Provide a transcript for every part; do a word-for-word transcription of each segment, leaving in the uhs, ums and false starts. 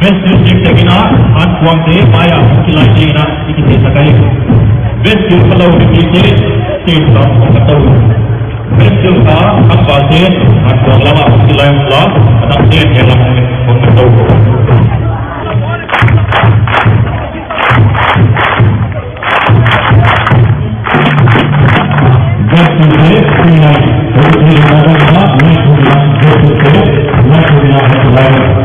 Best district tagina, an kuang te maya, kilai tagina, iki te sakai. Best district kalau di te, te, te, te, Best jwngkha hakba se, hakba lama hokti lai wngkha, adak se, se lama hokti lai wngkha. Best jwngkha se, hokti lai wngkha, best jwngkha se, hokti lai wngkha.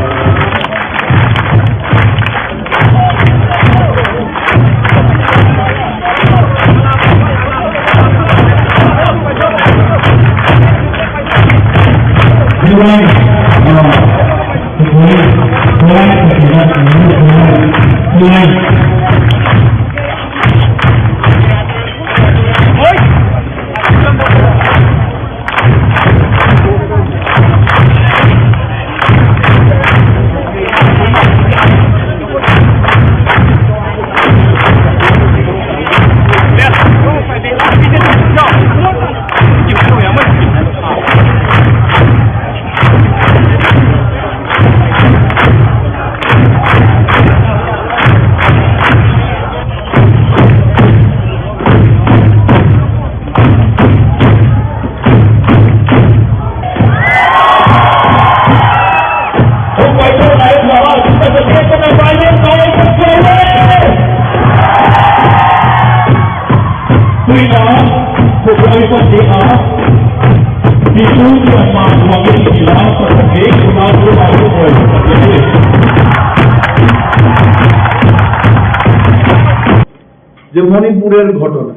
যে মণিপুরের ঘটনা,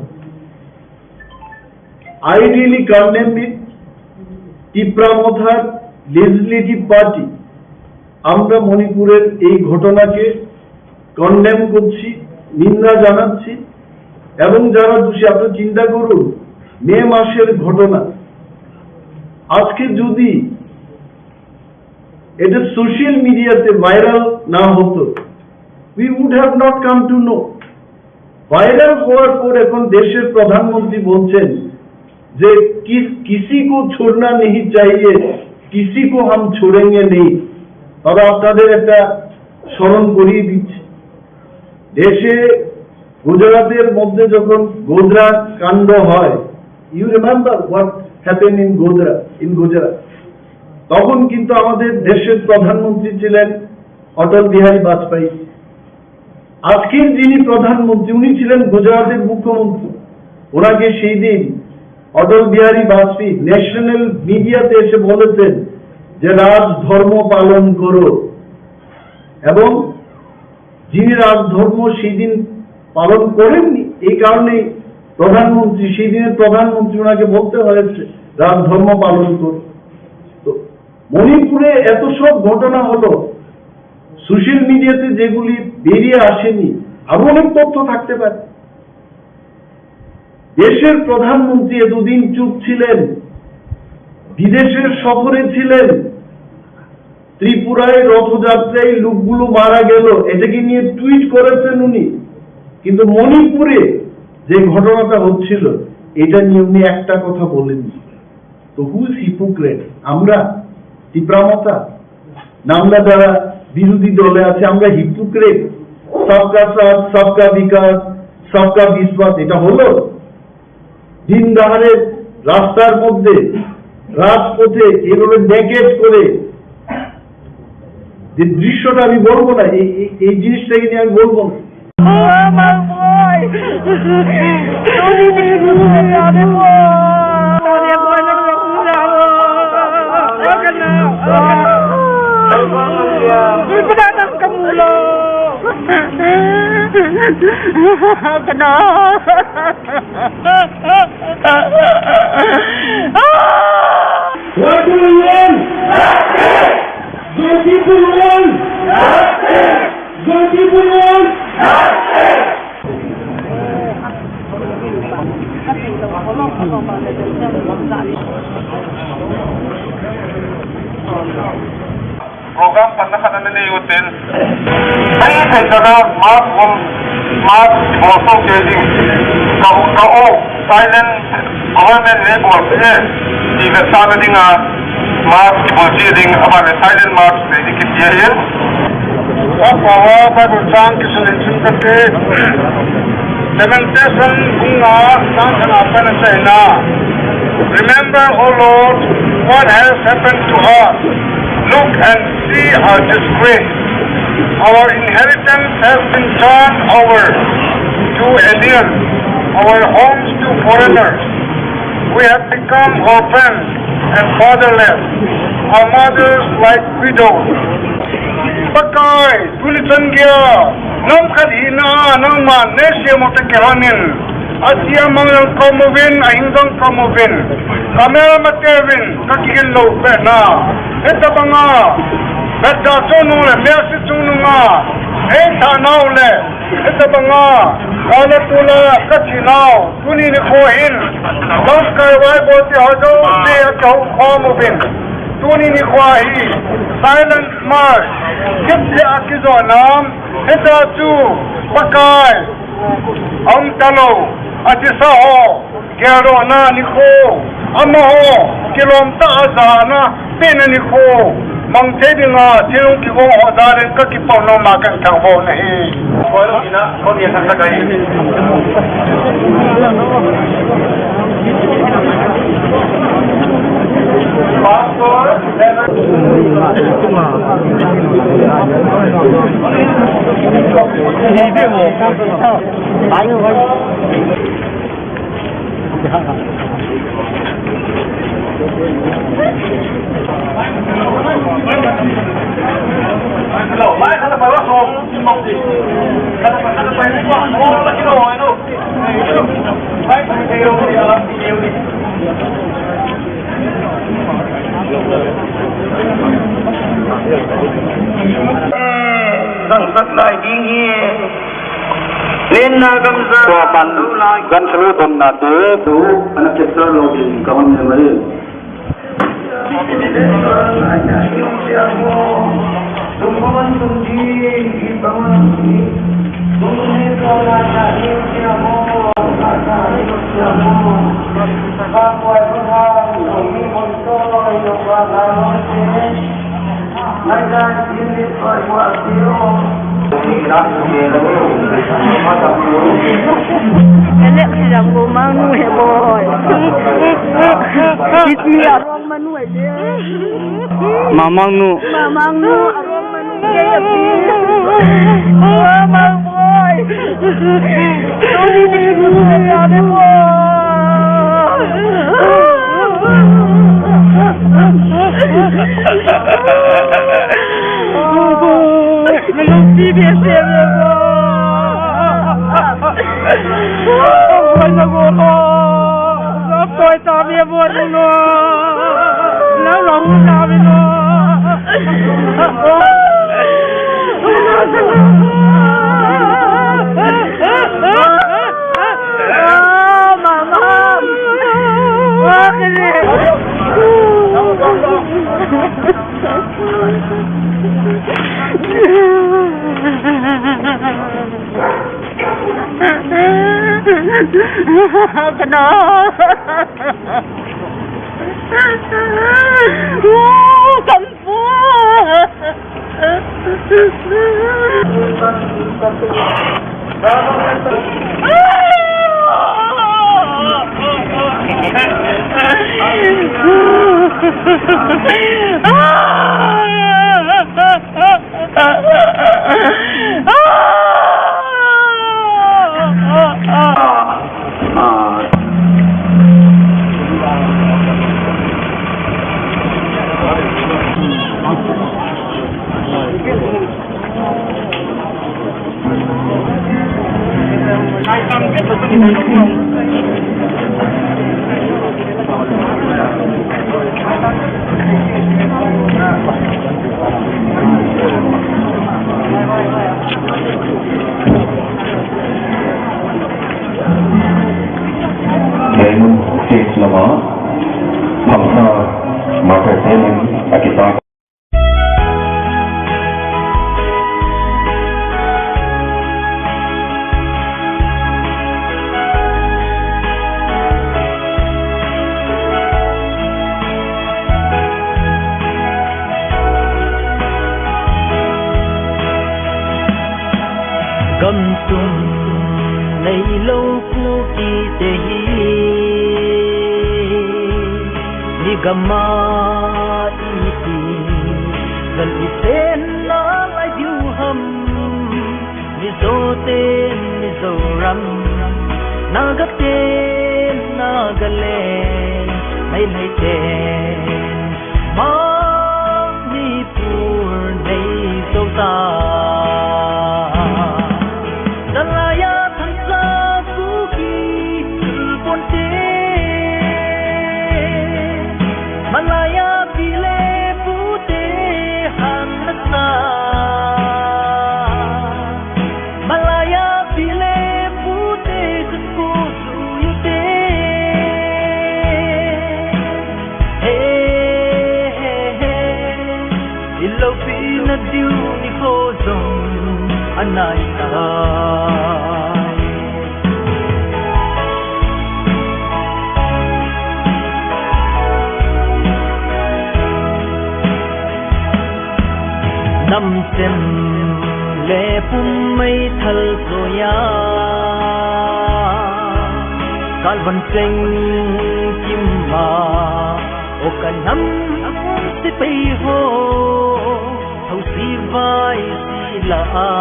I really condemn it. Tipra মথার legislative party, আমরা মণিপুরের এই ঘটনাকে কন্ডেম করছি, নিন্দা জানাচ্ছি। এবং যারা দোষী, আপনি চিন্তা করুন, মে মাসের ঘটনা, আজকে যদি এটা সোশ্যাল মিডিয়াতে ভাইরাল না হতো, we would have not come to know. Viral হওয়ার পর এখন দেশের প্রধানমন্ত্রী বলছেন যে কি, "কিসি কো ছোড়না নেহি চাহিয়ে, কিসি কো হাম ছোড়েঙ্গে নেই।" তবে আপনাদের একটা স্মরণ করিয়ে দিচ্ছি, দেশে গুজরাটের মধ্যে যখন গোধরা কাণ্ড হয়, you remember what happened in Godhra, in Gujarat? তখন কিন্তু আমাদের দেশের প্রধানমন্ত্রী ছিলেন অটল বিহারী বাজপেয়ী। আজকের যিনি প্রধানমন্ত্রী, উনি ছিলেন গুজরাটের মুখ্যমন্ত্রী। ওনাকে সেই দিন অটল বিহারী বাজপেয়ী ন্যাশনাল মিডিয়াতে এসে বলেছেন যে রাজধর্ম পালন করো, এবং যিনি রাজধর্ম সেই দিন পালন করেননি, এই কারণেই প্রধানমন্ত্রী, সেই দিনের প্রধানমন্ত্রী ওনাকে বলতে হয়েছে রাজধর্ম পালন করো। তো মণিপুরে এত সব ঘটনা হলো, সোশ্যাল মিডিয়াতে যেগুলি বেরিয়ে আসেনি, আরো অনেক তথ্য থাকতে পারে। দেশের প্রধানমন্ত্রী এতদিন চুপ ছিলেন, বিদেশের সফরে ছিলেন, ত্রিপুরায় রথযাত্রায় লোকগুলো মারা গেল, এটাকে নিয়ে টুইট করেছেন উনি। কিন্তু মণিপুরে যে ঘটনাটা হচ্ছিল, এটা নিয়ে উনি একটা কথা বলেননি। তো who is hypocrite? আমরা? তিপ্রামতা? না, আমরা যারা বিরোধী দলে আছি, আমরা হিপোক্রেট? সবকা সাথ, সবকা বিকাশ, সবকা বিশ্বাস, এটা হলো? দিন দাহারে রাস্তার মধ্যে, রাজপথে এভাবে নেকেড করে যে দৃশ্যটা আমি বলবো না, এই, এই, এই জিনিসটাকে নিয়ে আমি বলবো না। Oh, my boy! What do you want? Justice! The people want justice! The people want justice! Program panna khanani utin. Hai hai jaga mass bom, mass bom so kejing. Ka, ka o silent government ni bom se. Di ka sana dinga mass bom ji ding abang silent mass ni di kiti ya. Apa wa Bible chang kisun sun kate. Lamentation bunga san san apa na chai na. Remember, O Lord, what has happened to us. Look and see our disgrace. Our inheritance has been turned over to aliens, our homes to foreigners. We have become orphans and fatherless, our mothers like widows. Pakai, tuli changya, nam khat hina, nang ma ne se mo te kehanin. Asia mangang kaumuvin, ahingang kaumuvin. Kamel matevin, kakigin lo bena. Eta banga, beda chunu le, mersi chunu nga. Eta nau le, eta banga, kala tula, kachi nau, tuni ni kohin. Bang kai wai boti hajo, te akau kaumuvin. Tuni ni kohi, silent march. Kipsi akizo nam, eta chu, pakai. Ang talo, ati saho, kero na ni ko, ama ho, kilom ta aza na, te na ni ko, mang te di nga, tirung ki go ho da ren ka ki pau no ma kan thang bo na hi. Ko lo ina, ko ni kan ta kai. Pastor, Sangkhat lai ding hi. Len na gamsa. Tua pan gan selu ton na tu. Tu anak kita lo di kawan yang lain. Elek sijak bo mangnu he boy. Kit mi arong manu aile. Mamang nu. Mamang nu arong manu. Mamang boy. Tuli ni nu he boy. Nung T V se bo. Boy na go. Boy ta be bo no. Na lo na be no. Oh, mama. Oh, kene. Kana? Kampu. Then stage lama, Phamsa Martyr Tenin, Akita. Gamsung neilo Kuki te hi, ni gama iti, gan iten na lai diu ham. Mizo te Mizoram, Naga te Nagaland, Meitei te Manipur nei sota. Salaya thangsa Kuki chulpon te, Malaya bile pute hanasa. Malaya bile pute kusu yute. He, he, he. Ilo pina diu ni hojong anai tai. Namsem le pum mai thal soya, kalvan seng kimma o kanam se pai ho. Thau si vai si la a,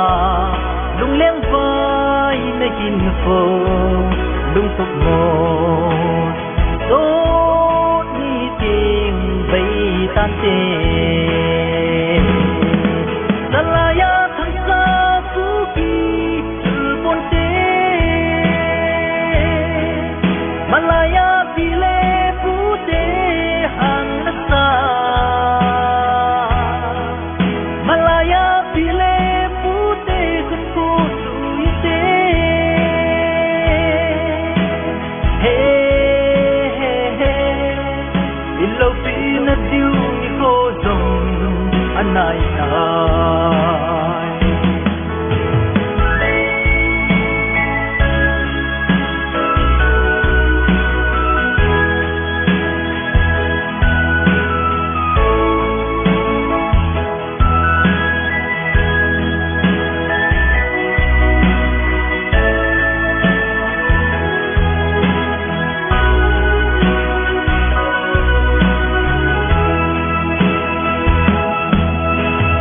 lung leng vai na kin fo, lung tuk mo, so ni ting bai tan te. Salaya thangsa Kuki chulpon te, Malaya bile pute hanasa. Malaya bile pute kunku suyute. He, he, he. Ilo pina diu ni hojong anai tai.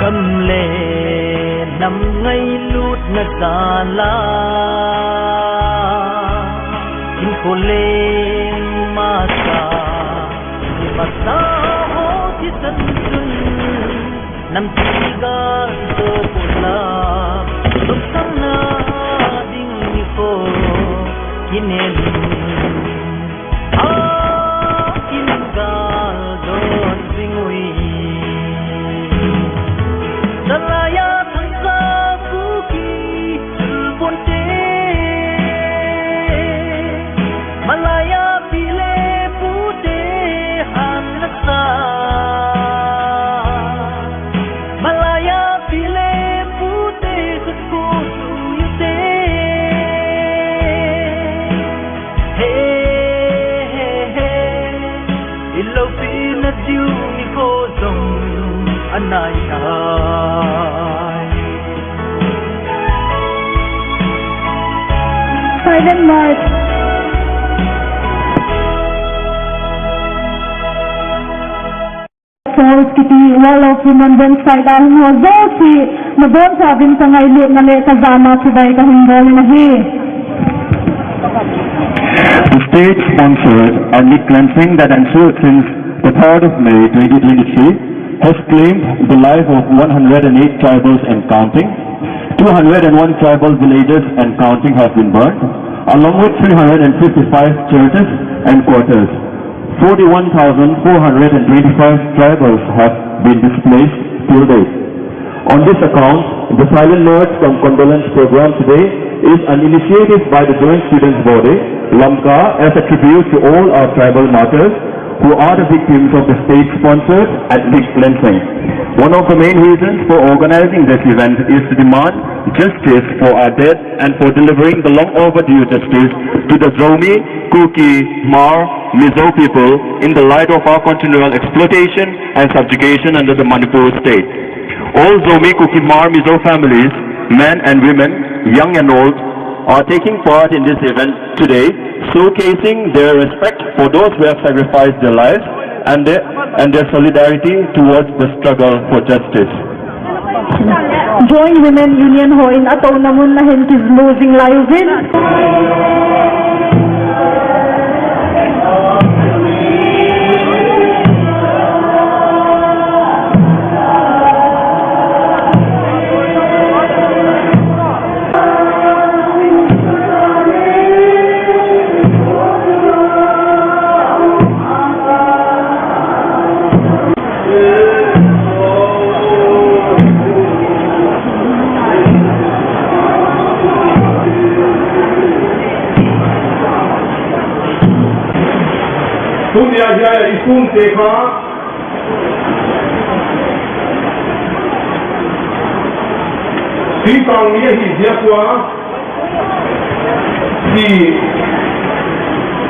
Kam le nam ngai lut na sala, kin ko le masa, masa ho ti san sun. Nam tiga to pola, tum sang na ding ni ko kinen. A kin gal don singui. Salaya thangsa Kuki chulpon te. Malaya bile pute hanasa. Malaya bile pute kuku suyute. Ilopina diu ni ko zong anai nai. Silent march. Force kiti Wall of Remembrance side a hwn ho josi mabon sa bin tangai le na le ka jama chubai ka hwn bol na hi. The state-sponsored ethnic cleansing that ensued since the third of May twenty twenty-three has claimed the life of one hundred and eight tribals and counting. Two hundred and one tribal villages and counting have been burned, along with three hundred and fifty-five churches and quarters. Forty-one thousand four hundred and twenty-five tribals have been displaced till date. On this account, the Silent March cum Condolence program today is an initiative by the Joint Students Body, Lamka, as a tribute to all our tribal martyrs who are the victims of the state-sponsored ethnic cleansing. One of the main reasons for organizing this event is to demand justice for our dead and for delivering the long overdue justice to the Zomi, Kuki, Hmar, Mizo people in the light of our continual exploitation and subjugation under the Manipur state. All Zomi, Kuki, Hmar, Mizo families, men and women, young and old, are taking part in this event today, showcasing their respect for those who have sacrificed their lives and their, and their solidarity towards the struggle for justice. Joint Women Union hoin ato namun nahin kizmu jing layuvin. Tuni ahiya isung teka. Singtang ni ahi ziakwa. Si,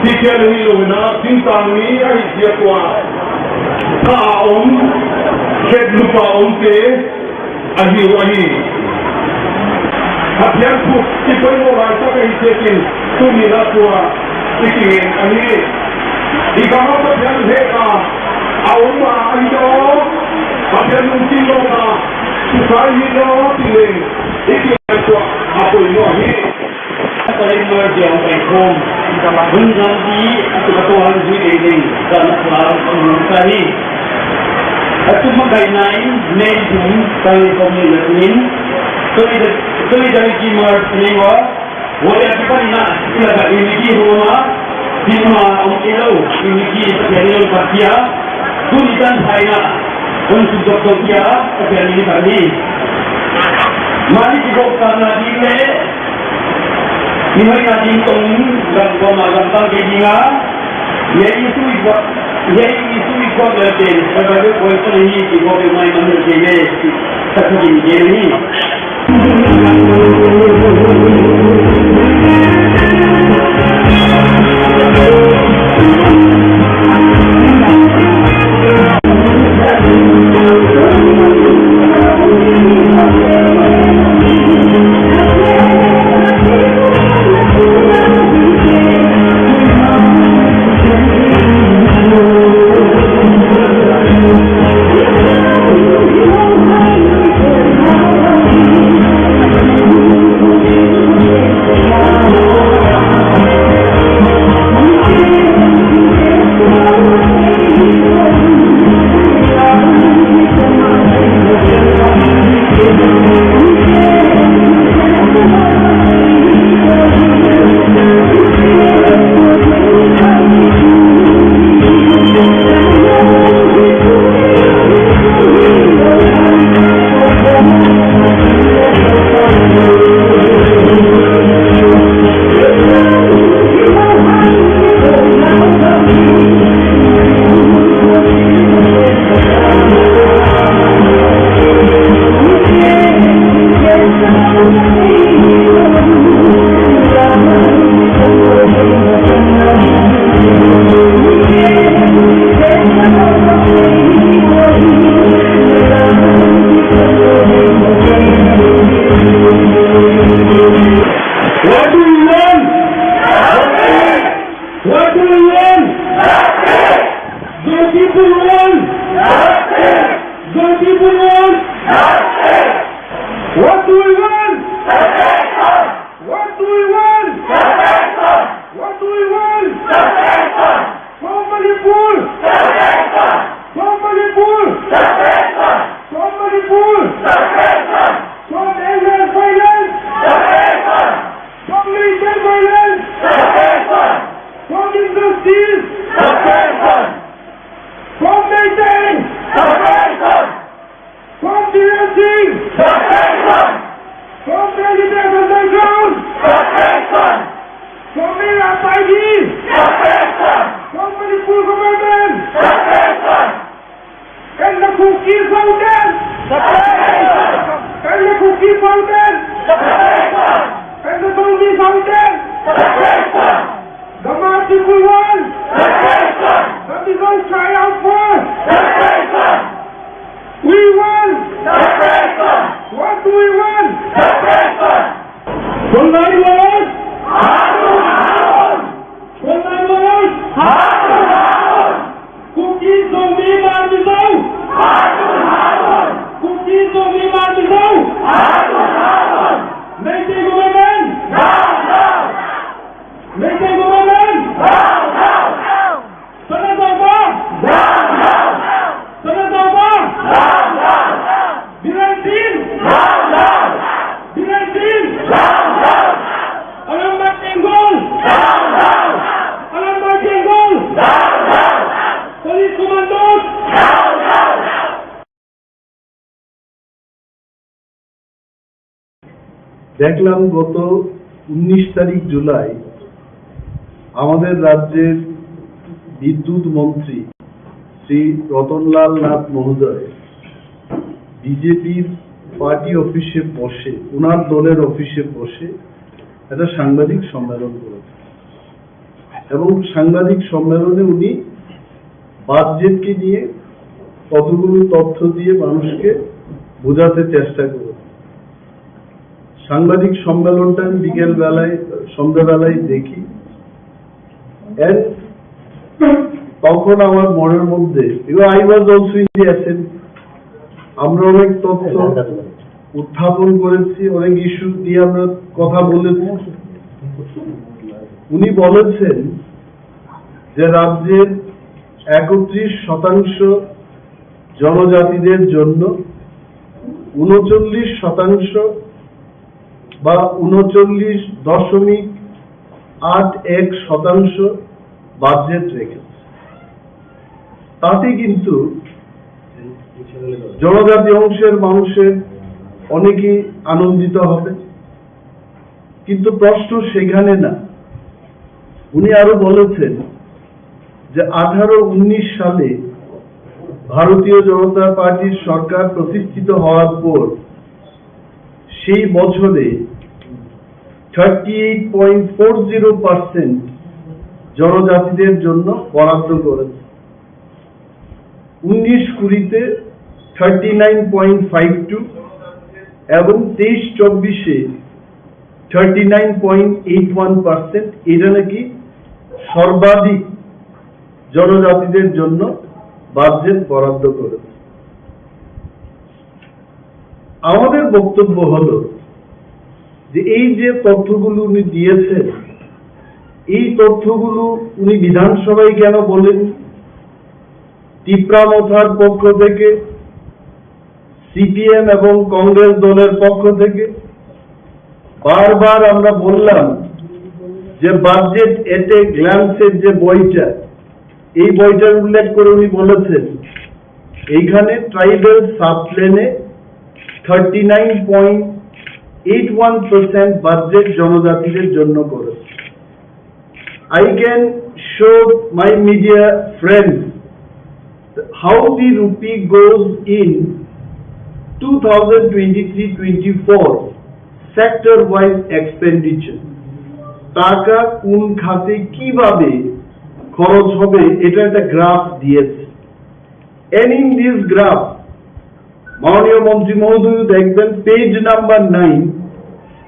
si khe nungni logina singtang ni ahi ziakwa. Ka om, khet lupa om te, ahi o ahi. Hapian puk, si koi mo lai sa ka hi sekin, tuni na tua, ikin ahi. Ikama hapian heka, a om ma ahi do, hapian nung sing lo ka, sukai hi do, tile, ikin tua, apoi mo ahi. Salimar Jiang Paikhom, Gunjang Di, Atukato Hanji Dendeng, dan Kuala Kampung Sari. Atu Makai Nai, Mei Jun, Sari Komi Latmin, Solidar-, Solidarity March Mewa, Waya Kipani Na, Ilaka Unity Roma, Bima Om Elo, Unity Daniel Patia, Kunitan Phaina, Om Sujok Tokia, Opiani Bani. Mari Kibok Karna Dile, Ihoi na din tong gam gom a gam tang ke dinga. Yai isu ikwa, yai isu ikwa ke te, sababe koi to nahi ki ko ke mai mandir ke ye, sakhi din ke nahi. People want? Justice! Justice! People want? Justice! What do we want? Justice! What do we want? Justice! What do we want? Justice! From Manipur! Justice! From Manipur! Justice! From Manipur! Justice! From endless violence! Justice! From militant violence! Justice! From injustice! Justice! From maintaining! Separation! From financing! Separation! From military underground! Separation! From F I D! Separation! From Manipur government! Separation! Can the Kuki Sultan? Separation! Can the Kuki Sultan? Separation! Can the Zomi Sultan? Separation! The Mati Kulwan! Separation! The Mizo Triumph Force! Separation! We want! Separation! What do we want? Separation! Kulwan Wars! Kulwan Wars! Kuki Zomi Mati Zao! Kuki Zomi Mati Zao! Meitei government! Meitei government! Sana Zauba! Sana Zauba! Biran Singh! Biran Singh! Alamba Tenggol! Alamba Tenggol! Police commandos! দেখলাম গত উনিশ তারিখ জুলাই আমাদের রাজ্যের বিদ্যুৎ মন্ত্রী শ্রী রতনলাল নাথ মহোদয় বিজেপির পার্টি অফিসে বসে, ওনার দলের অফিসে বসে একটা সাংবাদিক সম্মেলন করেছেন এবং সাংবাদিক সম্মেলনে উনি বাজেটকে নিয়ে কতগুলো তথ্য দিয়ে মানুষকে বোঝাতে চেষ্টা করেছেন। সাংবাদিক সম্মেলনটা আমি বিকেল বেলায়, সন্ধ্যাবেলায় দেখি। And তখন আমার মনের মধ্যে, because I was also in the assembly, আমরা অনেক তথ্য উত্থাপন করেছি, অনেক ইস্যু নিয়ে আমরা কথা বলেছি। উনি বলেছেন যে রাজ্যের একত্রিশ শতাংশ জনজাতিদের জন্য, ঊনচল্লিশ শতাংশ বা ঊনচল্লিশ দশমিক আট এক শতাংশ বাজেট রেখেছে। তাতে কিন্তু জনজাতি অংশের মানুষের অনেকেই আনন্দিত হবে, কিন্তু প্রশ্ন সেখানে না। উনি আরো বলেছেন যে আঠারো উনিশ সালে ভারতীয় জনতা পার্টির সরকার প্রতিষ্ঠিত হওয়ার পর সেই বছরে thirty eight point four zero percent জনজাতিদের জন্য বরাদ্দ করেছে। উনিশ কুড়িতে thirty nine point five two এবং তেইশ চব্বিশে thirty nine point eight one percent, এটা নাকি সর্বাধিক জনজাতিদের জন্য বাজেট বরাদ্দ করেছে। আমাদের বক্তব্য হলো যে এই যে তথ্যগুলো উনি দিয়েছেন, এই তথ্যগুলো উনি বিধানসভায় কেন বলেন? তিপ্রা মথার পক্ষ থেকে, সিপিএম এবং কংগ্রেস দলের পক্ষ থেকে বারবার আমরা বললাম যে বাজেট এট এ গ্ল্যান্সের যে বইটা, এই বইটার উল্লেখ করে উনি বলেছেন এইখানে ট্রাইবাল সাবপ্লেনে thirty nine point eight one percent budget জনজাতিদের জন্য করেছে। I can show my media friends how the rupee goes in two thousand twenty-three twenty-four sector wise expenditure. টাকা কোন খাতে কিভাবে খরচ হবে, এটা একটা গ্রাফ দিয়েছে। And in this graph, মাননীয় মন্ত্রী মহোদয় দেখবেন, page number nine,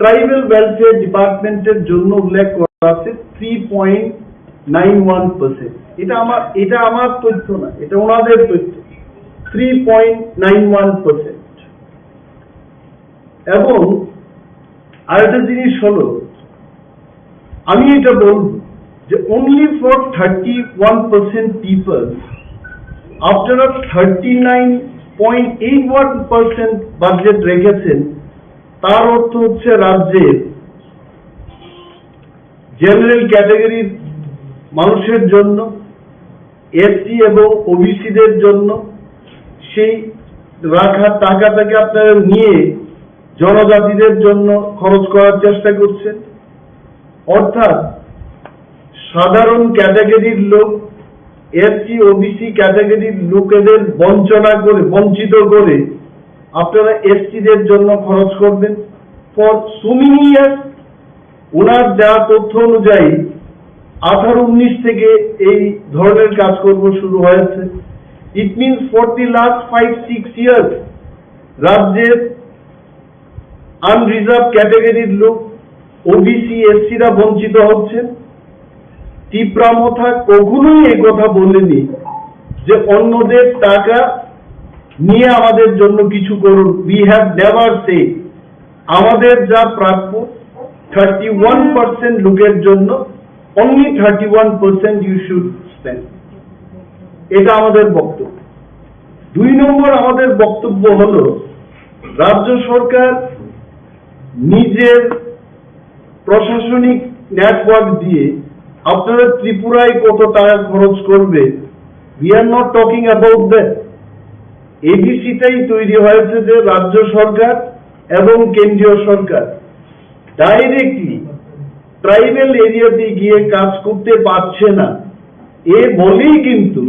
tribal welfare ডিপার্টমেন্টের জন্য উল্লেখ করা আছে three point nine one percent. এটা আমার, এটা আমার তথ্য না, এটা ওনাদের তথ্য। Three point nine one percent. এবং আরেকটা জিনিস হলো, আমি এটা বলব যে only for thirty one percent people, আপনারা thirty nine point eight one percent budget রেখেছেন, তার অর্থ হচ্ছে রাজ্যের জেনারেল ক্যাটাগরির মানুষের জন্য, এসসি এবং ওবিসিদের জন্য সেই রাখা টাকাটাকে আপনারা নিয়ে জনজাতিদের জন্য খরচ করার চেষ্টা করছেন। অর্থাৎ সাধারণ ক্যাটাগরির লোক, এসসি ওবিসি ক্যাটাগরির লোকেদের বঞ্চনা করে, বঞ্চিত করে আপনারা এসসিদের জন্য খরচ করবেন। For so many years, ওনার দেওয়া তথ্য অনুযায়ী আঠারো উনিশ থেকে এই ধরনের কাজকর্ম শুরু হয়েছে। It means for the last five six years রাজ্যের আনরিজার্ভ ক্যাটাগরির লোক, ওবিসি, এসসিরা বঞ্চিত হচ্ছেন। তিপ্রা মথা কখনোই এই কথা বলেনি যে অন্যদের টাকা নিয়ে আমাদের জন্য কিছু করুন। We have never said আমাদের যা প্রাপ্য থার্টি ওয়ান পার্সেন্ট লোকের জন্য, only thirty one percent you should spend। এটা আমাদের বক্তব্য। দুই নম্বর আমাদের বক্তব্য হলো, রাজ্য সরকার নিজের প্রশাসনিক নেটওয়ার্ক দিয়ে আপনারা ত্রিপুরায় কত টাকা খরচ করবে, we are not talking about that। এডিসিটাই তৈরি হয়েছে যে রাজ্য সরকার এবং কেন্দ্রীয় সরকার ডাইরেক্টলি ট্রাইবাল এরিয়াতে গিয়ে কাজ করতে পারছে না। এ বলেই কিন্তু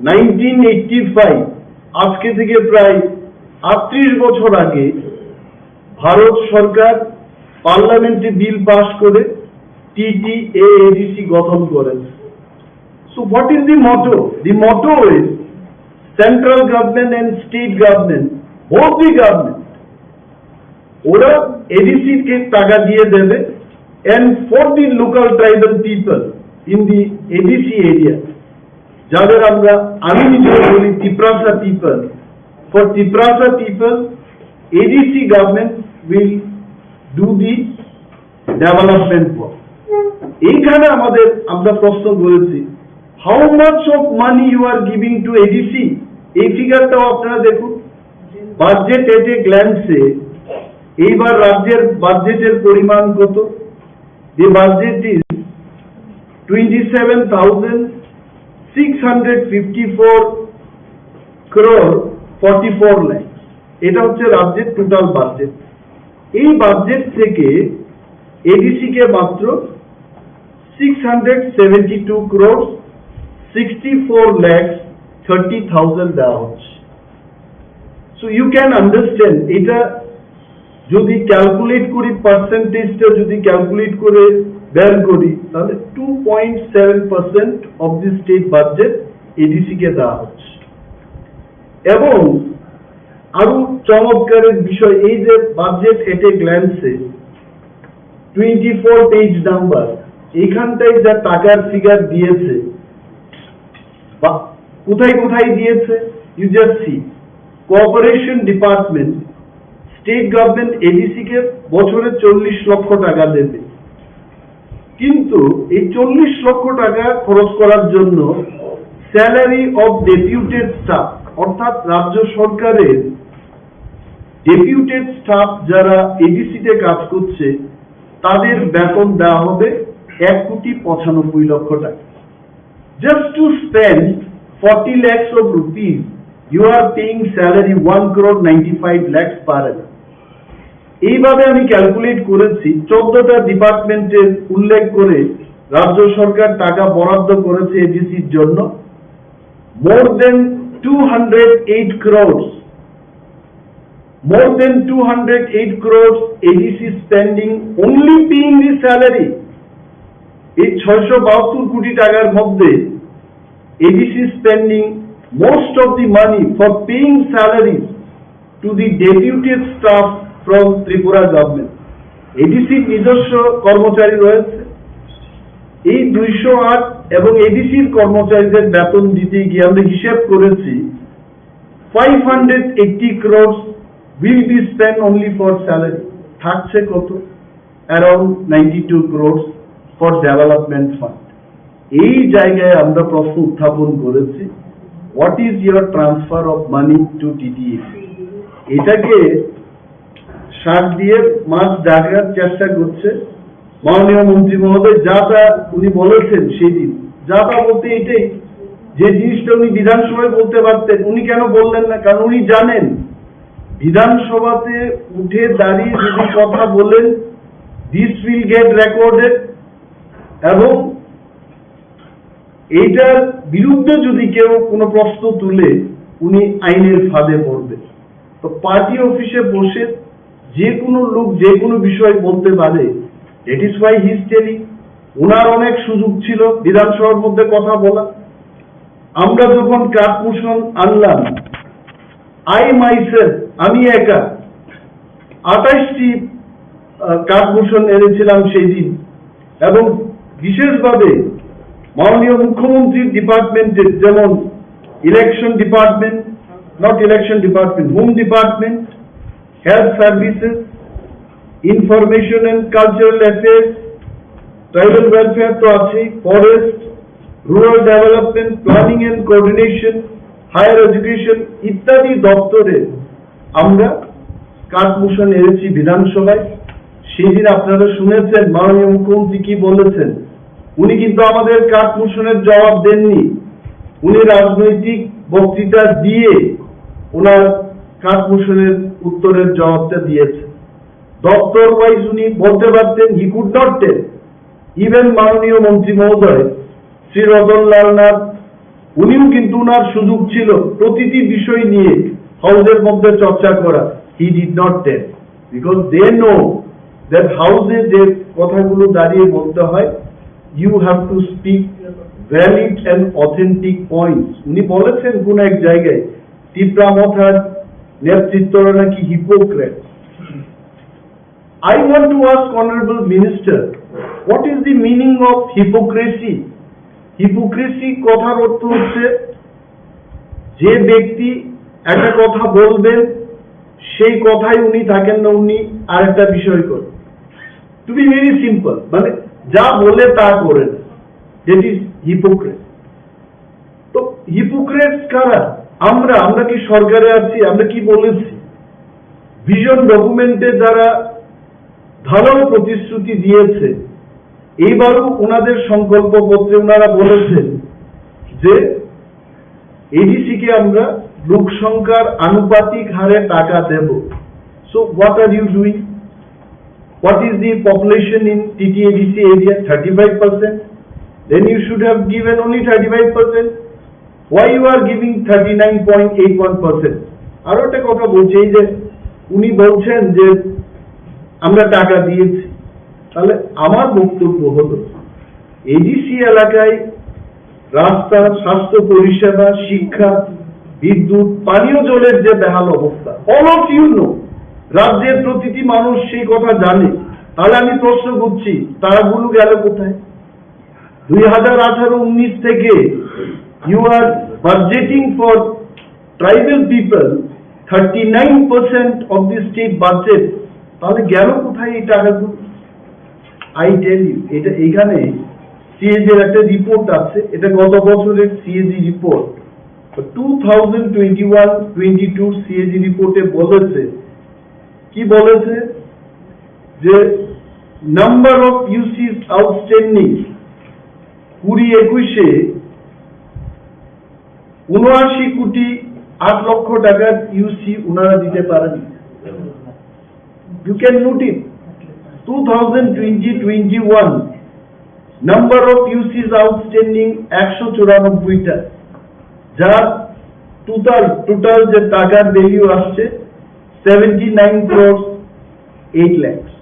নাইনটিন এইটটি ফাইভ, আজকে থেকে প্রায় আটত্রিশ বছর আগে ভারত সরকার পার্লামেন্টে বিল পাস করে টিটিএএডিসি গঠন করেন। So what is the motto? The motto is central government and state government, both the government, ওরা এডিসি কে টাকা দিয়ে দেবে, and for the local tribal people in the ADC area, যাদের আমরা, আমি নিজে বলি Tiprasa people, for Tiprasa people ADC government will do the development work. এইখানে আমাদের, আমরা প্রশ্ন করেছি, how much of money you are giving to ADC? এই ফিগারটাও আপনারা দেখুন, বাজেট এট এ গ্ল্যান্সে এইবার রাজ্যের বাজেটের পরিমাণ কত? The budget is twenty seven thousand six hundred fifty four crore forty four lakhs। এটা হচ্ছে রাজ্যের টোটাল বাজেট। এই বাজেট থেকে এডিসি কে মাত্র six hundred seventy two crore sixty four lakhs thirty thousand দেওয়া হচ্ছে। So you can understand, এটা যদি ক্যালকুলেট করি, পার্সেন্টেজটা যদি ক্যালকুলেট করে বের করি, তাহলে two point seven percent of the state budget ADC কে দেওয়া হচ্ছে। এবং আরো চমৎকারের বিষয়, এই যে বাজেট এট এ গ্ল্যান্সে টোয়েন্টি ফোর পেজ নাম্বার, এখানটায় যা টাকার ফিগার দিয়েছে বা কোথায় কোথায় দিয়েছে, you just see। Cooperation department, state government ADC কে বছরে চল্লিশ লক্ষ টাকা দেবে, কিন্তু এই চল্লিশ লক্ষ টাকা খরচ করার জন্য স্যালারি অফ ডেপুটেড স্টাফ, অর্থাৎ রাজ্য সরকারের ডেপুটেড স্টাফ যারা এডিসি তে কাজ করছে, তাদের বেতন দেওয়া হবে এক কোটি পঁচানব্বই লক্ষ টাকা। Just to spend forty lakhs of rupees, you are paying salary one crore ninety five lakhs per annum। এইভাবে আমি ক্যালকুলেট করেছি, চোদ্দটা ডিপার্টমেন্টের উল্লেখ করে রাজ্য সরকার টাকা বরাদ্দ করেছে এডিসির জন্য। More than two hundred eight crores, more than two hundred eight crores ADC spending only paying the salary। এই ছয়শো বাহাত্তর কোটি টাকার মধ্যে ADC spending most of the money for paying salaries to the deputed staff from Tripura government। এডিসির নিজস্ব কর্মচারী রয়েছে। এই দুইশো আট এবং এডিসির কর্মচারীদের বেতন দিতে গিয়ে আমরা হিসেব করেছি, five hundred eighty crores will be spent only for salary। থাকছে কত? Around ninety two crores for development fund। এই জায়গায় আমরা প্রশ্ন উত্থাপন করেছি, what is your transfer of money to TTADC? এটাকে শাক দিয়ে মাছ ঢাকার চেষ্টা করছে। মাননীয় মন্ত্রী মহোদয় যা তা উনি বলেছেন সেই দিন, যা তা বলতে এটাই, যে জিনিসটা উনি বিধানসভায় বলতে পারতেন, উনি কেন বললেন না? কারণ উনি জানেন বিধানসভাতে উঠে দাঁড়িয়ে যদি কথা বলেন, this will get recorded, এবং এইটার বিরুদ্ধে যদি কেউ কোনো প্রশ্ন তুলে, উনি আইনের ফাঁদে পড়বেন। তো পার্টি অফিসে বসে যে কোনো লোক যে কোনো বিষয় বলতে পারে, that is why he is telling। ওনার অনেক সুযোগ ছিল বিধানসভার মধ্যে কথা বলা। আমরা যখন কাঠ মোশন আনলাম, I myself, আমি একা আঠাশটি কাঠ মোশন এনেছিলাম সেই দিন, এবং বিশেষভাবে মাননীয় মুখ্যমন্ত্রীর ডিপার্টমেন্টের, যেমন election department, not election department, home department, health services, information and cultural affairs, tribal welfare তো আছেই, forest, rural development, planning and coordination, higher education ইত্যাদি দপ্তরে আমরা কাঠ মোশন এনেছি বিধানসভায়। সেদিন আপনারা শুনেছেন মাননীয় মুখ্যমন্ত্রী কি বলেছেন। উনি কিন্তু আমাদের কাঠ মোশনের জবাব দেননি, উনি রাজনৈতিক বক্তৃতা দিয়ে ওনার কাঠ মোশনের উত্তরের জবাবটা দিয়েছেন। দপ্তর ওয়াইজ উনি বলতে পারতেন, he could not tell। Even মাননীয় মন্ত্রী মহোদয় শ্রী রতনলাল নাথ, উনিও কিন্তু ওনার সুযোগ ছিল প্রতিটি বিষয় নিয়ে হাউসের মধ্যে চর্চা করা। He did not tell, because they know that হাউসে যে কথাগুলো দাঁড়িয়ে বলতে হয়, you have to speak valid and authentic points। উনি বলেছেন কোন এক জায়গায়, তিপ্রা মথার নেতৃত্বরা নাকি hypocrite. I want to ask Honorable Minister, what is the meaning of hypocrisy? Hypocrisy কথার অর্থ হচ্ছে যে ব্যক্তি একটা কথা বলবেন, সেই কথাই উনি থাকেন না, উনি আরেকটা বিষয় করেন। To be very simple, মানে যা বলে তা করেন, that is hypocrite। তো হিপোক্রেটস কারা? আমরা, আমরা কি সরকারে আছি? আমরা কি বলেছি? ভিশন ডকুমেন্টে যারা ভালো প্রতিশ্রুতি দিয়েছে, এইবারও ওনাদের সংকল্প পত্রে ওনারা বলেছেন যে এডিসি কে আমরা লোক সংখ্যার আনুপাতিক হারে টাকা দেব। So what are you doing? What is the population in T T A D C area? Thirty-five percent. Then you should have given only thirty-five percent. Why you are giving thirty-nine point eight one percent? আরো একটা কথা বলছি, এই যে উনি বলছেন যে আমরা টাকা দিয়েছি, তাহলে আমার বক্তব্য হলো এডিসি এলাকায় রাস্তা, স্বাস্থ্য পরিষেবা, শিক্ষা, বিদ্যুৎ, পানীয় জলের যে বেহাল অবস্থা, all of you know, রাজ্যের প্রতিটি মানুষ সেই কথা জানে। তাহলে আমি প্রশ্ন করছি, টাকাগুলো গেল কোথায়? দুই হাজার আঠারো উনিশ থেকে you are budgeting for tribal people thirty nine percent of the state budget, তাহলে গেল কোথায় এই টাকাগুলো? I tell you, এটা এখানে সিএজি এর একটা রিপোর্ট আছে, এটা গত বছরের CAG report. Two thousand twenty one twenty two CAG রিপোর্টে বলেছে, কি বলেছে যে number of U Cs outstanding কুড়ি একুশে উনআশি কোটি আট লক্ষ টাকার ইউসি ওনারা দিতে পারেন। You can note it, two thousand twenty twenty-one number of U Cs outstanding একশো চুরানব্বইটা, যার টোটাল, টোটাল যে টাকার ভ্যালু আসছে seventy nine crores eight lakhs।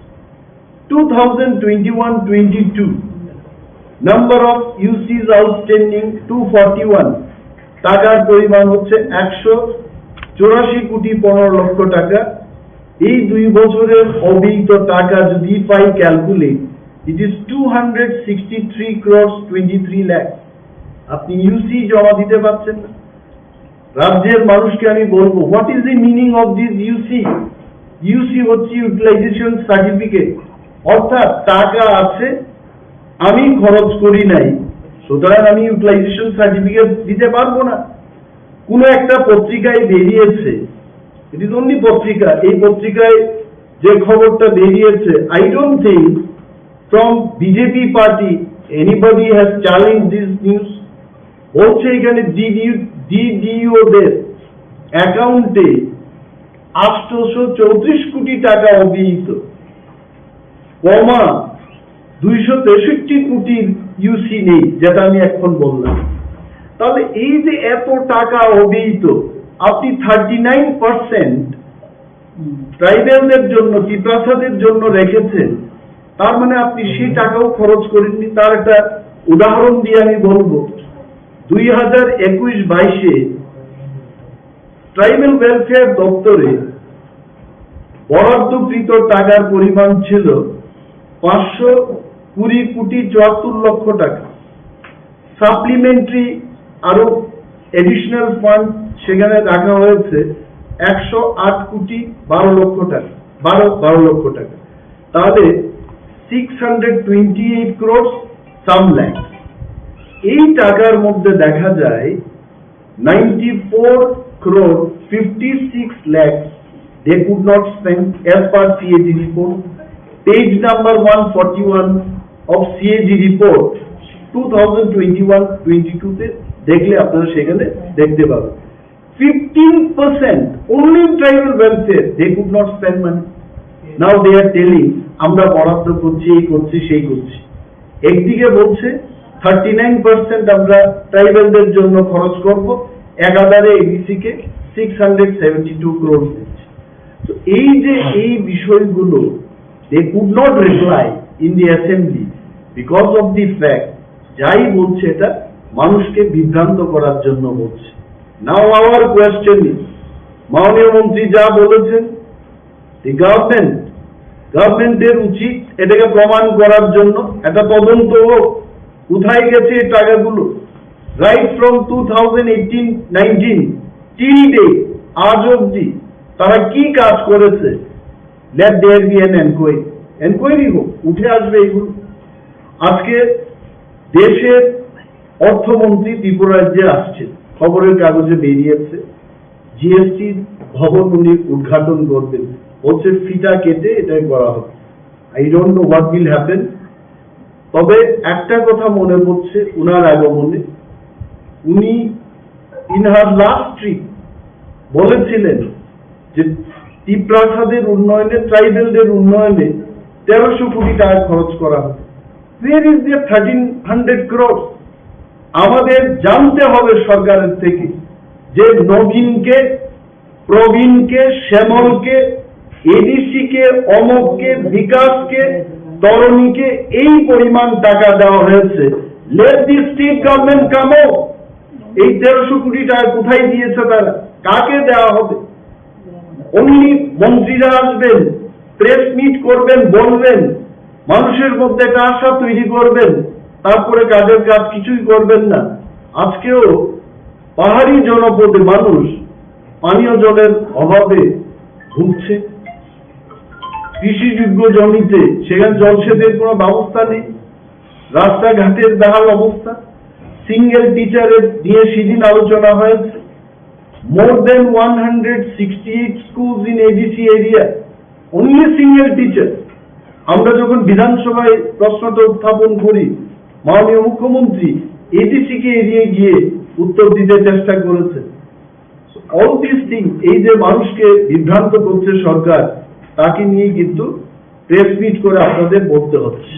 Two thousand twenty-one twenty-two number of U Cs outstanding two forty one, টাকার পরিমাণ হচ্ছে একশো চুরাশি কোটি পনেরো লক্ষ টাকা। এই দুই বছরের অব্যয়িত টাকা যদি পাই calculate, it is two hundred sixty three crores twenty three lakhs। আপনি ইউসি জমা দিতে পারছেন না। রাজ্যের মানুষকে আমি বলবো, what is the meaning of this ইউসি? ইউসি হচ্ছে ইউটিলাইজেশন সার্টিফিকেট, অর্থাৎ টাকা আছে, আমি খরচ করি নাই, সুতরাং আমি ইউটিলাইজেশন সার্টিফিকেট দিতে পারবো না। কোনো একটা পত্রিকায় বেরিয়েছে, it is only পত্রিকা, এই পত্রিকায় যে খবরটা বেরিয়েছে, I don't think from BJP party anybody has challenged this news। বলছে এখানে ডিডিও, ডিডিও দের অ্যাকাউন্টে আটশোশো চৌত্রিশ কোটি টাকা অব্যাহত, কমা দুইশো তেষট্টি কোটির ইউসি নেই, যেটা আমি এখন বললাম। তাহলে এই যে এত টাকা অব্যাহত, আপনি থার্টি নাইন পার্সেন্ট ট্রাইবেলদের জন্য, তিপ্রাসাদের জন্য রেখেছেন, তার মানে আপনি সেই টাকাও খরচ করেননি। তার একটা উদাহরণ দিয়ে আমি বলবো, দুই হাজার একুশ বাইশে ট্রাইবেল ওয়েলফেয়ার দপ্তরে বরাদ্দকৃত টাকার পরিমাণ ছিল পাঁচশো কুড়ি কোটি চুয়াত্তর লক্ষ টাকা। সাপ্লিমেন্টারি আরো অ্যাডিশনাল ফান্ড সেখানে রাখা হয়েছে একশো আট কোটি বারো লক্ষ টাকা, বারো, বারো লক্ষ টাকা। তাহলে six hundred twenty eight crores some lakhs. এই টাকার মধ্যে দেখা যায় ninety four crore fifty six lakhs they could not spend as per CAG report. Page number one forty one of CAG report two thousand twenty one twenty two তে দেখলে আপনারা সেখানে দেখতে পাবেন, fifteen percent only in tribal welfare they could not spend money. Now they are telling আমরা বরাদ্দ করছি, এই করছি, সেই করছি। একদিকে বলছে থার্টি নাইন পার্সেন্ট আমরা ট্রাইবালদের জন্য খরচ করব, একাধারে এডিসি কে six hundred seventy two crore দিচ্ছি। তো এই যে এই বিষয়গুলো, they could not reply in the assembly because of the fact, যাই বলছে এটা মানুষকে বিভ্রান্ত করার জন্য বলছে। Now our question is, মাননীয় মন্ত্রী যা বলেছেন, the government, গভর্নমেন্টের উচিত এটাকে প্রমাণ করার জন্য একটা তদন্ত হোক, কোথায় গেছে এই টাকাগুলো। Right from two thousand eighteen nineteen till date, আজ অবধি তারা কি কাজ করেছে? Let there be an enquiry. Enquiry হোক, উঠে আসবে এগুলো। আজকে দেশের অর্থমন্ত্রী ত্রিপুরা রাজ্যে আসছে, খবরের কাগজে বেরিয়েছে, জিএসটি ভবন উনি উদ্ঘাটন করবেন, বলছে ফিতা কেটে এটাই করা হবে। I don't know what will happen। তবে একটা কথা মনে পড়ছে ওনার আগমনে, উনি in her last trip বলেছিলেন যে তিপ্রাসাদের উন্নয়নে, ট্রাইবেলদের উন্নয়নে তেরোশো কোটি টাকা খরচ করা হবে। Where is the thirteen hundred crores? আমাদের জানতে হবে সরকারের থেকে যে নবীনকে, প্রবীণকে, শ্যামলকে, এডিসিকে, অমককে, বিকাশকে, তরণীকে এই পরিমাণ টাকা দেওয়া হয়েছে। Let the state government come out। এই তেরোশো কোটি টাকা কোথায় দিয়েছে তারা, কাকে দেওয়া হবে? অনলি মন্ত্রীরা আসবেন, প্রেস মিট করবেন, বলবেন, মানুষের মধ্যে একটা আশা তৈরি করবেন, তারপরে কাজের কাজ কিছুই করবেন না। আজকেও পাহাড়ি জনপদে মানুষ পানীয় জলের অভাবে ভুগছে। কৃষিযোগ্য জমিতে সেখানে জলসেচের কোনো ব্যবস্থা নেই, রাস্তাঘাটের বেহাল অবস্থা। সিঙ্গেল টিচারের নিয়ে সেদিন আলোচনা হয়েছে। More than one hundred sixty eight schools in ADC area, only single teacher। আমরা যখন বিধানসভায় প্রশ্নটা উত্থাপন করি, মাননীয় মুখ্যমন্ত্রী এডিসি কে এড়িয়ে গিয়ে উত্তর দিতে চেষ্টা করেছে। All these things, এই যে মানুষকে বিভ্রান্ত করছে সরকার, তাকে নিয়ে কিন্তু প্রেস মিট করে আপনাদের বলতে হচ্ছে।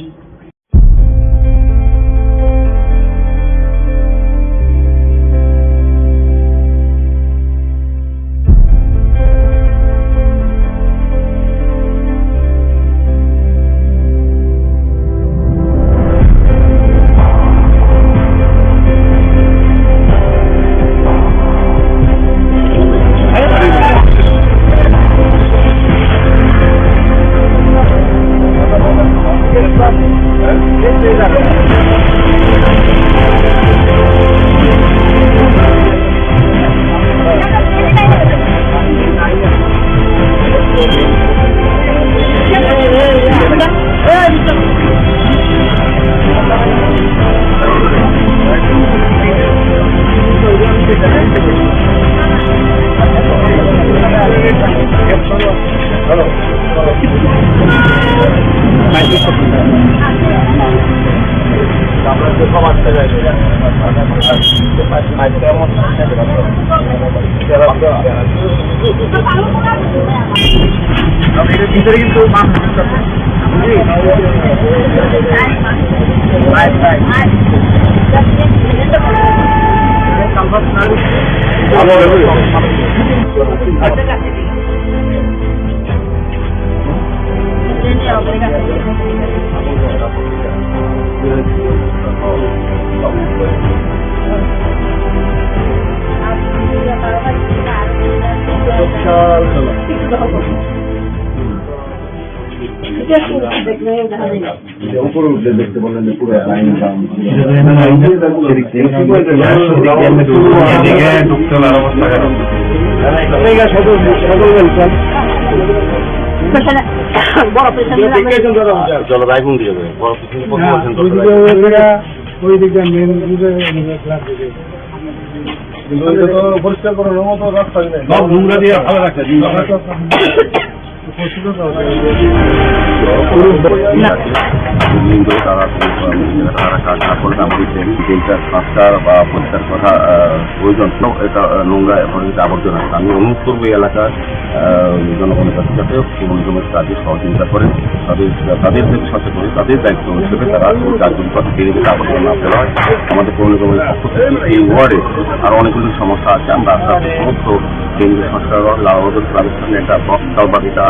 উপরে উঠলে দেখতে পারলেন যে পুরো লাইন জাম। এদিকে ঢুকতে হলে আরো অবস্থা খারাপ। জলবায়ু কোন দিকে যাবে? বড় পিছনে কোন হ্যাঁ, বলছেন ওইদিকে জলবায়ু? ওইদিকে ওইদিকে মেন রোডে। কিন্তু ওইটা তো পরিষ্কার করার মতো রাস্তা নেই। সব নোংরা দিয়ে ভালো রাখছে। বিভিন্ন তারা, তারা কাজ না করে আমাদের যেটা সংস্কার বা পরিষ্কার করা, আহ, প্রয়োজন। তো এটা, আহ, নোংরা এখন এটা আবর্জনা। আমি অনুরোধ করবো এই এলাকার, আহ, জনগণের কাছে যাতে কোনো রকমের কাজে সহযোগিতা করেন, তাদের, তাদের থেকে সচেতন হয়ে তাদের দায়িত্ব হিসেবে তারা ওই কাজগুলি করতে পেরে যাতে আবর্জনা না ফেলা হয়। আমাদের কোনো রকমের পক্ষ থেকে এই ওয়ার্ডে আরও অনেকগুলি সমস্যা আছে, আমরা আস্তে আস্তে সমস্ত ড্রেন সংস্কার, লালবাজার প্রাইভেট ফান্ডে একটা বক্স কালভার্ট, এটা,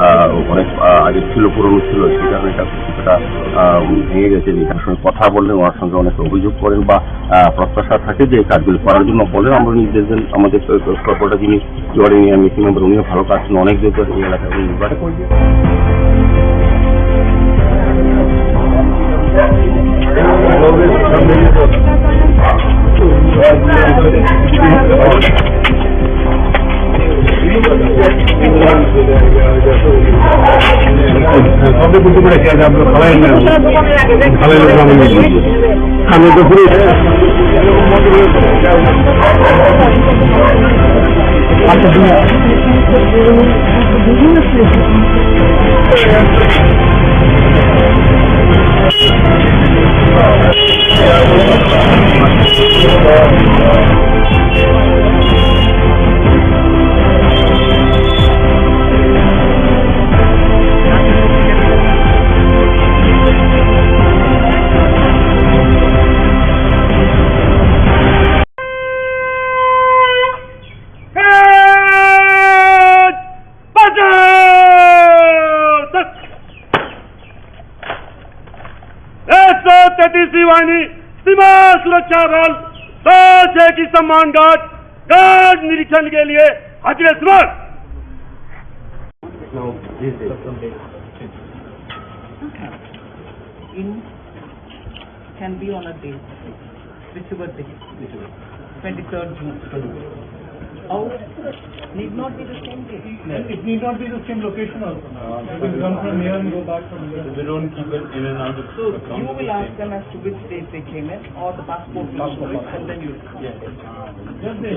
আহ, অনেক, আহ, আগে ছিল, পুরনো ছিল, সেই কারণে এটা কিছুটা, আহ, ভেঙে গেছে। যেটার সঙ্গে কথা বললে ওনার সঙ্গে অনেকে অভিযোগ করেন বা, আহ, প্রত্যাশা থাকে যে এই কাজগুলি করার জন্য বলেন। আমরা নির্দেশ দেন আমাদের, আহ, কর্পোরেটর যিনি জুয়ারি মিয়া মিটিং মেম্বার, উনিও ভালো কাজ করছেন, অনেক দিন ধরে এই এলাকায় উনি নির্বাচন করছেন। एक सौ तैंतीसवीं वाहिनी सीमा सुरक्षा बल दस एक की सम्मान गार्ड, गार्ड निरीक्षण के लिए हाजिर है श्रीमान। In can be on a day, whichever day, twenty-third June. Or need not be the same day. It need not be the same location also. It will come from here and go back from here. We don't keep it in and out of. So you will ask them as to which date they came in, or the passport number, and then you. Yes. Just the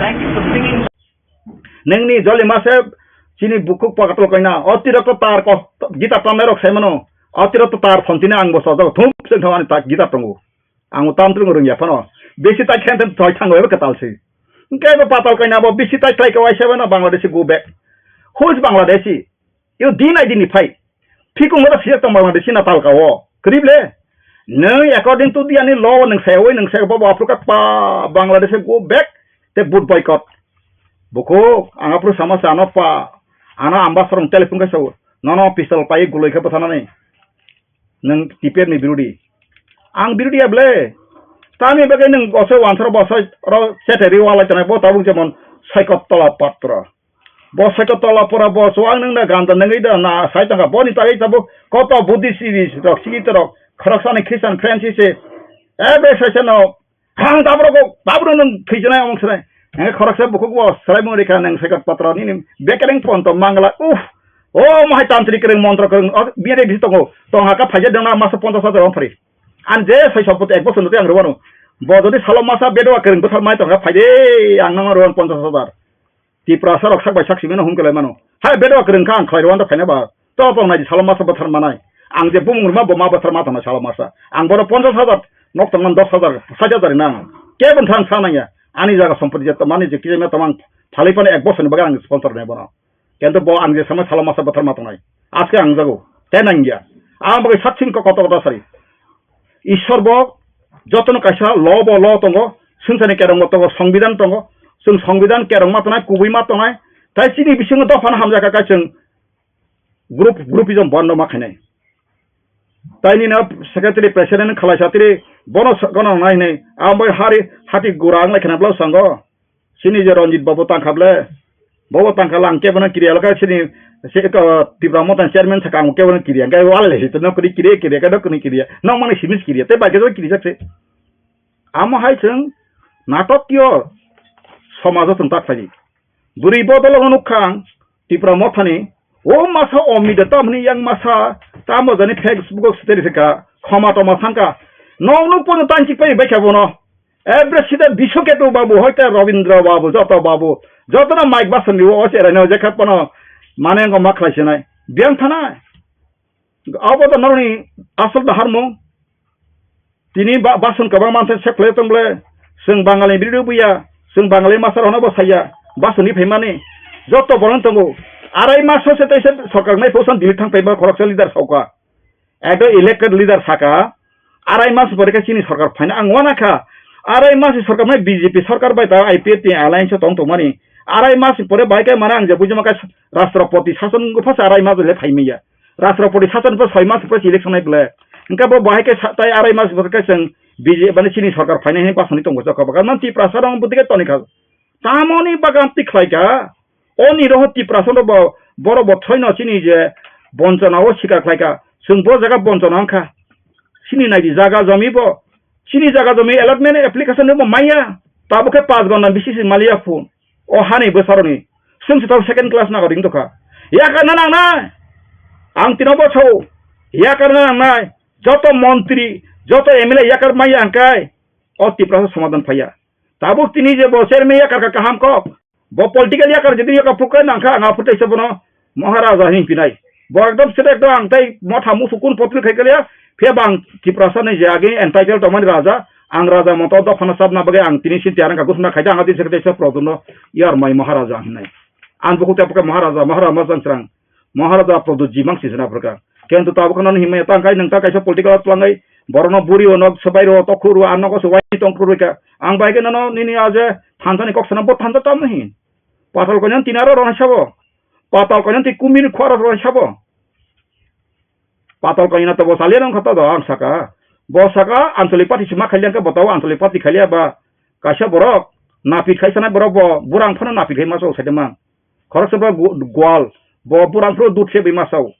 Thank you for bringing. Nengni joli mase chini bukhuk pagatul kaina, o tirok to tar ko, gita tamnai rok sai mano, o tirok to tar phone tini ang bo sojak thum se thawani ta gita tongo. Ang tam tung rung ya phano, bisi ta khen thoi thango ebe katal si. Hingke bo patal kaina bo bisi ta khlai ka waisa bana Bangladeshi go back. Who is Bangladeshi? Yo din ai din ni phai. Phikung ora siya tong Bangladeshi na talka wo. Krib le. Nung according to the ani law nung sai oi nung sai bo aprukat pa Bangladeshi go back te boot boycott. Buku ang apru sama sa ano pa ano ambassador telephone ka sa. Nono pistol pai guloi ka patana ni. Nung T P F ni birudi. Ang birudi able. Tami bagai nung osoi wansaro bosoi ro seteri wala chanai bo tabuk jemon Saikot Tola Patra. Bo Saikot Tola Pura bo chuang nung na ganda nungui da na sai tongka boni tagui tabuk koto Buddhist rok sigi torok khoroksani Christian friends se. Ebe sai no Ang tabro go, tabro nung thwijana among sene. Ang khoroksa bukhuk bo, selaimung rikha nang sekat patra nini. Bekereng ponto mangala, uff. O mohai tantri kereng, montro kereng, o biade bisi tongo. Tong haka phaje dengna masa ponchash hajar wng phari. Ang je sai sopot ek bosor nutwi ang rwano. Bo jodi salo masa bedowa kereng bwthar mai tongkha phaide, ang nang rwan ponchash hajar. Tiprasa rok sak bai sak simi no hum kelai mano. Hai bedo kwrwng kha ang khlai rwanda phaina ba. To tong nai di salo masa bwthar manai. Ang je bumung rwma bo ma bwthar ma tong nai salo masa. Ang bono ponchash hajar nok tong man dos hajar sait hajar nang. Kebo thang sa nang ya. Ani jaga sompoti je tamani je kije me tamang phalai phano ek bosor ni bagwi ang sponsor nai bono. Kento bo ang je sama salo masa bwthar ma tong nai. Aske ang jago. Te nang ya. Ang bagwi sak sing ko koto koto sari. Ishwar bo jotono kaisa law bo law tongo, swngcharni kerong bo tongo, songbidan tongo. Chwng songbidan kerong ma tongnai, kubui ma tongnai. Tai chini bisingo dophano hamjakha khe chwng group, groupism bondo ma khainai. Tai nini secretary, president khalai satri bono sa-, gwnang nai hinwi. Ambai hari hati gura ang lai khna bwlao sango. Chini je Ranjit babu tangkha ble, bobo tangkha lang kebono kiriya lokha chini se ko Tipra Motha chairman saka ang kebono kiriya, hwnkhe wale le hito nokni kiriya, kiriya khe nokni kiriya, nokmani simis kiriya, tei bai khe kiriya jak se. Amo hai chwng natok yo somajo chwng tak khlai di. Bwrwi bodol no nukha ang Tipra Mothani, o masa o mida tamni yang masa tamo jani Facebook o siteri sika khoma toma sangka, nokno pono tanchik pai bai kha bono. Every sida Biswaketu babu, hoite Rabindra babu, joto babu, joto na mic bason riwo, o cherai no jekha pono mane ngo ma khlai sinai. Biang thanai. Abo to noroni asol da harmung. Tini ba-, bason kabang manse sek khlai tong ble. Seng Bangali biri buya, seng Bangali masar hono bo saya, bason ni phaimani. Joto borong tongo. Arai maso se tei se sorkar nai posan dili thang phaima khoroksa leader sauka. Ekdom elected leader saka, arai mas pore khe chini sorkar phaina ang wana kha. Arai mas ni sorkar mai B J P sorkar bai ta I P F T ni alliance o tong tongmani. Arai mas ni pore bai khe mane ang je bujima khe Rashtrapati sason wngkha phasa arai mas le phaimaya. Rashtrapati sason pore soi mas pore election nai ble. Hingkhe bo bahai khe sa-, tai arai mas pore khe chwng B J P mane chini sorkar phainai hinwi basoni tongo chokha bwkha. Man Tiprasa rong bwtwi khe toni kha. Tamoni bagan twi khlai kha. Oni roho Tiprasa no bo, borok bo throino chini je bonchona o sikar khlai kha. Chwng bo jaga bonchona wng kha. Chini naidi jaga jomi bo. Chini jaga jomi allotment application bo maya. Tabuk khe panch gona bisi se maliya phun. O hani bwsaroni. Chwng se tabuk second class nagorik wng tongkha. Yakarna nangnai. Ang tino bo sao. Yakarna nangnai. Joto montri, joto M L A yakar maya hwnkhe. O Tiprasa somadan phaiya. Tabuk tini je bo chairman yakar kha kaham kok. Bo political yakar jodi yakar phuka nangkha ang aphuru teisa bono Maharaja hin pinai. Bo ekdom sida ekdom ang tai motha musu kun potri khai kaliya. Phiya bang Tiprasa ni je agi entitled tongmani raja. Ang raja moto dophano sabna bagwi ang tini sin tiyarang ka gusna khaida ang adi sekte se problem no yar mai Maharaja hinai. Ang buku tepka Maharaja, Maharaja majang srang. Maharaja Pradyut ji mang sisana phrwkha. Kento tabuk no himya tang kai nang ta kaisa political twlangai. Borokno buri o nok swbai ro, tokhru ro, ang nogo swbai tong khru rika. Ang bai khe nono nini aje thansa ni kok sana bo thansa tam nahi. Patal konyan tinaro rona sabo. Patal konyan ti kumir khwaro rona sabo. Patal konyan to bo saliya nang khata do ang saka. Bo saka Anchalik Party sima khailiya khe bo tao Anchalik Party khailiya ba kaisa borok napit khai sana borok bo burang phano napit khai maso sai de mang. Khoroksa bo gu-, gwal, bo burang phro dut se bai masao.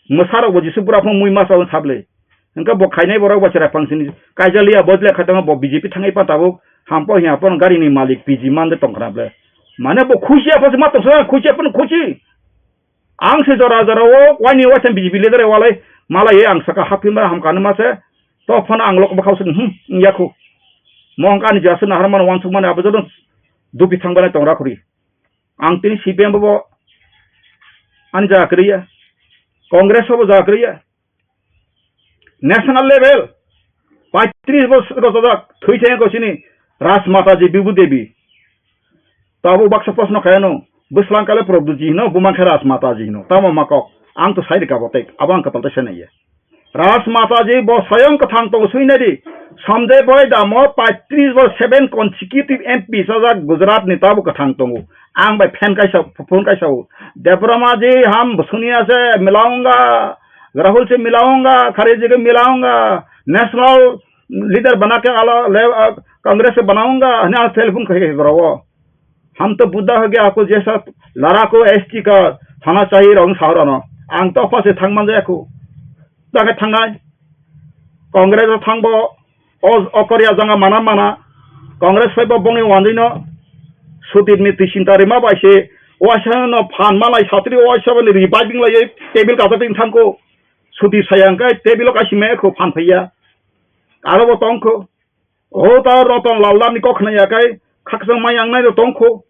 Mwsarok bo Jisu bura phano mui masao sable. Hingke bo khainai borok bo chwrai phangsini kaijaliya bo jle khaitama bo B J P thangai pa tabuk hampo hiya phano gari ni malik P G man de tongkhna ble. Mane bo khusi apha se ma tongsa khusi apha khusi. Ang se jora jora o waini waisa B J P leader walai malai ang saka haphi ma hamkani ma se to phano ang lok bwkhao se hmm yakhu. Mo hingke ani jasa nahar mano wansuk mani abo joto dupi thang bana tongra khuri. Ang tini C P M bo ani jaga kwrwi ya, Congress bo jaga kwrwi ya, national level paitris bosor rojak thwi thangya ko chini Rajmata ji Bibu Devi. Tabuk baksa proshno khaia no, bwslang kale Prabhu ji hino, bumang khe Rajmata ji hino. Tamo ma kok, ang to sai rika bo tek, abo ang kwtal ta sai naiya. Rajmata ji bo swayang kwthang tongo sui nai di. Sanjay Bhai Damo paitris bo seven consecutive M P sajak Gujarat ni tabo kwthang tongo. Ang bai fan kaisa, phone kaisa o. Debbarma ji ham suniya se milaunga, Rahul se milaunga, Kharge ji ke milaunga, national leader bana ke ala le, ah, Congress se banaunga, hini ang telephone khai khai gora o. हम तो बुढ़ा हो गया, आपको जैसा लड़ाकू एसटी का होना चाहिए, rong sahorano. Ang to phase thangman jaya khu. Dage thangnai. Congress o thangbo. O, o Korea janga mana mana, Congress phaiba bongni wanjwino, Sudip ni twi chinta rima bai se, waisa no phan malai satri waisa bani reviving lai, table kata tin thangko, Sudip sayang kai table o kaisi me kho phan phaiya, aro bo tongkho, o ta Roton Lal Lal ni kok khna ya kai, khaksa mai ang nai ro tongkho,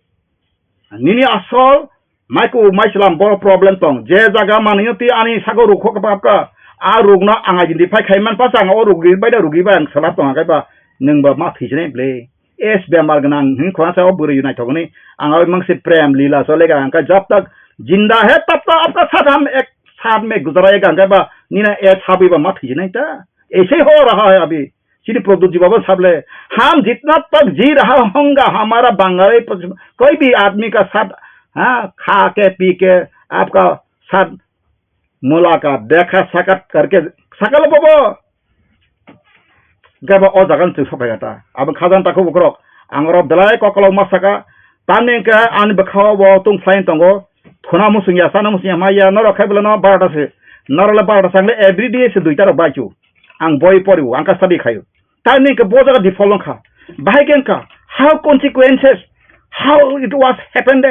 nini asol, Maiku, maislam, bo problem tong. Je jaga manwi twi ani sago rukho ka bapka. A rukno ang identify khai man pasa ang o rugi bai da rugi bai ang sala tong kai ba nwng ba ma thwijne ble. Es bemar gnang hin khona sa o bwrwi naithok ni. Ang o mangse prem lila so lega ang ka jab tak jinda hai tab tak apka sadam ek saat mein guzara ek ang kai ba nina ek sabi ba ma thwijne ta. Aise ho raha hai abhi. Chini Pradyut ji baba sable, "Hum jitna tak ji raha honga, hamara Bangali koi bhi aadmi ka saath, ha, kha ke, pee ke, aapka saath mulaqat, dekha sakaat karke, sakal bobo." Gaba o jaga ni chwng sophai ta. Abo khajang ta khubo khorok. Ang oro belai kokolo ma saka. Tamni hwnkhe ani bwkhao bo tong phlai tongo. Thuna musung ya, sana musung ya, ma ya, norok khai belano barota se. Norok le barota sangle every day se duita rok bai chu. Ang boi pori o, ang ka study khayo. Tamni hwnkhe bo jaga default wngkha. Bahai khe wngkha, how consequences, how it was happened,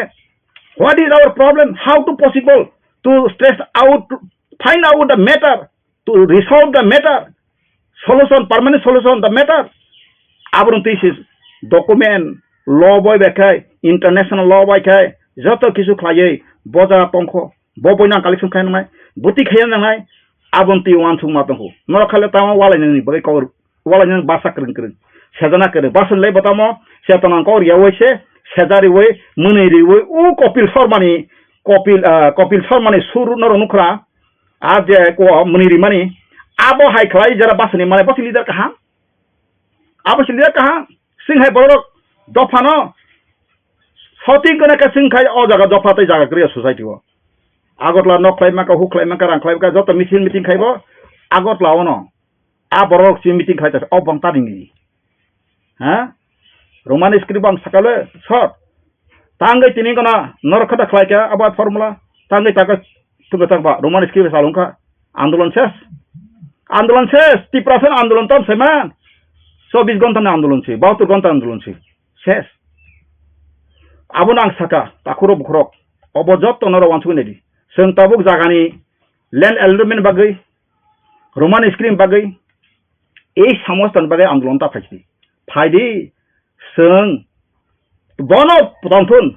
what is our problem, how to possible to stress out, find out the matter, to resolve the matter, solution, permanent solution the matter. Abono twi se document, law bai bai khai, international law bai khai, joto kisu khlaiwi bo jaga tongkho, bo boino ang collection khai nangnai, bwtwi khai nangnai, abono twi uansukma tongkho. Norok khaile tamo walainani bagwi kok walainani basa kwrwng kwrwng, sejana kwrwng, basa le bo tamo, se tongmang kok riyawi se, sejariwi, mwnwi riwi, u Kopil Sharmani, Kopil, ah, Kopil Sharmani sur norok nukhra, A je ko mwnwi rimani, abo hai khlai jara bwsani mane bwsani leader kaham. Abo se leader kaham. Sing hai borok dophano shooting kone ka sing khai o jaga dopha tei jaga kriya society o. Agartala nok khlai maka, hu khlai maka, rang khlai maka, joto meeting meeting khaibo Agartala ono. A borok si meeting khlai ta o bong tani ni. Ha? Roman script ang sakale short. Tangwi tini gana norok kha da khlai kha abo formula. Tangwi taka tuga tak ba Roman script salung kha. Andolon ses. Andolon ses. Tiprasa andolon tam seman. Chobbish ghonta ni andolon si. Bahattor ghonta andolon si. Ses. Abo nang saka. Takhuro bukhurok. Obo jotto norok wansugwi naidi. Chwng tabuk jagani land allotment bagwi, Roman script bagwi, ei samostan bagwi andolon ta phaidi. Phaidi, chwng bono tongthun.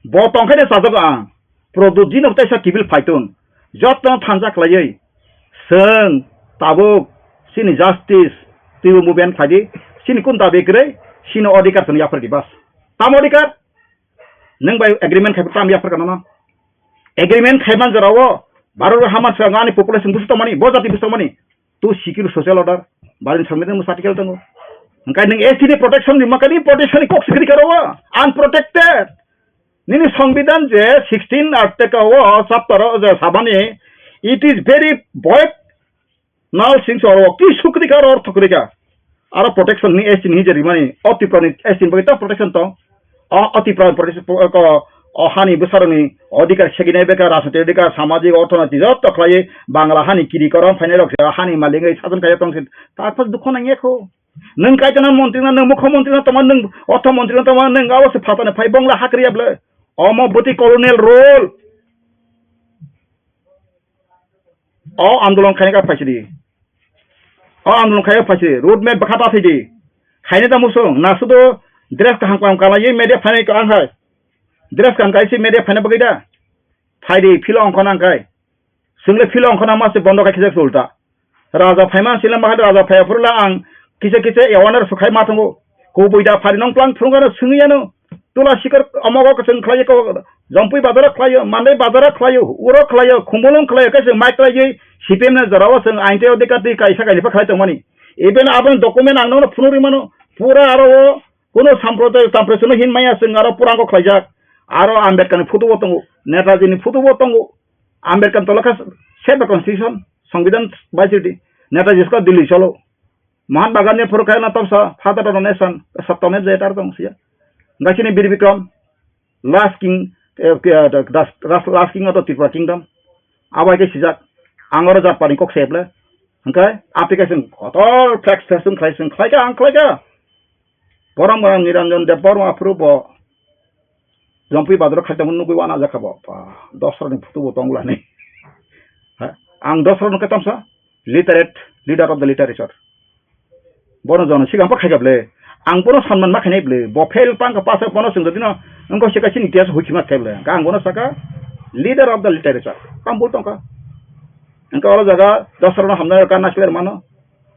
Bo tongkhe de sajak ang. Produjino teisa kibil phaitun. Jotto thanja khlaiwi. Chwng tabuk chini justice twibo movement khlaidi. Chini kun dabi kwrwi, chini odhikar chwng yaphardi bas. Tam odhikar? Nwng bai agreement khai tam yapharka nono. Agreement khaiman jorao Bharat o hama swkang ani population busu tongmani, bo jati busu tongmani. Tu secure social order, Bharat ni Sambidan busu article tongo. Hwnkhe nwng S T ni protection ni makani protection ni kok sikri karo o. Unprotected. Nini Sambidan je sixteen article o chapter o je sabani, it is very void. Nal sing so oro ki sukri ka oro thokri ka. Aro protection ni S T ni hije rimani, o Tripura ni S T ni bagwi ta protection tong. O, o Tripura ni protection po-, ko, o hani bwsarokni odhikar seginai beka, rajnitik odhikar, samajik, orthonoitik joto khlaiwi Bangla hani kiri korom phainai rok se hani malik wngwi sajon kaiya tong se. Ta phas dukho nangya kho. Nwng kaitana montri na, nwng mukho montri na tongma, nwng ortho montri na tongma, nwng abo se phatani phai bongla hakriya bwle. Omo bwtwi colonial rule. O andolon khaina ka phaisidi. O andolon khaina phaisidi. Road map bwkha ta thidi. Khaina da musung. Na sudo dress kaham kaham kala ye media phainai ka ang hai. Dress kaham kaisi media phaina bagwi da. Phaidi philo ongkho nang kai. Chwng le philo ongkho na ma se bondo khai khijak ulta. Raja phaima sila mahal raja phaiya phuru la ang kisa kisa awareness khai ma tongo. Kubui da phari nong plang phunukgano swngwi ano. Tula sikar omogo kwchwng khlaiyo ko, Jompui bazaro khlaiyo, Mandai bazaro khlaiyo, uro khlaiyo, Khumulwng khlaiyo, khe chwng mai khlaiwi C P M ni jorao chwng ain tei odhikar twi kaisa kainwi pha khlai tongmani. Even aboni document ang nono phunuk rimano, pura aro o kuno samprodaya tamprechwno hin maya chwng aro purango khlaijak. Aro Ambedkar ni photo bo tongo, Netaji ni photo bo tongo. Ambedkar tolokha save the constitution, Songbidan bai sidi. Netaji sko Delhi cholo. Mahatma Gandhi phuru khe na topsa father of the nation, saptame je tar tong siya. Gachini Bir Bikram, last king, eh, ke, eh, das, das, last king of the Tripura kingdom. Abai ke sijak, angoro jat pani kok seble. Hwnkhe application kotor flex flex wng khlai, chwng khlai kha, ang khlai kha. Borom borom Niranjan Debbarma aphuru bo Jampui bazaro khaitamo nugwi wana jakha bo. Ba, Dosrani photo bo tongla ni. Ha? Ang Dosra no khe tamsa literate, leader of the literature. Bono jono sigang pa khaikha ble. Ang bono sanman ma khainai ble. Bo fail pang ka pasa bono sung jodino wngkha sika chini itia huikhima khe ble. Ang bono saka leader of the literature. Tam bul tongkha. Wngkha oro jaga Dosra no hamnai ka nasler mano.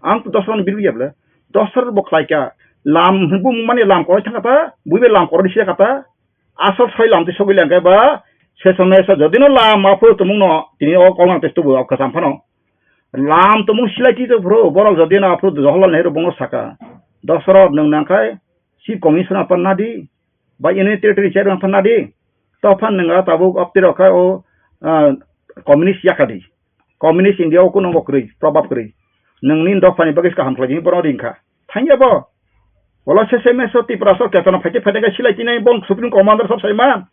Ang to Dosra no biru ya ble. Dosra bo khlai kha. Lam bu mani lam koroi thangkha ta. Buibe lam koroi sida kha ta. Asol soi lam twi sogwi lengkhe ba sesame sa jodino lam aphuru tumung no tini o kolnang twi tubu o kwcham phano. Lam tumung silai twi to phuru borok jodino aphuru Jawaharlal Nehru bono saka. Dosra nwng nangkhai Chief Commissioner phan nadi, ba Union Territory Chairman phan nadi, to phan nwng tabuk opti rok khai o, ah, communist yakadi. Communist India o kuno bo kwrwi, probab kwrwi. Nwngni dophani bagwi kaham khlai di, bono ring kha. Thangya bo. Wala sesame so Tiprasa ketana phaikhe phaikhe silai tinai bon Supreme Commander sab saiman.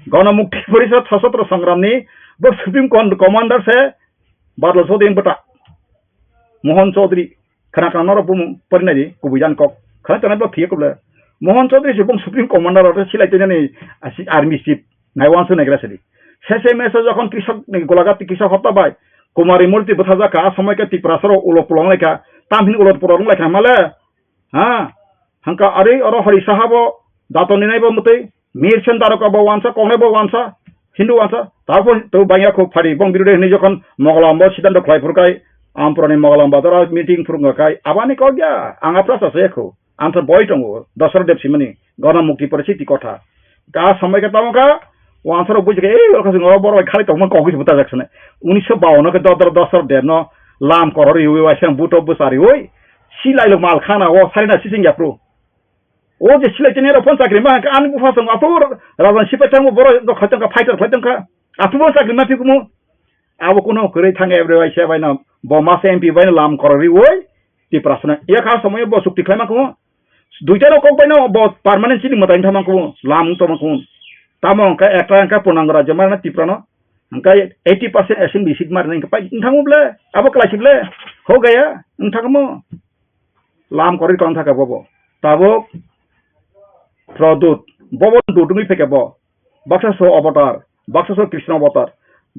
Ganamukti Porishad Sashastra Sangramni bo Supreme Con-, Commander se Badal Chaudhary bwta. Mohan Chaudhary. Khana khana norok bumung porinai di, kubui jan kok. Khana khana bo thiye kuble. Mohan Chaudhary se bung Supreme Commander oro silai tinani asi army chief. Nai wansu nai gra sidi. Sesame so jokhon Krishok ni Golaghat Krishok hotta bai. Kumari Murti bwthajak kha, a somoi khe Tiprasa rok ulo pulong lai kha. Tamhin ulo pulong lai kha male. Ha? Hangka ari oro Hori Saha bo dato ninai bo mwtwi. Mirsen Daroka bo wansa, kongnai bo wansa, Hindu wansa. Tapo to bangya kho phari bong birude hinwi jokhon Mogalam bo siddhanto khlai phur kai, Ampurani Mogalam bazar meeting phur wngkha kai. Abani kok ya, ang apra sa se kho. Ang to boi tongo, Dosra Deb simani, Ganamukti Porishad ti kotha. Ka somoi khe tamo kha, wansa rok buji khe, ei, oro khasing oro borok khali tongma kok se buta jak sene. Unisho bawan no khe Dodra Dosra Deb no lam korori ui waisang buto bwsari ui. Silai lo mal khana o, sarina sising yapru. O je silai tini rok phone chakri ma hwnkhe ani bupha song aphuru rajan sipai thango borok rok khaitong kha fighter khaitong kha. Aphuru bo chakri ma phikumu. Abo kuno kwrwi thang ebre bai se bai no bo masa M P bai no lam korori oi Tiprasa no. Iya kha somoy bo chukti khlai ma kumu. Duita rok kok bai no bo permanent chini mwtai thang ma kumu. Lam to ma kumu. Tamo hwnkhe ekta hwnkhe punang rajya ma na Tipra no. Hwnkhe eighty percent assembly seat ma rwna hwnkhe pai thangmu ble. Abo kwlai si ble. Ho gaya wng thangmu. Lam korwi tong thaka bobo. Tabuk Produt. Bobo dudungwi pheke bo. Baksa so avatar. Baksa so Krishna avatar.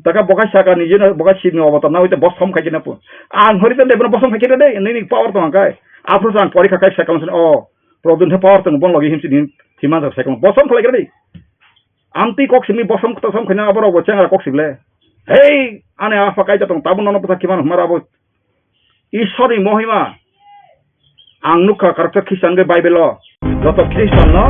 Taka bokai saka ni jeno bokai Shiv ni avatar na hoite bosom khai jena pu. Ang hori tande bono bosom khai jena de. Nini power tong kai. Aphuru ang pori kha kai sakang sen o. Produt he power tong bon logi himsi din. Thiman sakang bosom khlai kre de. Amtwi kok simi bosom kota som khaina aborok bo chengra kok sible. Hei, ani apha kaita tong tabuk nono bwsa khiman humara bo. Ishorni mohima. Ang nukha karakter Khristian ge Bible o. Joto Khristian no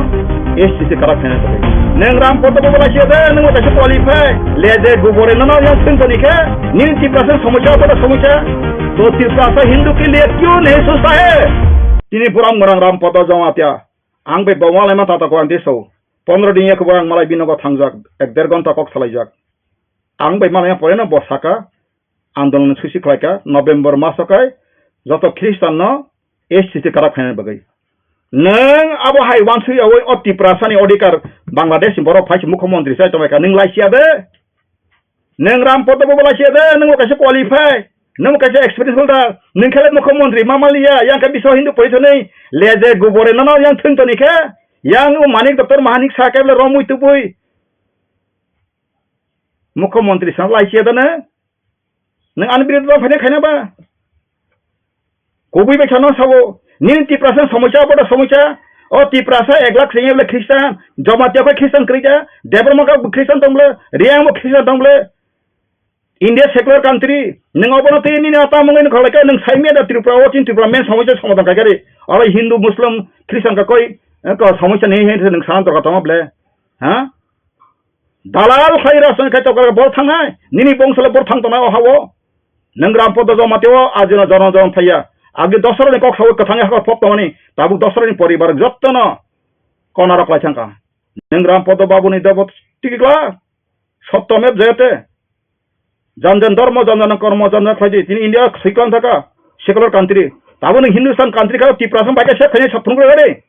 S T C karak khaina tongwi. Neng Ram Podo bo belai siya de, neng kaisa qualify. Leje gubore nono yang sing toni khe, nini Tiprasa somosya apa da somosya? To Tiprasa Hindu ke liye kyun nahi sochta hai? Tini buram ngarang Ram Podo Jamatia. Ang bai bo malai ma tata ko ang tiso. Pondro din ya kubo ang malai binogo thangjak, ek der gonta kok salaijak. Ang bai malai ma pore no bo saka, andolon susi khlaika, November maso kai, joto Khristian no S T C karak khaina bagwi. Nwng abo hai wansui awoi o Tiprasa ni odhikar Bangladesh ni borok phai se mukhyamantri sai tongbai kha, nwng lai siya de. Nwng Ram Podo bo belai siya de, nwng bo kaisa qualify, nwng bo kaisa experience holder, nwng khe le mukhyamantri ma maliya, yang khe biswa Hindu porishad ni leje gubore nono yang thwng toni khe, yang o Manik Doctor Mahanik sa khe le romwi tubui mukhyamantri sa lai siya de nwng, nwng ani birodh ba phaina khaina ba. Kubui bai sano sabo, nini Tiprasa somosya, boda somosya, o Tiprasa ek lakh sengya bole Khristan, Jamatia bai Khristan kwrwi ja, Debbarma ka Khristan tong bole, Reang bo Khristan tong bole, India secular country, nwng obono tei nini ata mungwi nukha lai kha, nwng saimya da Tripura, o chini Tripura main somosya somadhan khai kha re, oro Hindu, Muslim, Khristan ka koi, eh, ka somosya ni he nwng sana dorkar tongma bole, ha? Dalal khai rasan khai tokar bor thangnai, nini bongso le bor thang tongnai o ha o. Nwng Ram Podo Jamatia o ajino jono jono thaya. Agi Dosrani kok sawi kwthangwi hakor pop tongmani, tabuk Dosrani poribar jottono konarok lai thangkha. Nwng Ram Podo Babuni dobo tikikla, sotto mev jayate. Jan jan dharma, jan jan kormo, jan jan khlaidi. Tini India siklang thaka, secular country. Tabuk nwng Hindustan country kha, Tiprasa bai khe sep khaini sap phunukre gade.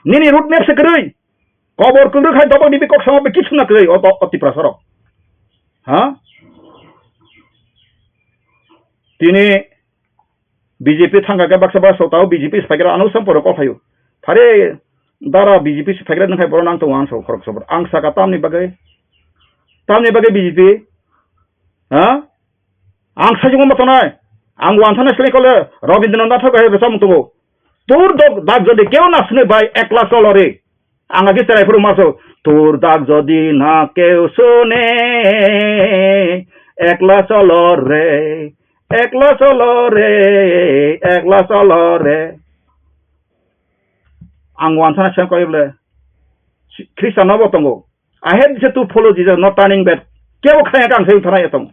Nini root map se kwrwi. Kobor kwrwi khai dobo dibi kok sama be kisu na kwrwi o, o, o Tiprasa rok. Ha? Tini B J P thangkha khe baksa baksa tao B J P se phaikhe ano sam poro kok phaio. Phare dara B J P se phaikhe nang khai borok nang tongo ang sa khorok sobor. Ang saka tamni bagwi, tamni bagwi B J P? Ha? Ang sajwk ma tongnai. Ang wanthana seleng kole Rabindranath Thakur hai rwchapmung tongo. Tur dok dak jodi keo na sune bai ekla cholo re. Ang agi cherai phuru maso. Tur dak jodi na keo sune ekla cholo re. Ekla cholo re. Ekla cholo re. Ang wanthana seleng kole Khristian no bo tongo. I hate this to follow Jesus, not turning back. Kebo khaya kang sai thana etong.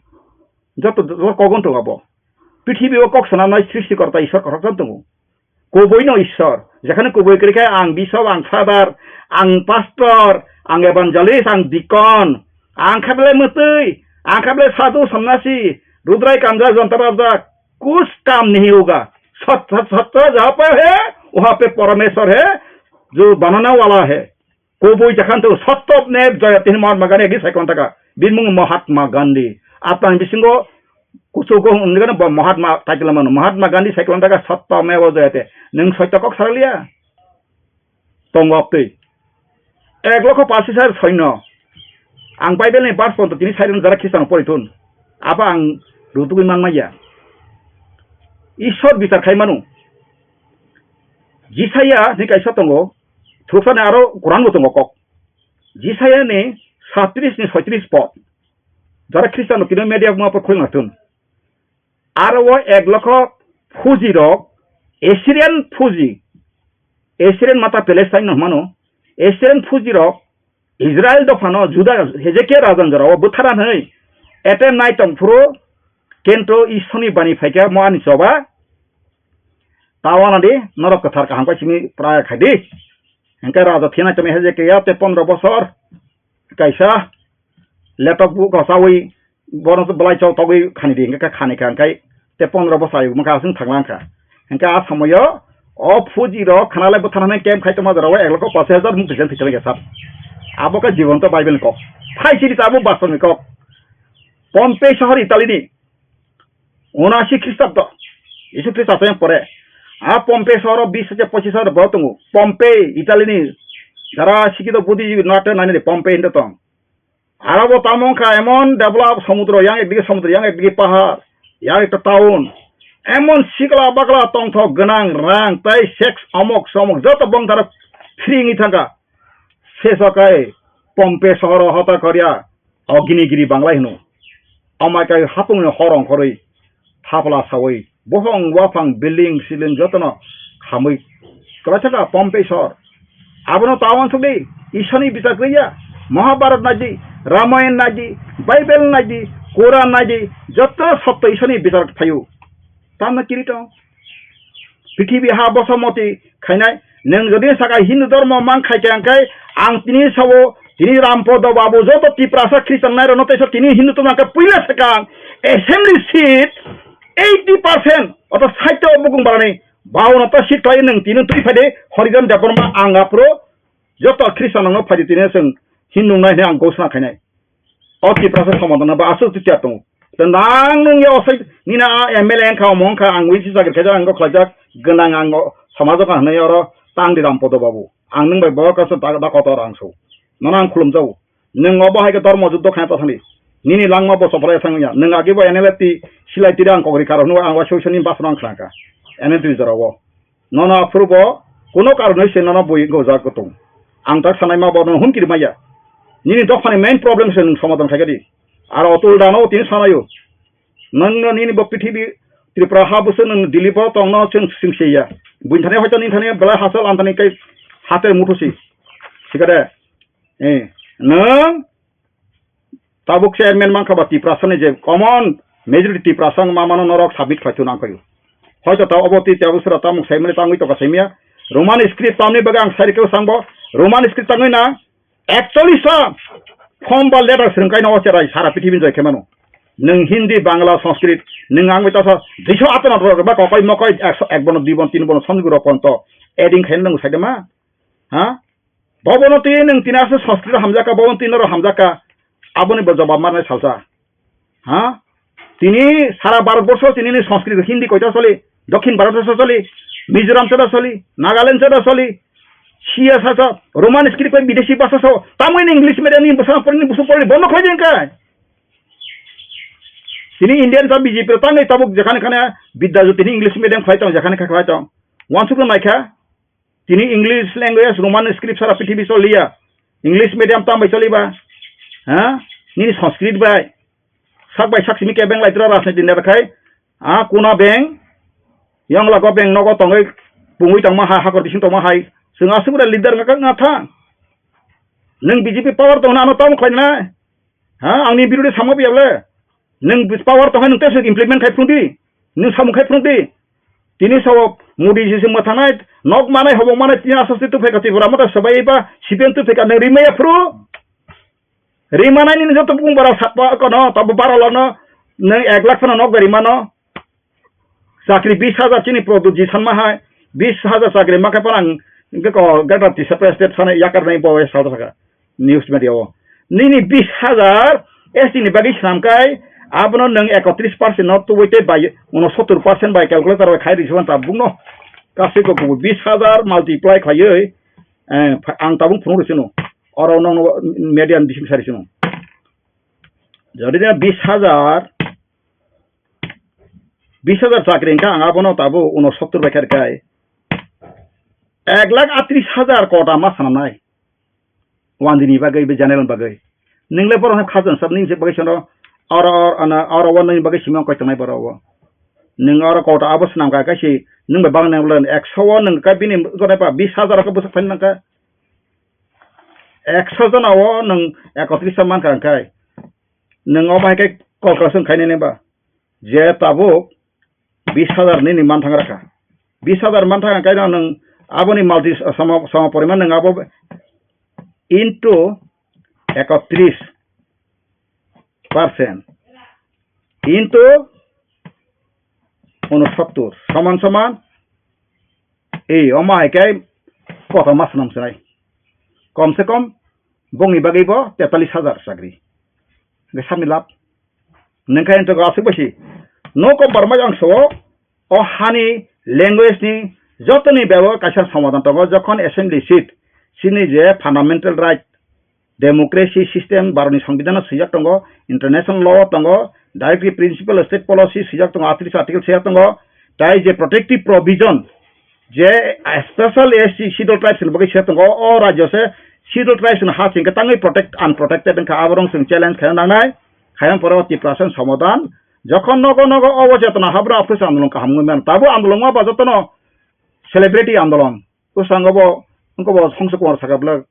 Joto joto kogon to abo. Prithibi o kok sanamnai srishti korta Ishwar kothok tongo. Kubui no Ishwar. Jekhane kubui kri khe ang bishop, ang father, ang pastor, ang evangelist, ang deacon, ang khablai mutui, ang khablai sadhu sannasi, rudrai kanja jonta babjak, kus kam nahi hoga. Sat sat sat jaha pe he, waha pe parameshwar he, jo banana wala he. Kubui jakhan to Satyameva Jayate hwnwi Mahatma Gandhi agi sai kwlangtaka. Bini mung Mahatma Gandhi. Atang bisingo kuchugo hwnwi gana bo Mahatma title mano. Mahatma Gandhi sai kwlangtaka Satyameva Jayate. Nwng soito kok saraliya? Tongo aptwi. Ek lokho pasis hajar soino. Ang Bible ni verse ponto tini sai rwng jara Khristiano pori thun. Abo ang rutugwi man maya. Ishwar bichar khai mano. Jisaya ni kaisa tongo. Thwksa ni aro Quran bo tongo kok. Jisaya ni satris ni soitris pod. Jara Khristiano tino media ma por khulna thun. Aro o ek lokho Fuji rok, Assyrian Fuji, Assyrian mata Palestine no hwnmano, Assyrian Fuji rok Israel dophano Juda Hezekia rajan jora o bwthara hwnwi attempt nai tong phuru kento Ishwrni bani phaikha mo ani choba. Tawana di norok kwthar kaham kai simi praya khai di. Hingke raja thina tongwi Hezekia tei pondro bosor kaisa letok bu kosawi bono belai chok togwi khani di hingke khani kha hingke tei pondro bosai mokha aswng thanglang kha. Hingke a samoyo o Fuji rok khana lai bwthana hwnwi camp khai tongma jorao ek lokho pash hajar mung twisan thwisan khe sat. Abo khe jibonto Bible ni kok. Phai siri ta abo bastoni kok. Pompei sohor Italy ni. Unasi Khristabdo, Jisu Khristo asai pore. A Pompei sohoro bis hajar pochis hajar borok tongo. Pompei, Italy ni. Jara sikito buddhijibi no ate nani de Pompei hinde tong. Arabo tamo wngkha emon develop somudro, yang ekdigi somudro, yang ekdigi pahar, yang ekta town. Emon sikla bakla tongthok gwnang rang tei sex omok somok joto bongtharo free wngwi thangkha. Sesokai Pompei sohoro hota koria. O gini giri banglai hino. Amai kai hapungni hor ongkhorwi, thapla sawi, bohong waphang, building siling jotono khamwi kwlaisa kha Pompei sohor. Abono ta uansukdi, Ishani bichar kwrwiya, Mahabharat naidi, Ramayan naidi, Bible naidi, Quran naidi, joto sotto Ishani bichar phaio. Tamno kiri tong? Prithibi ha boso moti khainai. Nwng jodi saka Hindu dhormo man khai khe, ang khai ang tini sao, tini Rampodo Babu joto Tiprasa Christian nai rokno teisa tini Hindu tongna khe puila swkang assembly seat eighty percent oto site o bukung barani bauna ta seat khlai nwng tini twi phai de Horijan Debbarma ang aphuru joto Christian rokno phai di tini chwng Hindu nai hwnwi ang ghosna khainai. O Tiprasa somadhan ba aswk twi tiya tongo. Tei nang nung ya osai nini a M L A wngkha, omo wngkha, ang wi si chakri khaijak, ang kok khlaijak, gwnang ang o somajo ka hwnwi oro tang di Rampodo Babu. Ang nung bai bo kaisa da, da kotor ang so. Nono ang khulum jago. Nwng obo hai khe dhormo juddho khaina ta thani. Nini langma bo sophra ya thang ya. Nwng agi bo N L F T silai tiri ang kokri karo hwnwi ang wa soi soni basno ang khnaka. N L T jora o. Nono aphuru bo kuno karonwi se nono bui wngkha o jaga kutung. Ang tak sanai ma bo nono hum kiri maya. Nini dophani main problem se nwng somadhan khai di. Aro otul dano tini sanayo. Nwng no nini bo prithibi Tripura ha busu nwng Delhi bo tong no chwng sing se ya. Buini thani hoito nini thani belai hasal ang thani kai hatel muthu si. Sikade. Eh, nwng Tabuk chairman mankha ba Tiprasa ni je common majority Tiprasa wngma mano norok submit khlai thung nang khaio. Hoito ta obo twi tabuk sura tamung saimani tangwi toka saimya. Roman script tamni bagwi ang sai rikhe swngbo Roman script tangwi na actually sa form ba letter swrwng kaino o cherai sara prithibi jai khe mano. Nwng Hindi, Bangla, Sanskrit, nwng ang bai tasa duiso ato na ba kokoi mokoi ekso ek bono dui bono tin bono somni guro ponto adding khaino nwng sai de ma? Ha? Bobono twi nwng tini aswk Sanskrit hamjakha, bobono twi norok hamjakha, aboni bo jobab marnai salsa. Ha? Tini sara Bharat borsho tini ni Sanskrit Hindi koita soli, Dokhin Bharat o choli, Mizoram o choli, Nagaland o choli, C S o, Roman script bai bideshi bhasha o, tamoni English medium ni bwsang porni busu porni bondo khlai jeng kai. Tini Indian ta B J P tangwi tabuk jekhane khane Bidya Jyoti ni English medium khlai tong, jekhane kha khlai tong. Wansuk nai kha, tini English language Roman script sara prithibi choliya. English medium tam bai choliba. Ha? Nini Sanskrit bai. Sak bai sak simi kebeng lai tra rajniti neta khai. A kuna beng. Yang lago beng nogo tongwi pungwi tongma ha, hakor bising tongma hai. Chwng aswk leader ngakak nga thang. Nwng B J P power tongna ano tamo khlaina. Ha, angni birode samma biyable. Nwng power tongkha nwng tei implement khai phunukdi. Nwng samung khai phunukdi. Tini sao Modi ji se mwthanai, nok manai, hobong manai, tini aswk se tuphai kati pura mata sabai ba, C P M tuphai ka nwng rimaya phuru. Rimanai nini joto bung bara satwa kono, tabo bara lono, nwng ek lakh phano nok bai rimano. Chakri bis hajar chini product ji sanma hai, bis hajar chakri ma khe phano ang hingke ko gata tisa president sana yakar nai bo sal saka news media o. Nini bis hajar S T ni bagwi swnam kai, abono nwng ekotris percent no tubui tei bai, unosottor percent bai calculator bai khai risuan ta bungno. Kasui ko kubu bis hajar multiply khaiwi, eh, pha-, ang tabung phunuk risuno. Oro nong media ni bising sari suno. Jodi na bis hajar, bis hajar chakri hingke ang abono tabo unosottor bai kha rwkha. Ek lakh atris hajar kota ma sanamnai. Wandini bagwi, be general bagwi. Ningle borok no khajan sab ning se bagwi sono oro, oro, ana, oro o nini bagwi simi koi tongnai borok o. Ning oro kota abo swnam ka kaisi ning bai bang nang len ekso o ning ka bini gone pa bis hajar ka bwswk thani nang ka. Ekso jona o ning ekotris ta man ka hingkai. Nwng omo hai khe calculation khainai nai ba? Je tabuk bis hajar nini manthang rakha. Bis hajar manthang khe nwng aboni multi sama, sama poriman nwng abo into ekotris percent into unosottor soman soman, ei, omo hai khe kotor ma swnam swnai. Kom se kom bongni bagwi bo tetalis hajar chakri. Hingke sabni lab. Nengkha entok aswk bai si. No compromise ang sao. O hani language ni jotoni bebo kaisa somadan tongo, jokhon assembly seat, chini je fundamental right, democracy system, Bharatni Songbidan o swijak tongo, international law o tongo, directive principle state policy swijak tongo, atris article swijak tongo, tai je protective provision, je special S T schedule tribes ni bagwi swijak tongo, o rajyo se schedule tribes ni ha singke tangwi protect, unprotected wngkha, aborok chwng challenge khaina nangnai. Hayang pore o Tiprasa ni somadan. Jokhon nogo nogo obo chetona habra aphuru se andolon kaham wngwi mano. Tabo andolon wngma ba jotono celebrity andolon. Bwskango bo, wngkha bo Songso Kumar saka bwlak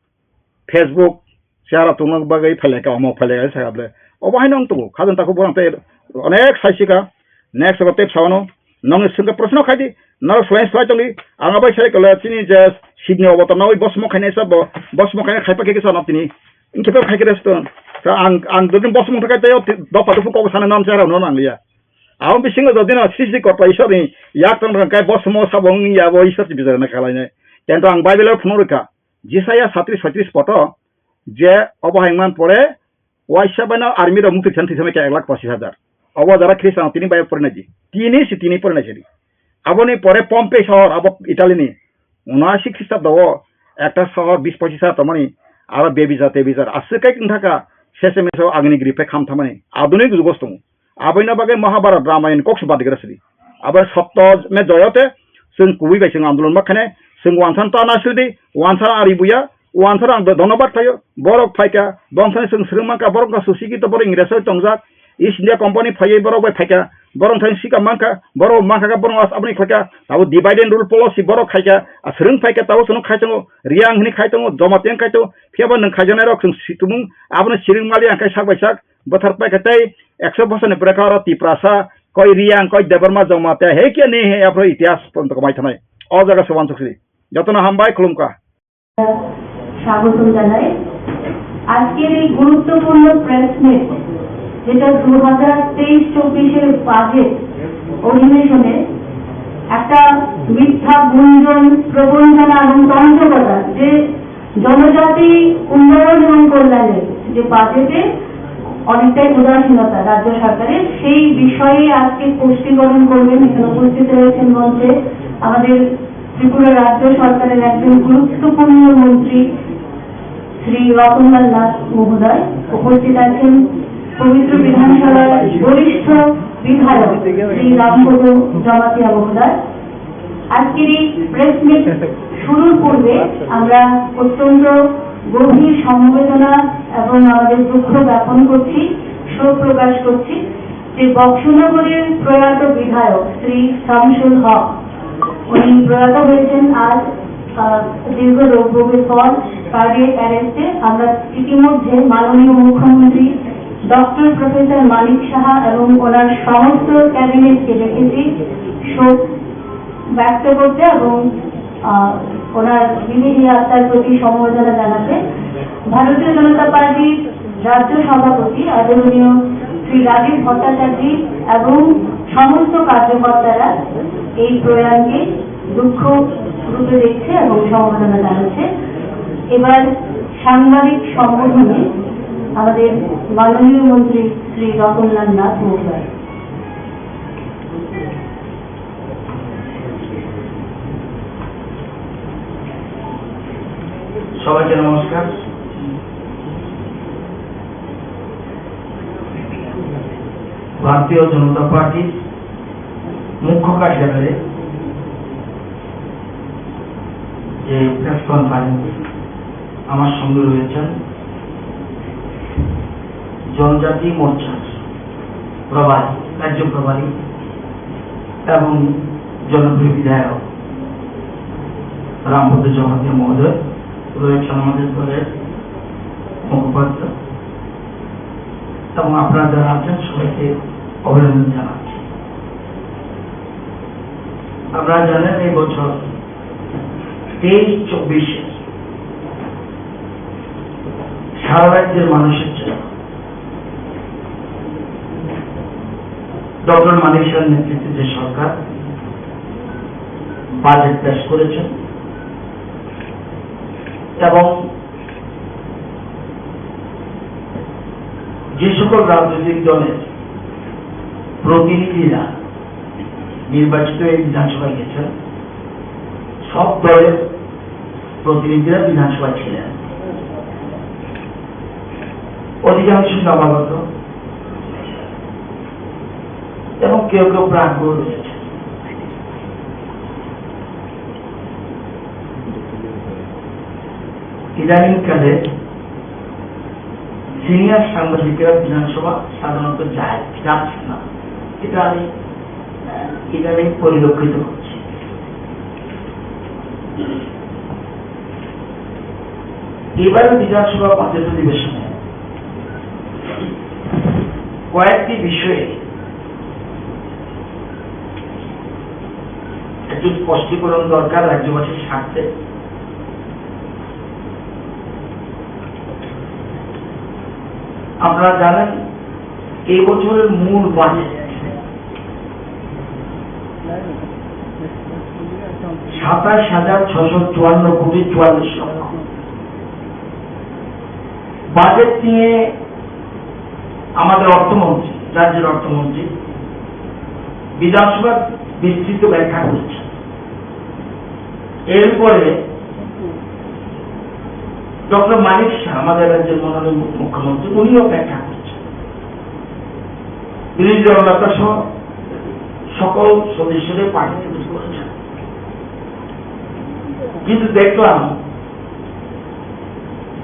Facebook, chara tongna bagwi phailai ka, omo phailai ka saka bwlak. Obo haino wng tongo. Khajang takhuk borok tei onek sai sika. Next abo tei phano. Nokni swngkhe proshno khai di, norok swlai swlai tongdi, ang abai sai kala chini je Shibni obotor nawi bosmo khainai sa bo, bosmo khainai khaipa khe kisa no tini, wngkhe bo khai khe resto, ta ang, ang dodin bosmo thangkai tei o ti-, dopha dopha kok sana nam chara no nang liya. Abo bisingo dodin o sisi kotla Isor ni yak tong thang kai bosmo sabo wng ya bo Isor ti bijar na khalai nai. Tento ang Bible o phunuk rwkha, Jisaya satris soitris poto, je obo hai man pore, Waisa baino army rok muktwi thani thwi thangma khe ek lakh pochis hajar. Obo jara Khristan tini bai porinai di. Tini si tini porinai sidi. Aboni pore Pompei sohor abo Italy ni. Uno ashi Khristabdo o ekta sohor bis pochis hajar tongmani aro bebizar tebizar aswk kai wngthaka sese meso agni gri phe kham thamani. Adunik jugo tongo. Aboino bagwi Mahabharat Ramayan kok se badigra sidi. Abo sotto me joyote, chwng kubui bai chwng andolon ma khainai, chwng wansan ta na sidi, wansan ari buya, wansan ang dhonobad khlaio, borok phaikha, bongthani chwng swrwng mankha, borok wngkha susikito, borok Ingresoi tongjak, East India Company phaiwi borok bai phaikha, borok thani sikha mankha, borok mankha khe borok as-, aboni khlaikha, abo divide and rule policy borok khaikha, a swrwng phaikha, tabuk chwngno khai tongo, Riyang hwnwi khai tongo, Jamatia khai tongo, phiyaba nwng khaijaknairok chwng si-, tumung, abono swrwng maliya hwnkhe sak bai sak, bwthar paikha tei ekso bosor ni bwrwkha oro Tiprasa, koi Riyang, koi Debbarma, Jamatia, he khe ni he aphro itihas ponto kwmai thanai. O jaga se uansuk sidi. Jotono hambai, khulumkha. স্বাগতম জানাই। আজকের এই গুরুত্বপূর্ণ press meet, যেটা দু হাজার তেইশ চব্বিশের বাজেট অধিবেশনে একটা মিথ্যা গুঞ্জন, প্রবঞ্চনা এবং তঞ্চকতা, যে জনজাতি উন্নয়ন এবং কল্যাণে যে বাজেটে অনেকটাই উদাসীনতা রাজ্য সরকারের, সেই বিষয়ে আজকে স্পষ্টীকরণ করবেন। এখানে উপস্থিত রয়েছেন মঞ্চে আমাদের ত্রিপুরা রাজ্য সরকারের একজন গুরুত্বপূর্ণ মন্ত্রী শ্রী রতনলাল নাথ মহোদয়, উপস্থিত আছেন পবিত্র বিধানসভার বরিষ্ঠ বিধায়ক শ্রী রামপদ জমাতিয়া মহোদয়। আজকের এই প্রেস মিট শুরুর পূর্বে আমরা অত্যন্ত গভীর সমবেদনা এবং আমাদের দুঃখ জ্ঞাপন করছি, শোক প্রকাশ করছি যে বক্সনগরের প্রয়াত বিধায়ক শ্রী শামসুল হক, উনি প্রয়াত হয়েছেন আজ, আহ, দীর্ঘ রোগ ভোগের পর কার্ডিয়াক অ্যারেস্টে। আমরা ইতিমধ্যে মাননীয় মুখ্যমন্ত্রী ডক্টর প্রফেসর মানিক সাহা এবং ওনার সমস্ত ক্যাবিনেটকে দেখেছি শোক ব্যক্ত করতে এবং, আহ, ওনার বিদেহী আত্মার প্রতি সমবেদনা জানাতে। ভারতীয় জনতা পার্টির রাজ্য সভাপতি আদরণীয় শ্রী রাজীব ভট্টাচার্য এবং সমস্ত কার্যকর্তারা এই প্রয়াণকে দুঃখ রূপে দেখছে এবং সমবেদনা জানাচ্ছে। এবার সাংবাদিক সম্বোধনে আমাদের মাননীয় মন্ত্রী শ্রী রতনলাল নাথ মহোদয়। সবাইকে নমস্কার। ভারতীয় জনতা পার্টির মুখ্য কার্যালয়ে যে প্রেস কনফারেন্স, আমার সঙ্গে রয়েছেন জনজাতি মোর্চার প্রভারী, রাজ্য প্রভারী এবং জনপ্রিয় বিধায়ক রামপদ জমাতিয়া মহোদয়, রয়েছেন আমাদের দলের মুখপাত্র এবং আপনারা যারা আছেন সবাইকে অভিনন্দন জানাচ্ছি। আপনারা জানেন, এই বছর তেইশ চব্বিশে সারা রাজ্যের মানুষের জন্য ডক্টর মানিক সাহার নেতৃত্বে যে সরকার বাজেট পেশ করেছেন এবং যে সকল রাজনৈতিক দলের প্রতিনিধিরা নির্বাচিত এই বিধানসভায় গেছেন, সব দলের প্রতিনিধিরা বিধানসভায় ছিলেন। অধিকাংশ নবাগত এবং কেউ কেউ প্রাক্তন রয়েছে। ইদানিংকালে সিনিয়র সাংবাদিকরা বিধানসভা সাধারণত যায়, যাচ্ছে না। এটা আমি, আহ, ইদানিং পরিলক্ষিত হচ্ছে। এবারে বিধানসভা বাজেট অধিবেশনে কয়েকটি বিষয়ে একটু স্পষ্টীকরণ দরকার রাজ্যবাসীর স্বার্থে। আপনারা জানেন, এই বছরের মূল বাজেট সাতাশ হাজার ছশো চুয়ান্ন কোটি চুয়াল্লিশ লক্ষ। বাজেট নিয়ে আমাদের অর্থমন্ত্রী, রাজ্যের অর্থমন্ত্রী বিধানসভার বিস্তৃত ব্যাখ্যা করেছেন। এরপরে ডক্টর মানিক শাহ, আমাদের রাজ্যের মাননীয় মুখ্যমন্ত্রী, উনিও ব্যাখ্যা করছেন। বিরোধী দলনেতা সহ সকল সদস্যদের পার্টিসিপেট করেছেন। কিন্তু দেখলাম,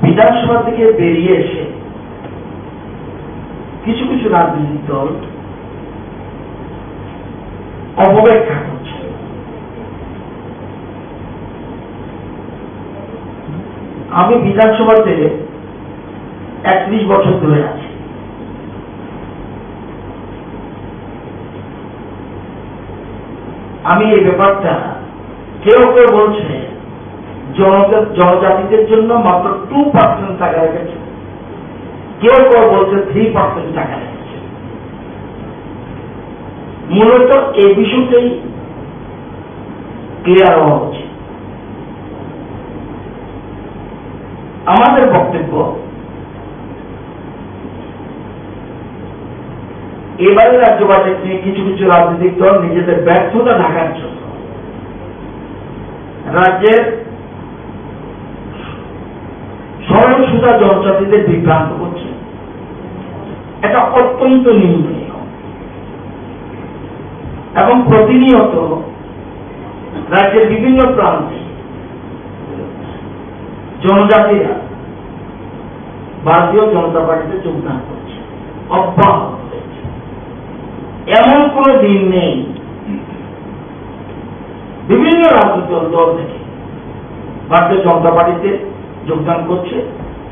বিধানসভা থেকে বেরিয়ে এসে কিছু কিছু রাজনৈতিক দল অপব্যাখ্যা করছে। আমি বিধানসভাতে একত্রিশ বছর ধরে আছি। আমি এই ব্যাপারটা, কেউ কেউ বলছে জনজা-, জনজাতিদের জন্য মাত্র টু পার্সেন্ট টাকা রেখেছে, কেউ কেউ বলছে থ্রি পার্সেন্ট টাকা রেখেছে। মূলত এই বিষয়টাই ক্লিয়ার হওয়া উচিত। আমাদের বক্তব্য, এবারে রাজ্য বাজেট নিয়ে কিছু কিছু রাজনৈতিক দল নিজেদের ব্যর্থতা ঢাকার জন্য রাজ্যের সরল সোজা জনজাতিদের বিভ্রান্ত করছে। এটা অত্যন্ত নিন্দনীয়। এবং প্রতিনিয়ত রাজ্যের বিভিন্ন প্রান্তে জনজাতিরা ভারতীয় জনতা পার্টিতে যোগদান করছে, অব্যাহত রয়েছে। এমন কোনো দিন নেই বিভিন্ন রাজনৈতিক দল থেকে ভারতীয় জনতা পার্টিতে যোগদান করছে,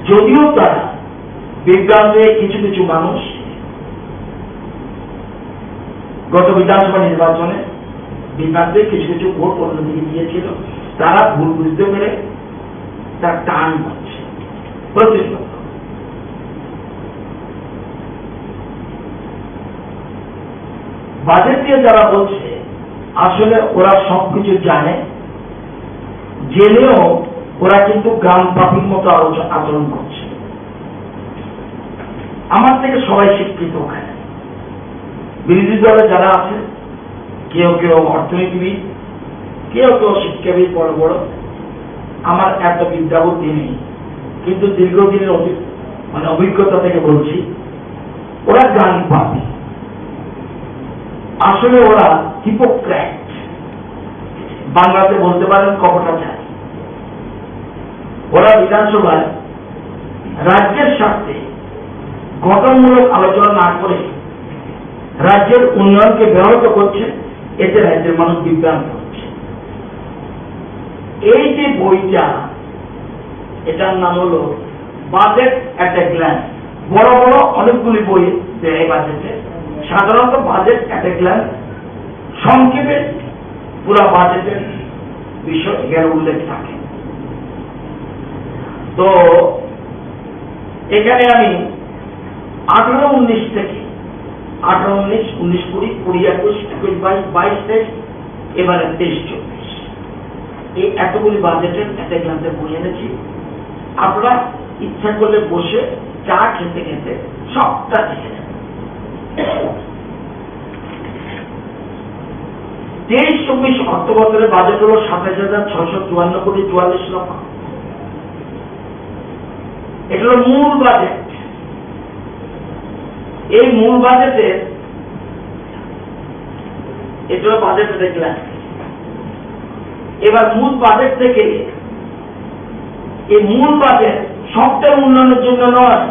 যদিও তারা বিভ্রান্ত হয়ে কিছু কিছু মানুষ গত বিধানসভা নির্বাচনে বিভ্রান্ত হয়ে কিছু কিছু ভোট অন্যদিকে দিয়েছিল, তারা ভুল বুঝতে পেরে তার টান মারছে, প্রতিশোধ। বাজেট নিয়ে যারা বলছে, আসলে ওরা সবকিছু জানে, জেনেও ওরা কিন্তু গ্রাম পাপির মতো আলোচ- আচরণ করছে। আমার থেকে সবাই শিক্ষিত ওখানে। বিরোধী দলে যারা আছে, কেউ কেউ অর্থনীতিবিদ, কেউ কেউ শিক্ষাবিদ বড় বড়। আমার এত বিদ্যা বুদ্ধি নেই, কিন্তু দীর্ঘদিনের অভি- মানে অভিজ্ঞতা থেকে বলছি, ওরা গ্রাম পাপী। আসলে ওরা হিপোক্রেট, বাংলাতে বলতে পারেন কপটাচারী। ওরা বিধানসভায় রাজ্যের স্বার্থে গঠনমূলক আলোচনা না করে রাজ্যের উন্নয়নকে ব্যাহত করছে, এতে রাজ্যের মানুষ বিভ্রান্ত হচ্ছে। এই যে বইটা, এটার নাম হলো বাজেট অ্যাট এ গ্ল্যান্স। বড় বড় অনেকগুলি বই দেয় বাজেটে। সাধারণত বাজেট অ্যাট এ গ্ল্যান্স সংক্ষেপে পুরা বাজেটের বিষয় এখানে উল্লেখ থাকে। তো এখানে আমি আঠারো উনিশ থেকে, আঠারো উনিশ, উনিশ কুড়ি, কুড়ি একুশ, একুশ বাইশ, বাইশ তেইশ, এবারে তেইশ চব্বিশ, এই এতগুলি বাজেটের একটা গ্রান্টে বই এনেছি। আপনারা ইচ্ছা করলে বসে চা খেতে খেতে সবটা দেখে নেবেন। তেইশ চব্বিশ অর্থ বছরের বাজেট হলো সাতাশ হাজার ছয়শো চুয়ান্ন কোটি চুয়াল্লিশ লক্ষ। এটা হলো মূল বাজেট। এই মূল বাজেটে, এটা হলো বাজেট দেখলাম। এবার মূল বাজেট থেকে, এই মূল বাজেট সবটাই উন্নয়নের জন্য নয়।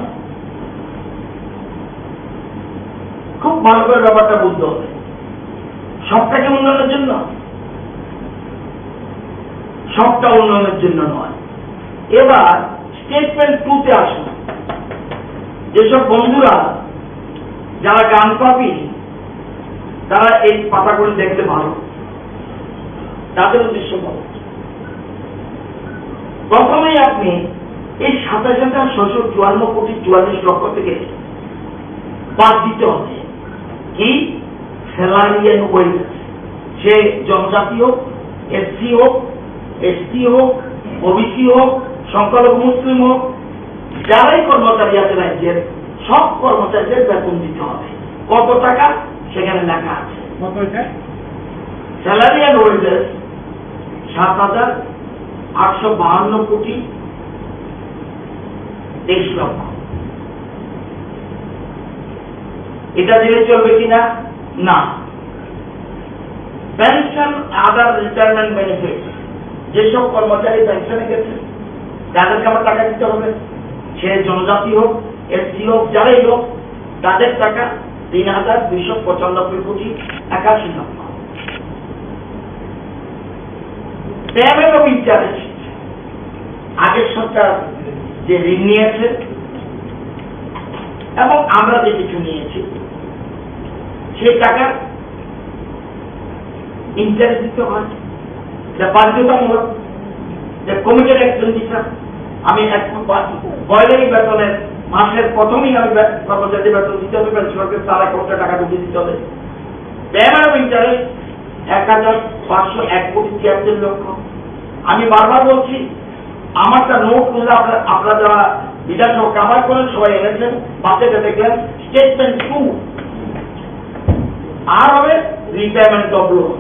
খুব ভালো করে ব্যাপারটা বুঝতে হবে। সবটা কি উন্নয়নের জন্য? সবটা উন্নয়নের জন্য নয়। এবার স্টেটমেন্ট টু তে আসুন। যেসব বন্ধুরা, যারা গান পাপি, তারা এই পাতাগুলি দেখতে পারো, তাদের উদ্দেশ্য বলো। প্রথমেই আপনি এই সাতাশ হাজার ছয়শো চুয়ান্ন কোটি চুয়াল্লিশ লক্ষ থেকে বাদ দিতে হবে কি? Salary and wages. সে জনজাতি হোক, এসসি হোক, এসটি হোক, ওবিসি হোক, সংখ্যালঘু মুসলিম হোক, যারাই কর্মচারী আছে রাজ্যের, সব কর্মচারীদের বেতন দিতে হবে। কত টাকা? সেখানে লেখা আছে। কত এটা? স্যালারি অ্যান্ড ওয়েজেস সাত হাজার আটশো বাহান্ন কোটি তেইশ লক্ষ। এটা দিলে চলবে কিনা? না। পেনশন, আদার রিটায়ারমেন্ট বেনিফিটস, যেসব কর্মচারী পেনশনে গেছে, তাদেরকে আবার টাকা দিতে হবে। সে জনজাতি হোক, এসটি হোক, যারাই হোক, তাদের টাকা তিন হাজার দুইশো পঁচানব্বই কোটি একাশি লক্ষ। পেমেন্ট অফ ইন্টারেস্ট, আগের সরকার যে ঋণ নিয়েছে এবং আমরা যে কিছু নিয়েছি, সেই টাকার ইন্টারেস্ট দিতে হয়। এটা বাধ্যতামূলক, এটা কমিটেড এক্সপেন্ডিচার। আমি এক পয়লারই বেতনের মাসের প্রথমেই আমি বে-, কর্মচারীদের বেতন দিতে হবে, পেনশনারকে তার অ্যাকাউন্টে টাকা ঢুকিয়ে দিতে হবে। পেমেন্ট অফ ইন্টারেস্ট এক হাজার পাঁচশো এক কোটি তিয়াত্তর লক্ষ। আমি বারবার বলছি, আমারটা নোট করলে আপনারা, আপনারা যারা বিধানসভা কামাই করেন, সবাই এনেছেন, বাজেটে দেখলেন, স্টেটমেন্ট টু, আর হবে রিপেমেন্ট অফ লোন।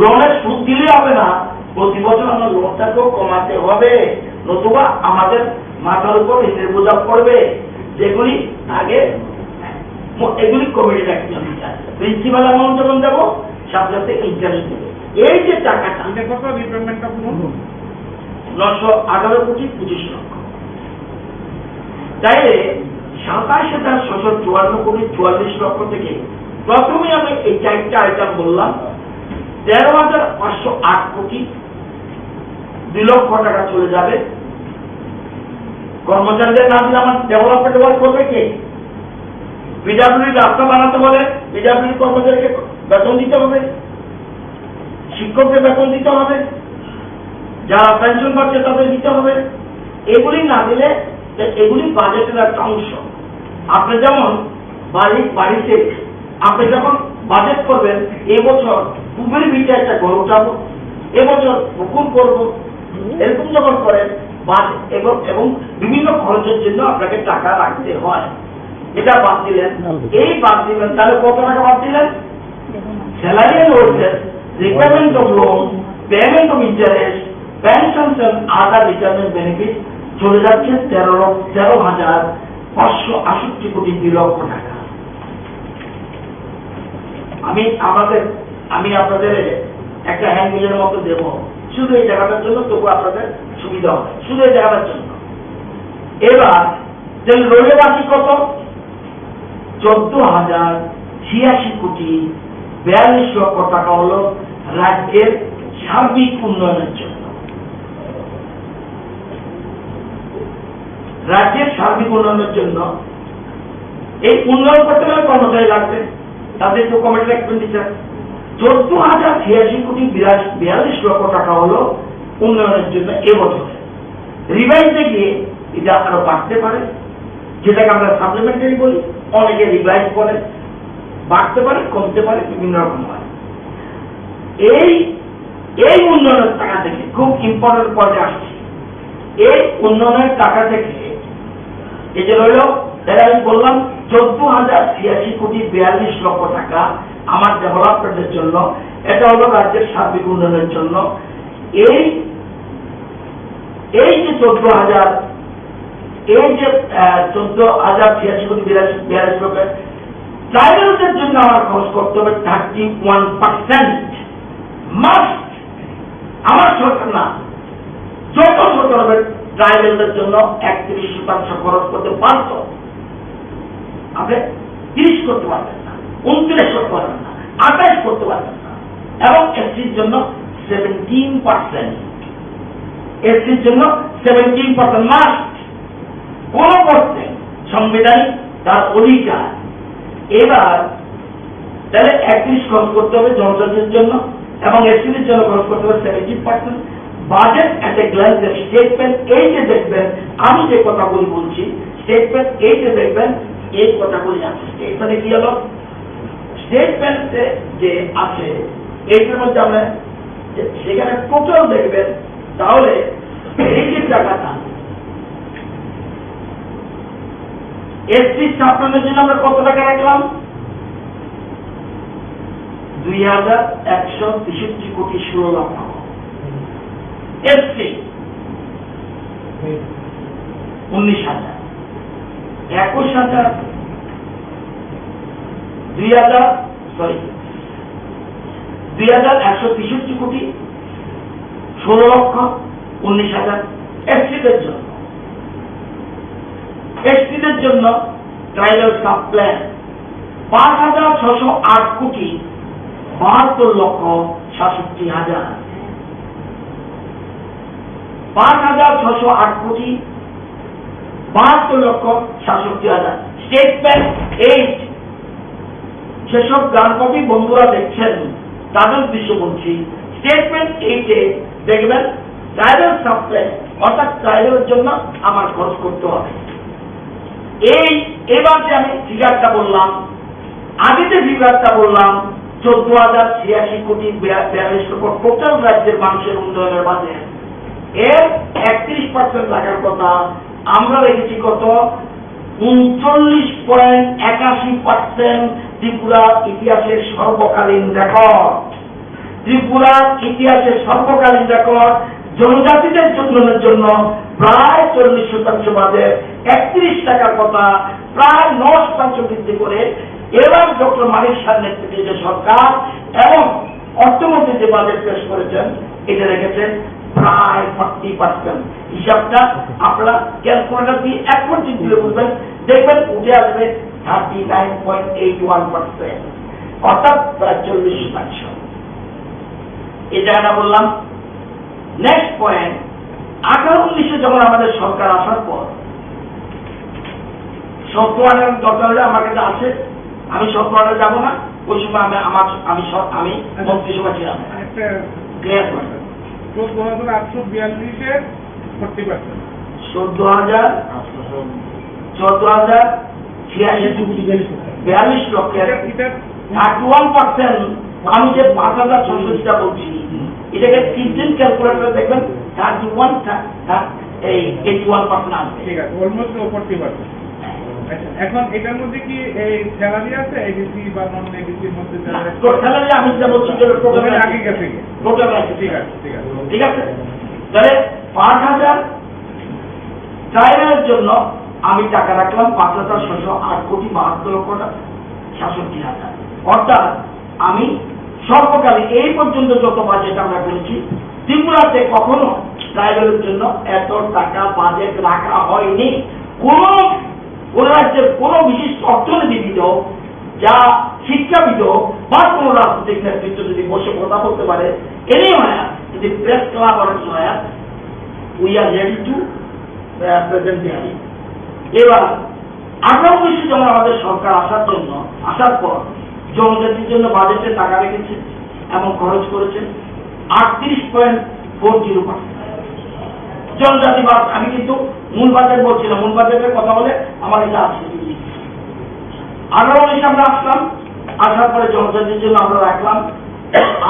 লোনের সুদ দিলে হবে না, প্রতি বছর আমরা লোনটাকেও কমাতে হবে, নতুবা আমাদের মাথার উপর ঋণের বোঝা পড়বে, যেগুলি আগে ম-, এগুলি কমিয়ে রাখতে হবে। প্রিন্সিপাল অ্যামাউন্ট যখন দেবো, সাথে সাথে ইন্টারেস্ট দেবে। এই যে টাকাটা, এটা কত রিপেমেন্ট অফ লোন? নশো আঠারো কোটি পঁচিশ লক্ষ। তাইলে সাতাশ হাজার ছশো চুয়ান্ন কোটি চুয়াল্লিশ লক্ষ থেকে প্রথমে আমি এই চারটা আইটেম বললাম, তেরো হাজার পাঁচশো আট কোটি, দুই লক্ষ টাকা চলে যাবে কর্মচারীদের। না দিলে আমার ডেভেলপমেন্ট ওয়ার্ক করবে কে? পিডাব্লিউডি রাস্তা বানাতে হলে পিডাব্লিউডি কর্মচারীকে বেতন দিতে হবে, শিক্ষককে বেতন দিতে হবে, যারা পেনশন পাচ্ছে তাদের দিতে হবে। এগুলি না দিলে তো এগুলি বাজেটের একটা অংশ। আপনি যেমন বাড়ি, বাড়িতে আপনি যখন বাজেট করবেন, এবছর পুকুর ভিতরে একটা ঘর উঠাবো, এবছর পুকুর করব, এরকম যখন করেন, বাজেট এবং, এবং বিভিন্ন খরচের জন্য আপনাকে টাকা রাখতে হয়। এটা বাদ দিলেন, এই বাদ দিলেন, তাহলে কত টাকা বাদ দিলেন? Salary and wages, repayment of loan, payment of interest, pensions and other retirement benefits চলে যাচ্ছে তেরো লক্ষ, তেরো হাজার পাঁচশো আষট্টি কোটি দুই লক্ষ টাকা। আমি আমাদের, আমি আপনাদের একটা হ্যান্ডবিলের মতো দেব, শুধু এই জায়গাটার জন্য, তবু আপনাদের সুবিধা হবে, শুধু এই জায়গাটার জন্য। এবার তাহলে রইল বাকি কত? চোদ্দ হাজার ছিয়াশি কোটি বিয়াল্লিশ লক্ষ টাকা হলো রাজ্যের সার্বিক উন্নয়নের জন্য। রাজ্যের সার্বিক উন্নয়নের জন্য এই উন্নয়ন করতে গেলে কর্মচারী লাগবে, তাদের তো কমিটির এক্সপেন্ডিচার। চোদ্দ হাজার ছিয়াশি কোটি বিরাশি, বিয়াল্লিশ লক্ষ টাকা হলো উন্নয়নের জন্য এবছর। রিভাইজে গিয়ে এটা আরো বাড়তে পারে, যেটাকে আমরা সাপ্লিমেন্টারি বলি, অনেকে রিভাইজ বলে, বাড়তে পারে, কমতে পারে, বিভিন্ন রকম হয়। এই, এই উন্নয়নের টাকা থেকে খুব ইম্পর্টেন্ট পয়েন্ট আসছে। এই উন্নয়নের টাকা থেকে এই যে রইল, তাহলে আমি বললাম চোদ্দ হাজার ছিয়াশি কোটি বিয়াল্লিশ লক্ষ টাকা আমার ডেভেলপমেন্টের জন্য, এটা হলো রাজ্যের সার্বিক উন্নয়নের জন্য। এই, এই যে চোদ্দ হাজার, এই যে, আহ, চোদ্দ হাজার ছিয়াশি কোটি বিয়াল্লিশ, বিয়াল্লিশ লক্ষ, ট্রাইবালদের জন্য আমার খরচ করতে হবে থার্টি ওয়ান পার্সেন্ট। মাস্ট। আমার সরকার না, যত সরকার হবে, ট্রাইবালদের জন্য একত্রিশ শতাংশ খরচ করতে পারত। আপনি তিরিশ করতে পারবেন না, ঊনত্রিশ করতে পারবেন না, আঠাশ করতে পারবেন না। এবং এসসির জন্য সেভেন্টিন পার্সেন্ট, এসসির জন্য সেভেন্টিন পার্সেন্ট মাস্ট। কোনো প্রশ্নে সাংবিধানিক তার অধিকার। এবার তাহলে একত্রিশ খরচ করতে হবে জনজাতির জন্য এবং এসসিদের জন্য খরচ করতে হবে seventy percent. Budget at a glance, statement এই যে দেখবেন, আমি যে কথাগুলি বলছি, স্টেটমেন্ট এই যে দেখবেন, এই কথাগুলি আছে। স্টেটমেন্টে কি হলো? স্টেটমেন্টে যে আছে, এইটার মধ্যে আমরা যে-, সেখানে টোটাল দেখবেন, তাহলে এই যে টাকাটা এসসি সাবপ্ল্যানের জন্য আমরা কত টাকা রাখলাম? দুই হাজার একশো তেষট্টি কোটি ষোলো লক্ষ। এসসি উনিশ হাজার, একুশ হাজার, দুই হাজার, সরি, দুই হাজার একশো তেষট্টি কোটি ষোলো লক্ষ উনিশ হাজার এসসিদের জন্য। এসসিদের জন্য ট্রাইবাল সাবপ্ল্যান পাঁচ হাজার ছশো আট কোটি বাহাত্তর লক্ষ সাতষট্টি হাজার। পাঁচ হাজার ছশো আট কোটি বাহাত্তর লক্ষ সাতষট্টি হাজার। স্টেটমেন্ট এইট, যেসব গ্রামপতি বন্ধুরা দেখছেন, তাদের উদ্দেশ্যে বলছি, স্টেটমেন্ট এইটে দেখবেন ট্রাইবাল সাবপ্ল্যান, অর্থাৎ ট্রাইবালের জন্য আমার খরচ করতে হবে। এই, এবার যে আমি ফিগারটা বললাম, আগে যে ফিগারটা বললাম, চোদ্দ হাজার ছিয়াশি কোটি বিয়া-, বিয়াল্লিশ লক্ষ টোটাল রাজ্যের মানুষের উন্নয়নের বাজেট, এর একত্রিশ পার্সেন্ট রাখার কথা, আমরা রেখেছি কত? ঊনচল্লিশ পয়েন্ট একাশি পার্সেন্ট ত্রিপুরার ইতিহাসের সর্বকালীন রেকর্ড। ত্রিপুরার ইতিহাসের সর্বকালীন রেকর্ড। জনজাতিদের উন্নয়নের জন্য প্রায় চল্লিশ শতাংশ বাজেট, একত্রিশ টাকার কথা প্রায় ন শতাংশ বৃদ্ধি করে এবার ডক্টর মানিক সাহার নেতৃত্বে যে সরকার এবং অর্থমন্ত্রী যে বাজেট পেশ করেছেন, এটা রেখেছেন প্রায় ফর্টি পার্সেন্ট। হিসাবটা আপনারা ক্যালকুলেটর দিয়ে এক পর্যন্ত তুলে বুঝবেন, দেখবেন উঠে আসবে thirty nine point eight one percent, অর্থাৎ প্রায় চল্লিশ শতাংশ। এই জায়গাটা বললাম। নেক্সট পয়েন্ট, আঠারো উনিশে যখন আমাদের সরকার আসার পর সত্য আনার দরকার হলে আমার কাছে আছে, আমি সত্য আনার যাবো না। ওই সময় আমি আমার আমি সব আমি মন্ত্রিসভা ছিলাম। একটা ক্লিয়ার করে। চোদ্দ হাজার আটশো বিয়াল্লিশের ফর্টি পার্সেন্ট। চোদ্দ হাজার আটশো চোদ্দ হাজার ছিয়াশি বিয়াল্লিশ লক্ষের থার্টি ওয়ান পার্সেন্ট। আমি যে পাঁচ হাজার ছয়শো যেটা বলছি, এটাকে তিন দিন ক্যালকুলেটর দেখবেন, থার্টি ওয়ান এই এইটি ওয়ান পার্সেন্ট আসবে। ঠিক আছে, অলমোস্ট ফর্টি পার্সেন্ট। আচ্ছা, এখন এটার মধ্যে কি এই স্যালারি আছে, এডিসি বা নন এডিসির মধ্যে যারা? তো স্যালারি আমি যেটা বলছি, সেটা টোটাল ওখানে আগে গেছে কি? টোটাল আছে। ঠিক আছে, ঠিক আছে। ঠিক আছে, তাহলে পাঁচ হাজার ট্রাইবেলের জন্য আমি টাকা রাখলাম পাঁচ হাজার ছয়শো আট কোটি বাহাত্তর লক্ষ টাকা, সাতষট্টি হাজার। অর্থাৎ আমি সর্বকালে এই পর্যন্ত যত বাজেট আমরা করেছি, ত্রিপুরাতে কখনো ট্রাইবেলের জন্য এত টাকা বাজেট রাখা হয়নি। কোনো কোনো রাজ্যের কোনো বিশিষ্ট অর্থনীতিবিদ হোক, যা শিক্ষাবিদ হোক বা কোনো রাজনৈতিক নেতৃত্ব যদি বসে কথা বলতে পারে, এনি হয় যদি প্রেস ক্লাব অনেক সময়, we are ready to, uh, present the idea। এবার আঠারো উনিশে যখন আমাদের সরকার আসার জন্য, আসার পর জনজাতির জন্য বাজেটে টাকা রেখেছে এবং খরচ করেছে আটত্রিশ পয়েন্ট ফোর জিরো পার্সেন্ট। জনজাতিবাদ, আমি কিন্তু মূল বাজেট বলছি না, মূল বাজেটের কথা বলে আমার এটা আছে। আঠারো উনিশে আমরা আসলাম, আসার পরে জনজাতির জন্য আমরা রাখলাম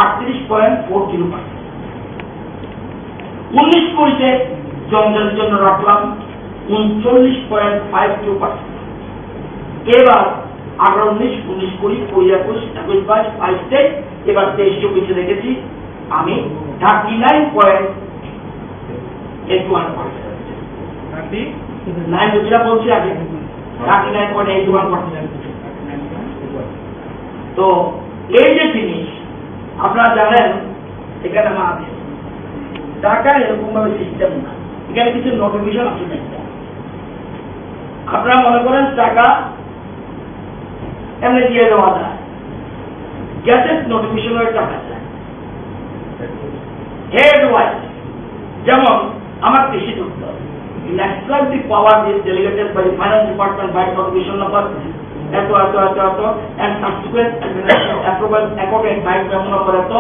আটত্রিশ পয়েন্ট ফোর জিরো পার্সেন্ট। উনিশ কুড়িতে জনজাতির জন্য রাখলাম ঊনচল্লিশ পয়েন্ট ফাইভ টু পার্সেন্ট। এবার আঠারো উনিশ, উনিশ কুড়ি, কুড়ি একুশ, একুশ বাইশ, বাইশ তেইশ, এবার তেইশ চব্বিশে রেখেছি আমি thirty nine point eight one percent. Thirty nine যেটা বলছি আগে, thirty nine point eight one percent. তো এই যে জিনিস আপনারা জানেন, এখানে আমার আছে টাকা এরকম ভাবে সিস্টেম না, এখানে কিছু নোটিফিকেশন আছে না। আপনারা মনে করেন টাকা এমনি দিয়ে দেওয়া যায়, গ্যাজেট নোটিফিকেশনের টাকা চায়। হেড ওয়াইজ, যেমন আমার কৃষি দপ্তর, National the power is delegated by the finance department by notification number এত এত এত এত and subsequent administration approval according by memo number এত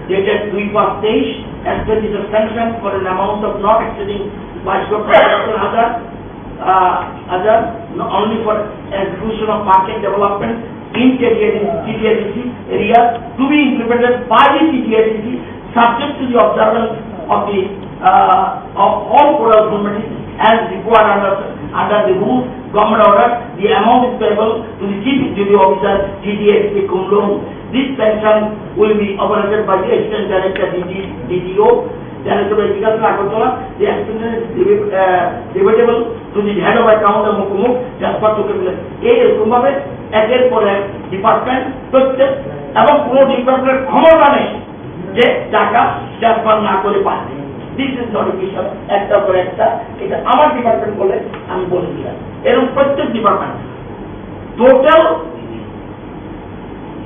dated দুই পাঁচ তেইশ, expenditure sanction for an amount of not exceeding বাইশ লক্ষ পঁচাত্তর হাজার, uh, other, no, only for execution of market development in T T A D C, T T A D C area to be implemented by the T T A D C, subject to the observance of the, uh, of all federal formalities as required under, under the rules, government order. The amount is payable to the chief executive officer, T T A D C cum laude. This sanction will be operated by the assistant director, D D, D D O, director of agriculture, Agartala. The expenditure is debit-, uh, debitable to the head of account of Mukhu Mukh, transfer to capital. এই এরকম ভাবে একের পর এক ডিপার্টমেন্ট প্রত্যেক এবং কোনো ডিপার্টমেন্টের ক্ষমতা নেই যে টাকা ট্রান্সফার না করে পারবে। This is not official, একটা পরে একটা, এটা আমার ডিপার্টমেন্ট বলে আমি বলে দিলাম। এরকম প্রত্যেক ডিপার্টমেন্ট টোটাল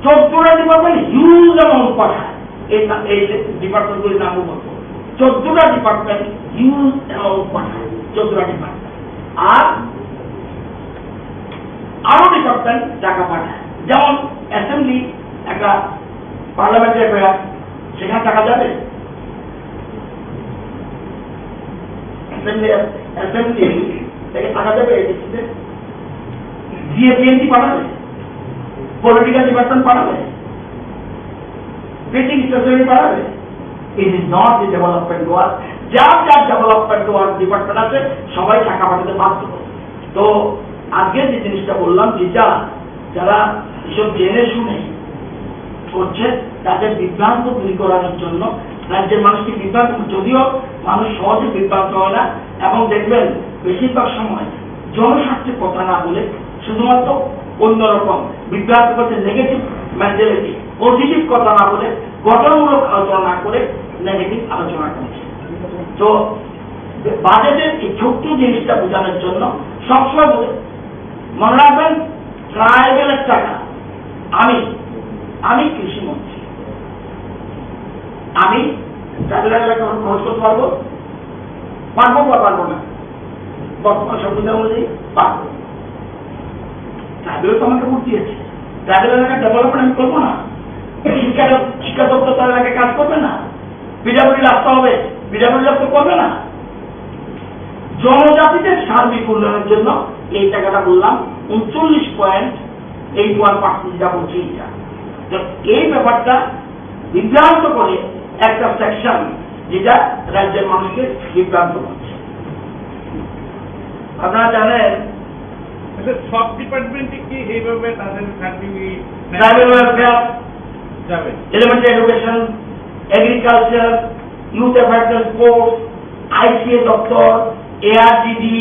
চোদ্দটা ডিপার্টমেন্ট হিউজ অ্যামাউন্ট পাঠায়। এই না-, এই যে ডিপার্টমেন্টগুলির নাম বলবো, চোদ্দটা ডিপার্টমেন্ট হিউজ অ্যামাউন্ট পাঠায়, চোদ্দটা ডিপার্টমেন্ট। আর আরো ডিপার্টমেন্ট টাকা পাঠায়, যেমন অ্যাসেম্বলি, একটা পার্লামেন্টের অ্যাফেয়ার, সেখানে টাকা যাবে? অ্যাসেম্বলি, অ্যাসেম্বলি থেকে টাকা যাবে এডিসিতে? জিএপিএনটি পাঠাবে? পলিটিক্যাল ডিপার্টমেন্ট পাঠাবে? প্রিন্টিং স্টেশনারি পাঠাবে? It is not the development work. যার যার ডেভেলপমেন্ট ওয়ার্ক ডিপার্টমেন্ট আছে, সবাই টাকা পাঠাতে বাধ্য। তো আজকে যে জিনিসটা বললাম, যেটা যারা এসব জেনে শুনে করছে, তাদের বিভ্রান্ত দূরীকরণের জন্য, রাজ্যের মানুষকে বিভ্রান্ত, যদিও মানুষ সহজে বিভ্রান্ত হয় না, এবং দেখবেন বেশিরভাগ সময় জনস্বার্থে কথা না বলে শুধুমাত্র অন্যরকম বিভ্রান্ত করতে, নেগেটিভ মেন্টালিটি, পজিটিভ কথা না বলে, গঠনমূলক আলোচনা না করে নেগেটিভ আলোচনা করছে। তো বাজেটের এই ছোট্ট জিনিসটা বোঝানোর জন্য সবসময় বলে, মনে রাখবেন, ট্রাইবেলের টাকা আমি, আমি কৃষি মন্ত্রী, আমি ট্রাইবেল এলাকা খরচ করতে পারবো, পারবো বা পারবো না, বর্তমান সংবিধান অনুযায়ী পারবো। ট্রাইবেল তো আমাকে ভোট দিয়েছে, ট্রাইবেল এলাকার ডেভেলপমেন্ট আমি করবো না? শিক্ষা, শিক্ষা দপ্তর তার এলাকায় কাজ করবে না? পিডাব্লিউডি রাখতে হবে, পিডাব্লিউডি রাখতে করবে না। জনজাতিদের সার্বিক উন্নয়নের জন্য এই টাকাটা বললাম, উনচল্লিশ পয়েন্ট এইট ওয়ান পার্সেন্ট যেটা বলছি এটা। তো এই ব্যাপারটা বিভ্রান্ত করে একটা সেকশন, যেটা রাজ্যের মানুষকে বিভ্রান্ত করছে। আপনারা জানেন, আচ্ছা, সব ডিপার্টমেন্টে কি এইভাবে তাদের সার্টিফিকেট ট্রাইবেল ওয়েলফেয়ার, যাবে? Elementary education, agriculture, youth affairs and sports, ICA দপ্তর, ARDD,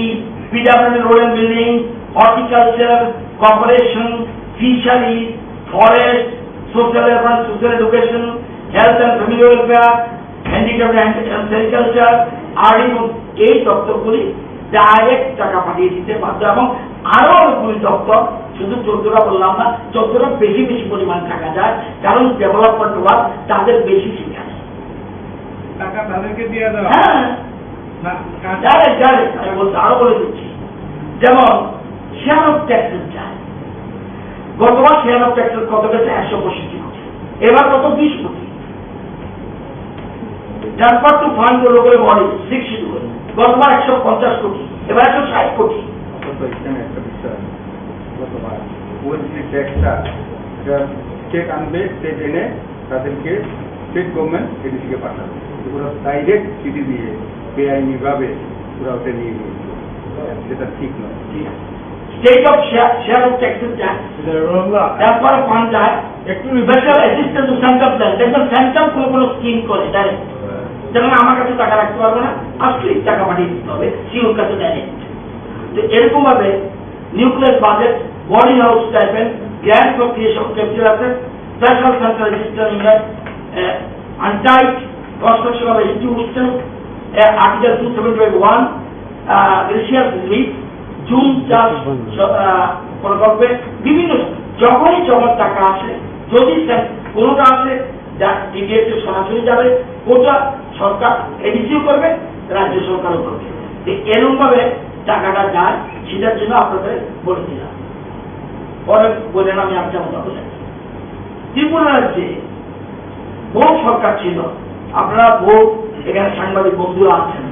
PWD road and building, horticulture, corporation, fisheries, forest, social affairs, social education, health and family welfare, handicap and sericulture, early, এই দপ্তরগুলি ডাইরেক্ট টাকা পাঠিয়ে দিতে বাধ্য। এবং আরো অনেকগুলি দপ্তর, শুধু চোদ্দটা বললাম না, চোদ্দটা বেশি বেশি পরিমাণ টাকা যায়, কারণ ডেভেলপমেন্ট ওয়ার্ক তাদের বেশি সেখানে। টাকা তাদেরকে দিয়ে দেওয়া? হ্যাঁ। না, কাজ- ডাইরেক্ট, ডাইরেক্ট। আমি বলছি, আরো বলে দিচ্ছি, যেমন শেয়ার অফ ট্যাক্সেস যায়, গতবার শেয়ার অফ ট্যাক্সেস কত গেছে? একশো পঁয়ষট্টি কোটি। এবার কত? বিশ কোটি। Transfer to fund to local body, six schedule, গতবার একশো পঞ্চাশ কোটি, এবার একশো ষাট কোটি। অথচ এখানে একটা বিষয় আছে, গতবার ওয়েলফেয়ার ট্যাক্সটা এটা স্টেট আনবে, স্টেট এনে তাদেরকে স্টেট গভর্নমেন্ট এডিসিকে পাঠাবে। ওরা ডাইরেক্ট চিঠি দিয়ে বেআইনিভাবে ওরা ওটা নিয়ে নিয়েছিল, যেটা ঠিক নয়। ঠিক আছে, state of share, share of taxes যায়, এটা রোল না। ট্রান্সফার ফান্ড যায়, একটু special assistance to central plan. দেখবেন সেন্ট্রাল কোনো কোনো স্কিম করে ডাইরেক্ট, যেমন আমার কাছে টাকা রাখতে পারবো না, আজকে টাকা পাঠিয়ে দিতে হবে সিওর কাছে ডাইরেক্ট। তো এরকম ভাবে nucleus budget, body house stipend, grant for creation of capital asset, special central assistance in untied construction of institution, article two seventy five one, gracious relief, জুম চাষ স-, আহ, প্রকল্পে বিভিন্ন, যখনই যখন টাকা আসে, যদি স্যার কোনোটা আসে, যা টিডিএস এ সরাসরি যাবে, কোটা সরকার এডিসিও করবে, রাজ্য সরকারও করবে। তো এরকম ভাবে টাকাটা যায়, সেটার জন্য আপনাদের বলে দিলাম। পরে বলেন, আমি একটা কথা বলে, ত্রিপুরা রাজ্যে বহু সরকার ছিল, আপনারা বহু এখানে সাংবাদিক বন্ধুরা আছেন,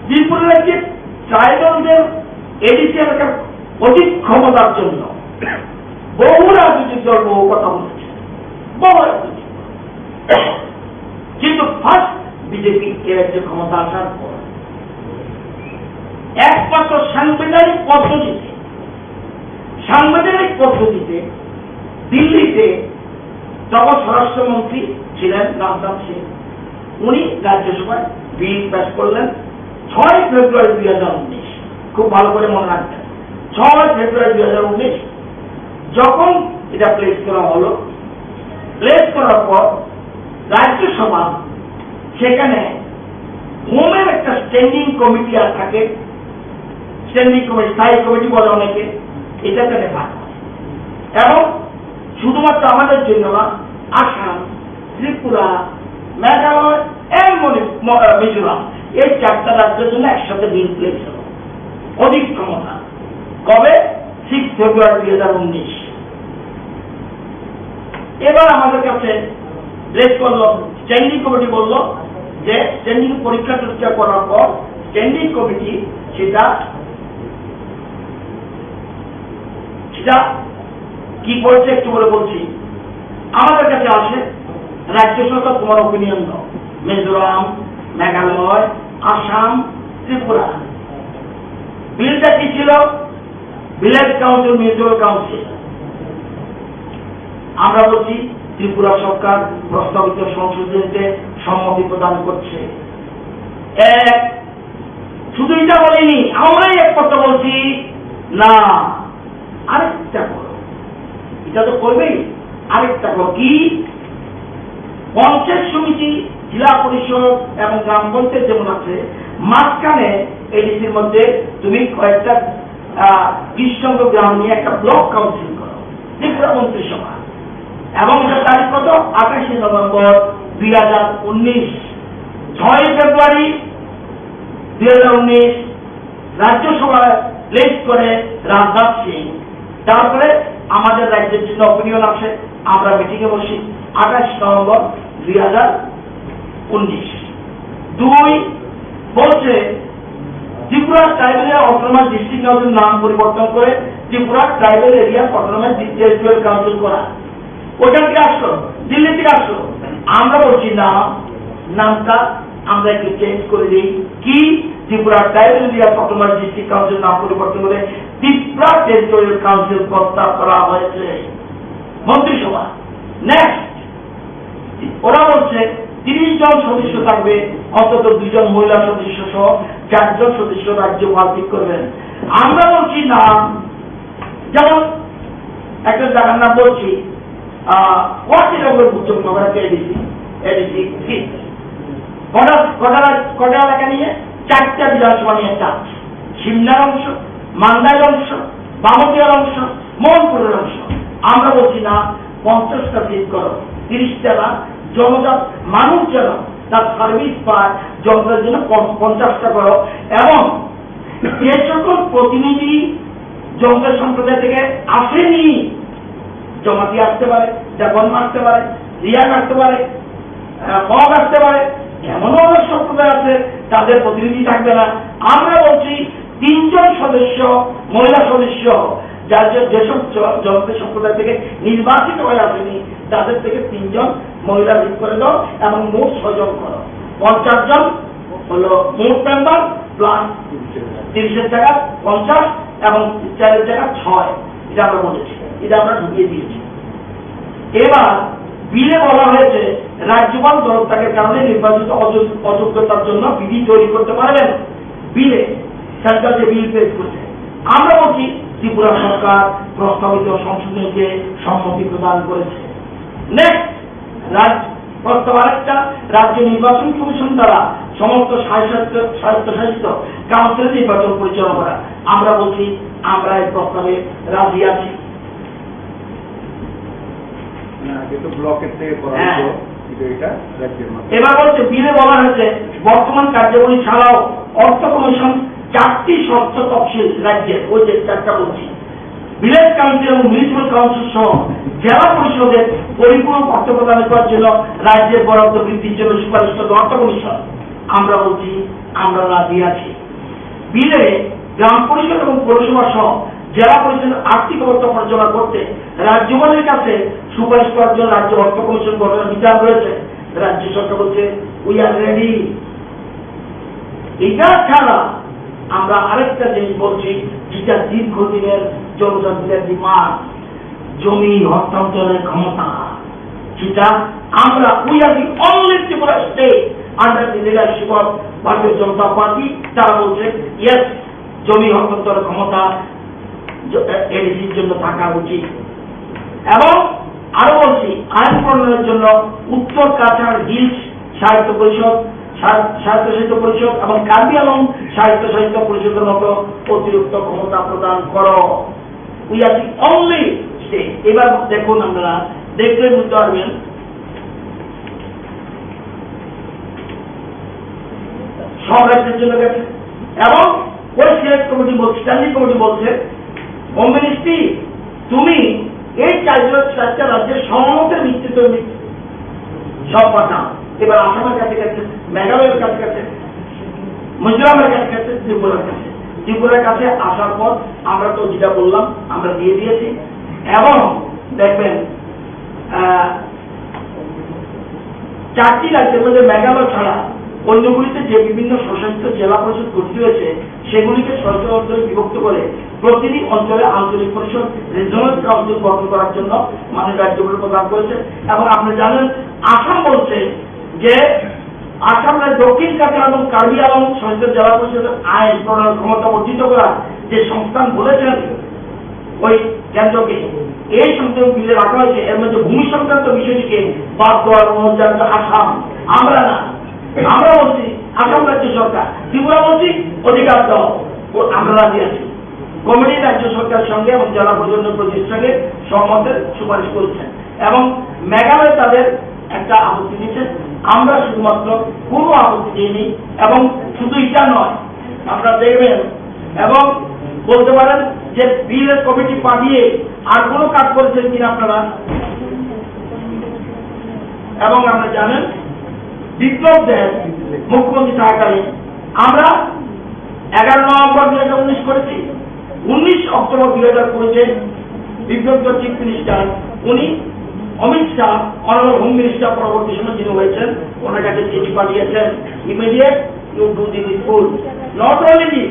ত্রিপুরা রাজ্যে ট্রাইবালদের এডিসি এলাকার অধিক ক্ষমতার জন্য বহু রাজনৈতিক দল বহু কথা বলেছে, বহু রাজনৈতিক দল। কিন্তু ফার্স্ট বিজেপি এ রাজ্যে ক্ষমতা আসার পর একমাত্র সাংবিধানিক পদ্ধতিতে, সাংবিধানিক পদ্ধতিতে দিল্লিতে তখন স্বরাষ্ট্রমন্ত্রী ছিলেন রাজনাথ সিং, উনি রাজ্যসভায় বিল পাস করলেন ছয় ফেব্রুয়ারি দুই হাজার উনিশ। খুব ভালো করে মনে রাখবেন, ছয় ফেব্রুয়ারি দুই হাজার উনিশ যখন এটা প্লেস করা হলো, প্লেস করার পর রাজ্যসভা সেখানে হোমের একটা স্ট্যান্ডিং কমিটি আর থাকে, স্ট্যান্ডিং কমিটি, স্থায়ী কমিটি বলে অনেকে, এটাতে রেফার করে। এবং শুধুমাত্র আমাদের জন্য না, আসাম, ত্রিপুরা, মেঘালয় and মণিপুর, ম-, আহ, মিজোরাম, এই চারটা রাজ্যের জন্য একসাথে বিল প্লেস হলো, অধিক ক্ষমতা। কবে? সিক্স ফেব্রুয়ারি দুই হাজার উনিশ। এবার আমাদের কাছে প্লেস করলো, স্ট্যান্ডিং কমিটি বললো যে স্ট্যান্ডিং পরীক্ষা টরীক্ষা করার পর স্ট্যান্ডিং কমিটি সেটা, সেটা কি করছে একটু পরে বলছি। আমাদের কাছে আসে, রাজ্য সরকার তোমার ওপিনিয়ন দাও, মিজোরাম, মেঘালয়, আসাম, ত্রিপুরা। বিলটা কি ছিল? Village council, mutual council. আমরা বলছি ত্রিপুরা সরকার প্রস্তাবিত সংশোধনীতে সম্মতি প্রদান করছে। এক, শুধু এটা বলিনি, আমরাই এক কথা বলছি, না, আরেকটা করো। এটা তো করবেই, আরেকটা করো কি? পঞ্চায়েত সমিতি, জেলা পরিষদ এবং গ্রাম পঞ্চায়েত যেমন আছে, মাঝখানে এডিসির মধ্যে তুমি কয়েকটা, আহ, বিশ সংখ্যক গ্রাম নিয়ে একটা ব্লক কাউন্সিল করো, ত্রিপুরা মন্ত্রিসভা। এবং এটা তারিখ কত? আঠাশে নভেম্বর দুই হাজার উনিশ। ছয় ফেব্রুয়ারি দুই হাজার উনিশ রাজ্যসভায় প্লেস করে রাজনাথ সিং। তারপরে আমাদের রাজ্যের জন্য অপিনিয়ন আসে, আমরা মিটিংয়ে বসি আঠাশ নভেম্বর দুই হাজার উনিশ। দুই, বলছে Tripura tribal autonomous district council নাম পরিবর্তন করে Tripura tribal area autonomous territorial council করা। ওখান থেকে আসলো, দিল্লি থেকে আসলো। আমরা বলছি না, নামটা আমরা একটু চেঞ্জ করে দিই। কি? Tripura tribal area autonomous district council নাম পরিবর্তন করে ত্রিপুরা টেরিটোরিয়াল কাউন্সিল প্রস্তাব করা হয়েছে মন্ত্রিসভা। নেক্সট, ওরা বলছে তিরিশ জন সদস্য থাকবে, অন্তত দুইজন মহিলা সদস্য সহ চারজন সদস্য রাজ্যপাল ঠিক করবেন। আমরা বলছি না, যেমন একটা জায়গার নাম বলছি, আহ, ওয়াসিরামপুর বুদ্ধ নগর একটা এডিসি, এডিসি সিট। কটা, কটা, কটা এলাকা নিয়ে? চারটা বিধানসভা নিয়ে একটা আছে। সিমলার অংশ, মান্দাইর অংশ, বামুনটিয়ার অংশ, মোহনপুরের অংশ। আমরা বলছি না, পঞ্চাশটা সিট করো, তিরিশটা না, জনজাত মানুষ যেন তার সার্ভিস পায়, জনতার জন্য পঞ্চ-, পঞ্চাশটা করো। এবং যে সকল প্রতিনিধি জনজাতি সম্প্রদায় থেকে আসেনি, জমাতি আসতে পারে, দেবর্মা আসতে পারে, রিয়াং আসতে পারে, আহ, মগ আসতে পারে, এমনও অনেক সম্প্রদায় আছে, তাদের প্রতিনিধি থাকবে না। আমরা বলছি তিনজন সদস্য, মহিলা সদস্য, যার যে, যেসব জ-, জনজাতি সম্প্রদায় থেকে নির্বাচিত হয়ে আসেনি, তাদের থেকে তিনজন মহিলা ঠিক করে দাও এবং মোট ছয়জন করো। পঞ্চাশ জন হলো মোট মেম্বার প্লাস তিরিশের জায়গা পঞ্চাশ এবং চারের জায়গা ছয়, এটা আমরা বলেছি, এটা আমরা ঢুকিয়ে দিয়েছি। এবার বিলে বলা হয়েছে রাজ্যপাল পদত্যাগের কারণে নির্বাচিত অযোগ্য-, অযোগ্যতার জন্য বিধি তৈরি করতে পারবেন। বিলে সেন্ট্রাল যে বিল পেশ করছে, আমরা বলছি ত্রিপুরা সরকার প্রস্তাবিত সংশোধনীতে সম্মতি প্রদান করেছে। নেক্সট, রাজ-, প্রস্তাব আরেকটা, রাজ্য নির্বাচন কমিশন দ্বারা সমস্ত স্বায়ত্ত-, স্বায়ত্তশাসিত কাউন্সিল নির্বাচন পরিচালনা করা। আমরা বলছি, আমরা এই প্রস্তাবে রাজি আছি। না, আগে তো ব্লকের থেকে করা হ্যাঁ। হতো, কিন্তু এটা রাজ্যের মাধ্যমে। এবার বলছে, বিলে বলা হয়েছে বর্তমান কার্যাবলী ছাড়াও অর্থ কমিশন চারটি স্বচ্ছ তফসিল রাজ্যের, ওই যে চারটা বলছি, ভিলেজ কাউন্সিল এবং মিউনিসিপ্যাল কাউন্সিল সহ জেলা পরিষদের পরিপূর্ণ অর্থ প্রদান করার জন্য রাজ্যের বরাদ্দ বৃদ্ধির জন্য সুপারিশ করবে অর্থ কমিশন। আমরা বলছি, আমরা রাজি আছি। বিলে গ্রাম পরিষদ এবং পৌরসভা সহ জেলা পরিষদের আর্থিক অবস্থা পর্যালোচনা করতে রাজ্যপালের কাছে সুপারিশ করার জন্য রাজ্য অর্থ কমিশন গঠনের বিধান রয়েছে। রাজ্য সরকার বলছে, "We are ready।" এটা ছাড়া আমরা আরেকটা জিনিস বলছি, যেটা দীর্ঘদিনের জনজাতিদের ডিমান্ড, জমি হস্তান্তরের ক্ষমতা, যেটা আমরা, we are the only Tripura state under the leadership of ভারতীয় জনতা পার্টি, তারা বলছে, "Yes, জমি হস্তান্তরের ক্ষমতা জ-, এ-, এডিসির জন্য থাকা উচিত।" এবং আরো বলছি, আইন প্রণয়নের জন্য উত্তর কাছাড় হিলস সাহিত্য পরিষদ, সা-, স্বায়ত্তশাসিত পরিষদ এবং কার্বি আংলং স্বায়ত্তশাসিত পরিষদের মতো অতিরিক্ত ক্ষমতা প্রদান করো। We are the only state। এবার দেখুন, আপনারা দেখলে বুঝতে পারবেন, সব রাজ্যের জন্য গেছে। এবং ওই সিলেক্ট কমিটি বলছে, স্ট্যান্ডিং কমিটি বলছে, "হোম মিনিস্ট্রি, তুমি এই চারজন, চারটা রাজ্যের সহমতের ভিত্তিতে তুমি সব পাঠাও।" এবার আসামের কাছে গেছে, মেঘালয়ের কাছে গেছে, মিজোরামের কাছে গেছে, ত্রিপুরার কাছে। ত্রিপুরার কাছে আসার পর আমরা তো যেটা বললাম, আমরা দিয়ে দিয়েছি। এবং দেখবেন, আহ, চারটি রাজ্যের মধ্যে মেঘালয় ছাড়া অন্যগুলিতে যে বিভিন্ন স্বশাসিত জেলা পরিষদ গঠিত হয়েছে, সেগুলিকে ছয়টি অঞ্চলে বিভক্ত করে প্রতিটি অঞ্চলে আঞ্চলিক পরিষদ, রিজিওনাল কাউন্সিল, গঠন করার জন্য মাননীয় রাজ্যপাল প্রদান করেছে। এবং আপনি জানেন, আসাম বলছে যে আসাম রাজ্য দক্ষিণ কাছাড় এবং কার্বি আংলং স্বশাসিত জেলা পরিষদের আইন প্রণয়ন ক্ষমতা বর্ধিত করার যে সংস্থান বলেছেন ওই কেন্দ্রকে, এই সংশোধন বিলে রাখা হয়েছে। এর মধ্যে ভূমি সংক্রান্ত বিষয়টিকে বাদ দেওয়ার অনুরোধ জানাচ্ছে আসাম, আমরা না। আমরা বলছি আসাম রাজ্য সরকার, ত্রিপুরা বলছি অধিকার দাও, ও আমরা রাজি আছি। কমিটি রাজ্য সরকারের সঙ্গে এবং জেলা প্রশাসনের প্রতিনিধির সঙ্গে সহমতের সুপারিশ করেছেন এবং মেঘালয় তাদের একটা আপত্তি দিয়েছে। আমরা শুধুমাত্র কোনো আপত্তি দিইনি এবং শুধু এটা নয়, আমরা দেখবেন এবং বলতে পারেন যে বিলের কমিটি পাঠিয়ে আর কোনো কাজ করেছেন কিনা আপনারা। এবং আমরা জানেন, বিপ্লব দেব মুখ্যমন্ত্রী থাকাকালীন আমরা এগারো নভেম্বর দুই হাজার উনিশ করেছি। উনিশ অক্টোবর দুই হাজার কুড়িতে বিপ্লব দেব চিফ মিনিস্টার, উনি অমিত শাহ, অনারেবল হোম মিনিস্টার পরবর্তী সময় যিনি হয়েছেন, ওনার কাছে চিঠি পাঠিয়েছেন, "Immediate you do the needful." Not only this,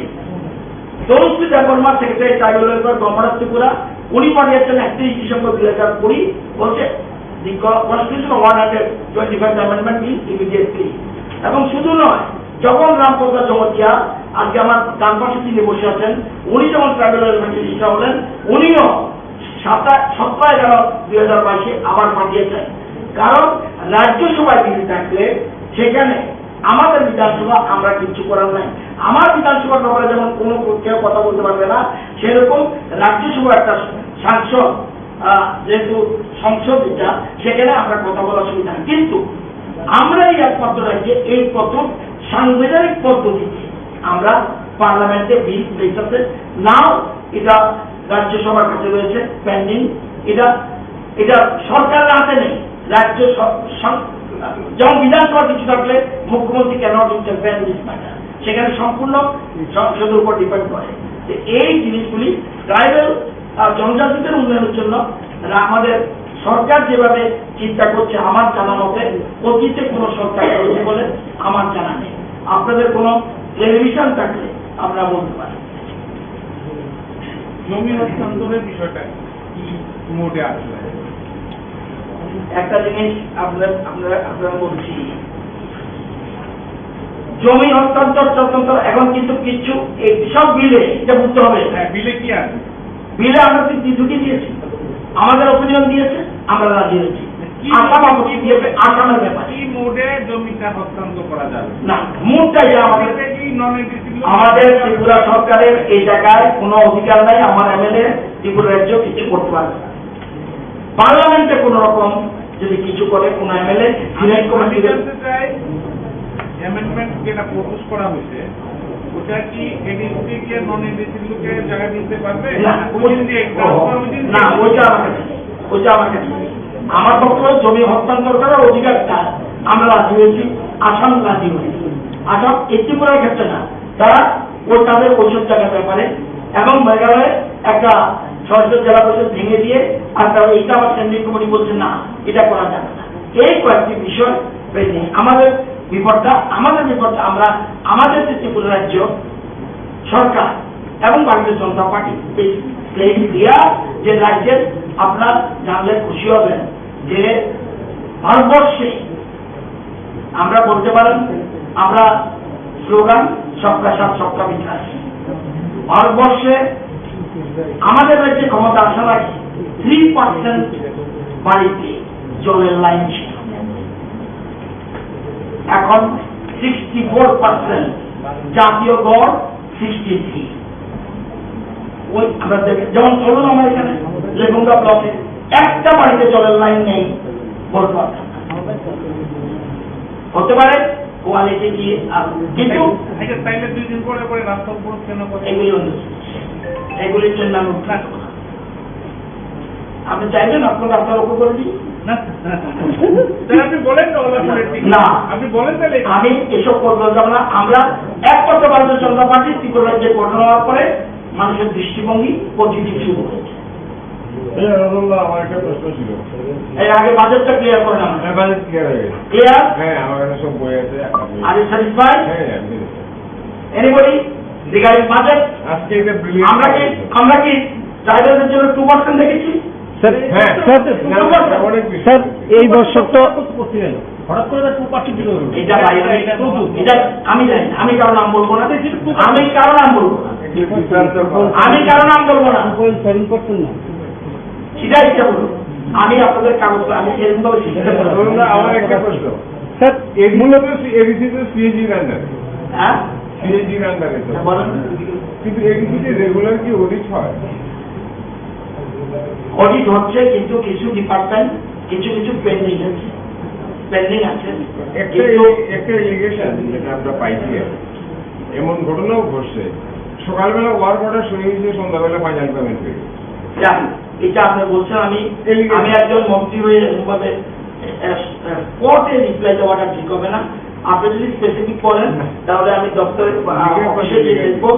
Tanushree Debbarma, secretary tribal welfare, government of Tripura, উনি পাঠিয়েছেন একত্রিশ ডিসেম্বর দুই হাজার কুড়ি, বলছে, "The co-, constitution one hundred twenty-five amendment will immediately।" এবং শুধু নয়, জগন রাম প্রসাদ জমতিয়া, আজকে আমার ডান পাশে তিনি বসে আছেন, উনি যখন ট্রাইবাল ওয়েলফেয়ার মিনিস্টার হলেন, উনিও সাতাশ, সতেরো এগারো দুই হাজার বাইশে আবার পাঠিয়েছেন। কারণ রাজ্যসভায় বিল থাকলে সেখানে আমাদের বিধানসভা, আমরা কিচ্ছু করার নাই। আমার বিধানসভার ব্যাপারে যেমন কোনো কেউ কথা বলতে পারবে না, সেরকম রাজ্যসভা একটা সাংসদ, আহ, যেহেতু সংসদ এটা, সেখানে আমরা কথা বলার সুবিধা নেই। কিন্তু আমরা এই একমাত্র রাজ্যে এই প্রথম সাংবিধানিক পদ্ধতিতে আমরা পার্লামেন্টে বিল পেশ আছে। নাও এটা রাজ্যসভার কাছে রয়েছে, পেন্ডিং। এটা, এটা সরকারের হাতে নেই। রাজ্য স-, সং-, যেমন বিধানসভা কিছু থাকলে মুখ্যমন্ত্রী cannot interfere in this matter, সেখানে সম্পূর্ণ সংসদের উপর ডিপেন্ড করে। তো এই জিনিসগুলি ট্রাইবাল আর জনজাতিদের উন্নয়নের জন্য রা-, আমাদের সরকার যেভাবে চিন্তা করছে, আমার জানা মতে অতীতে কোনো সরকার করেছে বলে আমার জানা নেই। আপনাদের কোনো ক্লেরিফিকেশন থাকলে আপনারা বলতে পারেন। জমি হস্তান্তরের বিষয়টা কি মোডে আসলে? একটা জিনিস আপনার, আপনারা, আপনারা বলছি, জমি হস্তান্তর তদন্ত এখন কিন্তু কিছু এই সব বিলে এটা বুঝতে হবে। হ্যাঁ, বিলে কি আছে? বিলে আমরা কিন্তু ঢুকিয়ে দিয়েছি, আমাদের ওপিনিয়ন দিয়েছে, আমরা রাজি হয়েছি। কি আসাম মোডে, আপত্তি দিয়েছে, আসামের ব্যাপারে। কি মোডে জমিটা হস্তান্তর করা যাবে? না, মোডটা এটা আমাদের, এটা কি নন এডিসি লোক? আমাদের ত্রিপুরা সরকারের এই জায়গায় কোনো অধিকার নাই। আমার এমএলএ ত্রিপুরা রাজ্য কিছু করতে পারবে না। পার্লামেন্টে কোনো রকম যদি কিছু করে, কোনো এমএলএ আমি, সিলেক্ট করে আমি দিবেন। জানতে চাই, অ্যামেন্ডমেন্ট যেটা প্রপোজ করা হয়েছে, ওটা কি এডিসি কে নন এডিসি লোকে জায়গা দিতে পারবে? না, ওই দিন দিয়ে, ও, ট্রান্সফার ওই দিন না, দিয়ে। ওইটা আমার কাছে নেই, ওইটা আমার কাছে নেই। আমার বক্তব্য, জমি হস্তান্তর করার অধিকারটা আমরা রাজি হয়েছি, আসাম রাজি হয়েছে। আসাম এই ত্রিপুরার ক্ষেত্রে না, তারা ও তাদের ওইসব জায়গার ব্যাপারে এবং মেঘালয়ে একটা সরকার জেলা পরিষদ ভেঙে দিয়ে আর তারা এইটা আবার স্ট্যান্ডিং কমিটি বলছে, "না, এটা করা যাবে না।" এই কয়েকটি বিষয় পেন্ডিং। আমাদের বিপদটা, আমাদের বিপদটা আমরা আমাদের যে ত্রিপুরা রাজ্য সরকার এবং ভারতীয় জনতা পার্টি এই, এই ক্লিয়ার যে রাজ্যের, আপনারা জানলে খুশি হবেন যে ভারতবর্ষে আমরা বলতে পারেন, আমরা স্লোগান সবকা সাথ সবকা বিকাশ। ভারতবর্ষে আমাদের রাজ্যে ক্ষমতা আসার আগে থ্রি পার্সেন্ট বাড়িতে জলের লাইন ছিল, এখন সিক্সটি ফোর পার্সেন্ট। জাতীয় গড় সিক্সটি থ্রি। ওই আমরা দেখে, যেমন চলুন আমার এখানে লেবুঙ্গা ব্লকে একটা বাড়িতে জলের লাইন নেই, বলতে পারতাম না। হতে পারে কোয়ালিটি কি, আর কিন্তু আচ্ছা, তাইলে দুই দিন পরে পরে রাস্তা অবরোধ কেন করে? এগুলি অন্য জিনিস। এগুলির জন্য আমি উঠতে পারবো না। আপনি চাইবেন আপনার রাস্তা রক্ষা করে দিই? না, না, না। তাহলে আপনি বলেন না, ওলা পলিটিক্স। না। আপনি বলেন তাহলে। আমি এসব করতে পারবো না। আমরা একমাত্র ভারতীয় জনতা পার্টি ত্রিপুরা রাজ্যে ঘটনা হওয়ার পরে মানুষের দৃষ্টিভঙ্গি পজিটিভ শুরু হয়েছে। এই অরুণদা, আমার একটা প্রশ্ন ছিল। এই আগে বাজেটটা ক্লিয়ার করে নাও। হ্যাঁ, বাজেট ক্লিয়ার হয়ে গেছে। ক্লিয়ার? হ্যাঁ, আমার কাছে সব বই আছে, আপনি— Are you satisfied? হ্যাঁ, হ্যাঁ, আমি— Anybody? Regarding budget? আজকে এটা ব্রিলিয়ান্ট আমরা কি, আমরা কি ট্রাইবালদের জন্য টু পার্সেন্ট রেখেছি? স্যার, হ্যাঁ, স্যার, না, না, অনেক বেশি। স্যার, এই বছর তো হঠাৎ করে টু পার্সেন্ট দিল। এটা বাইরে, এটা আমি জানি, আমি কারো নাম বলবো না, আমি কারো নাম বলবো না, আমি কারো নাম বলবো না। সিধা ইচ্ছা বলুন, আমি আপনাদের কাগজ, আমি এরকম ভাবে সিদ্ধান্ত করবো। ধরুন না, আমার একটা প্রশ্ন। স্যার, এডিসি মূলত তো সি-, এডিসি তো সিএজির আন্ডারে। হ্যাঁ? সিএজির আন্ডারে তো। হ্যাঁ, বলেন। কিন্তু এডিসি তে রেগুলার কি অডিট হয়? অডিট হচ্ছে, কিন্তু কিছু ডিপার্টমেন্ট কিছু কিছু পেন্ডিং আছে, পেন্ডিং আছে। একটা কিন্তু এ-, একটা এলিগেশন যেটা আমরা পাইছি আর কি, এমন ঘটনাও ঘটছে, সকালবেলা ওয়ার্ক অর্ডার সই হয়েছে, সন্ধ্যাবেলা ফাইনাল পেমেন্ট হয়ে গেছে। জানি, এটা আপনি বলছেন, আমি, এলিগেশন। আমি একজন মন্ত্রী হয়ে এরকমভাবে, এ, এ, এ, কোর্টে রিপ্লাই দেওয়াটা ঠিক হবে না। আপনি যদি স্পেসিফিক বলেন, না। তাহলে আমি দপ্তরে, আ, লিখিত অফিসে গিয়ে লিখিত। দেখবো,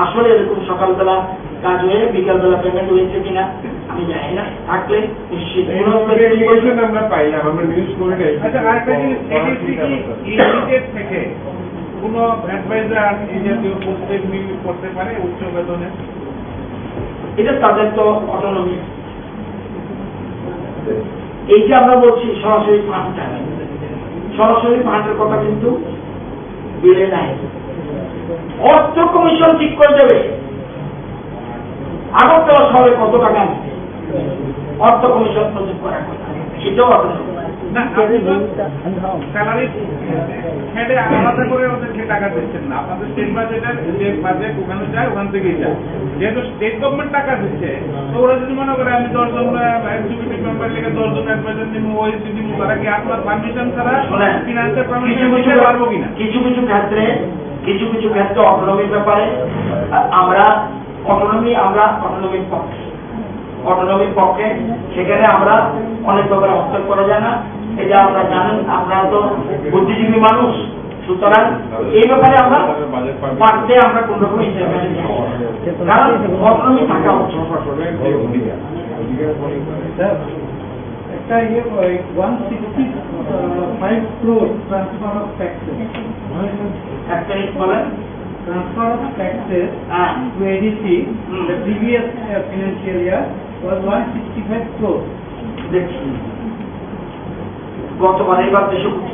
আসলে এরকম সকালবেলা কাজ হয়ে বিকালবেলা পেমেন্ট হয়েছে কিনা আমি জানি না। থাকলে নিশ্চিত এই কোনো ধরনের স্পেসিফিক এলিগেশন আমরা পাইলাম, আমরা নিউজ করে নাই। আচ্ছা, আরেকটা জিনিস, করার এডিসি চিন্তা কি করতে হবে। ইউনিটেড থেকে কোনো অ্যাডভাইজার এই জাতীয় পোস্টে নিয়োগ করতে পারে উচ্চ বেতনে? এটা তাদের তো অটোনমি। এই যে আমরা বলছি সরাসরি ফান্ড, সরাসরি ফান্ডের কথা কিন্তু বিলে নাই। অর্থ কমিশন ঠিক করে দেবে আগরতলা শহরে কত টাকা আসছে, অর্থ কমিশন প্রস্তুত করার কথা, সেটাও অটোনমি। না, আপনি তো স্যালারি হেডে আলাদা করে ওদেরকে টাকা দিচ্ছেন না, আপনাদের স্টেট বাজেটের যে বাজেট ওখানে যায়, ওখান থেকেই যায়। যেহেতু স্টেট গভর্নমেন্ট টাকা দিচ্ছে, তো ওরা যদি মনে করে আমি দশ জন, আহ, এক্সিকিউটিভ মেম্বার লেগে দশ জন অ্যাডভাইজার নিবো, ওএসডি নিবো, তারা কি আপনার পারমিশন ছাড়া শোনেন, ফিনান্সের পারমিশন কিছু কিছু দিতে পারবো কিনা? কিছু কিছু ক্ষেত্রে, কিছু কিছু ক্ষেত্রে অটোনমির ব্যাপারে, আহ, আমরা অটোনমি, আমরা অটোনমির পক্ষে, অটোনমির পক্ষে, সেখানে আমরা অনেক ব্যাপারে হস্তক্ষেপ করা যায় না, এটা আমরা জানেন, আপনারা তো বুদ্ধিজীবী মানুষ, সুতরাং এই ব্যাপারে আমরা পারতে আমরা কোনো রকম ইন্টারভেনশন করব না। কারণ অটোনমি থাকা উচিত। স্যার, একটা ইয়ে, ওই one sixty five crore transfer of taxes. একটা ইয়ে বলেন। Transfer of taxes হ্যাঁ। To A D C, hmm. The previous, uh, financial year was one sixty-five crore. দেখছি। গতবার, এবার দুশো কোটি।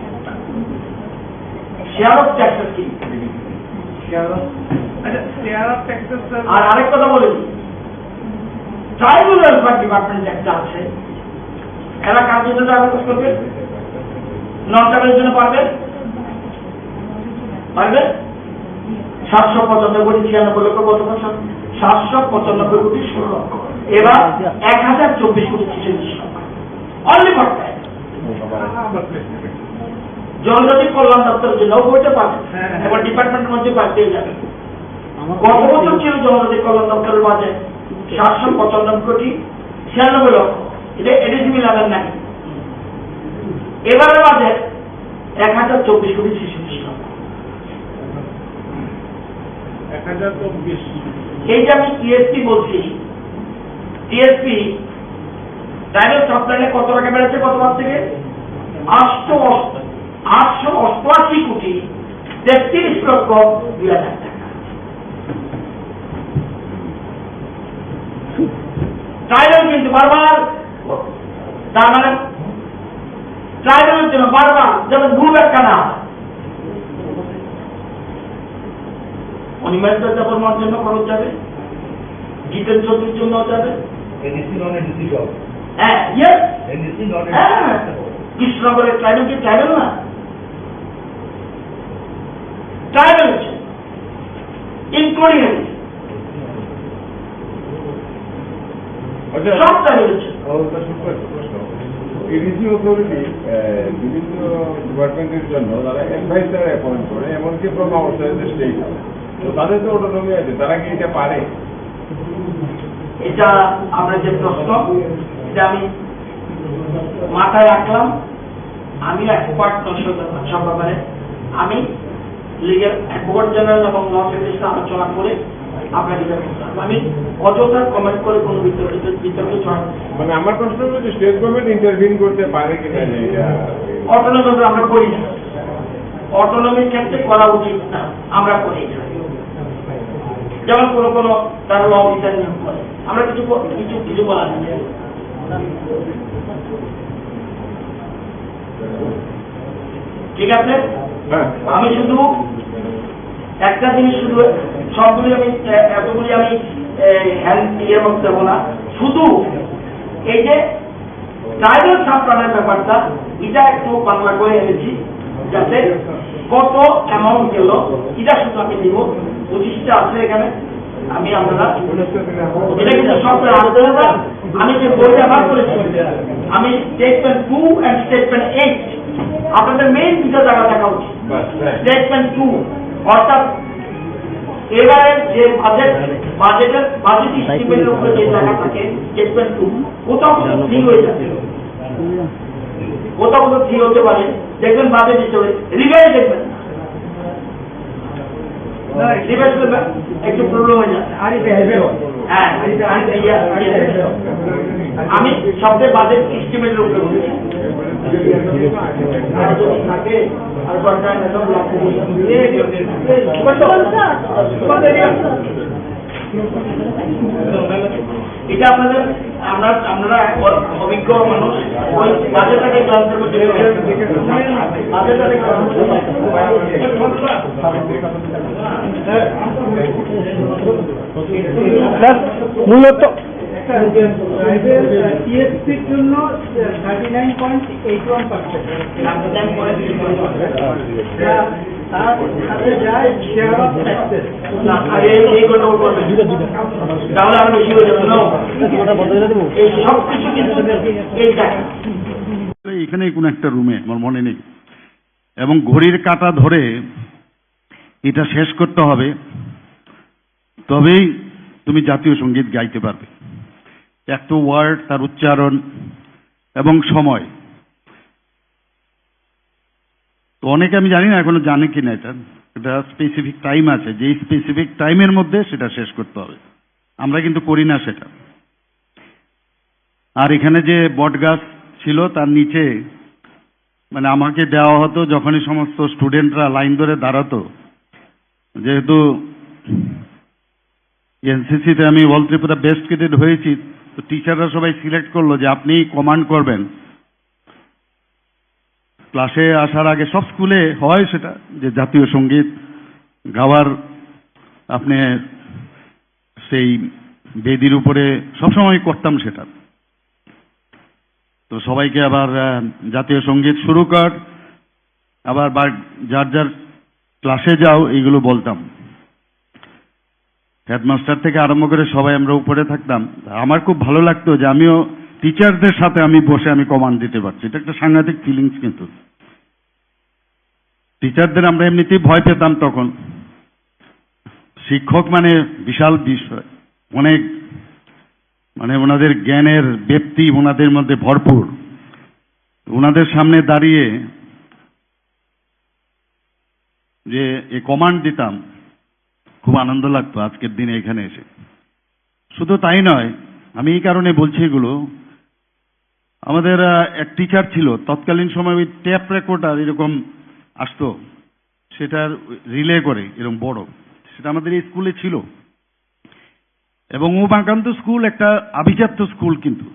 Share of taxes কি? Share of, আচ্ছা, share of taxes, স্যার। আর আরেক কথা বলে দিই, ট্রাইবাল ওয়েলফেয়ার ডিপার্টমেন্ট একটা আছে, এরা কার জন্য টাকা খরচ করবে? নন ট্রাইবালের জন্য পারবে? পারবে? সাতশো পঁচানব্বই কোটি ছিয়ানব্বই লক্ষ কত বছর? সাতশো পঁচানব্বই কোটি ষোলো লক্ষ। এবার এক হাজার চব্বিশ কোটি ছেচল্লিশ লক্ষ। Only for tribal. জনজাতি কল্যাণ দপ্তরের জন্য ওইটা পাবে। এবার ডিপার্টমেন্টের মধ্যে বাদ দিয়ে যাবে। গত বছর ছিল জনজাতি কল্যাণ দপ্তরের বাজেট সাতশো পঁচানব্বই কোটি ছিয়ানব্বই লক্ষ। এটা এডিসি বিল আদার নাই। এবারে বাজেট এক হাজার চব্বিশ কোটি ছেচল্লিশ লক্ষ। এক হাজার চব্বিশ। এই যে আমি টিএসপি বলছি, টিএসপি ট্রাইবাল সাবপ্ল্যানে কত টাকা বেড়েছে গতবার থেকে? আটশো অষ্ট-, আটশো অষ্টআশি কোটি তেত্রিশ লক্ষ দুই হাজার টাকা। ট্রাইবাল কিন্তু বারবার, তার মানে ট্রাইবালের জন্য বারবার যাতে ভুল ব্যাখ্যা না হয়। অনিমেষ দত্ত বর্মার জন্য খরচ যাবে, জিতেন চৌধুরীর জন্য যাবে। এডিসি নন এডিসি সব। হ্যাঁ, ইয়েস। এডিসি নন হ্যাঁ, এডিসি। কৃষ্ণনগরের ট্রাইবেল কি ট্রাইবেল না? ট্রাইবেল হচ্ছে, ইনক্লুডিং এডিসি। আচ্ছা। সব ট্রাইবেল হচ্ছে। আমার একটা ছোট্ট একটা প্রশ্ন। এডিসি অথরিটি, আহ, বিভিন্ন ডিপার্টমেন্টের জন্য তারা অ্যাডভাইজার অ্যাপয়েন্ট করে, এমনকি ফ্রম আউটসাইড দ্য স্টেট। তো তাদের তো অটোনমি আছে, তারা কি এটা পারে? এটা আপনার যে প্রশ্ন, এটা আমি মাথায় রাখলাম। আমি এক্সপার্ট নয় সব ব্যাপারে, সব ব্যাপারে। আমি লিগ্যাল অ্যাডভোকেট জেনারেল এবং ল সার্ভিসে আলোচনা করে আপনাকে জানাই। আমি অযথা কমেন্ট করে কোনো বিতর্কিত বিতর্কে জড়াবো না। মানে আমার প্রশ্ন হলো যে স্টেট গভর্নমেন্ট ইন্টারভিন করতে পারে কিনা যে এটা অটোনমাস আমরা করি না। অটোনমির ক্ষেত্রে করা উচিত না, আমরা করি না। যেমন কোনো কোনো তারা ল অফিসার নিয়োগ করে, আমরা কিছু ক- কিছু কিছু বলার নেই। ঠিক আছে? হ্যাঁ আমি শুধু একটা জিনিস শুধু সবগুলি আমি এ- এতগুলি আমি হ্যান্ড ইয়ে করতে দেবো না। শুধু এই যে ট্রাইবাল সাবপ্লানের ব্যাপারটা, এটা একটু বাংলা করে এনেছি, যাতে কত অ্যামাউন্ট গেল, এটা শুধু আমি দিব। পঁচিশটা আছে এখানে, আমি আপনারা এটা কিন্তু সব আপনারা, আমি যে বইটা বার করেছি, আমি statement two and statement eight, আপনাদের মেইন দুটো জায়গা দেখা উচিত। স্টেটমেন্ট টু, অর্থাৎ এবারে যে বাজেট, বাজেটের বাজেট স্টেটমেন্টের উপরে যে জায়গা থাকে, স্টেটমেন্ট টু, কোথাও কোথাও থ্রি হয়ে যাচ্ছে, কোথাও কোথাও থ্রি হতে পারে। দেখবেন বাজেট হিসেবে রিভাইজ দেখবেন, রিভাইজ করবেন, একটু প্রবলেম হয়ে যাচ্ছে। হ্যাঁ, আমি সবচেয়ে বাজেট এস্টিমেটের উপরে বলেছি। আর যদি থাকে, আর কয়েকটা ম্যাডাম লাগবে। এটা আপনাদের, আমরা, আপনারা অ- অভিজ্ঞ মানুষ, ওই বাজেট আগে ক্লান্তের মধ্যে বাজেট আগে স্যার, মূলত টিএসপির জন্য thirty nine point eight one percent. তার সাথে যায় শেয়ার অফ সাকসেস। না, আগে এই গন্ডগোল করবেন। তাহলে আরো বেশি হয়ে যাবে। No, এই সব কিছু কিন্তু এই জায়গা। এখানে কোনো একটা রুমে আমার মনে নেই, এবং ঘড়ির কাঁটা ধরে এটা শেষ করতে হবে, তবেই তুমি জাতীয় সঙ্গীত গাইতে পারবে। এক তো ওয়ার্ড, তার উচ্চারণ এবং সময়। তো অনেকে, আমি জানি না এখনো জানে কি না, এটা একটা স্পেসিফিক টাইম আছে, যেই স্পেসিফিক টাইমের মধ্যে সেটা শেষ করতে হবে। আমরা কিন্তু করি না সেটা। আর এখানে যে বট গাছ ছিল, তার নিচে মানে আমাকে দেওয়া হতো, যখনই সমস্ত স্টুডেন্টরা লাইন ধরে দাঁড়াতো, যেহেতু এনসিসিতে আমি অল ত্রিপুরা বেস্ট ক্যাডেট হয়েছি, তো টিচাররা সবাই সিলেক্ট করলো যে আপনি কমান্ড করবেন। ক্লাসে আসার আগে সব স্কুলে হয় সেটা, যে জাতীয় সঙ্গীত গাওয়ার আপনি সেই বেদির উপরে সবসময় করতাম সেটা। তো সবাইকে আবার আহ, জাতীয় সঙ্গীত শুরু কর, আবার বা- যার যার ক্লাসে যাও, এইগুলো বলতাম। হেডমাস্টার থেকে আরম্ভ করে সবাই আমরা উপরে থাকতাম। আমার খুব ভালো লাগতো যে আমিও টিচারদের সাথে আমি বসে আমি কমান্ড দিতে পারছি, এটা একটা সাংঘাতিক ফিলিংস। কিন্তু টিচারদের আমরা এমনিতেই ভয় পেতাম তখন। শিক্ষক মানে বিশাল বিষয়, অনেক মানে ওনাদের জ্ঞানের ব্যাপ্তি ওনাদের মধ্যে ভরপুর। ওনাদের সামনে দাঁড়িয়ে যে এ কমান্ড দিতাম, খুব আনন্দ লাগতো আজকের দিনে এখানে এসে। শুধু তাই নয়, আমি এই কারণে বলছি এগুলো, আমাদের আহ, এক টিচার ছিল, তৎকালীন সময় ওই টেপ রেকর্ডার এরকম আসতো, সেটার রিলে করে এরকম বড়, সেটা আমাদের এই স্কুলে ছিল। এবং উমাকান্ত স্কুল একটা আভিজাত্য স্কুল, কিন্তু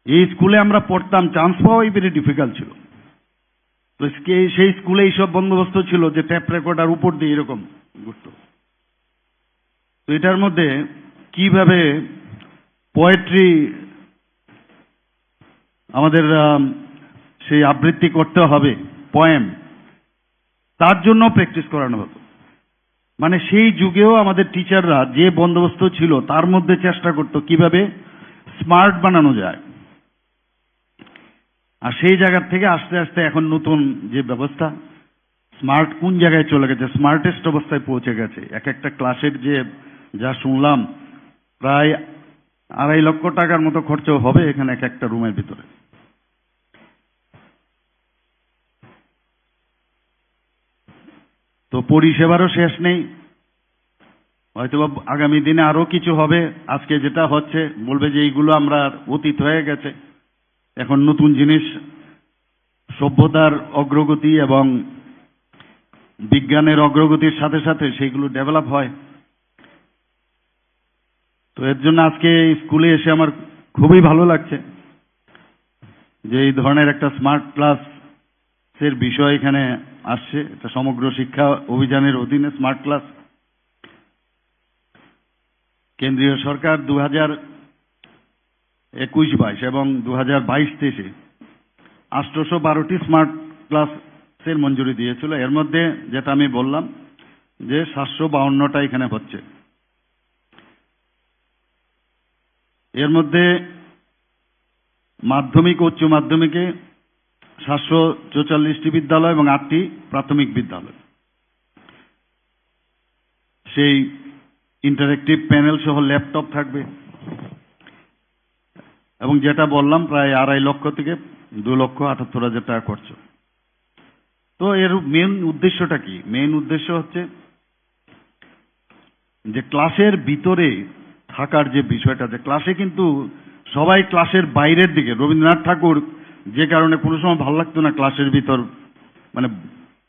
এই স্কুলে আমরা পড়তাম, চান্স পাওয়াই ভেরি ডিফিকাল্ট ছিল। তো স্কে- সেই স্কুলে এইসব বন্দোবস্ত ছিল যে টেপ রেকর্ডার উপর দিয়ে এরকম ঘুরতো। তো এটার মধ্যে কিভাবে পোয়েট্রি আমাদের আম, সেই আবৃত্তি করতে হবে, পোয়েম, তার জন্য প্র্যাকটিস করানো হতো। মানে সেই যুগেও আমাদের টিচাররা যে বন্দোবস্ত ছিল তার মধ্যে চেষ্টা করতো কিভাবে স্মার্ট বানানো যায়। আর সেই জায়গা থেকে আস্তে আস্তে এখন নতুন যে ব্যবস্থা, স্মার্ট কোন জায়গায় চলে গেছে, স্মার্টেস্ট অবস্থায় পৌঁছে গেছে। এক একটা ক্লাসের যে যা শুনলাম, প্রায় আড়াই লক্ষ টাকার মতো খরচ হবে এখানে এক একটা রুমের ভিতরে। তো পরিষেবারও শেষ নেই। হয়তো বা আগামী দিনে আরো কিছু হবে। আজকে যেটা হচ্ছে, বলবে যে এইগুলো আমরা অতীত হয়ে গেছে, এখন নতুন জিনিস, সভ্যতার অগ্রগতি এবং বিজ্ঞানের অগ্রগতির সাথে সাথে সেইগুলো ডেভেলপ হয়। তো এর জন্য আজকে এই স্কুলে এসে আমার খুবই ভালো লাগছে যে এই ধরনের একটা স্মার্ট ক্লাসের বিষয় এখানে আসছে। এটা সমগ্র শিক্ষা অভিযানের অধীনে স্মার্ট ক্লাস। কেন্দ্রীয় সরকার দু হাজার একুশ বাইশ এবং দু হাজার বাইশ তেইশে আটশোশো বারোটি স্মার্ট ক্লাসের মঞ্জুরি দিয়েছিল। এর মধ্যে যেটা আমি বললাম যে সাতশো বাউন্নটা এখানে হচ্ছে। এর মধ্যে মাধ্যমিক ও উচ্চ মাধ্যমিকে সাতশো চৌচল্লিশটি বিদ্যালয় এবং আটটি প্রাথমিক বিদ্যালয়। সেই ইন্টারেক্টিভ প্যানেল সহ ল্যাপটপ থাকবে এবং যেটা বললাম, প্রায় আড়াই লক্ষ থেকে দু লক্ষ আটাত্তর হাজার টাকা খরচ। তো এর মেইন উদ্দেশ্যটা কি? মেইন উদ্দেশ্য হচ্ছে যে ক্লাসের ভিতরে থাকার যে বিষয়টা, যে ক্লাসে কিন্তু সবাই ক্লাসের বাইরের দিকে, রবীন্দ্রনাথ ঠাকুর যে কারণে কোনো সময় ভালো লাগতো না ক্লাসের ভিতর, মানে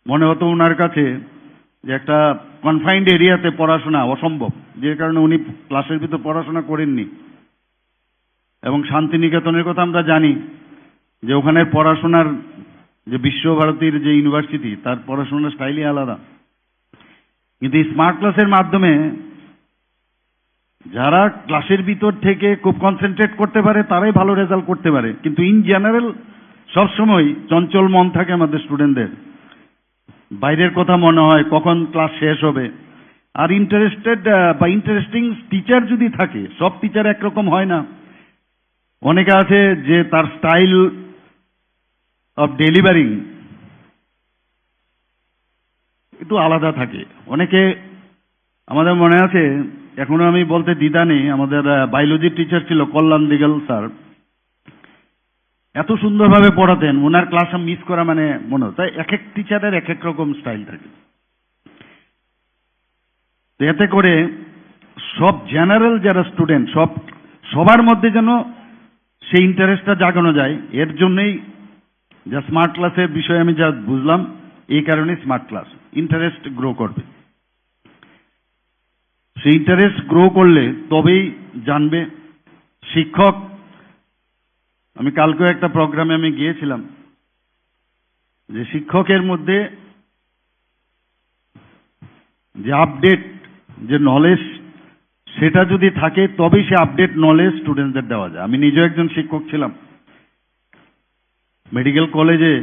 মনে হতো ওনার কাছে যে একটা কনফাইন্ড এরিয়াতে পড়াশোনা অসম্ভব, যে কারণে উনি ক্লাসের ভিতর পড়াশোনা করেননি। এবং শান্তিনিকেতনের কথা আমরা জানি যে ওখানে পড়াশোনার যে বিশ্বভারতীর যে ইউনিভার্সিটি, তার পড়াশোনার স্টাইলই আলাদা। কিন্তু এই স্মার্ট ক্লাসের মাধ্যমে যারা ক্লাসের ভিতর থেকে খুব কনসেন্ট্রেট করতে পারে, তারাই ভালো রেজাল্ট করতে পারে। কিন্তু ইন জেনারেল সবসময় চঞ্চল মন থাকে আমাদের স্টুডেন্টদের, বাইরের কথা মনে হয়, কখন ক্লাস শেষ হবে। আর ইন্টারেস্টেড বা ইন্টারেস্টিং টিচার যদি থাকে, সব টিচার একরকম হয় না। অনেকে আছে যে তার স্টাইল অফ ডেলিভারিং একটু আলাদা থাকে। অনেকে, আমাদের মনে আছে, এখনো আমি বলতে দ্বিধা নেই, আমাদের বায়োলজি টিচার ছিল কল্যাণ দিগাল স্যার, এত সুন্দরভাবে পড়াতেন, ওনার ক্লাস মিস করা মানে মনে হতো। তাই এক এক টিচারের এক এক রকম স্টাইল থাকে। তো এতে করে সব জেনারেল যারা স্টুডেন্ট, সব, সবার মধ্যে যেন সেই ইন্টারেস্টটা জাগানো যায়, এর জন্যই যা স্মার্ট ক্লাসের বিষয়ে আমি যা বুঝলাম, এই কারণে স্মার্ট ক্লাস ইন্টারেস্ট গ্রো করবে। সেই ইন্টারেস্ট গ্রো করলে তবেই জানবে শিক্ষক। আমি কালকেও একটা প্রোগ্রামে আমি গিয়েছিলাম, যে শিক্ষকের মধ্যে যে আপডেট, যে নলেজ, সেটা যদি থাকে, তবেই সে আপডেট নলেজ স্টুডেন্টদের দেওয়া যায়। আমি নিজেও একজন শিক্ষক ছিলাম মেডিকেল কলেজে।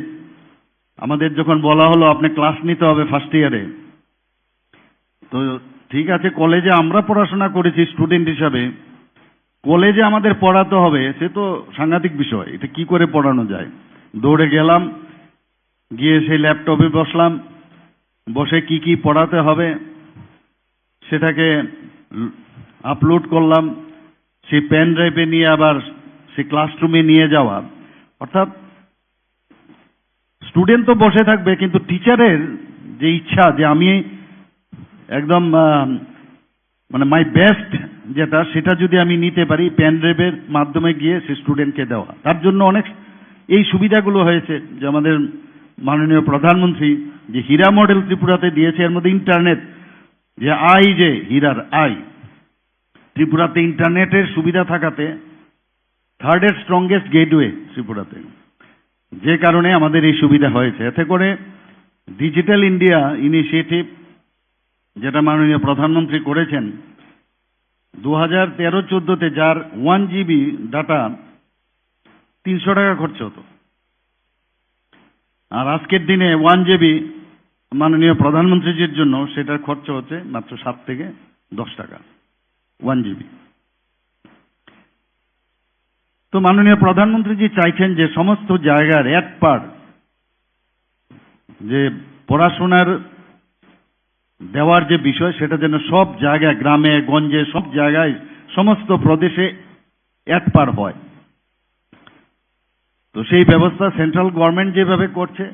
আমাদের যখন বলা হলো, "আপনি ক্লাস নিতে হবে ফার্স্ট ইয়ারে", তো ঠিক আছে, কলেজে আমরা পড়াশোনা করেছি স্টুডেন্ট হিসাবে, কলেজে আমাদের পড়াতে হবে, সে তো সাংঘাতিক বিষয়। এটা কি করে পড়ানো যায়? দৌড়ে গেলাম, গিয়ে সেই ল্যাপটপে বসলাম, বসে কি কি পড়াতে হবে সেটাকে আপলোড করলাম। সেই পেন ড্রাইভে নিয়ে আবার সেই ক্লাসরুমে নিয়ে যাওয়া, অর্থাৎ স্টুডেন্ট তো বসে থাকবে, কিন্তু টিচারের যে ইচ্ছা যে আমি একদম, আহ, মানে মাই বেস্ট যেটা, সেটা যদি আমি নিতে পারি, পেন ড্রাইভের মাধ্যমে গিয়ে সে স্টুডেন্টকে দেওয়া, তার জন্য অনেক এই সুবিধাগুলো হয়েছে। যে আমাদের মাননীয় প্রধানমন্ত্রী যে হীরা মডেল ত্রিপুরাতে দিয়েছে, এর মধ্যে ইন্টারনেট, যে আই, যে হীরার আই, ত্রিপুরাতে ইন্টারনেটের সুবিধা থাকাতে থার্ড স্ট্রংগেস্ট গেটওয়ে ত্রিপুরাতে, যে কারণে আমাদের এই সুবিধা হয়েছে। এতে করে ডিজিটাল ইন্ডিয়া ইনিশিয়েটিভ, যেটা মাননীয় প্রধানমন্ত্রী করেছেন, দু হাজার তেরো চোদ্দতে যার ওয়ান জিবি ডাটা তিনশো টাকা খরচ হতো, আর আজকের দিনে ওয়ান জিবি মাননীয় প্রধানমন্ত্রীজির জন্য সেটার খরচ হচ্ছে মাত্র সাত থেকে দশ টাকা, ওয়ান জিবি। তো মাননীয় প্রধানমন্ত্রীজি চাইছেন যে সমস্ত জায়গার এক পার যে পড়াশোনার দেওয়ার যে বিষয়, সেটা যেন সব জায়গায়, গ্রামে গঞ্জে, সব জায়গায়, সমস্ত প্রদেশে এক পার হয়। তো সেই ব্যবস্থা সেন্ট্রাল গভর্নমেন্ট যেভাবে করছে,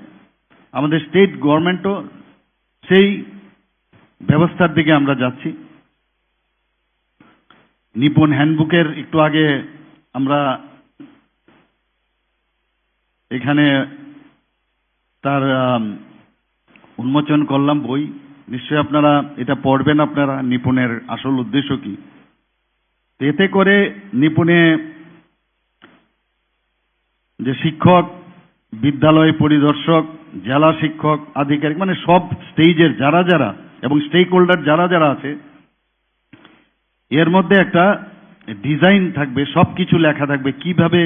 আমাদের স্টেট গভর্নমেন্টও সেই ব্যবস্থার দিকে আমরা যাচ্ছি। নিপুণ হ্যান্ডবুকের একটু আগে আমরা এখানে তার আম, উন্মোচন করলাম বই। নিশ্চয়ই আপনারা এটা পড়বেন, আপনারা নিপুণের আসল উদ্দেশ্য কি। তো এতে করে নিপুণে যে শিক্ষক, বিদ্যালয় পরিদর্শক, জেলা শিক্ষক আধিকারিক, মানে সব স্টেজের যারা যারা এবং স্টেক হোল্ডার যারা যারা আছে, এর মধ্যে একটা ডিজাইন থাকবে, সব কিছু লেখা থাকবে, কিভাবে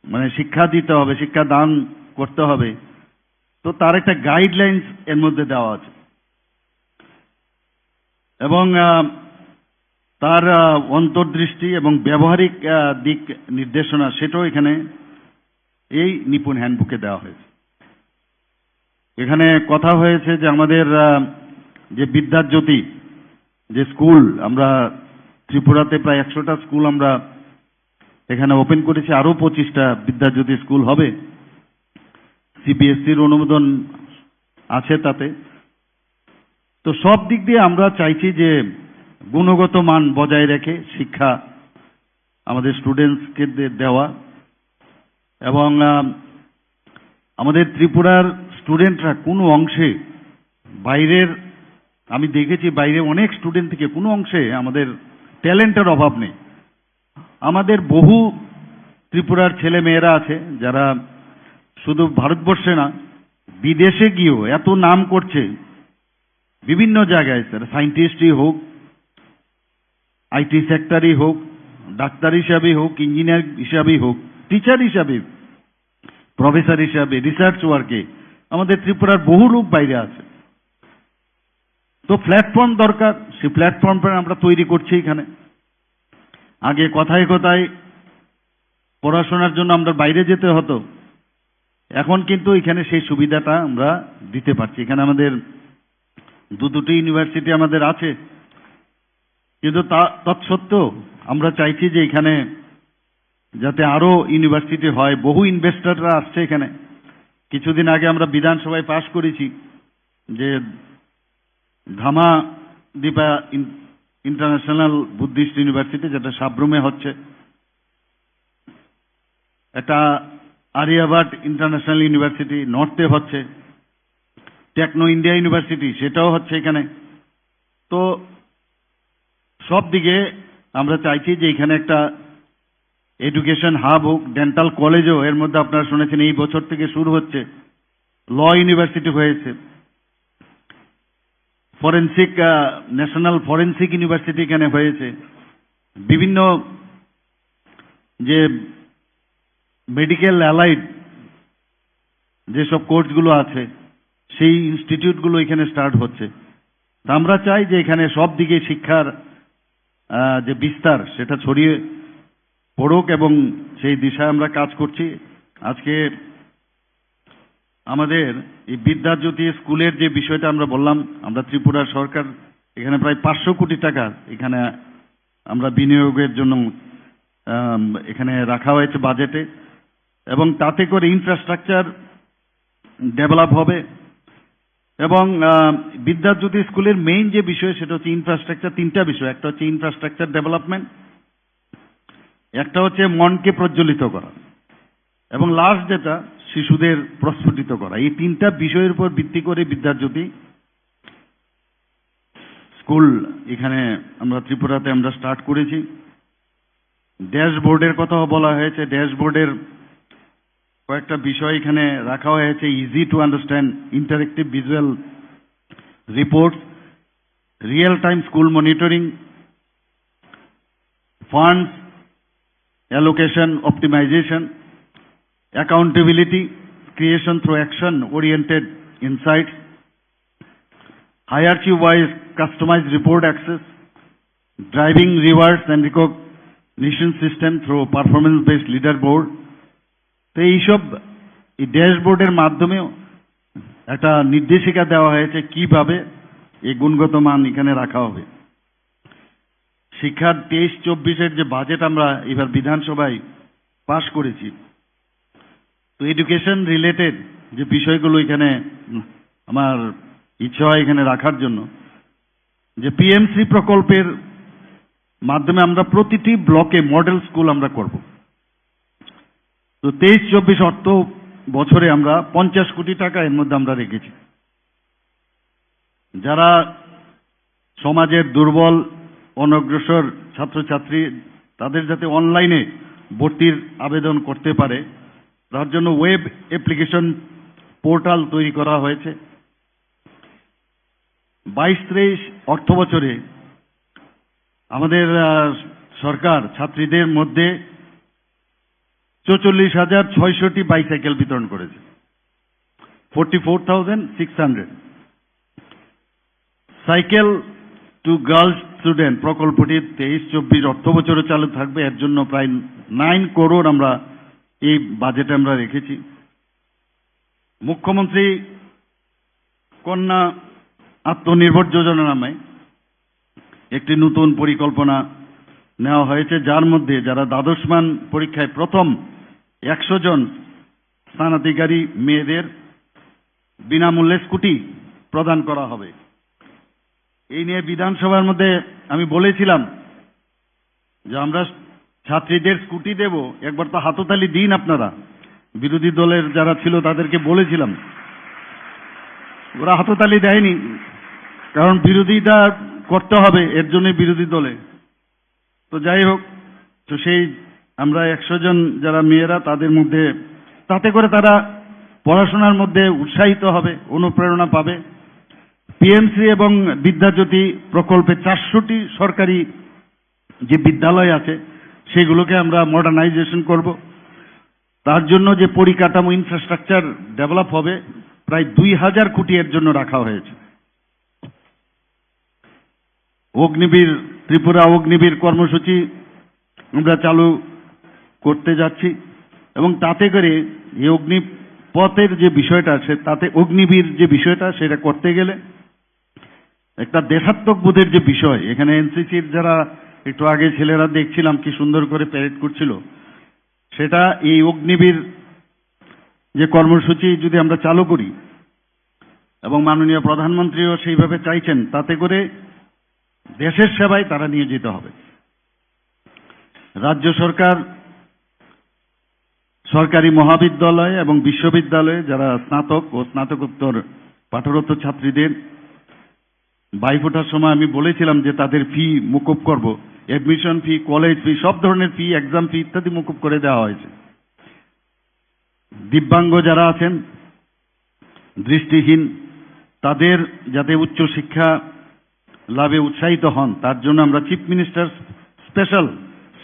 মানে শিক্ষা দিতে হবে, শিক্ষা দান করতে হবে। তো তার একটা গাইডলাইন্স এর মধ্যে দেওয়া আছে এবং আহ, তার আহ, অন্তর্দৃষ্টি এবং ব্যবহারিক আহ, দিক নির্দেশনা, সেটাও এখানে এই নিপুণ হ্যান্ডবুকে দেওয়া হয়েছে। এখানে কথা হয়েছে যে আমাদের আহ, যে বিদ্যার জ্যোতি যে স্কুল, আমরা ত্রিপুরাতে প্রায় একশোটা স্কুল আমরা এখানে ওপেন করেছি, আরও পঁচিশটা বিদ্যার জ্যোতি স্কুল হবে, সিবিএসসির অনুমোদন আছে তাতে। তো সব দিক দিয়ে আমরা চাইছি যে গুণগত মান বজায় রেখে শিক্ষা আমাদের স্টুডেন্টসকে দেওয়া এবং আহ, আমাদের ত্রিপুরার স্টুডেন্টরা কোনো অংশে বাইরের, আমি দেখেছি বাইরে অনেক স্টুডেন্ট থেকে কোনো অংশে আমাদের ট্যালেন্টের অভাব নেই। আমাদের বহু ত্রিপুরার ছেলে মেয়েরা আছে যারা শুধু ভারতবর্ষে না, বিদেশে গিয়েও এত নাম করছে বিভিন্ন জায়গায়, তারা সায়েন্টিস্টই হোক, আইটি সেক্টরই হোক, ডাক্তার হিসাবেই হোক, ইঞ্জিনিয়ার হিসাবেই হোক, টিচার হিসাবে, প্রফেসর হিসাবে, রিসার্চ ওয়ার্কে আমাদের ত্রিপুরার বহু লোক বাইরে আছে। তো প্ল্যাটফর্ম দরকার, সেই প্ল্যাটফর্মটা আমরা তৈরি করছি এখানে। আগে কথায় কথায় পড়াশোনার জন্য আমরা বাইরে যেতে হতো, এখন কিন্তু এখানে সেই সুবিধাটা আমরা দিতে পারছি। এখানে আমাদের দু দুটি ইউনিভার্সিটি আমাদের আছে, কিন্তু তা তৎসত্ত্বেও আমরা চাইছি যে এখানে যাতে আরো ইউনিভার্সিটি হয়, বহু ইনভেস্টররা আসছে এখানে। কিছুদিন আগে আমরা বিধানসভায় পাশ করেছি যে Dhamma Dipa international Buddhist university, যেটা সাব্রুমে হচ্ছে, একটা আরিয়াভাট ইন্টারন্যাশনাল ইউনিভার্সিটি নর্থে হচ্ছে, টেকনো ইন্ডিয়া ইউনিভার্সিটি সেটাও হচ্ছে এখানে। তো সব দিকে আমরা চাইছি যে এখানে একটা এডুকেশন হাব হোক, ডেন্টাল কলেজও এর মধ্যে আপনারা শুনেছেন এই বছর থেকে শুরু হচ্ছে, ল ইউনিভার্সিটি হয়েছে, ফরেন্সিক, ন্যাশনাল ফরেন্সিক ইউনিভার্সিটি এখানে হয়েছে, বিভিন্ন যে মেডিকেল অ্যালাইড যেসব কোর্সগুলো আছে সেই ইনস্টিটিউটগুলো এখানে স্টার্ট হচ্ছে। তা আমরা চাই যে এখানে সব দিকে শিক্ষার আহ, যে বিস্তার সেটা ছড়িয়ে পড়ুক এবং সেই দিশায় আমরা কাজ করছি। আজকে আমাদের এই বিদ্যাজ্যোতি স্কুলের যে বিষয়টা আমরা বললাম, আমরা ত্রিপুরা সরকার এখানে প্রায় পাঁচশো কোটি টাকা এখানে আমরা বিনিয়োগের জন্য, আম, এখানে রাখা হয়েছে বাজেটে এবং তাতে করে ইনফ্রাস্ট্রাকচার ডেভেলপ হবে। এবং আহ, বিদ্যাজ্যোতি স্কুলের মেইন যে বিষয় সেটা হচ্ছে ইনফ্রাস্ট্রাকচার, তিনটা বিষয়, একটা হচ্ছে ইনফ্রাস্ট্রাকচার ডেভেলপমেন্ট, একটা হচ্ছে মনকে প্রজ্বলিত করা এবং লাস্ট যেটা শিশুদের প্রস্ফুটিত করা। এই তিনটা বিষয়ের উপর ভিত্তি করে বিদ্যাজ্যোতি স্কুল এখানে আমরা ত্রিপুরাতে আমরা স্টার্ট করেছি। ড্যাশবোর্ডের কথাও বলা হয়েছে, ড্যাশবোর্ডের কয়েকটা বিষয় এখানে রাখা হয়েছে, easy to understand, interactive visual reports, real time school monitoring, funds allocation optimisation, accountability creation through action oriented insights, hierarchy wise customise report access, driving rewards and recognition system through performance based leaderboard. তো এইসব এই ড্যাশবোর্ডের মাধ্যমেও একটা নির্দেশিকা দেওয়া হয়েছে কিভাবে এই গুণগত মান এখানে রাখা হবে। শিক্ষার তেইশ চব্বিশের যে বাজেট আমরা এবার বিধানসভায় পাশ করেছি, তো এডুকেশন রিলেটেড যে বিষয়গুলো এখানে আমার ইচ্ছা হয় এখানে রাখার জন্য, যে পিএমসি প্রকল্পের মাধ্যমে আমরা প্রতিটি ব্লকে মডেল স্কুল আমরা করব। তো তেইশ চব্বিশ অর্থ বছরে আমরা পঞ্চাশ কোটি টাকা এর মধ্যে আমরা রেখেছি। যারা সমাজের দুর্বল, অনগ্রসর ছাত্রছাত্রী, তাদের যাতে অনলাইনে ভর্তির আবেদন করতে পারে, তার জন্য ওয়েব অ্যাপ্লিকেশন পোর্টাল তৈরি করা হয়েছে। বাইশ তেইশ অর্থ বছরে আমাদের, আহ, সরকার ছাত্রীদের মধ্যে চৌচল্লিশ হাজার ছয়শোটি বাইসাইকেল বিতরণ করেছে, forty four thousand six hundred. Cycle to girls student প্রকল্পটি তেইশ চব্বিশ অর্থ বছরও চালু থাকবে। এর জন্য প্রায় নাইন করোড় আমরা এই বাজেটে আমরা রেখেছি। মুখ্যমন্ত্রী কন্যা আত্মনির্ভর যোজনা নামে একটি নতুন পরিকল্পনা নেওয়া হয়েছে, যার মধ্যে যারা দ্বাদশ মান পরীক্ষায় প্রথম একশো জন স্থানাধিকারী মেয়েদের বিনামূল্যে স্কুটি প্রদান করা হবে। এই নিয়ে বিধানসভার মধ্যে আমি বলেছিলাম যে আমরা ছাত্রীদের স্কুটি দেব, একবার তো হাততালি দিন আপনারা। বিরোধী দলের যারা ছিল তাদেরকে বলেছিলাম, ওরা হাততালি দেয়নি, কারণ বিরোধিতা করতে হবে, এর জন্য বিরোধী দলে। তো যাই হোক, তো সেই আমরা একশো জন যারা মেয়েরা, তাদের মধ্যে, তাতে করে তারা পড়াশোনার মধ্যে উৎসাহিত হবে, অনুপ্রেরণা পাবে। পিএমসি এবং বিদ্যাজ্যোতি প্রকল্পে চারশোটি সরকারি যে বিদ্যালয় আছে, সেগুলোকে আমরা মডার্নাইজেশন করব। তার জন্য যে পরিকাঠামো, ইনফ্রাস্ট্রাকচার ডেভেলপ হবে, প্রায় দুই হাজার কোটি এর জন্য রাখা হয়েছে। অগ্নিবীর, ত্রিপুরা অগ্নিবীর কর্মসূচি আমরা চালু করতে যাচ্ছি এবং তাতে করে এই অগ্নিপথের যে বিষয়টা, সে, তাতে অগ্নিবীর যে বিষয়টা, সেটা করতে গেলে একটা দেশাত্মক বোধের যে বিষয়, এখানে এনসিসির যারা, একটু আগে ছেলেরা দেখছিলাম কি সুন্দর করে প্যারেড করছিল, সেটা এই অগ্নিবীর যে কর্মসূচি যদি আমরা চালু করি এবং মাননীয় প্রধানমন্ত্রীও সেইভাবে চাইছেন, তাতে করে দেশের সেবায় তারা নিয়োজিত হবে। রাজ্য সরকার সরকারি মহাবিদ্যালয় এবং বিশ্ববিদ্যালয়ে যারা স্নাতক ও স্নাতকোত্তর পাঠরত ছাত্রীদের ভাইফোঁটার সময় আমি বলেছিলাম যে তাদের ফি মকুব করব, অ্যাডমিশন ফি, কলেজ ফি, সব ধরনের ফি, এক্সাম ফি ইত্যাদি মকুব করে দেওয়া হয়েছে। দিব্যাঙ্গ যারা আছেন, দৃষ্টিহীন, তাদের যাতে উচ্চ শিক্ষা লাভে উৎসাহিত হন, তার জন্য আমরা চিফ মিনিস্টার স্পেশাল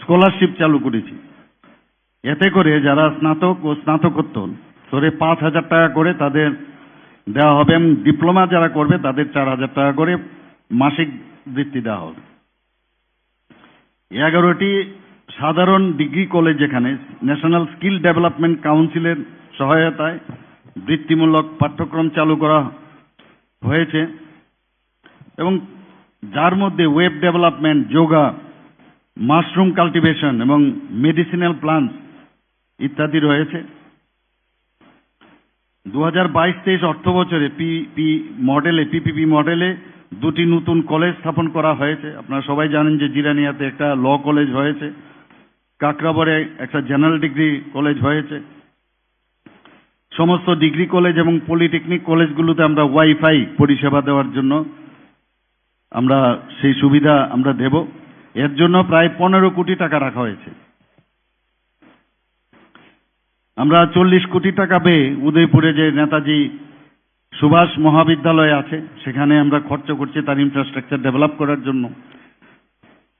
স্কলারশিপ চালু করেছি। এতে করে যারা স্নাতক ও স্নাতকোত্তর স্তরে পাঁচ হাজার টাকা করে তাদের দেওয়া হবে এবং ডিপ্লোমা যারা করবে তাদের চার হাজার টাকা করে মাসিক বৃত্তি দেওয়া হবে। এগারোটি সাধারণ ডিগ্রি কলেজ, যেখানে ন্যাশনাল স্কিল ডেভেলপমেন্ট কাউন্সিলের সহায়তায় বৃত্তিমূলক পাঠ্যক্রম চালু করা হয়েছে এবং যার মধ্যে web development, yoga, mushroom cultivation এবং মেডিসিনাল প্লান্টস ইত্যাদি রয়েছে। দু হাজার বাইশ তেইশ অর্থ বছরে পি পি মডেলে, পিপিপি মডেলে দুটি নতুন কলেজ স্থাপন করা হয়েছে। আপনারা সবাই জানেন যে জিরানিয়াতে একটা ল কলেজ হয়েছে, কাকরাবরে একটা জেনারেল ডিগ্রি কলেজ হয়েছে। সমস্ত ডিগ্রি কলেজ এবং পলিটেকনিক কলেজগুলোতে আমরা ওয়াইফাই পরিষেবা দেওয়ার জন্য আমরা সেই সুবিধা আমরা দেব। এর জন্য প্রায় পনেরো কোটি টাকা রাখা হয়েছে। আমরা চল্লিশ কোটি টাকা ব্যয়ে উদয়পুরে যে নেতাজি সুভাষ মহাবিদ্যালয় আছে, সেখানে আমরা খরচ করছি তার ইনফ্রাস্ট্রাকচার ডেভেলপ করার জন্য।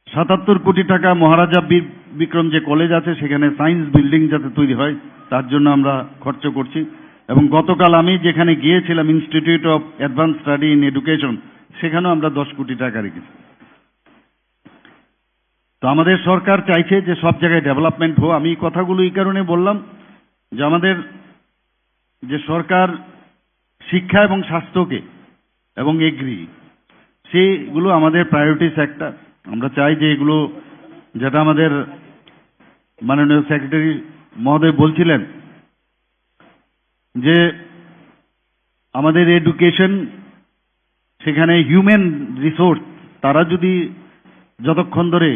সাতাত্তর কোটি টাকা মহারাজা বীর বিক্রম যে কলেজ আছে, সেখানে সায়েন্স বিল্ডিং যাতে তৈরি হয়, তার জন্য আমরা খরচ করছি। এবং গতকাল আমি যেখানে গিয়েছিলাম, institute of advance study in education, সেখানেও আমরা দশ কোটি টাকা রেখেছি। তো আমাদের সরকার চাইছে যে সব জায়গায় ডেভেলপমেন্ট হোক। আমি এই কথাগুলো এই কারণে বললাম যে আমাদের যে সরকার শিক্ষা এবং স্বাস্থ্যকে এবং এগ্রি, সেগুলো আমাদের প্রায়োরিটি সেক্টর। আমরা চাই যে এগুলো, যেটা আমাদের মাননীয় সেক্রেটারি মহোদয় বলছিলেন যে আমাদের এডুকেশন, সেখানে হিউম্যান রিসোর্স, তারা যদি যতক্ষণ ধরে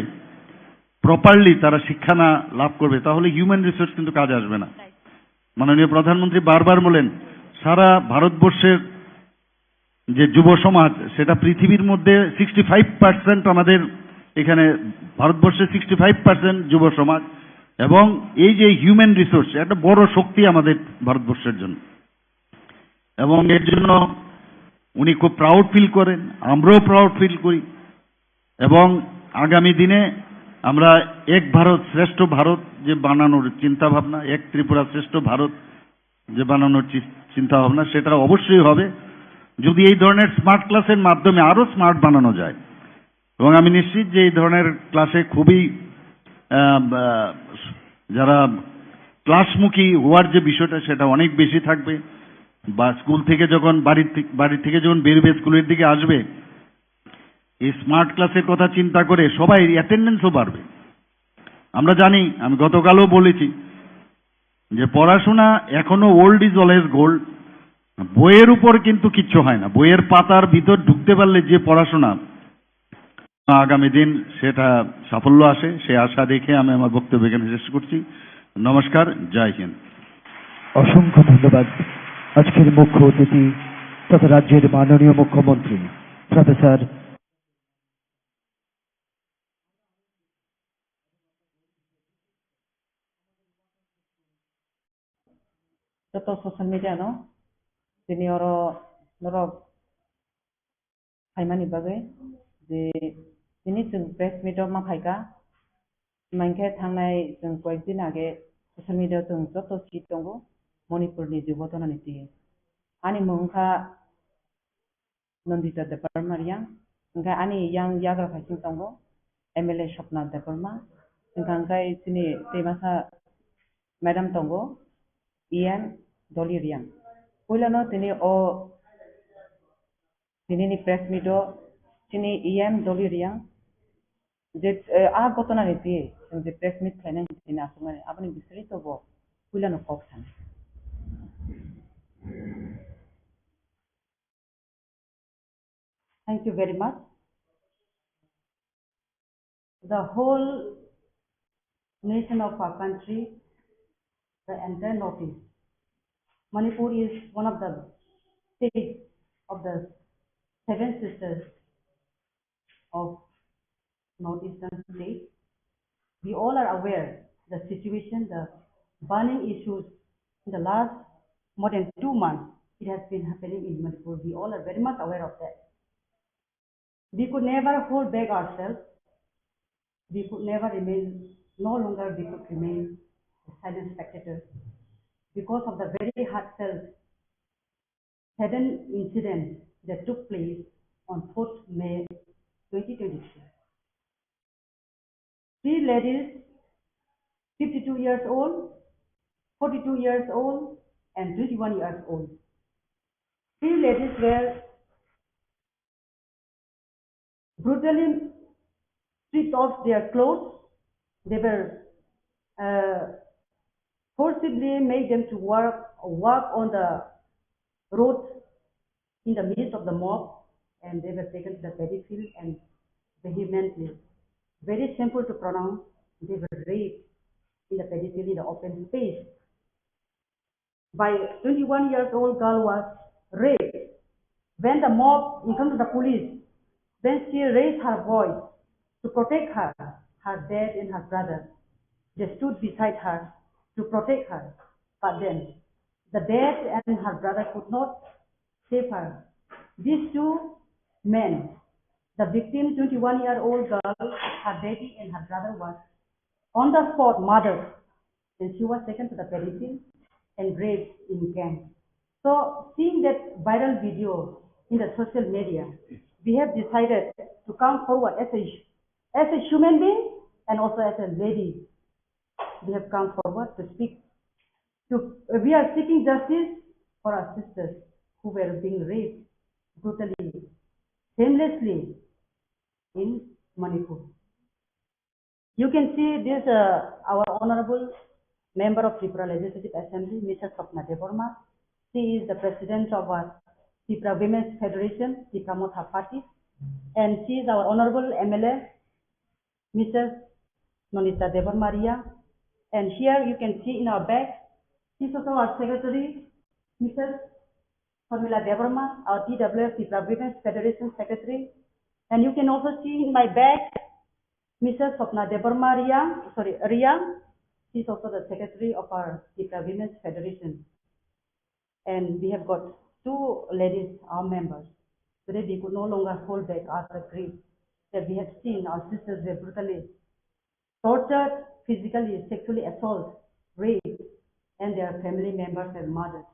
প্রপারলি তারা শিক্ষা না লাভ করবে, তাহলে হিউম্যান রিসোর্স কিন্তু কাজে আসবে না। মাননীয় প্রধানমন্ত্রী বারবার বলেন, সারা ভারতবর্ষের যে যুব সমাজ, সেটা পৃথিবীর মধ্যে সিক্সটি ফাইভ পার্সেন্ট আমাদের এখানে, ভারতবর্ষে সিক্সটি ফাইভ পার্সেন্ট যুব সমাজ। এবং এই যে হিউম্যান রিসোর্স, একটা বড় শক্তি আমাদের ভারতবর্ষের জন্য। এবং এর জন্য উনি খুব প্রাউড ফিল করেন, আমরাও প্রাউড ফিল করি। এবং আগামী দিনে আমরা এক ভারত শ্রেষ্ঠ ভারত যে বানানোর চিন্তা ভাবনা, এক ত্রিপুরা শ্রেষ্ঠ ভারত যে বানানোর চি-, চিন্তা ভাবনা, সেটা অবশ্যই হবে যদি এই ধরনের স্মার্ট ক্লাসের মাধ্যমে আরো স্মার্ট বানানো যায়। এবং আমি নিশ্চিত যে এই ধরনের ক্লাসে খুবই, আহ, আহ, যারা ক্লাসমুখী হওয়ার যে বিষয়টা, সেটা অনেক বেশি থাকবে। বা স্কুল থেকে যখন, বাড়ির থে-, বাড়ি থেকে যখন বেরোবে, স্কুলের দিকে আসবে, এই স্মার্ট ক্লাসের কথা চিন্তা করে সবাই অ্যাটেন্ডেন্সও বাড়বে। আমরা জানি, আমি গতকালও বলেছি যে পড়াশোনা এখনো, ওল্ড ইজ অলওয়েজ গোল্ড। বইয়ের উপর কিন্তু কিচ্ছু হয় না, বইয়ের পাতার ভিতর ঢুকতে পারলে যে পড়াশোনা, আগামী দিন সেটা সাফল্য আসে, সে আশা রেখে আমি আমার বক্তব্য এখানে শেষ করছি। নমস্কার, জয় হিন্দ। অসংখ্য ধন্যবাদ। আজকের মুখ্য অতিথি তথা রাজ্যের মাননীয় মুখ্যমন্ত্রী professor Joto social media no tini oro norok phaimani bagwi je tini chwng press meet o ma phaikha, hwnkhe thangnai chwng koyek din age social media o chwng joto sip tongo Manipur ni jubo tonani twi. Ani mung wngkha Nandita Debbarma Reang, hwnkhe ani yang yagra hai sing tongo M L A Swapna Debbarma, hwnkhe hwnkhe chini twimasa madam tongo E M Dolly Reang. Puilano tini o tinini press meet o chini E M Dolly Reang je, eh, a gotona ni twi chwng je press meet khlainai tini aswkmani aboni bisingtwi to bo puilano kok sana. Thank you very much. The whole nation of our country, the entire Northeast. Manipur is one of the states of the Seven Sisters of Northeastern state. We all are aware the situation, the burning issues in the last more than two months, it has been happening in Manipur. We all are very much aware of that. We could never hold back ourselves. We could never remain, no longer we could remain a silent spectator because of the very heartfelt sudden incident that took place on fourth May twenty twenty-three. Three ladies, fifty-two years old, forty-two years old, and twenty-one years old. Three ladies were brutally stripped off their clothes. They were, uh, forcibly made them to work, walk on the road in the midst of the mob, and they were taken to the paddy field and vehemently, very shameful to pronounce, they were raped in the paddy field in the open space. By twenty-one years old girl was raped. When the mob in front of the police, when she raised her voice to protect her, her dad and her brother, they stood beside her to protect her. But then the dad and her brother could not save her. These two men, the victim, twenty-one year old girl, her daddy and her brother was on the spot murdered. And she was taken to the paddy field and raped in gang. So, seeing that viral video in the social media, we have decided to come forward as a, as a human being and also as a lady. We have come forward to speak. To, we are seeking justice for our sisters who were being raped brutally, shamelessly in Manipur. You can see this, uh, our honorable member of Tripura Legislative Assembly, Missus Swapna Debbarma. She is the president of our Tripura Women's Federation, Tipra Motha Party, and she is our honorable M L A, Missus Nonita Debbarma Reang. And here you can see in our back, this is also our secretary, Missus Sharmila Debbarma, our T W F, Tipra Women's Federation secretary. And you can also see in my back, Missus Swapna Debbarma Reang, sorry, Reang. She's also the secretary of our Tipra Women's Federation. And we have got two ladies, our members. Today we could no longer hold back our grief that we have seen our sisters were brutally tortured, physically, sexually assaulted, raped, and their family members were murdered.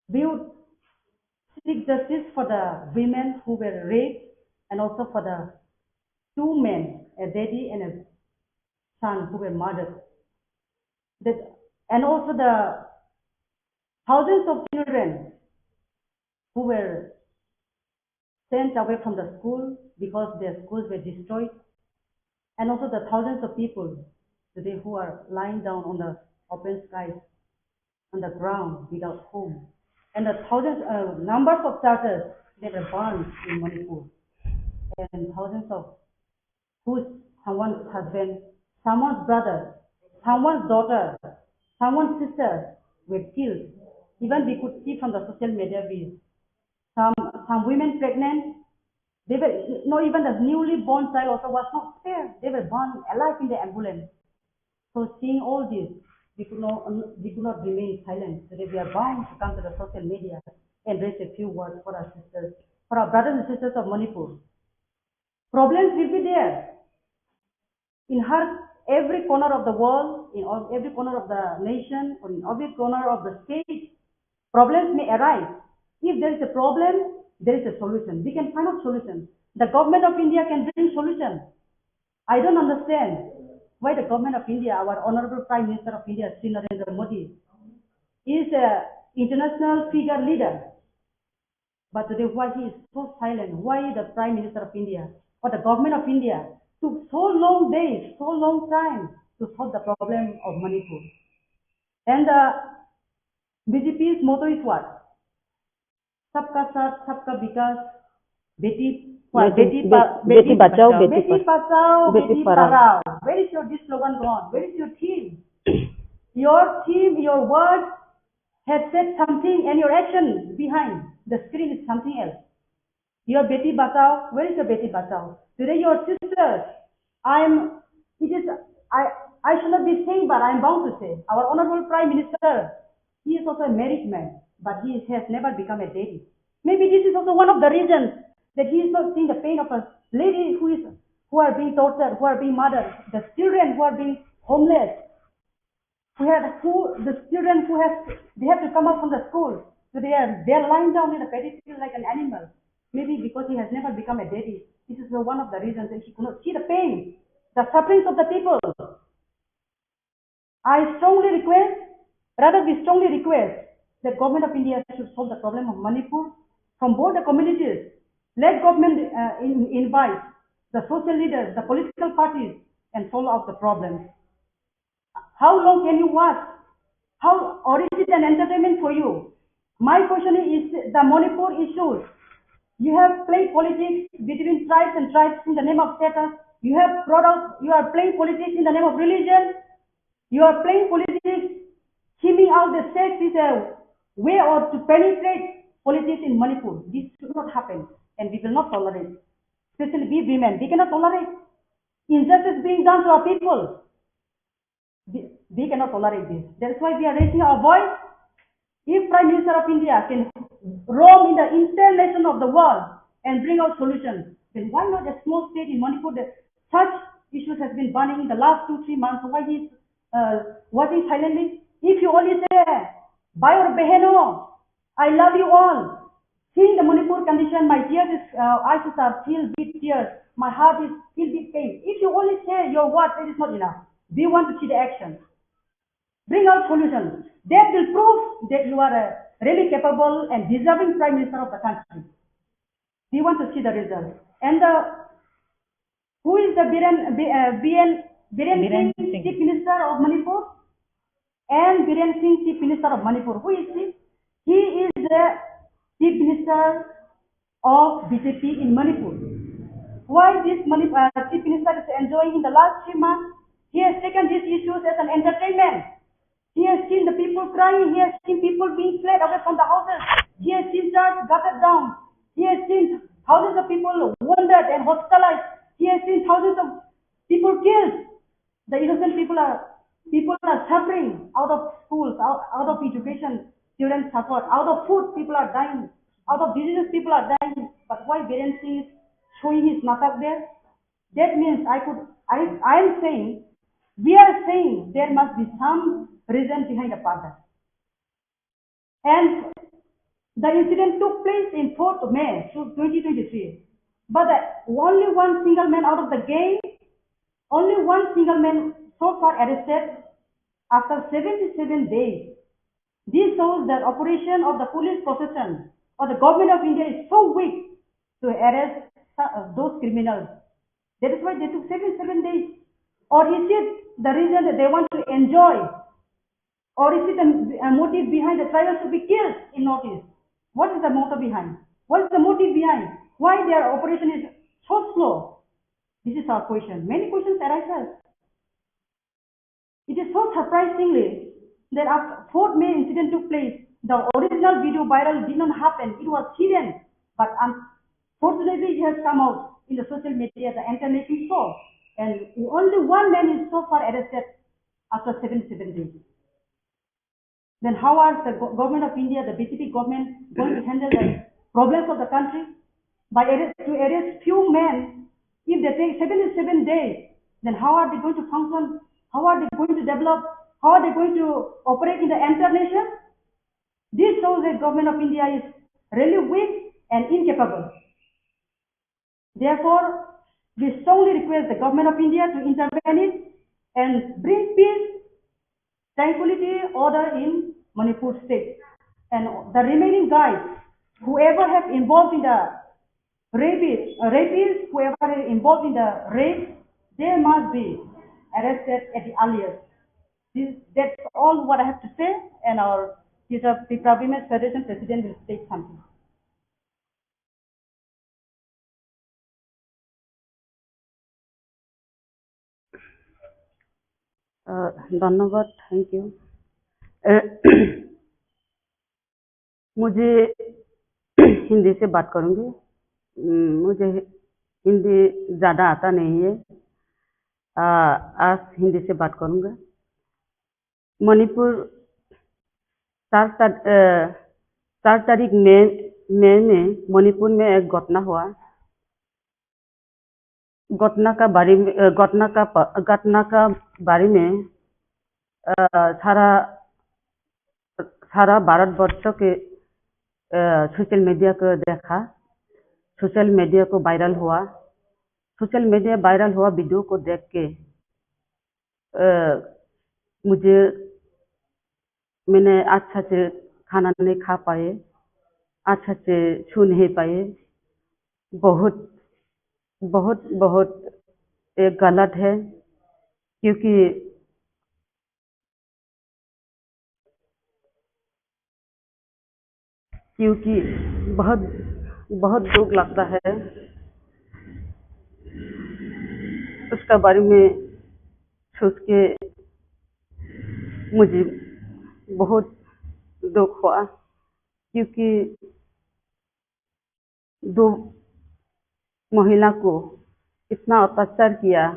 We would seek justice for the women who were raped and also for the two men, a daddy and a son, who were murdered. That, and also the thousands of children who were sent away from the school because their schools were destroyed, and also the thousands of people today who are lying down on the open skies, on the ground without home, and the thousands, uh, numbers of churches that were burned in Manipur, and thousands of whose someone's husband, someone's brother, someone's daughter, someone's sister were killed. Even we could see from the social media, we, some, some women pregnant, they were, not even the newly born child also was not spared. They were burned alive in the ambulance. So seeing all this, we could not, we could not remain silent. Today we are bound to come to the social media and raise a few words for our sisters, for our brothers and sisters of Manipur. Problems will be there. In her, every corner of the world, in all, every corner of the nation, or in every corner of the state, problems may arise. If there is a problem, there is a solution. We can find out solution. The government of India can bring solution. I don't understand why the government of India, our Honorable Prime Minister of India, Shri Narendra Modi, is a international figure leader. But today, why he is so silent? Why the Prime Minister of India or the government of India took so long days, so long time to solve the problem of Manipur? And the B J P's motto is what? Sabka Saath, Sabka Vikas, Beti, what? Beti, Beti, Ba-, Beti Beti Bachao, Bachao, Beti Beti Bachao, Beti Beti Padhao. Padhao. Where is your, this slogan gone? Where is your theme? Your theme, your words have said something, and your action behind the screen is something else. Your Beti Bachao, where is your Beti Bachao? Today your sister, I'm, it is, I, I should not be saying, but I'm bound to say, our Honorable Prime Minister, he is also a married man, but he has never become a daddy. Maybe this is also one of the reasons that he is not seeing the pain of a lady who is, who are being tortured, who are being murdered, the children who are being homeless, who have, who, the children who have, they have to come out from the school, so they are, they are lying down in the paddy field like an animal. Maybe because he has never become a daddy, this is the, one of the reasons that he could not see the pain, the sufferings of the people. I strongly request, rather we strongly request that Government of India should solve the problem of Manipur from both the communities. Let government, uh, in, invite the social leaders, the political parties, and solve out the problems. How long can you watch? How, or is it an entertainment for you? My question is the Manipur issues. You have played politics between tribes and tribes in the name of status. You have brought out, you are playing politics in the name of religion. You are playing politics, hemming out the sex is a way or to penetrate politics in Manipur. This should not happen, and we will not tolerate. Especially we women, we cannot tolerate injustice being done to our people. We, we cannot tolerate this. That's why we are raising our voice. If Prime Minister of India can roam in the entire nation of the world and bring out solutions, then why not a small state in Manipur that such issues has been burning in the last two, three months? Why he is, uh, watching silently? If you only say, "Bhai aur beheno, I love you all." Seeing the Manipur condition, my tears is, uh, eyes are filled with tears. My heart is filled with pain. If you only say your words, it is not enough. We want to see the action. Bring out solutions that will prove that you are a really capable and deserving Prime Minister of the country. We want to see the result. And the, who is the Biren, B-, uh, B N, Biren Biren Singh, Singh. Chief Minister of Manipur? And Biren Singh, Chief Minister of Manipur. Who is he? He is the Chief Minister of B J P in Manipur. Why this Manip-, uh, Chief Minister is enjoying in the last three months? He has taken these issues as an entertainment. He has seen the people crying. He has seen people being fled away from the houses. He has seen church gutted down. He has seen thousands of people wounded and hospitalized. He has seen thousands of people killed. The innocent people are, people are suffering out of schools, out, out of education, children suffer. Out of food, people are dying. Out of diseases, people are dying. But why Biren Singh is showing his natak there? That means I could, I, I am saying, we are saying there must be some reason behind the father. And the incident took place in fourth May twenty twenty-three. But the, only one single man out of the gang, only one single man so far arrested after seventy-seven days. This shows that operation of the police protection or the government of India is so weak to arrest uh, those criminals. That is why they took seventy-seven days. Or is it the reason that they want to enjoy? Or is it the uh, motive behind the tribals to be killed in Northeast? What is the motive behind? What is the motive behind? Why their operation is so slow? This is our question. Many questions arises. It is so surprisingly that after fourth May incident took place, the original video viral did not happen. It was hidden. But unfortunately, it has come out in the social media, the entire nation saw. And only one man is so far arrested after seventy-seven days. Then how are the go- government of India, the B J P government, going to handle the problems of the country? By arrest, to arrest few men, if they take seventy-seven days, then how are they going to function? How are they going to develop? How are they going to operate in the entire nation? This shows that government of India is really weak and incapable. Therefore, we strongly request the government of India to intervene it and bring peace, tranquility, order in Manipur state. And the remaining guys, whoever have involved in the rape, uh, rapists, whoever is involved in the rape, they must be arrested at the earliest. This, that's all what I have to say, and our Teachers Tipra Women's Federation President will state something. Uh, धन्यवाद, thank you। Uh, मुझे हिंदी से बात करूंगी। हम्म, मुझे हिंदी ज़्यादा आता नहीं है। आ, आज हिंदी से बात करूंगा। मणिपुर, चार तार-, अ, चार तारीख मई, मई में मणिपुर में एक घटना हुआ। घटना का बारे में, अ, घटना का प-, घटना का बारे में, अ, सारा, सारा भारतवर्ष के, अ, सोशल मीडिया को देखा, सोशल मीडिया को वायरल हुआ। सोशल मीडिया वायरल हुआ वीडियो को देख के, अ, मुझे, मैंने अच्छा से खाना नहीं खा पाए, अच्छा से सो नहीं पाए। बहुत, बहुत, बहुत ये गलत है, क्योंकि क्योंकि बहुत, बहुत दुख लगता है। उसका बारे में सोच के मुझे बहुत दुख हुआ, क्योंकि दो महिला को इतना अत्याचार किया,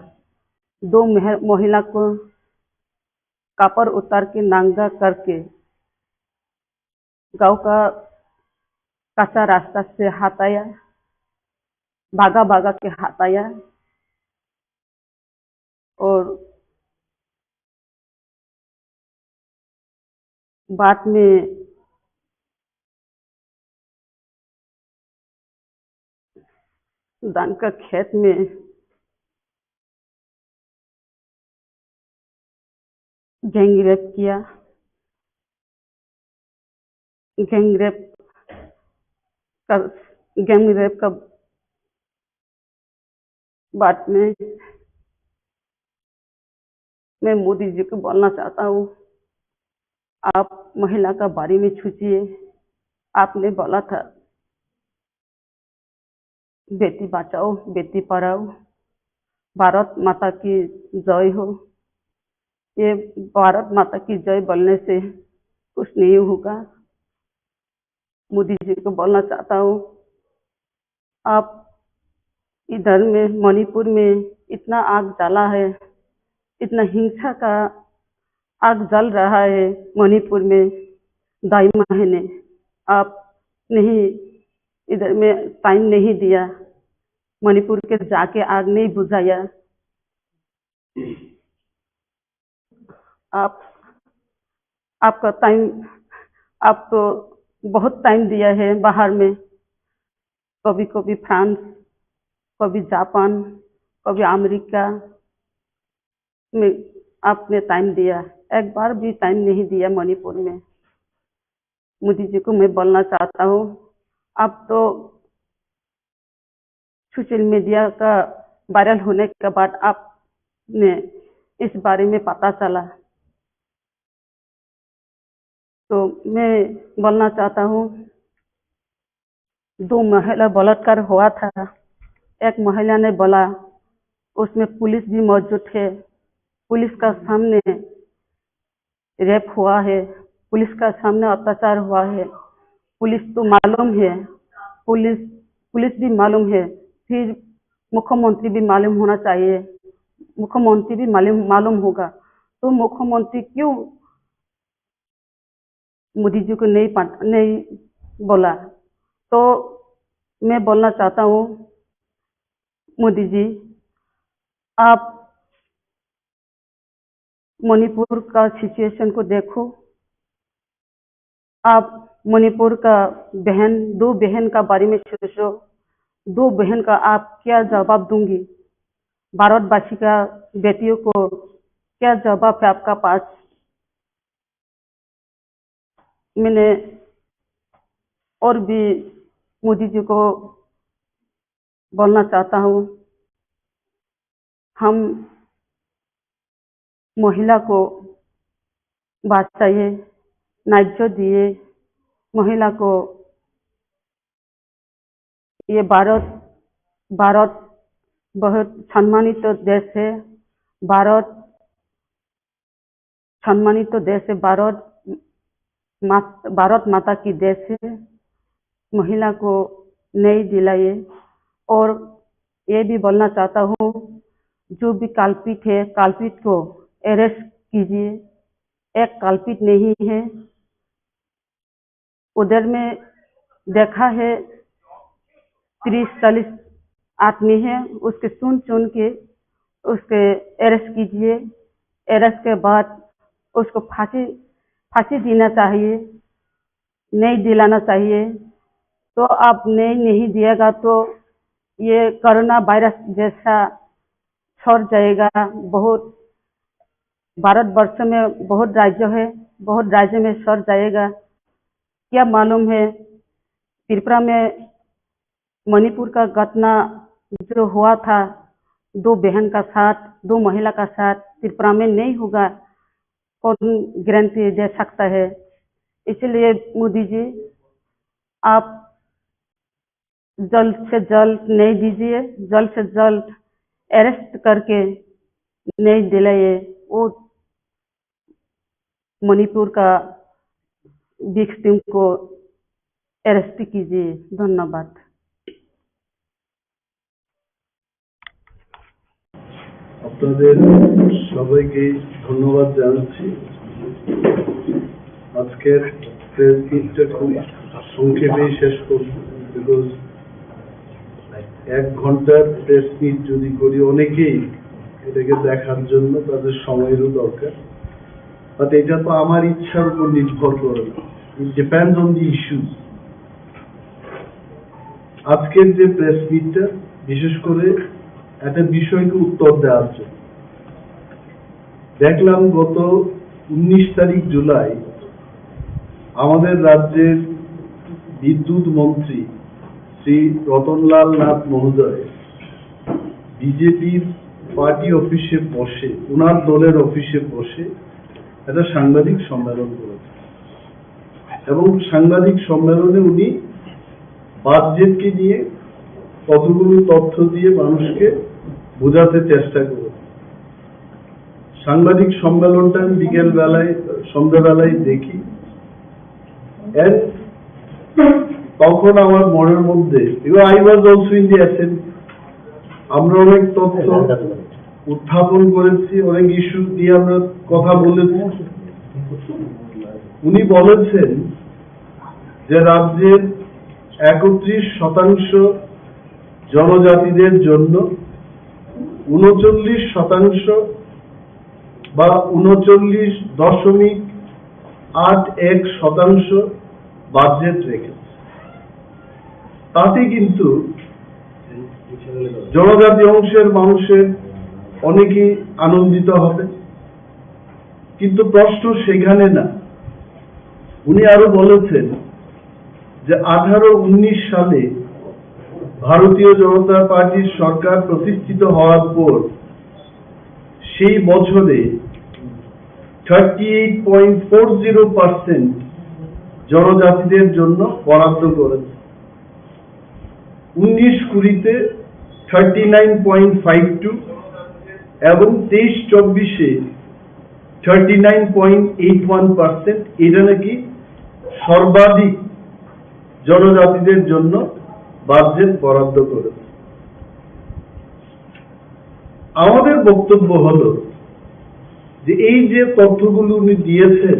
दो मह-, महिला को कपड़ा उतार के नंगा करके गांव का कच्चा रास्ता से हटाया, भागा भागा के हटाया। और बाद में धान का खेत में गैंग रेप किया। गैंग रेप का, गैंग रेप का बाद में मैं मोदी जी को बोलना चाहता हूँ, आप महिला का बारे में सोचिए। आपने बोला था बेटी बचाओ, बेटी पढ़ाओ, भारत माता की जय हो। ये भारत माता की जय बोलने से कुछ नहीं होगा। मोदी जी को बोलना चाहता हूँ, आप इधर में मणिपुर में इतना आग जला है, इतना हिंसा का आग जल रहा है मणिपुर में दाई महीने, आप नहीं, इधर में टाइम नहीं दिया, मणिपुर के जाके आग नहीं बुझाया। आप, आपका टाइम, आप तो बहुत टाइम दिया है बाहर में, कभी कभी फ्रांस, कभी जापान, कभी अमेरिका में आपने टाइम दिया, एक बार भी टाइम नहीं दिया मणिपुर में। मोदी जी को मैं बोलना चाहता हूँ, आप तो सोशल मीडिया का वायरल होने के बाद आपने इस बारे में पता चला, तो मैं बोलना चाहता हूँ, दो महिला बलात्कार हुआ था, एक महिला ने बोला, उसमें पुलिस भी मौजूद है, पुलिस का सामने रेप हुआ है, पुलिस का सामने अत्याचार हुआ है, पुलिस तो मालूम है, पुलिस, पुलिस भी मालूम है, फिर मुख्यमंत्री भी मालूम होना चाहिए, मुख्यमंत्री भी मालूम, मालूम होगा, तो मुख्यमंत्री क्यों मोदी जी को नहीं पा-, नहीं बोला? तो मैं बोलना चाहता हूँ, मोदी जी, आप मणिपुर का सिचुएशन को देखो, आप मणिपुर का बहन, दो बहन का बारे में सोचो, दो बहन का आप क्या जवाब दूंगी? भारतवासी का बेटियों को क्या जवाब है आपका पास? मैंने और भी मोदी जी को बोलना चाहता हूँ, हम महिला को बचाइए, न्याय दिए महिला को। ये भारत, भारत बहुत सम्मानित देश है। भारत सम्मानित देश है। भारत मात-, भारत माता की देश है। महिला को न्याय दिलाइए। और ये भी बोलना चाहता हूँ, जो भी कल्पित है, कल्पित को अरेस्ट कीजिए। एक कल्पित नहीं है, उधर में देखा है, तीस चालीस आदमी है, उसके चुन चुन के उसके अरेस्ट कीजिए। अरेस्ट के बाद उसको फांसी, फांसी देना चाहिए, न्याय दिलाना चाहिए। तो आप न्याय नहीं दिएगा तो ये कोरोना वायरस जैसा फैल जाएगा। बहुत भारतवर्ष में बहुत राज्य है, बहुत राज्य में फैल जाएगा। क्या मालूम है, त्रिपुरा में मणिपुर का घटना जो हुआ था, दो बहन का साथ, दो महिला का साथ, त्रिपुरा में नहीं होगा, कौन गारंटी दे सकता है? इसलिए मोदी जी, आप जल्द से जल्द न्याय दीजिए, जल्द से जल्द अरेस्ट करके न्याय दिलाइए। वो मणिपुर का विक्टिम को अरेस्ट कीजिए। धन्यवाद। আপনাদের সবাইকে ধন্যবাদ জানাচ্ছি। আজকের প্রেস মিটটা খুব সংক্ষেপেই শেষ করব, বিকজ এক ঘন্টার প্রেস মিট যদি করি, অনেকেই এটাকে দেখার জন্য তাদের সময়রও দরকার। বাট এটা তো আমার ইচ্ছার উপর নির্ভর করে না, it depends on the issues। আজকের যে প্রেস মিটটা বিশেষ করে একটা বিষয়কে উত্তর দেওয়ার জন্য। দেখলাম গত উনিশ তারিখ জুলাই আমাদের রাজ্যের বিদ্যুৎ মন্ত্রী শ্রী রতনলাল নাথ মহোদয় বিজেপির পার্টি অফিসে বসে, ওনার দলের অফিসে বসে একটা সাংবাদিক সম্মেলন করেছেন এবং সাংবাদিক সম্মেলনে উনি বাজেটকে নিয়ে কতগুলো তথ্য দিয়ে মানুষকে বোঝাতে চেষ্টা করব। সাংবাদিক সম্মেলনটা আমি বিকেল বেলায়, সন্ধ্যাবেলায় দেখি। And তখন আমার মনের মধ্যে, even I was also in the assembly, আমরা অনেক তথ্য উত্থাপন করেছি, অনেক ইস্যু নিয়ে আমরা কথা বলেছি। উনি বলেছেন যে রাজ্যের একত্রিশ শতাংশ জনজাতিদের জন্য ঊনচল্লিশ শতাংশ বা ঊনচল্লিশ দশমিক আট এক শতাংশ বাজেট রেখেছে। তাতে কিন্তু জনজাতি অংশের মানুষের অনেকেই আনন্দিত হবে, কিন্তু প্রশ্ন সেখানে না। উনি আরো বলেছেন যে আঠারো উনিশ সালে ভারতীয় জনতা পার্টির সরকার প্রতিষ্ঠিত হওয়ার পর সেই বছরে thirty eight point four zero percent জনজাতিদের জন্য বরাদ্দ করেছে। উনিশ কুড়িতে thirty nine point five two এবং তেইশ চব্বিশে thirty nine point eight one percent. এটা নাকি সর্বাধিক জনজাতিদের জন্য বাজেট বরাদ্দ করেছে। আমাদের বক্তব্য হলো যে এই যে তথ্যগুলো উনি দিয়েছেন,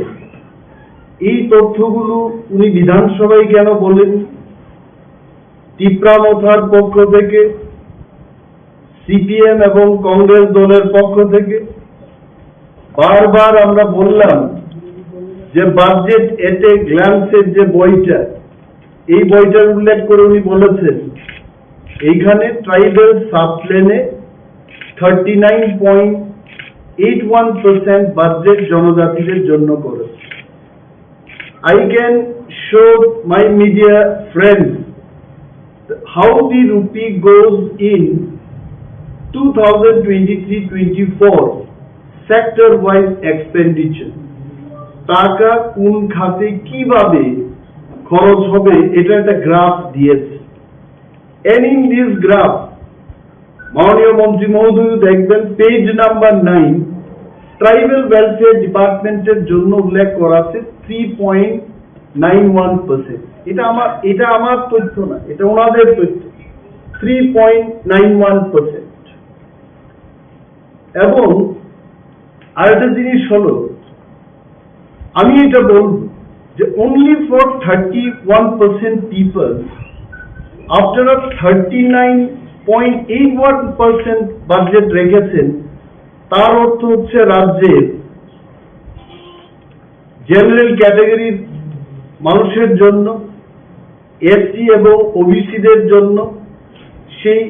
এই তথ্যগুলো উনি বিধানসভায় কেন বলেন? তিপ্রা মথার পক্ষ থেকে, সিপিএম এবং কংগ্রেস দলের পক্ষ থেকে বারবার আমরা বললাম যে বাজেট এট এ গ্ল্যান্সের যে বইটা, এই বইটার উল্লেখ করে উনি বলেছেন এইখানে ট্রাইবাল সাবপ্ল্যানে thirty nine point eight one percent budget জনজাতিদের জন্য করেছে। I can show my media friends how the rupee goes in two thousand twenty-three twenty-four sector wise expenditure, টাকা কোন খাতে কিভাবে খরচ হবে, এটা একটা গ্রাফ দিয়েছে। And in this graph, মাননীয় মন্ত্রী মহোদয় দেখবেন, page number nine, tribal welfare ডিপার্টমেন্টের জন্য উল্লেখ করা আছে three point nine one percent. এটা আমার, এটা আমার তথ্য না, এটা ওনাদের তথ্য। Three point nine one percent. এবং আরেকটা জিনিস হলো, আমি এটা বলব যে only for thirty one percent people আপনারা thirty nine point eight one percent budget রেখেছেন। তার অর্থ হচ্ছে রাজ্যের জেনারেল ক্যাটাগরির মানুষের জন্য, এসসি এবং ওবিসিদের জন্য সেই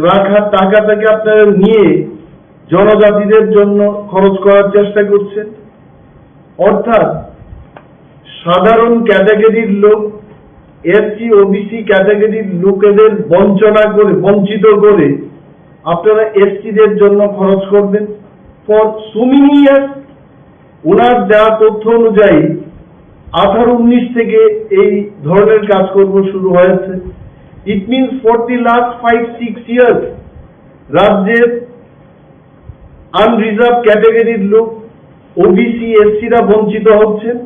রাখা টাকাটাকে আপনারা নিয়ে জনজাতিদের জন্য খরচ করার চেষ্টা করছেন। অর্থাৎ সাধারণ ক্যাটাগরির লোক, এসসি ওবিসি ক্যাটাগরির লোকেদের বঞ্চনা করে, বঞ্চিত করে আপনারা এসসিদের জন্য খরচ করবেন। For so many years, ওনার দেওয়া তথ্য অনুযায়ী আঠারো উনিশ থেকে এই ধরনের কাজকর্ম শুরু হয়েছে। It means for the last five six years রাজ্যের আনরিজার্ভ ক্যাটাগরির লোক, ওবিসি, এসসিরা বঞ্চিত হচ্ছেন।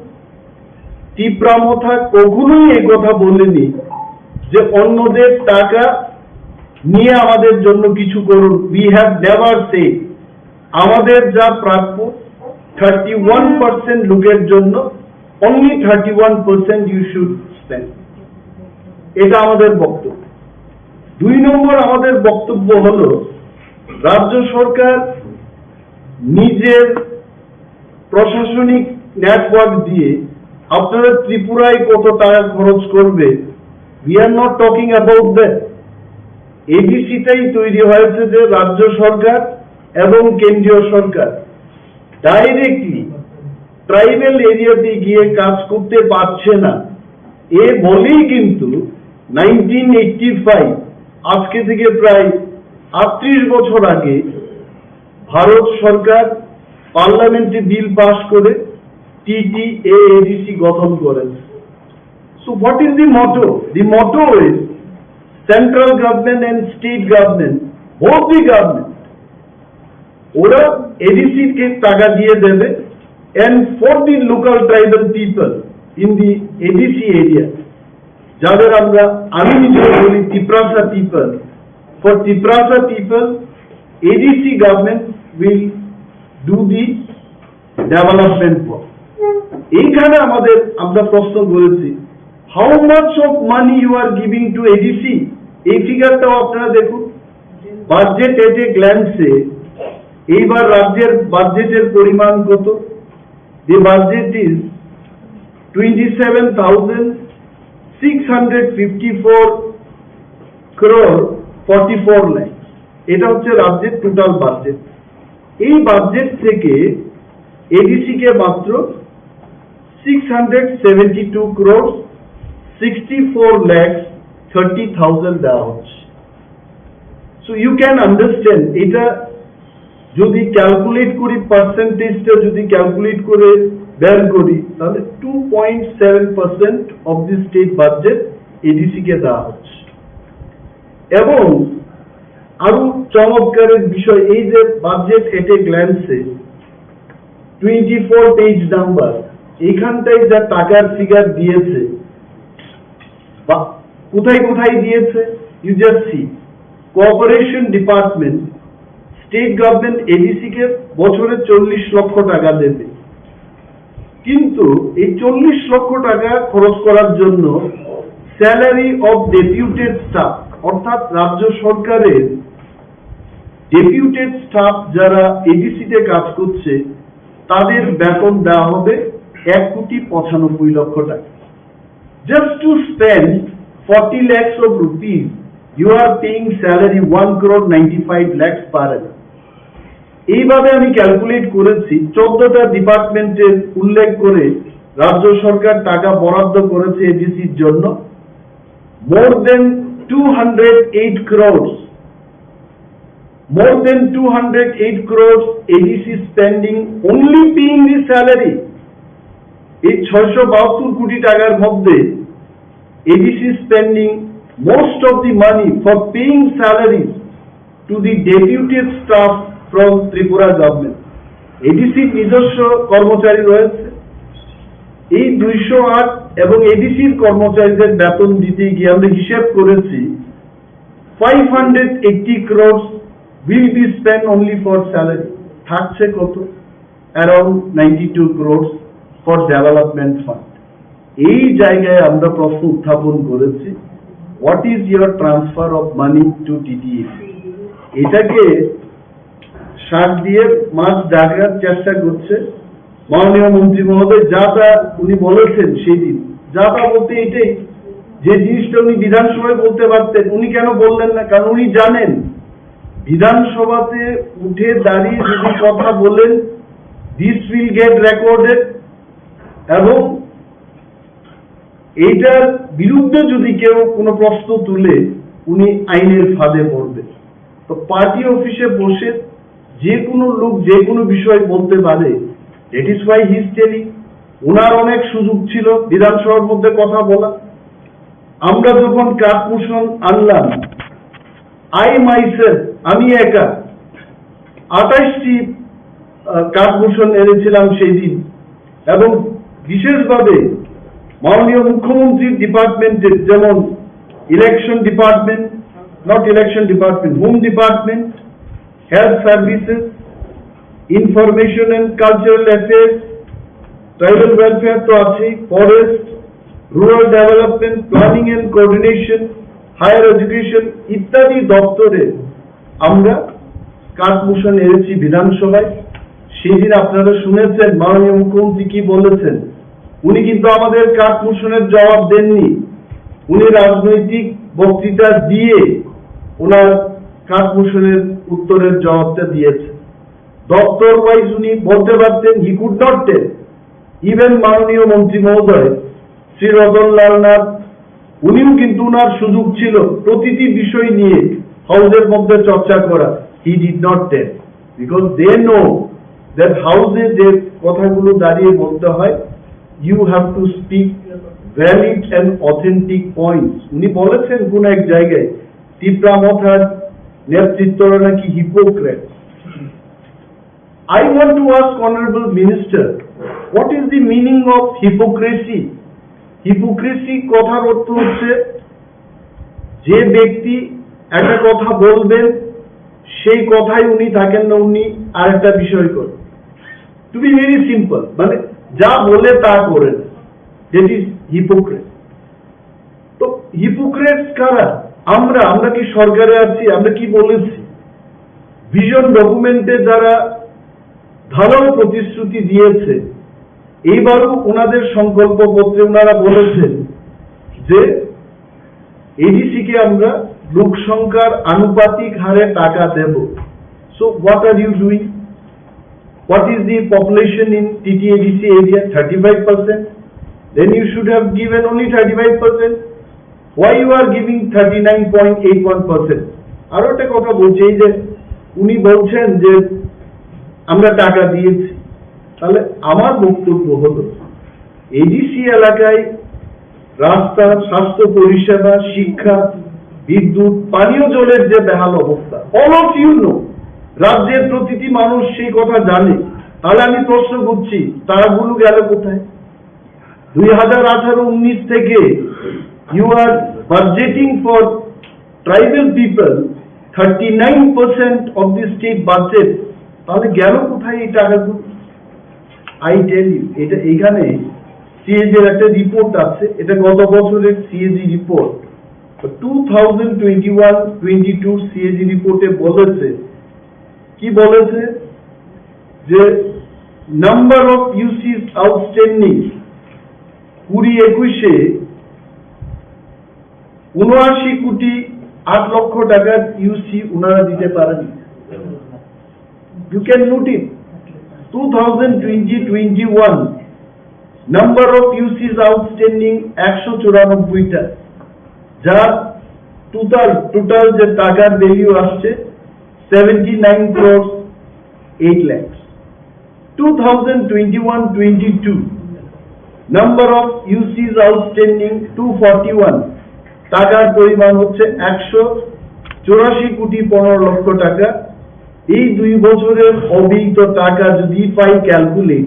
তিপ্রা মথা কখনোই এই কথা বলেনি যে অন্যদের টাকা নিয়ে আমাদের জন্য কিছু করুন। We have never said আমাদের যা প্রাপ্য থার্টি ওয়ান পার্সেন্ট লোকের জন্য, only thirty one percent you should spend। এটা আমাদের বক্তব্য। দুই নম্বর আমাদের বক্তব্য হলো রাজ্য সরকার নিজের প্রশাসনিক নেটওয়ার্ক দিয়ে আপনারা ত্রিপুরায় কত টাকা খরচ করবে, we are not talking about that। এবিসিটাই তৈরি হয়েছে যে রাজ্য সরকার এবং কেন্দ্রীয় সরকার ডাইরেক্টলি ট্রাইবাল এরিয়াতে গিয়ে কাজ করতে পারছে না। এ বলেই কিন্তু নাইনটিন এইটটি ফাইভ, আজকে থেকে প্রায় আটত্রিশ বছর আগে ভারত সরকার পার্লামেন্টে বিল পাস করে টিটিএএডিসি গঠন করেন। So what is the motto? The motto is Central government and state government, both the government, ওরা এডিসি কে টাকা দিয়ে দেবে, and for the local tribal people in the ADC area, যাদের আমরা, আমি নিজে বলি Tiprasa people, for Tiprasa people, ADC government will do the development work. এইখানে আমাদের, আমরা প্রশ্ন করেছি, how much of money you are giving to ADC? এই ফিগারটাও আপনারা দেখুন, বাজেট এট এ গ্ল্যান্সে এইবার রাজ্যের বাজেটের পরিমাণ কত? The budget is twenty seven thousand six hundred fifty four crore forty four lakhs. এটা হচ্ছে রাজ্যের টোটাল বাজেট। এই বাজেট থেকে এডিসি কে মাত্র six hundred seventy two crore sixty four lakhs thirty thousand দেওয়া হচ্ছে। So you can understand, এটা যদি ক্যালকুলেট করি, পার্সেন্টেজটা যদি ক্যালকুলেট করে বের করি, তাহলে two point seven percent of the state budget ADC কে দেওয়া হচ্ছে। এবং আরো চমৎকারের বিষয়, এই যে বাজেট এট এ গ্ল্যান্সে টোয়েন্টি ফোর পেজ নাম্বার, এইখানটায় যা টাকার ফিগার দিয়েছে বা কোথায় কোথায় দিয়েছে, you just see, cooperation department, state government ADC কে বছরে চল্লিশ লক্ষ টাকা দেবে, কিন্তু এই চল্লিশ লক্ষ টাকা খরচ করার জন্য স্যালারি অফ ডেপুটেড স্টাফ, অর্থাৎ রাজ্য সরকারের ডেপুটেড স্টাফ যারা এডিসিতে কাজ করছে, তাদের বেতন দেওয়া হবে এক কোটি পঁচানব্বই লক্ষ টাকা। Just to spend forty lakhs of rupees, you are paying salary one crore ninety five lakhs per annum. এইভাবে আমি ক্যালকুলেট করেছি, চোদ্দটা ডিপার্টমেন্টের উল্লেখ করে রাজ্য সরকার টাকা বরাদ্দ করেছে এডিসির জন্য। More than two hundred eight crores, more than two hundred eight crores ADC spending only paying the salary. এই ছয়শো বাহাত্তর কোটি টাকার মধ্যে ADC spending most of the money for paying salaries to the deputed staff from Tripura government. এডিসির নিজস্ব কর্মচারী রয়েছে। এই দুইশো আট এবং এডিসির কর্মচারীদের বেতন দিতে গিয়ে আমরা হিসাব করেছি, five hundred eighty crores will be spent only for salary. থাকছে কত? Around ninety two crores for development fund. এই জায়গায় আমরা প্রশ্ন উত্থাপন করেছি, what is your transfer of money to টিটিএসি? এটাকে শাক দিয়ে মাছ ঢাকার চেষ্টা করছে মাননীয় মন্ত্রী মহোদয়। যা তা উনি বলেছেন সেই দিন, যা তা বলতে এটাই, যে জিনিসটা উনি বিধানসভায় বলতে পারতেন, উনি কেন বললেন না? কারণ উনি জানেন বিধানসভাতে উঠে দাঁড়িয়ে যদি কথা বলেন, this will get recorded, এবং এইটার বিরুদ্ধে যদি কেউ কোনো প্রশ্ন তুলে, উনি আইনের ফাঁদে পড়বেন। তো পার্টি অফিসে বসে যে কোনো লোক যে কোনো বিষয় বলতে পারে, that is why he is telling। ওনার অনেক সুযোগ ছিল বিধানসভার মধ্যে কথা বলা। আমরা যখন কাট মোশন আনলাম, I myself, আমি একা আঠাশটি কাট মোশন এনেছিলাম সেই দিন, এবং বিশেষভাবে মাননীয় মুখ্যমন্ত্রীর ডিপার্টমেন্টের, যেমন election department, not election department, home department, health services, information and cultural affairs, tribal welfare তো আছেই, forest, rural development, planning and coordination, higher education ইত্যাদি দপ্তরে আমরা কাট মোশন এনেছি বিধানসভায়। সেদিন আপনারা শুনেছেন মাননীয় মুখ্যমন্ত্রী কি বলেছেন। উনি কিন্তু আমাদের কাট মোশনের জবাব দেননি, উনি রাজনৈতিক বক্তৃতা দিয়ে ওনার কাট মোশনের উত্তরের জবাবটা দিয়েছেন। দপ্তর ওয়াইজ উনি বলতে পারতেন, he could not tell। Even মাননীয় মন্ত্রী মহোদয় শ্রী রতনলাল নাথ, উনিও কিন্তু ওনার সুযোগ ছিল প্রতিটি বিষয় নিয়ে হাউসের মধ্যে চর্চা করা। He did not tell, because they know that হাউসে যে কথাগুলো দাঁড়িয়ে বলতে হয়, you have to speak valid and authentic points. উনি বলেছেন কোন এক জায়গায় তিপ্রা মথার নেতৃত্বরা নাকি hypocrite. I want to ask Honorable Minister, what is the meaning of hypocrisy? Hypocrisy কথার অর্থ হচ্ছে যে ব্যক্তি একটা কথা বলবেন, সেই কথায় উনি থাকেন না, উনি আরেকটা বিষয় করেন। টু বি ভেরি সিম্পল, মানে যা বলে তা করেন, দ্যাট ইজ হিপোক্রেট। তো হিপোক্রেটস কারা? আমরা আমরা কি সরকারে আছি? আমরা কি বলেছি? ভিশন ডকুমেন্টে যারা ঢালাও প্রতিশ্রুতি দিয়েছে, এইবারও ওনাদের সংকল্পপত্রে ওনারা বলেছেন যে এডিসি কে আমরা লোক সংখ্যার আনুপাতিক হারে টাকা দেব। So what are you doing? What is the population in T T A D C area? Thirty-five percent. Then you should have given only thirty-five percent. Why you are giving thirty-nine point eight one percent? আরো একটা কথা বলছি, এই যে উনি বলছেন যে আমরা টাকা দিয়েছি, তাহলে আমার বক্তব্য হলো এডিসি এলাকায় রাস্তা, স্বাস্থ্য পরিষেবা, শিক্ষা, বিদ্যুৎ, পানীয় জলের যে বেহাল অবস্থা, all of you know, রাজ্যের প্রতিটি মানুষ সেই কথা জানে। তাহলে আমি প্রশ্ন করছি, টাকাগুলো গেল কোথায়? দুই হাজার আঠারো উনিশ থেকে you are budgeting for tribal people thirty-nine percent of the state budget, তাহলে গেল কোথায় এই টাকাগুলো? আই টেল ইউ, এটা এখানে সিএজি র একটা রিপোর্ট আছে, এটা গত বছরের CAG report. Two thousand twenty one twenty two CAG রিপোর্টে বলেছে, কি বলেছে? যে নাম্বার অফ ইউসিস আউটস্ট্যান্ডিং কুড়ি একুশে উনআশি কোটি আট লক্ষ টাকার ইউসি ওনারা দিতে পারেন। You can note it. Two thousand twenty twenty-one number of UCs outstanding একশো চুরানব্বইটা, যার টোটাল টোটাল যে টাকার ভ্যালু আসছে seventy nine crores eight lakhs. Two thousand twenty-one twenty-two number of UCs outstanding two forty one, টাকার পরিমাণ হচ্ছে একশো চুরাশি কোটি পনেরো লক্ষ টাকা। এই দুই বছরের অব্যয়িত টাকা যদি পাই calculate,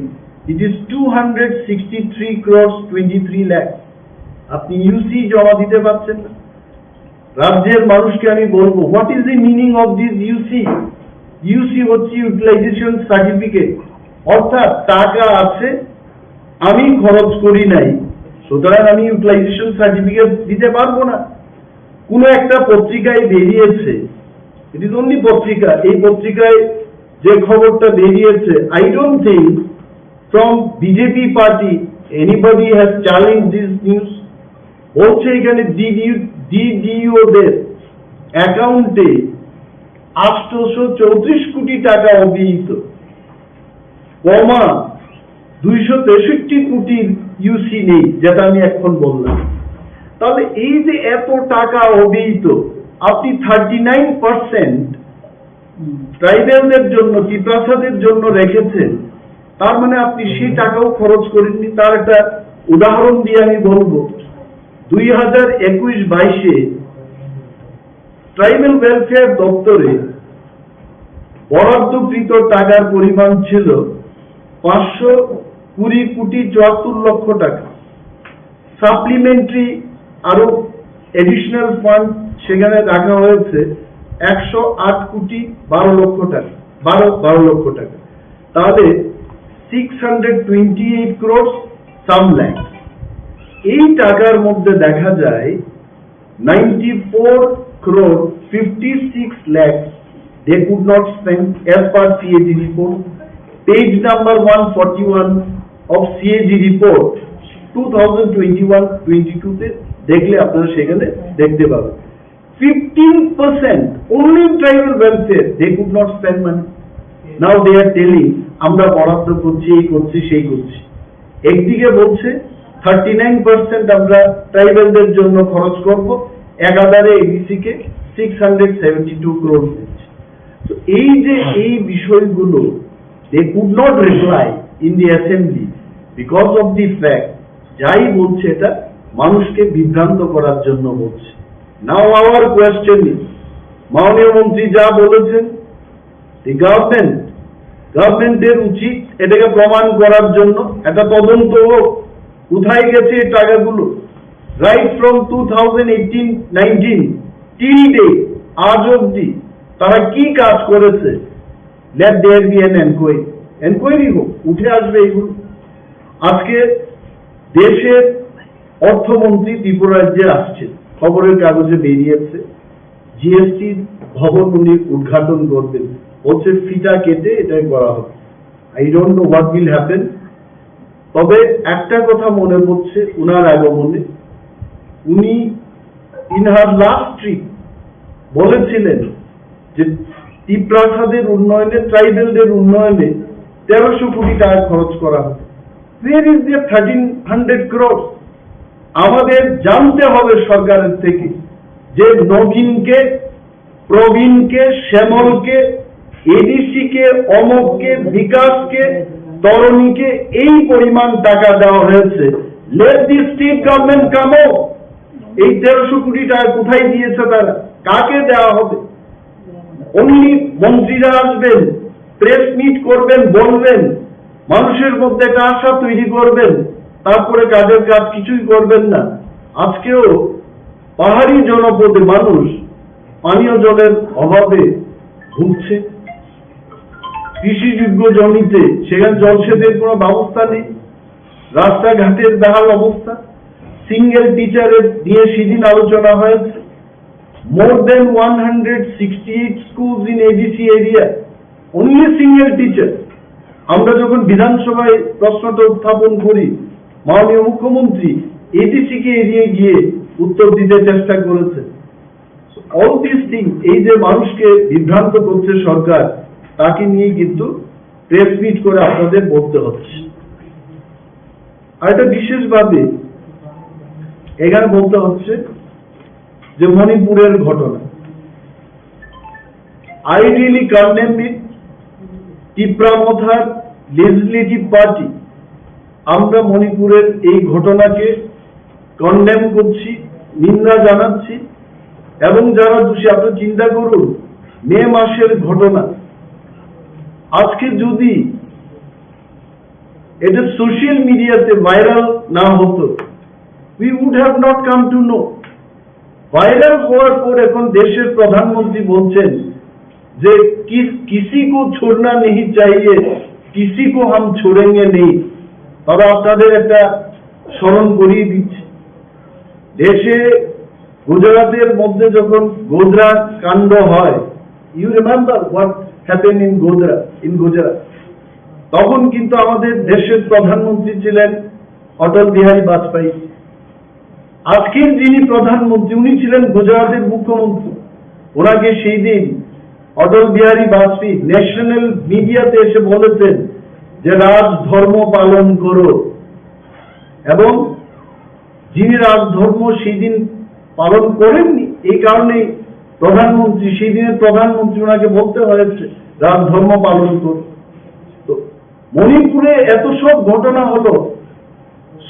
it is two hundred sixty three crores twenty three lakhs। আপনি ইউসি জমা দিতে পারছেন না। রাজ্যের মানুষকে আমি বলবো, what is the meaning of this ইউসি? ইউসি হচ্ছে ইউটিলাইজেশন সার্টিফিকেট, অর্থাৎ টাকা আছে, আমি খরচ করি নাই, সুতরাং আমি ইউটিলাইজেশন সার্টিফিকেট দিতে পারবো না। কোনো একটা পত্রিকায় বেরিয়েছে, ইট ইজ অনলি পত্রিকা, এই পত্রিকায় যে খবরটা বেরিয়েছে, I don't think from BJP party anybody has challenged this news। বলছে এখানে ডিডিও, ডিডিও দের অ্যাকাউন্টে আটশোশো চৌত্রিশ কোটি টাকা অব্যয়িত, কমা দুইশো তেষট্টি কোটির ইউসি নেই, যেটা আমি এখন বললাম। তাহলে এই যে এত টাকা অব্যয়িত, আপনি থার্টি নাইন পার্সেন্ট ট্রাইবেলদের জন্য, তিপ্রাসাদের জন্য রেখেছেন, তার মানে আপনি সেই টাকাও খরচ করেননি। তার একটা উদাহরণ দিয়ে আমি বলবো, দুই হাজার একুশ বাইশে ট্রাইবেল ওয়েলফেয়ার দপ্তরে বরাদ্দকৃত টাকার পরিমাণ ছিল পাঁচশো কুড়ি কোটি চুয়াত্তর লক্ষ টাকা। সাপ্লিমেন্টারি আরো অ্যাডিশনাল ফান্ড সেখানে রাখা হয়েছে একশো আট কোটি বারো লক্ষ টাকা, বারো বারো লক্ষ টাকা। তাহলে six hundred twenty eight crores some lakhs. এই টাকার মধ্যে দেখা যায় ninety four crore fifty six lakhs they could not spend as per CAG report, page number one forty one of CAG report two thousand twenty one twenty two তে দেখলে আপনারা সেখানে দেখতে পাবেন। Fifteen percent only tribal welfare, they could not spend money. Now they are telling আমরা বরাদ্দ করছি, এই করছি, সেই করছি। একদিকে বলছে থার্টি নাইন পার্সেন্ট আমরা ট্রাইবালদের জন্য খরচ করব, একাধারে এডিসি কে six hundred seventy two crore দিচ্ছে। তো এই যে এই বিষয়গুলো, they could not reply in the assembly because of the fact, যাই বলছে এটা মানুষকে বিভ্রান্ত করার জন্য বলছে। Now our question is, মাননীয় মন্ত্রী যা বলেছেন, the government, গভর্নমেন্টের উচিত এটাকে প্রমাণ করার জন্য একটা তদন্ত হোক, কোথায় গেছে এই টাকাগুলো। Right from two thousand eighteen nineteen till date, আজ অবধি তারা কি কাজ করেছে, let there be an enquiry, enquiry হোক, উঠে আসবে এগুলো। আজকে দেশের অর্থমন্ত্রী ত্রিপুরা রাজ্যে আসছে, খবরের কাগজে বেরিয়েছে, জিএসটি ভবন উনি উদ্ঘাটন করবেন, বলছে ফিতা কেটে এটাই করা হবে। I don't know what will happen। তবে একটা কথা মনে পড়ছে উনার আগমনে, উনি in her last trip বলেছিলেন যে তিপ্রাসাদের উন্নয়নে, ট্রাইবেলদের উন্নয়নে তেরোশো কোটি টাকা খরচ করা হবে। Where is the thirteen hundred crores? আমাদের জানতে হবে সরকারের থেকে যে নবীনকে, প্রবীণকে, শ্যামলকে, এডিসিকে, অমককে, বিকাশকে, তরণীকে এই পরিমাণ টাকা দেওয়া হয়েছে। Let the state government come out। এই তেরোশো কোটি টাকা কোথায় দিয়েছে তারা, কাকে দেওয়া হবে? Only মন্ত্রীরা আসবেন, প্রেস মিট করবেন, বলবেন, মানুষের মধ্যে একটা আশা তৈরি করবেন, তারপরে কাজের কাজ কিছুই করবেন না। আজকেও পাহাড়ি জনপদে মানুষ পানীয় জলের অভাবে ভুগছে। কৃষিযোগ্য জমিতে সেখানে জলসেচের কোনো ব্যবস্থা নেই, রাস্তাঘাটের বেহাল অবস্থা। সিঙ্গেল টিচারের নিয়ে সেদিন আলোচনা হয়েছে। More than one hundred sixty eight schools in ADC area, only single teacher। আমরা যখন বিধানসভায় প্রশ্নটা উত্থাপন করি, মাননীয় মুখ্যমন্ত্রী এডিসি কে এড়িয়ে গিয়ে উত্তর দিতে চেষ্টা করেছে। All these things, এই যে মানুষকে বিভ্রান্ত করছে সরকার, তাকে নিয়ে কিন্তু প্রেস মিট করে আপনাদের বলতে হচ্ছে। আর এটা বিশেষভাবে এখানে বলতে হচ্ছে যে মণিপুরের ঘটনা, I really condemn it। Tipra মথার লেজিসলেটিভ পার্টি, আমরা মণিপুরের এই ঘটনাকে কন্ডেম করছি, নিন্দা জানাচ্ছি। এবং যারা দোষী, আপনি চিন্তা করুন, মে মাসের ঘটনা, আজকে যদি এটা সোশ্যাল মিডিয়াতে ভাইরাল না হতো, we would have not come to know। Viral হওয়ার পর এখন দেশের প্রধানমন্ত্রী বলছেন যে কি, কিসি কো ছোড়না নেহি চাহিয়ে, কিসি কো হাম ছোড়েঙ্গে নেই। তবে আপনাদের একটা স্মরণ করিয়ে দিচ্ছি, দেশে গুজরাটের মধ্যে যখন গোধরা কাণ্ড হয়, you remember what happened in Godhra, in Gujarat? তখন কিন্তু আমাদের দেশের প্রধানমন্ত্রী ছিলেন অটল বিহারী বাজপেয়ী। আজকের যিনি প্রধানমন্ত্রী, উনি ছিলেন গুজরাটের মুখ্যমন্ত্রী। ওনাকে সেই দিন অটল বিহারী বাজপেয়ী ন্যাশনাল মিডিয়াতে এসে বলেছেন যে রাজধর্ম পালন করো, এবং যিনি রাজধর্ম সেই দিন পালন করেননি, এই কারণেই প্রধানমন্ত্রী, সেই দিনের প্রধানমন্ত্রী ওনাকে বলতে হয়েছে রাজধর্ম পালন করো। তো মণিপুরে এত সব ঘটনা হলো,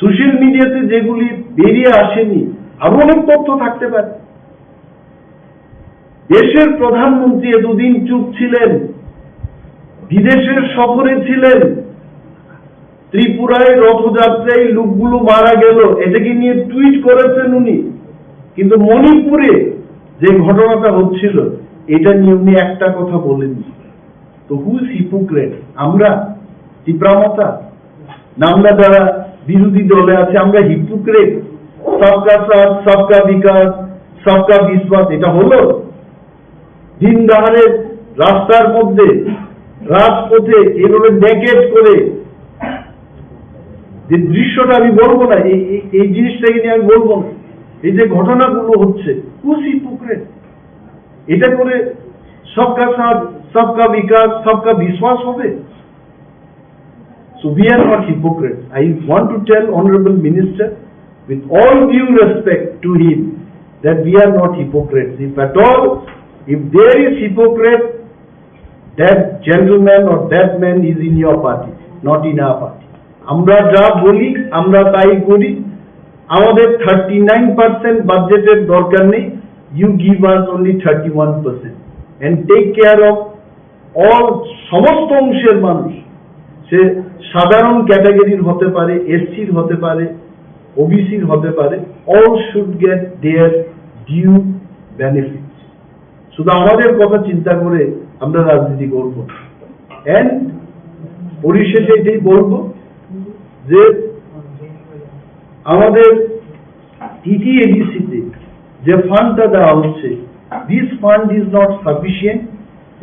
সোশ্যাল মিডিয়াতে যেগুলি বেরিয়ে আসেনি, আরো অনেক তথ্য থাকতে পারে। দেশের প্রধানমন্ত্রী এতদিন চুপ ছিলেন, বিদেশের সফরে ছিলেন, ত্রিপুরায় রথযাত্রায় লোকগুলো মারা গেল, এটাকে নিয়ে টুইট করেছেন উনি, কিন্তু মণিপুরে যে ঘটনাটা হচ্ছিল, এটা নিয়ে উনি একটা কথা বলেননি। তো who is hypocrite? আমরা তিপ্রা মথা, না আমরা যারা বিরোধী দলে আছে, আমরা হিপোক্রেট? সবকা সাথ, সবকা বিকাশ, সবকা বিশ্বাস, এটা হলো? দিন দাহারে রাস্তার মধ্যে, রাজপথে এভাবে নেকেড করে যে দৃশ্যটা আমি বলবো না, এই, এই, এই জিনিসটাকে নিয়ে আমি বলবো না। এই যে ঘটনাগুলো হচ্ছে, who is hypocrite? এটা করে সবকা সাথ, সবকা বিকাশ, সবকা বিশ্বাস হবে? So we are not hypocrite. I want to tell Honorable Minister, with all due respect to him, that we are not hypocrites. If at all, if there is hypocrite, that gentleman or that man is in your party, not in our party. আমরা যা বলি, আমরা তাই করি। আমাদের thirty nine percent বাজেটের দরকার নেই, you give us only thirty one percent and take care of all সমস্ত অংশের মানুষ, সে সাধারণ ক্যাটাগরির হতে পারে, এসসির হতে পারে, ওবিসির হতে পারে, all should get their due benefits. শুধু আমাদের কথা চিন্তা করে আমরা রাজনীতি করব। অ্যান্ড পরিশেষে এটাই বলবো যে আমাদের টিটিএডিসিতে যে ফান্ডটা দেওয়া হচ্ছে, this fund is not sufficient.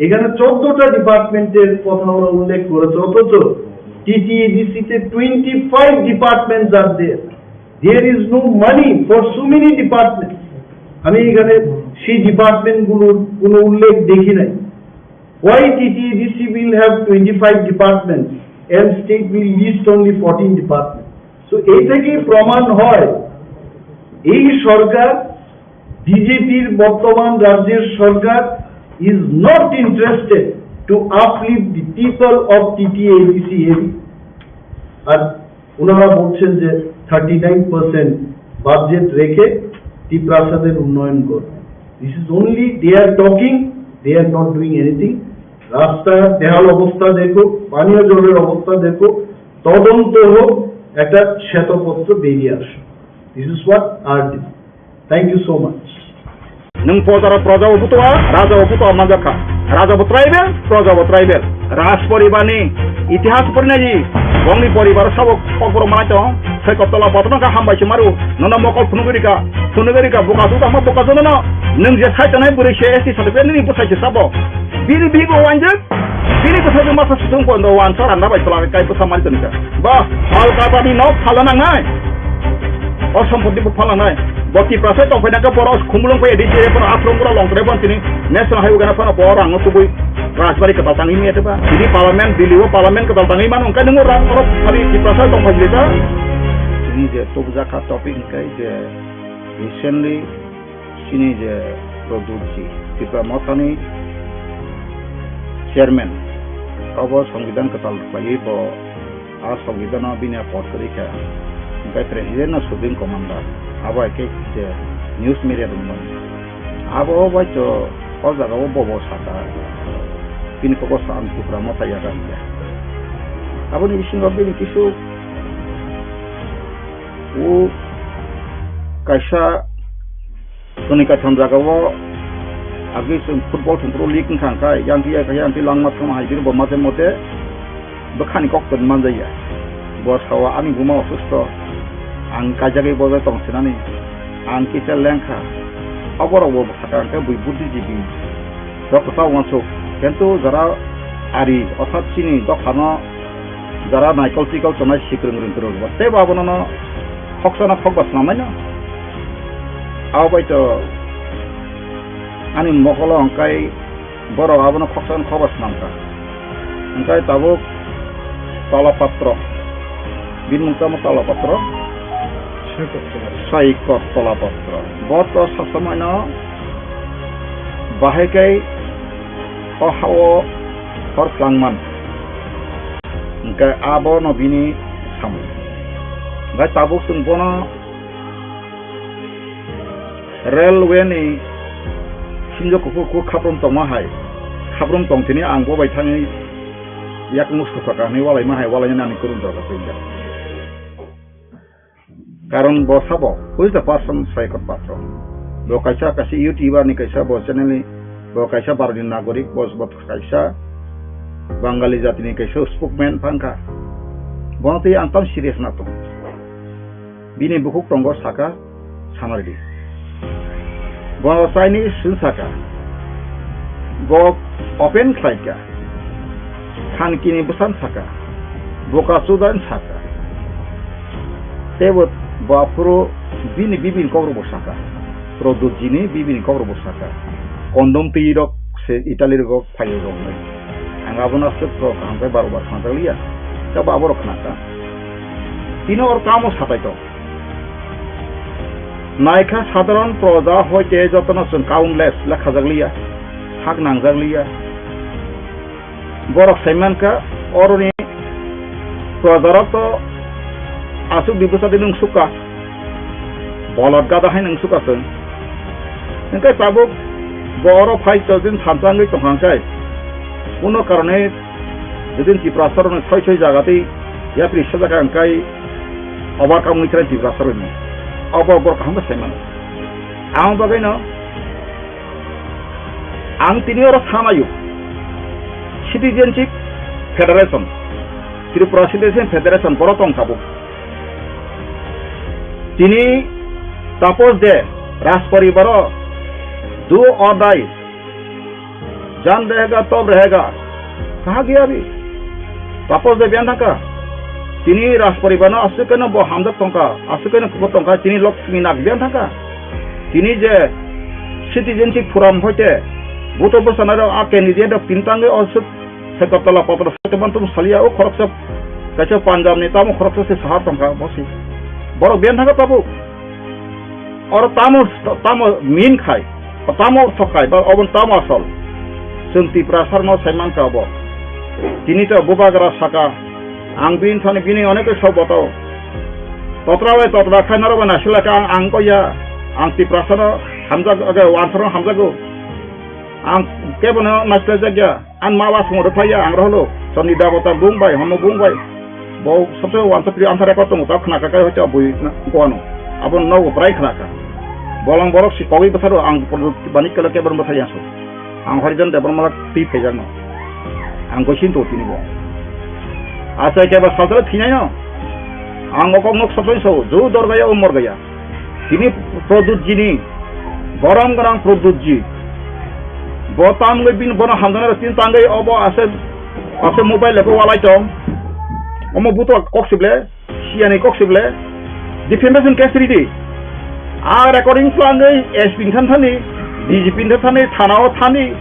এখানে চোদ্দটা ডিপার্টমেন্টের কথা ওরা উল্লেখ করেছে, অথচ টিটিএডিসিতে twenty five departments are there. There is no money for so many departments. আমি এখানে সেই ডিপার্টমেন্টগুলোর কোনো উল্লেখ দেখি নাই। Why TTADC will have twenty five departments and state will list only fourteen departments? So এই থেকেই প্রমাণ হয় এই সরকার, বিজেপির বর্তমান রাজ্যের সরকার is not interested to uplift the people of TTADC area. আর ওনারা বলছেন যে থার্টি নাইন পার্সেন্ট বাজেট রেখে তিপ্রাসাদের উন্নয়ন করবে। This is only they are talking, they are not doing anything. রাস্তার বেহাল অবস্থা দেখো, পানীয় জলের অবস্থা দেখো, তদন্ত হোক, একটা শ্বেতপত্র বেরিয়ে আসুক। This is what our demand. Thank you so much. Nwng pojaro proja bo butua, raja bo butua manjakha. Raja bo tribal, proja bo tribal. Raj poribar ni itihas porinai di. Bongni poribar sabo kokborok manai tong. Sai kottola patno ka hambai se maru. Nono mokol phunugwi rika, phunugwi rika, buka su tangma buka su nono. Nwng je sai tongnai bwrwi se S T certificate nini bwsai se sabo. Bini bibo wanjak. Bini bwsai masa sung kondo wansa randa bai tola kai bwsa mari tonika. Ba, pal kabani nok phala nangnai. O sompoti bo phala nangnai. Bo Tiprasa tongpai nangkhe borok khumulwng pai D C A phano Afrong bura long tore bon tini National Highway gana phano bo rang no tubui Rajbari kwtal tangwi miyate ba. Tini parliament, Delhi o parliament kwtal tangwi mano, hwnkhe nwng o rang borok sari Tiprasa tongpai le ta. Tini je tubujak kha topic hwnkhe je recently chini je Pradyut ji, Tipra Mothani chairman, obo Songbidan kwtal rwpaiwi bo a Songbidan o bini a pod kwrwi kha, hwnkhe president no supreme commander, abo hai khe je news media rok no. Abo bai to o jaga o bobo saka, bini kok o sa ang Tipra Motha yaga hwnkhe. Aboni bisingo bini kisu o kaisa Chwngni kaitham jagao agwi chwng football thwngphuru league wngkha, hwnkhe yang twi, yang twi langma thangma hai bini bo mate mate bwkhani kok toni manjaya. Bo sao ani buma osusto, ang kaijagwi bojai tong sinani, ang kisa lengkha. Oborok bo sakha hwnkhe bui buddhijibi rok kwtal uansuk, kintu jara ari orthat chini dophano jara naikol tikol tongnai sikrwng rwng kwrwng bo teibo abono no khoksa no khokba swnamnai no. Abo bai to ani mokolo hwnkhe borok abono khoksa no khokba swnamkha. Hwnkhe tabuk Tola Patro, bini mung tamo Tola Patro? Saikot Tola Patro. Bo to sasamano bahai khe o ha-o hor phlangman. Hwnkhe abono bini samung. Hwnkhe tabuk chwng bono railway ni sinjo kuphur kuphur khaprum tongma hai, khaprum tong tini ang bo bai thangwi yakung sosaka hinwi walaima hai, walainani ani kwrwng jora twi. Karon bo sabo, who is the person Saikot Patro? Bo kaisa, kaisa YouTuber ni kaisa, bo channel ni, bo kaisa Bharot ni nagorik, bo, bo kaisa Bangali jati ni kaisa spokesman phangkha. Bono twi ang tam serious na tong. Bini bukhuk tongo saka, sanaridi. Bono Chinese swng saka. Bo open khlaika. Khankini bwsan saka. Boka chudan saka. Teibo bo aphuru bini bibini kokrokbo saka. Pradyut jini bibini kokrokbo saka. Kondom twi rok se Italy rogo phaio rok nai. Ang abono aswk kok kaham khe baro bar khnajak liya. Tei bo aborok khna kha. Tini or kamo satai tong. Naikha sadharon proja hoite jotono chwng countless le khajak liya, hak nangjak liya. Borok sai mankha oroni projarok to aswk di bwsa di nung sukha. Bolot gada hai nwng suka chwng. Hwnkhe tabuk bo oro phai to din thansa wngwi tongkha hwnkhe. Kuno karone jodi Tiprasa rokno soi soi jaga tei yapri sajak kha hwnkhe overcome wngwi khe Tiprasa rokni. Obo borok kaham khe sai mano. Ang bagwino ang tini oro sanayo Citizenship Federation, Tripura Citizenship Federation borok tong tabuk. Tini Tapos de Rajparibar o do or die, jaan rahega tab rahega, kaha gaya abhi? Tapos de biyan thangka. Tini Rajparibar no aswk khe no bo hamjak tongkha, aswk khe no bo tongkha, tini Lakshmi Nag biyan thangka. Tini je Citizenship Forum hoite buto bwsana rok a candidate rok tini tangwi aswk Sekartala patro saiman tum salia o khoroksa kaisa Punjab ni tamo khoroksa se sahar tongkha bosi. Borok biyan thangka tabuk. Oro tamo, tamo min khai, tamo ortho khai, ba obon tamo asol. Chwng Tiprasa rokno sai mankha obo. Tini to bubagra saka, ang bini thani bini onek sok botao. Totra bai totra khai norok bai naisila kha ang, ang ko ya, ang Tiprasa no hamjak, age, wansaro hamjago. Ang kebono naisila jak ya. Ang ma ba songwrwi phai ya, ang roholo. Chondri Debota bung bai, hono bung bai. Bo sabse wansa pri answer record tongo, ta khna kha kai hoite bui na, ko ano. Abo nogo prai khna kha. Bolong borok si kogwi bwsaro ang Pradyot Manik Kala kebon bwsa ya so. Ang Harijan Debbarma twi phaijakno. Ang goisin to tini bo. Achai keba salsala thinai no. Ang okok nok sabse so, ju dor gaya, umor gaya. Tini Pradyot ji ni, borom gwnang Pradyot ji. Bo tamgwi bini bono hamjaknai rok tini tangwi obo ase, ase mobile leko walai tong. Omo buto kok sible, siyani kok sible. Defamation case ridi. A recording twlangwi S P ni than thani, D G P ni than thani, thana o thani.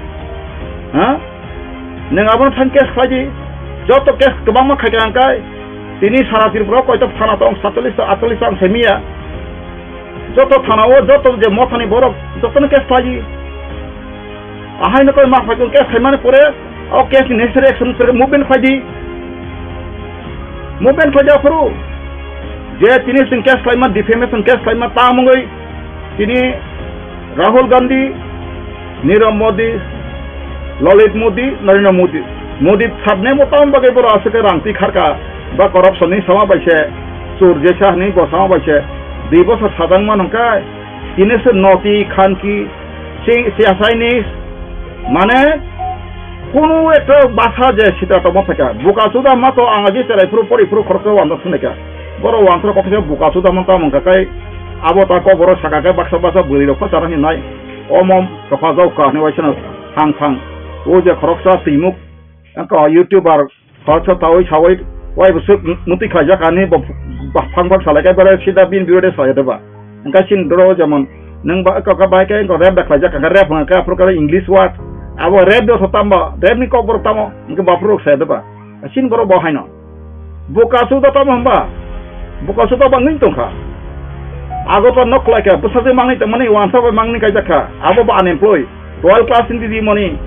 Ha? Nwng abono thani case khlai di. Joto case kwbangma khai kha hwnkhe tini sara Tripura o koito thana tong, satchallis ta, atchallis ta ang sai miya. Joto thana o, joto je mothani borok, jotono case khlai di. Ahaino koi ma phai tong case khaimani pore, o case ni necessary action pore movement khlai di. Movement khlai di aphuru. Je tini chwng case khlaima, defamation case khlaima, ta mungwi tini Rahul Gandhi, Nirav Modi, Lalit Modi, Narendra Modi. Modi sabne bo tamoni bagwi borok aswk khe rang twi kharka, ba corruption ni sama bai se, chur jesa hwnwi bo sama bai se, dui bosor sajak man hwnkhe, tini se noti khanki, si-, siyasai ni, mane, kunu ekta basa je sita tongma phaikha. Buka suda ma to ang agi cherai phuru pori phuru khoroksa wanda swnai kha. Borok wansaro kok kisa buka suda man tamo wngkha kai abo ta kok borok saka khe baksa baksa bwrwi rok pha chara hinwi nai. Omo tokha jao ka hinwi waisano thang thang. O je khoroksa twimuk wngkha YouTuber khoroksa tawi sawi wai bwswk mutwi khlaijak ani bo phang phang salai khe bere sida bini birode salai de ba. Hwnkhe chini doro jemon nwng ba kok bai khe rape da khlaijak kha, rape hwnkha khe aphuru khe English word. Abo rape do tamo, rape ni kok borok tamo hwnkhe baphuru rok salai de ba. Chini borok bo haino. Buka suda tamo hwnba? Buka suda bangwi tongkha. Ago to nok khlai kha, bwsajwi mangni tongmani, wansa bai mangni kaijak kha. Abo bo unemployed. Twelve class ni didi mani.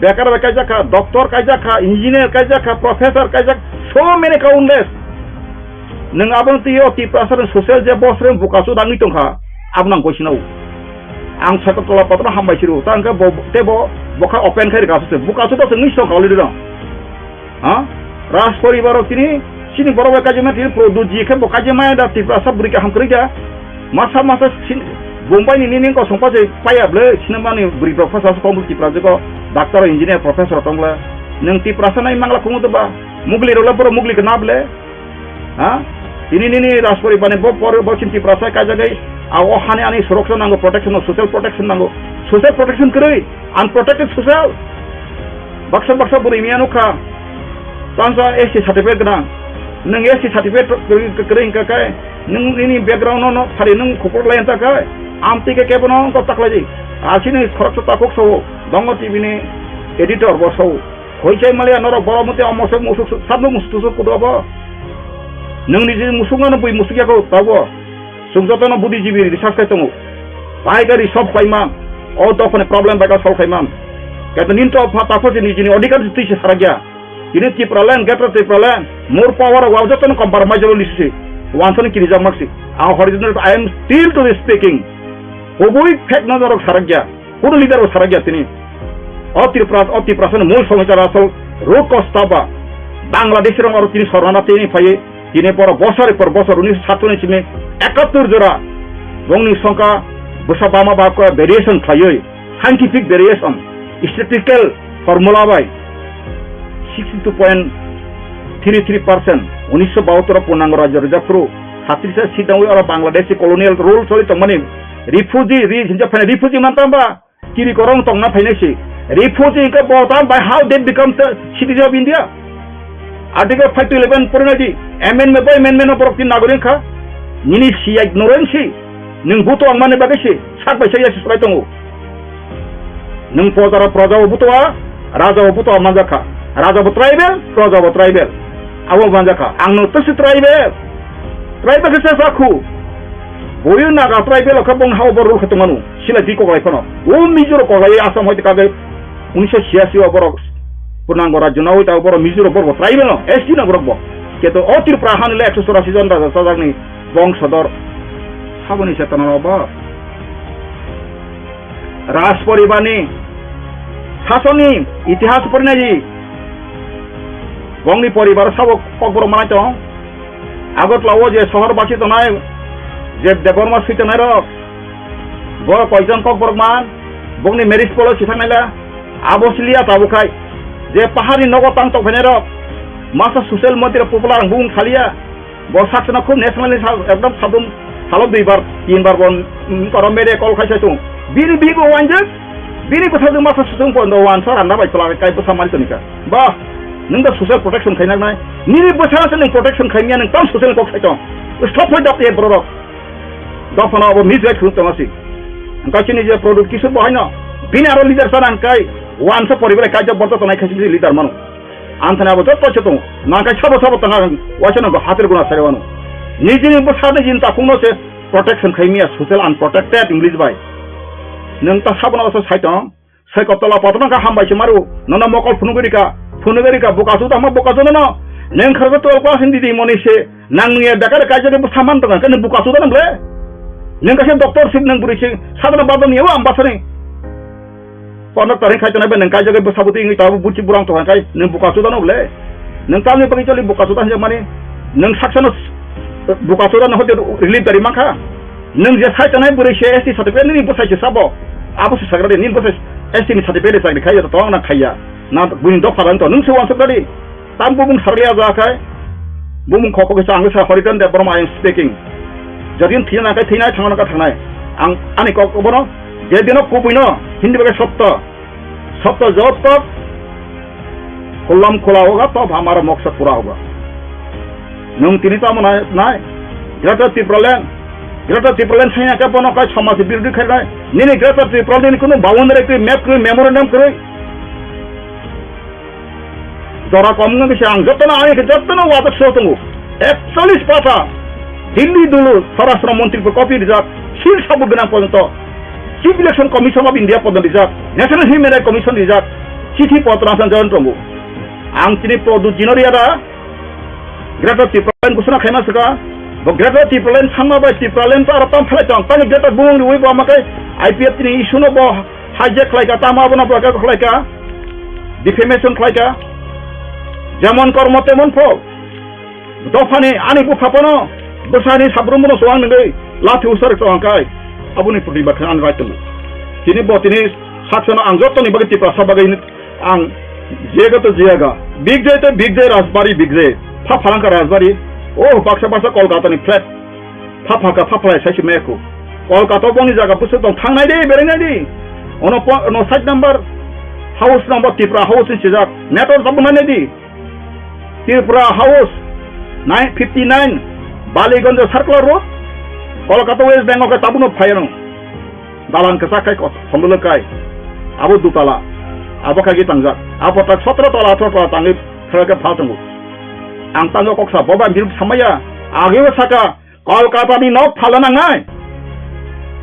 Bekar bai kaijak kha, doctor kaijak kha, engineer kaijak kha, professor kaijak, so many countless. Nwng abono twi o Tiprasa rok social je boss rok buka suda wngwi tongkha. Abono ang koisinao. Ang Sagartala patro hambai siru. Ta hwnkhe bo, tei bo, bo kha open khai rwkha se. Buka suda se wngwi tongkha already no. Ha? Raj poribar rok tini, chini borok bai kaijaknai tini Pradyot ji khe bo kaijakmaya da Tiprasa bwrwi kaham kwrwi da. Masa masa sin-, Bombay ni nini kosong pa se paya ble, sinamani bwrwi rok phasa se tongbo Tiprasa ko, doctor, engineer, professor tong ble. Nwng Tiprasa nai mangla kumu to ba, mugli rok le borok mugli khe na ble. Ha? Tini nini Raj poribar ni bo por, bo chini Tiprasa kaijagwi, a o hani ani suroksha nango, protection, social protection nango. Social protection kwrwi, unprotected social. Baksa baksa bwrwi miya nukha. Tangsa S T certificate gwnang. Nwng S T certificate kwrwi, kwrwi hwnkha khe, nwng nini background no, no, phari nwng khupur lai wngkha khe, amtwi khe kebo no wngkha taklai di. Asini khoroksa takhuk sao, Dongo T V ni editor bo sao. Hoi chai maliya norok borok mute omo se musuk, sabno musuk tusuk kudo bo. Nwng niji musuk no bui musuk yako tabo. Chwng jotono buddhijibi research khai tongo. Bai khe resolve khlai man. O dophani problem bai khe solve khai man. Kaisa nini to pha-, taphosi nijini odhikar twi se sarakya. Tini Tipraland, Greater Tipraland, more power o jotono compromise rw lisisi. Wansani kirijak maksi. Ang horizontal, I am still to be speaking. Kubui fact no norok sarakya. Kuno leader bo sarakya tini. O Tripura, o Tripura sani mul somosya asol root cause taba. Bangladesh rong aro tini sorana tini phai. Tini poro bosor por bosor unis satuni simi ekattur jora. Bongni songka bwsa bama ba ko variation khlaiwi. Scientific variation, statistical formula bai sixty two point three three percent, unisho bahattor o Purnango Rajya Reserve Group, satris se sidang wi oro Bangladeshi colonial rule choli tongmani refugee, re-, hinjak phai refugee man tamba, kiri korong tongna phainai si. Refugee hingke bo tam bai how they become the citizen of India? Article five to eleven pore nai di, amendment by amendment no borok tin nagoring kha. Nini siyai noren si, nung buto ang mani bagwi si, sak bai sak yasi sulai tongo. Nung pojaro proja bo buto a, raja bo buto a manjak kha. Raja bo tribal, proja bo tribal. Abo manjak kha. Ang no tasi tribal. Tribal khe sa sakhu. Boyu naga tribal kha bong hao bor rul khe tongmanu. Sila di koklai phano. O mijoro koklai Assam hoite kagwi unisho siyasi o borok. Purnango rajyo na oi ta borok Mizo rok borok bo tribal no, S T no borok bo. Keto o Tripura hani le ekso chorasi jon raja sajak ni bongsodor. Saboni chetona rok bo. Raj poribar ni sasoni itihas porinai di. Bongni poribar sabo kokborok manai tong. Agartala o je sohor basi tongnai, je Debbarma sui tongnai rok, bo koijon kokborok man, bongni marriage policy thangnaila, abo siliya tabuk khai, je paharni nogo tang tokphainai rok, masa social media popular ang bung khaliya, bo saksana khub nationally sa-, ekdom sadum salo duibar, tinbar bo, mm, koro media call khai sai tung. Bini bibo wanjak, bini bwsajwk masa susung pondo wansa randa bai kwlai kai bwsa mari tonika. Ba, nwng da social protection khainaknai. Nini bwsa se nwng protection khaimya nwng tam social kok saito. Stop hoi dap ye borok. Dophano abo misguide khuluk tongasi. Angka chini je product kisur bo haino. Bini aro leader sana angkai wansa poribar kaijak borto tonai khaisi leader mano. Anthani abo jotto se tongo. Nangkai sabo sabo tanga waisa nangko hatir guna sare wano. Nijini bwsa nijini takungno se protection khaimya social unprotected English bai. Nwng ta sabo no se saito. Sai kotola patna ka hambai se maru. Nono mokol phunugwi rika. Phunugwi rika bukasu tama bukasu nono. Nwng kharga twelve class hindi di moni se. Nang nuya dakar kaijak bwsa man tonga khe nwng bukasu da nang ble. Nwng kaisa doctor sip nwng bwrwi se. Sadana badon yawa ambasani. Kono taring khai tonai bai nwng kaijagwi bwsa bwtwi wngwi tabuk buchi burang tongkha khai nwng buka chuda no ble. Nwng tamni bagwi choli buka chuda hinjak mani nwng saksano s-, buka chuda no hote relief dari mankha. Nwng je sai tonai bwrwi se S T certificate nini bwsai se sabo. Abo se sagra de nini bwsai S T ni certificate de chakri khai ya to tong na khai ya. Na buini dopha dan to nwng se wansuk dadi. Tam bumung sarliya ja khai, bumung khoko kisa ang sa Horiton Debbarma I am speaking. Jodi thina kai thina thangna ka thangnai. Ang ani kok bono, je dino kubui no, hindi bagai sotto. Sotto jot tok, kulam kula hoga, tob hamara moksa pura hoga. Nung tini tamo nai, nai. Greater Tipraland. Greater Tipraland sanya ka bono kai somaj birodhi khai nai. Nini Greater Tipraland ni kuno boundary kri, map kri, memorandum kri. Jora kom wngkha khe ang jotono, ani khe jotono watak so tongo. Ekchallis pata Delhi dulu Swarashtra Montri bo copy rijak, seal sabut gwnang porjonto Chief Election Commission of India porjonto rijak, National Human Rights Commission rijak, chithi potro asang jawan tongo. Ang chini Pradyut Jinoriya da Greater Tipraland ghosona khaima swkha. Bo Greater Tipraland thangma bai Tipraland to aro tam phalai tong. Tani Greater bumung riwi bo amakai I P F ni issue no bo hijack khlaika, tamo abono bo khlaika, defamation khlaika, jemon kormo temon phol. Dophani ani bupha phano bwsani sabrumbono chuwang nungwi lathi usari tongkha kai, aboni putni bakha ani bai tongo. Tini bo tini saksano ang jotoni bagwi Tiprasa bagwi ang jegato jeyaga. Big day to big day Rajbari big day. Pha phalangka Rajbari. Oh, baksa baksa Kolkata ni flat. Pha phaka, pha phalai sai se meko. Kolkata boni jaga busu tong thangnai de, berengnai de. Ono po-, ono side number house number Tipra house ni sijak. Network tabuk nai di. Tipra house nine fifty nine Baliganj Circular Road. Kolkata West Bengal ke tabuk no phayano. Dalan kwchak khai kos-, khondolo kai. Abo dutala. Abo khai tangjak. Abo tak sotro tala, atharo tala tangwi khe phal tongo. Ang tangwi kok sa, boba bil samaya. Ageo saka, Kolkata ni nok phala nangnai.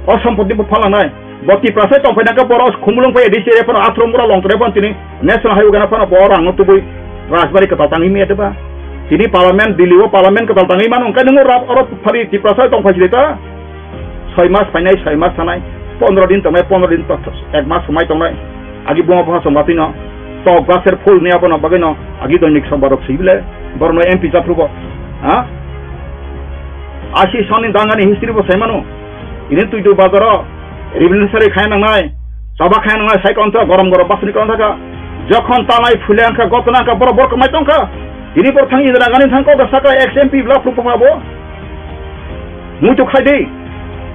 O sompoti bo phala nangnai. Bo Tiprasa tongphai nangkhe borok khumulwng phai A D C area phano, Athramura Longtrai phano tini National Highway gana phano bo rang no tubui Rajbari kwtal tangwi mia deba. Tini parliament, Delhi o parliament kwtal tangwi mano, hwnkhe nwng oro phari Tiprasa tong phai sile ta? Soi mas phainai, soi mas thanai, pondro din tongnai, pondro din to-, ek mas swmai tongnai. Agi buma bupha chwng batwi no tok gaser phul ni abono bagwi no agi doinik sombar rok sibile borok no M P japhru bo. Ha? Asi soni dangani history bo sai mano. Ini tuitu bazaro revolutionary khaina nangnai, chaba khaina nangnai, sai konta gorom gorom basuni konta ka. Jokhon tanai phule angka gotna angka borok borok mai tongkha. Ini borok thang Indira Gandhi thang kok saka ex M P bla phru pha bo. Muitu khai de.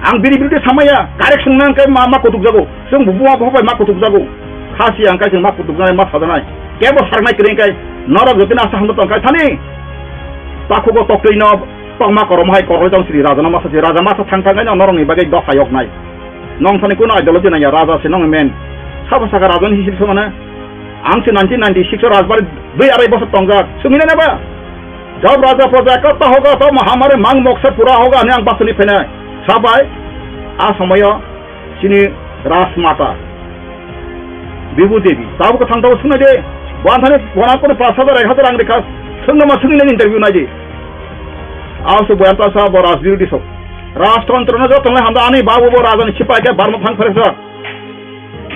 Ang bini birude samaya, correction nang kai ma, ma kutuk jago. Sung bubu ma bubu ma kutuk jago. Khasi ang kai ma kutuk janai ma sajanai. Kebo sarnai kring kai. Norok jotin asa hamdo tong kai thani. Takhugo toktwi no tongma korom hai koroi tong sri raja no masa sri raja masa thang thang kai no norok ni bagwi dosa yok nai. Nong thani kuno ideology nang ya raja se nong men. Sabo saka raja ni hisil somana. Ang se nineteen ninety-six o Rajbari dui arai bosor tongjak. Sumina neba? Job raja praja ekta hoga to mahamari mang moksa pura hoga ani ang basuni phainai. Sabai a somoyo chini Rajmata Bibu Devi. Tabuk thang tabuk sunai de. Bo anthani bona kono pash hajar ek hajar ang rikha. Sungno ma sungni interview nai de. Aw se boyan ta sa bo Raj Birodhi sok. Rajtantro no joto nai hamda ani babu bo raja ni sipai ke barma thang phare sa.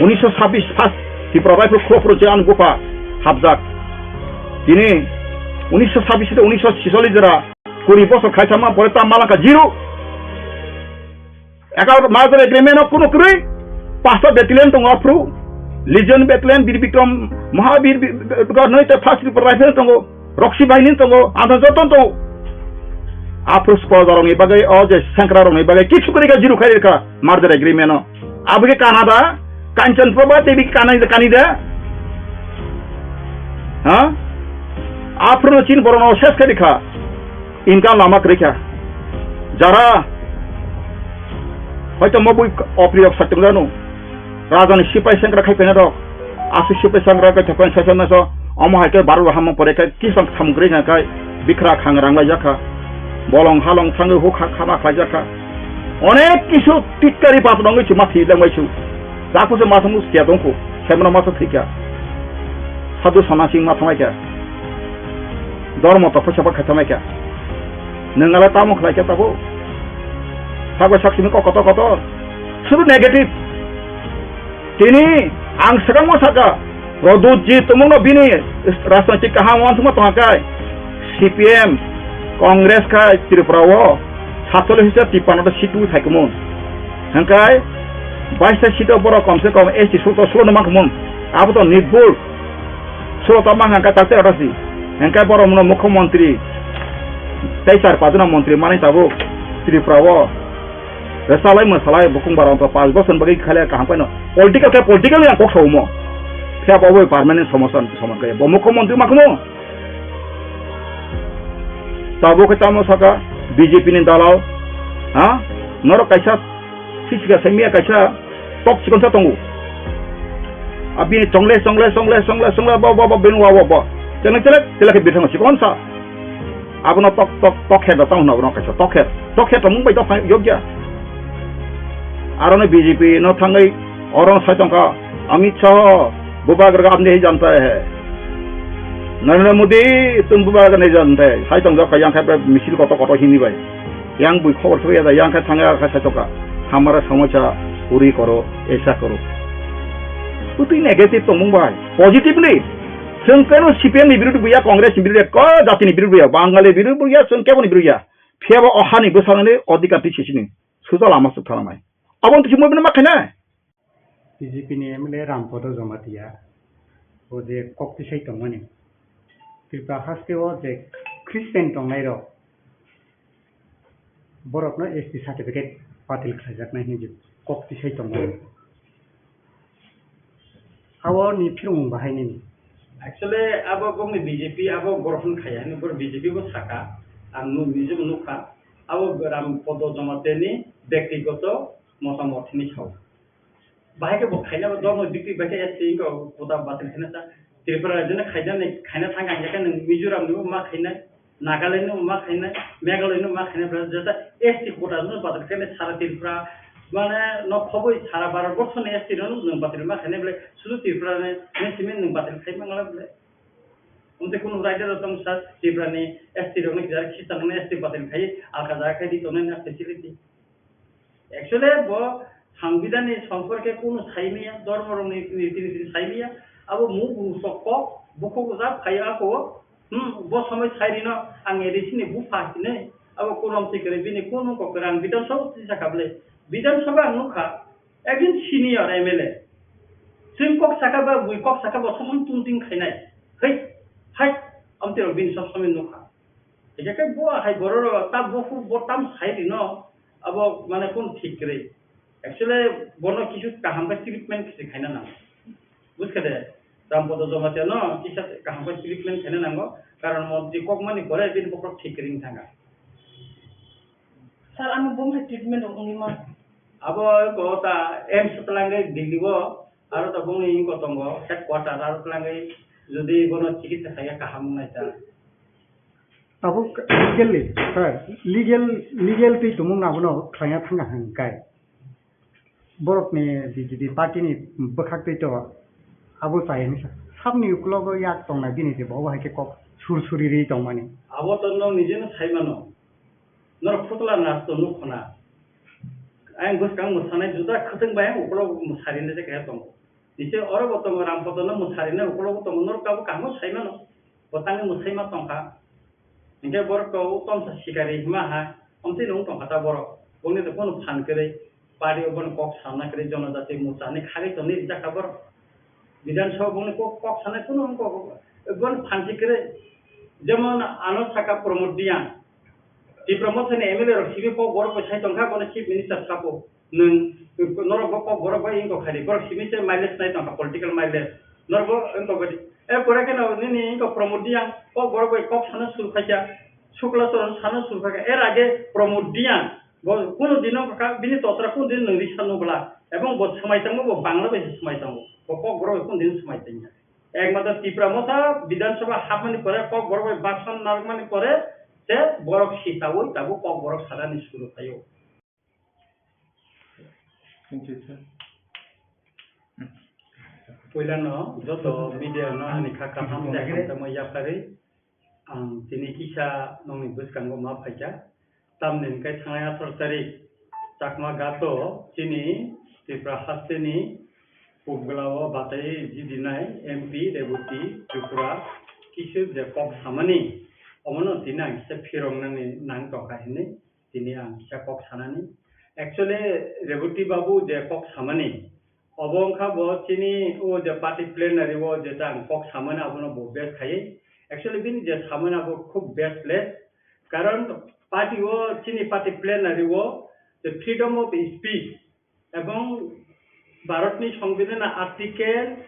Unisho sabis first Tipra Rifle Corps je an gupa hapjak. Tini unisho sabis de unisho chisollis jora kuri bosor khaisa ma pore ta malaka zero. Eka merger agreement o kunu kuri pasta battalion tongo aphru Legion battalion Bir Bikram Mahabir bi-, bi-, bi-, noi te first Tipra Rifle tongo. Roksi bahini tongo, ang joto tongo. Aphru spo jorok ni bagwi o je sengkra rok ni bagwi kichu kuri ka zero khai rikha merger agreement o. Abo khe Canada, Kanchan Prabha Devi kani, kani da? Ha? Aphuru no chin borok no ses khe rikha. Income lama kwrwi kha. Jara hoito mo bui opriyo satung janu. Raja ni sipai sengkra khai pena rok. Asu sipai sengkra khai thapan sasan naso. Omo hai khe baru hamo pore khai kisang tham kwrwi kha khai. Bikra khang rang lai jakha. Bolong halong thangwi hukha khama khlai jakha. Onek kisu titkari patwrwngwi se ma thwi lengbai su. Chakhusa ma thangwi siya tongkhu. Semra ma thwikha. Sadhu sanasing ma thangkha. Dormo topha sapa kha thangkha. Nwng ala tamo khlai kha tabo. Sakbai sak simi kok kotor kotor. Suru negative. Tini ang swkangma sakha, Pradyut ji tongmungno bini rajnoitik kaham uansukma tongkha khe, C P M, Congress khai Tripura o satchollish hajar tippanno ta seat twi phaikhumun. Hwnkhai baista seat o borok komse kom S T sulo ta sulo no mankhumun. Abo to nirbhul sulo ta mankha hwnkhai takte rota si. Hwnkhai borok mono mukhyamantri tei char pajona mantri manwi tabuk Tripura o. Rwchalai mwsalai bukung barang to panch bosor bagwi khaile kaham khaino. Political khe political yang kok saumo. Phiya bo bai permanent somosa somosa khe. Bo mukhyamantri makhumu. Tabuk khe tamo saka B J P ni dalal. Ha? Norok kaisa sisika semiya kaisa tok chikon sa tongo. Abi chongle chongle chongle chongle chongle bo bo bo bini wa wa bo. Chongle chele chele khe bithang chikon sa. Abono tok, tok, tokher da tamo hwnwi abono kaisa tokher. Tokher tongmung bai tokphai yokya. Arono B J P no thangwi oro sai tongkha Amit Shah, "Bubagra ka apni hi janta hai. Narendra Modi, tum Bubagra nahi janta hai." Sai tongjak kha yang khai misil koto koto hini bai. Yang bui khobor thangya da yang khai thangya khai sai tongkha. Hamara samosa puri koro, aisa koro. Bwtwi negative tongmung bai. Positive ni. Chwng keno C P M ni birudu buya, Congress ni birudu buya, ko jati ni birudu buya, Bangali birudu buya, chwng kebo ni birudu buya. Phiya bo o hani bwsarokni odhikar twi sisini. Suja lama swk thalangnai. Abo wng twi simo bini ma khainai. B J P ni M L A Rampada Jamatia, o je kok tisai tongmani. Tripura haste o je Christian tongnai rok, borokno S T certificate batil khlaijaknai hinwi kok tisai tongo. Abo ni phirung bahai nini. Actually, abo bokni B J P abo grohon khaiya hinwi boro B J P bo saka, ang nu-, nijebo nukha, abo Ram Podo Jamatia ni bektigoto motamot hinwi sao. Bahai khe bo khaina bo dormo bikti bai khe S T wngkha, kota batil khaina ta. Tripura rajyano khainani, khaina thang ang khe nwng Mizoram nibo ma khainai, Nagaland nibo ma khainai, Meghalaya nibo ma khainai, bwrajak jesa S T kota no batil khainai sara Tripura, mane no khoboi sara Bharat borsho ni S T no nwng batil ma khainai bwle, sudu Tripura ni, nini simi nwng batil khai mangla bwle. Omte kunu raida rok tong sa Tripura ni S T rok ni kisa kisa nang S T batin khai alka jaga khai di tongnai na facility. Actually bo sangbidhan ni somporke kunu sai maya, dhormo rok ni riti niti sai maya, abo mu bu sok kok bukhuk jak khai ako, hmm, bo somoi sai rino ang A D C ni bupha hinwi abo kurom tikre bini kunu kok rang Bidhan Sabha tisa kable. Bidhan Sabha ang nukha, ekjon senior M L A. Chwng kok saka ba bui kok saka bo sosom tung ting khainai. Hei, hai, amtwi rok bini sob somoi nukha. Hingke khe bo hai borok rok ta bo phu bo tam sai rino abo mane kun thik kwrwi. Actually bono kisu kaham khe treatment khe khaina nango. Buj kha de, Rampodo Jamatia no kisa kaham khe treatment khaina nango. Karon montri kok mani pore bini bokhorok thik kwrwi wng thangkha. Sir, ano bumhai treatment rok wngwi ma? Abo ko ta AIIMS twlangwi Delhi o, aro ta bongni ko tongo headquarter, aro twlangwi jodi bono chikitsa khaiya kaham wngnai ta. Abo legally, sir, legal, legal twi tumung abono khlaiya thangkha hwnkhai. Borokni B J P party ni bwkhak twi to abo chaya hinwi sa. Sabni uklogo yak tongnai bini twi bo hai khe kok sur suri ri tongmani. Abo to no nijeno sai mano. Norok phutla nas to nuk khna. Ayang bwskang mwsanai juda khwtwng bai ang ukolog mwsari na je kaya tongo. Nise oro bo tongo Rampodo no mwsari na ukolog bo tongo norok abo kaham sai mano. Bo tangwi mwsai ma tongkha. Hingke borok to tomsa sikari hima ha. Omtwi nung tongkha ta borok. Bongni to kono phan kwrwi. Party o bono kok sana kwrwi jonojati muchani khagwi tongwi rijak kha borok. Bidhan Sabha bongni kok, kok sanai kunu wng kok, bono phansi kwrwi. Jemon ano saka Pramod Reang. Tipra Motha ni M L A rok simi kok borok bai sai tongkha, bono Chief Minister sapo. Nwng norok bo kok borok bai wng kok khadi. Borok simi se mileage nai tongkha, political mileage. Norok bo wng kok badi. E pore khe no nini wng kok Pramod Reang kok borok bai kok sana suru khaikha. Shukla Charan sana suru khaikha. Er age Pramod Reang Bo kunu dino kha, bini totra kunu din nwng risa nukla, ebong bo swmai tangmo, bo Bangla bai se swmai tango, bo Kokborok bai kunu din swmai tangya. Ekmatro Tipra Motha Bidhan Sabha hapmani pore, Kokborok bai baksan narwkmani pore se borok sitaui tabuk Kokborok sanani suru phaio. Puilano joto media no ani kha kaham tei hamjakma yapharwi. Ang tini kisa nokni bwskango ma phaikha, tamni hwnkhe thangnai atharo tarik Chakma Gato chini Tripura hasteni Pubglao batai jidinai M P Reboti Tripura kisu je kok samani, omono tini ang kisa phiroknani nang tongkha hinwi tini ang kisa kok sanani. Actually, Reboti babu je kok samani, Obo wngkha bo chini o je party plenary o jeta ang kok samani abono bo best khaiwi. Actually bini je samani abo khub best le. Karon party o chini party plenary o je freedom of speech ebong Bharat ni Songbidan ni article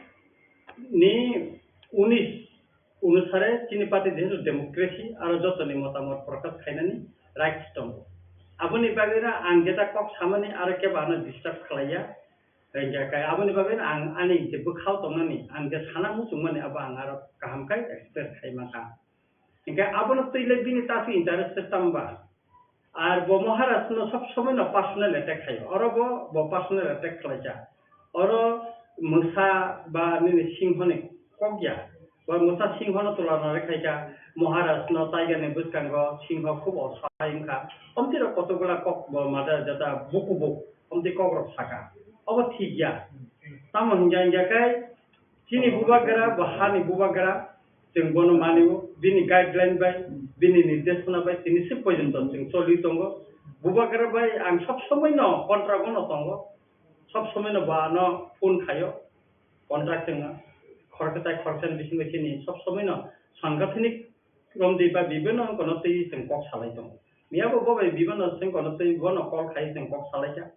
ni unis onusare chini party jehetu democracy aro jotoni motamot prokash khainani rights tongo. Aboni bagwi no ang jeta kok samani aro kebo ano disturb khlaiya. Hingkhe kai aboni bagwi no ang ani je bwkhao tongnani, ang je sana muchungmani abo ang aro kaham khe express khai mankha. Hingkhe abono twi le bini tasu interest se tamba. Ar bo Maharaj no sob somoi no personal attack khaio. Oro bo, bo personal attack khlaikha. Oro mwsa ba nini singho ni kok ya. Bo mwsa singho no tula nari khaikha. Maharaj no tiger ni bwskango singho khub osai wngkha. Omtwi rok kotokgola kok bo mada jata buku buk omtwi kok rok saka. Obo thik ya. Tamo hingya hingya khe Chini bubagra bo hani bubagra, chwng bono manio, bini guideline bai, bini nirdeshona bai tini se porjonto chwng choli tongo. Bubagra bai ang sob somoi no contract o no tongo, sob somoi no bo ano phone khaio, contract chwng khoroksa tai khoroksa ni bisingo chini sob somoi no sangathanik romdi ba bibino wngkha no twi chwng kok salai tongo. Miyabo bo bai bibino chwng kono twi bono call khai chwng kok salai kha.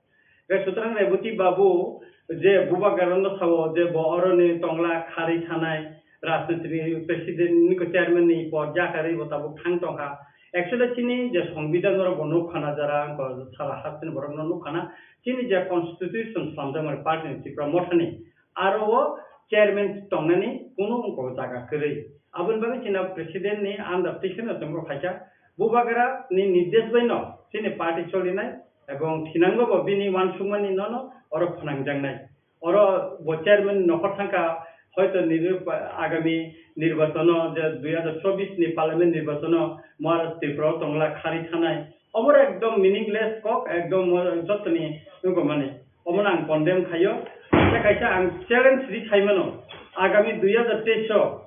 Hwnkhe sutrang Reboti babu je bubagrano sao je bo oroni tongla kharwi thanai rajniti ni president ni chairman ni pod yakarwi bo tabuk thang tongkha. Actually chini je songbidan oro bo nukha na jara wngkha sara hasteni borokno nukha na chini je constitution slamjakmani party ni Tipra Mothani aro o chairman tongnani kunu wngkha jaga kwrwi. Aboni bagwi chini president ni under twi kheno chwngbo khaikha. Bubagra ni nirdesh bai no chini party cholinai ebong thinango bo bini uansukmani nono oro phnangjaknai. Oro bo chairman nokhor thangkha Hoito nir-, agami nirbachano je dui hazar chobbish ni parliament nirbachano Maharaj Tripura o tongla khari thanai. Obo ekdom meaningless kok, ekdom jotoni nukgo mani. Obono ang condemn khaio. Tei kaisa ang challenge ri khaimano. Agami dui hazar teis o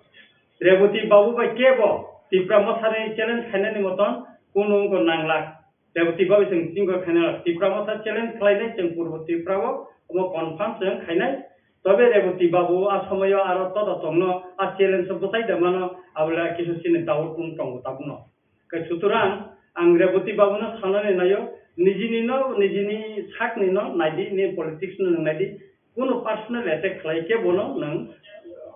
Reboti Babu bai kebo Tipra Mosani challenge khainani moton kunu wngkha nanglak. Reboti Babu chwng chwngkha khaina Tipra Mosa challenge khlainai chwng Purbo Tripura o omo confirm chwng khainai. Tobe Reboti Babu a somoyo aro todo tongno a challenge o bwchai da mano abole kisu chini doubt wng tongo tabukno. Khe sutorang ang Reboti Babuno sanani naio, nijini no, nijini sakni no naidi, ni politics no nwng naidi, kunu personal attack khlai khe bono nwng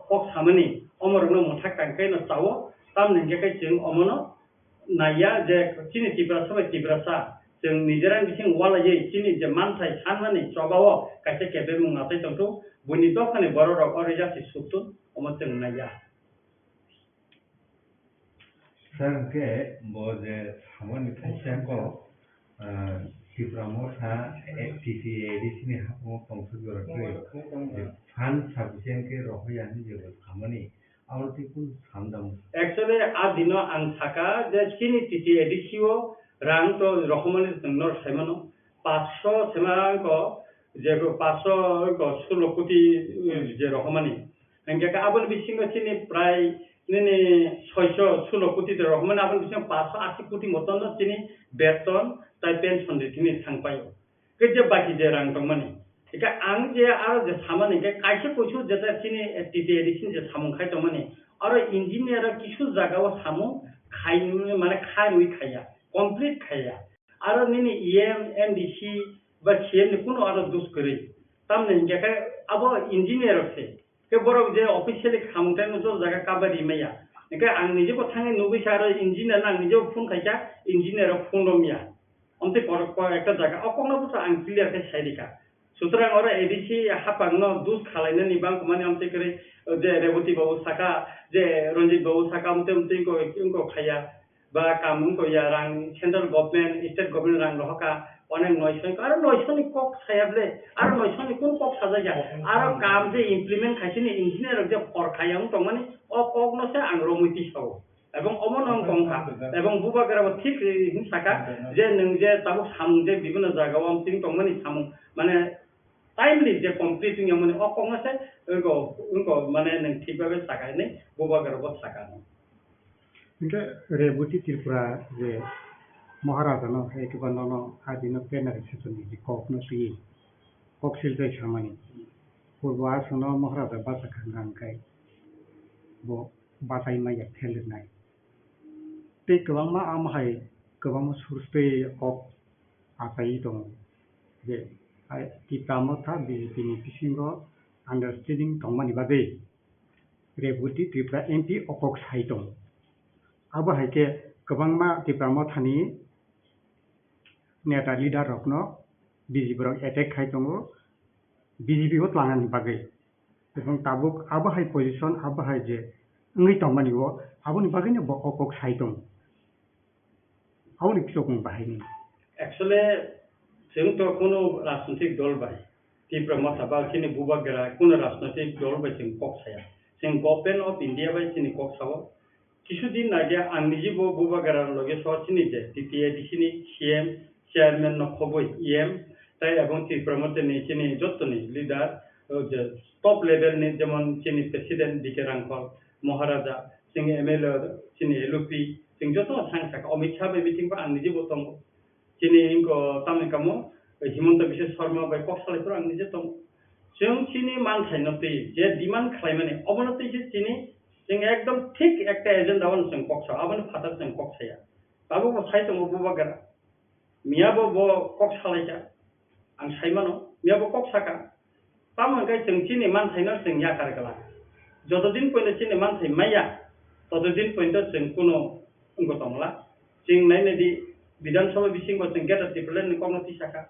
kok samani, omorokno mwthak tang khe no chao, tamni hwnkhe khe chwng omono naiya je chini Tiprasa bai Tiprasa, chwng nijera bising walaiwi chini je manthai sanmani chobao kaisa kebengmung natai tongthok, buini dophani bororok o rejasi sukthun, omo chwng naiya. Sir, hwnkhe bo je samani phaisya kok, ah, Tipra Motha, eh, T T A D C ni haphang tongthok jora khe, je fund sufficient khe rohorya hinwi je bo samani, abo tei kunu samdam. Actually, a dino ang saka je chini T T A D C o rang to rohormani chwng noro saimano, paanch sho sema rang ko, je paanch sho ko sullo koti, eh, je rohormani. Hingke khe aboni bisingo chini prai nini soiso sulo koti de rohormani, aboni bisingo paanch sho ashi koti moton no chini beton tai pension de chini thangpaio. Khe je baki je rang tongmani. Hingke ang je aro je samani hingke kaisa kuisu jeta chini T T A D C ni je samung khai tongmani. Aro engineer o kisu jaga o samung khai mane khai rwi khaiya, complete khaiya. Aro nini E M, M D C ba C M ni kunu aro dus kwrwi. Tamni hingke khe abo engineer rok se. Khe borok je officially khamung tai no jor jaga kabari maya. Hingke ang nije bo thangwi nugwi sa aro engineer no ang nije bo phone khaikha, engineer rok phone romya. Omtwi korok ko ekta jaga o kokno bwsa ang clear khe sai rikha. Sutrang oro A D C haphang no dus khalainani bangkha mani omtwi kwrwi je Reboti babu saka, je Ranjit babu saka omtwi omtwi wngko wngko khaiya. Ba kam wngkha ya rang central government, state government rang rohorkha, onek noisho ni, aro noisho ni kok saya ble, aro noisho ni kun kok sajak ya, aro kam je implement khaisini engineer rok je phor khaya wng tongmani, o kok no se ang romwi tisao. Ebong omo no wng tongkha, ebong bubagra bo thik, eh, hin saka, je nwng je tabuk samung je bibino jaga o wng tongmani samung, mane, timely je complete wngya mani o kokno se wngko, wngko mane nwng thik babe saka hinwi bubagra bo saka. Hingke Reboti Tripura je Maharaja no hai khe ba nono adino plenary session ni je kok no twi kok silchai samani. Purbo aswk no Maharaja bacha kha hwnka hwnkhe bo bachai maya phelnai. Tei kwbangma amo hai kwbangma source tei kok achaiwi tongo je, hai Tipra Motha B J P ni bisingo understanding tongmani bagwi Reboti Tripura M P o kok sai tongo. Abo hai khe kwbangma Tipra Mothani neta leader rokno B J P rok attack khai tongo, B J P o tlangnani bagwi. Ebong tabuk abo hai position, abo hai je wngwi tongmani o, aboni bagwino bo o kok sai tongo. Aboni kisokmung bahai ni. Actually, chwng to kuno rajnitik dol bai, Tipra Motha ba chini bubagra kuno rajnitik dol bai chwng kok saya. Chwng Government of India bai chini kok sao. Kisu din age ang niji bo bubagra loge so chini je T T A D C ni C M, chairman no khoboi E M, tai ebong Tipra Motha ni chini jottoni leader, o je top level ni jemon chini president D K Rangkhol, Maharaja, chini M L A, chini L O P, chwng joto no thang saka, Amit Shah bai meeting ba ang niji bo tongo. Chini wngkha tamni kamo, Himanta Biswa Sarma bai kok salai phuru ang niji tongo. Chwng chini manthai no twi je demand khlaimani, obono twi se chini chwng ekdom thik ekta agenda o chwng kok sao, aboni phataro chwng kok saya. Tabuk bo sai tongo bubagra. Miya bo bo kok salaikha. Ang sai mano, miya bo kok saka. Tamo hwnkhe chwng chini manthaino chwng yakar glak. Joto din poito chini manthai maya, toto din poito chwng kuno wngwi tongla. Chwng nainai di, Bidhan Sabha bisingo chwng Greater Tipraland ni kokno tisaka.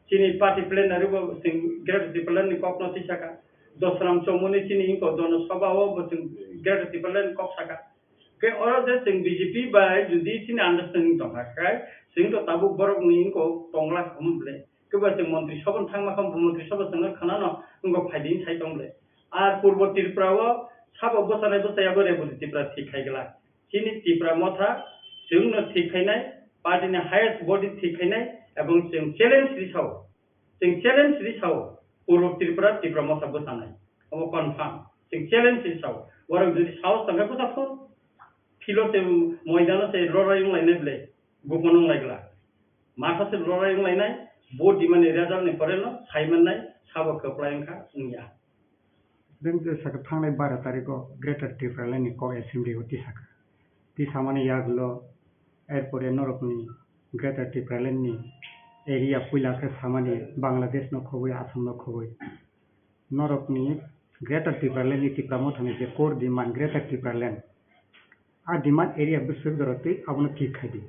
Chini party plenary bo chwng Greater Tipraland ni kokno tisaka. Dosram Chowmuni chini wngkha Jana Sabha o bo chwng Greater Tipraland ni kok saka. Khe oro je chwng B J P bai jodi chini understanding tongkha khe, chwng to tabuk borokni wngkha tongla hwn ble. Khe ba chwng Montri Sabha thangma khe Montri Sabha chwngno khwnano wngkha phaidi sai tong ble. Ar Purbo Tripura o sabo bwchanai bwchaya bo Reboti Tripura thik khai glak. Chini Tipra Motha chwngno thik khainai, party ni highest body thik khainai, ebong chwng challenge risao. Chwng challenge risao, Purbo Tripura, Tipra Motha bwchanai. Omo confirm. Chwng challenge risao. Borok jodi sahos tongkhe bwchaphur, philo se moidano se lorai wnglainai ble, gupon wnglaigla. Matha se lorai wnglainai, vote dimani result ni pore no sai mannai, sabo kwplai wngkha wngya. Beng je saka thangnai bara tarikh o Greater Tipraland ni kok assembly o tisaka. Tisamani yagulo, erpore norokni Greater Tipraland ni area puila khe samani Bangladesh no khobwi, Assam no khobwi. Norokni Greater Tipraland ni Tipra Mothani je core demand Greater Tipraland, a demand area bwswk jorotwi abono thik khai di.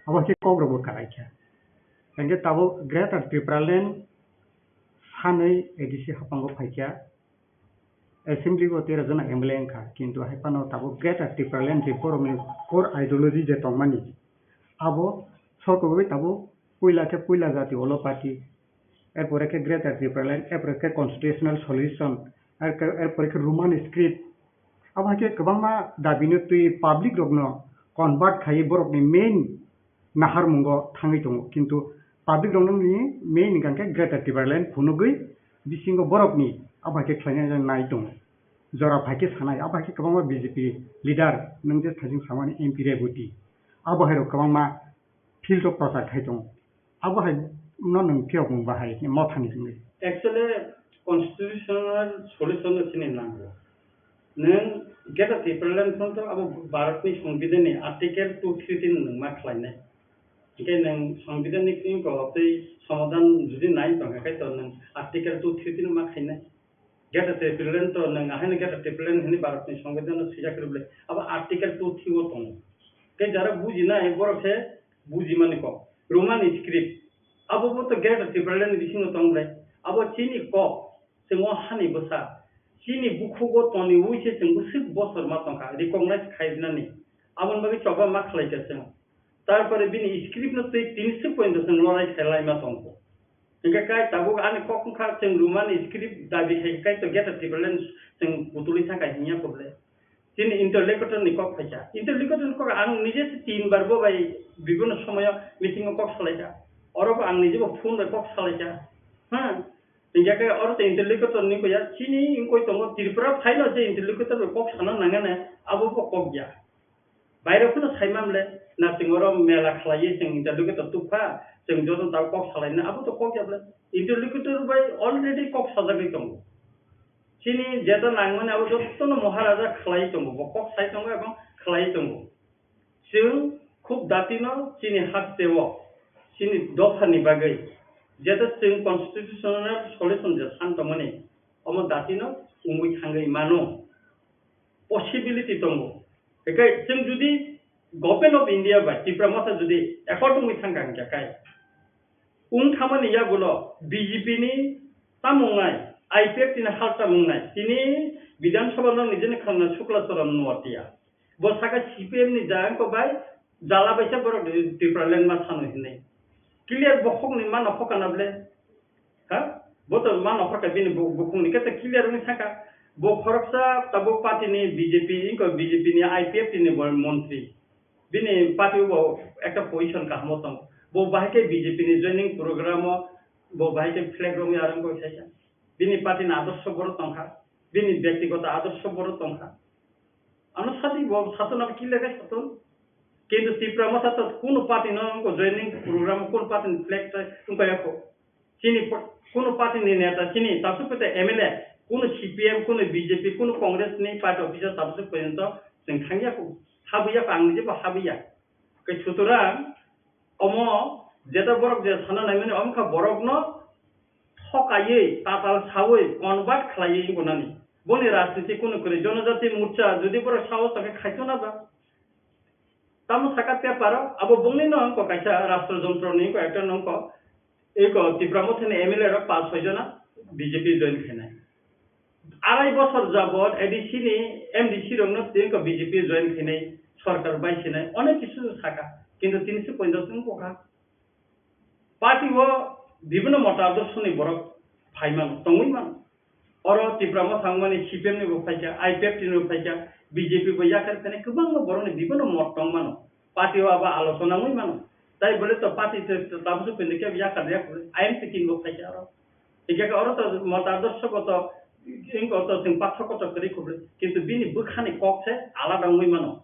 Abo khe kok rokbo kwlai kha. Hingkhe tabuk Greater Tipraland sanwi A D C haphango phaikha. Assembly o tera jona M L A wngkha, kintu hai phano tabuk Greater Tipraland je borokni core ideology je tongmani, abo sokogwi tabuk puila khe puila jati olo party, erpore khe Greater Tipraland, erpore khe constitutional solution, erke-, erpore khe Roman script. Abo hai khe kwbangma dabi no twi public rokno convert khaiwi borokni main naharmungo thangwi tongo, kintu public rokno ni main hingkha khe Greater Tipraland phunugwi bisingo borokni abo hai khe khlaina nai tongo. Jora phai khe sanai, abo hai khe kwbangma B J P leader, nwng je thajing samani M P Reboti, abo hai rok kwbangma field o prochar khai tongo. Abo hai no nwng phiyok mung bahai khe mothani hwnwi. Actually, constitutional solution no chini nango. Nwng Greater Tipraland phano to abo Bharatni Songbidanni Article two three three nwng ma khlainai. Hingke nwng Songbidanni kring ko tei somadan jodi nai tongkha khe to nwng Article two three three ma khainai. Greater Tipraland to nwng ahaino Greater Tipraland hwnwi Bharatni Songbidan no swijak rwble. Abo Article two three o tongo. Tei jara bujinai borok se bujimani kok. Roman script. Abo bo to Greater Tipraland ni bisingo tong ble. Abo chini kok, chwng o hani bwsa. Chini bukhugo toniwi se chwng bwswk bosor ma tongkha, recognize khainani. Aboni bagwi choba ma khlaikha chwng. Tarpore bini script no twi tini swk pointo chwng lorai khe laima tongo. Hingkhe kai tabuk ani kok wngkha chwng Roman script dabi khai kai to Greater Tipraland chwng putulwi thangkha hinya kok le. Chini interlocutor ni kok phaikha. Interlocutor ni kok ang nije se tin bar bo bai bibhinno somoyo meeting o kok salaikha. Oro bo ang nije bo phone bai kok salaikha. Ha? Hingkhe oro te interlocutor ni koya chini wngkoi tongo Tripura phaino je interlocutor bai kok sana nangane abo bo kok ya. Bairok phano sai mamle, na chwng oro mela khlaiwi chwng interlocutor tubkha, chwng joto tao kok salaina, abo to kok ya ble. Interlocutor bai already kok sajagwi tongo. Chini jeta nangmani abo jotono Maharaja khlai tongo, bo kok sai tongo ebong khlai tongo. Chwng khub datino chini hasteo, chini dophani bagwi, jeta chwng constitutional solution je san tongmani, omo datino wngwi thangwi mano. Possibility tongo. Hingkhe chwng jodi Government of India bai Tipra Motha jodi accord wngwi thangkha hingkhe kai wng thamani yagulo B J P ni tamo wngnai, I P F T ni hal tamo wngnai, tini Bidhan Sabha no nijeni khangna Shukla Charan Noatia. Bo saka C P M ni jayangko bai jala baisa borok Tipraland ma sano hinwi. Clear bokhokni mano hokana ble. Ha? Bo to ma nokhorkha bini bu-, bukhungni khe to clear wngwi thangkha. Bo khoroksa tabuk party ni B J P, inko B J P ni I P F T ni bo montri. Bini party bo ekta position kahamo tong. Bo bahai khe B J P ni joining program o bo bahai khe flag romwi arang koi khaikha. Bini party ni adorsho borok tongkha. Bini byaktigoto adorsho borok tongkha. Ano sadi bo sato na kile kai sato. Kintu Tipra Motha to kuno party no ko joining program kuno party ni flag tai tungka yako. Chini pa-, kuno party ni neta chini tabsuk pete M L A kuno C P M kuno B J P kuno Congress ni party officer tabsuk pete to chwng thangya ko. Habuya ko ang je bo habuya. Ke sutorang omo jeta borok je sana naimani omkha borok no thokaiwi, tatal sawi, convert khlaiwi wngkha nani. Boni rajniti kunu kwrwi, Jonojati Morcha, jodi borok sao tongkhe khaito na ba? Tamo saka paper o, abo bongni no wngkha kaisa rashtra jontro ni wngkha, ekta no wngkha, eko Tipra Motha ni M L A rok paanch soi jona B J P join khainai. Arai bosor jabot A D C ni M D C rok no twi wngkha B J P join khainai, sorkar bai sinai, onek kisu saka, kintu tini se ponchash wngkha. Party o bibhinno mota adorsho ni borok phai mano, tongwi mano. Oro Tipra Motha wngmani C P M ni bo phaikha, I P F T ni bo phaikha, B J P bo yakarwi phainai kwbangma borokni bibinno mot tong mano. Party o abo alochona wngwi mano. Tai bole to party te, te tabuk pinde khe yakar ya khe I M P tin bo phaikha oro. Hingkhe oro to mot adorsho goto, wngkha to chwng pathor kotor kwrwi khublwi. Kintu bini bwkhani kok se alada wngwi mano.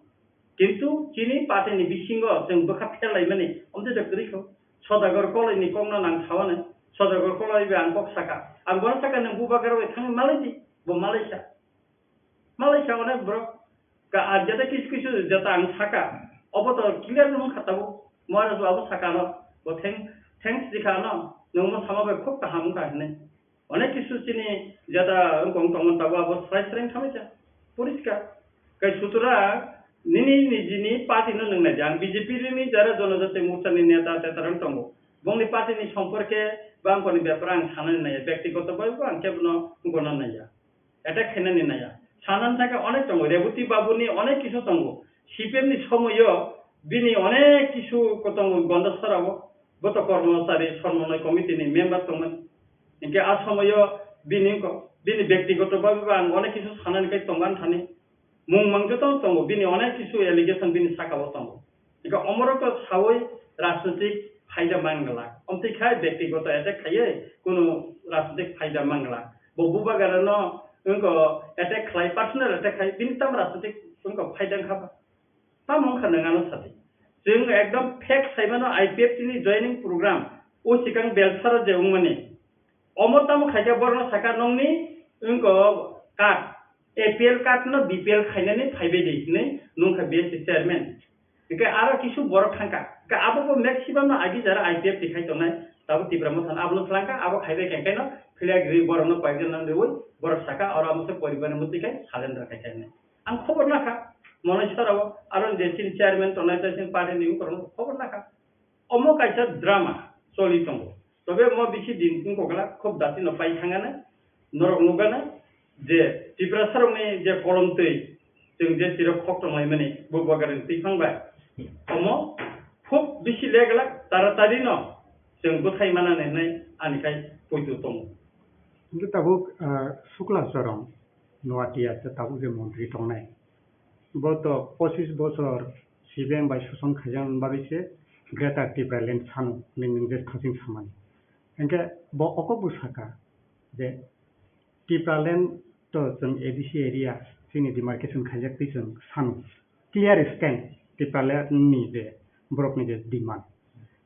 Kintu chini party ni bisingo chwng bwkha phelaimani omtwi da kwrwi kho. Sodagar Koloi ni kokno nang sawane. Sodagar Koloi bai ang kok saka. Ang bono saka nwng bubagra bai thangwi malai di. Bo malai sa. Malai sa onek borok. Ka ar jeta kisu kisu jeta ang saka. Obo to clear nung kha tabuk. Moharaj babu saka no. Bo thank-, thanks dikha no. Nwng mo sama bai khub kaham wngkha hinwi. Onek kisu chini jeta wngkong tongmani tabuk abo srai srai wngkha maikha. Poriskar. Kai sutra nini nijini party no nwng naidi. Ang B J P ni jara Jonojati Morcha ni neta tetarang tongo. Bongni party ni somporke bangkoni bepar ang sanani naiya. Bektigoto bai bo ang kebono wngkona naiya. Attack khainani naiya. Sanani thangkhe onek tongo. Reboti Babu ni onek kisu tongo. C P M ni somoyo bini onek kisu ko tongo Gonda Sora o. Bo to Kormochari Somonnoi Committee ni member tongmani. Hinkhe a somoyo bini ko, bini bektigoto bhabe bo ang onek kisu sanani kai tongan thani. Mung mang joto tongo, bini onek kisu allegation bini saka o tongo. Hinkhe omorok to sawi rajnitik phaida mangla. Omtwi khai bektigoto attack khaiwi kunu rajnitik phaida mangla. Bo bubagra no wngko attack khlai, personal attack khai, bini tam rajnitik wngko phaida wngkha ba. Tamo wngkha nwng ano sadi. Chwng ekdom fact saimano I P F T ni joining program o sikang Belsaro je wngmani. Omo tamo khaikhe borokno sakha nongni wngko card, A P L card no B P L khainani phaibai di hinwi nungkha B S C chairman. Hingkhe aro kisu borok thangkha. Hingkhe abo bo maximum no agi jara I P F T khai tongnai. Tabo Tipra Motha no abono thlangkha, abo khaibai khe hingkhe no philya gri borok no paikhe nang riwi borok sakha oro amo se poribar ni mwtwi khai surrender khai khe hinwi. Ang khobor nakha, Moneswar o, aro je chini chairman tongnai tei chini party ni wngkorok no khobor nakha. Omo kaisa drama choli tongo. Tobe omo bisi din wngkok glak, khub dati no pai thangana, norok nukgana je Tiprasa rokni je kolom twi chwng je chirok khok tonglaimani bubagra ni twi phang bai. Omo khub bisi le glak, taratari no chwng bwthai manani hinwi ani khai poito tongo. Hingke tabuk, ah, Sukla Chorong Noatia tabuk je montri tongnai. Bo to pochis bochor C P M bai soson khaijak bagwi se Greater Tipraland sano hinwi nwng je thasing samani. Hingke bo okok bo saka je Tipraland to chwng A D C area chini demarcation khaijak twi chwng sano. Clear stand Tipraland ni je borok ni je demand.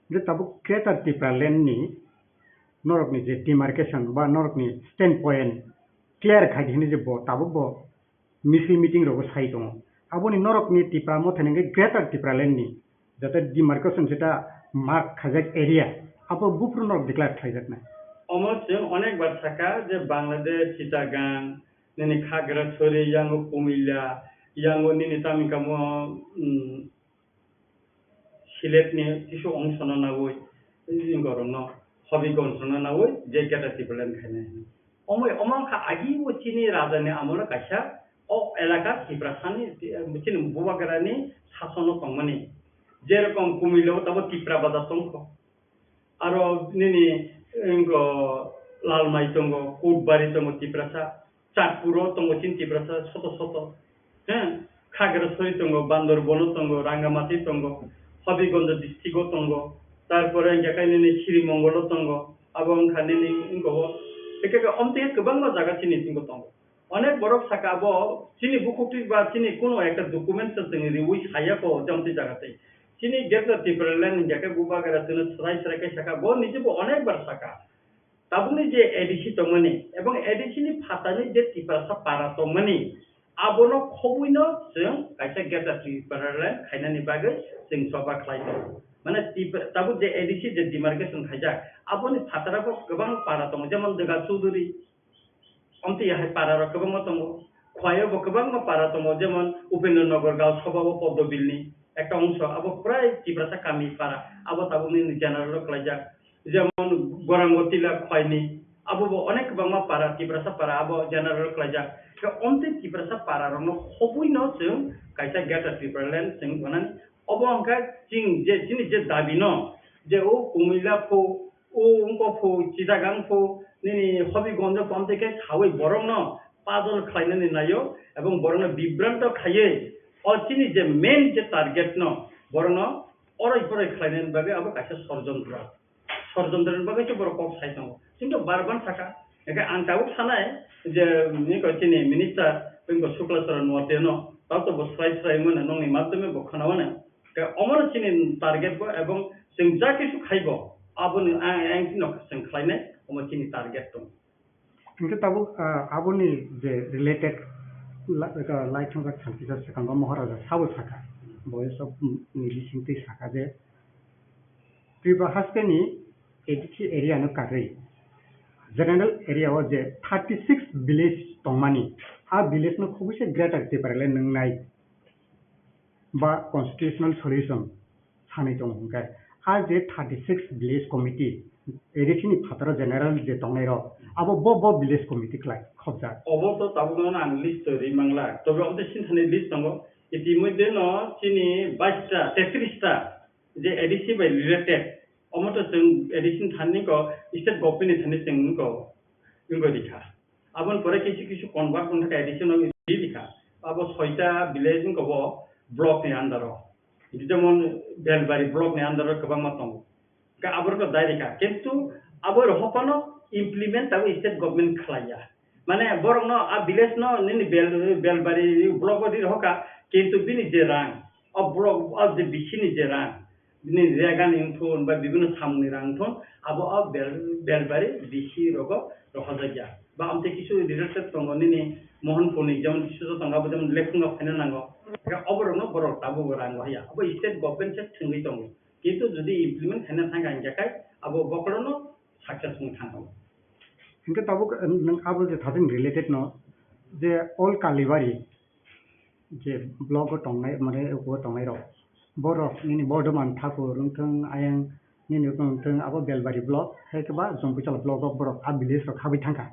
Je tabuk Greater Tipraland ni norok ni je demarcation ba norok ni stand point clear khai di hinwi je bo tabuk bo misil meeting rogo sai tongo. Aboni norok ni Tipra Motha ni hwnkhe Greater Tipraland ni jata demarcation jeta mark khaijak area abo buphuru norok declare khlaijaknai. Omo chwng onek bar saka je Bangladesh, Chittagong, nini Khagrasori, yango Kumilla, yango nini tamo kamo, mm, Sylhet ni kisu ongsono nawi, borokno Hobigons no nawi je Greater Tipraland khainai. Omo, omo wngkha agi o chini raja ni amolo kaisa o elaka Tiprasa ni, chini bubagra ni sasono tongmani. Jerokom Kumilla o tabo Tipra Bazar tongkho. Aro nini, wngkha Lalmai tongo, Kutbari tongo Tiprasa, Chatpuro tongo chini Tiprasa soto soto. He, Khagrasori tongo, Bandarban o tongo, Rangamati tongo, Habiganj district o tongo, tarpore hingkhe khe nini Srimongol o tongo, abo wngkha nini wngkha o. Hingkhe khe omtwi kwbangma jaga chini tongo. Onek borok saka abo chini bukhuk twi ba chini kuno ekta document se chwng riwi saya ko jang twi jaga twi. Chini Greater Tipraland hingya khe bubagra chwngno swrai swrai khe saka, bo niji bo onek bar saka. Tabukni je A D C tongmani ebong A D C ni phatani je Tiprasa para tongmani, abono khobwino chwng kaisa Greater Tipraland khainani bagwi chwng choba khlai tongo. Mane Tipra-, tabuk je A D C je demarcation khaijak, aboni phataro bo kwbang para tongo, jemon Dega Chuduri, Omtwi hai para rok kwbangma tongo. Khwai o bo kwbangma para tongo, jemon Upendra Nagar Gaon Sabha o Poddo Bill ni ekta ongso, abo prai Tiprasa kami para, abo tabuk nini general o klaijak. Jemon Gorango Tila Khwai ni, abo bo onek kwbangma para, Tiprasa para, abo general o klaijak. Khe omtwi Tiprasa para rok no khobwi no chwng kaisa Greater Tipraland chwng gwnani. Obo wngkha chini je, chini je dabi no, je o Kumilla pho, o wngkha pho, Chittagong pho, nini Hobigonjo pamte khe sawi borokno pajol khlainani naio ebong borokno bibranto khaiwi o chini je main je target no borokno oroi poroi khlainani bagwi abo kaisa sorjontro. Sorjontro ni bagwi khe borok kok sai tongo. Kintu bar ban saka. Hingkhe ang tabuk sanai je nini ko chini minister, nini ko Sukla Charan Noatia no, tabuk to bo swrai swrai mano, nongni madhyome bo khna mano. Hingkhe omono chini target bo ebong chwng ja kisu khaibo, aboni ang, ang chini no chwng khlainai, omo chini target tong. Hingkhe tabuk, ah, aboni je related la-, ah, laithangsa khalkisa swkango Maharaja sabo saka, bo sok ni bisingtwi saka je, Tripura haste ni eighty-three area no karwi, general area o je thirty-six village tongmani, a village no khobwi se Greater Tipraland nwngnai ba constitutional solution sanwi tongo hwnkhe, a je thirty-six village committee A D C ni phataro general je tongnai rok, abo bo bo village committee klai khobjak. Obo to tabukno ang list to ri mangla, tobe omo tei sinthani list tongo, itimodhye no chini bais ta, tetris ta je A D C bai related, omo to chwng A D C ni thani ko state government ni thani chwng ko wngwi rikha. Aboni pore kisu kisu convert wngkha A D C no rikha. Abo soita village wngkha bo block ni under o. Jemon Belbari block ni under o kwbangma tongo. Hwnkhe aborok dai rikha. Kintu abo rohopano implement abo state government khlaiya. Mane borokno a village no nini Bel-, Belbari block o ri rohokha. Kintu bini je rang, o block, o je bisini je rang, bini rega ni wngthun ba bibino samung ni rang wngthun, abo o Bel-, Belbari bisi rogo rohorjakya. Ba amtwi kisu related tongo nini Mohanpur ni, jemon kisu tongo, abo jemon Lekhunga phaina nango. Hwnkhe oborokno borok tabuk rang rohorya. Abo state government se thwngwi tongo. Kintu jodi implement khaina thangkha hingkhe kai abo bokhorono success wngwi thangkha. Hingkhe tabuk nwng abo je thajin related no je all Kalibari je block o tongnai, mane, o tongnai rok, borok nini Bordhoman Thakur wngthung, ayang nini wngthung, abo Belbari block, hai khe ba Jompuichala block o borok a village rok habwi thangkha.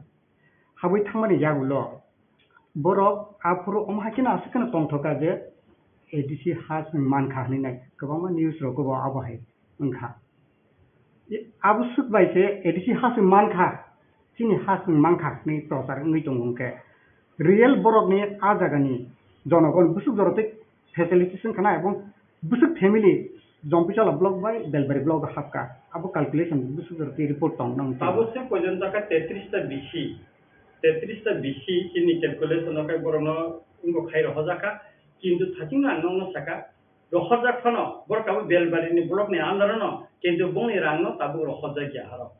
Habwi thangmani yagulo borok aphuru omo hai kheno aswk kheno tongthoka je A D C ha chwng mankha hinwi nai kwbangma news rogo bo abo hai wngkha. Abo swk bai se A D C ha se mankha, chini ha se mankha hinwi prochar wngwi tongo hwnkhe, real borokni a jagani jonogon bwswk jorotwi facilities wngkha na, ebong bwswk family Jompuichala block bai Belbari block o hapkha, abo calculation bwswk jorotwi report tong nang. Abo se pojon taka tetris ta bisi, tetris ta bisi chini calculation o khe borokno wngkha khai rohorjakha, kintu thachingno ang nokno saka, rohorjak phano, borok tabuk Belbari ni block ni under o no, kintu bongni rang no tabuk rohorjak ya aro.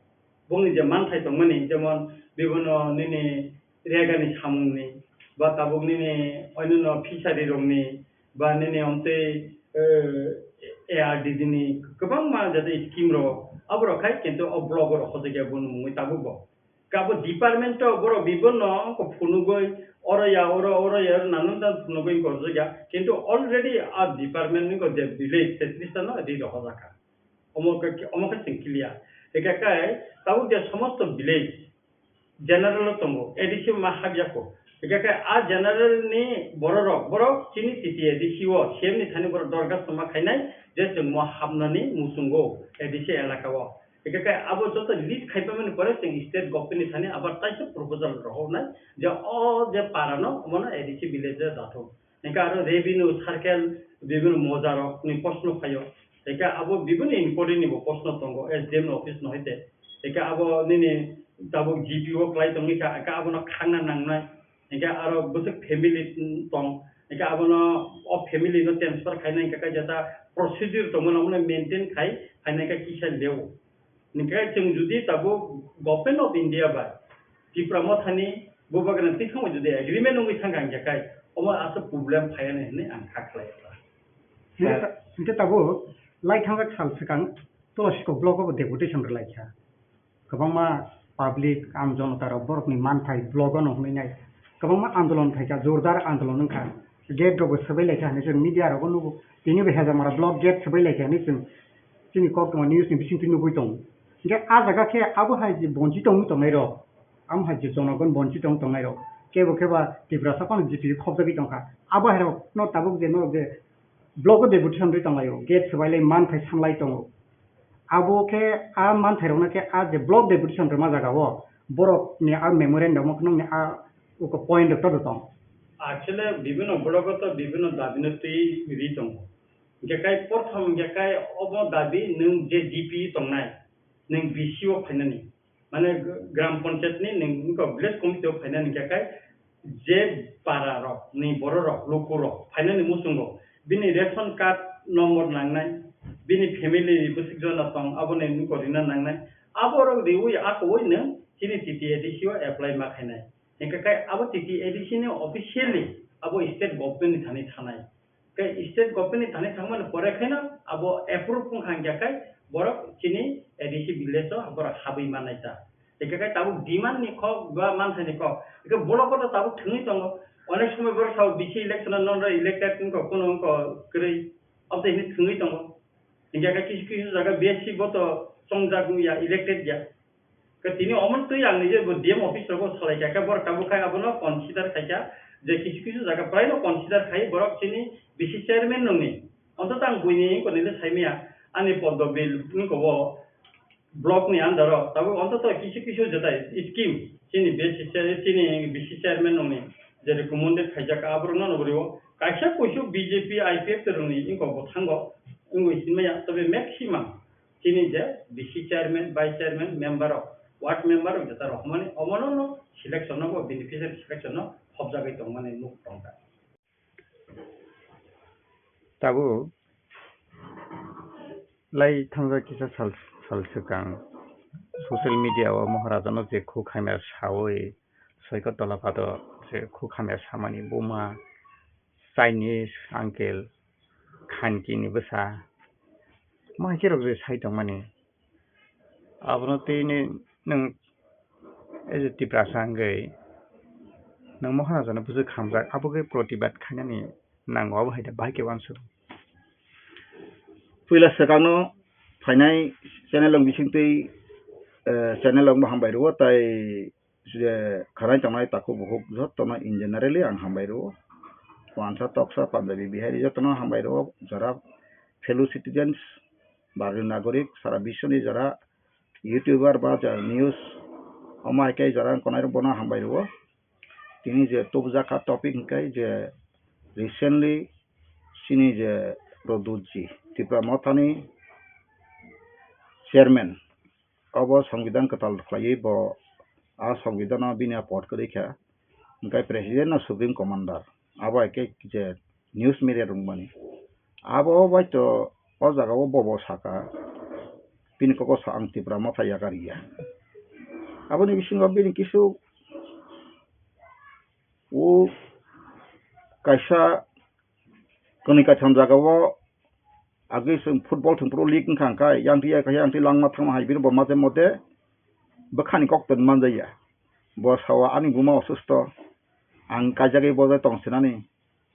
Bongni je manthai tongmani, jemon bibino nini rega ni samung ni, ba tabuk nini oinno fishery rok ni, ba nini omtwi, eh, A R D D ni kwbangma jate scheme rok, abo rok khai kintu o block o rohorjak ya boni mungwi tabuk bo. Kabo department o borok bibonno wngkha phunugwi, oro ya, oro, oro ya, oro nanan tan phunugwi wngkha oro ya. Kintu already a department wngkha je village tetris ta no ri rohorjakha. Omo khe, omo khe chwng clear. Hingkhe kai tabuk je somosto village general o tongo, A D C ma habya kho. Hingkhe kai a general ni borok rok, borok chini T T A D C o C M ni thani borok dorkhas ma khainai je chwng mo habnani muchungo A D C elaka o. Hingkhe khe abo joto list khai paimani pore chwng state government ni thani abar taisa proposal rohornai je o je para no omono A D C village o dathok. Hingkhe aro revenue circle bibino moja rok ni proshno phaio. Hingkhe abo bibino important ni bo proshno tongo S D M ni office no hoite. Hingkhe abo nini tabuk G P O klai tongwi kha, hingkhe abono khangna nangnai. Hingkhe aro bwswk family tong, hingkhe abono o family no transfer khaina hingkhe khe jeta procedure tongmani abono maintain khai phaina hingkhe kisa leo. Hingkhe chwng jodi tabuk Government of India bai Tipra Mothani Bubagra twi thangbai jodi agreement wngwi thangkha hingkhe kai omo aswk problem phaiya hinwi ang kha khlai kha. Hingkhe ta-, hingkhe tabuk lai thangjak sal swkang Tulasikok block o bo deputation rwlaikha. Kwbangma public, aam jonota rok borokni manthai block o no hwnwi nai. Kwbangma andolon khaikha, jordar andolon wngkha. Gate rokbo swbai laikha hinwi chwng media rogo nugo. Tini bo Hejamara block gate swbai laikha hinwi chwng chini Koktwma news ni bisingtwi nugwi tongo. Hingkhe a jaga khe abo hai je bonchi tongwi tongnai rok, amo hai je jonogon bonchi tong tongnai rok, kebo khe ba Tiprasa phano G P khopjagwi tongkha. Abo hai rok no tabuk je norok je block o deputation rwi tonglaio, gate swbailai manthai sanlai tongo. Abo khe a manthairokno khe a je block deputation rwma jagao borok ni a memorandum o khwnwi ni a uko point rok to tong. Actually, bibhinno blogo to bibhinno dabi no twi ri tongo. Hingke kai porthom hingke kai obo dabi nwng je G P tongnai, nwng B C o phainani, mane gram panchayat ni nwng wngkha village committee o phainani hingke kai je para rok ni borok rok, luku rok phainani muchungo bini ration card number nangnai, bini family bwswk jona tong aboni wngkha rina nangnai, abo rok riwi akowi nwng chini T T A D C o apply ma khainai. Hingke kai abo T T A D C ni officially abo state government ni thani thanai. Kai state government ni thani thangmani pore khaino abo approve wngkha hingke kai borok chini A D C village o borok habwi mannai ta. Hingke kai tabuk demand ni kok ba manthai ni kok. Hingke blogo to tabuk thwngwi tongo. Onek somoi borok sao B C election o non elected wngkha kuno wngkha kwrwi. Abo to hini thwngwi tongo. Hingke kai kisu kisu jaga B S C bo to chongjak wngya, elected ya. Ke tini omo twi ang nije bo D M office rogo salai kha, khe borok tabuk khai abono consider khai kha, je kisu kisu jaga praino consider khai borok chini B C chairman nungni. Onto tang buini wngkoni le saimaya, ani Poddobil wngko o block ni under o, tabuk onto to kisu kisu jetai scheme chini B C chair-, chini B C chairman nungni je recommended khaijak aborokno nuguri o kaisa kuisu B J P I P F T rungni wngko bo thango wngwi sinmaya, tobe maximum chini je B C chairman, vice chairman, member rok, ward member rok jeta rok mani omono no selection no bo beneficiary selection no hobjagwi tongmani nuk tongkha. Tabuk lai thangjak kisa sal, sal swkang social media o Maharaja no je khuk hamya sawi soiko tola pato je khuk hamya samani buma Chinese uncle khanki ni bwsa. Mo hai khe rok je sai tongmani. Abono twi ni nwng as a Tiprasa hwnkhe nwng Maharaja no bwswk hamjak, abo khe protibad khainani nango, abo hai da bahai khe uansuk. Puila swkangno phainai channel rok bisingtwi, eh, channel rokno hambai rwo, tai je khanai tongnai takhuk bukhuk jotono in generally ang hambai rwo. Wansa toksa Punjabi Bihari jotono hambai rwo, jora fellow citizens, Bharatiya nagorik, sara biswni jora YouTuber ba jora news, omo hai khe jora wngkha nai rok bono hambai rwo. Tini je tubujak kha topic hwnkhe je recently chini je Pradyut ji, Tipra Mothani chairman, obo Songbidan kwtal khlaiwi bo a Songbidan o bini a pod kwrwi kha, hwnkhe president no supreme commander, abo hai khe je news media rwngmani. Abo bai to o jaga o bobo saka, bini kok o sa ang Tipra Motha yakarya. Aboni bisingo bini kisu o kaisa kwnwi kaitham jaga o agwi chwng football thwngphuru league wngkha hwnkhe, yang twi ya kha, yang twi langma thangma hai bini bo mate mote bwkhani kok twi manjaya. Bo sao ani buma osusto, ang kaijagwi bo jai tong sinani,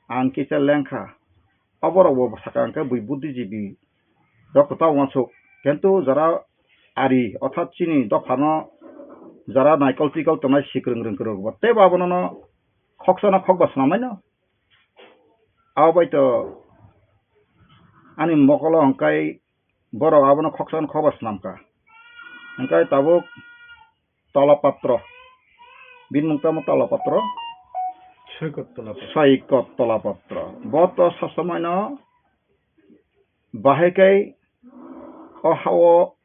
ang kisa lengkha. Oborok bo saka hwnkhe bui buddhijibi rok kwtal uansuk. Kintu jara ari, orthat chini dophano jara naikol twikol tongnai sikrwng rwngkwrwk bo teibo abono no khoksa no khokba swnamai no. Abo bai to ani mokolo hwnkhe borok abono khoksa no khokba swnamkha. Hwnkhe tabuk Tola Patro. Bini mung tamo Tola Patro? Soikot Tola Patro. Soikot Tola Patro. Bo to sosomoino bahai khe o ha-o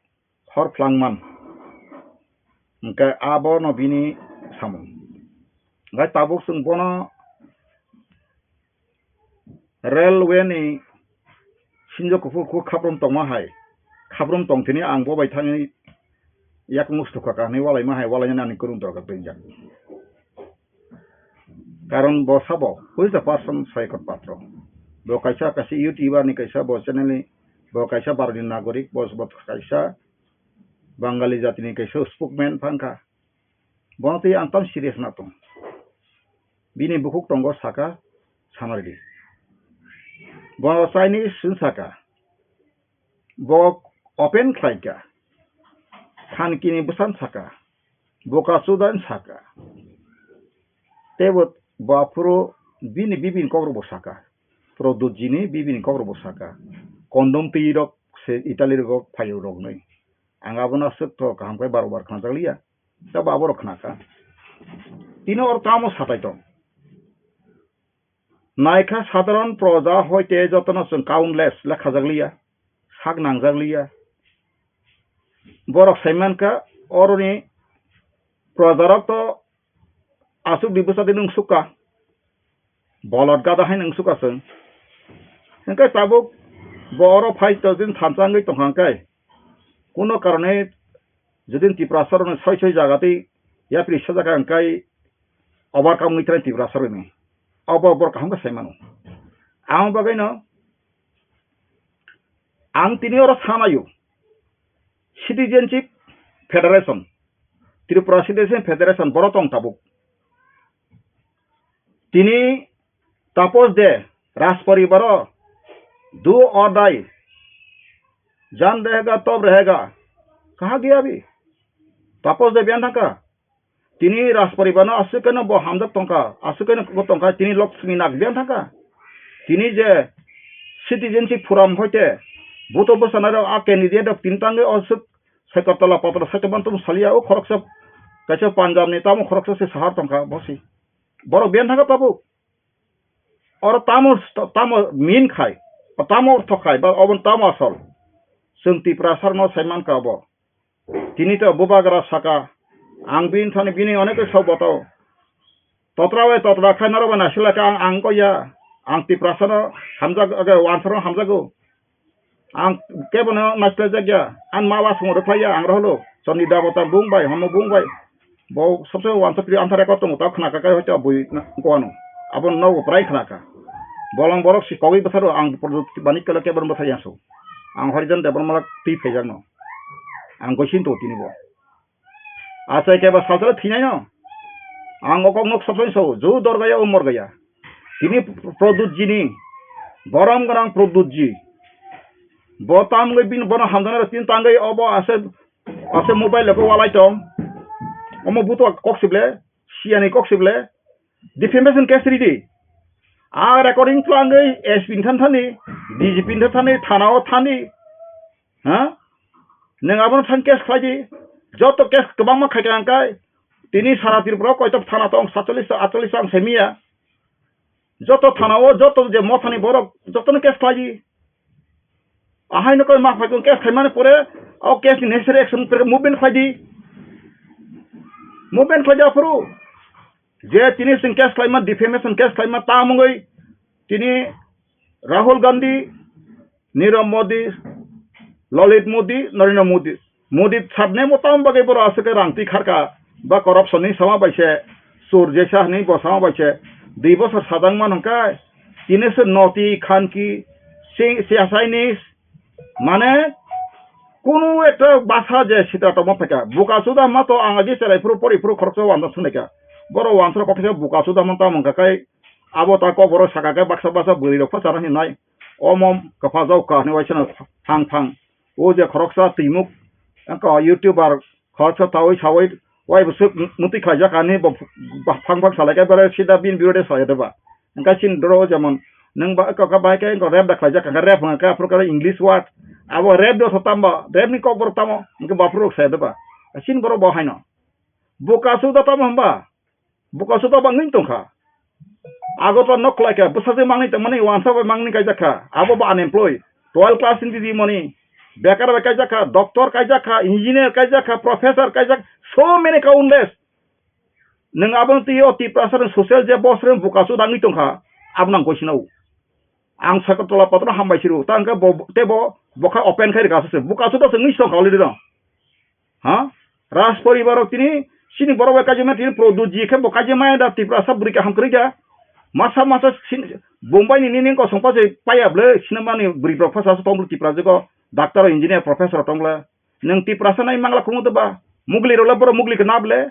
hor phlangman. Hwnkhe abono bini samung. Hwnkhe tabuk chwng bono railway ni sinjo kuphur kuphur khaprum tongma hai, khaprum tong thini ang bo bai thangwi yakung sukha ka hinwi walaima hai, walainani ani kwrwng dorkar twijak. Karon bo sabo, who is the person Soikot Patro? Bo kaisa, kaisa YouTuber ni kaisa, bo channel ni, bo kaisa Bharati nagorik, bo, bo kaisa Bangali jati ni kaisa spokesman phangkha. Bono twi ang tam serious na tong. Bini bukhuk tongo saka, samardi. Bono Chinese sung saka. Bo open khlaika. Khankini bwsan saka. Boka chudan saka. Tebo bo aphuru bini bibini kokrok bo saka. Pradyut jini bibini kokrok bo saka. Condom twi rok se Italy rogo phaio roknwi. Ang abono aswk to kaham khe bar bar khnajakliya. Tei bo aborok khna kha. Tini oro tamo satai tong? Naikha sadharon proja hoite jotono chwng countless lekha jak liya, sak nang jak liya. Borok sai man kha oroni projarok to aswk di bwsa di nwng sukha, bolot gada hai nwng sukha chwng. Hwnkhe tabuk bo oro phai to din thansa wngwi tongkha hwnkhe, kuno karone jodi Tiprasa rokni soi soi jaga tei yapri sajak ang kai overcome wngwi trai Tiprasa rokni. Obo borok kaham khe sai mano. Ang bagwi no ang tini oro sanayo Citizenship Federation, Tripura Citizenship Federation borok tong tabuk. Tini Tapos de Rajparibaro do or die, jan rahega tab rahega, kaha gaya bhi? Tapos de biyan thangka. Tini Rajparibano aswk keno bo hamjak tongkha, aswk keno bo tongkha, tini Lakshmi Nag biyan thangka. Tini je Citizenship Forum hoite buto bwsanairok a candidate rok tini tangwi aswk Saikatala patra saite mantum salia o khoroksa kaisa Punjab ni tamo khoroksa se sahar tongkha bosi. Borok biyan thangka tabuk. Oro tamo, tamo min khai, tamo ortho khai, ba obo tamo asol. Chwng Tiprasa rokno sai mankha obo. Tini to bubagra saka, ang bini thani bini onek sok boto. Totra bai totra khai norok bai naisik lai kha ang, ang kok ya, ang Tiprasa no hamjak, age, wansaro hamjago. Ang kebono naisik lai jak ya, ang ma wa song rwkhlai ya, ang roholo, chondri dabota bung bai, hono bung bai. Bo sabse wansok pri anthar record tongo, ta khna kakai hoito bui na, koano. Abo nogo prai khna ka. Bolong borok si kogwi bwsaro ang Pradyot Manik Kala kebono bwsai yaso. Ang Harijan Debbarma twi phaijakno. Ang goisin to tini bo. Achai keba salsala thinai no. Ang okok nok sabsai so, ju dorgaya o morgaya. Tini Pradyot jini, borom gorang Pradyot ji. Bo tamgwi bin bono hamjana tin tangwi obo ase Ase mobile ko walai tong. Omo buto kok sible, siani kok sible. Defamation case ridi. A recording twlangwi S P ni than thani, D G P ni than thani, thana o thani. Ha? Neng abono than case khlai di. Joto case kwbangma khai kha ang kai. Tini sara Tripura koito thana tong, satchollish ta, atchollish ta ang semiya. Joto thana o, joto je mothani borok, jotono case khlai di. Ahai no koi ma phai kung case khlaimani pore, o case ni necessary action pore movement khlai di. Movement khlai di aphuru. Je tini sing case khlaima, defamation case khlaima, ta mungwi tini Rahul Gandhi, Nirav Modi, Lalit Modi, Narendra Modi. Modi sabne mo tamo bagwi borok aswk khe rang twi kharka, ba corruption ni sama bai se, sur jesa hwnwi bo sama bai se, dui bosor sajak man hwnkhe, tini se noti khanki, si-, siyasai ni, mane, kunu ekta basa je sitra tongma phaikha, buka suda ma to ang agi cherai phuru pori phuru khoroksa wansuk sunai kha, borok wansuk kok khe buka suda man tamo hwnkha khai, abo ta kok borok saka khe baksa baksa bwrwi rok pha chana hinwi nai, omo kwpha jok kha hinwi waisano thang thang. O je khoroksa twimuk, wngkha YouTuber, khoroksa tawi sawi, wai bwswk mwtwi khlaijak ani bo, ba, phang phang salai khe bare sida bini birode salai de ba. Wngkha chini doro jemon, nwng ba, wngkha kha bai khe wngkha rap da khlaijak kha, rap wngkha khe aphuru khe English word, abo rap do tamo, rap ni kok borok tamo, wngkha baphuru rok sai de ba. Chini borok bo haino. Buka suda tamo hwnba? Buka suda bangwi tongkha. Agartala nok khlai kha, bwsajwk mangni tongmani, wansa bai mangni kaijak kha. Abo bo unemployed. Twelve class ni di mani. Bekar bai kaijak kha, doctor kaijak kha, engineer kaijak kha, professor kaijak, so many countless. Nwng abo twi o Tiprasa ni social je boss rok buka suda wngwi tongkha, abo nang koi sinao. Ang Sagartala patro hambai siru, ta hwnkhe bo, tei bo, bo khai open khai rwkha se, buka suda se wngwi tongkha already no. Ha? Raj poribar rok tini, chini borok bai kaijima tini Pradyot ji khe bo kaijima da Tiprasa bwrwi kaham kwrwi kha. Masa masa sin-, Bombay ni nini kosong pa se paya ble, sinamani bwrwi borok phasa se tong ble Tiprasa go, doctor, engineer, professor tong ble. Nwng Tiprasa nai mangla kumu to ba? Mugli rok le borok mugli khe na ble?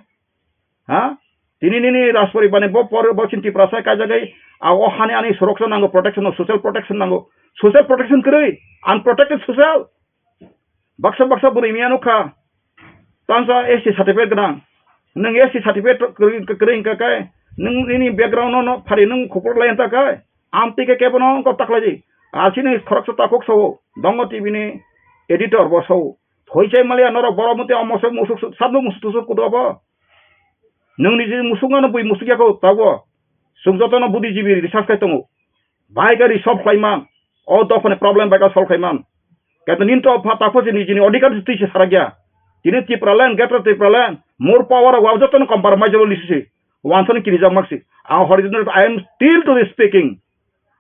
Ha? Tini nini Raj poribar ni bo por, bo chini Tiprasa kaijagwi, a o hani ani soroksa nango, protection, social protection nango. Social protection kwrwi, unprotected social. Baksa baksa bwrwi miya nukha. Tangsa S T certificate gwnang. Nwng S T certificate kwrwi, kwrwi wngkha khe, nwng nini background no, no phari nwng khupur lai wngkha khe, amtwi khe kebono wngkha taklai di. Asini khoroksa takhuk sao, Dongo T V ni editor bo sao. Hoi chai maliya norok borok mate omo se musuk suk, sabno musuk tusuk kudo abo. Nwng ni je musuk ano bui musuk yako tago. Chwng jotono buddhijibi research khai tongo. Bai kari solve khlai man. O dophani problem bai ka solve khlai man. Kaito nini to pha takho se nijini odhikar se twi se sarakya. Tini Tipraland, Greater Tipraland, more power of jotono compromise o lisi se. Wansani kirijak maksi. Ang horizontal, I am still to the speaking.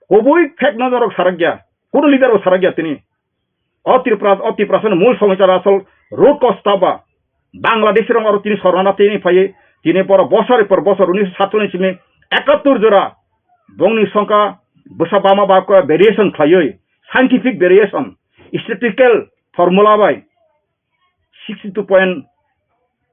Kubui fact no norok sarakya. Kuno leader o sarakya tini. O Tripura, o Tiprasani mul somosya asol root cause taba. Bangladesh rong aro tini sornana tini phai, tini boro bosor por bosor unis satchollish ni ekattur jora bongni songkha bwsa bama ba khe variation khlaiwi, scientific variation, statistical formula bai sixty two point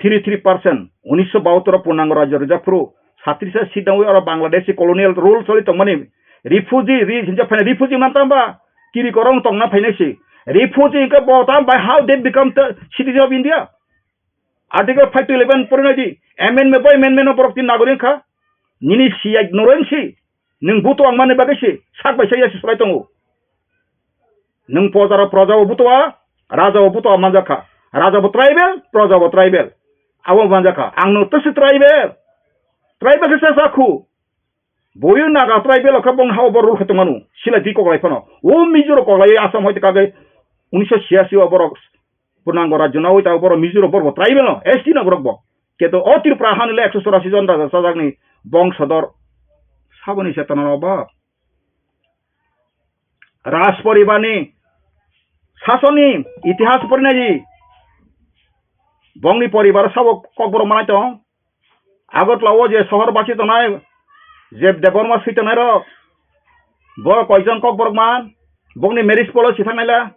three three percent, unisho bahattor o purnango rajyo rijak phuru, satris seat nangwi oro Bangladeshi colonial rule choli tongmani refugee, re-, hinjak phaina refugee man tamba, kiri korong tongna phainai si. Refugee hwnkhe bo tam bai how they become the citizen of India? Article five to eleven pori nai di, amendment by amendment no borok tin nagorik kha. Nini siyai noreng si, nwng buto ang mani bagwi si, sak bai sak ya si swlai tongo. Nwng pojaro proja bo butoa, raja bo butoa manjak kha. Raja bo tribal, proja bo tribal. Abo manjak kha. Ang no twisi tribal. Tribal khe sa sa khu. Boyo Naga tribal khe bong hao bo rule khe tongmanu. Sila di koklai phano. O Mizo rok koklai Assam hoite kagwi unisho siyasi o borok purnango rajyo nawi ta borok Mizo rok borok bo tribal no. S T no borok bo. Keto o Tripura hani le ekso chorasi jon raja chajakni bongsodor. Saboni chetona no ba. Raj poribarni sasonni itihas porinai di. Bongni poribar sabo kokborok manai tong. Agartala o je sohor basi tongnai, je Debbarma swi tongnai rok, bo koijon kokborok man, bongni marriage policy thangnai la,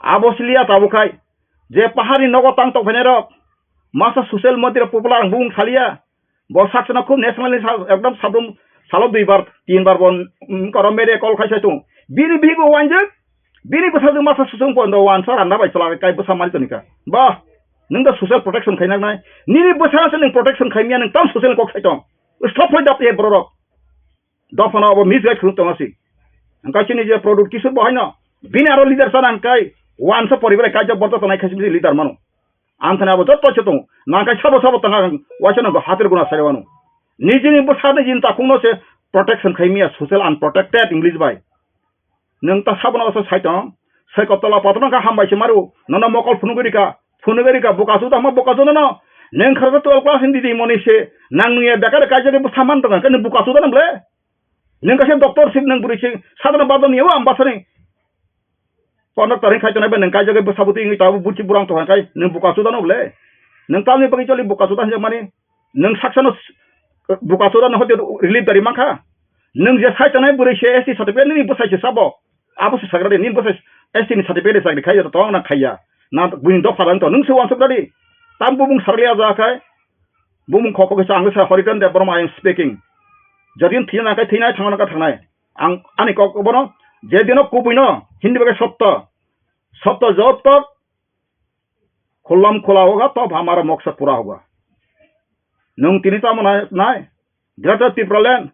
abo siliya tabuk khai, je paharni nogo tang tong phainai rok, masa social media popular ang bung saliya, Bo sakchana khub national ni sa-, ekdom sabrum salo dui bar, tin bar bo, mm, koro media call khai sai tung. Bini bigo wanjak, bini bwsajwk masa susung pondo wansa randa bai chwla kai bwsa mari toni ka. Ba, nwng da social protection khai nang nai. Nini bwsa se nwng protection khai miya nwng tam social kok sai tong. Stop hoi dap ye borok. Dophano abo misguide khulum tong asi. Angkai chini je product kisur bo haino. Bini aro leader sana angkai wansa poribar kai jab borta tonai khai leader mano. Anthani abo jotto se tongo. Nangkai sabo sabo tanga waisa nangkha hatir guna sai wano. Nijini bwsani jin takhungno se protection khai miya social unprotected English bai. Nwng ta sabono oso sai tong. Sai kottola patro nangkha hambai se maru. Nono mokol phunugwi rika. Phunugwi rika bukasu tangma bukasu nono. Nwng kharsa twelve class ni didi moni se. Nang nuya bekar kaijagwi bwsa man tongo. Khe nwng bukasu da nang ble? Nwng kaisa doctor sip nwng bwrwi se. Sadana badani o ambasani. Conductor hin khai tonai bai nwng kaijagwi bwsa bwtwi wngwi tabuk buchi burang tong hai kai nwng buka chuda no ble? Nwng tamni bagwi choli buka chuda hinjak mani? Nwng saksano s-, buka chuda no hoite relief dari mankha? Nwng je sai tonai bwrwi se S T certificate nini bwsai se sabo? Abo se sagra de nini bwsai S T ni certificate de chakri khai ya tong na khai ya? Na buini dopha rang to nwng se wansuk dadi? Tam bumung sarli aja khai? Bumung khoko kisa ang sa Harikan Debbarma I am speaking. Jodi thina kai thina thangna ka thangnai. Ang ani kok bono je dino kubui no hindi bagai sotto. Sotto jotto khulam khula hoga to hamara moksa pura hoga. Nwng tini tamo nai, nai. Greater Tipraland.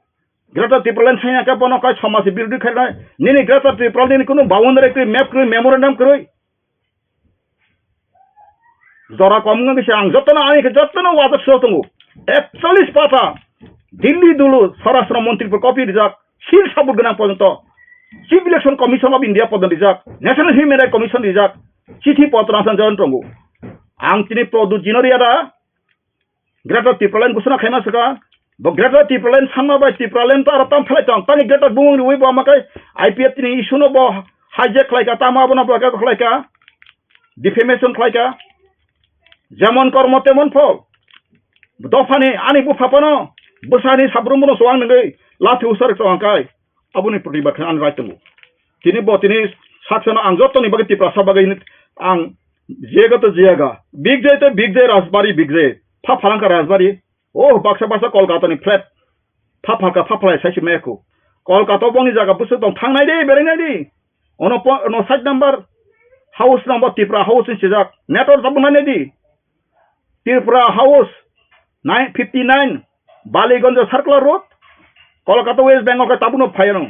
Greater Tipraland sanya ka bono kai somaj birodhi khai nai. Nini Greater Tipraland ni kunu boundary kri, map kri, memorandum kri. Jora kom wngkha kisa ang jotono ani khe jotono wajak sio tongo. Ekchollish pata Delhi dulu Swarashtra Montri por copy rijak, seal sabut gwnang porjonto Chief Election Commission of India porjonto rijak, National Human Rights Commission rijak, chithi potro asang jon tongo. Ang tini Pradyut Jinoriya da Greater Tipraland gusuna khaima saka. Bo Greater Tipraland sanma bai Tipraland to aro tam phalai tong. Tani Greater bumung riwi bo amakai I P F T ni issue no bo hijack khlai ka, tamo abono bo khlai ka, defamation khlai ka. Jemon kormo temon phol. Dophani ani bupha phano bwsani sabrum bono chuwang nangwi lathi usar chuwang kai. Aboni protibad khe ang rai tongo. Tini bo tini saksano ang jotoni bagwi Tiprasa bagwi hini ang jega to jega. Big J to Big J Rajbari Big J. Pha phalangka Rajbari. Oh, baksa baksa Kolkata ni flat. Pha phalka pha phalai sai se maya khu. Kolkata bongni jaga busu tong thangnai de, berai nai di. Ono po-, ono side number house number Tipra house ni sijak. Network tabuk nai di. Tripura House, nine fifty nine, Baliganj Circular Road, Kolkata, West Bengal khe tabukno phaiano.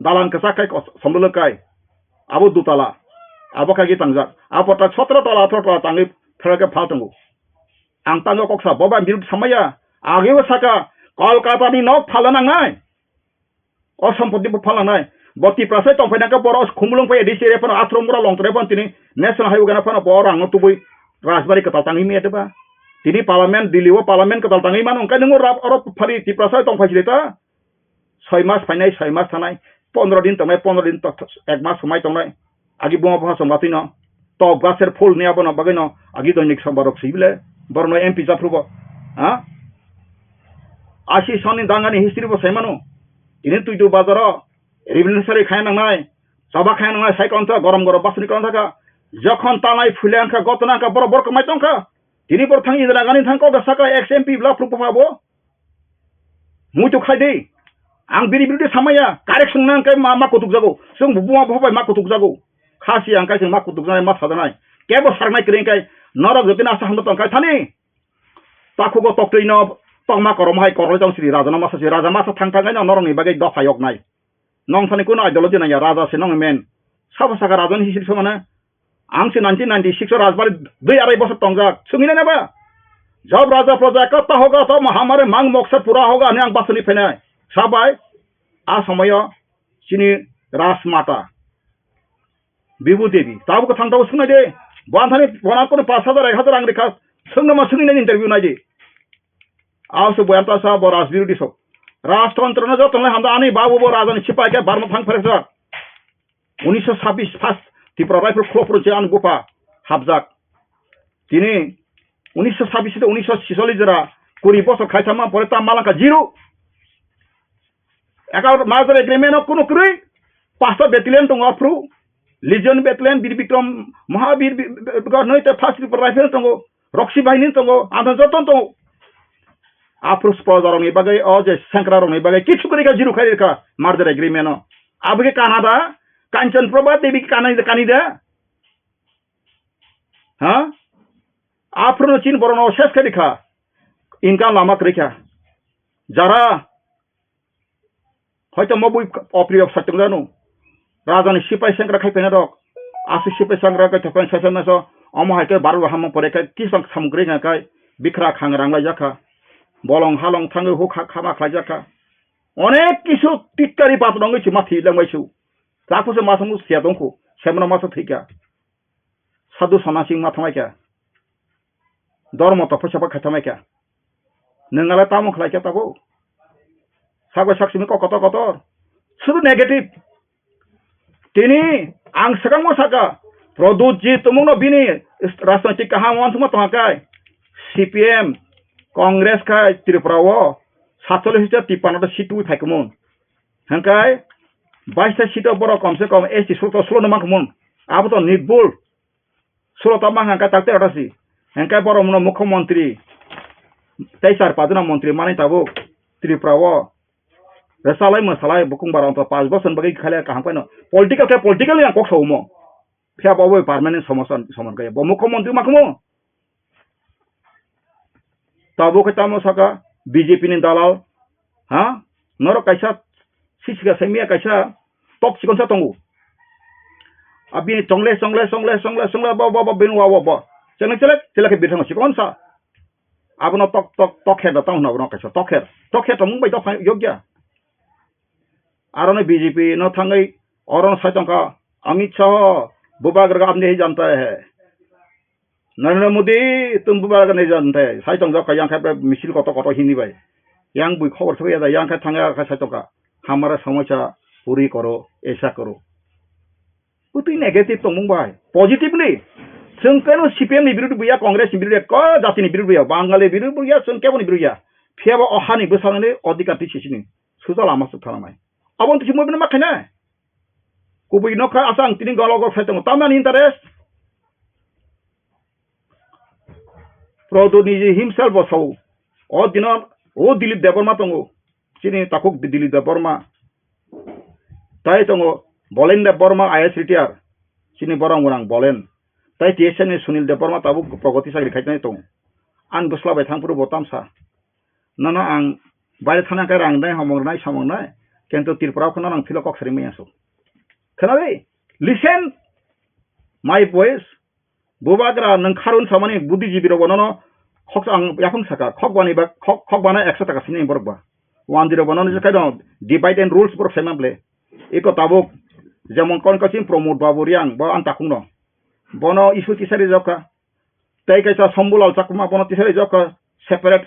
Dalan kwchak khai kos-, somdolo kai. Abo dutala. Abo kagi tangjak. Abo ta sotro tola, atharo tola tangwi phela khe phal tongo. Ang tangwi kok sa, bo bai birud samaya. Ageo saka, Kolkata ni nok phala nangnai. O sompoti bo phalangnai. Bo Tiprasa tongphai nangkhe borok khumulwng phai A D C area phano athro mura long tore phano tini National Highway gana phano bo rang no tubui Rajbari kwtal tangwi maya deba. Tini Parliament, Delhi o Parliament kwtal tangwi mano, hwnkhe nwng oro phari Tiprasa tongphai sile ta? Soi mas phainai, soi mas thanai, pondro din tongnai, pondro din to-, ek mas swmai tongnai. Agi buma bupha chwng batwi no top gaser phul ni abono bagwi no agi doinik sombar rok swi bile borok no M P japhru bo. Ha? Asi soni dangani history bo sai mano. Tini twi twi bazaro revolutionary khai nangnai, chaba khai nangnai sai kon ta gorom gorom basni kon ta ka. Jokhon tanai phule angkha gotna angkha borok borok mai tongkha. Tini borok thang Indira Gandhi thang kok da saka ex M P bla phru bupha bo. Muitu khai di. Ang biri biri samaya. Correction nang kai ma, ma kutuk jago. Sung bu buma buma bai ma kutuk jago. Khasi ang kai ma kutuk janai, ma sajanai. Kebo sarnai kring kai. Norok jotino asa hamno tong kai thani. Takhugo toktwi no tongma korom hai koroi tong siri raja no masa si raja masa thang thang kai no norok ni bagwi dopha yok nai. Nong thani kuno ideology nang ya raja se nong men. Sabo saka raja ni history somana. Ang se nineteen ninety-six o Rajbari dui arai bosor tongjak. Sungina naba? Job raja praja katta hoga to mahamare mang moksa pura hoga ani ang basani phenai. Sabai. A somoyo chini Rajmata Bibu Devi. Tabo kwthang tabo sungnai de. Bo anthani bona kono pash hajar ek hajar ang rikha. Sungna ma sungina interview nai de. Aw se boyan ta sa bo Raj birodi sok. Rajtantro no joto nai hamda ani babu bo raja ni sipai ke barma thang pherek sa. Unisho sabis first Tipra Rifle khulopro je ani bupha hapjak. Tini unisho sabis to unisho sisollis jora kuri bosor khaisa ma pore ta malaka zero. Eka merger agreement o kunu kwrwi pasta battalion tongo aphru. Legion battalion, Bir Bikram, Mahabir, bi-, bi-, bi-, noi te first Rifle tongo. Roksi bahini tongo, anthang joto tongo. Aphru proja rokni bagwi, o je sengkra rokni bagwi kichu kwrwi kha jiru khai rikha merger agreement o. Abo khe Canada, Kanchan Prabha Devi khe kanai, kani da? Ha? Aphuru no chin borok no ses khai rikha. Income lama kwrwi kha. Jara Hoito mo bui opri opsai tongjano. Raja ni sipai sengkra khai phaina rok. Aswk sipai sengkra khai thokphai sai sai masa. Omo hai khe Bharat bo hamma pore khai kisang samung kwrwi khai bikra khang rang lai jakha. Bolong halong thangwi huk ha khama khlai jakha. Onek kisu titkari patwrwngwi se ma thwi langbai su. Takhu se masa mu sia tongkhu. Semra masa thwikha. Sadhu sonnasing ma thamai kha. Dormo to phaisa ba khaithamai kha. Nwng ale tamo khlai kha tabuk? Sak bai sak simi kok kotor kotor. Sudu negative. Tini ang swkangmo saka, Pradyut ji tumungno bini rajnoitik kaham uansukma tongkha kai. C P M, Congress khai Tripura o satchollish ta tipano ta seat twi phai kumung. Hingkai baista seat o borok komse kom S T sulo to sulo no mankha mun. Abo to nitbul. Sulo to mankha hingkai takte rota si. Hingkai borok muno mukhyamantri tei char pajna mantri manwi tabuk Tripura o. Rwchalai mwsalai bukung bara wngkha panch bosor bagwi khailai kaham khaino. Political khe political yang kok saumo. Phiya bo bai permanent somosa somon kaya. Bo mukhyamantri makhmo. Tabuk khe tamo saka B J P ni dalal, ha? Norok kaisa sisika saimia kaisa tok chikonsa tongo. Abini chongle, chongle, chongle, chongle, chongle, bo, bo, bo, bini wa, bo, bo. Chongle chelek, chelek khe birthang chikonsa. Abono tok, tok, tok kher da tong hwnwi abono kaisa tok kher. Tok kher tongmung bai tok yokya. Aro no B J P no thangwi oro no sai tongkha Amit Shah, bubagra ka apni hi janta hai. Narendra Modi, tum bubagra nahi janta hai. Sai tongjak kha yang khai misil koto koto hini bai. Yang bui khobor thok ya da yang khai thangya khai sai tongkha. Hamara samosya puri koro, aisa koro. Bwtwi negative tongmung bai. Positively. Chwng keno C P M ni birud buya, Congress ni birud buya, ko jati ni birud buya, Bangali birud buya, chwng kebo ni birud ya. Phiya bo o hani bwsarokni odhikar twi sisini. Suja lama suk thanamai. Abo twi simo bini ma khainai. Kubui nokha asang tini golo gol khai tongo. Tamani interest? Pradyut Niji himself bo sao. O dino o Dilip Debbarma tongo. Chini takhuk Di-, Dilip Debbarma. Tai tongo Bolen Debbarma I A S retired. Chini borok mwnang Bolen. Tai T S F ni Sunil Debbarma tabuk Pragati chakri khai tongo. Ang bwsla bai thang phuru bo tamsa. Nono ang baire thana khe rang nai, homong nai, somong nai. Kintu Tripura o kheno nang philo kok sari maya so. Khwnadi? Listen. My voice, bubagra nwng kharun samani buddhijibi rok bono no khok ang yaphang saka, khok bani ba khok, khok bana ekso taka sini borok ba. One zero bono je kaino divide and rules borok sai man ble. Iko tabuk jemon kon kasim Pramod Babu Riang bo an takung no. Bono issue tisari jokha. Tei kaisa Shambhulal Chakma bono tisari jokha separate.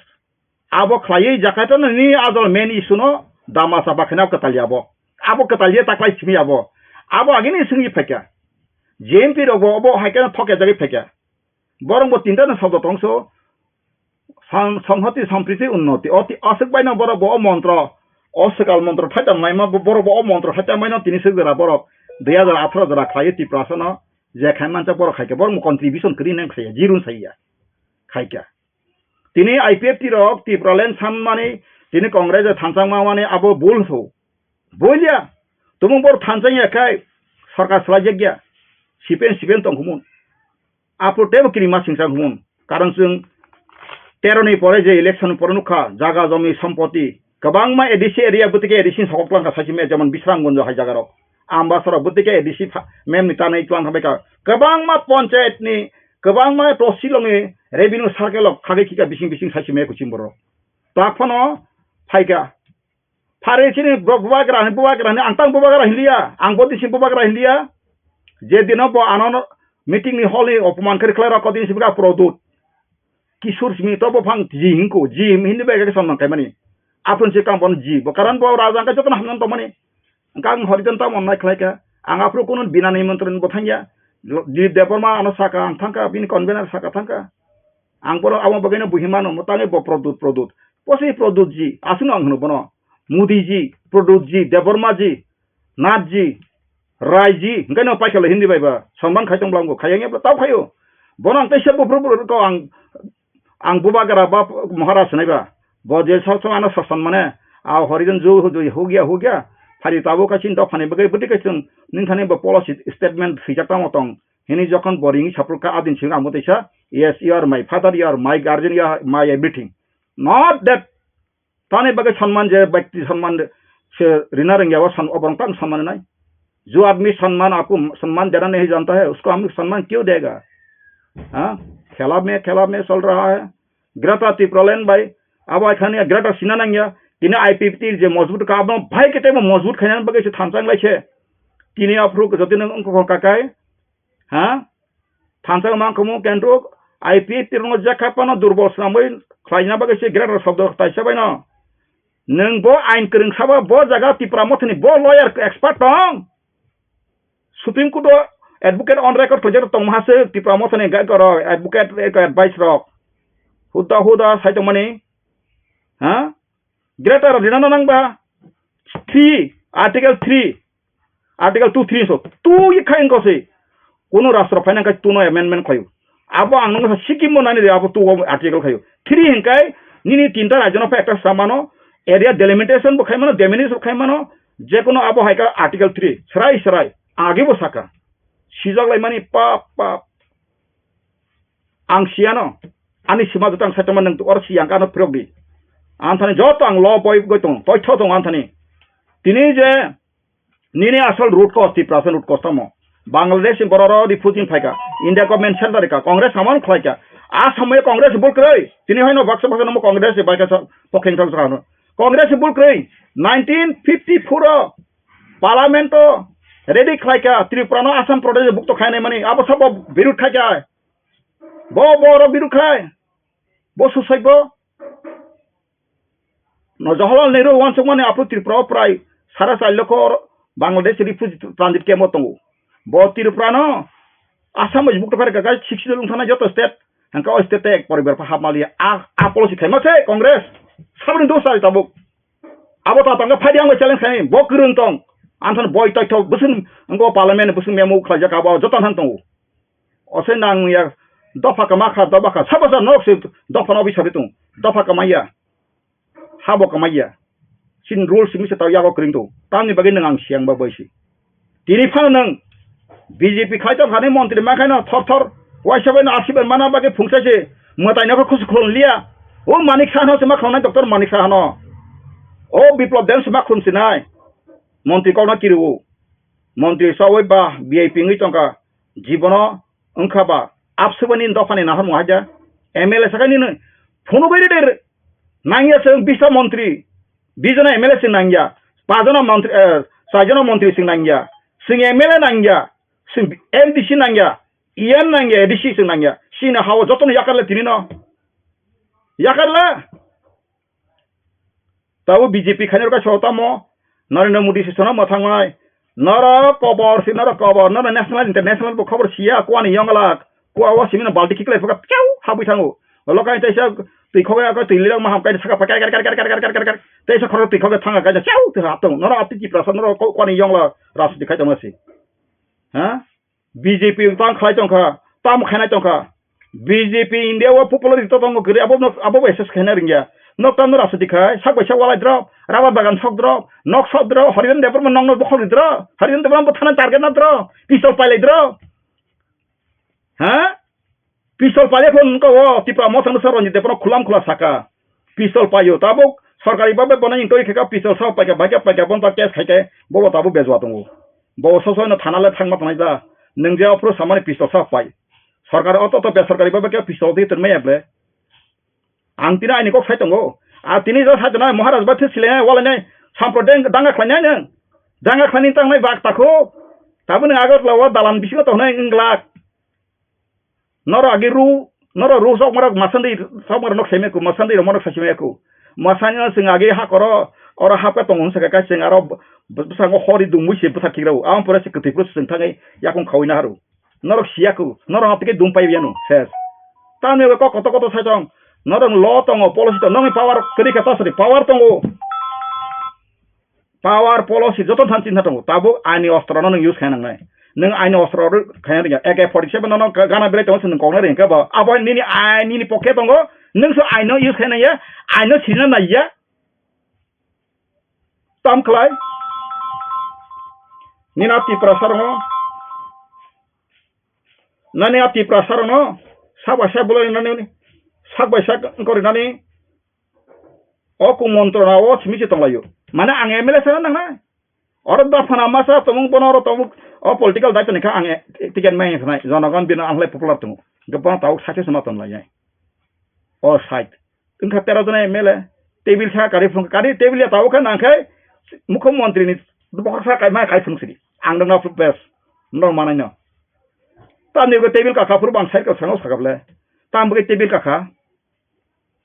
Abo khlaiwi Jakarta no ni ajol main issue no dama chapa khe na kwtal ya bo. Abo kwtal ya taklai simi abo. Abo agini singwi phaikha. J M P rok bo obo hai khe thok ya jagwi phaikha. Borok bo tinta no sabdo tongso. San-, Sanghati Sampriti Unnoti. O ti aswk bai no borok bo o montro. O swkal montro thaitam naima bo-, borok bo o montro thaitam bai no tini swk jora borok. Dui hajar atharo jora khlaiwi Tiprasa no je khai mancha borok khaikha. Borok mo contribution kwrwi nang khaiya. Jirun saiya. Khaikha. Tini I P F T rok Tipraland sanmani, tini Congress o thansa mani abo bul so. Bulia, tumung bor thansa ya khai sarkar salai jak ya. Sipen sipen tong khumun. Apo tebo kiri masing sang khumun. Karon chwng tero ni pore je election pore nukha, jaga jomi sompoti. Kwbangma A D C area bwtwi khe A D C ni sokok twlang kha sachi me, jemon Bisramganj hai jaga rok. Ambasara bwtwi khe A D C pha-, mem ni tanai twlang kha bai kha. Kwbangma panchayat ni, kwbangma tosilong ni revenue circle rok khagwi khika bising bising sachi me kuching borok. Tak phano phaikha. Phari chini borok bubagra hin, bubagra hin, ang tang bubagra hinliya, ang bo dising bubagra hinliya. Je dino bo ano meeting ni hall ni opoman khe khlai rok, kodin sibika Produt. Kishore Simi to bo phang ji hinko, ji hindi bai khe samnang kaimani. Aphun se kam bon ji, bo karan bo raja angka jotono hamnang tongmani. Angka ang Horijan tamo nai khlai kha. Ang aphuru kunu bina nimantron bo thangya. Lo-, Dilip Debbarma ano saka ang thangka, bini convener saka thangka. Ang borok abo bagwi no buhi mano, mo tangwi bo Produt, Produt. Posi Produt ji, aswkno ang hwno bono. Modi ji, Produt ji, Debbarma ji, Nath ji, Rai ji, hwnkhe no paikha lo Hindi bai ba, sonman khai tong bwla wngkha, khaiya wngya bwla tao khaio. Bono ang teisa buphuru buphuru kok ang, ang bubagra ba Maharaj hwnwi ba. Bo je sok sok ano sasan mane, a Horijan ju hu ju hu gya, hu gya. Phari tabuk khe chini dophani bagwi bwtwi khe chwng nini thani bo policy statement swijak tamo tong. Hini jokhon bo ringwi saphuru kha adin simi ang bo teisa, "Yes, you are my father, you are my guardian, you are my everything." Not that Tani bagwi sonman je, byakti sonman se rina rwngya, o son-, oborok tang sonman nai. जो आदमी सम्मान आपको सम्मान देना नहीं जानता है, उसको हम सम्मान क्यों देगा? हाँ? खेला में, खेला में चल रहा है। Greater Tipraland bai, abo ai thani Greater sina nangya, tini I P F T je मजबूत ka, abo bhai kete bo मजबूत khaina bagwi se thansa wng lai se. Tini aphuru jodi nang wngkha kakai, Ha? Thansa mangkhamu kendro I P F T rokno jekha phano durbol swnamwi khlaina bagwi se greater shobdo taisa baino. Nwng bo ain kwrwng sabo bo jaga Tipra Mothani bo lawyer expert tong. Supreme Court o advocate on record khlaijak tongma se Tipra Mothani gai koro advocate advice rok. Huda huda sai tongmani. Ha? Greater rina nangba three, Article three, Article two three so two ye khai wngkha se. Kuno rashtra phaina khai two no amendment khaio. Abo ang nang sikkim bo nani de abo two o article khaio. Three hinkai nini tinta rajyo no pha ekta samano area delimitation bo khaimano, demarcation bo khaimano, jekono abo haika Article three, srai srai, age bo saka. Sijak laimani pap, pap. Ang siyano, ani sima joto ang saitama nang oro siyang kano phirok di. Anthani joto ang lo boi goi tong, toi tho tong anthani. Tini je, nini asol root cause, Tiprasa root cause tamo. Bangladesh ni borok oro refugee phaika, India government center ka, Congress hamon khlaika. A samoy Congress bul kroi, tini hoino baksa baksa nomo Congress ni baika sa, pokheng thang sa hano. Congress bul kroi, nineteen fifty-four o Parliament o ready khlaika, Tripura no Assam Pradesh bukto khainai mani, abo sabo birud khaika. Bo, bo oro birud khai. Bo susai bo. No Jawaharlal Nehru wansukmani aphuru Tripura o prai sara char lokho Bangladesh refugee transit camp o tongo. Bo Tripura no Assam bai bukto khaika, sixty wngthana joto state. Hangka o state ek poribar pha hapmaliya. A, a policy khaima se Congress. Saboni dos sari tabuk. Abo ta tangka phadi ang bai challenge khai. Bo kwrwng tong. Anthon boi toi thok. Busun ngo parliament busun memo khlaijak abo joto han tongo. Ose nang ya dopha kama kha, dopha kha. Sabo sa nok se dopha no bi sabi tung. Dopha kama ya. Habo kama ya. Sin rule simi se tau yago kring tu. Tamni bagwi nang ang siang ba boisi. Tini phano nang B J P khai tong khani montri ma khaino thor thor. Waisa bai no asiban mana bagwi phungsa se. Mwtai no khusu khulon liya. O Manik Saha no se ma khulon nai, Doctor Manik Saha no. O Biplab Deb se ma khulon sinai. Montri kok no kiri o. Montri sa oi ba V I P ngwi tongka. Jibono wngkha ba abswbani dophani nahormung haja. M L A sakha nini phunugwi reder nangya chwng bisa montri, bijona M L A chwng nangya, pajona montri, eh, chaijona montri chwng nangya, chwng M L A nangya, chwng M D C nangya, E M nangya, A D C chwng nangya. Chini hao jotono yakarle tinino. Yakarle. Tabo B J P khainai rok kaisa tamo Narendra Modi se sono mwthangmai. Norok kobor si, norok kobor, norok national international bo khobor siya, kuani yonglak, kua o simino balti khiklai phuka, piau, habwi thango. Olo kaisa twi khogwi ako twi lirok maham kaisa saka pakai kar kar kar. Teisa khoro twi khogwi thanga kaisa piau twi hap tongo. Norok atwi Tiprasa, norok ko-, kuani yongla rajniti khai tongma si. Ha? B J P tang khlai tongkha, tamo khainai tongkha. B J P India o popularity to tongo kwrwi, abo no, abo bai assess khaina ringya. Nok tamo rajniti khai, sak bai sak walai drop, rubber bagan sok drop, nok sok drop, Hariran Debbarma nokno bokhok ri drop, Hariran Debbarma bo thana target na drop, pistol pailai drop. Ha? Pistol paile phone wngkha o Tipra Motha no sa Ranjit Debbarma khulam khula saka. Pistol paio tabuk sorkari babe bono inquiry khe ka pistol sa paika baika paika bon ta case khaike bobo tabuk bejwa tongo. Bo soso no thana le thangma tonai da. Nwng je ophuru samani pistol sa pai. Sorkar oto to besorkari babe ke pistol di twnmaya ble. Ang tini aini kok sai tongo. A tini jo sai tonai Maharaj ba thwi silenai walainai sampro deng danga khlainai nwng. Danga khlaini tangnai bak takho. Tabuk nwng Agartala o dalan bisingo tongnai wng glak. Norok agi ru, norok ru sok marok masandi sok marok nok seme ku, masandi rok marok sasime ku. Masani no chwng agi ha koro, oro hapka tongo hwnsa khe kaisa chwng aro b-, bwskango hori dungwi se bwsa khikrao. Aboni pore se kwtwi phuru chwng thangwi yakung khawi naharu. Norok siya ku, norok haptike dum pai yanu, ses. Tamni kok koto koto sai tong, norok lo tongo, policy tongo, nokni power kwrwi khe ta sari, power tongo. Power policy joto than chinta tongo, tabuk aini ostro no nwng use khaina nangnai. Nwng aini ostro ro khaina ringya, A K forty seven no gana belai tongo, nwng koknai ringkha bo. Abo nini aini ni pocket tongo, nwng so aino use khaina ya, aino sirina naiya. Tam khlai. Nini a Tiprasa rokno, nani a Tiprasa rokno, sak bai sak bolai nani, sak bai sak wngkori nani, o kumontro na o simi se tonglaio. Mane ang M L A sana nangnai. Oro dophana masa tongmung bono oro tongmung o political daitoni kha ang ticket mai khnai jonogon bino ang lai popular tongo. Hwnkhe bono tabuk success ma tonlai nai. O side. Wngkha tero jona M L A. Table sa kari phung kari table ya tabuk kha nangkhai mukhyamantri ni bokhorsa kai mai kai phung sidi. Ang dongna best. Norok manai no. Tamni table kakha phuru bang side ka sango sakable. Tam bwkhe table kakha.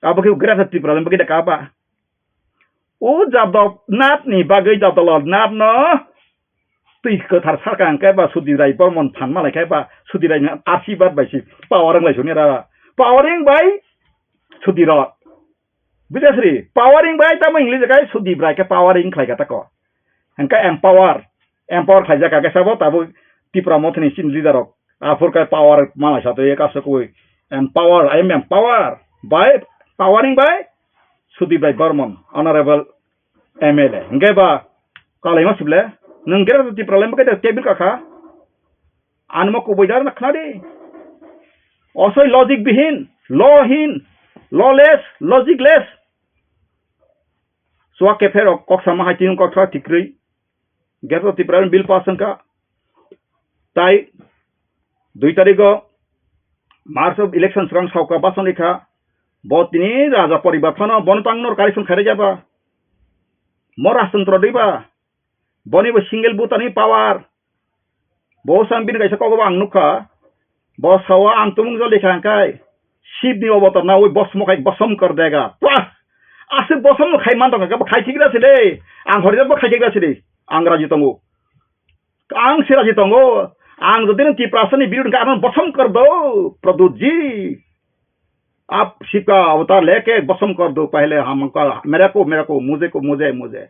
Abo khe Greater Tipraland bagwi da kaba. O Jadab Nath ni bagwi Jadab Lal Nath no twi kwthar sarka hwnkhe ba Sudip Rai Bormon phan malai khe ba Sudip Rai ni asibad bai se powering lai soni ra. Powering bai Sudip Rai. Buja sri, powering bai tamo English kai Sudip Rai khe powering khlai ka tako. Hwnkhe empower, empower khlaijak kha khe sabo tabuk Tipra Mothani chini leader rok. Aphur khe power malai sa twi kaso kwi empower, I am empower by powering by Sudip Rai Barman, honorable M L A. Hwnkhe ba kalaima sible, nwng Greater Tipraland khe table kakha. Anmo kubui dar na khna di. Osoi logic bihin, law hin, lawless, logicless. Suwa kephe rok kok sama hai tiyung kok thwa tikrwi. Greater Tipraland bill pass wngkha. Tai dui tarigo March of election swkang sauka basoni kha. Bo tini raja poribar phano bono tang nor correction khairajaba. Mo rajtantro diba. Boni bo single voter ni power. Bo sang bini kaisa kogo bo ang nukha. Bo sao ang tumung jol dekha hwnkhe. Shib ni obotor nawi bosmo khai bosom kor dega. Wah! Aswk bosom no khai man tongkha, bo khai khigra se de. Ang horijak bo khai khigra se de. Ang raji tongo. Ang se raji tongo. Ang jodi no Tiprasa ni birud hwnkhe ano bosom kor do, Pradyut ji. Ap sipka avatar leke bosom kor do, pehle hum ka mere ko, mere ko, mujhe ko, mujhe, mujhe.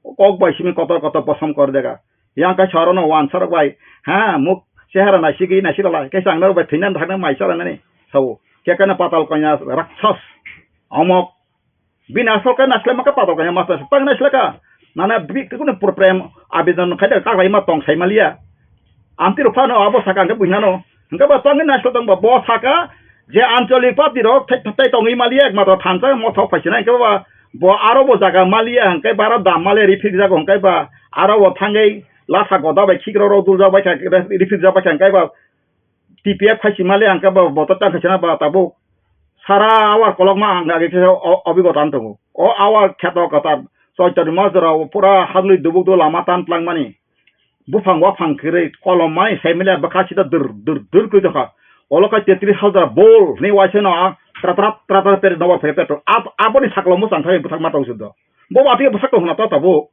Kok bai simi kotor kotor bosom kor dega. Yang kai saro no wan sarok bai. Ha, muk chehara nai sigi nai sila lai. Kai sang naro bai thinan thakna mai sara nani. Sao. Kekana patal kanya rakshas. Amok. Bini asol khe naisle maka patal kanya master tang naisle ka. Nana bi kunu pur prem abidon khai da kaklai ma tong sai maliya. Amtwi rok phano abo saka hwnkhe buinano. Hwnkhe bo tongwi naisle tong bo, bo saka je ancholik party rok thai thai tongwi maliya ekmatro thansa mothok phaisina hwnkhe bo, bo aro bo jaga maliya hwnkhe bo aro dam maliya ri phikjago hwnkhe bo aro bo thangwi lasa goda bai khikrok rok duljak bai kha, rifrik jak bai kha, hwnkhe ba T P F khai sima le hwnkhe ba boto tang khaisana ba tabuk sara awar kolokma ang age khe o-, obigota ang tongo. O awar kheto kwtal Choitoni Majra o pura hadlwi dubuk do lama tan tlangmani. Buphang waphang kwrwi kolom mai sai mile bwkha sida dur dur dur kwrwi tongkha. Olo khe tetris hajar bol ni waisa no a tra tra tra tra peri nobar phaikha petro. Ab-, aboni saklo mwchang thai bwthak ma tong sudo. Bo ba twi bwsak tong hwna ta tabuk.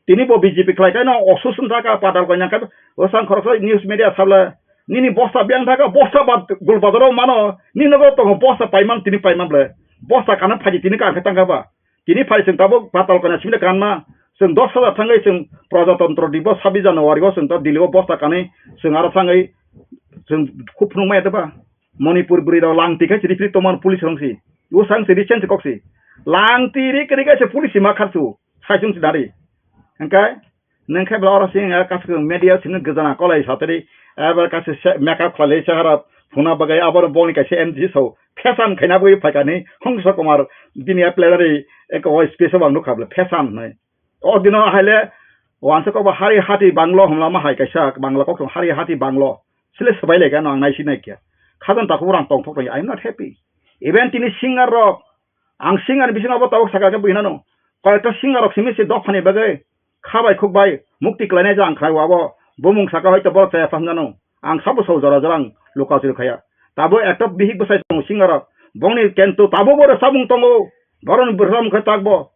Tini bo B J P khlai khe no osusun thaka patal kanya khe bwsang khoroksa news media sabla nini bosta biyang thaka bosta ba gul bazaro mano nini nogo tongo bosta paiman tini paiman ble bosta kana phaji tini ka khe tangka ba tini phai chwng tabuk patal kanya sibile kanma chwng dos hajar thangwi chwng Prajatantro Dibo sabis January o chwng ta Delhi o bosta kanwi chwng aro thangwi chwng khub phunukmaya teba Manipur bwrwi rok langti khe chiri phiri tongmani police rong si usang si recent kok si langti ri kri khe se police ma kharsu. Saisung sinari. Hingke, nengke bela oro sing, eh, kaisa media sini gajana kolai satri, eh, bela kaisa se, makeup khalai sahara phuna bagai, aboro boni kaisa M G so, fashion khaina bui phaikani, Hongso Kumar, bini a plenary, eko o space o ang nukha bela, fashion hinwi. O dino haile, wansa kok ba hari hati banglo, hwnlama hai kaisa, bangla kok hari hati banglo. Sile swbai lai gano ang naisi naikhe. Khajan takhuk rang tongthok tong, I am not happy. Even tini singer rok, Ang singer ni bisingo abo tabuk saka khe buinano. Koyekta singer rok simi se dophani bagwi kha bai khuk bai mukti khlainai jang khlai o abo. Bumung saka hoito borok chaya phang jano. Ang sabo sabo jora jora ang luka chiri khaya. Tabuk ekta bihik bwsai tongo singer rok. Bongni kento tabuk bo rwchapmung tongo. Borokni rwchapmung khe tak bo.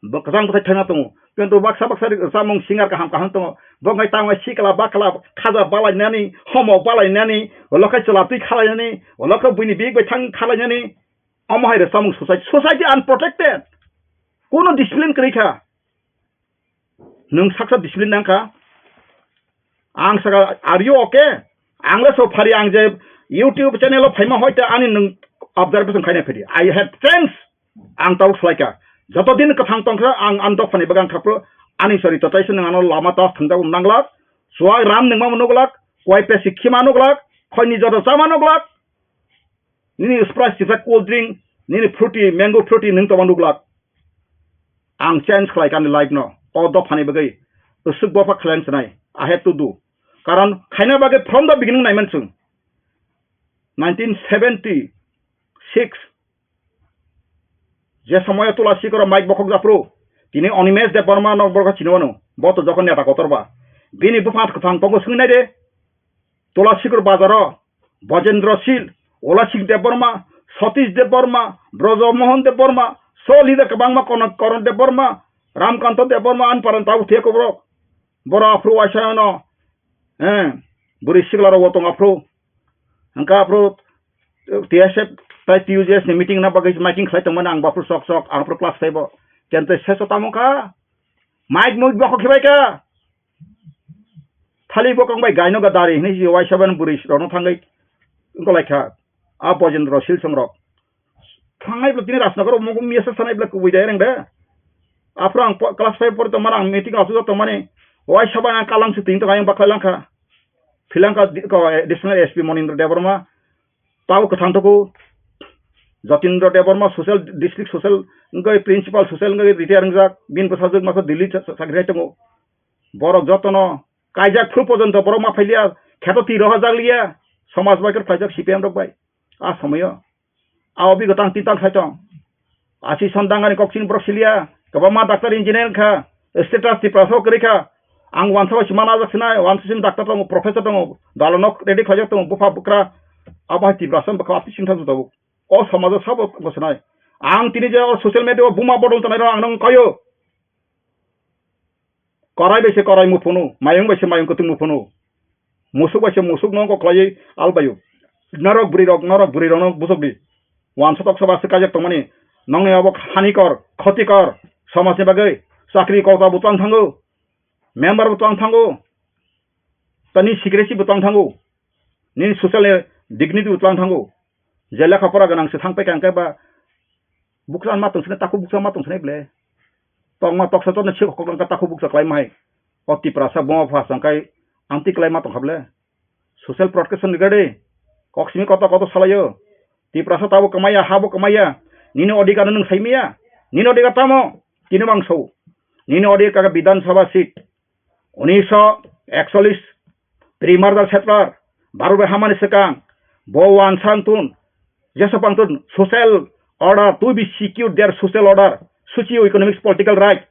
Bo kwchang bwsai thangna tongo. Kento baksa baksa rwchapmung singer kaham kaham tongo. Bo wngkha tamo sikla bakla khaja balainani, homo balainani, ulo khe chwla twi khalainani, ulo khe buini bihik bai thang khalainani. Omo hai rw samung society, society unprotected. Kuno discipline kwrwi kha. Nwng saksa discipline nang kha. Ang saka, "Are you okay?" Ang le so phari ang je YouTube channel o phaima hoite ani nwng observation khaina phedi. I had chance. Ang tabuk khlai kha. Joto din kwthang tong kha ang, ang dophani bagan khapro ani sori totai se nwng ano lama tas thwngjak nanglak. Suwak ram nwngma nuglak. Kuai pesi khima nuglak. Khoini joto chama nuglak. Nini Sprite sisa cold drink, nini fruity, mango fruity nwng tongma nuglak. Ang change khlai kani life no. O dophani bagwi usuk bopha khlaina sanai. I have to do. Karon khaina bagwi from the beginning naiman chwng. Nineteen seventy six je somoyo Tula Sikoro Mike bokhok japhru, tini Animesh Debbarma no borok chini wano. Bo to jokhon neta kotor ba. Bini bupha kwthang tongo swngwi nai de. Tula Sikoro bazaro Bojendra Sil, Ola Singh Debbarma, Satish Debbarma, Brojo Mohan Debbarma, so leader kwbangma Kono-, Koron Debbarma, Ramkanto Debbarma, ani parani tabuk thwiya koborok. Borok aphuru waisa no, eh, bwrwi sikla rok bo tong aphuru. Hwnkha aphuru T S F tai T U J S ni meeting na bagwi miting khlai tongmani ang bo aphuru sok sok, ang aphuru class five o. Kente seso tamo kha, mic mui bokho khibai kha. Thali bokong bai gaino ga dari hinwi si Y seven bwrwi rokno thangwi wngkolaikha a Bojendra Silsong rok. Thangnai bwlw tini Rajnagar o mungkuk miyasa sanai bwlw kubui dai reng de. Aphuru ang po-, class five pori tongmani ang meeting o aswk tongmani Y seven ang kalang se tini tong ayang baklai langkha. Philangkha di-, ko, eh, Additional S P Monindra Debbarma. Tabo kwthang toku Jatindra Debbarma social district social wngwi principal social wngwi retire wngjak. Bini bwsajwk masa Delhi cha-, cha-, chakri hai tongo. Borok jotono kaijak phuru porjonto borok ma phailiya, kheto twi rohorjak liya, somaj bai khe phlaijak C P M rok bai. A somoyo a obigota ang tintal sai tong. Asi son dangani kok chini borok siliya, kwbangma doctor engineer wngkha, status Tiprasa o kwrwi kha. Ang wansa bai se mana jak sinai, wansa sini doctor tongo, professor tongo, dalano ready khlaijak tongo, bupha bwkra, abo hai Tiprasa bwkha ati singtha juta o. O somajo sabo bwswnai. Ang tini je o social media o buma bodol tongnai rok ang nang kayo. Korai bai se korai muphunu, mayung bai se mayung kwtwng muphunu. Musuk bai se musuk no kok khlaiwi albaio. Norok bwrwi rok, norok bwrwi rok no bujok di. Wansa toksa ba se kaijak tongmani. Nongni obo hanikor, khotikor, somajni bagwi. Chakri kota bo twlang thango. Member bo twlang thango. Tani secrecy bo twlang thango. Nini social ni dignity bo twlang thango. Je lekha pora gwnang se thang paikha hwnkhe ba bukcha ma tong sini, takhuk bukcha ma tong sini ble. Tongma toksa tokna se kok langkha takhuk bukcha khlai ma hai. O Tiprasa buma pha sangkai amtwi khlai ma tong kha ble. Social protection ni gade. Kok simi koto koto salaio. Tiprasa tabo kwmaya, ha bo kwmaya. Nini odhikar no nwng sai maya. Nini odhikar tamo? Tini bangso. Nini odhikar ka Bidhan Sabha seat. Unisho ekcholish pre-merger settler, Bharat bai hamani swkang, bo wansa wngtun, jesa pangtun social order, to be secure their social order, socio-economic political right,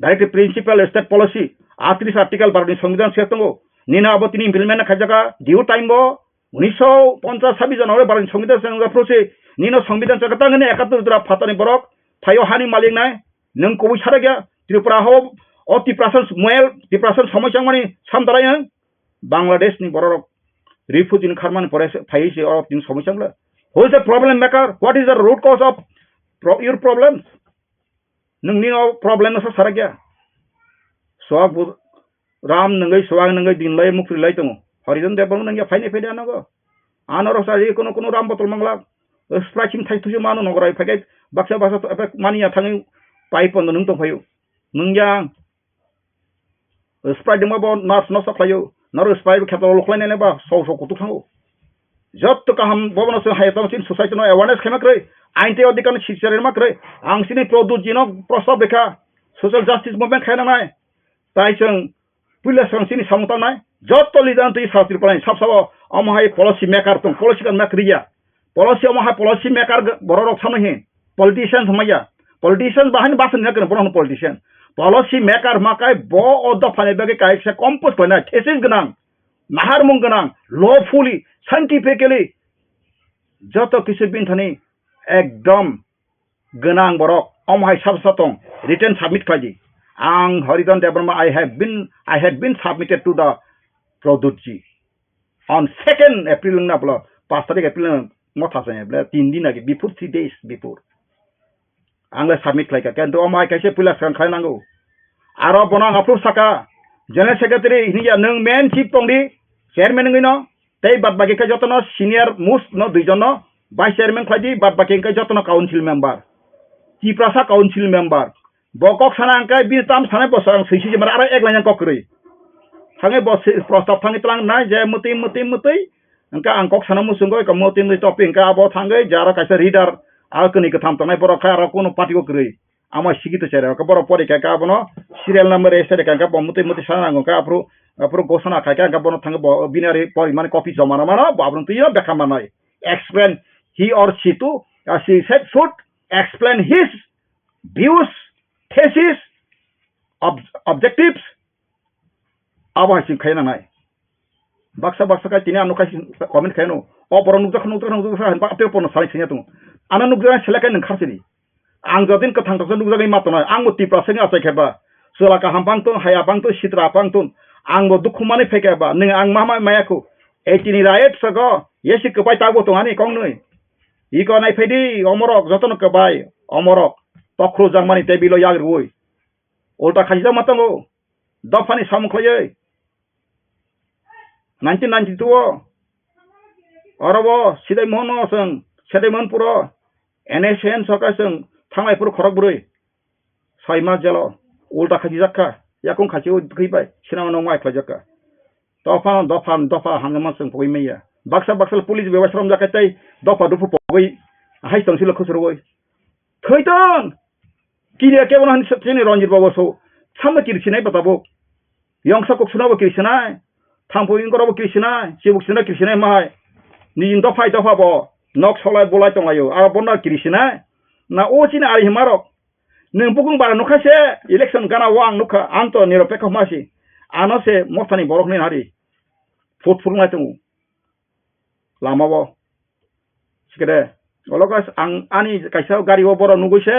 directive principle state policy, atris article Bharat ni Songbidan se tongo, nini abo tini implement khaijaka, due time bo, unisho ponchas sabis January Bharat ni Songbidan se tongo, nino Songbidan se katang ni ekattor jora phatani borok, phaio hani malik nai, nwng kubui sarakya, Tripura ho, o Tiprasa moel, Tiprasa somoi changmani samdarai ang, Bangladesh ni bororok refugee ni kharmani pore se phaiwi se oro tini somoi chang le. Who is the problem maker? What is the root cause of pro-, your problems? Nwng ni o problem no sa sarakya. Swak bu Ram nwngwi swak nwngwi din lai mukri lai tongo. Horizon Debbarma nwngya phaini phaini ano go. Ano rok sa ri kono kono Ram botol mangla. Sprite sim thai thuju mano nogorai phagai baksa baksa to epe mani ya thangwi pai pondo nwng tong phaio. Nwngya Sprite dengma bo nurse no sa khlaio. Noro Sprite bo kheto lo khlai nai ba so so kutuk thango. Jotto kaham bobono se hai tong chin society no awareness khema kroi. Ain tei odhikar no sichere ma kroi. Ang sini Pradyut ji no prostab rekha. Social justice movement khaina nai. Tai chwng puila swkang chini samung tangnai. Jotto leader twi sa Tripura ni sab sabo omo hai policy maker tong, policy kan mak riya. Policy omo hai policy maker borok rok samno hin. Politician hwnmaya. Politician bahai ni basa ni na kene bono politician. Policy maker hwnma kai bo o dopha ni bagwi kaisa compose khlainai thesis gwnang, naharmung gwnang, lawfully, scientifically joto kisu bini thani ekdom gwnang borok omo hai sab sa tong written submit khlai di. Ang Horidhan Debbarma, I have been, I had been submitted to the Pradyut ji. On second April wngna bwla, pash tarik April wngna motha se bwla, tin din age, before, three days before. Ang le submit khlai kha, kintu omo hai kaisa puila swkang khlai nango. Aro bono ang approve saka, General Secretary hinya nwng main chief tong di, chairman wngwi no, tei bad baki khe jotono senior most no duijon no vice chairman khlai di, bad baki khe jotono council member. Tiprasa council member. Bo kok sana hwnkhe bini tam sanai bo swkang swi sijimara aro ek laina kok kwrwi. Thangwi bo si-, prostab thangwi tlang nai je mwtwi mwtwi mwtwi. Hwnkhe ang kok sana muchungo eko mwtwi mwtwi topic hwnkhe abo thangwi je aro kaisa reader aro kwnwi kwtham tongnai borok khe aro kunu party o kwrwi. Ama sigi to chera khe borok pori kha khe abono serial number register kha khe bo mwtwi mwtwi sana nango khe aphuru aphuru gosona khai khe hwnkhe bono thangwi bo bini ari pori mani copy joma rw mano bo abono twi o bekha manai. Explain he or she to, uh, she said should explain his views, thesis, ob-, objectives, abo hai se khaina nai. Baksa baksa khai tini ano khai comment khaino. O borok nukjak nukjak nukjak hai ba tei porno sai senya tongo. Ano nukjak selek kai nang kharsini. Ang jodin kwthang toksa nukjagwi ma tongnai. Ang bo Tiprasa wngwi achai khe ba. Chwla kaham pang ton, haya pang ton, sitra pang ton. Ang bo dukhu manwi phai khe ba. Nwng ang ma ma maya khu. Ei tini riot sago. Yesi kwbai tabo tong ani kong nwi. Iko nai phai di, omorok jotono kwbai. Omorok. Tokhro jangmani table o yak rwui. Ulta khajijak ma tongo. Dophani samung khlaiwi. Nineteen ninety-two o oro bo Sidai Mohon no chwng, Sidai Mohonpur o N S C N sorkar chwng thanglai phuru khorok bwrwi soi mas jelo ulta khachijak kha, yakung khachi o thwi bai sinamano wai khlaijak kha. Dophano dopha dopha hamjama chwng pogwi manya. Baksa baksa police bai waisromjak kha tei dopha dopha pogwi hai tong silo khusrwui. Thwitwng! Kiriya kebono hwnwi chini Ranjit Babu so. Samno kiri sinai ba tabuk. Yongsa kok swnabo kiri sinai. Thangpui wngkorabo kiri sinai. Chibuk swnabo kiri sinai mahai. Nini dophai dopha bo. Nok solai bolai tonglaio. Abo bono kiri sinai. Na o chini ari himarok. Nwng bukung bara nukha se. Election gana o ang nukha. Ang to niropekho hwnma si. Ano se mothani borok hwnwi hari. Phut phulnai tongo. Lama o. Sikede. Olo guys, ang ani kaisa gari o borok nugui se,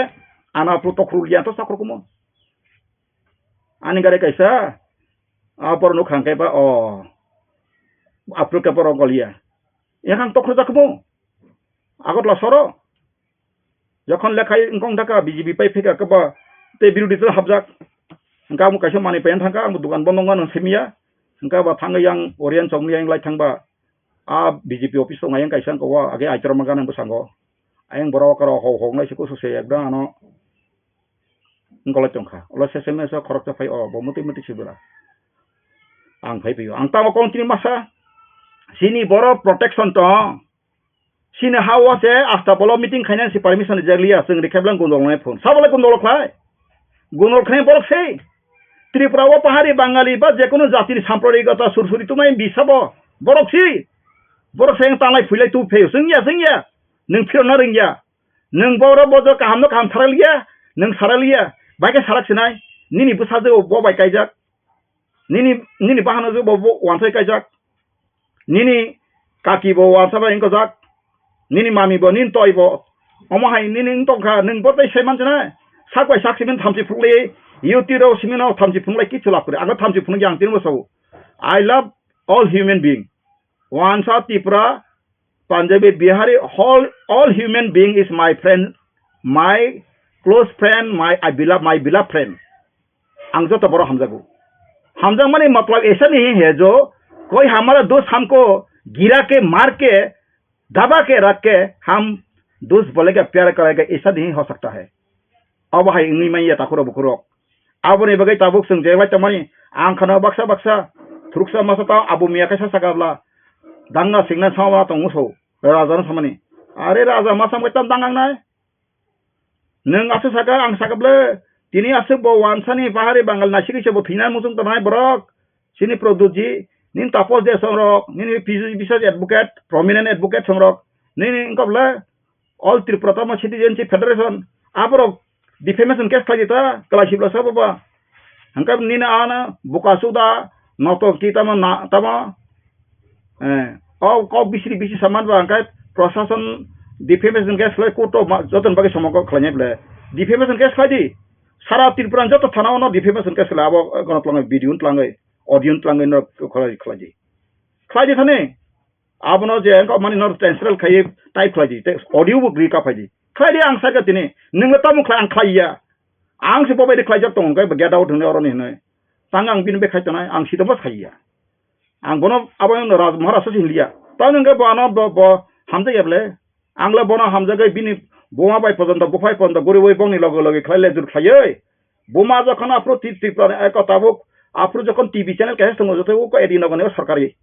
ano aphuru tokhru liya to sakhru kumo. Ani gari kaisa, a borok nukha hwnkhe ba, o, aphuru khe borok goliya. Yakhang tokhru jak kumo. Agartala soro. Jokhon lekhai wngkong thangkha B J P pai phika khe ba tei birodhi dol hapjak. Hwnkhe amo kaisa manwi pai thangkha, amo dukan bondo wngkha nang simiya. Hwnkhe ba thangwi yang Oriyan chowk ni yang lai thangba. A B J P office tongo ayang kaisa wngkha o age Aitorma gana bwskango. Ayang borok aro hok hok nai se kusu se ekdam ano. Wngkha lai tongkha. Ulo sese mese khoroksa phai o bo mwtwi mwtwi se bwla. Ang phai phai o. Ang tamo continue masa. Sini borok protection tong. Sini ha o se asta bolo meeting khainani se permission rijak liya, chwng rikha bwlai gundok nai phone. Sabo le gundok khlai? Gundok khlai borok se. Tripura o pahari Bangali ba jekunu jatini samprarigota sursuri tumai bisa bo. Borok si. Borok se tanglai phuilai tu pheyo. Sengya, sengya. Nwng phirokna rengya. Nwng boro bojo kahamno kaham saraliya. Nwng saraliya. Bai khe sarak sinai. Nini bwsajwk bo bai kaijak. Nini, nini bahano jwk bo, bo wansai kaijak. Nini kaki bo wansa bai wngkojak. Nini mami bo, nini toi bo. Omo hai nini wng tongkha, nwng bo tei sai manchina. Sak bai sak simin thamchi phunukli. Yuti rok simin no thamchi phunuklai kichu lab kwrwi. Ang thamchi phunukya ang tini bo sao. I love all human being. Wansa Tripura, Punjabi, Bihari, all, all human being is my friend, my close friend, my, I beloved, my beloved friend. Ang joto borok hamjago. Hamjakmani matlab aisa nahi hai jo, koi hamara dost hamko gira ke, mar ke, daba ke, rakh ke, hum dost bolega pyar karega, aisa nahi ho sakta hai. Abo hai wngwi manya takhurok bukhurok. Aboni bagwi tabuk chwng je bai tongmani, ang khana baksa baksa, thuruksa masa tao abo miya kaisa sakabla, dangna singna sama tong muso, raja no samani. Are raja masa mui tam dangang nai. Nwng aswk saka, ang saka ble, tini aswk bo wansani pahari Bangal naisik se bo thwina muchung tongnai borok. Chini Pradyutji, nini Taposh Deshmukhrok, nini P G Biswas advocate, prominent advocate songrok, nini wngkha ble, All Tripura tamo Citizenship Federation, aborok defamation case khlai di ta, kwlai sibla sabo ba. Hwnkhe nini ano buka suda, noto ki tamo na, tamo, eh, o kok bisri bisi saman ba hwnkhe prosason defamation case khlai court o ma, joton bagwi somok khlainai ble. Defamation case khlai di. Sara Tripura joto thana ono defamation case khlai abo, eh, gono twlangwi video twlangwi, audio twlangwi no khlai, khlai di. Khlai di thani. Abono je wngkha mani no translate khai type khlai di, tei audio bo gri ka phai di. Khlai di ang sai kha tini. Nwng le tamo khlai ang khlai ya. Ang se bo bai di khlai jak tongo, hwnkhe get out hwnwi oroni hwnwi. Tang ang bini bai khai tonai, ang sitamo sai ya. Ang bono abo no Raj Maharaj se hinliya. Tang hwnkhe bo ano bo, bo hamjak ya ble. Ang le bono hamjagwi bini buma bai pojonto, buphai pojonto guriwi bongni loge loge khlai le jur khlaiwi. Buma jokhon aphuru Tri-, Tripura ni eko tabuk, aphuru jokhon T V channel kaisa tongo, joto uko edi nogo ni o sorkari.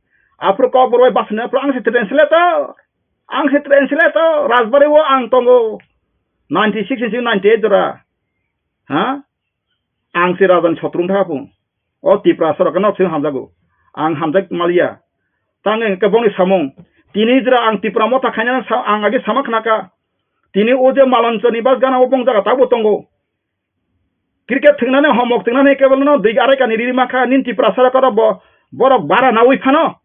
Aphuru kok borok bai basni aphuru ang se translator. Ang se translator, Rajbari o ang tongo. Ninety six ni simi ninety eight jora. Ha? Ang se raja ni sotro wngkha aphuru. O Tiprasa rok no chwng hamjago. Ang hamjak maliya. Tang hwnkhe bongni samung. Tini jora ang Tipra motha khainani sa-, ang age sama khnakha. Tini o je Malanchani bas gana o bong jaga tabuk tongo. Cricket thwngnani homok thwngnani kebelno dui arai kani riri mankha, nini Tiprasa rok oro bo, borok bara naui phano.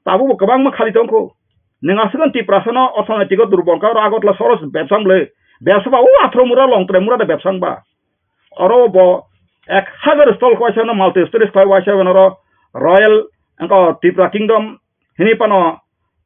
Tabuk bo kwbangma khali tongkho. Nwng aswkno Tiprasano orthonoitiko durbol kha, oro Agartala sohoro bebsa wng ble. Bebsa ba o Athramura Longtrai mura de bebsa wng ba. Oro bo ek hajar stall khlaisano multi stories khlai waisa oro Royal, wngkha Tripura Kingdom hinwi phano,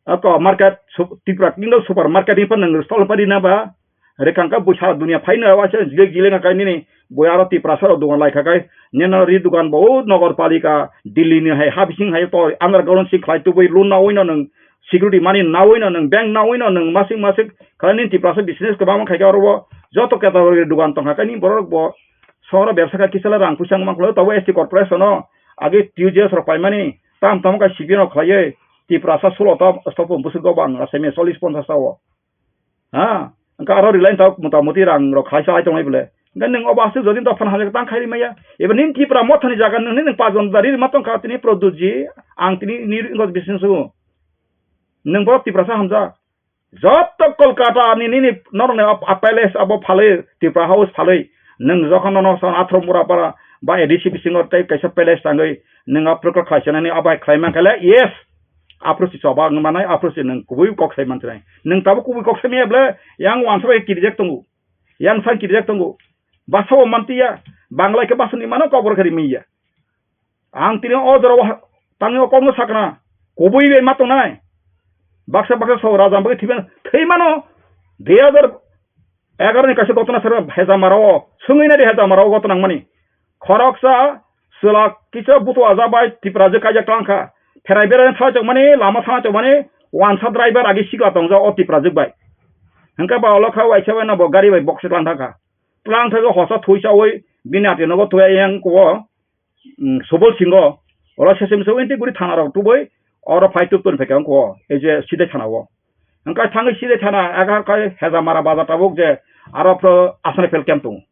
wngkha market, sup-, Tripura Kingdom supermarket hinwi phano nwng stall pari na ba. Rikang kha bo sara dunia phai no waisa jilek jilek kha nini bo aro Tiprasa rok dogan lai kha kai nini ri dogan bo o Nagar Palika Delhi ni hai ha bising hai to underground sing khlai tubui lun na oi no nwng security mani na oi no nwng bank na oi no nwng masing masing khlai nini Tiprasa business kwbangma khai kha oro bo joto category dogan tong kha kai nini borok bo sohoro bebsa kha kisa le rang puisa wng man khlai tabo S T corporation no age T U J S rok pai mani tam tamo kha C P M rok khlai oi Tiprasa sulo to stop bwswk go bang asai me chollish ponchash ta o. Ha, wngkha aro Reliance ta motamoti rang rok khaisa lai tongnai bole. Wngkha nwng obo aswk jodi dophan hamjak tang khairi maya. Eba nini Tipra mothani jaga nini nwng pajon dari rima tongkha tini Pradyutji, ang tini nini wngkha business o. Nwng borok Tiprasa hamjak. Joto Kolkata ni nini norok ni ap-, ap palace abo phalwi, Tipra House phalwi. Nwng jokhon nono son Athramura para ba A D C bisingo tei kaisa palace tangwi nwng aphuru khlai sanani abai khlai mankha le, yes. Aphuru si choba wng manai, aphuru si nwng kubui kok sai mansinai. Nwng tabuk kubui kok sai maya ble, yang wansa bai kirijak tongo. Yang sang kirijak tongo. Basa bo mantiya, Bangla khe basa ni mano kok borok khe rimwi ya. Ang tini o jora o ha-, tangwi o kokno sakna, kubui bai ma tongnai. Baksa baksa so raja bagwi thwi mano, thwi mano. Dui hajar egaroh ni kaisa gotona sero Hejamara o, swngwi nai di Hejamara o gotona wngmani. Khoroksa chwla kisa butu aja bai Tiprajwk kaijak tlang kha. Pherai berai thangchok mani, lama thangchok mani, wansa driver agi sikla tongjak o Tiprajwk bai. Hwnkhe ba ulo kha waisa bai no bo gari bai bokse tlang thang kha. Tlang thangwi hosa thwi chawi bini ati nogo thwi yang kuo, mm, Subol Singho, oro sesem se winti guri thana rok tubui, oro phai tub toni phai kha kuo, ei je Sidai thana o. Hwnkhe thangwi Sidai thana egar kai Hejamara bazar tabuk je aro phro asani fel camp tongo.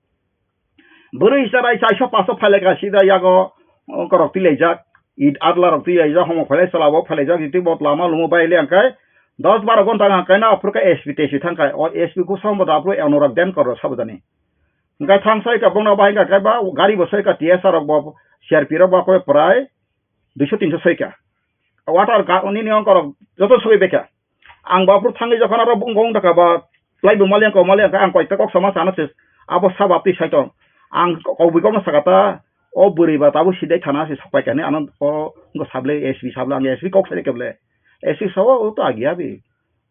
Bwrwi chwrai chaisho paso phailai ka sida yago, o, korok twi laijak. It adla rok twi laijak, homo phailai chwla bo phailaijak, jiti bo lama lumo bai le angkai. Dos baro gonta hangkai na aphuru ka S P T S P thangkai. O S P ku song bo da aphuru Anurag Denkar rok sabo jani. Hingkai thang sai ka bongna bahai ka kai ba gari bo sai ka T S R rok bo C R P rok bo koi prai duiso tinso sai ka. Water ka nini ongkorok joto sogwi bekha. Ang bo aphuru thangwi jokhon aro bung wng dakha ba, plai bo maliang ko maliang kha, ang koi ta kok sama sana se, abo saba twi sai tong. Ang kok bui kok no saka ta, o bwrwi ba tabuk sidai thana se sok pai kani, ano o ngo sable S P sable, ang S P kok sai kable. S P sawa o to agia bi.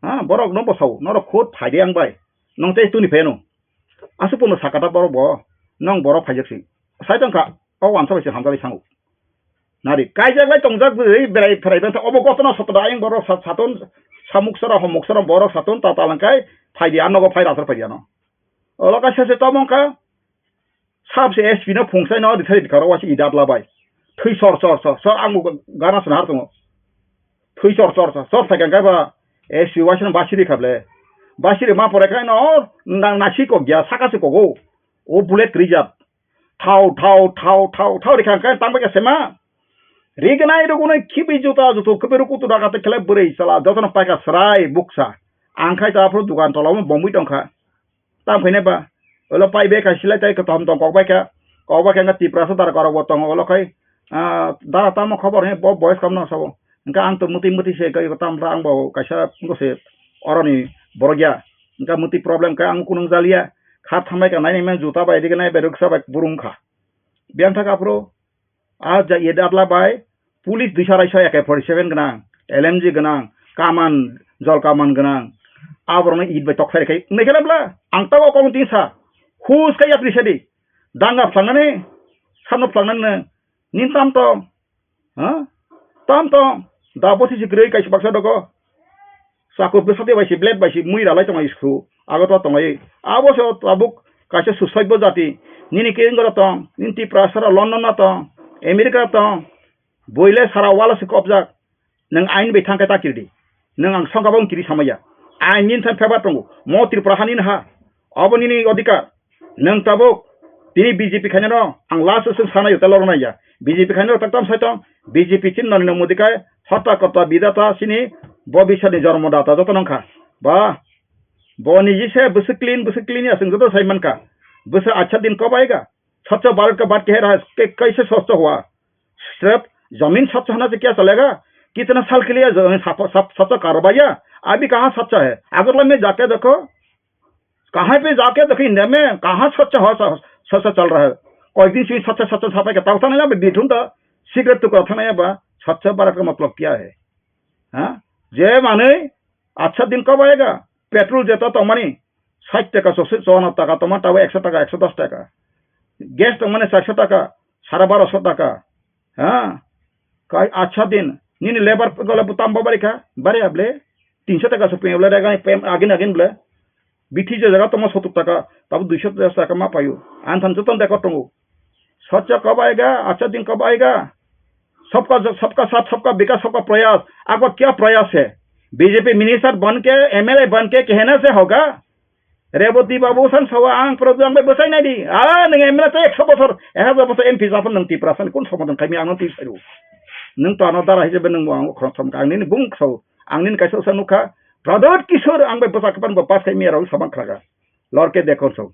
Ha, borok no bo sao, norok khut phai de ang bai. Nong tei tuni pheno. Aswk pono saka ta borok bo, nong borok phaijak si. Sai tong kha, o wansa bai se hamjak bai sango. Nari, kaijak bai tongjak bwrwi berai pherai bantha, obo gotona sotoda ayang borok sa-, saton, samuk sora, homuk sora, borok saton, ta talangkai, phaidi, a nogo phai rasar phaidi ano. Olo kaisa se tomong kha, sab se S P no phungsai no rithai rikha ro wasi idat labai. Thwi sor, sor, sor, sor, ang bo gana swnahar tongo. Thwi chor chor chor chor thai kang kaiba, S P waisa no basiri kha ble. Basiri ma pore khai no nang nasi kok ya, saka se kogo. O bullet krijak. Thau thau thau thau thau rikha khe tang bai kha sema. Rignai rugunai khibi juta jutu khibi rukutu daga te khlai bwrwi chala jotono paikha srai buksa. Ang khai ta aphuru dukan tola o bomwi tongkha. Tam khainai ba, olo pai bai kha silai tai, kothom tong kok bai kha, kok bai kha, wngkha Tiprasa dara korok bo tongo, olo khai, ah, dara tamo khobor he, bo boyes kam no sabo. Wngkha ang to mwtwi mwtwi se, kai tam ra ang bo kaisa wngkha se, oroni borok ya. Wngkha mwtwi problem kha ang kunung jaliya, kha thambai kha nai nai man juta bai, riknai bai, rwksa bai, buru wngkha. Biyang thak aphuru, Ah, ja-, ye datla bai, police duisa raisa A K forty seven gwnang, L M G gwnang, kaman, jol kaman gwnang, aborokno it bai tokthai rikha, wngnaikhe bla, ang tabok kok tin sa, hus khe yapri sadi, danga phlangani, samno phlangani, nin tam tong, ha? Tam tong, da bosi si kwrwi kaisa baksa dogo, Chakur bwsadi bai se blade bai se mui ralai tongo school, Agartala tongo. Abo se tabuk kaisa suicide bo jati. Nini kering gora tong, nini Tiprasa ro London na tong, America tong. Boile sara wala se kopjak. Nwng ain bai thangkhe ta kiridi. Nwng ang songkha bo kiri samaya. Ain nini thang pheba tongo. Mo Tripura hani ha. Abo nini odhikar. Nwng tabuk tini B J P khainano ang last o chwng sana yuta lorna ya. B J P khainano tak tam sai tong. B J P chini Narendra Modi kai hotta kotta bidata chini bobiswtni jormo data joto nang kha. Ba, bo niji se bwswk clean, bwswk clean ya chwng joto sai man kha. Bwswk acha din kab aayega. Swachh Bharat ka baat keh raha hai, ke-, kaise swachh hua? Sirf zameen swachh hone se kya chalega? Kitna saal ke liye zameen saf, saf, swachh kar raha hai? Abhi kahan swachh hai? Agartala mein jaake dekho. कहाँ पे जाके देखो इंडिया में, कहाँ स्वच्छ हो, स्व-, स्वच्छ चल रहा है? कोई दिन से स्वच्छ, स्वच्छ सफाई का तौर नहीं ना, अभी बिठूं तो सिगरेट टुकड़ा था नहीं, अब स्वच्छ भारत का मतलब क्या है? हाँ? जे माने अच्छा दिन कब आएगा? पेट्रोल जेता तो माने साठ टका, सौ से चौवन टका, तो माने एक सौ टका, एक सौ दस टका। गैस तो माने चार सौ टका, साढ़े बारह सौ टका। Ha? Kai acha din, nini labour gole butam bo bari kha, bari able, tinso taka so pem le, agin agin ble, bithi je jaga tongma sotur taka, tabu duiso taka ma payo, ang than joton record tongo. Swachh kab aayega, acha din kab aayega, sabka, sabka saath, sabka vikas, sabka prayas, aapka kya prayas hai? B J P minister ban ke, M L A ban ke kehna se hoga? Reboti babu san sawa ang program bai bwsai nai di. Ah, nwng M L A tei ekso bosor, ek hajar bosor M P japan nwng Tiprasa ni kun somadhan khaimi ang twi sairu. Nwng to ano dara hisabe nwng bo ang khorok thom ka ang nini bung kso, ang nini kaisa usa nukha. Pradyot Kishore ang bai bwsa kapan bo pass khaimi aro sabang khlaga. Lorke dekhon so.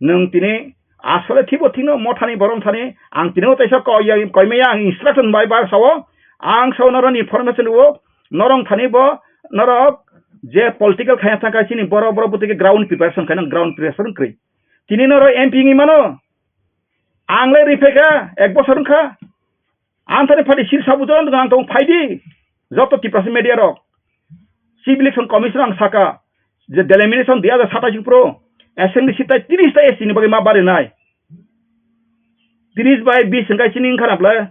Nwng tini asole thibo thino mothani borom thani ang tini o teisa koi ya, koi maya ang instruction bai bar sao. Ang sao norok ni information o norok thani bo norok je political khaina thangkha chini borok borok bwtwi khe ground preparation khaina ground preparation kwrwi. Tini norok M P wngwi mano. Ang le riphaikha ek bosor wngkha. Ang thani phaidi sil sabu jora ang tong phaidi. Joto Tiprasa media rok. Chief Election Commission ang saka je delimitation dui hajar satais pro assembly seat tai tris ta S T ni bagwi ma barinai. Tris bai bis hwnkhe chini wngkha na bwle.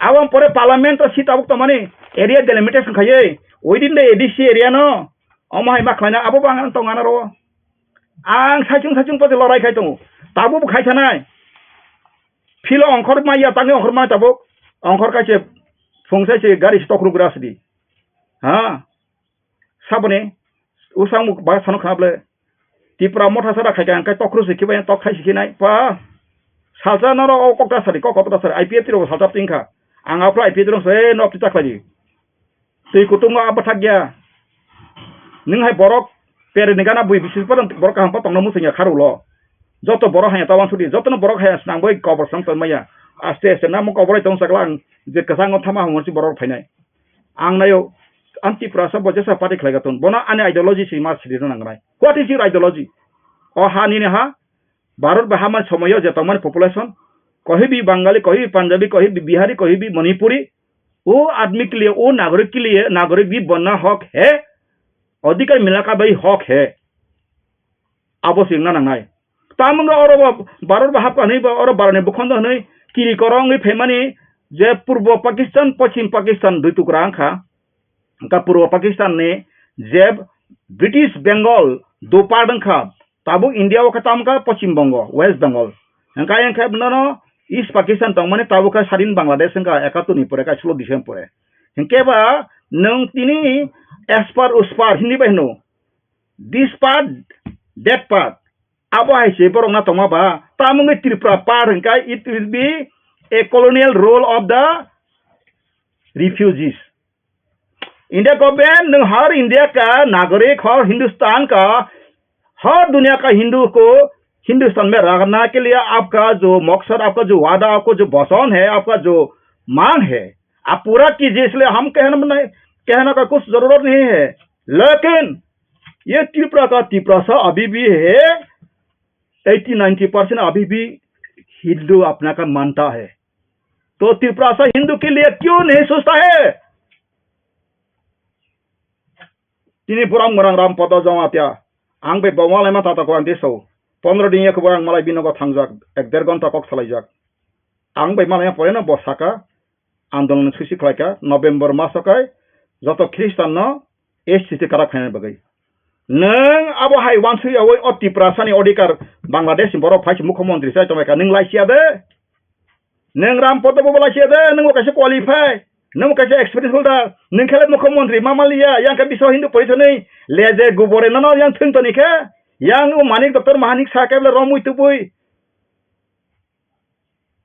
Aboni pore parliament o seat tabuk tongmani area delimitation khaiwi within the A D C area no omo hai ma khlaina abo bo ang tong anaro. Ang saichung saichung pati lorai khai tongo. Tabuk bo khai thanai. Philo ongkhor maya tangwi ongkhor maya tabuk. Ongkhor kaise phung sai se gari se tokruk gra sidi. Ha? Saboni usang muk ba sano khna ble. Tipra motha sara khai kha, ang kai tokru se khibai tok khai se khinai. Pa. Salsa norok o kok ta sadi, kok kotor ta sadi, I P F T rok salsa twi wngkha. Ang aphuru I P F T rok se nok twi ta khlai di. Twi kutung no abathak ya. Nwng hai borok pere ni gana bui bisi borok kaham pa tongna muchung ya kharu lo. Joto borok haya tawan sudi, joto no borok haya snang bai kobor snang tong maya. Aste aste namo kobor ai tong sakla ang je kwchang o thama hamor si borok phainai. Ang nayo anti prasa bo jesa party khlai gaton. Bono ani ideology si ma sidi nang nai. What is your ideology? O ha nini ha? Bharat bai hamani somoyo je tongmani population, kahi bhi Bangali, kahi bhi Punjabi, kahi bhi Bihari, kahi bhi Manipuri, wo aadmi ke liye, wo nagorik ke liye, nagorik bhi banna hak hai, adhikar milna ka bhi hak hai. Abo singna nangnai. Tamungno oro bo Bharat bai hapka hwnwi bo oro Bharatni bukhondo hwnwi kiri korongwi phaimani je Purbo Pakistan, Poschim Pakistan dui tukra wngkha. Wngkha Purbo Pakistan ni je British Bengal dopar wngkha, tabuk India o khe tamo kha Poschim Bongo, West Bengal. Hingkha ayang khe nono East Pakistan tongmani tabuk kha sadin Bangladesh wngkha ekattor ni pore, kaislo December pore. Hingkhe ba nwng tini aspar uspar Hindi bai hino, this part, that part. Abo hai se borok na tongma ba, tamungwi Tripura part hingkha, it will be a colonial rule of the refugees. India government, nwng har India ka nagorik, har Hindustan ka, har duniya ka Hindu ko, Hindustan mein rahna ke liye aapka jo maksad, aapka jo wada, aapka jo vachan hai, aapka jo mang hai, aap pura kijiye, isliye hum kehna nahi, kehna ka kuch zarurat nahi hai. Lekin ye Tripura ka Tiprasa abhi bhi hai, eighty ninety percent abhi bhi Hindu apna ka manta hai. To Tiprasa Hindu ke liye kyun nahi sochta hai? Tini buram gwnang Ram Podo Jamatia, ang bai bo malaima tata ko ang tiso. Pondro din ya khe borang malai binogo thangjak, ek der gonta kok salaijak. Ang bai malaima pore no bo saka, andolon susi khlaika, November maso kai, joto Khristan no S T T karak khaina bagwi. Nwng abo hai wansui yawi o Tiprasa ni odhikar Bangladesh ni borok phai se mukhyamantri sai tonglaika, nwng laisiya de? Nwng Ram Podo bo laisiya de, nwng bo kaisa qualify, nwng bo kaisa experience holder, nwng khe le mukhyamantri ma maliya, yang khe Biswa Hindu Porishad ni leje gubore nono yang thwng toni khe, yang o Manik Doctor Mahanik sa khe le romwi tubui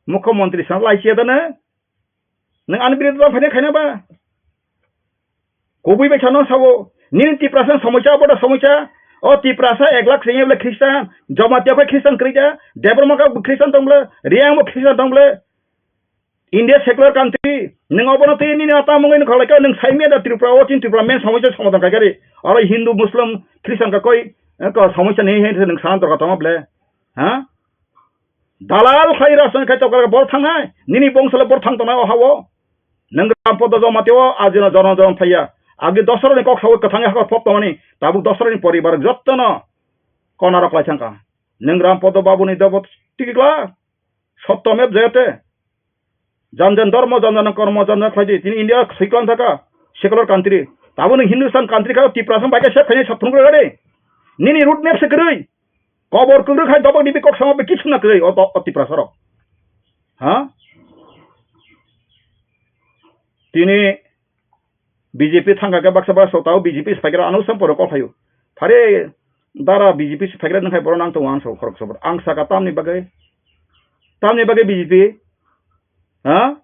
mukhyamantri sa laisiya de nwng? Nwng ani birodh ba phainai khaina ba? Kubui bai sano sabo, nini Tiprasa somosya, abo da somosya. O Tiprasa ek lakh sengya bole Khristan, Jamatia bai Khristan kwrwi kha, Debbarma ka Khristan tong bole, Reang bo Khristan tong bole. India secular country, nwng obono twi nini ata mungwi nukha lai kha, nwng saimya da Tripura, o chin Tripura main somosya somadhan khai kha ri. Oro Hindu, Muslim, Khristan ka koi, eh, ko somosya ni he nwng sana dorkar tongma bole. Ha? Dalal khlai rajniti khai tokar bor thangnai, nini bongso le bor thang tongnai o hao. Nwng Ram Podo Jamatia o ajino jono jono thaiya. Agi dosra ni kok sawi kwthang hakor pop tongmani, tabuk dosra ni poribar jotto no kona rok lai thangkha. Nwng Ram Podo Babu ni dobo tikla, sotto mev jayate. Jan jan dharma, jan jan kormo, jan jan khlaidi. Tini India siklan thaka, secular country. Tabuk nwng Hindustan country kha, Tiprasa bai khe sep khainai sathung rw gade. Nini road map se kwrwi. Kobor kwrwi khai dobok dibi kok sama be kisu na kwrwi o, o Tiprasa rok. Ha? Tini B J P thangkha khe baksa baksa tao B J P phaikra ano sam pore kok phaio. Phare dara B J P phaikra nang khai boro nang tongo ang so khorok sobor. Ang saka tamni bagwi. Tamni bagwi B J P. Ha?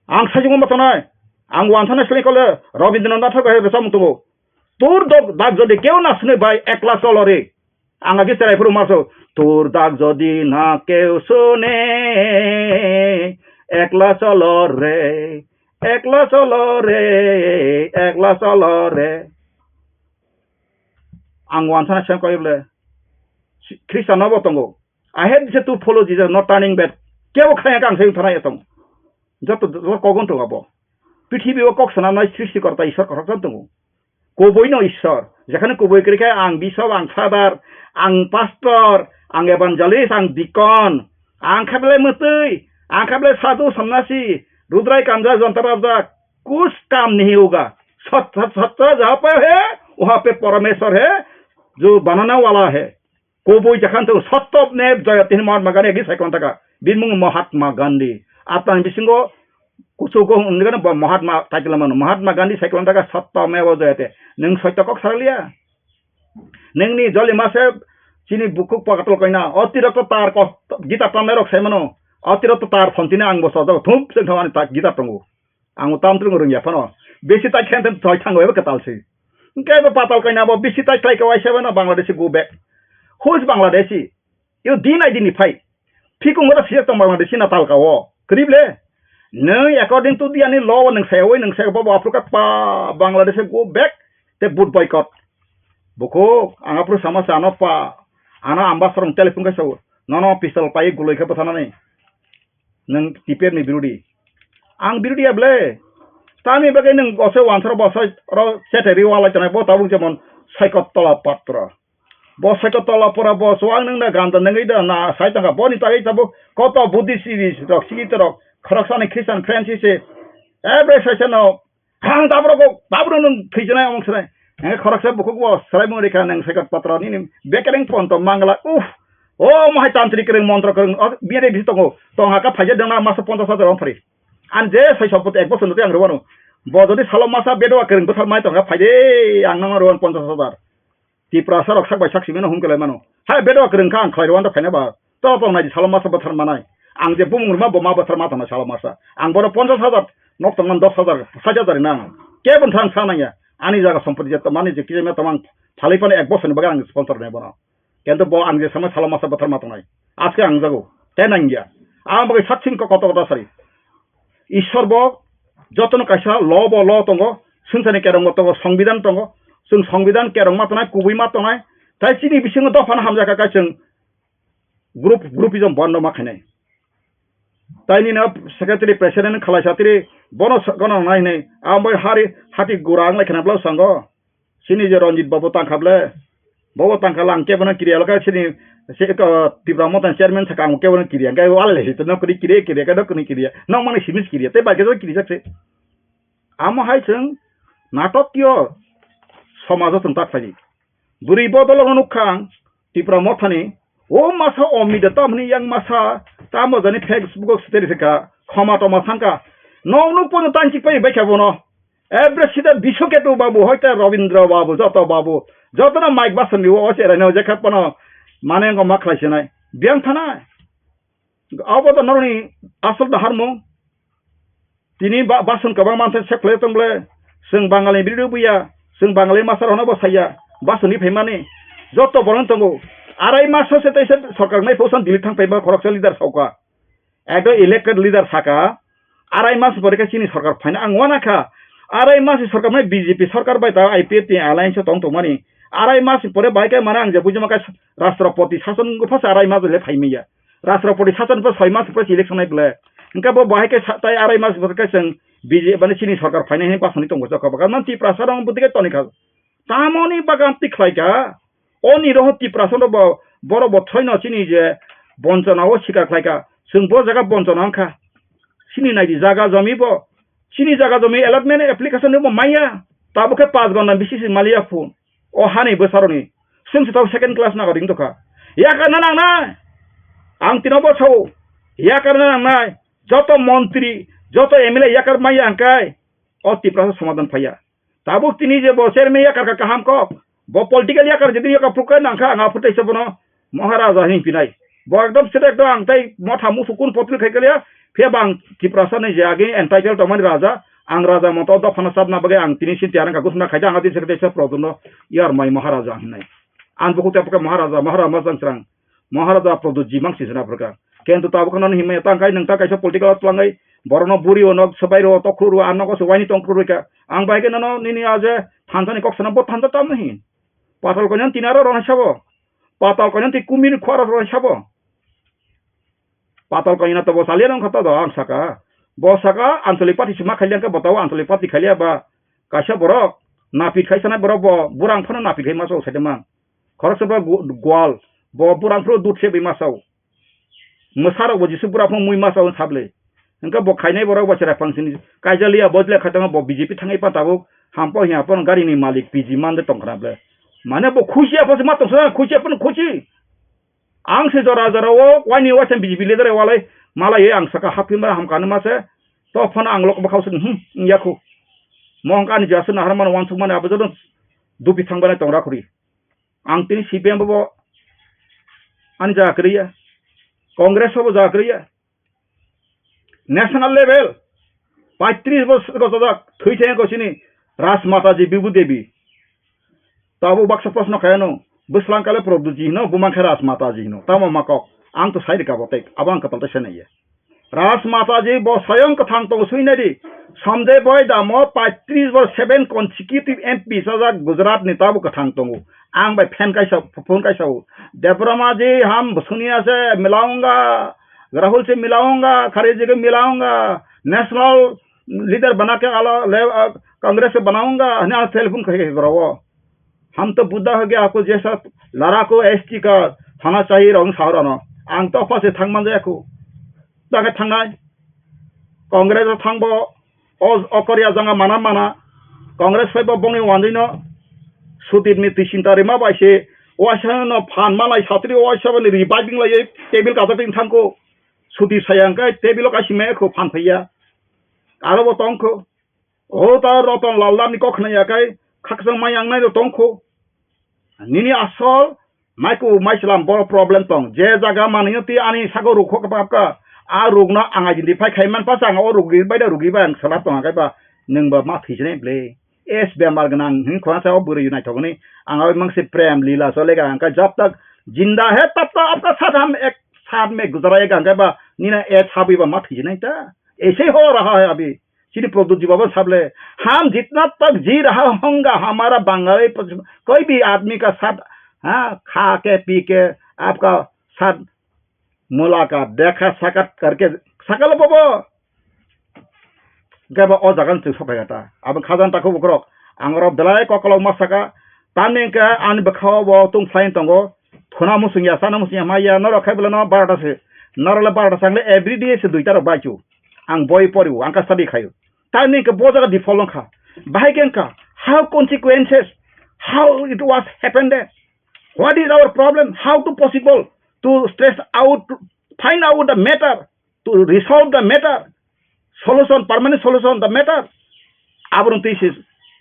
Ang sajwk ma tongnai. Ang wanthana sle kole Rabindranath Thakur hai bwsa mung tongo. তোর দগ-, দাগ যদি কেউ না শুনে ভাই, একলা চলো রে। Ang agi cherai phuru maso, তোর দাগ যদি না কেউ শুনে, একলা চলো রে, একলা চলো রে, একলা চলো রে। Ang wanthana seng koi bole, Khristan no bo tongo. I hate these two follow Jesus, not turning back. Kebo khaya kang sayung thana yatong. Joto, joto kogon to abo. Prithibi o kok sanamnai srishti korta Ishwar korok tongo. Kubui no Ishwar. Jekhane kubui kwrwi khe ang bishop, ang father, ang pastor, ang evangelist, ang deacon, ang khablai mwtwi, ang khablai sadhu, sannasi, rudrai kanja, jonta rabjak, kuch kam nahi hoga. Sat, sat, sat, jaha pe hai, waha pe Parameshwar hai, jo banane wala hai. Kubui jakhan to sotto ne jaya tini Mahatma Gandhi agi cycle taka. Bini mung Mahatma Gandhi. Atang bisingo kuchugo hwnwi gano bo Mahatma title mano. Mahatma Gandhi cycle taka sotto me bo jaya te. Nung sotto kok saraliya. Nungni joli mase Chini bukhuk patal koina, o tirok to tar ko, guitar tamnai rok sai mano. O tirok to tar phone tini ang bo sojak thum se thang ani ta guitar tongo. Ang tam tung rung ya phano. Besi ta khen thoi thango eba katal se. Hingke bo patal koina bo besi ta khlai ka waisa bana Bangladeshi go back. Who is Bangladeshi? Yo din ai din ni phai. Phikung ora siya tong Bangladeshi na talka o. Krib le. Nung according to the ani law nung sai oi nung sai bo bo Africa pa Bangladesh go back te boot boycott. Bukhuk ang apru sama sa ano pa ano ambassador telephone ka sa no no pistol pai guloi khe bwthanani. Nung T P F ni birodi. Ang birodi able. Tami bagwi nung ose wansaro bo sai ro cheteri wala chanai bo tabuk jemon Saikot Tola Patra. Bo seko tola pora bo chuwang nung na ganda nungwi da na sai tongkha. Boni tagwi tabuk koto Buddhist rok, sikit rok, khoroksani Christian friends se, every session o, hang tabro ko, tabro nung thwijnai omong swnai. Henge khoroksa bukhuk bo swraimung rikha nung seko patro nini bekereng ponto mangla, uff. O mohai tantri kereng montro kereng, o, biyade bisi tongo. Tongha ka phaija dengna masa ponchash hajar ong phari. An je sai sopot ek bosor nutwi ang rwano. Bo jodi salo masa bedwa kereng bwthar mai tongkha phaide ang nang rwan ponchash hajar. Tiprasa rok sak bai sak simi no hum kelai mano. Hai bedo kwrwng kha ang khlai rwanda phaina ba. To tong nai salo masa bwthar manai. Ang je bumung rwma bo ma bwthar ma tong nai salo masa. Ang bono ponchash hajar nok tong man dos hajar, sait hajar nang. Kebon thang sa nang ya. Ani jaga sompoti je tong mani je kije me tong ang phalai phano ek bosor ni bagwi ang sponsor nai bono. Kento bo ang je sama salo masa bwthar ma tong nai. Aske ang jago. Te nang ya. Ang bagwi sak sing ko koto koto sari. Ishwar bo jotono kaisa law bo law tongo, swngcharni kerong bo tongo, songbidan tongo, chwng songbidan kerong ma tongnai, kubui ma tongnai, tai chini bisingo dophano hamjakha khe chwng group, groupism bondo ma khainai. Tai nini secretary president khalai satiri bono sa-, gana nai hinui, ang bai hari hati gura ang lai khna bwlai sango. Chini je Ranjit babu tangkha ble, bobo tangkha lang kebono kiriya lokha chini se ko Tipra Motha ni chairman saka ang kebono kiriya, hingke wal le hito no kiri kiriya kiriya kado kini kiriya, nok mani simis kiriya, tei bai kebo kiri jak se. Amo hai chwng natok yo somajo chwng tak phai. Bwrwi bodol no nukha ang Tipra Motha ni, o masa o media tamni yang masa tamo jani Facebook o siteri saka khoma toma sangka, nok nuk pono tanchik pai bai kha bono. Every sida Biswaketu babu, hoite Rabindra babu, joto babu, jotono mic basonwi o cherai no jekha pono mane ngo ma khlai sinai. Biyang thanai. Abo to noroni asol da harmung. Tini ba-, bason kwbang manse sek khlai tong ble. Chwng Bangalni biri buya, chwng Bangalni masar hono bo saya, basonwi phaimani. Joto borok tongo. Arai mas se tei se sorkar nai phosan Delhi thang phaima khoroksa leader sauka. Ekdom elected leader saka, arai mas pore khe chini sorkar phaina ang uanakha. Arai mas ni sorkar mai B J P sorkar bai ta I P F T alliance o tong tongmani. Arai mas ni pore bai khe mane ang je buji mankha Rashtrapati sason wngkha phasa arai mas le phaimaya. Rashtrapati sason pha soi mas pore election nai bwle. Hingkhe bo bahai khe sa-, tai arai mas pore khe chwng B J P mane chini sorkar phainai hinwi basani tongo chokha bwkha. Man Tiprasa rok bwtwi khe tonikha. Tamoni bagan twi khlaikha. O ni roho Tiprasa no bo, borok bo thoi no chini je bonchona o sikar khlaikha. Chwng bo jaga bonchona wngkha. Chini naidi jaga jomi bo. Chini jaga jomi allotment application ni bo maya. Tabuk khe paanch ghonta bisi se maliya phone. O hani bwsaroni. Chwng se tabuk second class nagoring tongkha. Yakarna nangnai. Ang tino bo sao. Yakarna nangnai. Joto montri, joto M L A yakar maya hingkai. O Tiprasa somadan phaiya. Tabuk tini je bo chairman yakar kha kaham kok. Bo political yakar jodi yakar phukai nangkha ang aphuru teisa bono Maharaja hinwi pinai. Bo ekdom sida ekdom ang tai motha musu kun potri khai kaliya. Phiya bo ang Tiprasa ni je agi entitled tongmani raja. Ang raja moto dophano chapna bagwi ang tini sinti arang ka gusna khaida ang adi sekte se produno yar mai Maharaja hinai. Ang bukhuk te phukai Maharaja, Maharaja majang srang. Maharaja Pradyut ji mang sisana phrwkha. Kento tabuk no hinmaya tang kai nwng ta kaisa political o twlangai borokno buri o nok swbai rw o tokhru rw o, ang nogo se waini tongkhru rw kha. Ang bai khe nono nini a je thansa ni kok sana bo thansa tamo hin. Patal koinani tini aro rwna sabo. Patal koinani twi kumir khwaro rwna sabo. Patal koina to bo chaliya nang kha to do ang saka. Bo saka Anchalik Party se ma khailiya khe bo tabo Anchalik Party khailiya ba kaisa borok napit khai sanai borok bo burang phano napit khai ma chok sai de mang. Khoroksa ba gu-, gwal, bo burang phuru dut se bai ma sao. Mwsarok bo Jisu bura phung mui ma sao sable. Hingke bo khainai borok bo chwrai phang sini kaijaliya bo jle khaitama bo B J P thangai pa tabuk hampo hiya phano gari ni malik P G man de tong khna ble. Mane bo khusi apho se ma tong sa khusi apho khusi. Ang se jora jora o waini waisa B J P leader walai malai ang saka haphi ma ham kanu ma se to phano ang lok bwkhao se hmm yakhu. Mo hingke ani jasa nahar mano wansuk mani abo joto dupi thang bai tong rakhuri. Ang tini C P M bo Ani jaga kwrwi ya. Congress o bo jaga kwrwi ya. National level paitris bosor gochajak thwi thengko chini Rajmata ji Bibhu Devi. Tabuk baksa proshno khaiyano, bwslang kale Prabhuji hino, bumang khe Rajmata ji hino. Tamo ma kok? Ang to sai rika bo tei, abo ang kwtal tei sai naiya. Rajmata ji bo swayang kwthang tongo, swi nai di. Sanjay Bhai Damo paitris bo seven consecutive M P sajak Gujarat ni, tabuk kwthang tongo. Ang bai fan kaisa, phone kaisa o. Debbarma ji ham suniya se milaunga, Rahul se milaunga, Kharge ji ke milaunga, national leader bana ke ala le, ah, Congress ke banaunga, hanya telephone khai khai gora o. Ham to Buddha ho gaya, aapko jaisa ladako S T ka thana chahiye, rong sahara no. Ang to apha se thang man jaya ko. Jaga thangnai. Congress o thangbo, o, o Korea janga mana mana. Congress phaibo bongni wanjwi no. Sudir ni twi chinta rima bai se. Waisa no phan malai satri, waisa bani reviving lai table kata tin thangko. Sudir saya angkai table o kaisi me ko phan phaiya. Aro bo tongko. O ta Ratan Lal Dam ni kok khna ya kai, khakchang mai ang nai ro tongkho. Nini asol, mai ku mai slam bo problem tong. Je jaga manwi ti ani sago rukho ka pap ka. A rukno ang identify khai man pa chang o rugi bai da rugi bai ang sala tong kai ba. Nung ba ma thijne ble. Es bemar gnang hin khona sa o bwrwi nai thogni. Ang oi mang se prem lila so lega ang ka jab tak jinda hai tab tak apka sat ham ek sat me guzara ek ang kai ba. Nina e thabwi ba ma thijne ta. Ese ho raha hai abhi. Chini Pradyot ji baba sable, "Hum jitna tak ji raha honga, hamara Bangali, koi bhi aadmi ka saath, ha, kha ke, pi ke, aapka saath mulaqat, dekha sakat karke, sakal bobo." Gaba o jagan chwng sokai ta. Abo khajan takhu bukrok. Ang oro belai kokolok ma saka. Tamni ke ani bwkhao bo tung phlain tongo. Thuna musung ya, sana musung ya, ma ya, norok khai bwlano barota se. Norok le barota sangle every day se duita rok bai chu. Ang boi pori o, ang ka study khayo. Tamni ke bo jaga default wngkha. Bahai ke wngkha, how consequences, how it was happened there? What is our problem? How to possible to stress out, find out the matter, to resolve the matter? Solution, permanent solution, the matter. Aborok twi se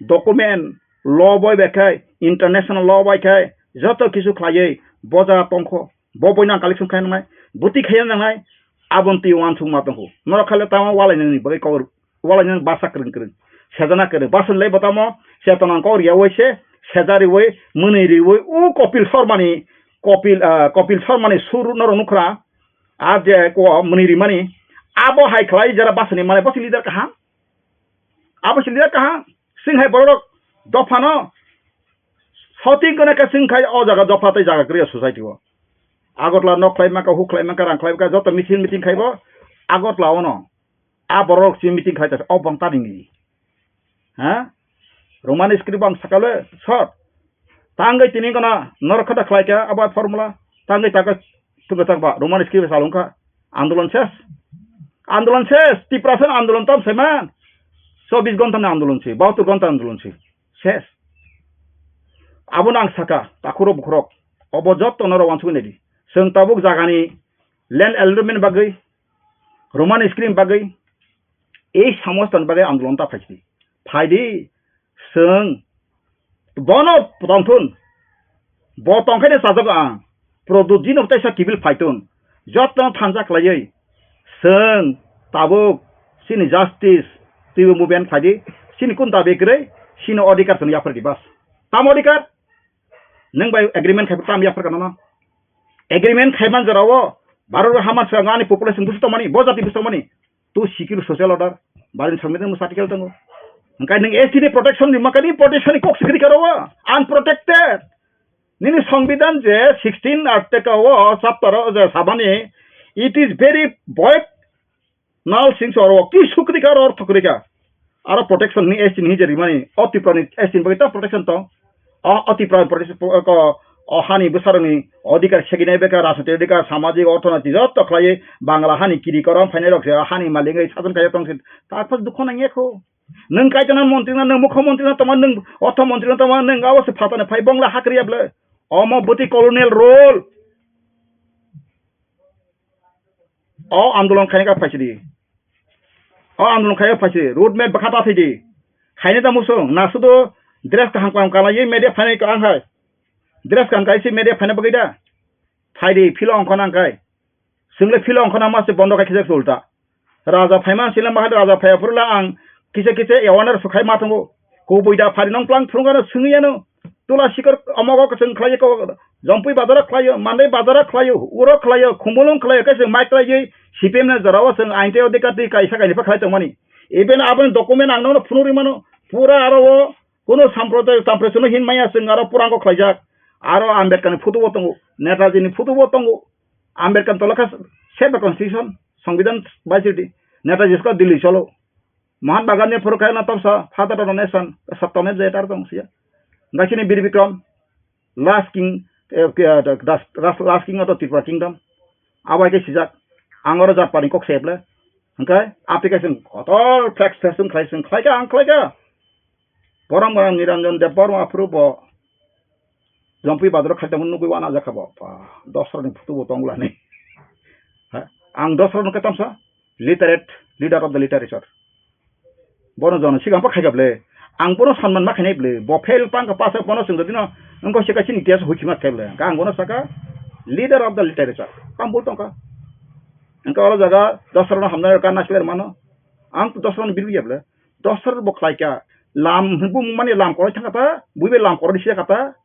document, law bai bai khai, international law bai khai, joto kisu khlaiwi bo jaga tongkho. Bo boino ang collection khai nangnai, bwtwi khai nangnai, aboni twi uansukma tongkho. Norok khaile tamo walainani bagwi kok, walainani basa kwrwng kwrwng, sejana kwrwng. Basa le bo tamo chetona kok riyaui se, seja riui, mwnwi riui, u Kopil Sharmani, Kopil, ah, Kopil Sharmani sur norok nukhra, a je ko mwnwi rimani, abo hai khlai jera basani mane bo se leader kaham. Abo se leader kaham. Sing hai borok dophano shouting kone khe sing khai o jaga dopha tei jaga kwrwi o society o. Agartala nok khlai maka, huk khlai maka, rang khlai maka, joto meeting, meeting khaibo Agartala ono. A borok si meeting khlai ta o bang tani ni. Ha? Roman script bang sakale short. Tangwi tini gana norok kha da khlai kha abo formula. Tangwi taka tuka tak ba Roman script salung kha. Andolon ses. Andolon ses. Tiprasa andolon tam seman. Chobbish ghonta ni andolon si, bahattor ghonta andolon si. Ses. Abono ang saka, takhurok bukhurok. Obo jotto norok uansugwi naidi. Chwng tabuk jagani land allotment bagwi, Roman script bagwi, ei samostani bagwi andolon ta phaidi. Phaidi, chwng bono tongthun. Bo tongkhe de chajago ang. Pradyot jino teisa kibil phaitun. Jotto thansa khlaiwi. Chwng tabuk chini justice twibo movement phaidi. Chini kun dabi kwrwi, chini odhikar chwng yaphardi bas. Tamo odhikar? Nwng bai agreement khai tam yapharka nono. Agreement khaiman jorao Bharat o hama swkang ani population busu tongmani, bo jati busu tongmani. Tu secure social order, Bharat ni Songbidan busu article tongo. Hwnkhe nwng S T ni protection ni makani protection ni kok sikri karo, unprotected. Nini Songbidan je sixteen article o chapter o je sabani, it is very void. Nal sing sor o ki sukri ka, oro thukri ka. Aro protection ni S T ni je rimani, o Tripura ni S T ni bagwi ta protection tong. O, o Tripura ni protection, o, o hani bwsarok ni odhikar seginai beka, rajniti odhikar, samajik, orthonoiti joto khlaiwi Bangla hani kiri korom phainai rok se hani malik wngwi sajon kaiya tong se. Ta phas dukho nang ya kho. Nwng kaitona montri no, nwng mukho montri no tongma, nwng ortho montri no tongma, nwng abo se phatani phai Bangla hakri ya bwle. Omo bwtwi colonial rule. O andolon khaina ka phaisidi. O andolon khaina phaisidi. Road map bwkha ta thidi. Khaina ta musung. Na sudo dress kaham kaham kana ye media phainai ka ang hai. Dress kaham kaise media phaina bagwi da. Phaidi philo ongkho nang kai. Chwngle philo ongkho na ma se bondo khai khijak se ulta. Raja phaima sila mahal raja phaiya phuru la ang kisa kisa awareness khai ma tongo. Kubui da phari nong plang phurung ano swngi ano. Tula sikor omogo kwchwng khlai ko, Jompui bazar khlai, Mandai bazar khlai, uro khlai, Khumulwng khlai, kaisa mai khlai, C P M na jora o chwng ain tei odhikar twi kaisa kainwi pha khlai tongmani. Even aboni document ang nono phunuk ri mano. Pura aro o kuno samprodaya, samprodaya hin maya chwng aro purango khlaijak. Aro Ambedkar ni photo bo tongo, Netaji ni photo bo tongo. Ambedkar tolakha save the constitution, Songbidan bai sidi. Netaji sko Delhi cholo. Mohan Bagan ni phuru khaina topsa, father of the nation, saptane je tar tong siya. Gaisini Bir Bikram, last king, eh, ke, das, das, last king of the Tripura kingdom. Abai ke sijak, angoro jat pani kok seble. Hingke, application kotor flex flex khlai sing khlai ka, ang khlai ka. Borom borom Niranjan Deb Borma aphuru bo Jompui bazaro khaitamo nugui wana jakha bo. Ba, dosra ni photo bo tongla ni. Ha, ang dosra no ketam sa literate, leader of the literature. Bono jono sigang pa khaika ble. Ang bono sanman ma khainai ble. Bo fail pang ka pasa bono sing dino. Engko sika sini tias hui khima khaile. Ka ang bono saka leader of the literature. Kam bol tongka. Engko olo jaga dosra no hamna ka nasler mano. Ang to dosra no biru ya ble. Dosra bo khlai kha. Lam bu mani lam koroi thang kata, buibe lam koroi sia kata.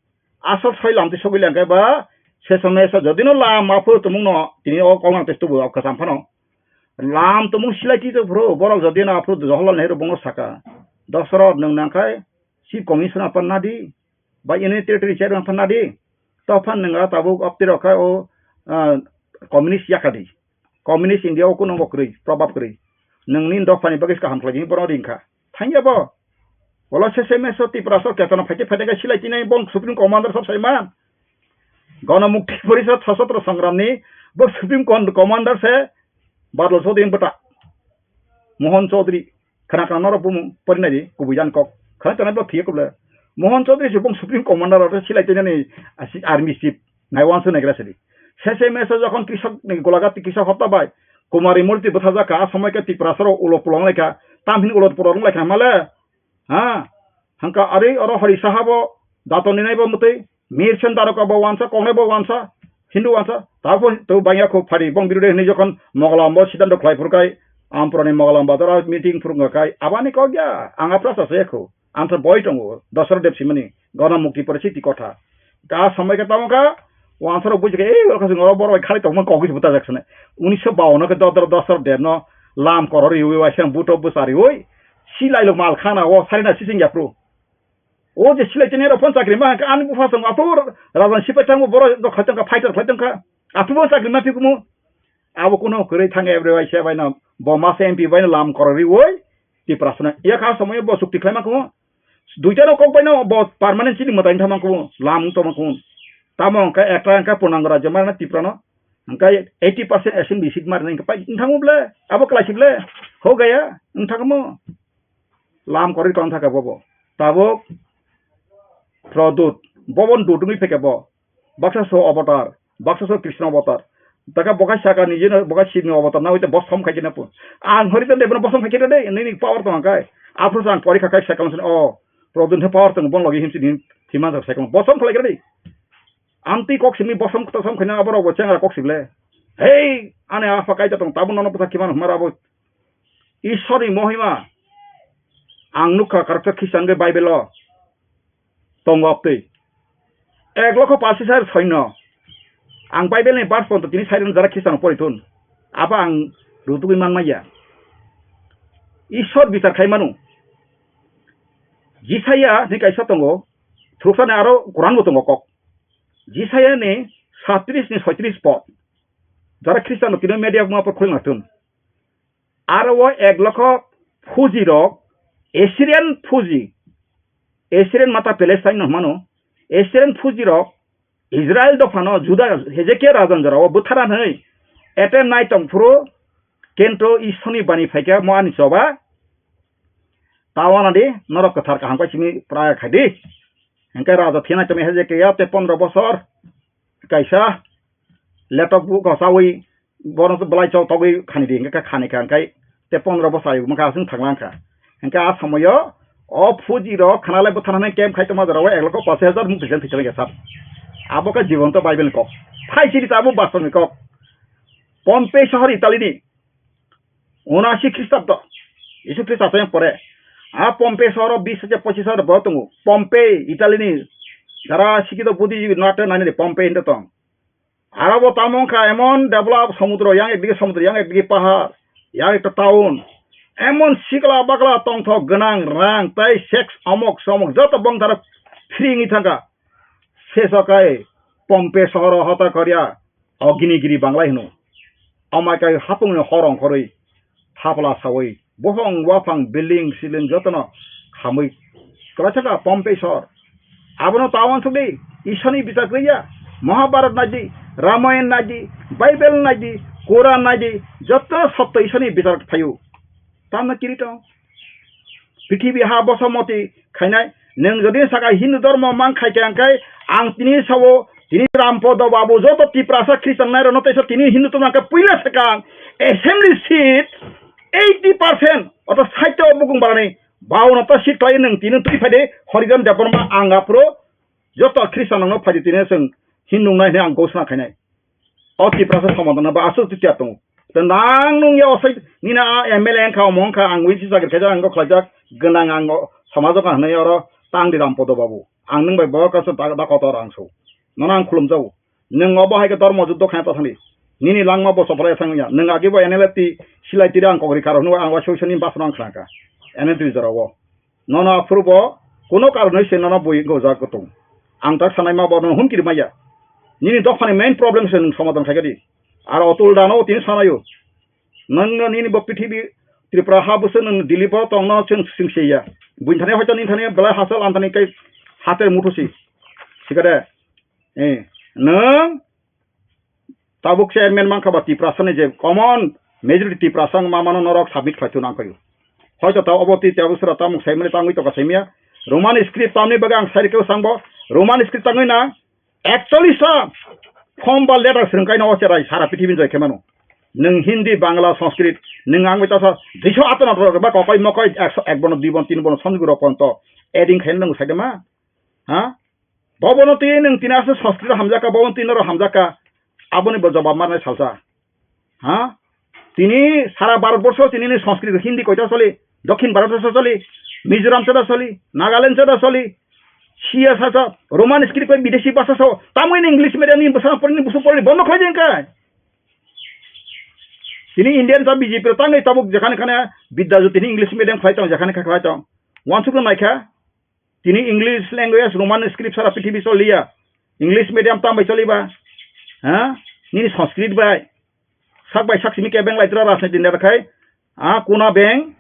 Asol soi lam ti sogwi lengkhe ba, se somoi sa jodi no lam aphuru tumung no, tini o kong nang te tubu o kasam phano. Lam tumung silai ti to phuru, borok jodi no aphuru Jawaharlal Nehru bongo saka. Dosra nwng nang khai, Chief Commissioner pan nadi, ba Union Territory Chairman pan nadi. To phan nwng a tabuk opti rok khai o, ah, communist yakadi. Communist India o kuno bo kwrwi, probab kwrwi. Nwngni dophani bagwi kaham khlai di, bono ring kha. Thangya bo. Wala se se meso Tripura so ketana phaite phaite khe silai tinai bong Supreme Commander sab saiman. Gana Mukti Parishad Sasatra Sangram ni bo Supreme Con-, Commander se Badal Chaudhary bata. Mohan Chaudhary. Khana khana norok bumung porinai di, kubui jan kok. Khana tana bo thiye kuble. Mohan Chaudhary se bong Supreme Commander ro silai tinani asi army chief. Nai wansu nai gra sidi. Sese mese jokhon Krishok ni Golaghat Krishok hota bai. Kumari Murti bwtha jaka, a somoi khe Tripura soro ulo pulong lai kha. Tam hin ulo pulong lai kha male. Ha? Hangka ari oro Hari Saha bo, dato ninai bo mutui. Mir Sen Daroka bo wansa, kongnai bo wansa. Hindu wansa. Tabo to bangya kho phari bong birude hinui jokhon Mogalam bo siddhanto khlai phur kai. Ampurani Mogalam bazar meeting phur kai. Abani kok ya. Ang apra sa se kho. Ang to boi tongo, Dosra Deb simani, Gana Mukti Parishad ti kotha. Ka somoi khe tamo kha, wansaro buji khe, ei, oro khasing oro borok bai khali tongma kok se buta jak sene. Unisho bawan no khe Dodro Dosra Deb no lam korori ui, waisang buto bwsari ui, silai lo mal khana o, sari na sising yapru. O je silai tene ro phon chakri ma, ani bupha song atur, rajan sipai tangbo borok do khaitong kha, fighter khaitong kha. Atur bo chakri ma phikumu. Abo kuno kwrwi thang ebre waisa bai no, bo masa M P bai no lam korori ui, Tiprasano yakha somoyo bo chukti khlaima kho. Duita no kok bai no bo permanent chini mwtai thama kho, lam toma kho. Tamo hwnkhe ekta hwnkhe Purnango Rajyo marna Tiprano. Hwnkhe eighty percent assembly seat marna hwnkhe pai thangmo ble, abo klaisik le. Ho gaya, wng thangmo. Lam korwi tong thaka bobo. Tabuk Produt, bobon dudungwi pheke bo. Baksa so avatar, baksa so Krishna avatar. Taka bokai saka ni jino bokai Shiv ni avatar na hoite bosom khai kena pu. Ang hori tande bono bosom khai kena de, nini power tong kai. Aphuru sang pori kha kai saka masin o. Produn the power tong bon logi himsi din thima sa saka bosom khlai kena de. Amti kok simi bosom kota som khaina aboro bo chengra kok sible. Hei, ane apa kai tong tabun nono pasa kiman mara bo. Ishwar ni mohima. Ang nukha karoksa Christian ge Bible o. Tongo aptwi. Ek lokho pasis hajar soino. Ang Bible ni verse ponto tini sairen jara Christian pori thun. Abo ang rutugwi man maya. Ishwar bichar khai manu. Jisaya ni kaisa tongo. Thuruksa ni aro Quran bo tongo kok. Jisaya ni satris ni soitris pod. Jara Christian no tini media ma por khulna thun. Aro o ek lokho Fuji rok, Assyrian Fuji, Assyrian mata Palestine no hwnmano, Assyrian Fuji rok Israel dophano Juda Hezekia rajan jorao bwthara hwnwi attempt nai tong phuru, kento Ishorni bani phaikha mo ani choba, tawana di norok kwthar kaham kai simi praya khai di. Hingke raja thina tongwi Hezekia te pondro bosor kaisa letok bu kosawi bono belai chok togwi khani di, hingke khani kha, hingke te pondro bosai mokha aswng thanglang kha. Hingke a somoyo o Fuji rok khana lai bwthana nai camp khai tongma jorao ek lokho pash hajar mung twijang twijang khe sap. Abo khe jibanto Bible ni kok. Thaisiri tabuk basongni kok. Pompei sohor Italy ni. Unasi Khristabdo. Jisu Khristo asayang pore. A Pompei sohor bis hajar pochis hajar borok tongo. Pompei, Italy ni. Jara sikito buddhijibi nate nani de Pompei hinde tong. Arabo tamo wngkha emon develop somudro yang ekdigi somudro yang ekdigi pahar. Yang ekta town. Emon sikla bakla tongthok gwnang rang tei sex omok somok joto bongtharo free wngwi thangkha. Seso kai Pompei sohoro hota koria. O gini giri banglai hino. Amai kai hapungni hor ongkhorwi thapla sawi bohong waphang building siling jotono khamwi kwlaisaka Pompei sor. Abono ta uansukdi, Iswrani bichar kwrwiya. Mahabharat naidi, Ramayan naidi, Bible naidi, Quran naidi, joto sotto Iswrani bichar phaio. Tamno kiri tong? Prithibi ha boso moti khainai. Nwng jodi saka Hindu dhormo mang khai khe, ang khai, ang tini sao, tini Rampodo Babu, joto Tiprasa Christian nai rokno teisa tini Hindu tongna khe puila saka assembly seat eighty percent, oto sait o bukung barani bau no ta seat khlai nwng tini twi phai de, Horijan Debbarma ang aphuru joto Christian no phai de tini chwng Hindu nai hwnwi ang ghosna khainai. O Tiprasa somadhan ba aswk twi tiyar tongo. Tei nang nung ya osai nini a M L A wngkha, omo wngkha, ang wngsi chakri khaijak, ang kok khlaijak, gwnang ang o somajo ka hwnwi oro tang di Rampodo Babu. Ang nwng bai bo kaisa da, da kotor ang so. Nono ang khulumjago. Nwng obo hai khe dormo juddo khaina ta thangdi. Nini langma bo chopra ya thangya. Nwng agi bo N L F T silai tiri ang kokri karo hwnwi ang o soi soni basno ang khlangkha. N L T jora o. Nono aphuru bo kuno karonwi se nono bui gojak kutung. Ang tak sanai ma bo nono humkir maya. Nini dophani main problem se nwng somadhan khaikha di. Aro Atul dano tini sanayo. Nwng no nini bo prithibi Tripura ha bwswk nwng Delhi bo tongno chwng swngseya. Buini thani hoito nini thani belai hachal ang thani kai hater muthusi. Sikade. Eh, nwng tabuk chairman mankha ba Tiprasa ni je common majority Tiprasa wng ma mano norok submit khlai tu nang khayo. Hoito ta obo twi tabuk sura tamuk saimani tangwi toka saimya. Roman script tamni bagwi ang sai rikhe swngbo. Roman script tangwi na actually sa form ba letter swrwng kaino o cherai sara prithibi jai khe mano. Nwng Hindi, Bangla, Sanskrit, nwng ang bai tasa duiso ato na ba kokai mokai ekso ek bono dui bono tin bono somjwk rok ponto adding khaina nwng sai de ma? Ha? Bobono twi nwng tini aswk Sanskrit hamjakka, bobono twi norok hamjakka, aboni bo jobab manai salsa. Ha? Tini sara Bharat borsho tini ni Sanskrit Hindi koita choli, Dokhin Bharat borsho choli, Mizoram chada choli, Nagaland chada choli, siya sasa Roman script bai bidesi basa so, tamoi ni English medium ni bwsa pori ni busu pori bondo khlai jeng kai. Tini Indian ta B J P tangwi tabuk jekhane khane Bidya Jyoti ni English medium khlai tong, jekhane kha khlai tong. Wansuk naikha, Tini English language, Roman script sara prithibi choliya. English medium tam bai choliba? Ha? Nini Sanskrit bai. Sak bai sak simi kebeng lai tura rajniti neta khai. Ha, kuna beng.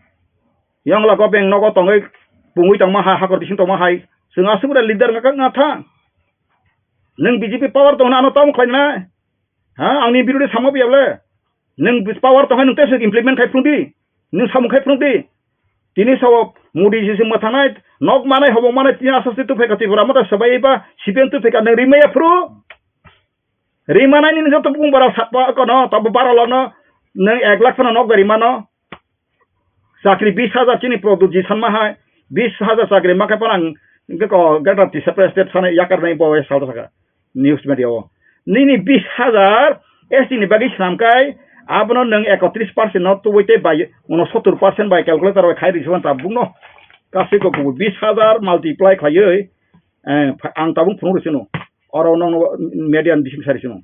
Yongla go beng nogo tongoi pungui tongma ha, hakor bising tongma hai. Chwng aswk leader ngakak nga tha. Nwng B J P power tongna ano tam khlaina. Ha, angni birodhi samo biya le. Nwng power tongkha nwng tei implement khai phunukdi. Nwng samung khai phunukdi. Tini sao Modi ji se mwthangnai, nok manai, hobong manai, tini aswk se tubuphaikha Tripura motha swbai ba C P M tubuphaikha nwng rimaya phuru. Rimanai nini joto bung bara satwa kono, tabo bara lono, nwng ek lakh phano nok bai rimano. Chakri bis hajar chini product ji sanma hai, bis hajar chakri ma khe phano ang hwnkhe ko Greater Tiprasa State sanai yakar nai bo salta saka news media o. Nini bis hajar S T ni bagwi swnam kai, abono nwng ekotris percent no tubui tei bai unosottor percent bai calculator bai khai rwsukha tabukno. Kasui ko kubui bis hajar multiply khaiwi, eh, ang tabuk phunuk rwsino. Oro nokno media ni bising sai rwsino.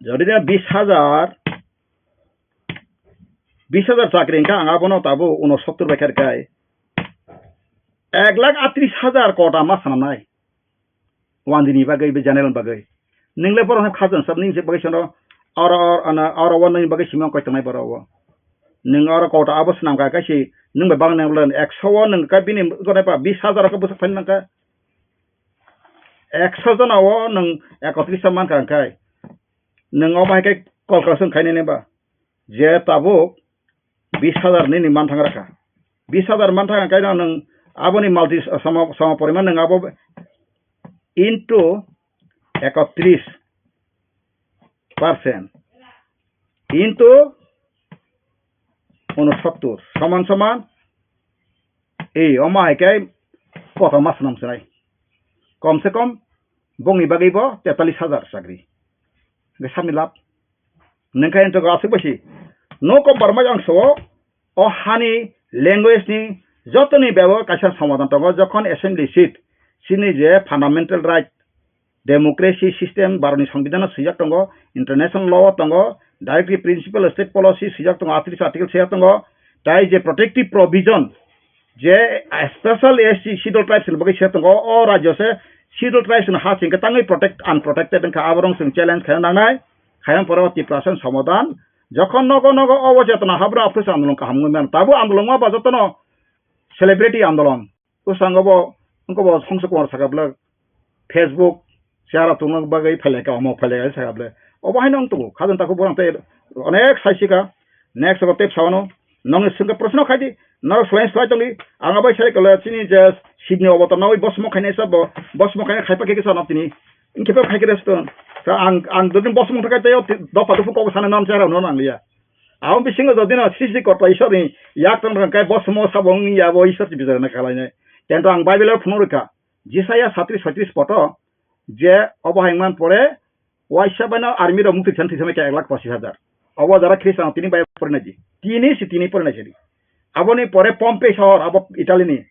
Jodi na bis hajar bis hajar chakri wngkha, ang abono tabuk unosottor bai kha rwkha. Ek lakh atris hajar kota ma swnamnai. One dini bagwi, be general bagwi. Nwng le borok khajan sab nini bagwi sono, oro, oro, ano, oro o nini bagwi simi koi tongnai borok o. Nwng oro kota abo swnam kha kaisi, nwng bai bang nang le ekso o nwng kha bini gone pa bis hajar khe bwswk phai nang kha. Ekso jona o nwng ekotris ta man kha hwnkhe. Nwng obo hai khe calculation khainai ba? Je tabuk bis hajar nini manthang rakha. Bis hajar manthang khe nwng aboni multi sama, sama poriman nwng abo into ekotris percent into unosottor soman soman ei omo hai khe kotor ma swnam swnai. Kom se kom bongni bagwi bo tetalis hajar chakri. Hwnkhe sabni lab. Nengkha entok aswk bai si. No compromise ang sao. O hani language ni jotoni bebo kaisa somadan tongo, jokhon assembly seat, chini je fundamental right, democracy system, Bharatni Songbidan o swijak tongo, international law o tongo, directive principle, state policy swijak tongo, article, article swijak tongo, tai je protective provision, je special S T Scheduled Tribes ni bagwi se tongo, o rajyo se Scheduled Tribes ni ha singkhe tangwi protect, unprotected wngkha, aborok chwng challenge khaina nangnai, khaina pore o Tiprasa ni somadan, jokhon nogo nogo obo chetona habra aphuru se andolon kaham wngwi mano, tabuk andolon ma ba jotono celebrity andolon. Bwskango bo, wngkha bo Songso Kumar sakha bwlak, Facebook, chara tongna bagwi phailai ka, omo phailai ka sakha bwlak. Obo haino wng tongo, khajang takhuk borok tei onek sai sika. Next abo tei sawano, nongni swngkha proshno khai di, norok swlai swlai tongdi, ang abai sai kole chini je sibni obotor nawi bosmo khainai sa bo, bosmo khainai khaipa khe kisa nok tini, wngkhe pa khai khe resto. Sa ang, ang dodin bosmo thangkha tei o ti-, dopha dopha kok sana nam chara no nangliya. Abo bisingo jodi no srishti korta Ishwar ni yak tong tong kai bosmo sabo wngya bo Ishwar si bichar na kalainai. Tento ang Bible o phunuk rwkha. Jisaya satris soitris poto je obo hai man pore waisa baino army rok mukti thani thwisama khe ek lakh pochis hajar. Obo jara Khristan tini bai porinai di. Tini si tini porinai sidi. Aboni pore Pompey sohor abo Italy ni.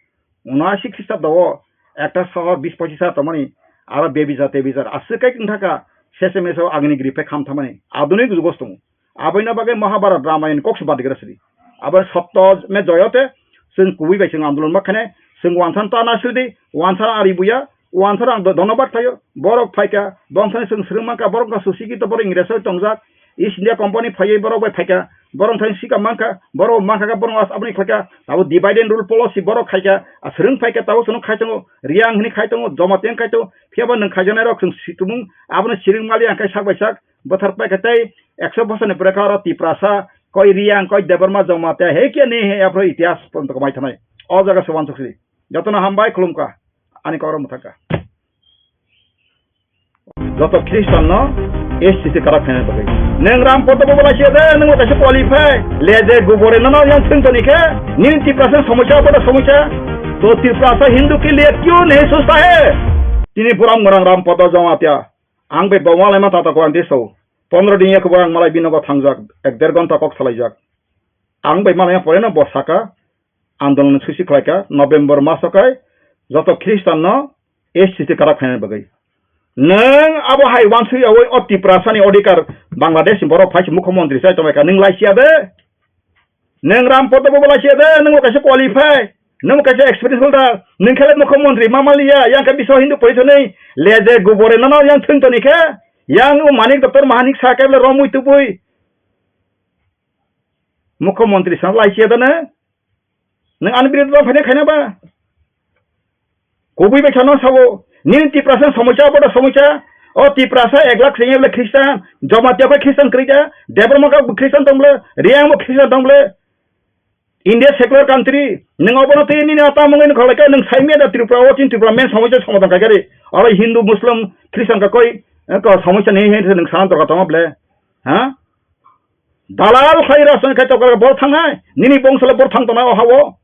Unasi Khristabdo o ekta sohor bis pochis hajar tongmani aro bebizar tebizar aswk kai wngthaka sese meso agni gri phe kham thamani adunik jugo tongo. Aboino bagwi Mahabharat Ramayan kok se badigra sidi. Abo sotto me joyote chwng kubui bai chwng andolon ma khainai chwng wansan ta na sidi wansan ari buya wansan ang do-, dhonobad khlaio borok phaika bongthani chwng swrwng mankha borok no susikito borok Ingresoi tongjak East India Company phaiwi borok bai phaika borok thani sikam mankha borok mankha khe borok as aboni khlaika abo divide and rule policy borok khaika aswrwng phaika tabuk chwng khai tongo Riang hwnwi khai tongo Jamatia khai tongo phiyaba nwng khaijaknai rok chwng situmung abono siring mali ang khai sak bai sak bwthar paikha tei ekso bosor ni pore khe oro Tiprasa, koi Riang, koi Debbarma, Jamatia, he khe ni he aphro itihas porjonto kwmai thanai. O jaga se uansuk sidi. Jotono hambai khulumkha. Ani kok rok mwthangkha. Joto Khristan no S T C karak khaina bagwi. Nwng Ram Podo bo lai se de, nwng bo kaisa qualify. Le je gubore nono yang thwng toni khe, nini Tiprasa somosya abo da somosya. To Tiprasa Hindu ke liye kyun nahi sochta hai? Tini buram ngorang Ram Podo Jamatia. Ang bai bo malai ma tata ko ang tiso. Pondro din ya ko ang malai binogo thangjak, ek der ghonta kok salaijak. Ang bai malai ma pore no bo saka, andolon susi khlaika, November maso kai, joto Khristan no S T C karak khaina bagwi. Nwng abo hai wansui yawi o Tiprasa ni odhikar Bangladesh ni borok phaisi mukhyamantri sai tonglaika, nwng lai siya de? Nwng Ram Podo bo lai siya de, nwng bo kaisa qualify, nwng bo kaisa experience holder, nwng khe lai mukhyamantri ma maliya, yang khe biswa Hindu pori thani, le je gubore nono yang thwng toni khe, yang o Manik Doctor Mahanik sa khe le romwi tubui. Mukhyamantri sa lai siya de ne? Nwng ani birodita phaina khaina ba? Kubui bai sano sabo, nini Tiprasa somosya, abo da somosya. O Tiprasa ek lakh sengya bole Khristan, Jamatia bai Khristan kwrwi kha, Debbarma kha Khristan tong bole, Riang bo Khristan tong bole. India secular country, nwng obono twi nini ata mungwi nokha lai kha, nwng saimya da Tripura o chin Tripura main somosya somadhan khai kha ri. Oro Hindu, Muslim, Khristan ka koi, eh, ko somosya ni he nwng sana dorkar tongma bole. Ha? Dalal khai rajniti khai tokar bor thangnai, nini bongso le bor thang tongnai o hao.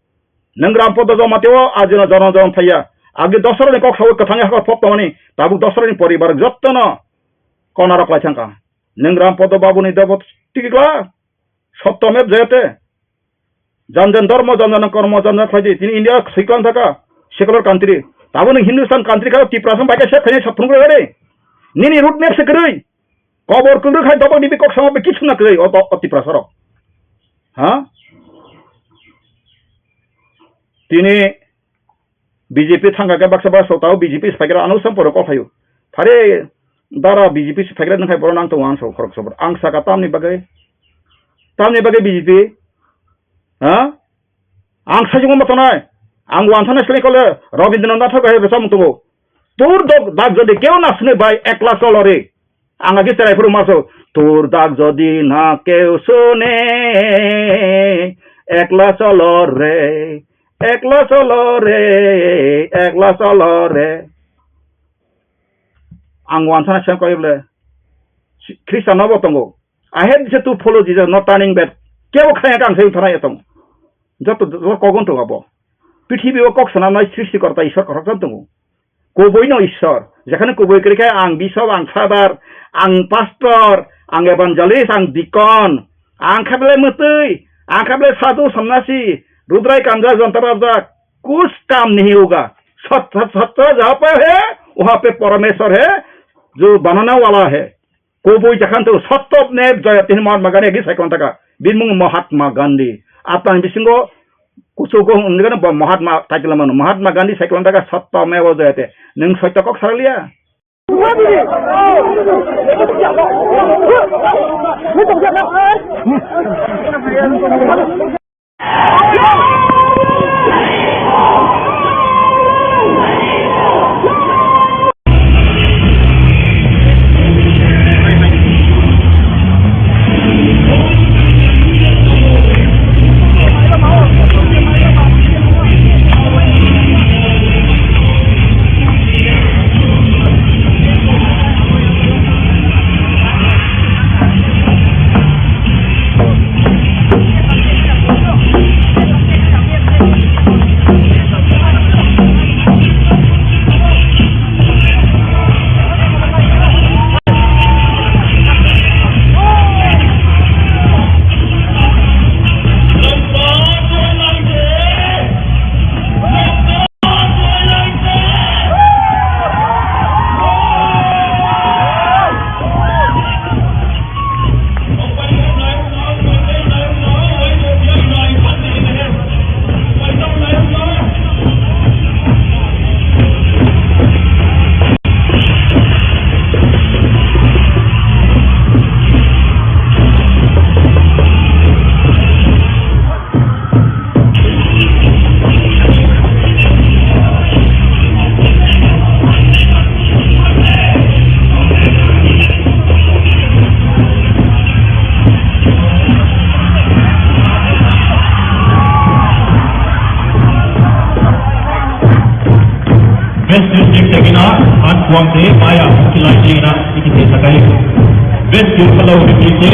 Nwng Ram Podo Jamatia o ajino jono jono thaiya. Agi dosra ni kok sawi kwthang hakor pop tongmani, tabuk dosra ni poribar jotto no kona rok lai thangkha. Nwng Ram Podo babu ni dobo tikikla, sotto mev jayate. Jan jan dharma, jan jan kormo, jan jan khlaidi. Tini India swiklang thaka, secular country. Tabuk nwng Hindustan country kha, Tiprasa bai khe sep khainai sap phunuk rwgadi. Nini root map se kwrwi. Kobor kwrwi khai dobok dibi kok sama bai kichu na kwrwi o, o Tiprasa rok. Ha? Tini B J P thangkha khe baksa baksa tao B J P se phaikra ano sam poro kok phaio. Phare dara B J P se phaikra nang khai borok nang tongo ang sa khorok sobor. Ang saka tamni bagwi. Tamni bagwi B J P. Ha? Ang sajung ma tonai. Ang wan thana sele kole Rabindranath Tagore hai bwsa mung tongo. তোর দাগ যদি কেউ না শুনে ভাই একলা চলো রে। Ang agi cherai phuru maso, তোর দাগ যদি না কেউ শুনে, একলা চলো রে, একলা চলো রে, একলা চলো রে. Ang wan thana sem koi ble, Khristan no bo tongo. I hate to follow Jesus, not turning back. Kebo khaya kang sai thana ya tong. Joto joto kogon tongo bo. Prithibi o kok sanamnai srishti korta Ishwar korok tongo. Kubui no Ishwar. Jekhane kubui kwrwi khe ang bishop, ang father, ang pastor, ang evangelist, ang deacon, ang khe belai mwtwi, ang khe belai sadhu, sonnasi, rudrai kanja, jonta barjak, kuch kam nahi hoga. Sat, sat, satya jaha pe hai, waha pe Parameshwar hai, jo banane wala hai. Kubui jakhan to Satya Meva Jayate hin Mahatma Gandhi agi saikolong taka. Bini mung Mahatma Gandhi. Atang bisingo kuchugo hwnwi gana bo Mahatma title mano. Mahatma Gandhi saikolong taka Satya Meva Jayate. Nwng soitya kok saraliya? Best Music Tegina, An Kuang Te, Maya, Kilai Tegina, Iki Te Sakai. Best Music Kalau Ripite,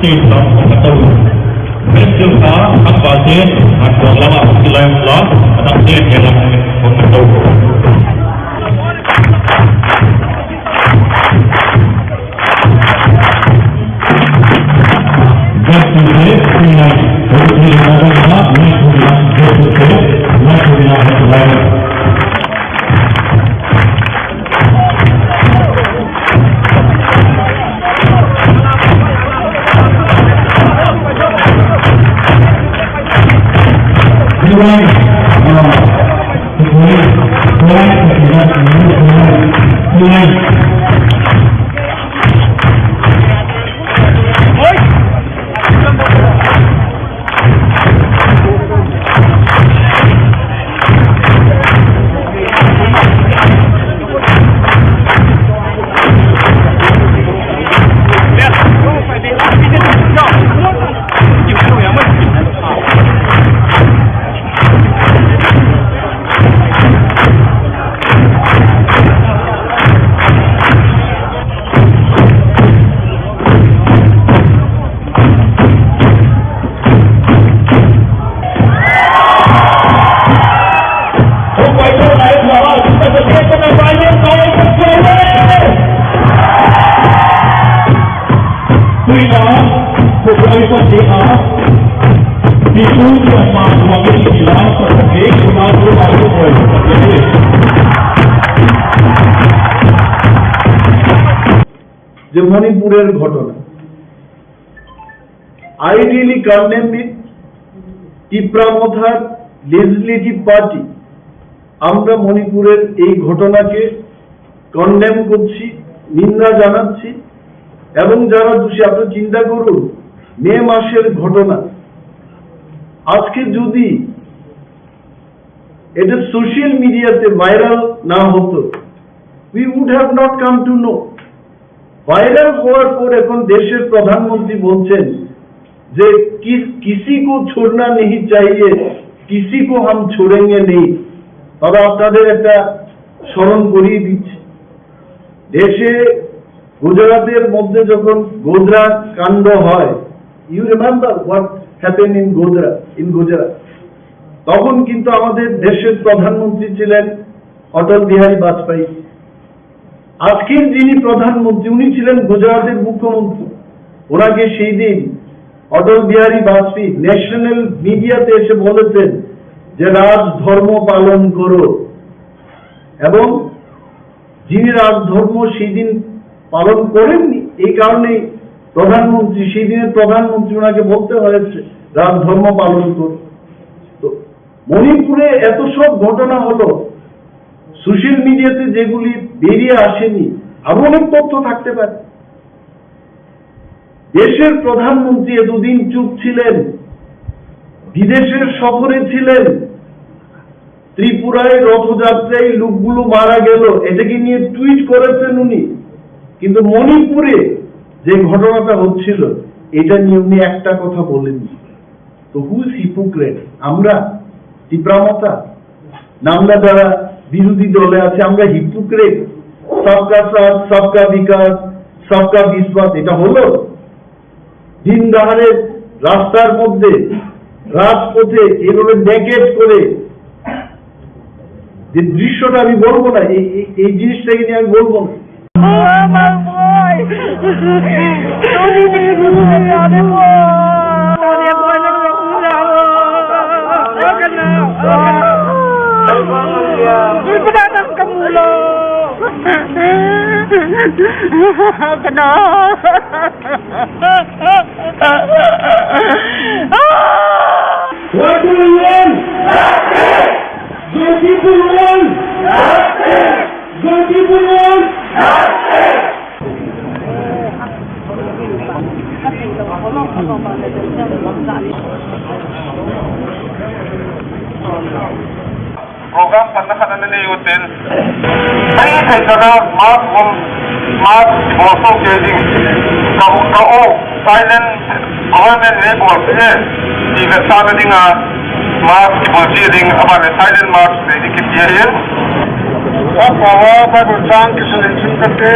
Te Sam Katau. Best Music An Bate, An Kuang Lama, Kilai Mula, Anak Te Helang, Kong Katau. যে মণিপুরের ঘটনা, I really condemn it. Tipra মথার legislative party, আমরা মণিপুরের এই ঘটনাকে কন্ডেম করছি, নিন্দা জানাচ্ছি, এবং যারা দোষী, আপনি চিন্তা করুন, মে মাসের ঘটনা, আজকে যদি এটা সোশ্যাল মিডিয়াতে ভাইরাল না হতো, we would have not come to know. Viral হওয়ার পর এখন দেশের প্রধানমন্ত্রী বলছেন যে কি, কিসি কো ছোড়না নেহি চাহিয়ে, কিসি কো হাম ছোড়েঙ্গে নেই। তবে আপনাদের একটা স্মরণ করিয়ে দিচ্ছি, দেশে গুজরাটের মধ্যে যখন গোধরা কাণ্ড হয়, you remember what happened in Godhra, in Gujarat? তখন কিন্তু আমাদের দেশের প্রধানমন্ত্রী ছিলেন অটল বিহারী বাজপেয়ী, আজকের যিনি প্রধানমন্ত্রী, উনি ছিলেন গুজরাটের মুখ্যমন্ত্রী। ওনাকে সেই দিন অটল বিহারী বাজপেয়ী ন্যাশনাল মিডিয়াতে এসে বলেছেন যে রাজধর্ম পালন করো, এবং যিনি রাজধর্ম সেই দিন পালন করেননি, এই কারণেই প্রধানমন্ত্রী, সেই দিনের প্রধানমন্ত্রী ওনাকে বলতে হয়েছে রাজধর্ম পালন করো। তো মণিপুরে এত সব ঘটনা হলো, সোশ্যাল মিডিয়াতে যেগুলি বেরিয়ে আসেনি, আরো অনেক তথ্য থাকতে পারে। দেশের প্রধানমন্ত্রী এতদিন চুপ ছিলেন, বিদেশের সফরে ছিলেন, ত্রিপুরায় রথযাত্রায় লোকগুলো মারা গেল, এটাকে নিয়ে টুইট করেছেন উনি, কিন্তু মণিপুরে যে ঘটনাটা হচ্ছিল, এটা নিয়ে উনি একটা কথা বলেননি। তো who is hypocrite? আমরা? তিপ্রামতা? না, আমরা যারা বিরোধী দলে আছে, আমরা হিপোক্রেট? সবকা সাথ, সবকা বিকাশ, সবকা বিশ্বাস, এটা হলো? দিন দাহারে রাস্তার মধ্যে, রাজপথে এভাবে নেকেড করে যে দৃশ্যটা আমি বলবো না, এই, এই, এই জিনিসটাকে নিয়ে আমি বলবো না। Oh, my boy! What do you want? Joy people want? Joy people want? Program panna khanani ni utin. Hai hai jaga mass bol, mass bolsong ke ding. Ka, ka o silent government ni bol se. Di ga sa na ding a mass bol se ding, abang silent mass ni di kiti ya. Apa wa Bible chang kisu ni ching kate.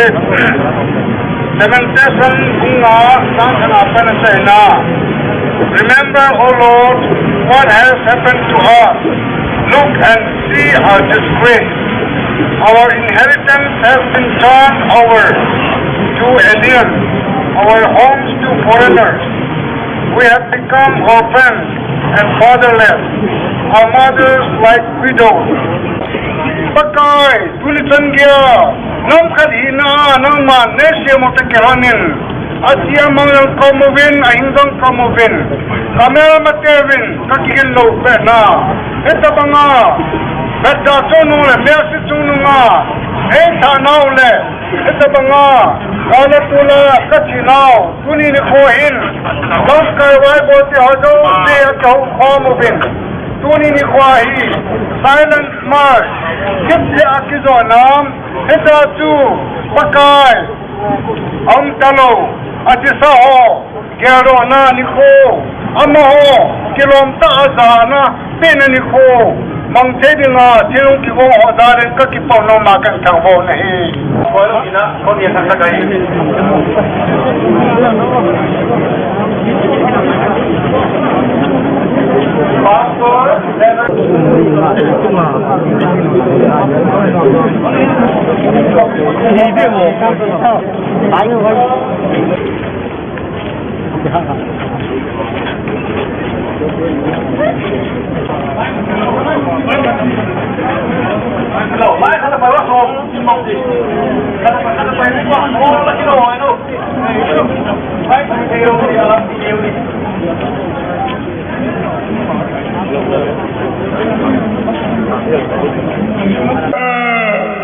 Lamentation bunga sangkhana pana chaina. Remember, O Lord, what has happened to us. Look and see our disgrace. Our inheritance has been turned over to aliens, our homes to foreigners. We have become orphans and fatherless, our mothers like widows. Pakai, tuni chan gya, nam khat hina, nang man ne se mo te keranin. Asia mang yang kamu win, ahing dong kamu win. Kamera mate win, kaki gen lo pe na. Eta banga, beda cho nung le, mea si chung nung a. Eta nau le, eta banga, kala tula, kati nau. Tuni ni kho hin, dam kai wai bo ti ha jo, te ha jo kho mo bin. Tuni ni kho hi, silent march. Kip te aki jo nam, heta chu, pakai. Am talo, ati sa ho, gero na ni kho, ama ho, kilom ta a za na, Pena ni kho, mang te ding a, thilung ki gong ho da ren ka ki pau no ma kan thang bo na hi. Ko lo ina, ko ni thang ta kai.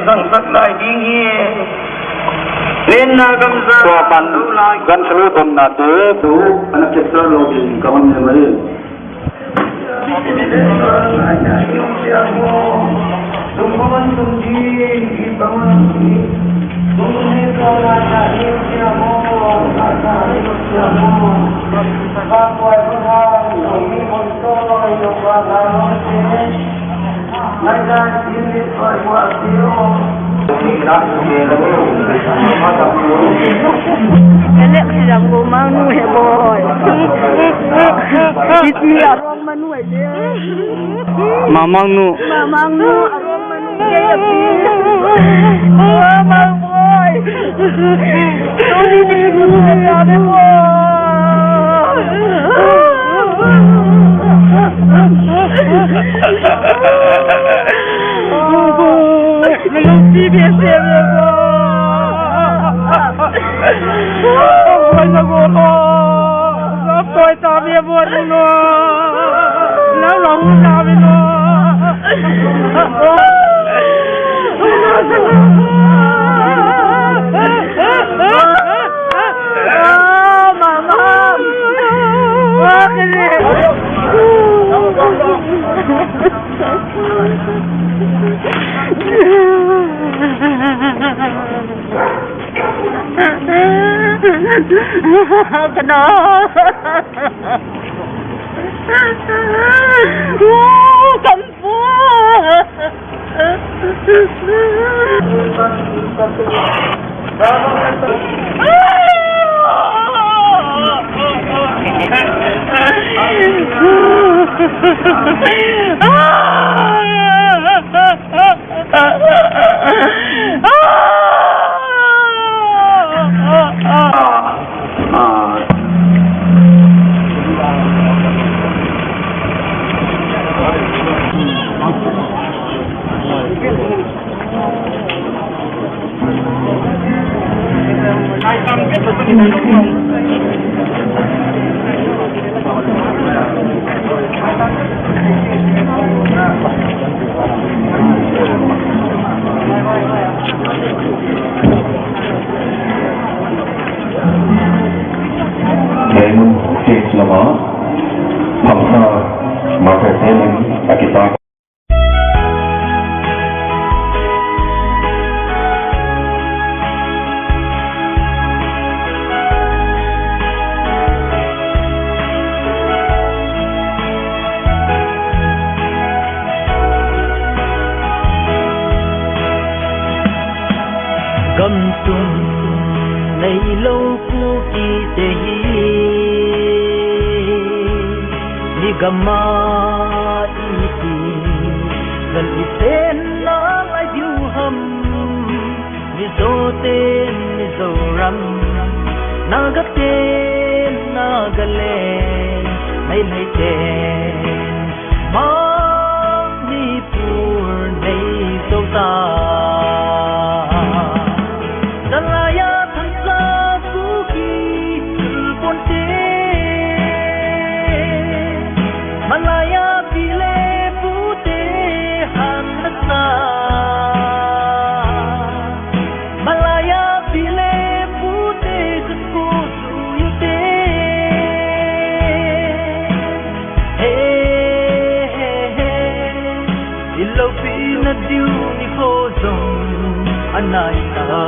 Nang sak lai ding hi. Len na gamza. Tua pan gan selu don na te tu anak cek selu lo di kawan ni mari. Elek si jang bo mang nu he boy. Kit mi arong manu ai de. Mamang nu. Mamang nu arong manu. Raymond Stage lama, Thamsa Martyr Elling, Akita. Gamsung neilo Kuki te hi, ni gama iti, gan isen na lai diu ham. Mizo te Mizoram, Naga te Nagaland, Meitei te Manipur nei sota. Salaya Thamsa Kuki Chulpon te, Malaya Pile Pute Hanasa. Malaya Pile Pute Kuku Suyute. He, he, he. Ilo pina diu ni khojong anai ta.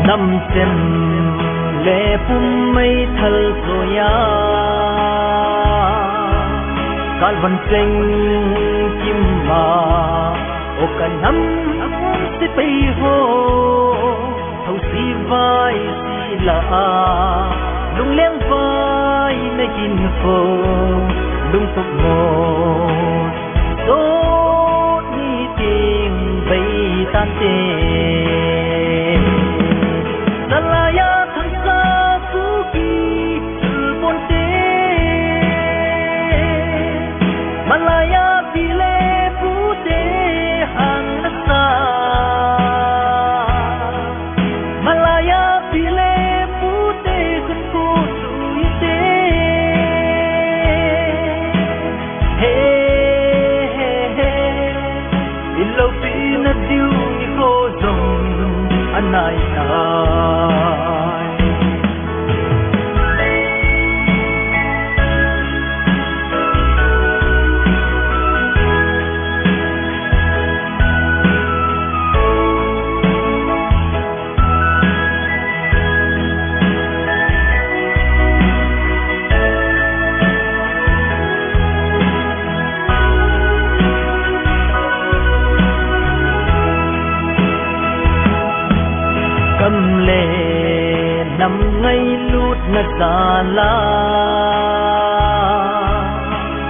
Namchem le pum mai thal soya, kalvan seng kimma o kanam se pai ho. Thau si vai si la a, lungleng vai na kin fo, lungtuk mo, so ni ting bai tan te. Salaya Thamsa Kuki Chulpon te, Malaya Pile Pute Hanasa. Malaya Pile Pute Kuku Suyute. He, he, he. Ilo pina diu ni khojong Nam ngailut na zala,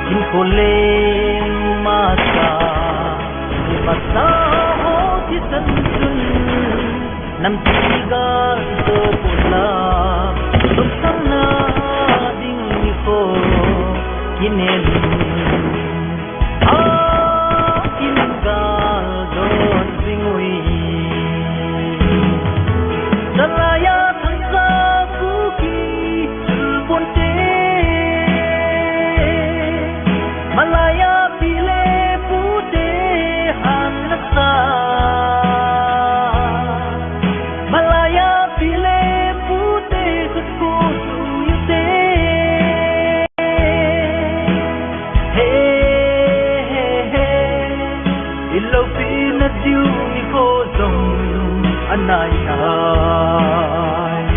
hinkho leng masa, masa ho thisan chun, nam tiga do pula, tum samna ding ni ko kinen. A ingal don singwi. Salaya thangsa buki chulbonte. Malaya pile pute hanasa. Malaya pile pute kuskuru yute. He, he, he. Ilo pina diu ni ko zong anai ai.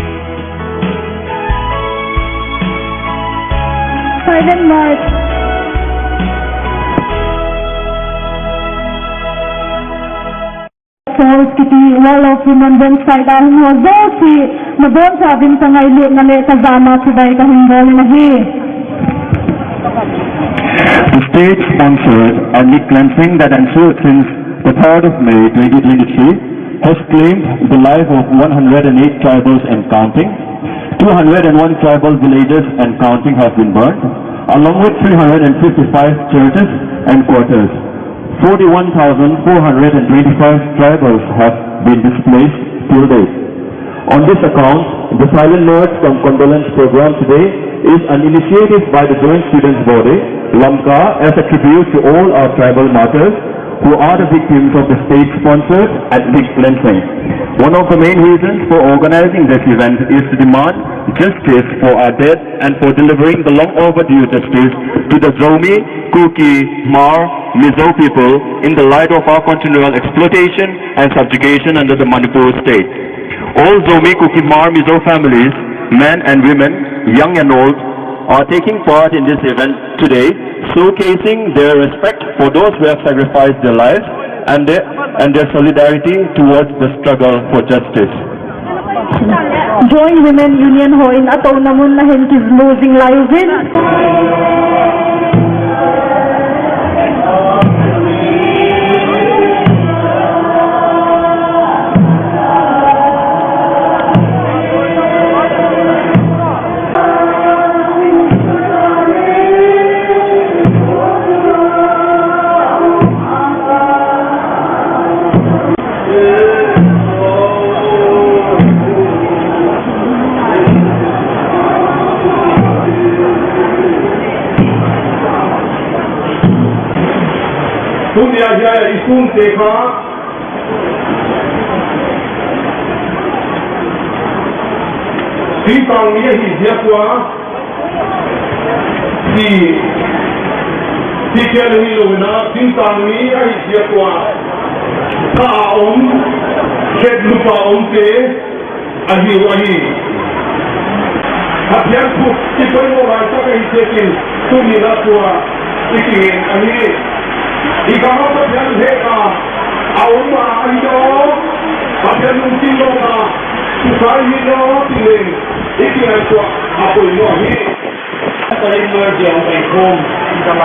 Silent march. Falls kiti Wall of Remembrance side a hwnwi o josi no bon sa bini tangai lutna le ka jama thubai ka hwnwi bol na hi. The state-sponsored ethnic cleansing that ensued since the third of May twenty twenty-three has claimed the life of one hundred and eight tribals and counting. Two hundred and one tribal villages and counting have been burned, along with three hundred and fifty-five churches and quarters. Forty-one thousand four hundred and twenty-five tribals have been displaced till date. On this account, the Silent March cum Condolence program today is an initiative by the Joint Students Body, Lamka, as a tribute to all our tribal martyrs who are the victims of the state-sponsored ethnic cleansing. One of the main reasons for organizing this event is to demand justice for our dead and for delivering the long overdue justice to the Zomi, Kuki, Hmar, Mizo people in the light of our continual exploitation and subjugation under the Manipur state. All Zomi, Kuki, Hmar, Mizo families, men and women, young and old, are taking part in this event today, showcasing their respect for those who have sacrificed their lives and their, and their solidarity towards the struggle for justice. Joint Women Union hoin ato namun nahin kizmu jing layu jin. Tunia hiya isun tekha. Sitang ni hi dia kwa. Ti, ti kele hi lo na, sintang ni ahi sia tua. Ka om, khet lupa om te, ahi, ahi. Hatiar put, ti koi mo rai sa ka hi sekin, tu ni la tua, ti ki ahi. Ikama pa jan he ka, a om ma ahi do, hatiar nung tin do ka, tu sa hi do, ti le, ti ki ahi tua, a koi mo ahi. Tarik March yang paikom.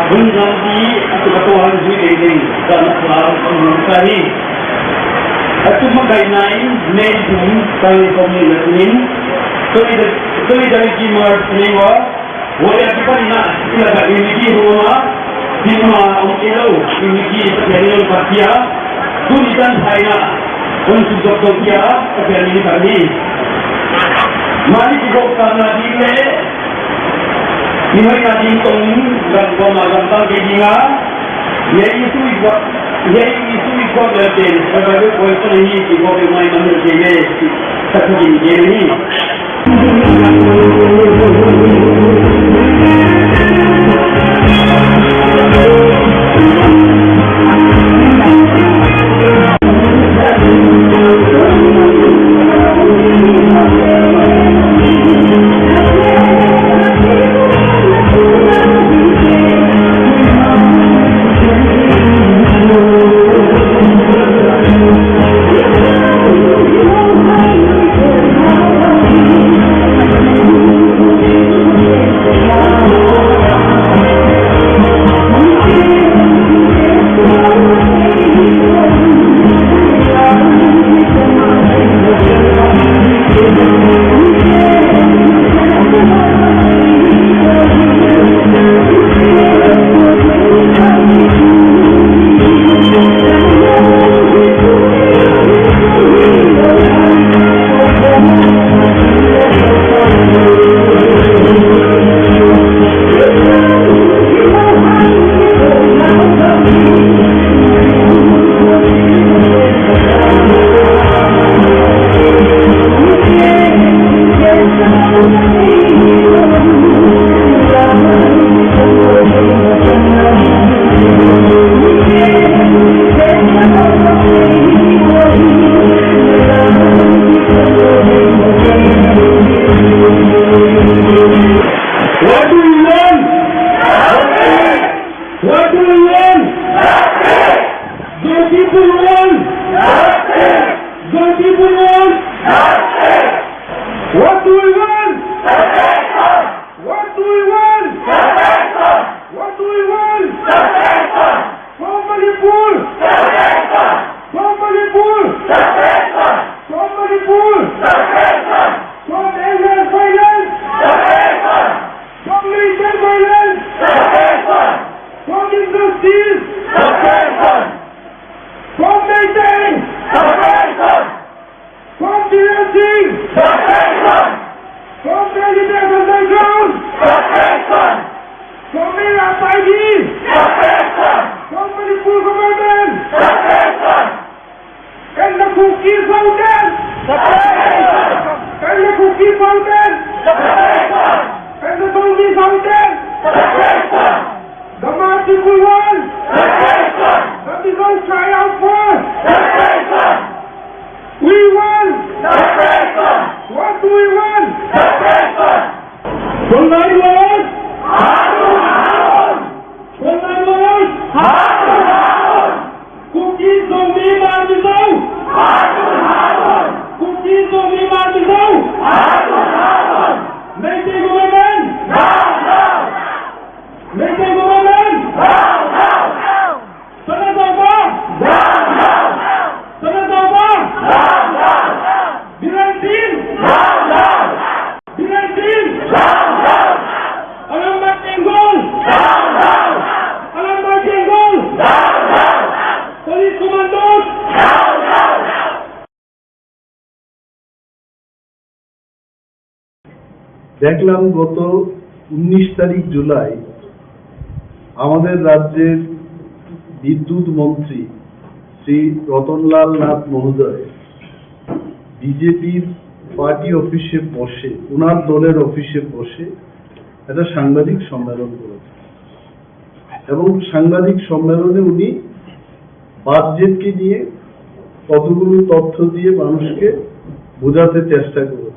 Bun jang di, itu katuhan jui dei dei, dan kelar sumur kari. Itu mengkainai, mei jum, kami komi lemin. Solidar-, solidarity march ni wa, waya kita ni na, ila ka unity roma, di ma, om ilo, unity, sa kari lo patia, tu ni tan hai na, om su jok jok ya, sa kari ni kami. Mari jok karena di le, Ni hoi na di tong gam gom agam tang ke dinga. Ye Isu ikwa, ye Isu ikwa ke te, sababe koi to nahi ki ko ke mai mandir ke ye, sa ko din ke nahi. Can the Kuki Mountain? Can the Zomi Mountain? The Mati Kulon? The Mizo triumph first! We want! What do we want? Don't lie to us! Don't lie to us! Kuki Zomi Manjidao! Kuki Zomi Manjidao! Meitei government! Meitei government! Sana Dauba! Sana Dauba! Biren Singh! Biren Singh! Alam Bhai Tenggol! Alam Bhai Tenggol! Police commandos! দেখলাম গত উনিশ তারিখ জুলাই আমাদের রাজ্যের বিদ্যুৎ মন্ত্রী শ্রী রতনলাল নাথ মহোদয় বিজেপির পার্টি অফিসে বসে, ওনার দলের অফিসে বসে একটা সাংবাদিক সম্মেলন করেছেন এবং সাংবাদিক সম্মেলনে উনি বাজেটকে নিয়ে কতগুলো তথ্য দিয়ে মানুষকে বোঝাতে চেষ্টা করেছেন।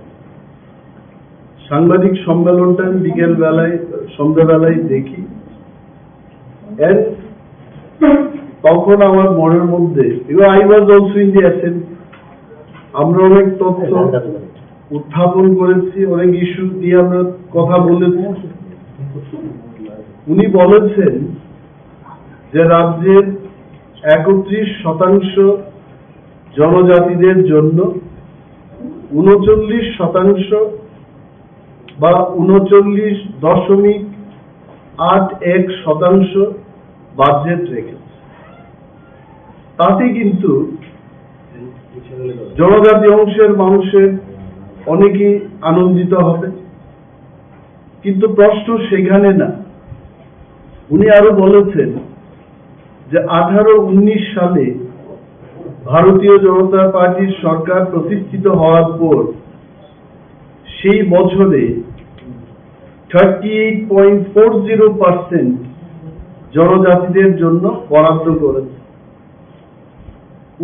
সাংবাদিক সম্মেলনটা আমি বিকেল বেলায়, সন্ধ্যাবেলায় দেখি। And তখন আমার মনের মধ্যে, even I was also in the assembly, আমরা অনেক তথ্য উত্থাপন করেছি, অনেক ইস্যু নিয়ে আমরা কথা বলেছি। উনি বলেছেন যে রাজ্যের একত্রিশ শতাংশ জনজাতিদের জন্য ঊনচল্লিশ শতাংশ বা ঊনচল্লিশ দশমিক আট এক শতাংশ বাজেট রেখেছে। তাতে কিন্তু জনজাতি অংশের মানুষের অনেকেই আনন্দিত হবে, কিন্তু প্রশ্ন সেখানে না। উনি আরো বলেছেন যে আঠারো উনিশ সালে ভারতীয় জনতা পার্টির সরকার প্রতিষ্ঠিত হওয়ার পর সেই বছরে thirty eight point four zero percent জনজাতিদের জন্য বরাদ্দ করেছে।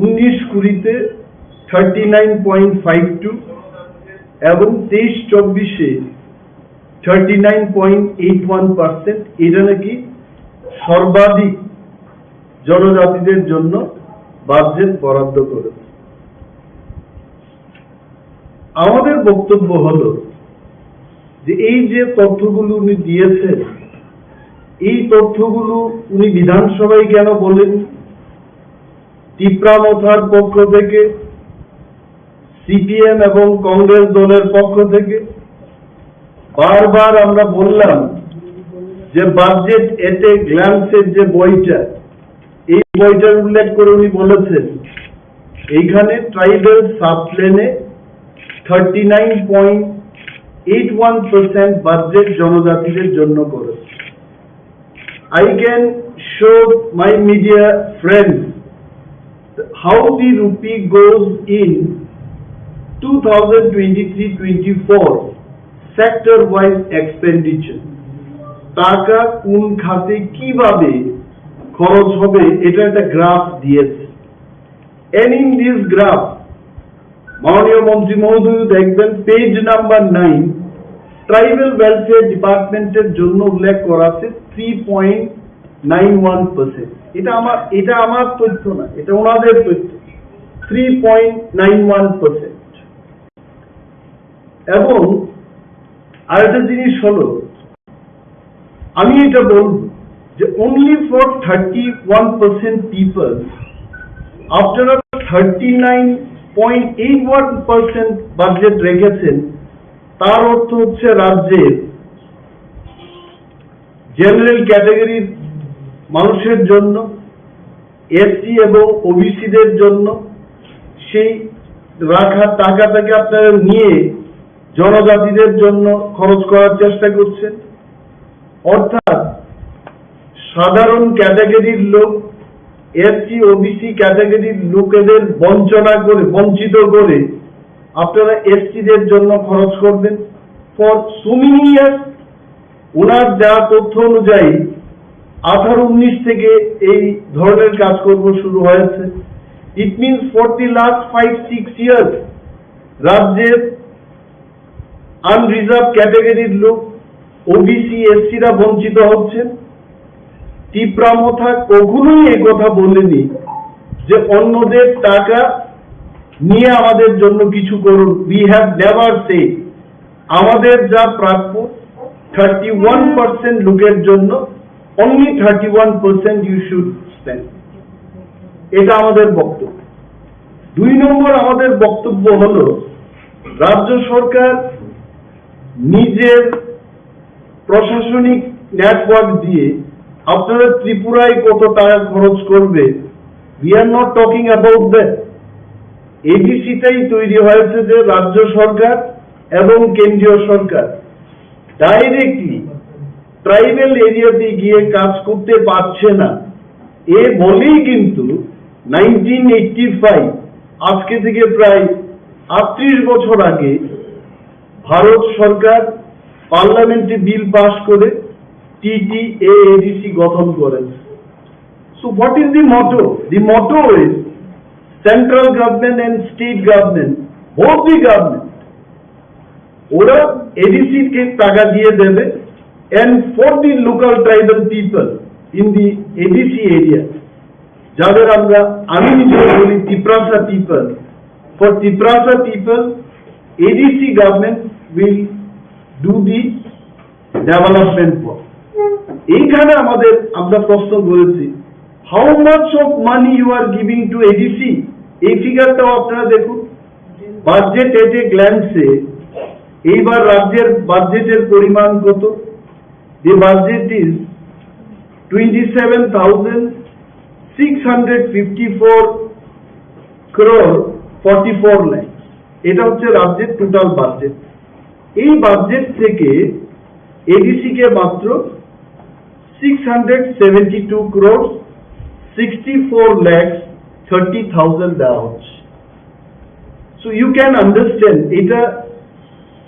উনিশ কুড়িতে thirty nine point five two এবং তেইশ চব্বিশে thirty nine point eight one percent. এটা নাকি সর্বাধিক জনজাতিদের জন্য বাজেট বরাদ্দ করেছে। আমাদের বক্তব্য হলো যে এই যে তথ্যগুলো উনি দিয়েছেন, এই তথ্যগুলো উনি বিধানসভায় কেন বলেন? তিপ্রা মথার পক্ষ থেকে, সিপিএম এবং কংগ্রেস দলের পক্ষ থেকে বারবার আমরা বললাম যে বাজেট এট এ গ্ল্যান্সের যে বইটা, এই বইটার উল্লেখ করে উনি বলেছেন এইখানে ট্রাইবাল সাবপ্লেনে thirty nine point eight one percent budget জনজাতিদের জন্য করেছে। I can show my media friends how the rupee goes in two thousand twenty-three twenty-four sector wise expenditure, টাকা কোন খাতে কিভাবে খরচ হবে, এটা একটা গ্রাফ দিয়েছে। And in this graph, মাননীয় মন্ত্রী মহোদয় দেখবেন, page number nine, tribal welfare ডিপার্টমেন্টের জন্য উল্লেখ করা আছে three point nine one percent. এটা আমার, এটা আমার তথ্য না, এটা ওনাদের তথ্য। Three point nine one percent. এবং আরেকটা জিনিস হলো, আমি এটা বলব যে only for thirty one percent people, আপনারা thirty nine point eight one percent budget রেখেছেন, তার অর্থ হচ্ছে রাজ্যের জেনারেল ক্যাটাগরির মানুষের জন্য, এসসি এবং ওবিসিদের জন্য সেই রাখা টাকাটাকে আপনারা নিয়ে জনজাতিদের জন্য খরচ করার চেষ্টা করছেন। অর্থাৎ সাধারণ ক্যাটাগরির লোক, এসসি ওবিসি ক্যাটাগরির লোকেদের বঞ্চনা করে, বঞ্চিত করে আপনারা এসসিদের জন্য খরচ করবেন ফর সো মেনি ইয়ার্স। ওনার দেওয়া তথ্য অনুযায়ী আঠারো উনিশ থেকে এই ধরনের কাজকর্ম শুরু হয়েছে। It means for the last five six years রাজ্যের আনরিজার্ভ ক্যাটাগরির লোক, ওবিসি, এসসিরা বঞ্চিত হচ্ছেন। তিপ্রা মথা কখনোই এই কথা বলেনি যে অন্যদের টাকা নিয়ে আমাদের জন্য কিছু করুন। We have never said আমাদের যা প্রাপ্য থার্টি ওয়ান পার্সেন্ট লোকের জন্য, only thirty one percent you should spend। এটা আমাদের বক্তব্য। দুই নম্বর আমাদের বক্তব্য হলো, রাজ্য সরকার নিজের প্রশাসনিক নেটওয়ার্ক দিয়ে আপনারা ত্রিপুরায় কত টাকা খরচ করবে, we are not talking about that। এডিসিটাই তৈরি হয়েছে যে রাজ্য সরকার এবং কেন্দ্রীয় সরকার ডাইরেক্টলি ট্রাইবাল এরিয়াতে গিয়ে কাজ করতে পারছে না, এ বলেই কিন্তু নাইনটিন এইটটি ফাইভ, আজকে থেকে প্রায় আটত্রিশ বছর আগে ভারত সরকার পার্লামেন্টে বিল পাস করে টিটিএএডিসি গঠন করেছে। So what is the motto? The motto is central government and state government, both the government, ওরা এডিসি কে টাকা দিয়ে দেবে, and for the local tribal people in the ADC area, যাদের আমরা, আমি নিজে বলি Tiprasa people, for Tiprasa people ADC government will do the development work. এইখানে আমাদের, আমরা প্রশ্ন করেছি, how much of money you are giving to ADC? এই ফিগারটাও আপনারা দেখুন, বাজেট এট এ গ্ল্যান্সে এইবার রাজ্যের বাজেটের পরিমাণ কত? The budget is twenty seven thousand six hundred fifty four crore forty four lakhs। এটা হচ্ছে রাজ্যের টোটাল বাজেট। এই বাজেট থেকে এডিসি কে মাত্র six hundred seventy two crore sixty four lakhs thirty thousand দেওয়া হচ্ছে। সো ইউ ক্যান আন্ডারস্ট্যান্ড, এটা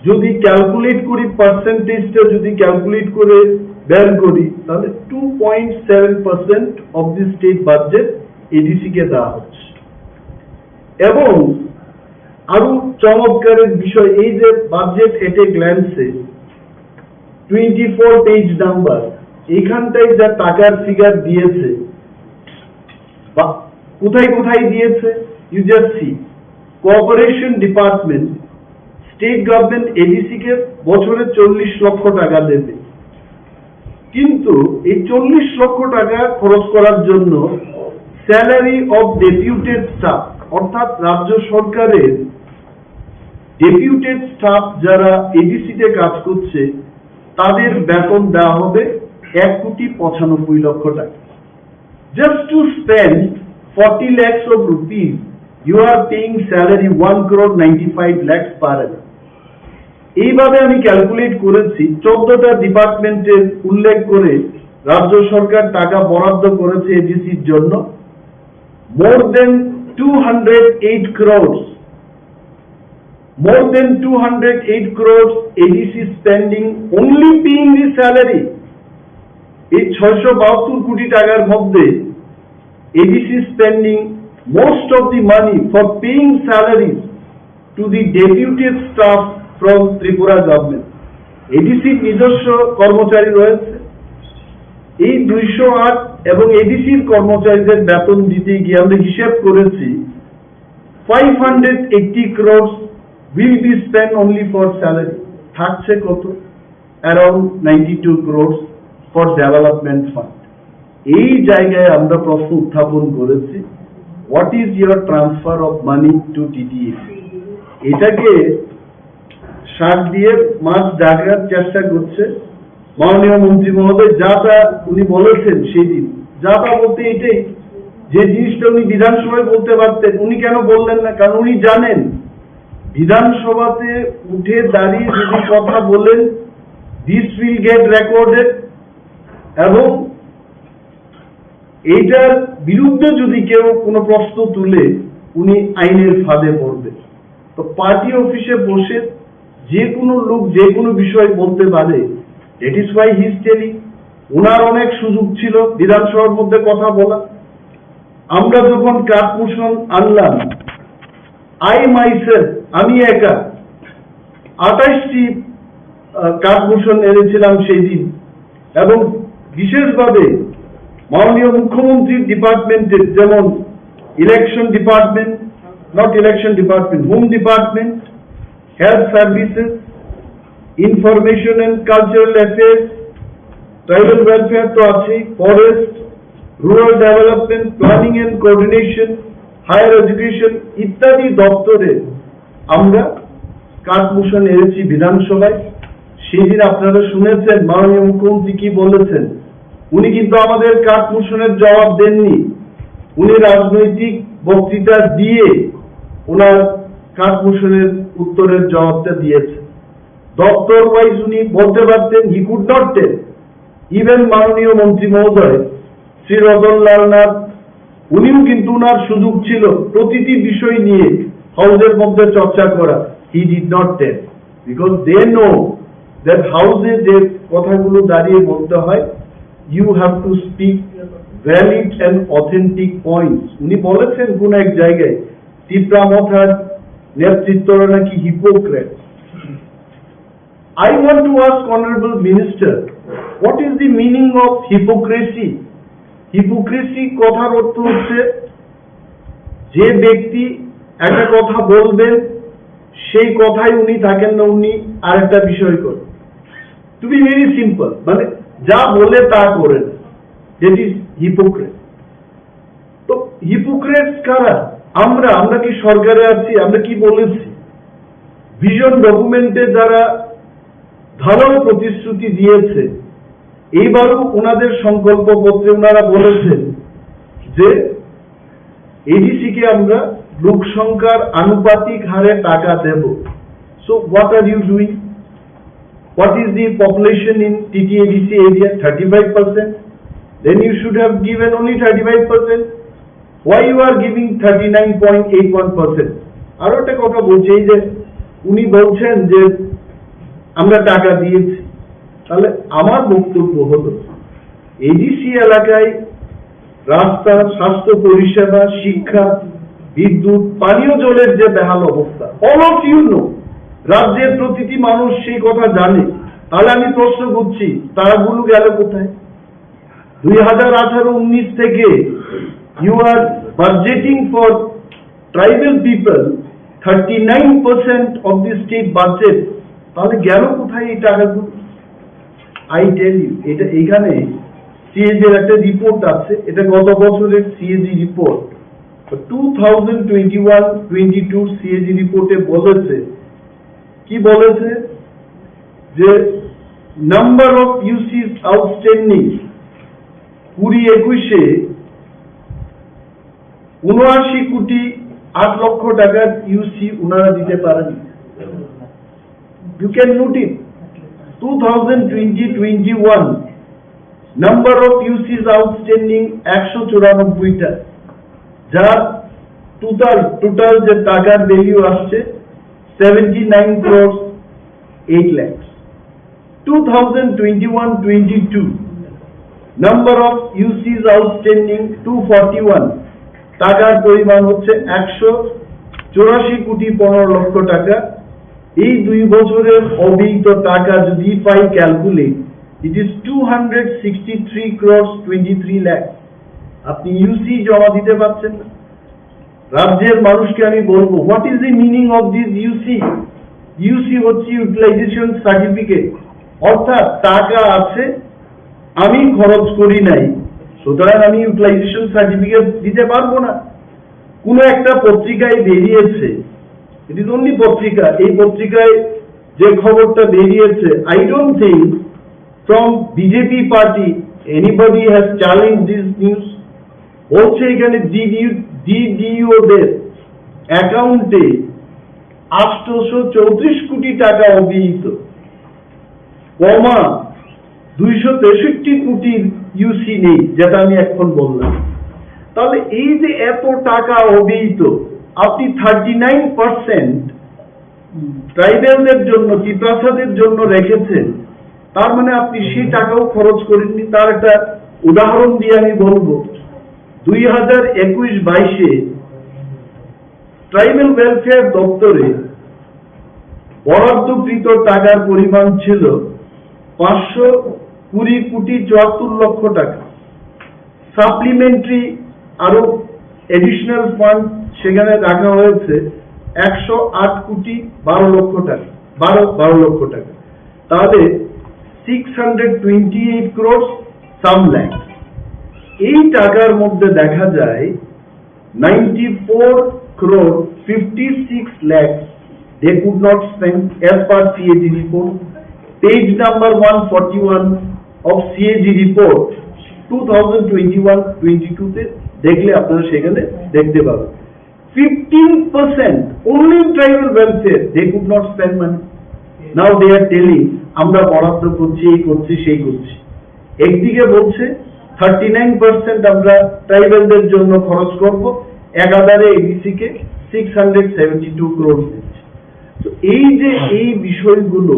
যদি ক্যালকুলেট করি, পার্সেন্টেজটা যদি ক্যালকুলেট করে বের করি, তাহলে two point seven percent of the state budget ADC কে দেওয়া হচ্ছে। এবং আরো চমৎকারের বিষয়, এই যে বাজেট এট এ গ্ল্যান্সে টোয়েন্টি ফোর পেজ নাম্বার, এইখানটায় যা টাকার ফিগার দিয়েছে বা কোথায় কোথায় দিয়েছে, you just see, cooperation department, state government ADC কে বছরে চল্লিশ লক্ষ টাকা দেবে, কিন্তু এই চল্লিশ লক্ষ টাকা খরচ করার জন্য স্যালারি অফ ডেপুটেড স্টাফ, অর্থাৎ রাজ্য সরকারের ডেপুটেড স্টাফ যারা এডিসিতে কাজ করছে, তাদের বেতন দেওয়া হবে এক কোটি পঁচানব্বই লক্ষ টাকা। Just to spend forty lakhs of rupees, you are paying salary one crore ninety five lakhs per annum. এইভাবে আমি ক্যালকুলেট করেছি, চোদ্দটা ডিপার্টমেন্টের উল্লেখ করে রাজ্য সরকার টাকা বরাদ্দ করেছে এডিসির জন্য more than two hundred eight crores, more than two hundred eight crores ADC spending, only paying the salary। এই ছয়শো বাহাত্তর কোটি টাকার মধ্যে ADC spending most of the money for paying salaries to the deputed staff from Tripura government। এডিসির নিজস্ব কর্মচারী রয়েছে। এই দুইশো আট এবং এডিসির কর্মচারীদের বেতন দিতে গিয়ে আমরা হিসেব করেছি, five hundred eighty crores will be spent only for salary। থাকছে কত? Around ninety two crores for development fund। এই জায়গায় আমরা প্রশ্ন উত্থাপন করেছি, what is your transfer of money to TTA? এটাকে শাক দিয়ে মাছ ঢাকার চেষ্টা করছে মাননীয় মন্ত্রী মহোদয়। যা তা উনি বলেছেন সেই দিন, যা তা বলতে এটাই, যে জিনিসটা উনি বিধানসভায় বলতে পারতেন, উনি কেন বললেন না? কারণ উনি জানেন বিধানসভাতে উঠে দাঁড়িয়ে যদি কথা বলেন, this will get recorded, এবং এইটার বিরুদ্ধে যদি কেউ কোনো প্রশ্ন তুলে, উনি আইনের ফাঁদে পড়বেন। পার্টি অফিসে বসে যে কোনো লোক যে কোনো বিষয় বলতে পারে। That is why he is telling, ওনার অনেক সুযোগ ছিল বিধানসভার মধ্যে কথা বলা। আমরা যখন কাট মোশন আনলাম, আই মাইসেলফ, আমি একা আঠাশটি কাট মোশন এনেছিলাম সেই দিন, এবং বিশেষভাবে মাননীয় মুখ্যমন্ত্রীর ডিপার্টমেন্টের, যেমন election department, not election department, home department, health services, information and cultural affairs, tribal welfare তো আছেই, forest, rural development, planning and coordination, higher education ইত্যাদি দপ্তরে আমরা কাট মোশন এনেছি বিধানসভায়। সেদিন আপনারা শুনেছেন মাননীয় মুখ্যমন্ত্রী কি বলেছেন। উনি কিন্তু আমাদের কাট মোশনের জবাব দেননি, উনি রাজনৈতিক বক্তৃতা দিয়ে ওনার কাট মোশনের উত্তরের জবাবটা দিয়েছেন। দপ্তর ওয়াইজ উনি বলতে পারতেন, he could not tell। Even মাননীয় মন্ত্রী মহোদয় শ্রী রতনলাল নাথ, উনিও কিন্তু ওনার সুযোগ ছিল প্রতিটি বিষয় নিয়ে হাউসের মধ্যে চর্চা করা। He did not tell, because they know that হাউসে যে কথাগুলো দাঁড়িয়ে বলতে হয়, you have to speak valid and authentic points। উনি বলেছেন কোন এক জায়গায়, তিপ্রা মথার নেতৃত্বরা নাকি hypocrite. I want to ask Honorable Minister, what is the meaning of hypocrisy? Hypocrisy কথার অর্থ হচ্ছে যে ব্যক্তি একটা কথা বলবেন, সেই কথাই উনি থাকেন না, উনি আরেকটা বিষয় করেন। To be very simple, মানে যা বলে তা করেন, that is hypocrite। তো হিপোক্রেটস কারা? আমরা, আমরা কি সরকারে আছি? আমরা কি বলেছি? ভিশন ডকুমেন্টে যারা ঢালাও প্রতিশ্রুতি দিয়েছে, এইবারও ওনাদের সংকল্পপত্রে ওনারা বলেছেন যে এডিসি কে আমরা লোকসংখ্যার আনুপাতিক হারে টাকা দেব। So what are you doing? What is the population in T T A D C area? Thirty-five percent. Then you should have given only thirty-five percent. Why you are giving thirty-nine point eight one percent? আরো একটা কথা বলছি, এই যে উনি বলছেন যে আমরা টাকা দিয়েছি, তাহলে আমার বক্তব্য হলো এডিসি এলাকায় রাস্তা, স্বাস্থ্য পরিষেবা, শিক্ষা, বিদ্যুৎ, পানীয় জলের যে বেহাল অবস্থা, all of you know, রাজ্যের প্রতিটি মানুষ সেই কথা জানে। তাহলে আমি প্রশ্ন করছি, টাকাগুলো গেল কোথায়? দুই হাজার আঠারো উনিশ থেকে you are budgeting for tribal people thirty nine percent of the state budget, তাহলে গেল কোথায় এই টাকাগুলো? I tell you, এটা এখানে সিএজির একটা রিপোর্ট আছে, এটা গত বছরের CAG report. Two thousand twenty one twenty two CAG রিপোর্টে বলেছে, কি বলেছে যে নাম্বার অফ ইউসিস আউটস্ট্যান্ডিং কুড়ি একুশে উনআশি কোটি আট লক্ষ টাকার ইউসি ওনারা দিতে পারেন। You can note it, two thousand twenty twenty one number of UCs outstanding একশো চুরানব্বইটা, যার টোটাল টোটাল যে টাকার ভ্যালু আসছে seventy nine crores eight lakhs। Two thousand twenty one twenty two number of UCs outstanding two forty one, টাকার পরিমাণ হচ্ছে একশো চুরাশি কোটি পনেরো লক্ষ টাকা। এই দুই বছরের অব্যয়িত টাকা যদি পাই calculate, it is two hundred sixty three crores twenty three lakhs। আপনি ইউসি জমা দিতে পারছেন না। রাজ্যের মানুষকে আমি বলবো, what is the meaning of this ইউসি? ইউসি হচ্ছে ইউটিলাইজেশন সার্টিফিকেট, অর্থাৎ টাকা আছে, আমি খরচ করি নাই, সুতরাং আমি ইউটিলাইজেশন সার্টিফিকেট দিতে পারবো না। কোনো একটা পত্রিকায় বেরিয়েছে, it is only পত্রিকা, এই পত্রিকায় যে খবরটা বেরিয়েছে, I don't think from BJP party anybody has challenged this news। বলছে এখানে ডিডিও, ডিডিও দের অ্যাকাউন্টে আটশোশো চৌত্রিশ কোটি টাকা অব্যয়িত, কমা দুইশো তেষট্টি কোটির ইউসি নেই, যেটা আমি এখন বললাম। তাহলে এই যে এত টাকা অব্যয়িত, আপনি থার্টি নাইন পার্সেন্ট ট্রাইবেলদের জন্য, তিপ্রাসাদের জন্য রেখেছেন, তার মানে আপনি সেই টাকাও খরচ করেননি। তার একটা উদাহরণ দিয়ে আমি বলবো, দুই হাজার একুশ বাইশে ট্রাইবেল ওয়েলফেয়ার দপ্তরে বরাদ্দকৃত টাকার পরিমাণ ছিল পাঁচশো কুড়ি কোটি চুয়াত্তর লক্ষ টাকা। সাপ্লিমেন্টারি আরো অ্যাডিশনাল ফান্ড সেখানে রাখা হয়েছে একশো আট কোটি বারো লক্ষ টাকা, বারো, বারো লক্ষ টাকা। তাহলে six hundred twenty eight crores some lakhs. এই টাকার মধ্যে দেখা যায় ninety-four crore fifty-six lakhs they could not spend as per C A G report. Page number one forty-one of C A G report two thousand twenty-one twenty-two তে দেখলে আপনারা সেখানে দেখতে পাবেন। Fifteen percent only tribal welfare they could not spend money. Now they are telling আমরা বরাদ্দ করছি, এই করছি, সেই করছি। একদিকে বলছে থার্টি নাইন পার্সেন্ট আমরা ট্রাইবালদের জন্য খরচ করব, একাধারে এডিসি কে six hundred seventy two crore দিচ্ছে। তো এই যে এই বিষয়গুলো,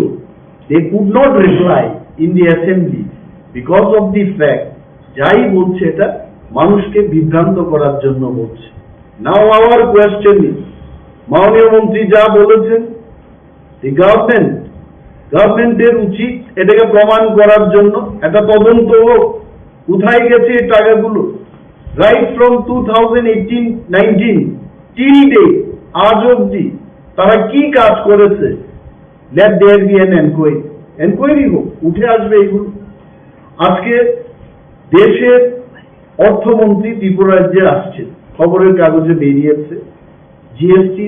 they could not reply in the assembly because of the fact, যাই বলছে এটা মানুষকে বিভ্রান্ত করার জন্য বলছে। Now our question is, মাননীয় মন্ত্রী যা বলেছেন, the government, গভর্নমেন্টের উচিত এটাকে প্রমাণ করার জন্য একটা তদন্ত হোক, কোথায় গেছে এই টাকাগুলো। Right from two thousand eighteen nineteen till date, আজ অবধি তারা কি কাজ করেছে, let there be an enquiry. Enquiry হোক, উঠে আসবে এগুলো। আজকে দেশের অর্থমন্ত্রী ত্রিপুরা রাজ্যে আসছে, খবরের কাগজে বেরিয়েছে, জিএসটি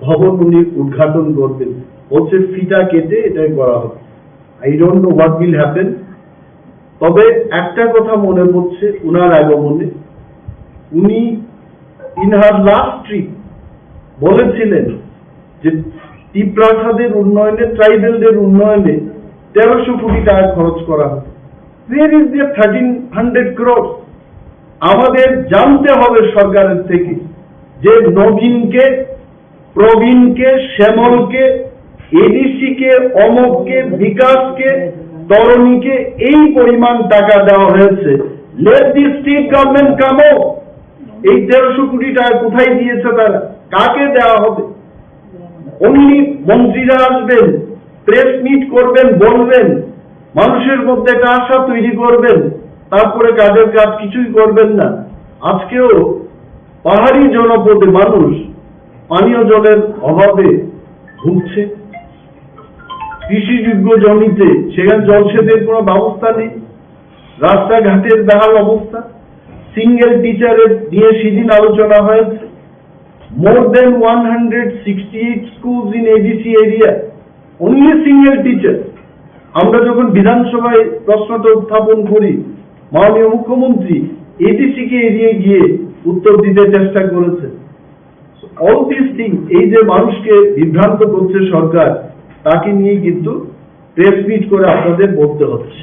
ভবন উনি উদ্ঘাটন করবেন, বলছে ফিতা কেটে এটাই করা হবে। I don't know what will happen। তবে একটা কথা মনে পড়ছে ওনার আগমনে, উনি in her last trip বলেছিলেন যে তিপ্রাসাদের উন্নয়নে, ট্রাইবেলদের উন্নয়নে তেরোশো কোটি টাকা খরচ করা হবে। Where is the thirteen hundred crore? আমাদের জানতে হবে সরকারের থেকে যে নবীনকে, প্রবীণকে, শ্যামলকে, এডিসি কে, অমোঘকে, বিকাশকে, তরণীকে এই পরিমাণ টাকা দেওয়া হয়েছে। Let the state government come out। এই তেরোশো কোটি টাকা কোথায় দিয়েছে তারা, কাকে দেওয়া হবে? অনলি মন্ত্রীরা আসবেন, প্রেস মিট করবেন, বলবেন, মানুষের মধ্যে একটা আশা তৈরি করবেন, তারপরে কাজের কাজ কিছুই করবেন না। আজকেও পাহাড়ি জনপদে মানুষ পানীয় জলের অভাবে ভুগছে। কৃষিযোগ্য জমিতে সেখানে জলসেচের কোনো ব্যবস্থা নেই, রাস্তাঘাটের বেহাল অবস্থা। সিঙ্গেল টিচারের নিয়ে সেদিন আলোচনা হয়েছে। More than one hundred sixty-eight schools in A D C area, only single teacher। আমরা যখন বিধানসভায় প্রশ্নটা উত্থাপন করি, মাননীয় মুখ্যমন্ত্রী এডিসি কে এড়িয়ে গিয়ে উত্তর দিতে চেষ্টা করেছে। All these things, এই যে মানুষকে বিভ্রান্ত করছে সরকার, তাকে নিয়ে কিন্তু প্রেস মিট করে আপনাদের বলতে হচ্ছে।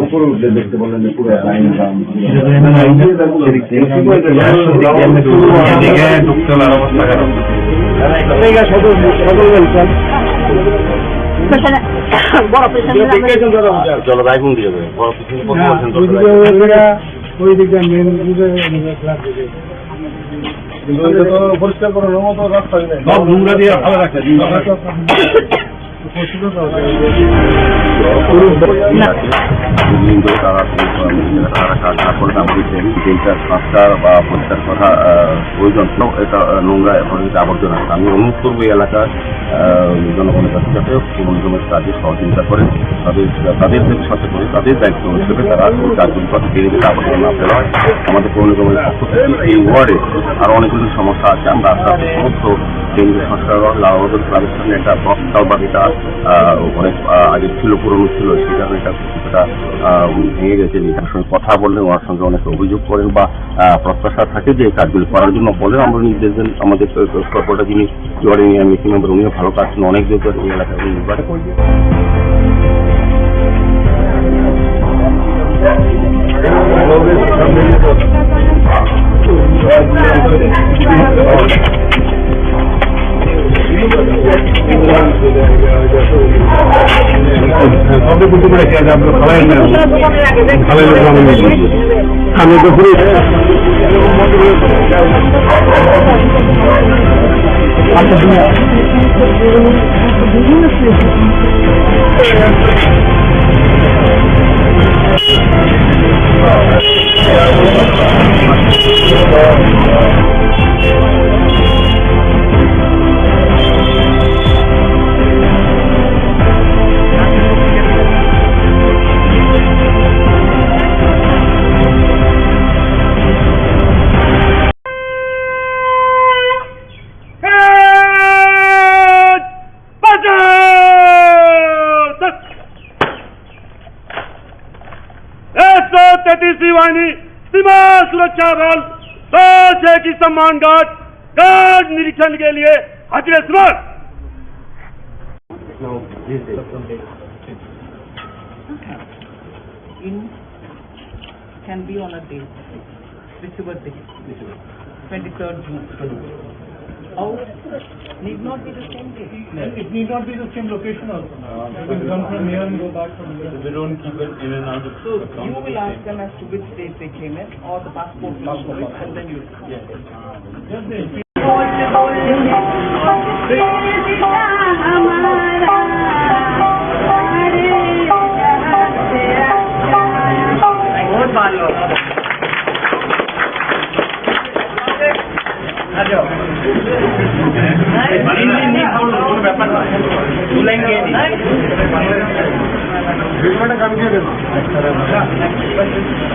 উপরে উঠলে দেখতে পারলেন যে পুরো লাইন জাম। এদিকে ঢুকতে হলে আর অবস্থা খারাপ। বড় পেশেন্ট। জলবায়ু কোন দিকে যাবে? বড় পিছনে কত বলছেন জলবায়ু? ওইদিকে মেন রোডে। কিন্তু এটা তো পরিষ্কার করার মতো রাস্তাই নেই। সব নোংরা দিয়ে ফালা রাখে। পরিষ্কার করা যায়। দুদিন ধরে তারা, তারা কাজ না করে দাম দিচ্ছেন। যেটা সংস্কার বা পরিষ্কার করা, আহ, প্রয়োজন, তো এটা, আহ, নোংরা এখন এটা আবর্জনা। আমি অনুরোধ করবো এই এলাকার, আহ, জনগণের কাছে যাতে পুনর্নির্মাণের কাজে সহযোগিতা করেন। তাদের, তাদের সাথে করে তাদের দায়িত্ব হিসেবে তারা ওই কাজগুলি করতে পেরে যেতে আবেদন না ফেলা হয়। আমাদের পুনর্নির্মাণের পক্ষ থেকে এই ওয়ার্ডে আরো অনেকগুলো সমস্যা আছে। আমরা আস্তে আস্তে সমস্ত ড্রেন সংস্কার, লালবাজার প্রাইভেট ফান্ডে একটা বক্স কালভার্ট এটা, আহ, অনেক, আহ, আগে ছিল, পুরনো ছিল, সেই কারণে এটা কিছুটা, আহ, ভেঙে গেছে। যেটার সঙ্গে কথা বললে ওনার সঙ্গে অনেকে অভিযোগ করেন বা, আহ, প্রত্যাশা থাকে যে এই কাজগুলি করার জন্য বলেন। আমরা নির্দেশ দেন আমাদের, আহ, কর্পোরেটর যিনি জুয়ারি মিয়া মেসি মেম্বার, উনিও ভালো কাজ করছেন, অনেক দূর ধরে এই এলাকায় উনি নির্বাচন করবেন। एक सौ तैंतीसवीं वाहिनी सीमा सुरक्षा बल दस एक की सम्मान गार्ड गार्ड निरीक्षण के लिए हाजिर है। Subhash. In can be on a day, festival day, twenty-third June. Or need not be the same day. It need not be the same location also. You can come from here and go back from here. We don't keep it in and out of. So you will ask them as to which date they came in, or the passport will show it, and then you. Yes. Just the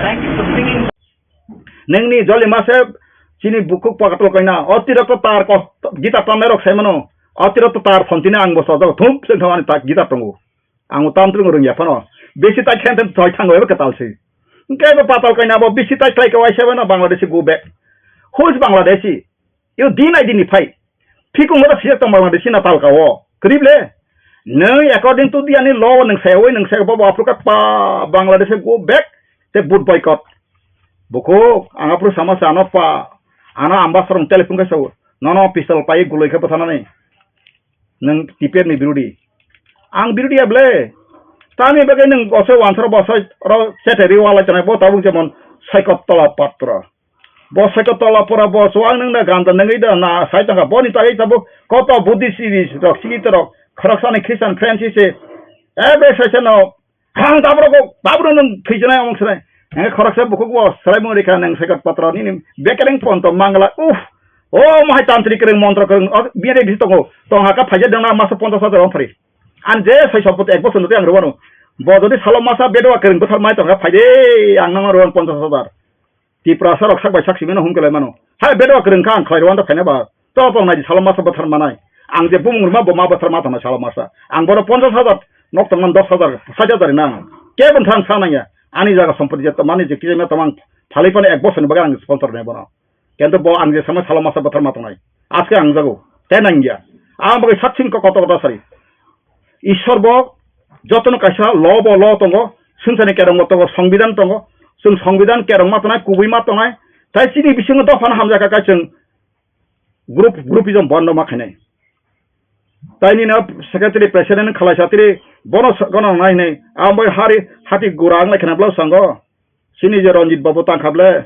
Thank you for bringing. Nengni joli mase chini bukhuk pakatul kaina, o tirok to tar ko, gita tamnai rok sai mano, o tirok to tar phone tini ang bo sojak thum se thawani ta gita tongo. Ang tam tung rung ya phano, bisi ta khen thoi thango eba katal se. Hingke bo patal kaina bo bisi ta khlai ka waisa bana Bangladeshi go back. Who is Bangladeshi? Yo din ai din ni phai. Phikung wala sijak tong Bangladeshi na talka o. Krib le. Nung according to the ani law nung sai oi nung sai bobo apruka pa Bangladeshi go back te vote boycott. Boko ang apru sama sa ano pa. Ano amba sarong telephone ka sao. Nono pistol pai guloi ka pathanani. Nung T P F ni birudi. Ang birudi able. Tani bagai nung osoi wansar bosoi ro seteri wala chanai bo tabuk jemon Saikot Tola Patra. Bo seko tola pora bo chuwak nung da ganda nungwi da na sai tongkha. Boni tagwi tabuk koto Buddhist rok, sikit rok, khoroksani Christian friends se. Ebe saisa no, hang tabro ko, tabro nung thwijnai omong srai. Nge khoroksa bukhuk bo srai mung rikha nung seko patro nini bekereng ponto mangla. Uf. O mahai tantri kereng montro kereng, o biere bisi tongo. Tong haka phaija dengna masa ponchas hajar om phari. An je sai sompoti ek bosor nutwi ang rwano. Bo jodi salo masa bedwa kereng bwthar mai tongkha phaide ang nang rwan ponchas hajar. Tiprasa rok sak bai sak simi no hum kelai mano. Hai bedo kwrwng kha ang khlai rwanda phaina ba. To tong nai salo masa bwthar manai. Ang je bumung rwma bo ma bwthar ma tong nai salo masa. Ang bono ponchas hajar nok tong man dos hajar, sait hajar nang. Kebo thang sa nang ya. Ani jaga sompoti je tong mani je kije me tong ang phalai pani ek bosor ni bagwi ang sponsor nai bono. Kento bo ang je sama salo masa bwthar ma tong nai. Aske ang jago. Te nang ya. Ang bagwi satsing kok kotor kotor sari. Ishwar bo jotono kaisa law bo law tongo, swngcharni kerong bo tongo, songbidan tongo. Chwng songbidan kerong ma tongnai, kubui ma tongnai. Tai chini bisingo dophano hamjakha kai chwng group, groupism bondo ma khainai. Tai nini secretary president khalai satiri bono sa-, gono nai hinai. Ang bai hari hati gura ang lai khana blau sango. Sini je Ranjit babu tangkha ble.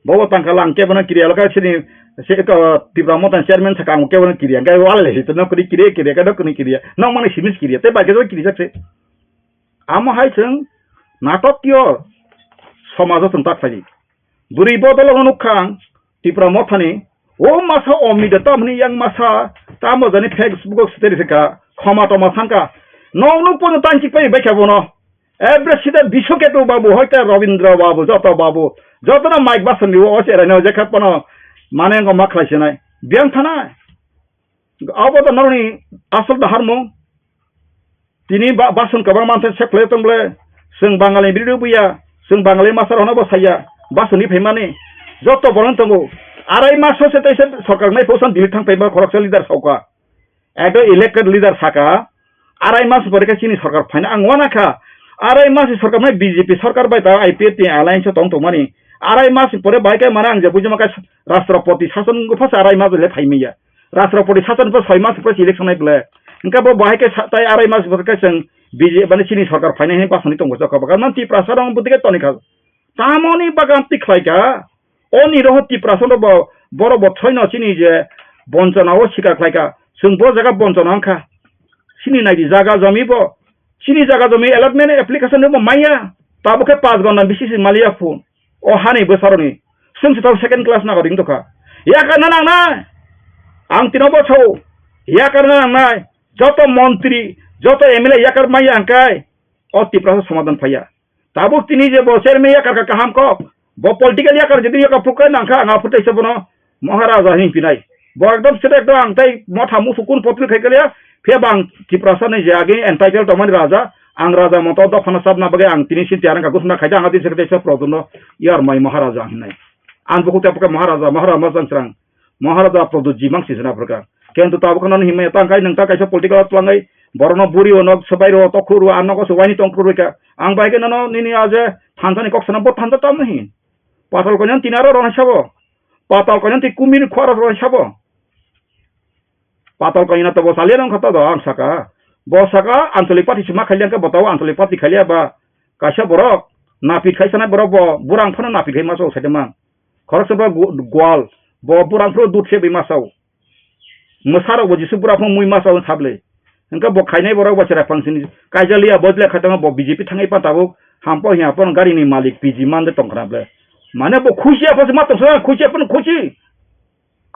Babu tangkha lang kebono kiriya lokha sini se ko Tipra Motha chairman saka ang kebono kiriya. Gai wale hito no kiri kiriya kiriya ka no kiri kiriya. No mani simis kiriya. Te bai ke kiri jakse. Amo hai chwng natok yo somajo chwng tak phai. Bwrwi bodol no nukha ang Tipra Mothani, o masa omni de tamni yang masa tamo jani Facebook o siteri sika khoma toma sangka. Nong nuk pono tanchi pai bai kha bono. Every sida Biswaketu babu, hoite Rabindra babu, joto babu, joto na mic basan liwo o cherai no jekha pono mane ngo ma khlai sinai. Biang thanai. Abo to noroni asol da harmung. Tini ba-, bason kwbang manthai sep khlai tong ble. Chwng Bangalni biri buya, chwng Bangalni masar hono bo saya, basoni phaimani. Joto bono tongo. Arai mas se tei se sorkar nai posan Delhi thang phaima khoroksa leader sauka. Ekdo elected leader saka. Arai mas pore khe chini sorkar phaina ang wana kha. Arai mas sorkar mai B J P sorkar bai ta I P F T alliance tong tongmani. Arai mas pore bai khe mana ang je bujima kha Rashtrapati sason go phasa arai mas le phaimiya. Rashtrapati sason po soi mas po election nai ble. Hingke bo bahai ke sa-, tai arai mas bo ke chwng B J P mane chini sorkar phainai hwnwi basoni tongo chokha bwkha. Non Tiprasa rong bwtwi ke toni kha. Tamoni bagan tikhlai kha. Oni roho Tiprasa no bo borok bo thoino chini je bonchona o sikar khlai kha. Chwng bo jaga bonchona wngkha. Chini naidi jaga jomi bo. Chini jaga jomi allotment application bo maya. Tabuk khe pas gonda bisi si maliya phun. O hani bwsaroni. Chwng se tabuk second class nagoring tokha. Yakarna nangnai. Ang tino bo sao. Yakarna nangnai. Joto montri, joto M L A yakar maya hangkai. O Tiprasa somadan phaiya. Tabuk tini je bo chairman yakar ka kaham kok. Bo political yakar jodi yakar phukai nangkha ang aphuru teisa bono Maharaja hin pinai. Bo ekdom sida ekdom ang tai motha musu kun potri khai kaliya. Phiya bang Tiprasa ni je agi entitled tongmani raja. Ang raja moto dophano sabna bagwi ang tini sin tiarang ka gusna khaida ang adi sekte sa problem no yar mai Maharaja hinai. Ang bukhuk ta bukhuk Maharaja, Maharaja majang srang. Maharaja Pradyut ji mang sijna phrwkha. Kento tabuk nang himya tangkai nang ta kaisa political tlangai. Borokno buri o nok swbai ro tokhru ro, ang nogo swbaini tongkhru ro kha. Ang bai khe nono nini aje thansa ni kok sana bo thansa tam hin. Patal kanya tini aro ro sabo. Patal kanya ti kumir khwara ro sabo. Patal kanya to bo saliya nang khata do ang saka. Bo saka Anchalik Party sima khaliya khe bo tao Anchalik Party khaliya ba kaisa borok napit khai sana borok bo burang phano napit khai ma so sai mang. Khoroksa ba gu-, gwal, bo burang phro dut se bai masao. Mwsarok bo Jisu bura phano mui masao sable. Hingke bo khainai borok bo chwrai phangsini kaijaliya bodle khaitama bo B J P thangai pa tabuk hampo hiya pon gari ni malik P G mande tongkhna ble. Mane bo khusi apha se ma tongsa khusi apha khusi.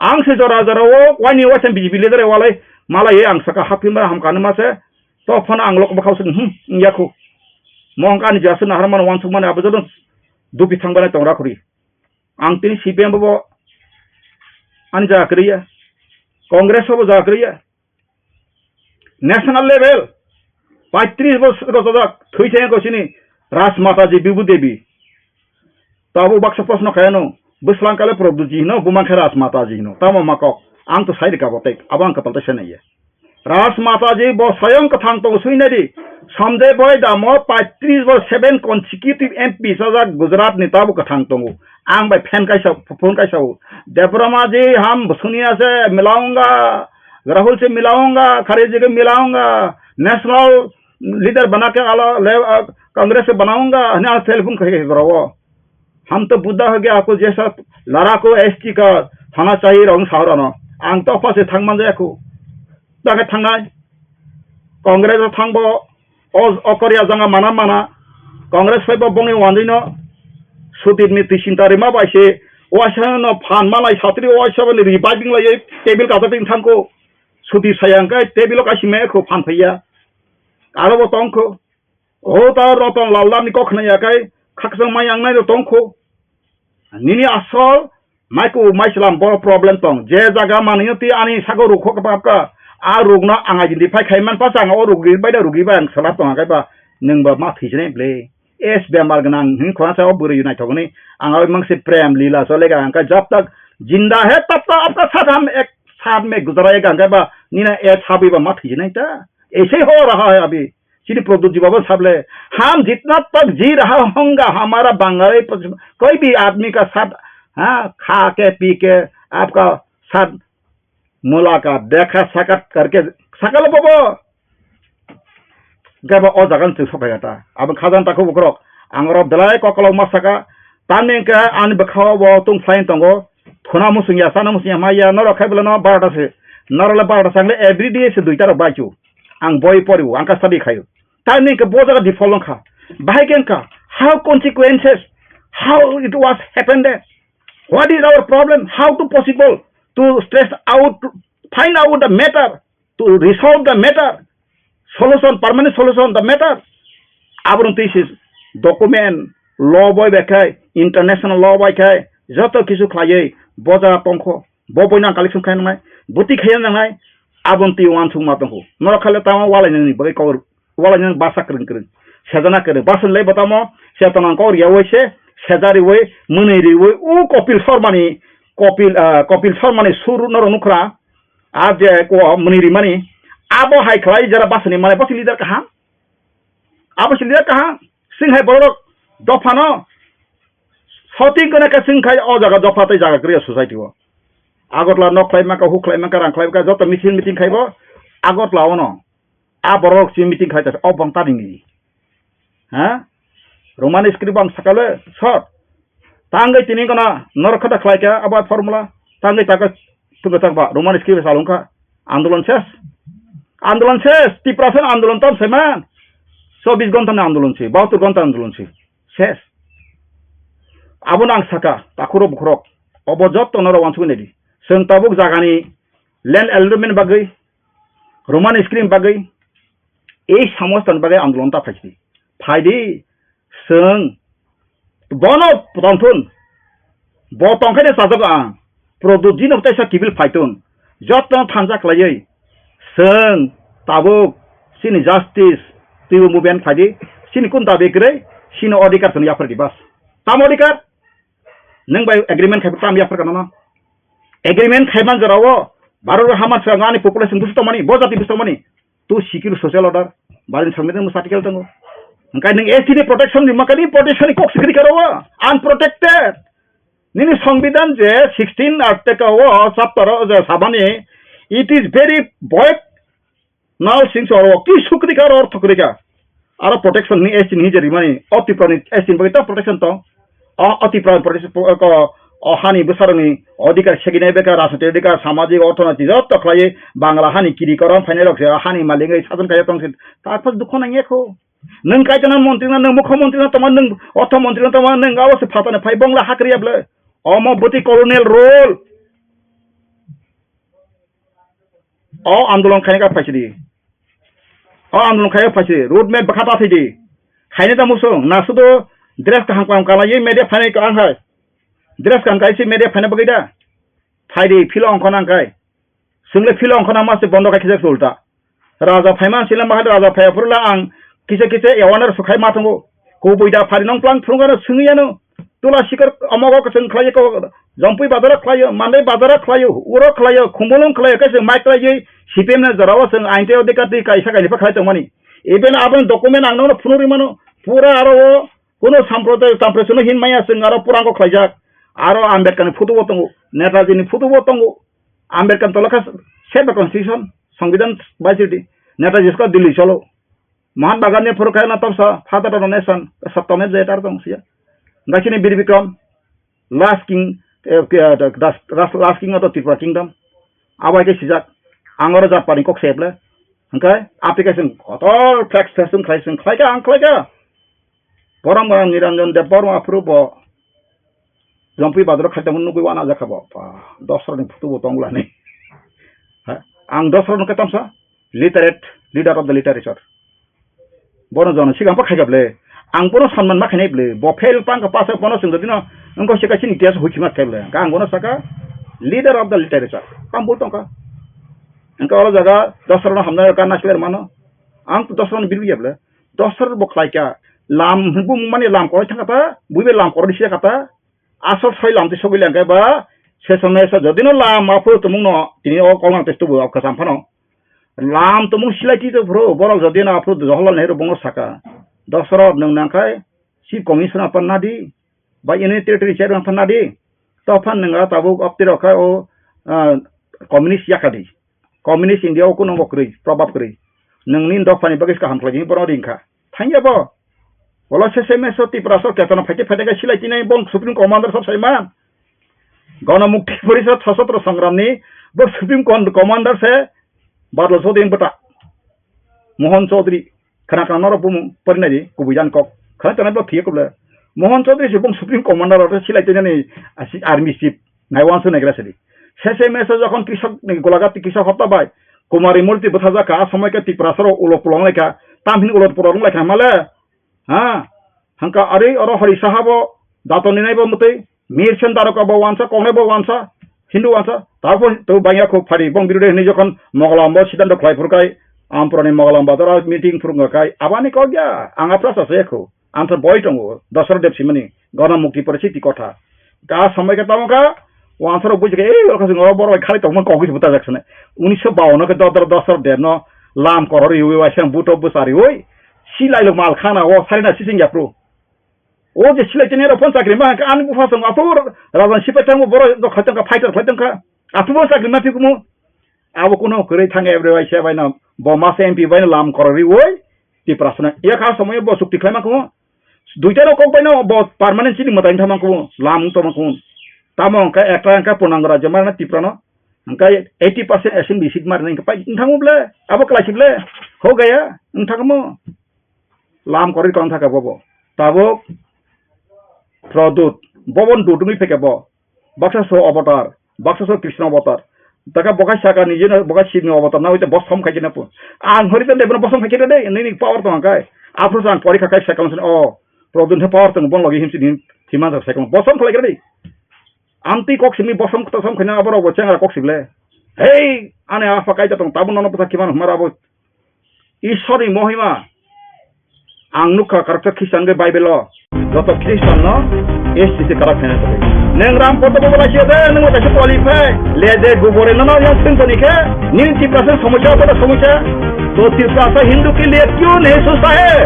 Ang se jora jora o waini waisa B J P leader walai malai ang saka haphi ma hamkani ma se to phano ang lok bwkhao se hmm yakhu. Mo hangka ani jasu nahar mano wansuk mani abo joto dupi thang bana tongra khuri. Ang tini C P M bo ani jaga kwrwi ya, Congress bo jaga kwrwi ya. National level paitris bo rojak thwi thang ko sini Raj Mata ji Bibu Devi. Tabuk baksa proshno khaiyano bwslang kale Prabhu ji hino bumang khe Raj Mata ji hino tamo ma kok ang to sai rika bo tek abo ang kwtal ta senai ya. Raj Mataji bo soyong kwthang tong sui nai di. Somjay bhai damo paitris bo seven consecutive M P sajak Gujarat ni tabo kwthang tongo. Ang bai fan kaisa, phone kaisa o. Debbarma ji ham suniya se milaunga, Rahul se milaunga, Kharge ji ke milaunga, national leader bana ke ala le, ah, Congress se banaunga, hne ang telephone khai khai bro. हम तो बुढ़ा हो गया, आपको जैसा लड़ाकू एसटी का होना चाहिए, rong sahorano. Ang to phase thangman jaya khu. Dage thangnai. Congress o thangbo, o, o Korea janga mana mana. Congress phaibo bongni wanjino. Sudip ni tisinta rima bai se. Waisa no phan malai satri waisa bani reviving lai table kata tin thangko. Sudip sayang kai table o kaisi me khu phan phaiya. Aro bo tongkho. O ta Ratan Lal Dar ni kok khna ya kai khakchang mai ang nai ro tong kho. Nini asol mai ku mai slam bo problem tong. Je jaga mani ti ani sago ruk kho ka ka. A ruk no ang identify khai man pa chang o ruk ri bai da ruk ri bai ang sala tong kai ba nung ba ma thwi jene ble. Es bemar gnang hin khona sa o bwrwi nai thogni ang oi mang se prem lila so lega ang kai jab tak jinda hai tab tak apka sadh hum ek saath mein guzarayega ang kai ba Nina e sabi ba ma thiji nai ta. Ese ho raha hai abhi. Chini Pradyut ji baba sable. Ham jitna tak ji raha honga hamara Bangali, koi bhi aadmi ka saath, ha, kha ke, pi ke, aapka saath mulaqat, dekha sakat karke, sakal bobo. Gaba o jaga ni chwng sophai ta. Abo khajang takhuk bukrok. Ang oro belai kokolok ma saka. Tamni hwnkhe ani bwkha o bo tong phlai tongo. Khuna musung ya, sana musung ya, ma ya, norok khai belai no barota se. Norok le barota sangle every day se duita rok bai chu. Ang boi pori o, ang ka study khai o. Tamni hwnkhe bo jaga default wngkha. Bahai khe wngkha, how consequences, how it was happened there? What is our problem? How to possible to stress out, find out the matter? To resolve the matter, solution, permanent solution the matter. Aboni twi se document, law bai bai khai, international law bai khai, joto kisu khlaiwi boja tongkho, bo boino ang collection khai nangnai, bwtwi khai nangnai, aboni twi uansukma tongkho. Norok khaile tamo walainani bagwi kok, walainani basa kwrwng kwrwng, sejana kwrwng, basa le bo tamo, se tonang kok riyawi se, sejariwi, mwnwi riwi, u Kopil Sharmani, Kopil, ah, Kopil Sharmani sur norok nukhra, A je ko mwnwi rimani, abo hai khlai jara basani mane, bo se leader kaham. Abo se leader kaham. Sing hai borok dophano soting kone ka sing khai o jaga dopha tei jaga kriya society o. Agartala nok khlai maka, hu khlai maka, rang khlai maka, joto meeting, meeting khaibo Agartala ono. A borok si meeting khlai ta, o bong ta ringni. Ha? Roman script ang sakale, sir. Tangwi tini kono norok khata khlai kha, abo formula. Tangwi taka tuka tak ba, Roman script salung kha. Andolon ses. Andolon ses. Tiprasa andolon tam seman. Chobbish ghonta ni andolon si, bahattor ghonta andolon si. Ses. Abo nang saka, takhuro bukhurok. Obo jotto norok wansugwi naidi. Chwng tabuk jagani land allotment bagwi, Roman script bagwi, ei samostani bagwi andolon ta phaidi. Phaidi, chwng bono tongthun. Bo tongkhe de chajak ang. Produjino teisa kibil phaitun. Jotto thansa khlaiwi. Chwng tabuk chini justice twibo movement phaidi. Chini kun dabi kwrwi, chini odhikar chwng yaphardi bas. Tam odhikar? Nwng bai agreement khai tam yapharkha nono. Agreement khaiman jorao Bharat o hama swkang ani population busu tongmani, bo jati busu tongmani. Tu secure social order, barin songbidan musa article tongo. Hingkai nwng S T ni protection ni makani protection ni kok sikri karo o, unprotected. Nini songbidan je sixteen article o chapter o je sabani, it is very void. Nal singso oro ki sukri ka oro thokri ka. Aro protection ni S T ni hije rimani, o Tripura ni S T ni bagwi ta protection tong. O, o Tripura ni protection, o, o, o hani bwsarokni odhikar seginai beka, rajnitik odhikar, samajik, orthonoitik joto khlaiwi Bangla hani kiri korom phainai rok se hani malik wngwi sajon kaiya tong se. Takphas dukho nangya kho. Nwng kaitona montri na, nwng mukho montri na tongma, nwng ortho montri na tongma, nwng abo se phatani phai bongla hakriya bwle. Omo bwtwi colonial rule. O andolon khaina ka phaisidi. O andolon khaina phaisidi. Road map bwkha ta thidi. Khaina ta musung. Na sudo dress kaham kaham kala ye media phainai ka ang hai. Dress kaham kaisi media phaina bagwi da. Phaidi philo ongkho nang kai. Chwngle philo ongkho na ma se bondo khai khijak ulta. Raja phaima sila mahal raja phaiya phurula ang kisa kisa awareness sukhai ma tongo. Kubui da phari nong plang phunugano swngyano. Tula sikar omogo kwchwng khlaiyo ko, Jompui bazaro khlaiyo, Mandai bazaro khlaiyo, uro khlaiyo, Khumulwng khlaiyo, kaisa mai khlaiyo, C P M ni jorao chwng ain tei odhikar twi kaisa kainwi pha khlai tongmani. Even aboni document ang nono phunugwi mano, pura aro o kuno samprodayo, samprodayo hin maya chwng aro purango khlaijak. Aro Ambedkar ni photo bo tongo, Netaji ni photo bo tongo. Ambedkar tolokha save the constitution, Songbidan bai sidi. Netaji sko Delhi cholo. Mahatma Gandhi phuru khe na tongsa, father of the nation, Saptame Jayadar tong siya. Gachini Bir Bikram, last king, eh, ke, eh, das, das, last king of the Tripura kingdom. Abai ke sijak, ang oro jat pani kok seble. Hingkai, application kotor flex flex khlai sing khlai ka, ang khlai ka. Borom borom Niranjan Deb Borma phuru bo Jompui bazaro khaitamo nugwi wana jakha bo. Ba, Dosra ni photo bo tong lani. Ha, ang Dosra no khe tamsa literate, leader of the literature. Bono jono sigang pa khaikha ble. Ang bono sanman ma khainai ble. Bo fail pang ka pasa bono sing dino. Engko sika sini tias hui khima khe ble. Ka ang bono saka leader of the literature. Kam bol tongka. Engka oro jaga Dosra no hamna ka na swer mano. Ang to Dosra no biru ya ble. Dosra bo khlai kha. Lam bu mani lam koi thang kata. Buibe lam koro disi kata. Asol soi lam twi sogwi lengkhe ba, se somoi se jodi no lama phuru tumung no, tini o kolnang tei tubu o kwcham phano. Lam tongmung silai tito phuru, borok jodi no aphuru Jawaharlal Nehru bongo saka. Dosrot nwng nangkhai, Chief Commissioner phan nadi, ba Union Territory Chairman phan nadi, to phan nwng a tabuk opti rok kha o, ah, communist yakadi. Communist India o kuno bo kwrwi, probab kwrwi. Nwngni dophani bagwi kaham khlai di, borok ringkha. Thangya bo. Wala se se meso Tiprasa o ketana phaite phaite khe silai tinai bon Supreme Commander sab saiman. Gana Mukti Porishad Sashastra Sangramni bo Supreme Con-, Commander se Badal Chaudhary bwta. Mohan Chaudhary, khana khana norok bumung porinai di, kubui jan kok. Khana khana bo thiye kuble. Mohan Chaudhary se bung Supreme Commander ro silai tinani asi army chief. Naiwan su naigra sidi. Se se meso jokhon Krishok ni Golaghat Krishok hopta bai. Kumari Murti bwthajak kha, a somoi khe Tiprasa rok ulo pulong lai kha. Tamhin ulo pulong lai kha male. Ha? Hangka ari oro Hari Saha bo dato ninai bo mutui. Mirsen Daroka bo wansa, kongnai bo wansa, Hindu wansa. Tapo to bangya kho phari bong birude hinui jokhon Mogolam bo siddhanto khlai phurkai. Ampurani Mogolam bazar meeting phurung kai. Abani kok ya. Ang apra sa se kho. Ang to boi tongo. Dosra Deb simani. Gana Mukti Porishad ti kotha. Ka somoi khe tamo kha. Wansaro buji khe, "Ei, oro khasing oro borok bai khali tongma kok gis buta jak sene." Unisho bawan khe dodor dosor der no lam korori ui waisang buto bwsari ui. Silai lo mal khana o sari na sising yapru. O je silai tene ro phone chakri ma kha ani bupha song atur rajan sipai tangbo borok do khaitang kha fighter khaitang kha. Atur bo chakri ma phikumu. Abo kuno kwrwi thang every waisa bai na bo masa M P bai na lam korori ui. Tiprasana ya kha somoi bo chukti khlaima kho. Duita rok kok bai no bo permanent chini mwtai wngtha mangkhu, lam wngtong mangkhu. Tamo hwnkhe ekta hwnkhe Purnango Rajyo marna Tripura no. Hwnkhe eighty percent assembly seat marna hwnkhe pai wngthangmo ble, abo kwlaisik ble. Ho gaya wngthangmo. Lam korwi kong thaka bobo. Tabuk Produt, bobon dudungwi pheke bo. Baksa so avatar, baksa so Krishna avatar. Taka bokai saka ni jeno bokai Shiv ni avatar na hoite bosom khai jena pu. Ang hori tande bono bosom khai jena de, nini power tong kai. Aphuru sang pori kha kai second sen o. Problem he power tong bon logi himsi din thima second. Bosom khlai jena de. Amti kok simi bosom kto som khaina aboro bo chengra kok sible. Hei, ane apa kai tong tabun nono pasa kiman humara bo. Ishwarni mohima. Ang nukha karakter Christian ke Bible o. Joto Christian no S T C karak khaina bagwi. Neng Ram Podo bo lai siya de, neng kaisa qualify. Le de gubore no yang sing toni khe, nini Tiprasa somosya apa da somosya? To Tiprasa Hindu ke liye kyun nahi sochta hai?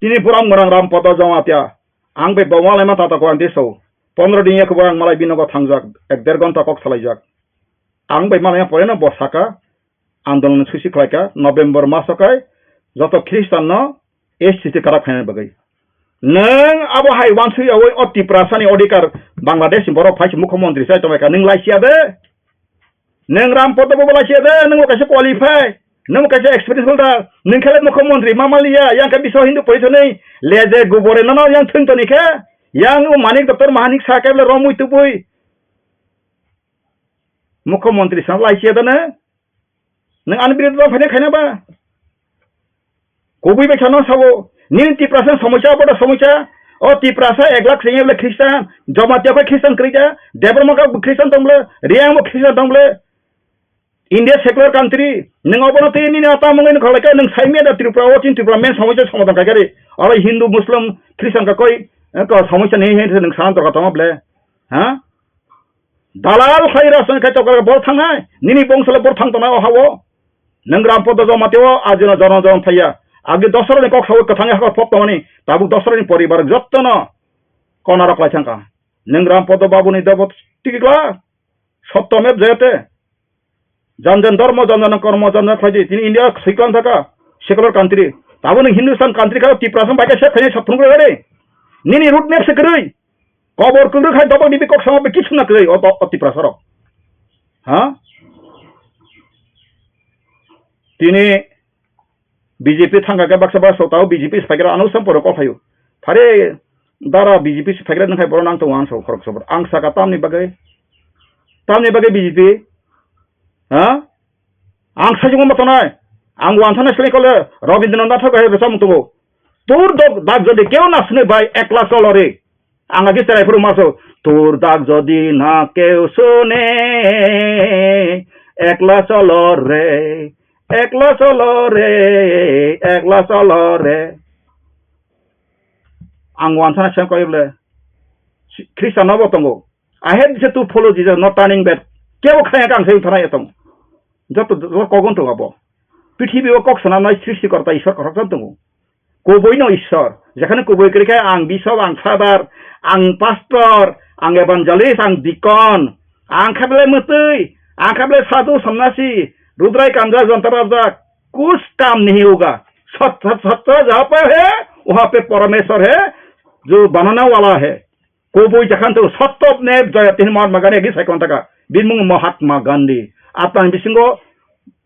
Tini pura murang Ram Podo Jamatia. Ang be bawang lai ma tata ko ang deso. Pondro din ya ko ang malai binogo thangjak. Ek der ghonta kok salaijak. Ang be malai pore no bo saka. Andolon susi khlaikha November maso kai joto Christian no S T C karak khaina bagwi. Nwng abo hai wansui yawi o Tiprasa ni odhikar Bangladesh ni borok phai se mukhyamantri sai tongbaikha, nwng lai siya de? Nwng Ram Podo bo lai siya de? Nwng bo kaisa qualify, nwng bo kaisa experience holder, nwng khe lai mukhyamantri ma maliya, yang khe Biswa Hindu Porishad ni leje gubore nono yang thwng toni khe, yang o Manik Doctor Mahanik sa khe le romwi tubui mukhyamantri sa lai siya de nwng? Nwng ani biruddhe tong phaina khaina ba? Kubui bai khano sabo, nini Tiprasa somosya, abo da somosya. O Tiprasa ek lakh sengya bole Christian, Jamatia bai Christian kwrwi da, Debbarma kha Christian tong bole, Reang bo Christian tong bole. India secular country, nwng obono twi nini ata mungwi nokha lai khe nwng saimya da Tripura o chin Tripura main somosya somadhan khai khe ri. Oro Hindu, Muslim, Christian ka koi, eh, ko somosya ni hin nwng sana dorkar tongma bole. Ha? Dalal khai rajniti khai tokra bor thangnai, nini bongso le bor thang tongnai o ha-o. Nwng Ram Podo Jamatia o ajino jono jon thaiya. Agi dosra ni kok sawi kwthang hakor pop tongmani, tabuk dosra ni poribar jottono kona rok lai thangkha. Nwng Ram Podo Babu ni dobo tikla, sotto mev jayate. Jan jan dharma, jan jan kormo, jan jan khlaidi. Tini India siklang thaka, secular country. Tabuk nwng Hindustan country kha, Tiprasa bai khe sep khainai sap phunuk rw gari. Nini root map se kwrwi. Kobor kwrwi khai dobok dibi kok sama be kisu na kwrwi o, o, o Tiprasa rok. Ha? Tini B J P thangkha khe baksa baksa tao B J P se phaikhe ano sam pore kok phaio. Phare dara B J P se phaikhe nang khai borok nang tongo ang so khorok sobor. Ang saka tamni bagwi, tamni bagwi B J P? Ha? Ang sajwk ma tongnai. Ang wansa na seleng kole Rabindranath Thakur hai bwsa mung tongo. Tur dok dak jodi keo na sune bai ekla cholo re. Ang agi cherai phuru maso. Tur dak jodi na keo sune, ekla cholo re, ekla cholo re, ekla cholo re. Ang wansa na seleng kole Christian no bo tongo. I hate this to follow Jesus, not turning back. Kebo khlai ang sai thana etong. Joto joto kogon to abo. Prithibi o kok swnamnai srishtikorta Ishwar kothok tongo. Kubui no Ishwar. Jekhane kubui kwrwi khe ang bishop, ang father, ang pastor, ang evangelist, ang deacon, ang khe belai mwtwi, ang khe belai sadhu, sonnasi, rudrai kanja, jonta rajak, kuch kam nahi hoga. Sat, sat, sat, jaha pe hai, waha pe Parameshwar hai, jo banane wala hai. Kubui jakhan to Satya Mev Jayate hin Mahatma Gandhi agi cycle taka. Bini mung Mahatma Gandhi. Atang bisingo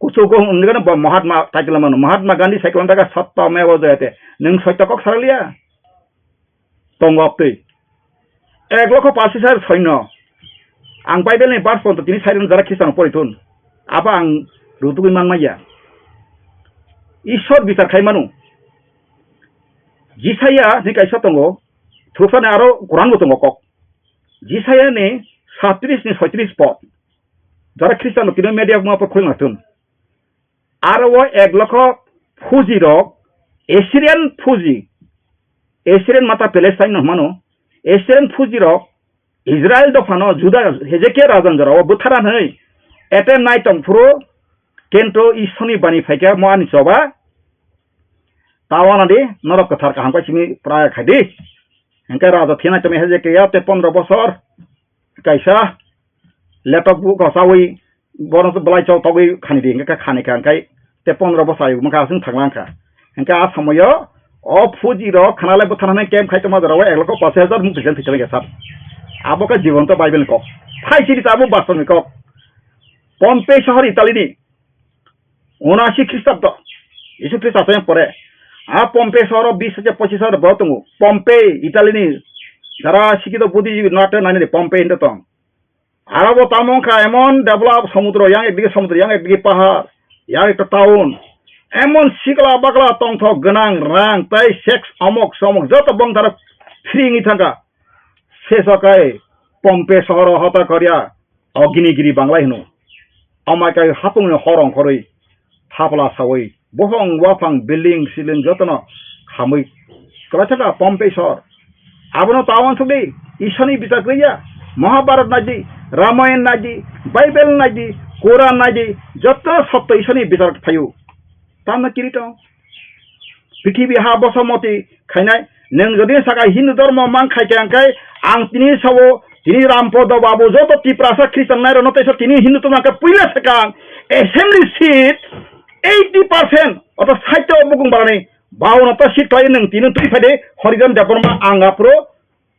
kuchugo hwnwi gana bo Mahatma title mano. Mahatma Gandhi cycle taka Satya Mev Jayate. Nwng soito kok saraliya? Tongo twi. Ek lokho pasis hajar soino. Ang Bible ni verse ponto tini sairen jara Khristan pori thun. Abo ang rutugwi man maya. Ishwar bichar khai manu. Jisaya ni kaisa tongo. Thupsani aro Quran bo tongo kok. Jisaya ni satris ni soitris pod. Jara Khristan no tino media ma por khulna tun. Aro o ek lokho Fuji rok, Assyrian Fuji, Assyrian mata Palestine no hmano, Assyrian Fuji rok Israel dophano Juda Hezekia rajan jorao bwtharanhwi attempt nai tongphuru, kento Ishorni bani phaikha mo ani choba, tawana di norok kwthar kaham kai simi prai khai di. Hingke raja thina chami Hezekia te pondro bosor kaisa letok bu kosawi bono belai chok togwi khani di, hingke khani kha, hingke te pondro bosai mokha aswng thanglang kha. Hingke a samoyo o Fuji rok khana le bwthana hwnwi camp khai tongma jorao ek lokho pachish hajar mung twijang thwijang khe sar. Abo khe jibon to Bible ni kok. Phai sini tabuk bastor ni kok. Pompei sohor Italy ni. Unasi Khristabdo. Jisu Khristo asayang pore. A Pompei sohor o bis hajar pochish hajar borok tongo. Pompei, Italy ni. Jara sikito buddhijibirok no atte nani de Pompei hinto tong. Aro bo tamo wngkha emon develop somudro, yang ekdigi somudro, yang ekdigi pahar, yang ekta town. Emon sikla bakla tongthok gwnang rang tei sex omok somok joto bongtharo free wngwi thangkha. Seso kai Pompei sohoro hota korya, o gini giri Banglai hino. Amai kai hapungni hor ongkhorwi thapla sawi, bohong waphang building siling jotono khamwi kwlai thangkha Pompei sohor. Abono ta uansukdi, Ishorni bichar kwrwi ya. Mahabharat naidi, Ramayan naidi, Bible naidi, Quran naidi, joto sotto Ishorni bichar phaio. Tamo kiri tong? Prithibi ha bosamoti khainai, nwng jodi saka Hindu dhormo mang khai khe, angkhai ang tini sao, tini Rampodo Babu joto Tiprasa Khristan nairokno teisa tini Hindu tongma khe puila swkang assembly seat eighty percent oto sait o bukung barani baono to seat khlai nwng tini twi phai de Harijan Debbarma ang aphuru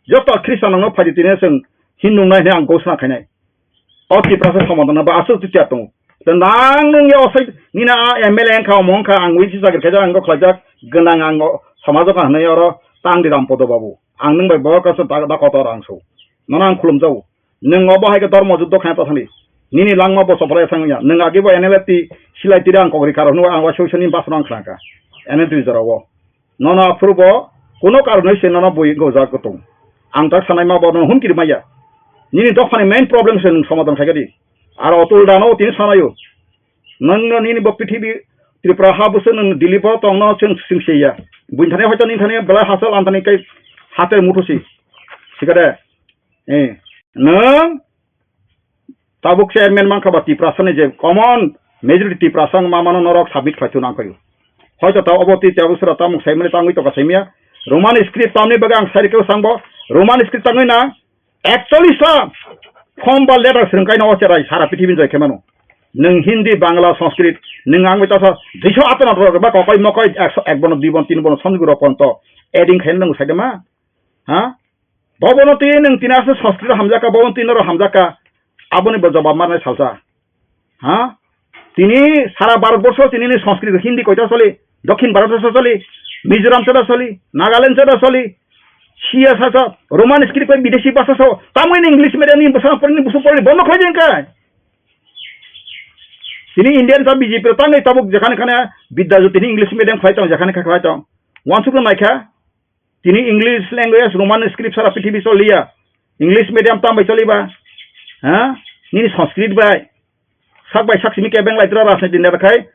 joto Khristan rokno phai di tini chwng Hindu nai hwnwi ang ghosna khainai. O Tiprasa somadhan ba aswk twi tiya tongo. Tei nang nung ya osai nini a M L A wngkha, omo wngkha, ang wi si chakri khaijak, ang khlaijak, gwnang ang o somajo ka hwnwi oro tang di Rampodo Babu. Ang nung bai bo kaisa da, da kotor ang so. Nono ang khulum jago. Nung obo hai khe dormo juddo khaina ta thani. Nini langma bo sophra ya thang ya. Nung agi bo N L F T silai tira ang kokri karo hwnwi ang wa soi soni basra ang khlangkha. N L T jora o. Nono aphuru bo kuno karonwi se nono bui gojak kutung. Ang tak sanai ma bo nono hum kiri maya. Nini dophani main problem se nwng somadhan khai di. Aro otul dano tini sanayo. Nwng no nini bo prithibi Tripura ha busu nwng Delhi bo tongno chwng sing se ya. Buini thani hoito nini thani belai hasal ang thani kai hate muthusi. Sikade. Eh. Nwng Tabuk chairman mankha ba Tiprasa ni je common majority Tiprasa wng ma mano norok submit khlai thun ang khaio. Hoito ta obo twi tabuk sura tamung saimani tangwi toka saimya. Roman script tamni bagwi ang sai rikhe sang bo Roman script tangwi na actually sa form ba letter swrwng kaino o cherai sara pithibini joi khe mano. Nwng Hindi, Bangla, Sanskrit, nwng ang bai ta sa duiso atana rok ba kokoi mokoi ekso ek bono dui bon tin bono somjwk rok ponto adding khaina nwng sai de ma? Ha? Bobono twi nwng tini aswk Sanskrit hamjakha, bobono twi norok hamjakha, aboni bo jobab manai salsa. Ha? Tini sara Bharat borsho tini ni Sanskrit Hindi koita choli, Dokhin Bharat borsho choli, Mizoram chota choli, Nagaland chota choli, siya sa sa, Roman script bai bideshi bhasha so, tamoni English medium ni bwsa porni busu porni bondo khlai jeng kai. Tini Indian sa B J P tangwi tabuk jekhane khane Bidya Jyoti ni English medium khlai tong, jekhane kha khlai tong. Wansuk naikha, Tini English language, Roman script sara prithibi choliya. English medium tam bai choliba? Ha? Nini Sanskrit bai. Sak bai sak simi kebeng lai tra rajniti neta khai.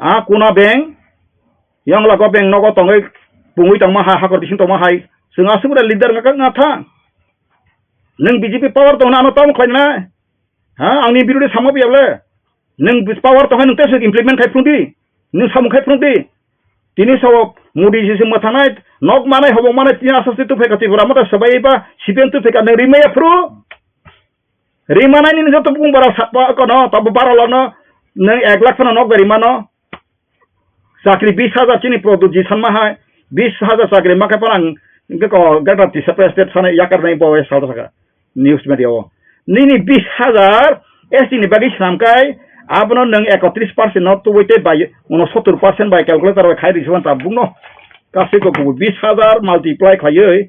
Ha, kuna beng. Yang lago beng nogo tongoi pungui tongma hai, hakor bising tongma hai. Chwng aswk leader ngakha ngatha. Nwng B J P power tongna ano tam khlaina. Ha, angni birodhi sama biyable. Nwng power tongkha nwng tei implement khai phungdi. Nini samung khai phunuk di. Tini sao Modi jisi mwthangnai, nok manai, hobong manai, tini aswk se tubuphaikha Tripura Motha swbai ba C P M tubuphaikha, nwng rimaya phuru? Rimanai nini joto bung bara sakpa kono, tabo bara lokno, nwng ek lakh phano nok bai rimano. Chakri bis hajar chini Pradyut ji sanma hai, bis hajar chakri ma khe phano ang hwnkhe ko Greater Tiprasa State sanai yakar nai bo sal saka news media o. Nini bis hajar S T ni bagwi swnam kai, abono nwng ekotris percent no tubui tei bai unosottor percent bai calculator bai khai rwsukha tabukno. Kasui ko kubui bis hajar multiply khaiwi,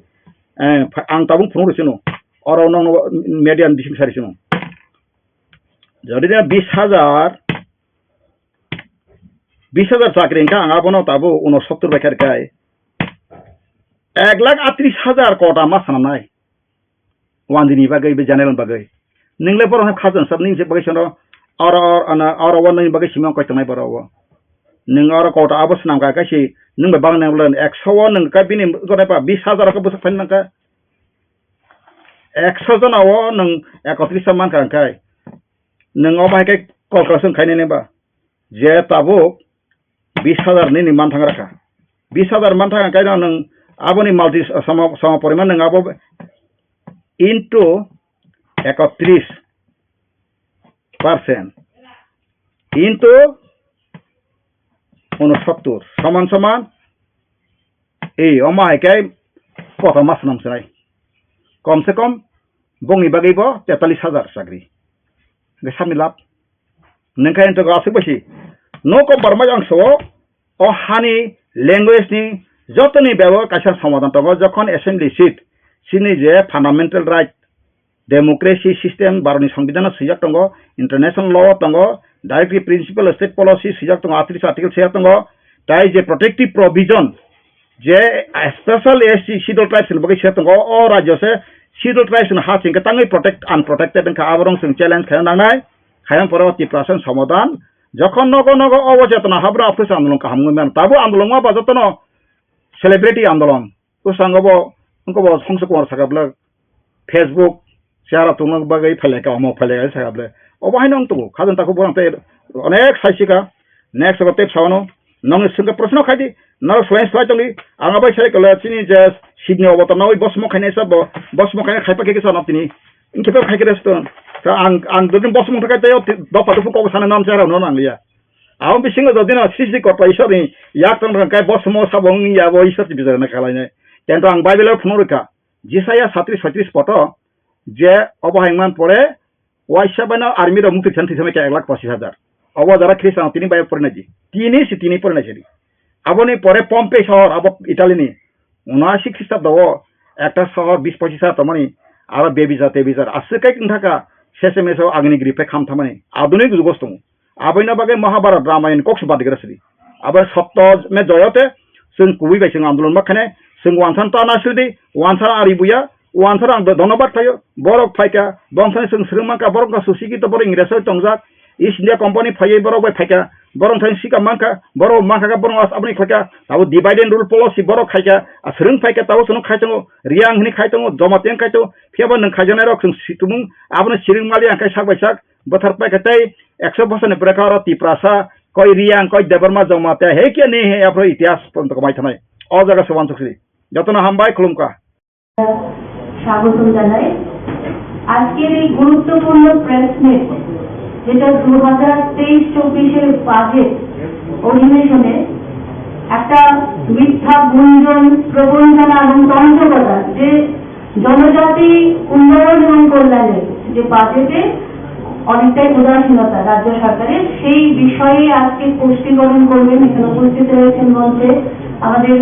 eh, pha-, ang tabuk phunuk rwsino. Oro nokno media ni bising sari sino. Jodi na bis hajar, bis hajar chakri wngkha, ang abono tabuk unosottor bai kha rwkha. Ek lakh atris hajar kota ma swnamnai. Wandini bagwi, be general bagwi. Ningle borok no khajan sab ning se bagwi sono oro, oro, ano, oro o nini bagwi simi koi tongnai borok o. Nwng oro kota abo swnam kha kaisi nwng bai bang nang ekso o nwng ka bini gone pa bis hajar ka bwswk phai nang kha. Ekso jona o nwng ekotris man kha kai. Nwng o bai khe calculation khainai ba. Je tabuk bis hajar nini man thang rakha. Bis hajar man thang kai nwng aboni multi sama, sama poriman nwng abo into ekotris percent into unosottor soman soman, ei, omo hai khe kotor ma swnam swnai. Kom se kom bongni bagwi bo tetalis hajar chakri. Hwnkhe sami lab. Nwng khe entok aswk bai si. No kom barmai ang so, o hani language ni jotoni bebo kaisa somadan tongo, jokhon assembly seat, chini je fundamental right, democracy system, Bharotni Songbidan o swijak tongo, international law o tongo, directive principle state policy swijak tongo, atris article swijak tongo, tai je protective provision, je special S T Scheduled Tribes ni bagwi swijak tongo, o rajyo se Scheduled Tribes ni ha singkhe tangwi protect, unprotected wngkha, aborok chwng challenge khaina nangnai, khaina pore o Tiprasa ni somadan, jokhon nogo nogo obo chetona habro aphuru se andolon kaham wngwi mano, tabo andolon ma ba jotono celebrity andolon, bwskango bo, wngkha bo Songso Kumar sakha bwlwk, Facebook, chara tongna bagwi phailai ka, omo phailai ka, sakha bwlwk. Obo haino wng tongo, khajang takhuk borok tei onek sai sika, next abo tei phano, nongni swngkhe proshno khai di, norok swlai swlai tongdi, ang bai sai kala chini je seat ni obotor nangwi bosmo khainai sa bo, bosmo khainai khaipa khe kisa no tini, wngkhe khai khe resto, ta ang, ang dodin bosmo thangkhe tei o ti-, dopha dopha kok sana nam chara no nangliya. Abo bisingo jodi no srishti korta Ishwar ni yak tong tong khe bosmo sabo wng ya bo Ishwar si bichar na khalai nai. Tento ang Bible o phunuk rwkha, Jisaya satris soitris poto, je obo hai wngman pore, waisa bai no army rok mukti thani thwi thangma khe ek lakh pochis hajar. Obo jara Khristan tini bai pore nai di. Tini si tini pore nai sidi. Aboni pore Pompey sohor, abo Italy ni. Unashi Khristabdo o ekta sohor bis pochis hajar tongmani, aro bebizar tebizar aswk kai wngthaka, sese meso Agnigri phe kham thamani, adunik jugo tongo. Aboino bagwi Mahabharat Ramayan kok se badigra sidi. Abo sotto me joyote, chwng kubui bai chwng andolon ma khainai, chwng wansano ta na sidi, wansano ari buya, wansano ang dhonobad khlaio, borok phaika, bongthani chwng swrwng mankha, borok no susikito, borok Ingresoi tongjak, East India Company phaiwi borok bai phaika, borok thani sikam mankha, borok mankha khe borok as-, aboni khlaika, abo divide and rule policy borok khaika, a swrwng phaika, tabo chwngno khai tongo, Riang hwnwi khai tongo, Jamatia khai tongo, phiya bo nwng khaijaknai rok chwng si-, tumung, abono siring mali ang khai sak bai sak, bwthar paikha tei ekso bosor ni bwrwkha oro Tiprasa, koi Riang, koi Debbarma, Jamatia, he khe ni he aphro itihas ponto kwmai thanai. O jaga se wansuk si. Jotono hambai, khulumkha. স্বাগতম জানাই। আজকের এই গুরুত্বপূর্ণ press meet, যেটা দু হাজার তেইশ চব্বিশের বাজেট অধিবেশনে একটা মিথ্যা গুঞ্জন, প্রবঞ্চনা এবং তন্ত্রকতা, যে জনজাতি উন্নয়ন এবং কল্যাণের যে বাজেটে অনেকটাই উদাসীনতা রাজ্য সরকারের, সেই বিষয়ে আজকে স্পষ্টীকরণ করবেন। এখানে উপস্থিত রয়েছেন মঞ্চে আমাদের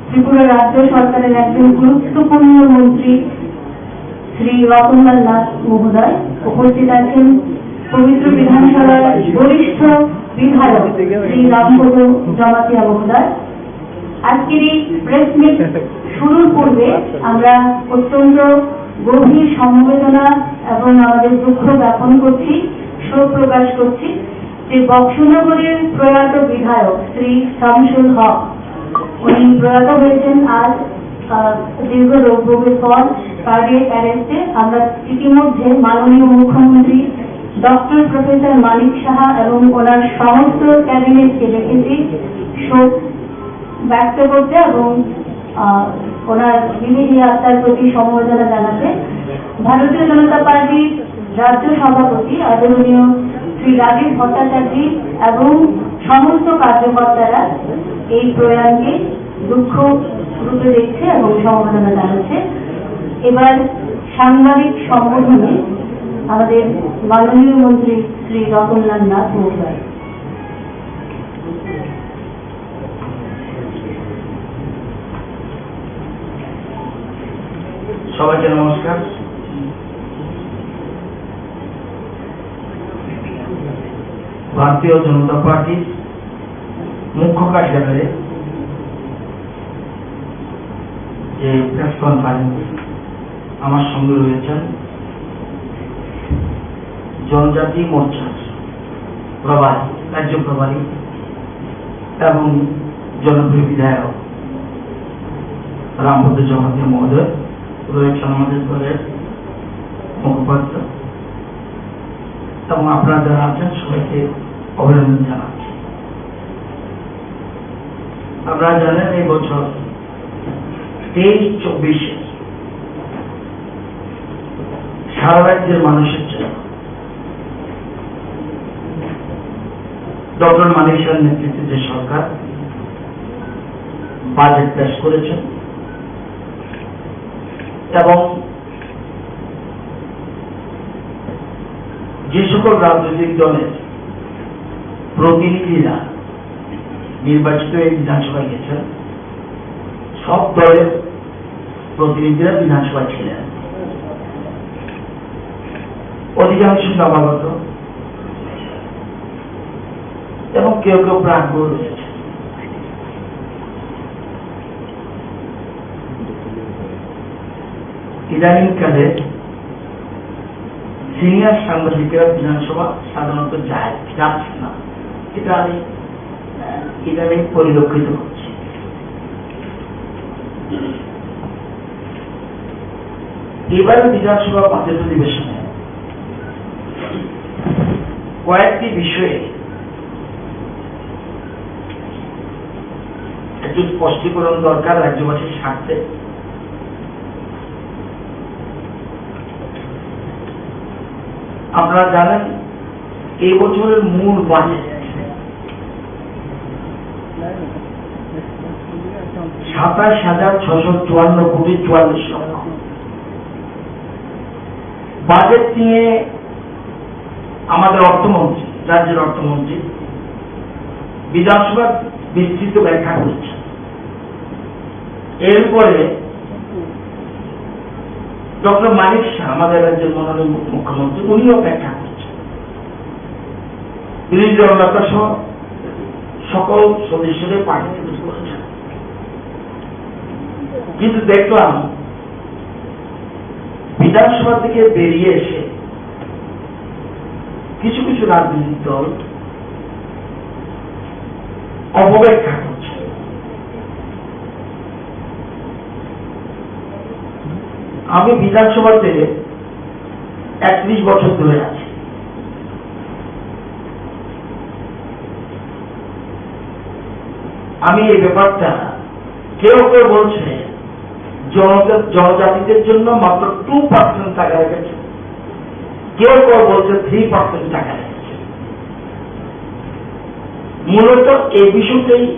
ত্রিপুরা রাজ্য সরকারের একজন গুরুত্বপূর্ণ মন্ত্রী শ্রী রতনলাল নাথ মহোদয়, উপস্থিত আছেন পবিত্র বিধানসভার বরিষ্ঠ বিধায়ক শ্রী রামপদ জমাতিয়া মহোদয়। আজকের এই প্রেস মিট শুরুর পূর্বে আমরা অত্যন্ত গভীর সমবেদনা এবং আমাদের দুঃখ জ্ঞাপন করছি, শোক প্রকাশ করছি যে বক্সনগরের প্রয়াত বিধায়ক শ্রী শামসুল হক, উনি প্রয়াত হয়েছেন আজ, আহ, দীর্ঘ রোগ ভোগের পর কার্ডিয়াক অ্যারেস্টে। আমরা ইতিমধ্যে মাননীয় মুখ্যমন্ত্রী ডক্টর প্রফেসর মানিক সাহা এবং ওনার সমস্ত ক্যাবিনেটকে ডেকেছি শোক ব্যক্ত করতে এবং, আহ, ওনার বিদেহী আত্মার প্রতি সমবেদনা জানাতে। ভারতীয় জনতা পার্টির রাজ্য সভাপতি আদরণীয় শ্রী রাজীব ভট্টাচার্য এবং সমস্ত কার্যকর্তারা এই প্রয়াণকে দুঃখ রূপে দেখছে এবং সমবেদনা জানাচ্ছে। এবার সাংবাদিক সম্বোধনে আমাদের মাননীয় মন্ত্রী শ্রী রতনলাল নাথ মহোদয়। সবাইকে নমস্কার। ভারতীয় জনতা পার্টির মুখ্য কার্যালয়ে যে প্রেস কনফারেন্স, আমার সঙ্গে রয়েছেন জনজাতি মোর্চার প্রভারী, রাজ্য প্রভারী এবং জনপ্রিয় বিধায়ক রামপদ জমাতিয়া মহোদয়, রয়েছেন আমাদের দলের মুখপাত্র এবং আপনারা যারা আছেন সবাইকে অভিনন্দন জানাচ্ছি। আপনারা জানেন এই বছর তেইশ চব্বিশে সারা রাজ্যের মানুষের জন্য ডক্টর মানিক সাহার নেতৃত্বে যে সরকার বাজেট পেশ করেছেন এবং যে সকল রাজনৈতিক দলের প্রতিনিধিরা নির্বাচিত এই বিধানসভায় গেছেন, সব দলের প্রতিনিধিরা বিধানসভায় ছিলেন। অধিকাংশ নবাগত এবং কেউ কেউ প্রাক্তন রয়েছে। ইদানিংকালে সিনিয়র সাংবাদিকরা বিধানসভা সাধারণত যায়, যাচ্ছে না। এটা আমি, আহ, ইদানিং পরিলক্ষিত হচ্ছে। এবারে বিধানসভা বাজেট অধিবেশনে কয়েকটি বিষয়ে একটু স্পষ্টীকরণ দরকার রাজ্যবাসীর স্বার্থে। আপনারা জানেন, এই বছরের মূল বাজেট সাতাশ হাজার ছশো চুয়ান্ন কোটি চুয়াল্লিশ লক্ষ। বাজেট নিয়ে আমাদের অর্থমন্ত্রী, রাজ্যের অর্থমন্ত্রী বিধানসভায় বিস্তৃত ব্যাখ্যা করেছেন। এরপরে ডক্টর মানিক সাহা, আমাদের রাজ্যের মাননীয় মুখ্যমন্ত্রী, উনিও ব্যাখ্যা করছেন। বিরোধী দলনেতা সহ সকল সদস্যদের পার্টিসিপেট করেছেন। কিন্তু দেখলাম, বিধানসভা থেকে বেরিয়ে এসে কিছু কিছু রাজনৈতিক দল অপব্যাখ্যা করছে। আমি বিধানসভাতে একত্রিশ বছর ধরে আছি। আমি এই ব্যাপারটা, কেউ কেউ বলছে জনজা-, জনজাতিদের জন্য মাত্র টু পার্সেন্ট টাকা রেখেছে, কেউ কেউ বলছে থ্রি পার্সেন্ট টাকা রেখেছে। মূলত এই বিষয়টাই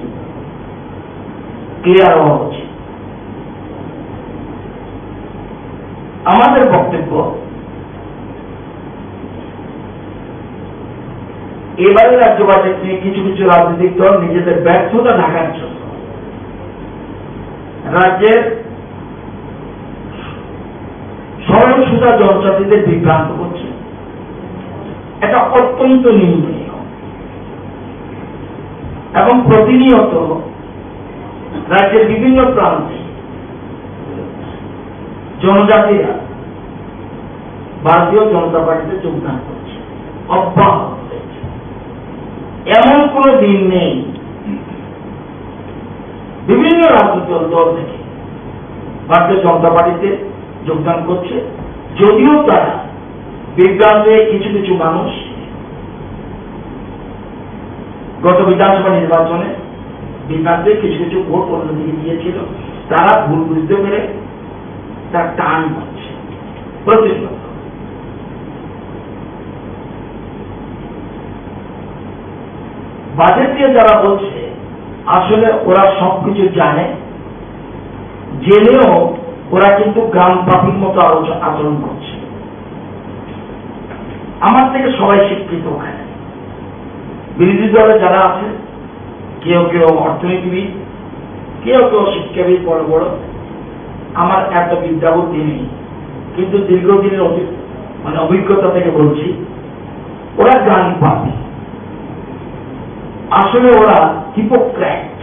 ক্লিয়ার হওয়া উচিত। আমাদের বক্তব্য, এবারে রাজ্য বাজেট নিয়ে কিছু কিছু রাজনৈতিক দল নিজেদের ব্যর্থতা ঢাকার জন্য রাজ্যের সরল সোজা জনজাতিদের বিভ্রান্ত করছে। এটা অত্যন্ত নিন্দনীয় এবং প্রতিনিয়ত রাজ্যের বিভিন্ন প্রান্তে জনজাতিরা ভারতীয় জনতা পার্টিতে যোগদান করছে, অব্যাহত রয়েছে। এমন কোনো দিন নেই বিভিন্ন রাজনৈতিক দল থেকে ভারতীয় জনতা পার্টিতে যোগদান করছে, যদিও তারা বিভ্রান্তে কিছু কিছু মানুষ গত বিধানসভা নির্বাচনে বিভ্রান্তে কিছু কিছু ভোট অন্যদিকে গিয়েছিল, তারা ভুল বুঝতে পেরে তার টান করছে, প্রতিশোধ। বাজেট নিয়ে যারা বলছে, আসলে ওরা সবকিছু জানে, জেনেও ওরা কিন্তু গ্রাম পাপির মতো আলোচ-, আচরণ করছে। আমার থেকে সবাই শিক্ষিত ওখানে। বিরোধী দলে যারা আছে, কেউ কেউ অর্থনীতিবিদ, কেউ কেউ শিক্ষাবিদ বড় বড়। আমার এত বিদ্যা বুদ্ধি নেই, কিন্তু দীর্ঘদিনের অভি-, মানে অভিজ্ঞতা থেকে বলছি, ওরা গ্রাম পাপি। আসলে ওরা হিপোক্রেট,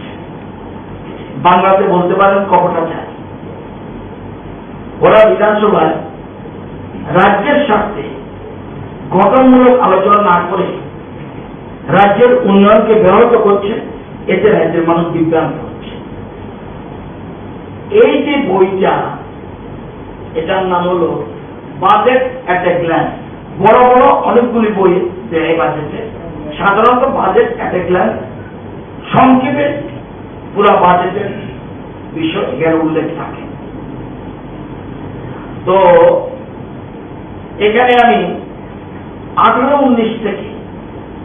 বাংলাতে বলতে পারেন কপটাচারী। ওরা বিধানসভায় রাজ্যের স্বার্থে গঠনমূলক আলোচনা না করে রাজ্যের উন্নয়নকে ব্যাহত করছে, এতে রাজ্যের মানুষ বিভ্রান্ত হচ্ছে। এই যে বইটা, এটার নাম হলো বাজেট অ্যাট এ গ্ল্যান্স। বড় বড় অনেকগুলি বই দেয় বাজেটে, সাধারণত বাজেট অ্যাট এ গ্ল্যান্স সংক্ষেপে পুরা বাজেটের বিষয় এখানে উল্লেখ থাকে। তো এখানে আমি আঠারো উনিশ থেকে,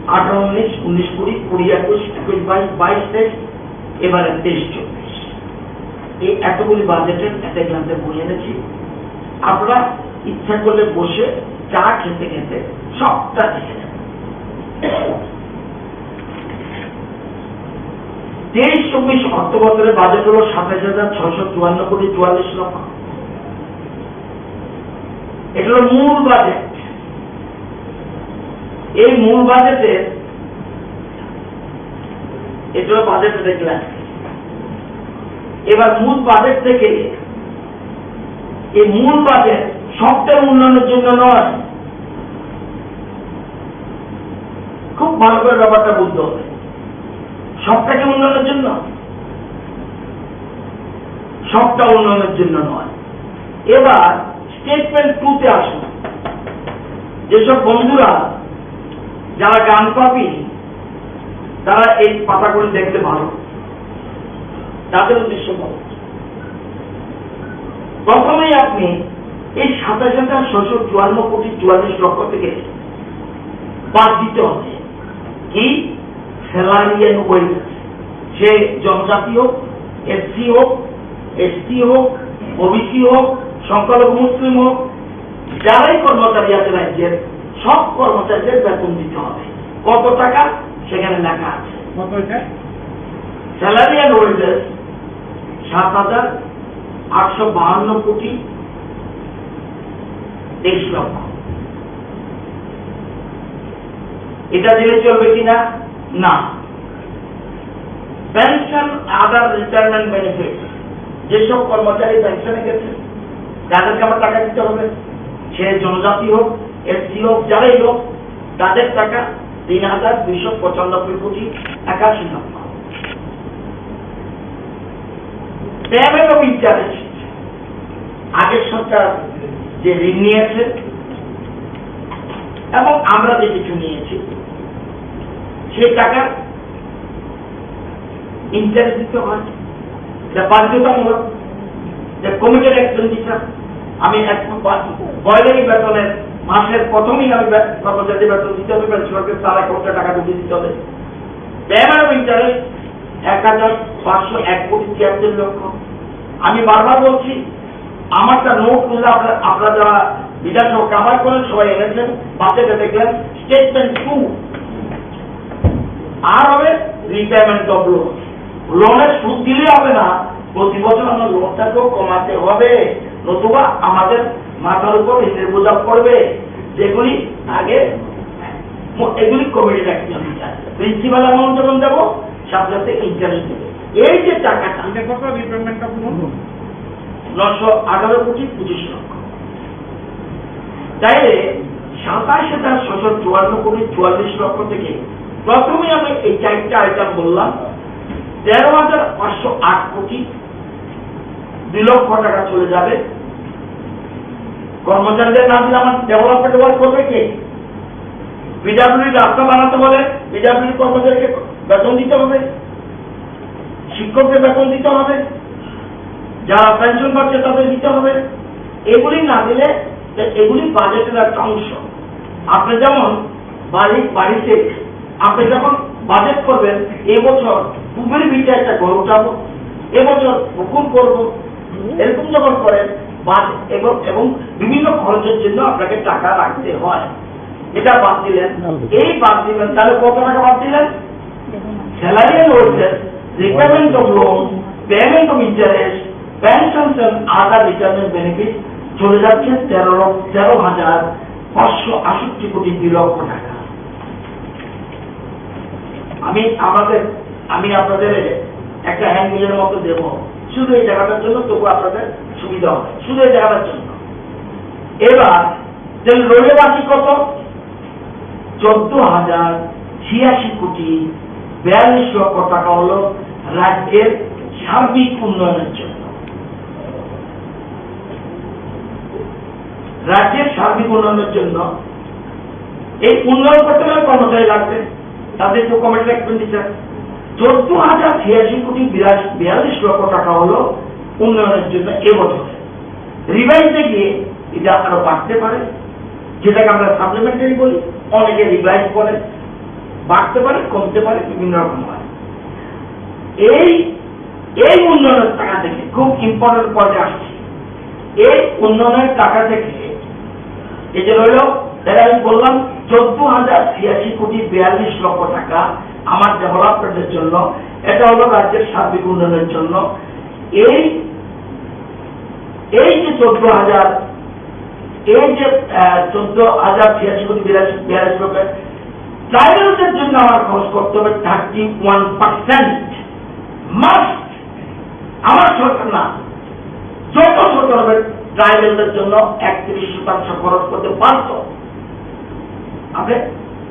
আঠারো উনিশ, উনিশ কুড়ি, কুড়ি একুশ, একুশ বাইশ, বাইশ তেইশ, এবারে তেইশ চব্বিশ, এই এতগুলি বাজেটের একটা গ্রান্টে বই এনেছি। আপনারা ইচ্ছা করলে বসে চা খেতে খেতে সবটা দেখে নেবেন। তেইশ চব্বিশ অর্থ বছরের বাজেট হলো সাতাশ হাজার ছয়শো চুয়ান্ন কোটি চুয়াল্লিশ লক্ষ। এটা হলো মূল বাজেট। এই মূল বাজেটে, এটা হলো বাজেট দেখলেন। এবার মূল বাজেট থেকে, এই মূল বাজেট সবটার উন্নয়নের জন্য নয়। খুব ভালো করে ব্যাপারটা বুঝতে হবে। সবটা কি উন্নয়নের জন্য? সবটা উন্নয়নের জন্য নয়। এবার স্টেটমেন্ট টু তে আসুন। যেসব বন্ধুরা, যারা গান পাপি, তারা এই পাতাগুলি দেখতে ভালো, তাদের উদ্দেশ্য বলো। প্রথমেই আপনি এই সাতাশ হাজার ছশো চুয়ান্ন কোটি চুয়াল্লিশ লক্ষ থেকে বাদ দিতে হবে কি? Salary and wages. সে জনজাতি হোক, এসসি হোক, এসটি হোক, ওবিসি হোক, সংখ্যালঘু মুসলিম হোক, যারাই কর্মচারী আছে রাজ্যের, সব কর্মচারীদের বেতন দিতে হবে। কত টাকা? সেখানে লেখা আছে। কত এটা? স্যালারি অ্যান্ড ওয়েজেস সাত হাজার আটশো বাহান্ন কোটি তেইশ লক্ষ। এটা দিলে চলবে কিনা? না। পেনশন, আদার রিটায়ারমেন্ট বেনিফিটস, যেসব কর্মচারী পেনশনে গেছে, তাদেরকে আবার টাকা দিতে হবে। সে জনজাতি হোক, এসসি হোক, যারাই হোক, তাদের টাকা তিন হাজার দুইশো পঁচানব্বই কোটি একাশি লক্ষ। পেমেন্ট অফ ইন্টারেস্ট, আগের সরকার যে ঋণ নিয়েছে এবং আমরা যে কিছু নিয়েছি, সেই টাকা ইন্টারেস্ট দিতে হয়। এটা বাধ্যতামূলক। যে কমিটেড এক্সপেন্ডিচার, আমি এক পা-, পয়লাই বেতনের মাসের প্রথমেই আমি বে-, কর্মচারীদের বেতন দিতে হবে, বেতন সরকারের তার অ্যাকাউন্টে টাকা ঢুকিয়ে দিতে হবে। পেমেন্ট অফ ইন্টারেস্ট এক হাজার পাঁচশো এক কোটি তিয়াত্তর লক্ষ। আমি বারবার বলছি, আমারটা নোট করলে আপনারা, আপনারা যারা বিধানসভা কামাই করেন, সবাই এনেছেন, বাজেটে দেখলেন, স্টেটমেন্ট টু। আর হবে রিপেমেন্ট অফ লোন। লোনের সুদ দিলে হবে না, প্রতি বছর আমরা লোনটাকেও কমাতে হবে, নতুবা আমাদের মাথার উপর ঋণের বোঝা পড়বে। যেগুলি আগে ম-, এগুলি কমিটি রাখতে হবে। প্রিন্সিপাল অ্যামাউন্ট যখন দেবো, সাথে সাথে ইন্টারেস্ট দেবে। এই যে টাকাটা, এটা কত রিপেমেন্ট অফ লোন? নশো আঠারো কোটি পঁচিশ লক্ষ। তাইলে সাতাশ হাজার ছশো চুয়ান্ন কোটি চুয়াল্লিশ লক্ষ থেকে প্রথমে আমি এই চারটা আইটেম বললাম, তেরো হাজার পাঁচশো আট কোটি দুই লক্ষ টাকা চলে যাবে কর্মচারীদের না দিলে আমার ডেভেলপমেন্ট ওয়ার্ক করবে কে? পিডাব্লিউডি রাস্তা বানাতে হলে পিডাব্লিউডি কর্মচারীকে বেতন দিতে হবে, শিক্ষককে বেতন দিতে হবে, যারা পেনশন পাচ্ছে তাদের দিতে হবে। এগুলি না দিলে তো এগুলি বাজেটের একটা অংশ। আপনি যেমন বাড়ি বাড়িতে আপনি যখন বাজেট করবেন, এবছর পুকুর ভিতরে একটা ঘর উঠাবো, এবছর পুকুর করবো, এরকম যখন করেন, বাজেট এবং এবং বিভিন্ন খরচের জন্য আপনাকে টাকা রাখতে হয়। এটা বাদ দিলেন, এই বাদ দিলেন, তাহলে কত টাকা বাদ দিলেন? Salary and wages, repayment of loan, payment of interest, pensions and other retirement benefits চলে যাচ্ছে তেরো লক্ষ, তেরো হাজার পাঁচশো আষট্টি কোটি দুই লক্ষ টাকা। আমি আমাদের আমি আপনাদের একটা হ্যান্ডবিলের মতো দেব, শুধু এই জায়গাটার জন্য, তবু আপনাদের সুবিধা হবে, শুধু এই জায়গাটার জন্য। এবার তাহলে রইল বাকি কত? চোদ্দ হাজার ছিয়াশি কোটি বিয়াল্লিশ লক্ষ টাকা হলো রাজ্যের সার্বিক উন্নয়নের জন্য। রাজ্যের সার্বিক উন্নয়নের জন্য, এই উন্নয়ন করতে গেলে কর্মচারী লাগবে, তাদের তো কমিটির এক্সপেন্ডিচার। চোদ্দ হাজার ছিয়াশি কোটি বিরাশি বিয়াল্লিশ লক্ষ টাকা হলো উন্নয়নের জন্য এবছর। রিভাইজে গিয়ে এটা আরো বাড়তে পারে, যেটাকে আমরা সাপ্লিমেন্টারি বলি, অনেকে রিভাইজ করে, বাড়তে পারে, কমতে পারে, বিভিন্ন রকম হয়। এই এই উন্নয়নের টাকা থেকে খুব ইম্পর্টেন্ট পয়েন্ট আসছে। এই উন্নয়নের টাকা থেকে এই যে রইল, এটা আমি বললাম চোদ্দ হাজার ছিয়াশি কোটি বিয়াল্লিশ লক্ষ টাকা আমার ডেভেলপমেন্টের জন্য, এটা হলো রাজ্যের সার্বিক উন্নয়নের জন্য। এই এই যে চোদ্দ হাজার, এই যে আহ, চোদ্দ হাজার ছিয়াশি কোটি বিরাশি বিয়াল্লিশ লক্ষ, ট্রাইবেলদের জন্য আমার খরচ করতে হবে থার্টি ওয়ান পার্সেন্ট। মাস্ট, আমার সরকার না, যত সরকার হবে, ট্রাইবেলদের জন্য একত্রিশ শতাংশ খরচ করতে পারতো। আপনি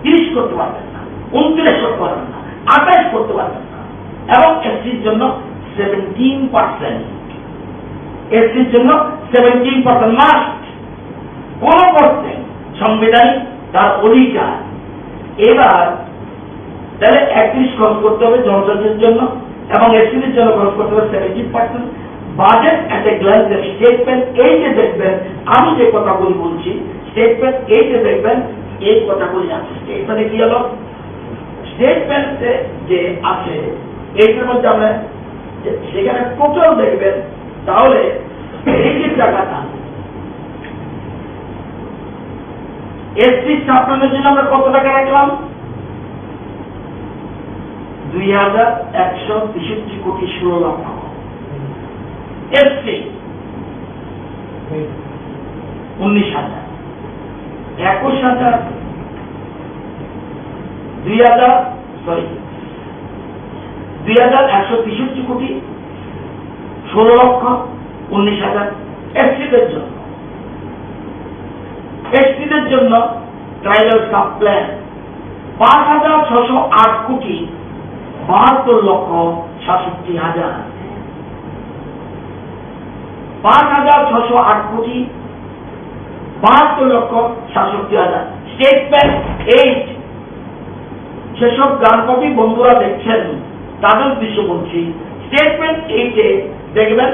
তিরিশ করতে পারবেন না, উনত্রিশ করতে পারবেন না, আঠাশ করতে পারবেন না। এবং এসসির জন্য সেভেন্টিন পার্সেন্ট, এসসির জন্য সেভেন্টিন পার্সেন্ট মাস্ট। কোনো পার্সেন্ট সাংবিধানিক তার অধিকার। এবার তাহলে একত্রিশ খরচ করতে হবে জনজাতির জন্য এবং এসসিদের জন্য খরচ করতে হবে seventeen percent. Budget at a glance, statement এইটে দেখবেন, আমি যে কথাগুলি বলছি, স্টেটমেন্ট এইটে দেখবেন, এই কথাগুলি আছে। স্টেটমেন্টে কি হলো? স্টেটমেন্টে যে আছে, এইটার মধ্যে আমরা যে-, সেখানে টোটাল দেখবেন, তাহলে এই যে টাকাটা এসসি ছাপ্পান্ন জন্য আমরা কত টাকা রাখলাম? দুই হাজার একশো তেষট্টি কোটি ষোলো লক্ষ। এসসি উনিশ হাজার, একুশ হাজার, দুই হাজার, সরি, দুই হাজার একশো তেষট্টি কোটি ষোলো লক্ষ উনিশ হাজার এসসিদের জন্য। এসসিদের জন্য ট্রাইবাল সাব প্ল্যান পাঁচ হাজার ছশো আট কোটি বাহাত্তর লক্ষ সাতষট্টি হাজার। পাঁচ হাজার ছশো আট কোটি বাহাত্তর লক্ষ সাতষট্টি হাজার। স্টেটমেন্ট এইট, যেসব গান কপি বন্ধুরা দেখছেন, তাদের উদ্দেশ্য বলছি, স্টেটমেন্ট এইটে দেখবেন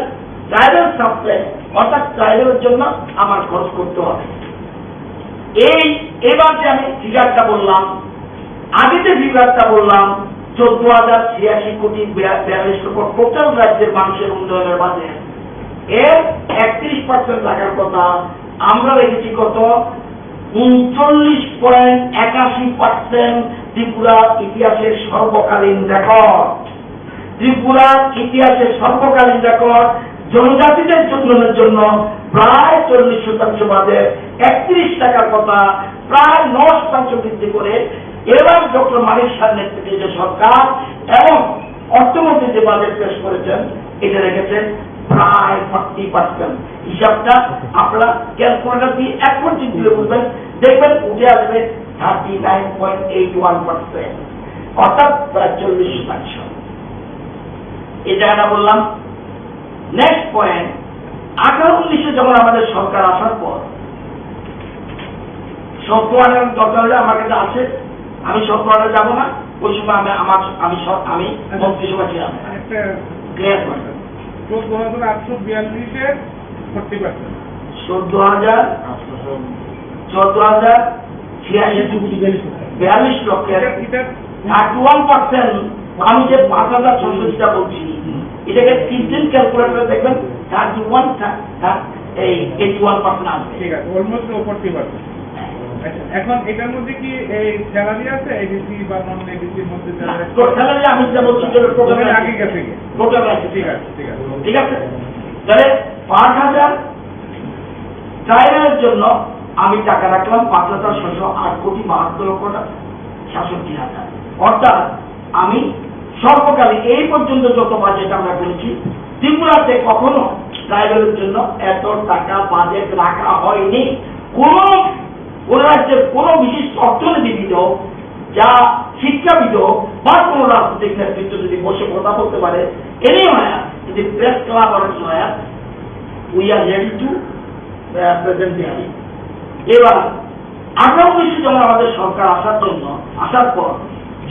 ট্রাইবাল সাব প্ল্যান, অর্থাৎ ট্রাইবালের জন্য আমার খরচ করতে হবে। এই, এবার যে আমি ফিগারটা বললাম, আগে যে ফিগারটা বললাম, চোদ্দ হাজার ছিয়াশি কোটি বিয়া-, বিয়াল্লিশ লক্ষ টোটাল রাজ্যের মানুষের উন্নয়নের বাজেট, এর একত্রিশ পার্সেন্ট রাখার কথা, আমরা রেখেছি কত? উনচল্লিশ পয়েন্ট একাশি পার্সেন্ট। ত্রিপুরার ইতিহাসের সর্বকালীন রেকর্ড। ত্রিপুরার ইতিহাসে সর্বকালীন রেকর্ড। জনজাতিদের উন্নয়নের জন্য প্রায় চল্লিশ শতাংশ বাজেট, একত্রিশ টাকার কথা প্রায় নয় শতাংশ বৃদ্ধি করে এবার ডক্টর মানিক সাহার নেতৃত্বে যে সরকার এবং অর্থমন্ত্রী যে বাজেট পেশ করেছেন, এটা রেখেছেন প্রায় ফর্টি পার্সেন্ট। হিসাবটা আপনারা ক্যালকুলেটর দিয়ে এক মিনিট তুলে বুঝবেন, দেখবেন উঠে আসবে thirty nine point eight one percent, অর্থাৎ প্রায় চল্লিশ শতাংশ। এই জায়গাটা বললাম। নেক্সট পয়েন্ট, আঠারো উনিশে যখন আমাদের সরকার আসার পর সত্তর হাজার দরকার হলে আমার কাছে আছে, আমি সত্তর হাজার যাবো না। ওই সময় আমি আমার আমি সব আমি আচ্ছা। মন্ত্রিসভা ছিলাম। একটা ক্লিয়ার করে। চোদ্দ হাজার আটশো বিয়াল্লিশে ফর্টি পার্সেন্ট। চোদ্দ হাজার চোদ্দ হাজার ছিয়াশি বিয়াল্লিশ লক্ষের থার্টি ওয়ান পার্সেন্ট। আমি যে পাঁচ হাজার ছশো যেটা বলছি, এটাকে তিন দিন ক্যালকুলেটর দেখবেন, থার্টি ওয়ান এই এইটি ওয়ান পার্সেন্ট আসবে। ঠিক আছে, অলমোস্ট ফর্টি পার্সেন্ট। আচ্ছা, এখন এটার মধ্যে কি এই স্যালারি আছে, এডিসি বা নন এডিসির মধ্যে যারা? স্যালারি আমি যেটা বলছি, টোটাল আগে গেছে কি? টোটাল আছে। ঠিক আছে, ঠিক আছে। ঠিক আছে, তাহলে পাঁচ হাজার ট্রাইবেলের জন্য আমি টাকা রাখলাম পাঁচ হাজার ছশো আট কোটি বাহাত্তর লক্ষ সাতষট্টি হাজার। অর্থাৎ আমি সর্বকালে এই পর্যন্ত যত বাজেট আমরা করেছি, ত্রিপুরাতে কখনো ট্রাইবেলের জন্য এত টাকা বাজেট রাখা হয়নি। কোনো কোনো রাজ্যের কোনো বিশিষ্ট অর্থনীতিবিদ হোক, যা শিক্ষাবিদ হোক বা কোনো রাজনৈতিক নেতৃত্ব যদি বসে কথা বলতে পারে, এনি হয়, যদি প্রেস ক্লাব অনেক হয়, we are ready to present there. এবার আঠারো উনিশে যখন আমাদের সরকার আসার জন্য, আসার পর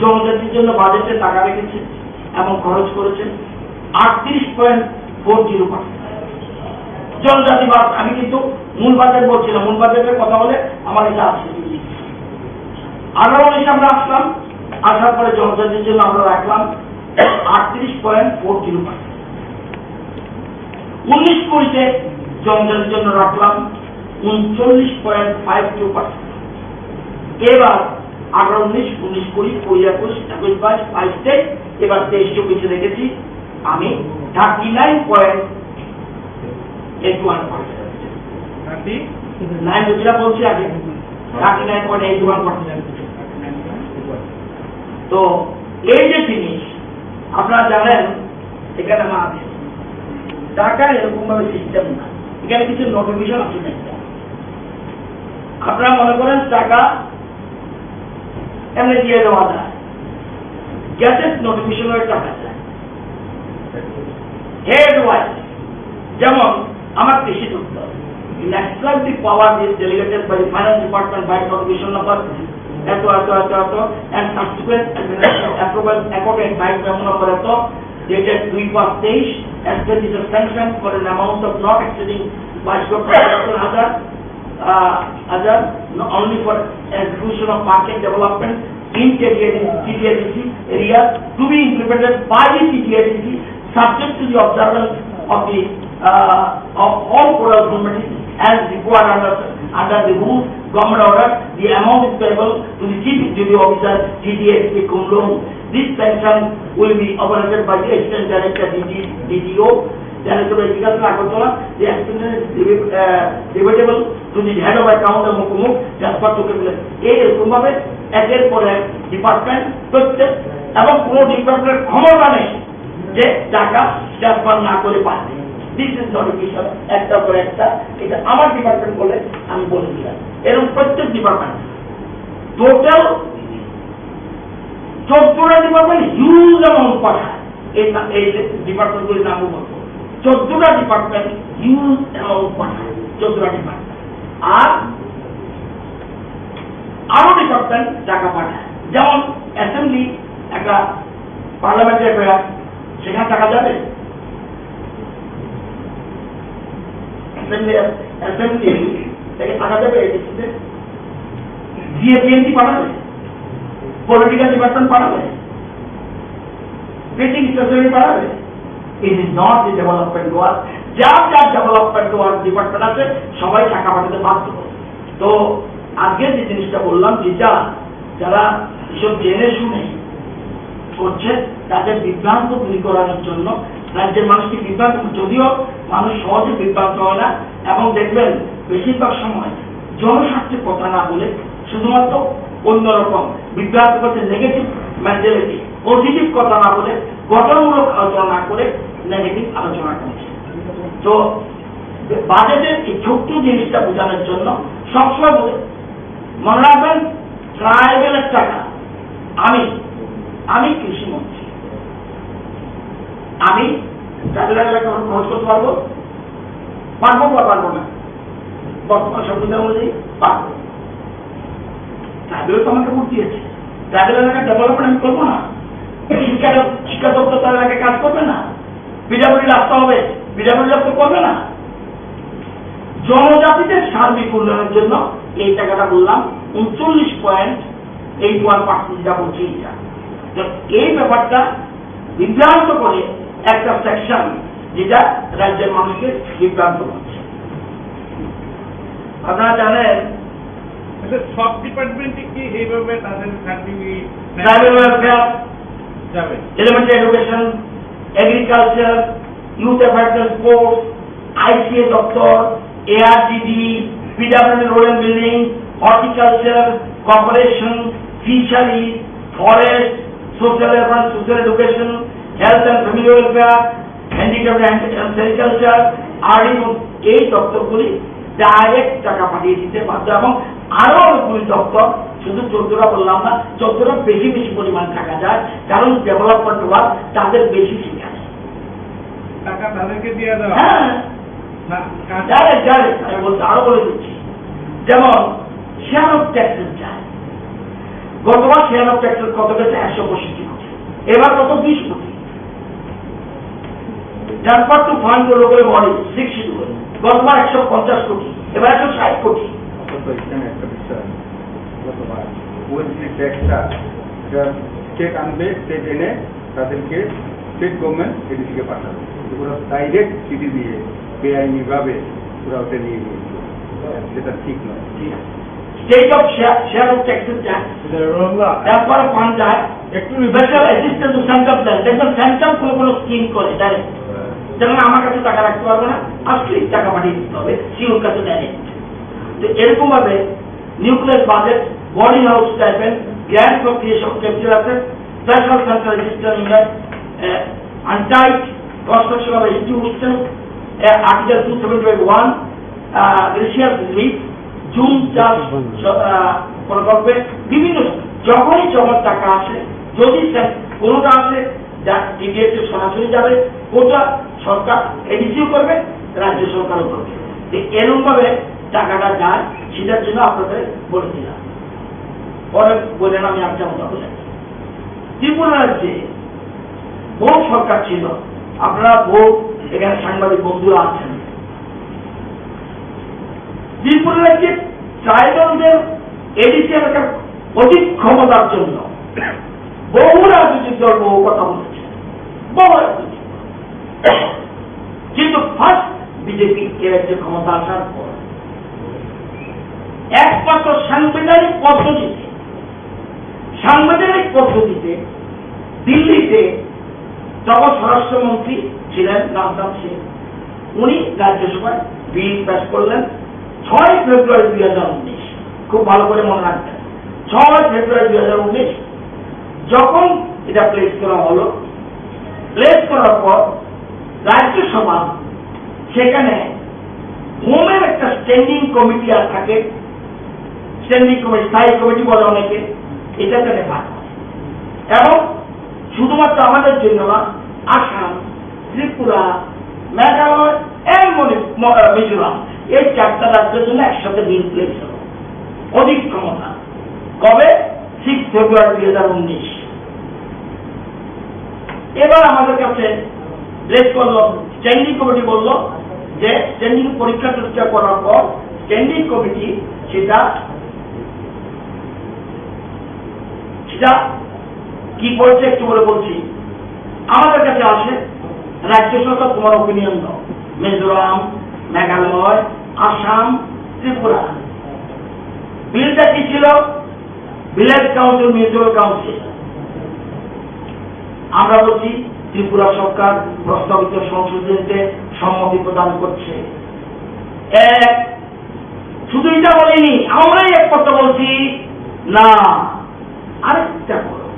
জনজাতির জন্য বাজেটে টাকা রেখেছে এবং খরচ করেছে আটত্রিশ পয়েন্ট ফোর জিরো পার্সেন্ট। জনজাতি বাদ, আমি কিন্তু মূল বাজেট বলছি না, মূল বাজেটের কথা বলে আমার এটা আসে। আঠারো উনিশে আমরা আসলাম, আসার পরে জনজাতির জন্য আমরা রাখলাম আটত্রিশ পয়েন্ট ফোর জিরো পার্সেন্ট। উনিশ কুড়িতে জনজাতির জন্য রাখলাম উনচল্লিশ পয়েন্ট ফাইভ টু পার্সেন্ট। এবার আঠারো উনিশ, উনিশ কুড়ি, কুড়ি একুশ, একুশ বাইশ, বাইশ তেইশ, এবার তেইশ চব্বিশে রেখেছি আমি thirty nine point eight one percent. Thirty nine যেটা বলছি আগে, thirty nine point eight one percent. তো এই যে জিনিস আপনারা জানেন, এখানে আমার আছে। টাকা এরকম ভাবে সিস্টেম না, এখানে কিছু নোটিফিকেশন আছে একটা। আপনারা মনে করেন টাকা এমনি দিয়ে দেওয়া যায়, গ্যাজেট নোটিফিকেশনের টাকা চায়। হেড ওয়াইজ, যেমন আমার কৃষি দপ্তর, National the power is delegated by the finance department by notification number এত এত এত এত and subsequent administrative approval accorded by memo number এত dated দুই পাঁচ তেইশ, expenditure sanction for an amount of not exceeding বাইশ লক্ষ পঁচাত্তর হাজার, uh, হাজার, only for execution of market development in T T A D C, T T A D C area to be implemented by the T T A D C, subject to the observance of the, uh, of all provisions as required under, under the rules, government order. The amount is payable to the Chief Executive Officer, T T A D C cum laude. This sanction will be operated by the Assistant Director, D T, D T O, Director of Agriculture, Agartala. The expenditure is debit-, uh, debitable to the head of account of মুকুমুক transfer to capital. এরকম ভাবে একের পর এক ডিপার্টমেন্ট প্রত্যেক এবং কোনো ডিপার্টমেন্টের ক্ষমতা নেই যে টাকা ট্রান্সফার না করে পারে। দিস ইজ নোটিফিকেশন, একটা পরে একটা। এটা আমার ডিপার্টমেন্ট বলে আমি বলে দিলাম, এরকম প্রত্যেক ডিপার্টমেন্ট। টোটাল চোদ্দটা ডিপার্টমেন্ট হিউজ অ্যামাউন্ট পাঠায়। এই না-, এই যে ডিপার্টমেন্টগুলির নাম বলবো, চোদ্দটা ডিপার্টমেন্ট হিউজ অ্যামাউন্ট পাঠায়, চোদ্দটা ডিপার্টমেন্ট। আর আরো ডিপার্টমেন্ট টাকা পাঠায়, যেমন অ্যাসেম্বলি একটা পার্লামেন্টের অ্যাফেয়ার, সেখানে টাকা যাবে? অ্যাসেম্বলি, অ্যাসেম্বলি থেকে টাকা যাবে এডিসিতে? জিএপিএনটি পাঠাবে? পলিটিক্যাল ডিপার্টমেন্ট পাঠাবে? প্রিন্টিং স্টেশনারি পাঠাবে? It is not the development work. যার যার ডেভেলপমেন্ট ওয়ার্ক ডিপার্টমেন্ট আছে, সবাই টাকা পাঠাতে বাধ্য। তো আজকে যে জিনিসটা বললাম, যেটা যারা এসব জেনে শুনে করছে, তাদের বিভ্রান্ত দূরীকরণের জন্য, রাজ্যের মানুষকে বিভ্রান্ত, যদিও মানুষ সহজে বিভ্রান্ত হয় না, এবং দেখবেন বেশিরভাগ সময় জনস্বার্থে কথা না বলে শুধুমাত্র অন্যরকম বিভ্রান্ত করছে, নেগেটিভ মেন্টালিটি, পজিটিভ কথা না বলে, গঠনমূলক আলোচনা না করে নেগেটিভ আলোচনা করছে। তো বাজেটের এই ছোট্ট জিনিসটা বোঝানোর জন্য সবসময় বলে, মনে রাখবেন, ট্রাইবেলের টাকা আমি, আমি কৃষি মন্ত্রী, আমি ট্রাইবেলের টাকা খরচ করতে পারবো, পারবো বা পারবো না, বর্তমান সংবিধান অনুযায়ী পারবো। ট্রাইবেলও তো আমাকে ভোট দিয়েছে। ট্রাইবেল এলাকার ডেভেলপমেন্ট আমি করবো না? শিক্ষা, শিক্ষা দপ্তর তার এলাকায় কাজ করবে না? পিডাব্লিউডি রাস্তা হবে, পিডাব্লিউডি দপ্তর করবে না? জনজাতিদের সার্বিক উন্নয়নের জন্য এই টাকাটা বললাম, উনচল্লিশ পয়েন্ট এইট ওয়ান পার্সেন্ট যেটা বলছি এটা। তো এই ব্যাপারটা বিভ্রান্ত করে একটা সেকশন, যেটা রাজ্যের মানুষকে বিভ্রান্ত করছে। আপনারা জানেন, আচ্ছা, সব ডিপার্টমেন্টে কি এইভাবে তাদের সার্টিফিকেট ট্রাইবেল ওয়েলফেয়ার, যাবে? Elementary education, agriculture, youth affairs and sports, ICA দপ্তর, ARDD, PWD road and building, horticulture, corporation, fishery, forest, social affairs, social education, health and family welfare, handicap and sericulture, RD, এই দপ্তরগুলি ডাইরেক্ট টাকা পাঠিয়ে দিতে বাধ্য। এবং আরও অনেকগুলি দপ্তর, শুধু চোদ্দটা বললাম না, চোদ্দটা বেশি বেশি পরিমাণ টাকা যায়, কারণ ডেভেলপমেন্ট ওয়ার্ক তাদের বেশি সেখানে। টাকা তাদেরকে দিয়ে দেওয়া? হ্যাঁ। না, কাজ- ডাইরেক্ট, ডাইরেক্ট। আমি বলতে, আরো বলে দিচ্ছি, যেমন শেয়ার অফ ট্যাক্সের যায়, গতবার শেয়ার অফ ট্যাক্সের কত গেছে? একশো পঁয়ষট্টি কোটি। এবার কত? বিশ কোটি। Transfer to fund local body, sixty two কোটি। গতবার একশো পঞ্চাশ কোটি, এবার একশো ষাট কোটি। অথচ এখানে একটা বিষয়, গতবার ওই যে ট্যাক্সটা, এটা স্টেট আনবে, স্টেট এনে তাদেরকে স্টেট গভর্নমেন্ট এডিসিকে পাঠাবে। কিন্তু ওরা ডাইরেক্ট চিঠি দিয়ে বেআইনিভাবে ওরা ওটা নিয়ে নিয়েছিল, যেটা ঠিক নয়। ঠিক আছে। State of share, share of taxes যায়, এটা রোল না। তারপরে ফান্ড যায়, একটু special assistance to central plan. দেখবেন সেন্ট্রাল কোনো কোনো স্কিম করে ডাইরেক্ট, যেমন আমার কাছে টাকা রাখতে পারবে না, আসলে টাকা পাঠিয়ে দিতে হবে সিওর কাছে ডাইরেক্ট। তো এরকম ভাবে nuclear budget, boarding house stipend, grant for creation of capital asset, special central assistance in untied construction of institution, article two seventy five one, glacier relief, জুম চাষ, আহ, প্রকল্পে বিভিন্ন, যখনই যখন টাকা আসে, যদি স্যার কোনোটা আসে, যা টিডিএস এ সরাসরি যাবে, কোটা সরকার এডিসিও করবে, রাজ্য সরকারও করবে। তো এরকম ভাবে টাকাটা যায়, সেটার জন্য আপনাদের বলে দিলাম। পরে বললেন আমি একটা কথা বলে। ত্রিপুরা রাজ্যে বহু সরকার ছিল, আপনারা বহু এখানে সাংবাদিক বন্ধুরা আছেন। ত্রিপুরা রাজ্যে ট্রাইবালদের এডিসি এলাকার অধিক ক্ষমতার জন্য বহু রাজনৈতিক দল বহু কথা বলেছে, বহু রাজনৈতিক দল। কিন্তু ফার্স্ট বিজেপি এ রাজ্যে ক্ষমতা আসার পর একমাত্র সাংবিধানিক পদ্ধতিতে, সাংবিধানিক পদ্ধতিতে দিল্লিতে তখন স্বরাষ্ট্রমন্ত্রী ছিলেন রাজনাথ সিং, উনি রাজ্যসভায় বিল পাস করলেন ছয় ফেব্রুয়ারি দুই হাজার উনিশ। খুব ভালো করে মনে রাখবেন, ছয় ফেব্রুয়ারি দুই হাজার উনিশ যখন এটা প্লেস করা হলো, প্লেস করার পর রাজ্যসভা সেখানে হোমের একটা স্ট্যান্ডিং কমিটি আর থাকে, স্ট্যান্ডিং কমিটি, স্থায়ী কমিটি বলে অনেকে, এটাতে রেফার করে। এবং শুধুমাত্র আমাদের জন্য না, আসাম, ত্রিপুরা, মেঘালয় এবং মণি-, ম-, আহ, মিজোরাম, এই চারটা রাজ্যের জন্য একসাথে বিল প্লেস হলো, অধিক ক্ষমতা। কবে? সিক্স ফেব্রুয়ারি দুই হাজার উনিশ। এবার আমাদের কাছে প্লেস করলো, স্ট্যান্ডিং কমিটি বলল যে স্ট্যান্ডিং পরীক্ষা টরীক্ষা করার পর স্ট্যান্ডিং কমিটি সেটা, সেটা কি বলছে একটু পরে বলছি। আমাদের কাছে আসে, রাজ্য সরকার তোমার ওপিনিয়ন দাও, মিজোরাম, মেঘালয়, আসাম, ত্রিপুরা। বিলটা কি ছিল? Village council, municipal council. আমরা বলছি ত্রিপুরা সরকার প্রস্তাবিত সংশোধনীতে সম্মতি প্রদান করছে। এক, শুধু এটা বলিনি, আমরাই একমাত্র বলছি না, আরেকটা করো,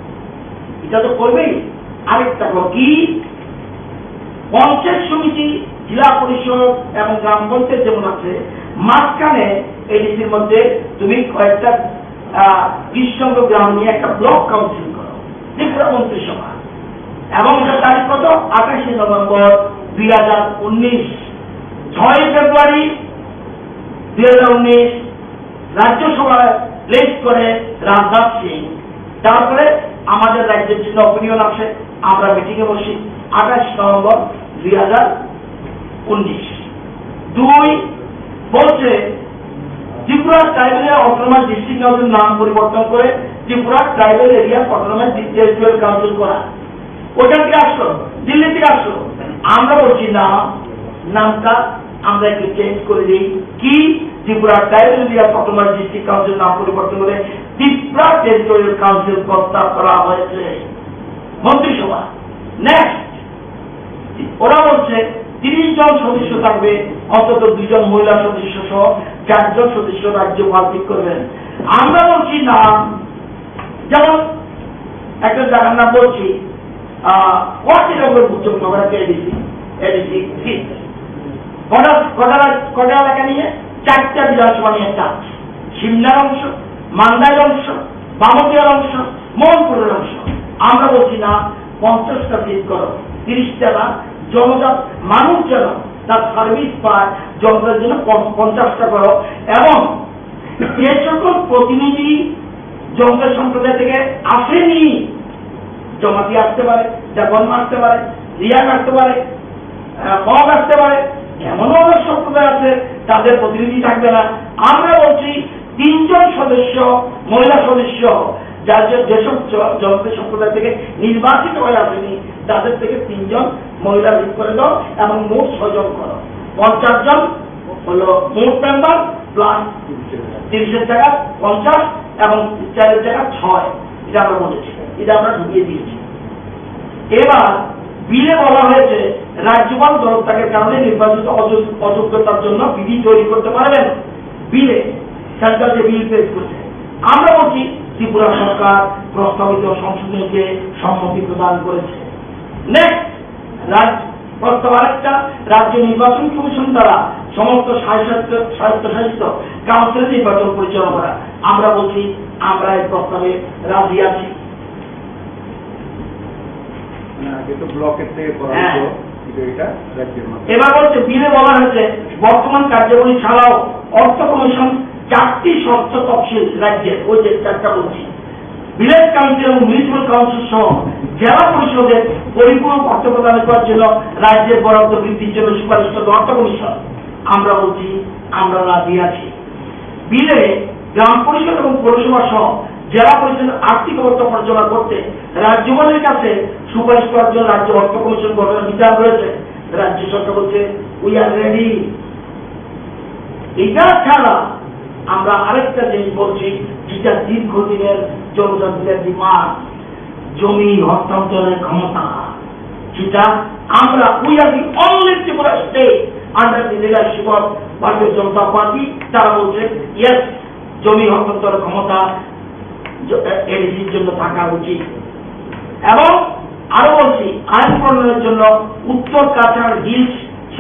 এটা তো করবেই, আরেকটা করো কি? পঞ্চায়েত সমিতি, জেলা পরিষদ এবং গ্রাম পঞ্চায়েত যেমন আছে, মাঝখানে এডিসির মধ্যে তুমি কয়েকটা, আহ, বিশ সংখ্যক গ্রাম নিয়ে একটা ব্লক কাউন্সিল করো, ত্রিপুরা মন্ত্রিসভা। এবং এটা তারিখ কত? আঠাশে নভেম্বর দুই হাজার উনিশ, ছয় ফেব্রুয়ারি দুই হাজার উনিশ, রাজ্যসভায় প্লেস করে রাজনাথ সিং। তারপরে আমাদের রাজ্যের জন্য অপিনিয়ন আসে, আমরা মিটিংয়ে বসি আঠাশ নভেম্বর দুই হাজার উনিশ। দুই, বলছে Tripura tribal autonomous district council নাম পরিবর্তন করে Tripura tribal area autonomous territorial council করা। ওখান থেকে আসলো, দিল্লি থেকে আসলো। আমরা বলছি না, নামটা আমরা একটু চেঞ্জ করে দিই। কি? Tripura tribal area autonomous district council নাম পরিবর্তন করে ত্রিপুরা টেরিটোরিয়াল কাউন্সিল প্রস্তাব করা হয়েছে মন্ত্রিসভা। নেক্সট, ওরা বলছে তিরিশ জন সদস্য থাকবে, অন্তত দুইজন মহিলা সদস্য সহ চারজন সদস্য রাজ্যপাল ঠিক করবেন। আমরা বলছি না, যেমন একটা জায়গার নাম বলছি, আহ, কোয়াটি নম্বর বুথ জমা করে এডিসি, এডিসি সিট। কটা, কটা, কটা এলাকা নিয়ে? চারটা বিধানসভা নিয়ে একটা আছে। সিমলার অংশ, মান্দাইর অংশ, বামুটিয়ার অংশ, মোহনপুরের অংশ। আমরা বলছি না, পঞ্চাশটা সিট করো, তিরিশটা না, জনজাত মানুষ যেন তার সার্ভিস পায়, জনতার জন্য পঞ্চ-, পঞ্চাশটা করো। এবং যে সকল প্রতিনিধি জনজাত সম্প্রদায় থেকে আসেনি, জমাতি আসতে পারে, দেববর্মা আসতে পারে, রিয়াং আসতে পারে, আহ, মগ আসতে পারে, এমনও অনেক সম্প্রদায় আছে, তাদের প্রতিনিধি থাকবে না। আমরা বলছি তিনজন সদস্য, মহিলা সদস্য, যার যে, যেসব জ-, জনজাতি সম্প্রদায় থেকে নির্বাচিত হয়ে আসেনি, তাদের থেকে তিনজন মহিলা ঠিক করে দাও এবং মোট ছয়জন করো। পঞ্চাশ জন হলো মোট মেম্বার প্লাস তিরিশের জায়গা পঞ্চাশ এবং চারের জায়গা ছয়, এটা আমরা বলেছি, এটা আমরা ঢুকিয়ে দিয়েছি। এবার বিলে বলা হয়েছে রাজ্যপাল পদত্যাগের কারণে নির্বাচিত অযোগ-, অযোগ্যতার জন্য বিধি তৈরি করতে পারবেন। বিলে, সেন্ট্রাল যে বিল পেশ করছে, আমরা বলছি ত্রিপুরা সরকার প্রস্তাবিত সংশোধনীকে সম্মতি প্রদান করেছে। নেক্সট, রাজ্য প্রস্তাব আরেকটা, রাজ্য নির্বাচন কমিশন দ্বারা সমস্ত স্বায়ত্ত-, স্বায়ত্তশাসিত কাউন্সিল নির্বাচন পরিচালনা করা। আমরা বলছি, আমরা এই প্রস্তাবে রাজি আছি। না, আগে তো ব্লকের থেকে করা হ্যাঁ। হতো, কিন্তু এটা রাজ্যের মাধ্যমে। এবার বলছে, বিলে বলা হয়েছে বর্তমান কার্যাবলী ছাড়াও অর্থ কমিশন চারটি ষষ্ঠ তফসিল রাজ্যের, ওই যে চারটা বলছি, ভিলেজ কাউন্সিল এবং মিউনিসিপ্যাল কাউন্সিল সহ জেলা পরিষদের পরিপূরক অর্থ প্রদান করার জন্য রাজ্যের বরাদ্দ বৃদ্ধির জন্য সুপারিশ করবে অর্থ কমিশন। আমরা বলছি, আমরা রাজি আছি। বিলে গ্রাম পরিষদ এবং পৌরসভা সহ জেলা পরিষদের আর্থিক অবস্থা পর্যালোচনা করতে রাজ্যপালের কাছে সুপারিশ করার জন্য রাজ্য অর্থ কমিশন গঠনের বিচার রয়েছে। রাজ্য সরকার বলছে, "We are ready।" এটা ছাড়া আমরা আরেকটা জিনিস বলছি, যেটা দীর্ঘদিনের জনজাতিদের ডিমান্ড, জমি হস্তান্তরের ক্ষমতা। যেটা আমরা, we are the only Tripura state under the leadership of ভারতীয় জনতা পার্টি, তারা বলছে, "ইয়েস, জমি হস্তান্তরের ক্ষমতা জ-, এ-, এডিসির জন্য থাকা উচিত।" এবং আরো বলছি, আইন প্রণয়নের জন্য উত্তর কাছাড় হিলস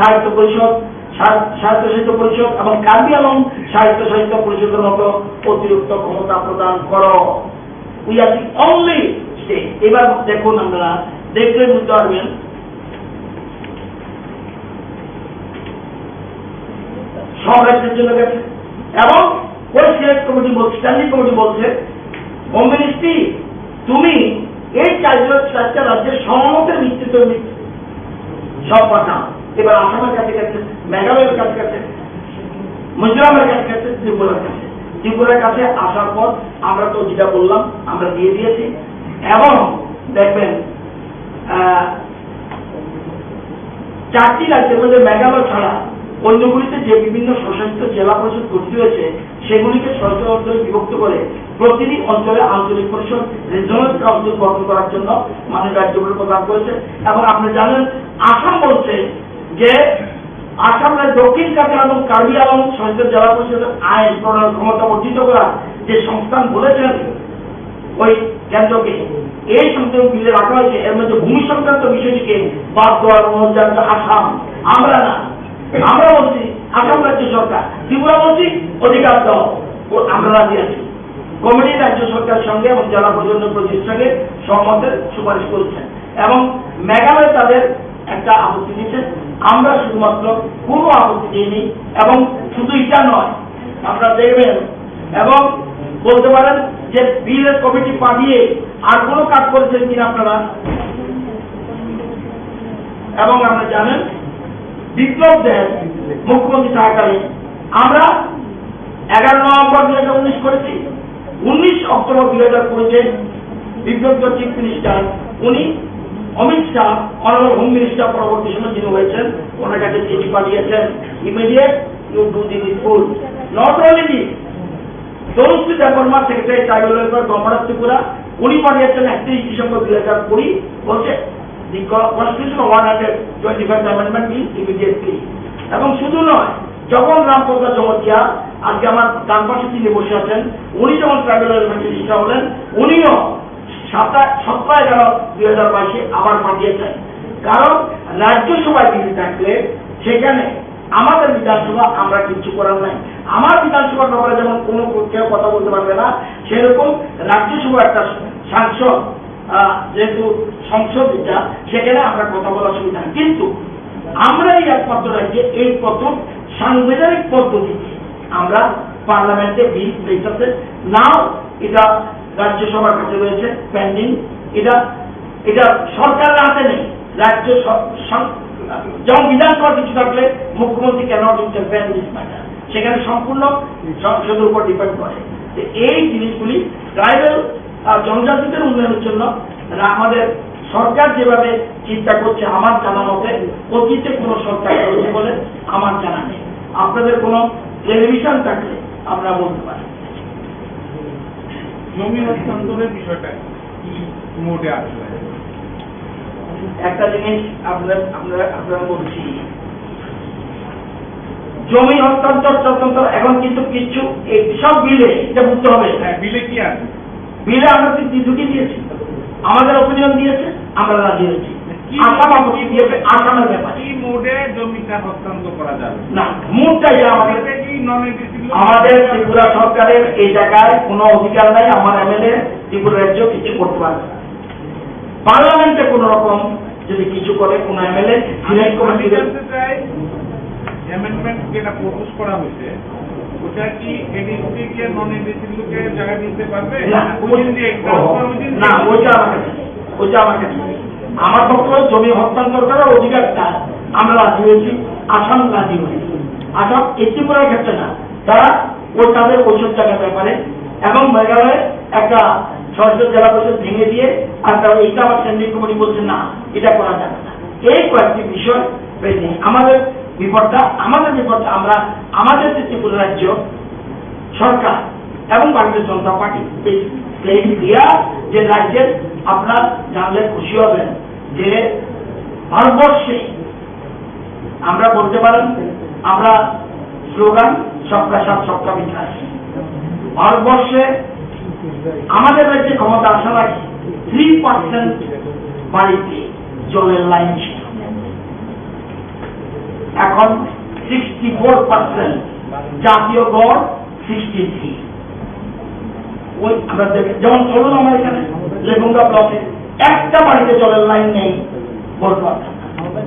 স্বায়ত্ত পরিষদ, স্বায়-, স্বায়ত্তশাসিত পরিষদ এবং কার্বি আংলং স্বায়ত্তশাসিত পরিষদের মতো অতিরিক্ত ক্ষমতা প্রদান করো। We are the only state। এবার দেখুন, আপনারা দেখলে বুঝতে পারবেন, সব রাজ্যের জন্য গেছে। এবং ওই সিলেক্ট কমিটি বলছে, স্ট্যান্ডিং কমিটি বলছে, "হোম মিনিস্ট্রি, তুমি এই চারজন, চারটা রাজ্যের সহমতের ভিত্তিতে তুমি সব পাঠাও।" এবার আসামের কাছে গেছে, মেঘালয়ের কাছে গেছে, মিজোরামের কাছে গেছে, ত্রিপুরার কাছে। ত্রিপুরার কাছে আসার পর আমরা তো যেটা বললাম, আমরা দিয়ে দিয়েছি। এবং দেখবেন, আহ, চারটি রাজ্যের মধ্যে মেঘালয় ছাড়া অন্যগুলিতে যে বিভিন্ন স্বশাসিত জেলা পরিষদ গঠিত হয়েছে, সেগুলিকে ছয়টি অঞ্চলে বিভক্ত করে প্রতিটি অঞ্চলে আঞ্চলিক পরিষদ, রিজিওনাল কাউন্সিল, গঠন করার জন্য মাননীয় রাজ্যপাল প্রদান করেছে। এবং আপনি জানেন, আসাম বলছে যে আসাম রাজ্য দক্ষিণ কাছাড় এবং কার্বি আংলং স্বশাসিত জেলা পরিষদের আইন প্রণয়ন ক্ষমতা বর্ধিত করার যে সংস্থান বলেছেন ওই কেন্দ্রকে, এই সংশোধন বিলে রাখা হয়েছে। এর মধ্যে ভূমি সংক্রান্ত বিষয়টিকে বাদ দেওয়ার অনুরোধ জানাচ্ছে আসাম, আমরা না। আমরা বলছি আসাম রাজ্য সরকার, ত্রিপুরা বলছি অধিকার দাও, ও আমরা রাজি আছি। কমিটি রাজ্য সরকারের সঙ্গে এবং জেলা পরিষদের প্রতিনিধির সঙ্গে সম্মতের সুপারিশ করেছেন এবং মেঘালয় তাদের একটা আপত্তি দিয়েছে, আমরা শুধুমাত্র কোনো আপত্তি দিইনি। এবং শুধু এটা নয়, আপনারা দেখবেন, এবং বলতে পারেন যে বিলের কমিটি পাঠিয়ে আর কোনো কাজ করেছেন কিনা আপনারা? এবং আমরা জানেন বিপ্লব দেব মুখ্যমন্ত্রী থাকাকালীন আমরা এগারো নভেম্বর দুই হাজার উনিশ করেছি, উনিশ অক্টোবর দুই হাজার কুড়িতে বিপ্লব দেব চিফ মিনিস্টার, উনি অমিত শাহ, অনারেবল হোম মিনিস্টার পরবর্তী সময় যিনি হয়েছেন, ওনার কাছে চিঠি পাঠিয়েছেন, "Immediate you do the needful." Not only this, Tarun Debbarma, secretary tribal welfare, government of Tripura, উনি পাঠিয়েছেন একত্রিশ ডিসেম্বর দুই হাজার কুড়ি, বলছে, "The co-, constitution of one hundred twenty-five amendment is immediately." এবং শুধু নয়, যখন রামপ্রসাদ জমাতিয়া, আজকে আমার ডান পাশে তিনি বসে আছেন, উনি যখন ট্রাইবাল ওয়েলফেয়ার মিনিস্টার হলেন, উনিও সাতাশ, সতেরো এগারো দুই হাজার বাইশে আবার পাঠিয়েছেন। কারণ রাজ্যসভায় বিল থাকলে সেখানে আমাদের বিধানসভা, আমরা কিচ্ছু করার নাই। আমার বিধানসভার ব্যাপারে যেমন কোনো কেউ কথা বলতে পারবে না, সেরকম রাজ্যসভা একটা সাংসদ, আহ, যেহেতু সংসদ এটা, সেখানে আমরা কথা বলার সুবিধা নেই। কিন্তু আমরা এই একমাত্র রাজ্যে এই প্রথম সাংবিধানিক পদ্ধতিতে আমরা পার্লামেন্টে বিল পেশ আছে। নাও এটা রাজ্যসভার কাছে রয়েছে, পেন্ডিং। এটা, এটা সরকারের হাতে নেই। রাজ্য স-, সং-, যেমন বিধানসভার কিছু থাকলে মুখ্যমন্ত্রী cannot interfere in this matter, সেখানে সম্পূর্ণ সংসদের উপর ডিপেন্ড করে। তো এই জিনিসগুলি ট্রাইবাল, আহ, জনজাতিদের উন্নয়নের জন্য রা-, আমাদের সরকার যেভাবে চিন্তা করছে, আমার জানা মতে অতীতে কোনো সরকার করেছে বলে আমার জানা নেই। আপনাদের কোনো ক্লেরিফিকেশন থাকলে আপনারা বলতে পারেন। জমি হস্তান্তরের বিষয়টা কি মোডে আসলে? একটা জিনিস আপনার, আপনারা, আপনারা বলছি, জমি হস্তান্তর তদন্ত এখন কিন্তু কিছু এই সব বিলে এটা বুঝতে হবে। হ্যাঁ, বিলে কি আছে? বিলে আমরা কিন্তু দুটি দিয়েছি, আমাদের ওপিনিয়ন দিয়েছে, আমরা রাজি হয়েছি। কি আসাম মোডে, আপত্তি দিয়েছে, আসামের ব্যাপারে। কি মোডে জমিটা হস্তান্তর করা যাবে? না, মোডটা এটা আমাদের, এটা কি নন এডিসি লোক? আমাদের ত্রিপুরা সরকারের এই জায়গায় কোনো অধিকার নাই। আমার এমএলএ ত্রিপুরা রাজ্য কিছু করতে পারবে না। পার্লামেন্টে কোনো রকম যদি কিছু করে, কোনো এমএলএ আমি, সিলেক্ট আমি কমিটি জানতে চাই, অ্যামেন্ডমেন্ট যেটা প্রপোজ করা হয়েছে, ওটা কি এডিসি কে নন এডিসি লোকে জায়গা দিতে পারবে? না, ওই দিন দিয়ে, ও, ট্রান্সফার ওই দিন না, দিয়ে। ওইটা আমার কাছে, ওইটা আমার কাছে নেই। আমার বক্তব্য, জমি হস্তান্তর করার অধিকারটা আমরা রাজি হয়েছি, আসাম রাজি হয়েছে, আসাম এই ত্রিপুরার ক্ষেত্রে না। তারা ও তাদের ওইসব জায়গার ব্যাপারে এবং মেঘালয়ে একটা সংসদ জেলা পরিষদ ভেঙে দিয়ে আর তারা এইটা আবার স্ট্যান্ডিং কমিটি বলছে, "না, এটা করা যাবে না।" এই কয়েকটি বিষয় পেন্ডিং। আমাদের বিপদটা, আমাদের বিপদটা আমরা, আমাদের যে ত্রিপুরা রাজ্য সরকার এবং ভারতীয় জনতা পার্টি, প্লেইং ক্লিয়ার, যে রাজ্যের, আপনারা জানলে খুশি হবেন যে ভারতবর্ষে আমরা বলতে পারেন, আমরা স্লোগান সবকা সাথ সবকা বিকাশ। ভারতবর্ষে আমাদের রাজ্যে ক্ষমতা আসার আগে থ্রি পার্সেন্ট বাড়িতে জলের লাইন ছিল, এখন সিক্সটি ফোর পার্সেন্ট। জাতীয় গড় সিক্সটি থ্রি। ওই আমরা দেখে, যেমন চলুন আমার এখানে লেবুঙ্গা ব্লকে একটা বাড়িতে জলের লাইন নেই, বলতে পারতাম না।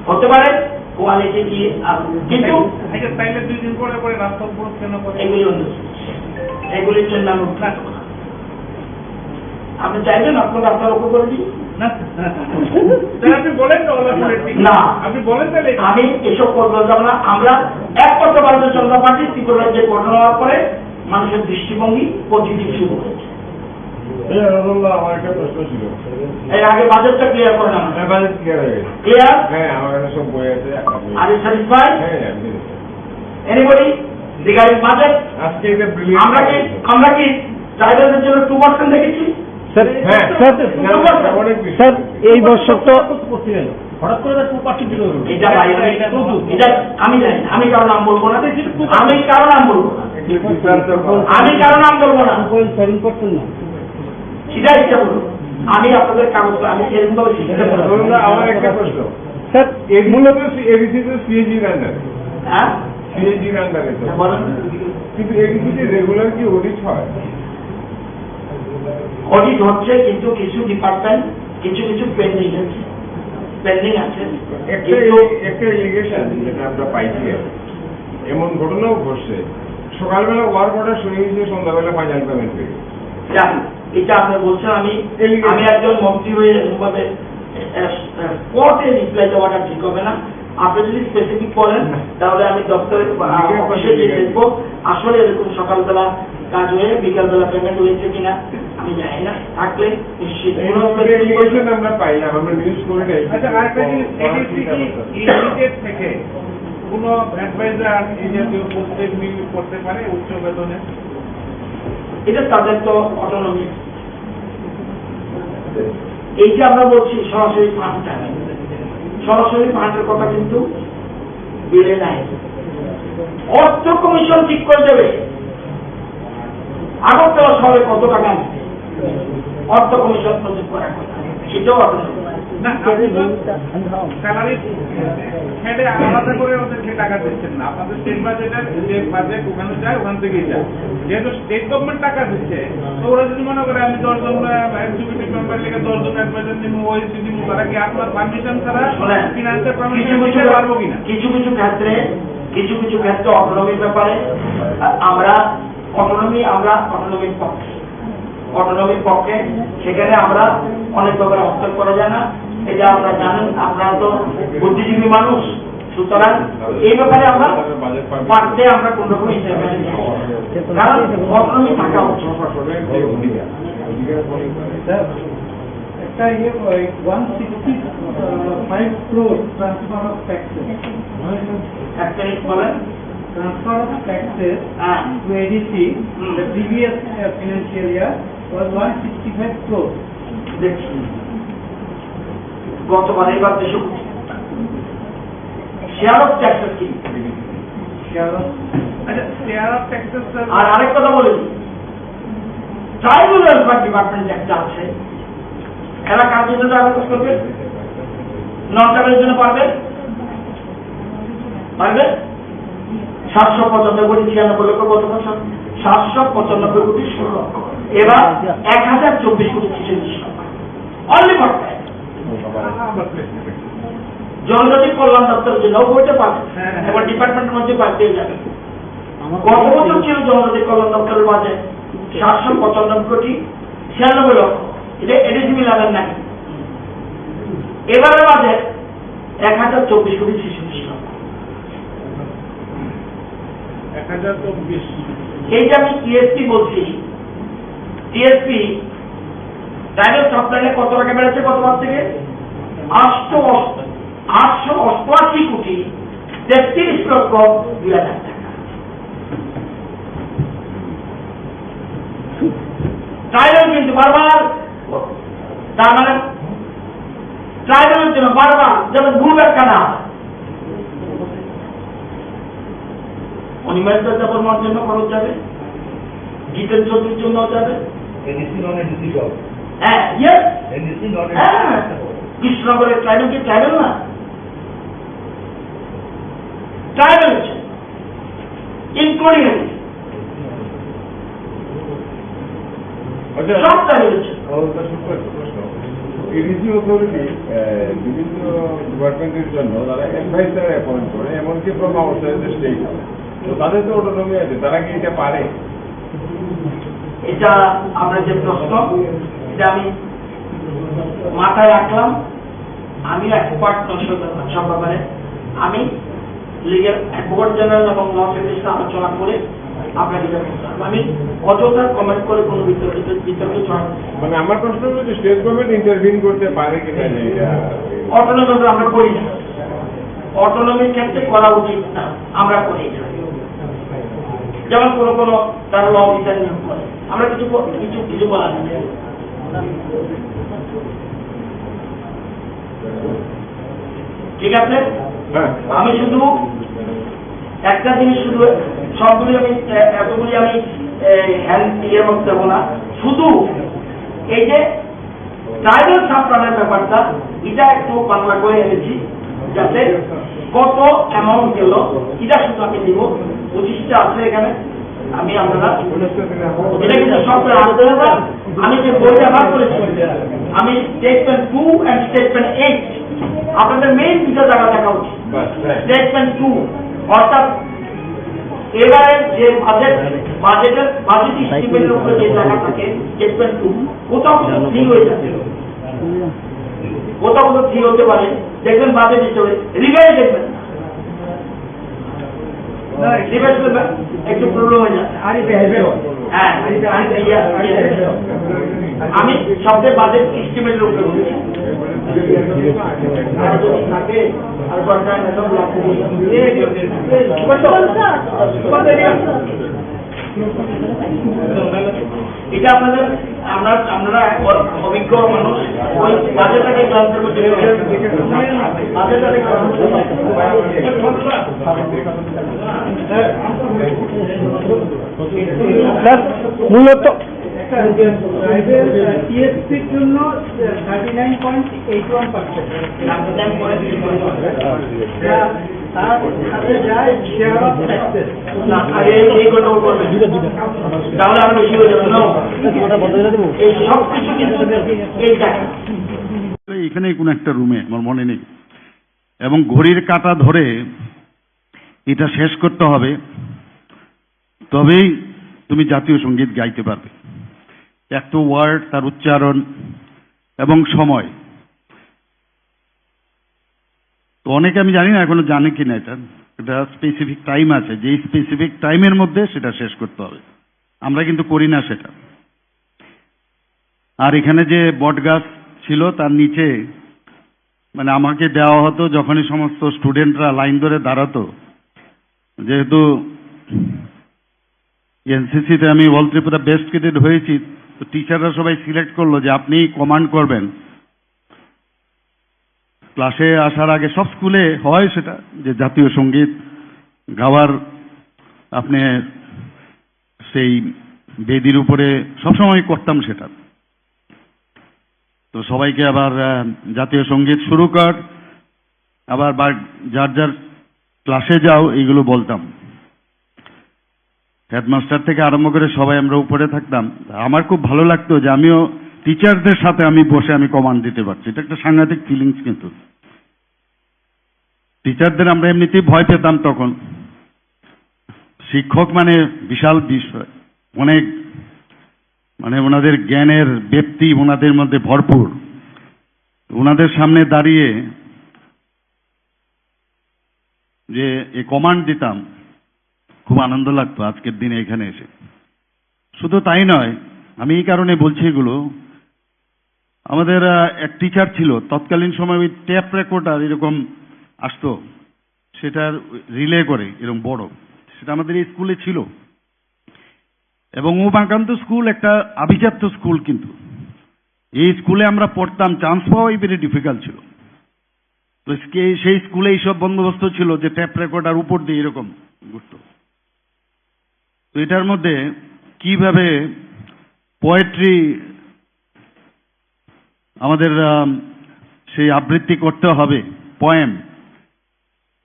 হতে পারে কোয়ালিটি কি, আর কিন্তু আচ্ছা, তাইলে দুই দিন পরে পরে রাস্তা অবরোধ কেন করে? এগুলি অন্য জিনিস। এগুলির জন্য আমি উঠতে পারবো না। আপনি চাইবেন আপনার রাস্তা রক্ষা করে দিই? না, না, না। স্যার, আপনি বলেন না, ওলা করে দিন। না। আপনি বলেন তাহলে। আমি এসব করতে যাব না। আমরা একমাত্র ভারতীয় জনতা পার্টি ত্রিপুরা রাজ্যে ঘটনা হওয়ার পরে মানুষের দৃষ্টিভঙ্গি পজিটিভ শুরু হয়েছে। এই আনন্দ, আমার একটা প্রশ্ন ছিল। এই আগে বাজেটটা ক্লিয়ার করে না। হ্যাঁ, বাজেট ক্লিয়ার হয়ে গেছে। ক্লিয়ার? হ্যাঁ, আমার কাছে সব বই আছে, একটা বই। Are you satisfied? হ্যাঁ, হ্যাঁ, আমি বুঝেছি। Anybody regarding budget? আজকে এটা ব্রিলিয়ান্ট আমরা কি, আমরা কি ট্রাইবালদের জন্য টু পার্সেন্ট রেখেছি? স্যার, হ্যাঁ। স্যার, না, টু পার্সেন্ট। অনেক বেশি। স্যার, এই বছর তো হঠাৎ করে টু পার্সেন্ট দিল। এটা বাইরে, এটা আমি জানি, আমি কারো নাম বলবো না, আমি কারো নাম বলবো না, আমি কারো নাম বলবো না। টু পয়েন্ট সেভেন পার্সেন্ট না। সিধা ইচ্ছা বলুন, আমি আপনাদের কাগজ, আমি এরকম ভাবে সিদ্ধান্ত করবো। ধরুন না, আমার একটা প্রশ্ন। স্যার, এডিসি মূলত তো সি-, এডিসি তো সিএজির আন্ডারে। হ্যাঁ? সিএজির আন্ডারে তো। বলেন। কিন্তু এডিসিতে রেগুলার কি অডিট হয়? অডিট হচ্ছে, কিন্তু কিছু ডিপার্টমেন্ট কিছু কিছু পেন্ডিং আছে, পেন্ডিং আছে। একটা কিন্তু এ-, একটা এলিগেশন যেটা আমরা পাইছি আর কি। এমন ঘটনাও ঘটছে, সকালবেলা ওয়ার্ক অর্ডার শুরু হয়েছে, সন্ধ্যাবেলা ফাইনাল পেমেন্ট পেয়ে গেছে। জানি, এটা আপনি বলছেন, আমি, Delegate। আমি একজন মন্ত্রী হয়ে এরকমভাবে, এ, এ, কোর্টে রিপ্লাই দেওয়াটা ঠিক হবে না। আপনি যদি স্পেসিফিক করেন, না। তাহলে আমি দপ্তরে, আ, Delegate অফিসে গিয়ে delegate। দেখবো, আসলে এরকম সকালবেলা কাজ হয়ে বিকালবেলা পেমেন্ট হয়েছে কিনা আমি জানি না। থাকলে নিশ্চিত এই কোনো ধরনের স্পেসিফিক ডেলিগেশন আমরা পাইলাম, আমরা নিউজ করে নেই। আচ্ছা, আরেকটা জিনিস, পড়ার এডিসি চিন্তা কি করতে হবে। ইউনিটেড থেকে কোনো অ্যাডভাইজার এই জাতীয় পোস্টে মিল করতে পারে উচ্চ বেতনে? এটা তাদের তো অটোনমি। এই যে আমরা বলছি সরাসরি ফান্ড, সরাসরি ফান্ডের কথা কিন্তু বিলে নাই। অর্থ কমিশন ঠিক করে দেবে আগরতলা শহরে কত টাকা আসছে, অর্থ কমিশন প্রস্তুত করার কথা, সেটাও অটোনমি। না, আপনি তো স্যালারি হেডে আলাদা করে ওদেরকে টাকা দিচ্ছেন না। আপনাদের স্টেট বাজেটের যে বাজেট ওখানে যায়, ওখান থেকেই যায়। যেহেতু স্টেট গভর্নমেন্ট টাকা দিচ্ছে, তো ওরা যদি মনে করে আমি দশ জন, আহ, এক্সিকিউটিভ মেম্বার লেগে দশ জন অ্যাডভাইজার নিবো, ওএসডি নিবো, তারা কি আপনার পারমিশন ছাড়া, শোনেন, ফিনান্সের পারমিশন কিছু কিছু দিতে পারবো কিনা? কিছু কিছু ক্ষেত্রে, কিছু কিছু ক্ষেত্রে অটোনমির ব্যাপারে, আ-, আমরা অটোনমি, আমরা অটোনমির পক্ষে, অটোনমির পক্ষে। সেখানে আমরা অনেক ব্যাপারে হস্তক্ষেপ করা যায় না, এটা আমরা জানেন। আপনারা তো বুদ্ধিজীবী মানুষ, সুতরাং এই ব্যাপারে আমরা পারতে আমরা কোনো রকম ইন্টারভেনশন করব না। কারণ অটোনমি থাকা উচিত। স্যার, একটা ইয়ে, ওই one sixty five crore transfer of taxes. একটা মিনিট বলেন। Transfer of taxes হ্যাঁ। To A D C, hmm. The previous, uh, financial year was one sixty-five crore। দেখছি, গতবার, এবার দেশে শেয়ার অফ ট্যাক্সেস কি? শেয়ার অফ, আচ্ছা, শেয়ার অফ ট্যাক্সেস, স্যার। আর আরেক কথা বলে দিই, ট্রাইবাল ওয়েলফেয়ার ডিপার্টমেন্ট একটা আছে, এরা কার জন্য টার্গেট করবে? নন ট্রাইবালের জন্য পারবে? পারবে? সাতশো পঁচানব্বই কোটি ছিয়ানব্বই লক্ষ কত বছর? সাতশো পঁচানব্বই কোটি ষোলো লক্ষ। এবার এক হাজার চব্বিশ কোটি ছেচল্লিশ লক্ষ। Only for that। জনজাতি কল্যাণ দপ্তরের জন্য বইতে পারবে। এবার ডিপার্টমেন্টের মধ্যে বাদ দিয়ে যাবে। গত বছর ছিল জনজাতি কল্যাণ দপ্তরের বাজেট সাতশো পঁচানব্বই কোটি ছিয়ানব্বই লক্ষ। এটা এডিসিবি লাগার নাকি? এবারে বাজেট এক হাজার চব্বিশ কোটি ছেচল্লিশ লক্ষ। এক হাজার চব্বিশ। এই যে আমি টিএসপি বলছি, টিএসপি ট্রাইবাল সাপ্লাইনে কত টাকা বেড়েছে গতবার থেকে? আটশো, আটশো অষ্টআশি কোটি তেত্রিশ লক্ষ দুই হাজার টাকা। ট্রাইবাল কিন্তু বারবার, তার মানে ট্রাইবালের জন্য বারবার যেন ভুল ব্যাখ্যা না হয়। অনিমেষ দত্ত বর্মার জন্য খরচ যাবে, জিতেন চৌধুরীর জন্য যাবে। এডিসি নন এডিসি সব। হ্যাঁ, ইয়েস। এডিসি নন হ্যাঁ। কৃষ্ণনগরের ট্রাইবেল কি ট্রাইবেল না? ট্রাইবেল হচ্ছে। Including ADC. আচ্ছা। সব ট্রাইবেল হচ্ছে। আমার একটা ছোট্ট একটা প্রশ্ন। এডিসি অথরিটি, আহ, বিভিন্ন ডিপার্টমেন্টের জন্য তারা অ্যাডভাইজার অ্যাপয়েন্ট করে, এমনকি ফ্রম আউটসাইড দ্য স্টেট। তো তাদের তো অটোনমি আছে, তারা কি এটা পারে? এটা আমরা যে প্রশ্ন, এটা আমি মাথায় রাখলাম। আমি এক্সপার্ট নই সব ব্যাপারে, সব ব্যাপারে। আমি লিগ্যাল অ্যাডভোকেট জেনারেল এবং ল সার্ভিসে আলোচনা করে আপনাকে এটা বলতে পারবো। আমি অযথা কমেন্ট করে কোনো বিতর্কিত, বিতর্কে জড়াবো না। মানে, আমার প্রশ্ন হলো যে স্টেট গভর্নমেন্ট ইন্টারভিন করতে পারে কিনা যে এটা? অটোনমি আমরা করি না, অটোনমির ক্ষেত্রে করা উচিত না, আমরা করি না। যেমন কোনো কোনো তারা ল অফিসার নিয়োগ করে, আমরা কিছু কর-, কিছু, কিছু বলার নেই। ঠিক আছে? হ্যাঁ। আমি শুধু একটা জিনিস, শুধু সবগুলি আমি, এ, এতগুলি আমি, এ, হ্যান্ড ইয়ে করতে দেবো না। শুধু এই যে ট্রাইবাল সাপ্লাইয়ের ব্যাপারটা, এটা একটু বাংলা করে এনেছি, যাতে কত অ্যামাউন্ট গেল, এটা শুধু আমি দিব। পঁচিশটা আছে এখানে, আমি আপনারা এটা কিন্তু সব করে আনতে হবে। আমি যে বইটা বার করেছি, আমি statement two and statement eight, আপনাদের মেইন দুটো জায়গা দেখা উচিত। স্টেটমেন্ট টু, অর্থাৎ এবারে যে বাজেট, বাজেটের, বাজেট এস্টিমেটের উপরে যে জায়গা থাকে, স্টেটমেন্ট টু, কোথাও কিন্তু থ্রি হয়ে যাচ্ছে, কোথাও কিন্তু থ্রি হতে পারে। দেখবেন বাজেট হিসেবে রিভাইজ দেখবেন, রিভাইজ করবেন, একটু প্রবলেম হয়ে যায়। হ্যাঁ, আর এই যে, আর এই যে, আমি সবচেয়ে বাজেট এস্টিমেটের উপরে বলছি। আর যদি থাকে, আর কয়েকটা ম্যাডাম লাগবে। এটা আপনাদের, আমরা, আপনারা অ-, অভিজ্ঞ মানুষ, ওই বাজেটটাকে জানতে পারবেন। বাজেটটাকে জানতে পারবেন। স্যার, মূলত টিএসপির জন্য thirty nine point eight one percent. তার সাথে যায় শেয়ার অফ ট্যাক্সেস। না, আগে এই কথা বলবেন। তাহলে আরো বেশি হয়ে যাবে। No। এই সব কিছু কিন্তু এই টাকা। এখানে কোনো একটা রুমে আমার মনে নেই, এবং ঘড়ির কাঁটা ধরে এটা শেষ করতে হবে, তবেই তুমি জাতীয় সঙ্গীত গাইতে পারবে। একটু ওয়ার্ড, তার উচ্চারণ এবং সময়। তো অনেকে, আমি জানি না এখনো জানে কিনা এটা, এটা স্পেসিফিক টাইম আছে, যে স্পেসিফিক টাইমের মধ্যে সেটা শেষ করতে হবে। আমরা কিন্তু করি না সেটা। আর এখানে যে বট গাছ ছিল, তার নিচে, মানে, আমাকে দেওয়া হতো, যখনই সমস্ত স্টুডেন্টরা লাইন ধরে দাঁড়াতো, যেহেতু এনসিসিতে আমি অল ত্রিপুরা বেস্ট ক্যাডেট হয়েছি, তো টিচাররা সবাই সিলেক্ট করলো যে আপনি কমান্ড করবেন। ক্লাসে আসার আগে সব স্কুলে হয় সেটা, যে জাতীয় সঙ্গীত গাওয়ার আপনি সেই বেদির উপরে সবসময় করতাম সেটা। তো সবাইকে আবার, আহ, জাতীয় সঙ্গীত শুরু কর, আবার বা-, যার যার ক্লাসে যাও, এইগুলো বলতাম। হেডমাস্টার থেকে আরম্ভ করে সবাই আমরা উপরে থাকতাম। আমার খুব ভালো লাগতো যে আমিও টিচারদের সাথে আমি বসে আমি কমান্ড দিতে পারছি। এটা একটা সাংঘাতিক ফিলিংস কিন্তু। টিচারদের আমরা এমনিতেই ভয় পেতাম তখন। শিক্ষক মানে বিশাল বিষয়, অনেক, মানে, ওনাদের জ্ঞানের ব্যাপ্তি ওনাদের মধ্যে ভরপুর। ওনাদের সামনে দাঁড়িয়ে যে এই কমান্ড দিতাম, খুব আনন্দ লাগতো আজকের দিনে এখানে এসে। শুধু তাই নয়, আমি এই কারণে বলছি এগুলো, আমাদের, আহ, এক টিচার ছিল, তৎকালীন সময় ওই টেপ রেকর্ডার এরকম আসতো, সেটার রিলে করে এরকম বড়, সেটা আমাদের এই স্কুলে ছিল। এবং উমাকান্ত স্কুল একটা আভিজাত্য স্কুল, কিন্তু এই স্কুলে আমরা পড়তাম, চান্স পাওয়াই ভেরি ডিফিকাল্ট ছিল। তো স্কে-, সেই স্কুলে এইসব বন্দোবস্ত ছিল যে টেপ রেকর্ডার উপর দিয়ে এরকম ঘুরতো। তো এটার মধ্যে কিভাবে পোয়েট্রি, আমাদের, আম, সেই আবৃত্তি করতে হবে, পোয়েম,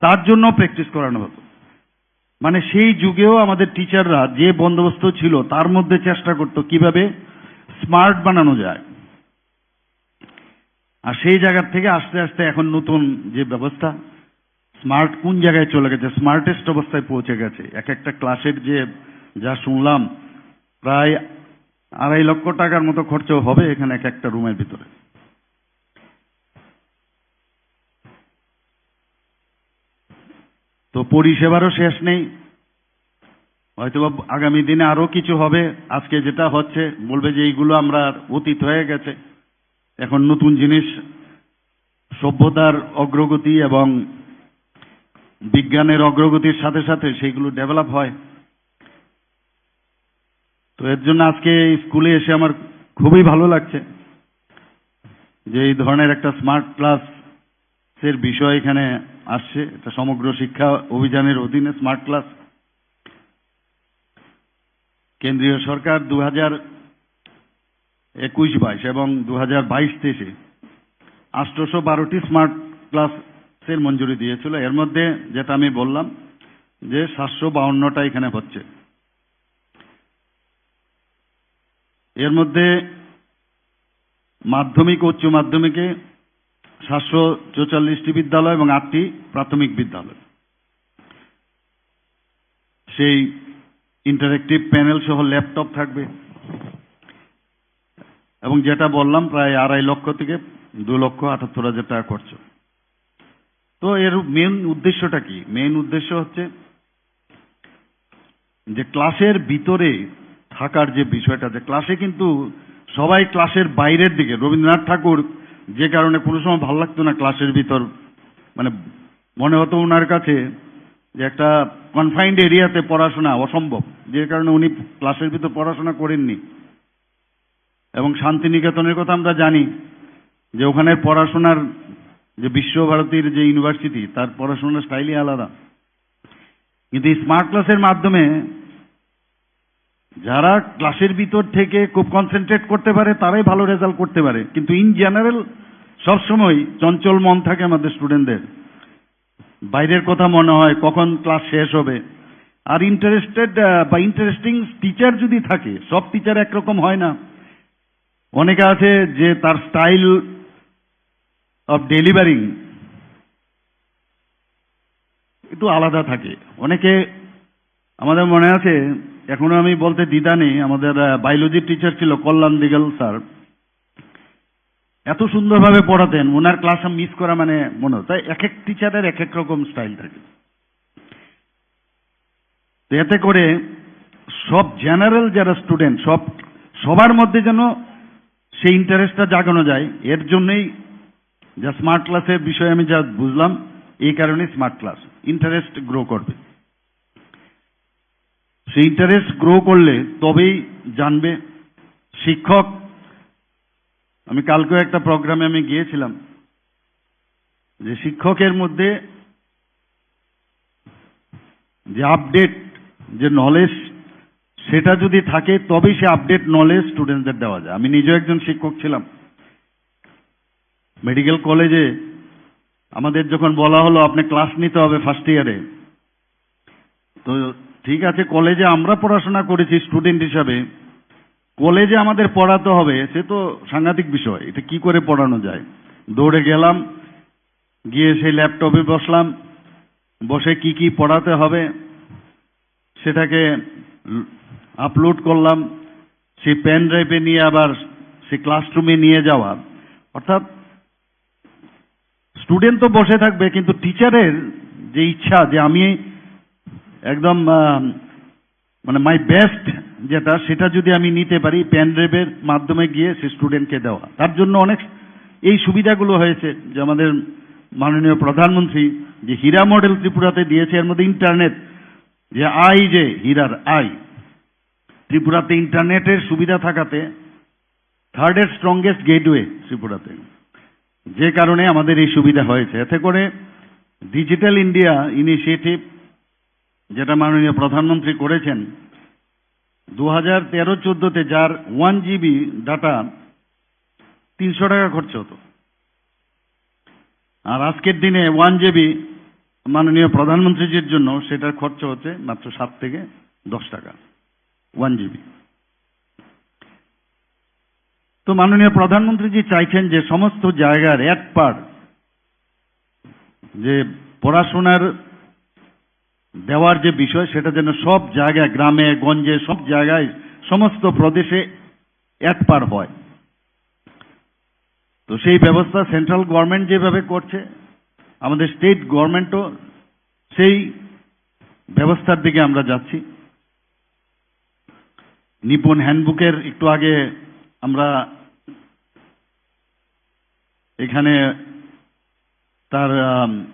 তার জন্য প্র্যাকটিস করানো হতো। মানে, সেই যুগেও আমাদের টিচাররা যে বন্দোবস্ত ছিল, তার মধ্যে চেষ্টা করতো কিভাবে স্মার্ট বানানো যায়। আর সেই জায়গা থেকে আস্তে আস্তে এখন নতুন যে ব্যবস্থা, স্মার্ট কোন জায়গায় চলে গেছে, স্মার্টেস্ট অবস্থায় পৌঁছে গেছে। এক একটা ক্লাসের যে যা শুনলাম, প্রায় আড়াই লক্ষ টাকার মতো খরচ হবে এখানে এক একটা রুমের ভিতরে। তো পরিষেবারও শেষ নেই। হয়তোবা আগামী দিনে আরো কিছু হবে। আজকে যেটা হচ্ছে, বলবে যে এইগুলো আমরা অতীত হয়ে গেছে, এখন নতুন জিনিস, সভ্যতার অগ্রগতি এবং বিজ্ঞানের অগ্রগতির সাথে সাথে সেইগুলো ডেভেলপ হয়। তো এর জন্য আজকে এই স্কুলে এসে আমার খুবই ভালো লাগছে যে এই ধরনের একটা স্মার্ট ক্লাসের বিষয় এখানে আসছে। এটা সমগ্র শিক্ষা অভিযানের অধীনে স্মার্ট ক্লাস। কেন্দ্রীয় সরকার দু হাজার একুশ বাইশ এবং দু হাজার বাইশ তেইশে আটশোশো বারোটি স্মার্ট ক্লাসের মঞ্জুরি দিয়েছিল। এর মধ্যে যেটা আমি বললাম যে সাতশো বাউন্নটা এখানে হচ্ছে। এর মধ্যে মাধ্যমিক ও উচ্চ মাধ্যমিকে সাতশো চৌচল্লিশটি বিদ্যালয় এবং আটটি প্রাথমিক বিদ্যালয়। সেই ইন্টারেক্টিভ প্যানেল সহ ল্যাপটপ থাকবে। এবং যেটা বললাম, প্রায় আড়াই লক্ষ থেকে দু লক্ষ আটাত্তর হাজার টাকা খরচ। তো এর মেইন উদ্দেশ্যটা কি? মেইন উদ্দেশ্য হচ্ছে যে ক্লাসের ভিতরে থাকার যে বিষয়টা, যে ক্লাসে কিন্তু সবাই ক্লাসের বাইরের দিকে, রবীন্দ্রনাথ ঠাকুর যে কারণে কোনো সময় ভালো লাগতো না ক্লাসের ভিতর, মানে মনে হতো ওনার কাছে যে একটা কনফাইন্ড এরিয়াতে পড়াশোনা অসম্ভব, যে কারণে উনি ক্লাসের ভিতর পড়াশোনা করেননি। এবং শান্তিনিকেতনের কথা আমরা জানি যে ওখানে পড়াশোনার যে বিশ্বভারতীর যে ইউনিভার্সিটি, তার পড়াশোনার স্টাইলই আলাদা। কিন্তু স্মার্ট ক্লাসের মাধ্যমে যারা ক্লাসের ভিতর থেকে খুব কনসেন্ট্রেট করতে পারে, তারাই ভালো রেজাল্ট করতে পারে। কিন্তু ইন জেনারেল সবসময় চঞ্চল মন থাকে আমাদের স্টুডেন্টদের, বাইরের কথা মনে হয়, কখন ক্লাস শেষ হবে। আর ইন্টারেস্টেড বা ইন্টারেস্টিং টিচার যদি থাকে, সব টিচার একরকম হয় না। অনেকে আছে যে তার স্টাইল অফ ডেলিভারিং একটু আলাদা থাকে। অনেকে, আমাদের মনে আছে, এখনো আমি বলতে দ্বিধা নেই, আমাদের বায়োলজি টিচার ছিল কল্যাণ দিগল স্যার, এত সুন্দরভাবে পড়াতেন, ওনার ক্লাস মিস করা মানে মনে হতো। তাই এক এক টিচারের এক এক রকম স্টাইল থাকে। তো এতে করে সব জেনারেল যারা স্টুডেন্ট, সব, সবার মধ্যে যেন সেই ইন্টারেস্টটা জাগানো যায়, এর জন্যই যা স্মার্ট ক্লাসের বিষয়ে আমি যা বুঝলাম, এই কারণে স্মার্ট ক্লাস ইন্টারেস্ট গ্রো করবে। সেই ইন্টারেস্ট গ্রো করলে তবেই জানবে শিক্ষক। আমি কালকেও একটা প্রোগ্রামে আমি গিয়েছিলাম, যে শিক্ষকের মধ্যে যে আপডেট, যে নলেজ, সেটা যদি থাকে, তবেই সে আপডেট নলেজ স্টুডেন্টদের দেওয়া যায়। আমি নিজেও একজন শিক্ষক ছিলাম মেডিকেল কলেজে। আমাদের যখন বলা হলো, "আপনি ক্লাস নিতে হবে ফার্স্ট ইয়ারে", তো ঠিক আছে, কলেজে আমরা পড়াশোনা করেছি স্টুডেন্ট হিসাবে, কলেজে আমাদের পড়াতে হবে, সে তো সাংঘাতিক বিষয়। এটা কি করে পড়ানো যায়? দৌড়ে গেলাম, গিয়ে সেই ল্যাপটপে বসলাম, বসে কি কি পড়াতে হবে সেটাকে আপলোড করলাম, সেই পেন ড্রাইভে নিয়ে আবার সেই ক্লাসরুমে নিয়ে যাওয়া। অর্থাৎ স্টুডেন্ট তো বসে থাকবে, কিন্তু টিচারের যে ইচ্ছা যে আমি একদম, আহ, মানে মাই বেস্ট যেটা, সেটা যদি আমি নিতে পারি, পেন ড্রাইভের মাধ্যমে গিয়ে সে স্টুডেন্টকে দেওয়া, তার জন্য অনেক এই সুবিধাগুলো হয়েছে। যে আমাদের মাননীয় প্রধানমন্ত্রী যে হীরা মডেল ত্রিপুরাতে দিয়েছে, এর মধ্যে ইন্টারনেট, যে আই, যে হীরার আই, ত্রিপুরাতে ইন্টারনেটের সুবিধা থাকাতে থার্ড এর স্ট্রংগেস্ট গেটওয়ে ত্রিপুরাতে, যে কারণে আমাদের এই সুবিধা হয়েছে। এতে করে ডিজিটাল ইন্ডিয়া ইনিশিয়েটিভ, যেটা মাননীয় প্রধানমন্ত্রী করেছেন, দু হাজার তেরো চোদ্দতে যার ওয়ান জিবি ডাটা তিনশো টাকা খরচ হতো, আর আজকের দিনে ওয়ান জিবি মাননীয় প্রধানমন্ত্রীজির জন্য সেটার খরচ হচ্ছে মাত্র সাত থেকে দশ টাকা, ওয়ান জিবি। তো মাননীয় প্রধানমন্ত্রীজি চাইছেন যে সমস্ত জায়গার এক পার যে পড়াশোনার দেওয়ার যে বিষয়, সেটা যেন সব জায়গায়, গ্রামে গঞ্জে, সব জায়গায়, সমস্ত প্রদেশে এক পার হয়। তো সেই ব্যবস্থা সেন্ট্রাল গভর্নমেন্ট যেভাবে করছে, আমাদের স্টেট গভর্নমেন্টও সেই ব্যবস্থার দিকে আমরা যাচ্ছি। নিপুণ হ্যান্ডবুকের একটু আগে আমরা এখানে তার, আম,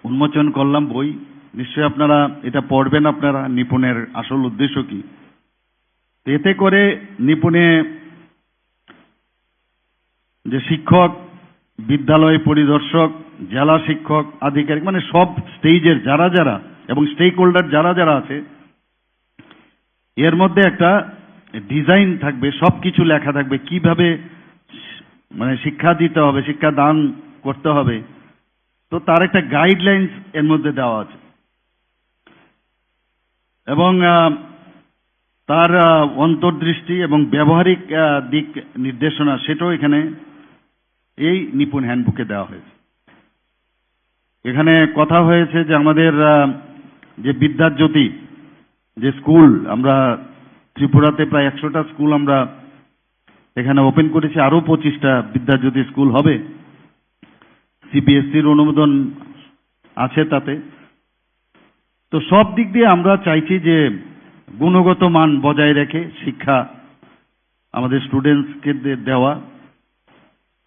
উন্মোচন করলাম বই। নিশ্চয়ই আপনারা এটা পড়বেন, আপনারা নিপুণের আসল উদ্দেশ্য কি। এতে করে নিপুণে যে শিক্ষক, বিদ্যালয় পরিদর্শক, জেলা শিক্ষক, আধিকারিক, মানে সব স্টেজের যারা যারা এবং স্টেক হোল্ডার যারা যারা আছে, এর মধ্যে একটা ডিজাইন থাকবে, সবকিছু লেখা থাকবে, কিভাবে মানে শিক্ষা দিতে হবে, শিক্ষা দান করতে হবে। তো তার একটা গাইডলাইন্স এর মধ্যে দেওয়া আছে এবং, আহ, তার, আহ, অন্তর্দৃষ্টি এবং ব্যবহারিক, আহ, দিক নির্দেশনা, সেটাও এখানে এই নিপুণ হ্যান্ডবুকে দেওয়া হয়েছে। এখানে কথা হয়েছে যে আমাদের, আহ, যে বিদ্যার জ্যোতি, যে স্কুল, আমরা ত্রিপুরাতে প্রায় একশোটা স্কুল আমরা এখানে ওপেন করেছি, আরও পঁচিশটা বিদ্যাজ্যোতি স্কুল হবে, সিবিএসসির অনুমোদন আছে তাতে। তো সব দিক দিয়ে আমরা চাইছি যে গুণগত মান বজায় রেখে শিক্ষা আমাদের স্টুডেন্টসকে দে-, দেওয়া।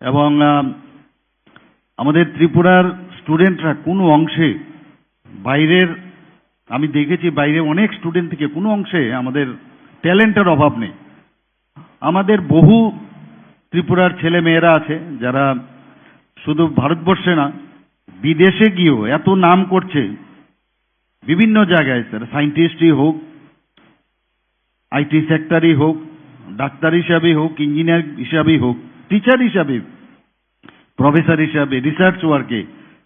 এবং আহ, আমাদের ত্রিপুরার স্টুডেন্টরা কোনো অংশে বাইরের, আমি দেখেছি বাইরে অনেক স্টুডেন্ট থেকে কোনো অংশে আমাদের ট্যালেন্টের অভাব নেই। আমাদের বহু ত্রিপুরার ছেলে মেয়েরা আছে যারা শুধু ভারতবর্ষে না, বিদেশে গিয়েও এত নাম করছে বিভিন্ন জায়গায়, স্যার, সায়েন্টিস্টই হোক, আইটি সেক্টরই হোক, ডাক্তার হিসাবেই হোক, ইঞ্জিনিয়ার হিসাবেই হোক, টিচার হিসাবে, প্রফেসর হিসাবে, রিসার্চ ওয়ার্কে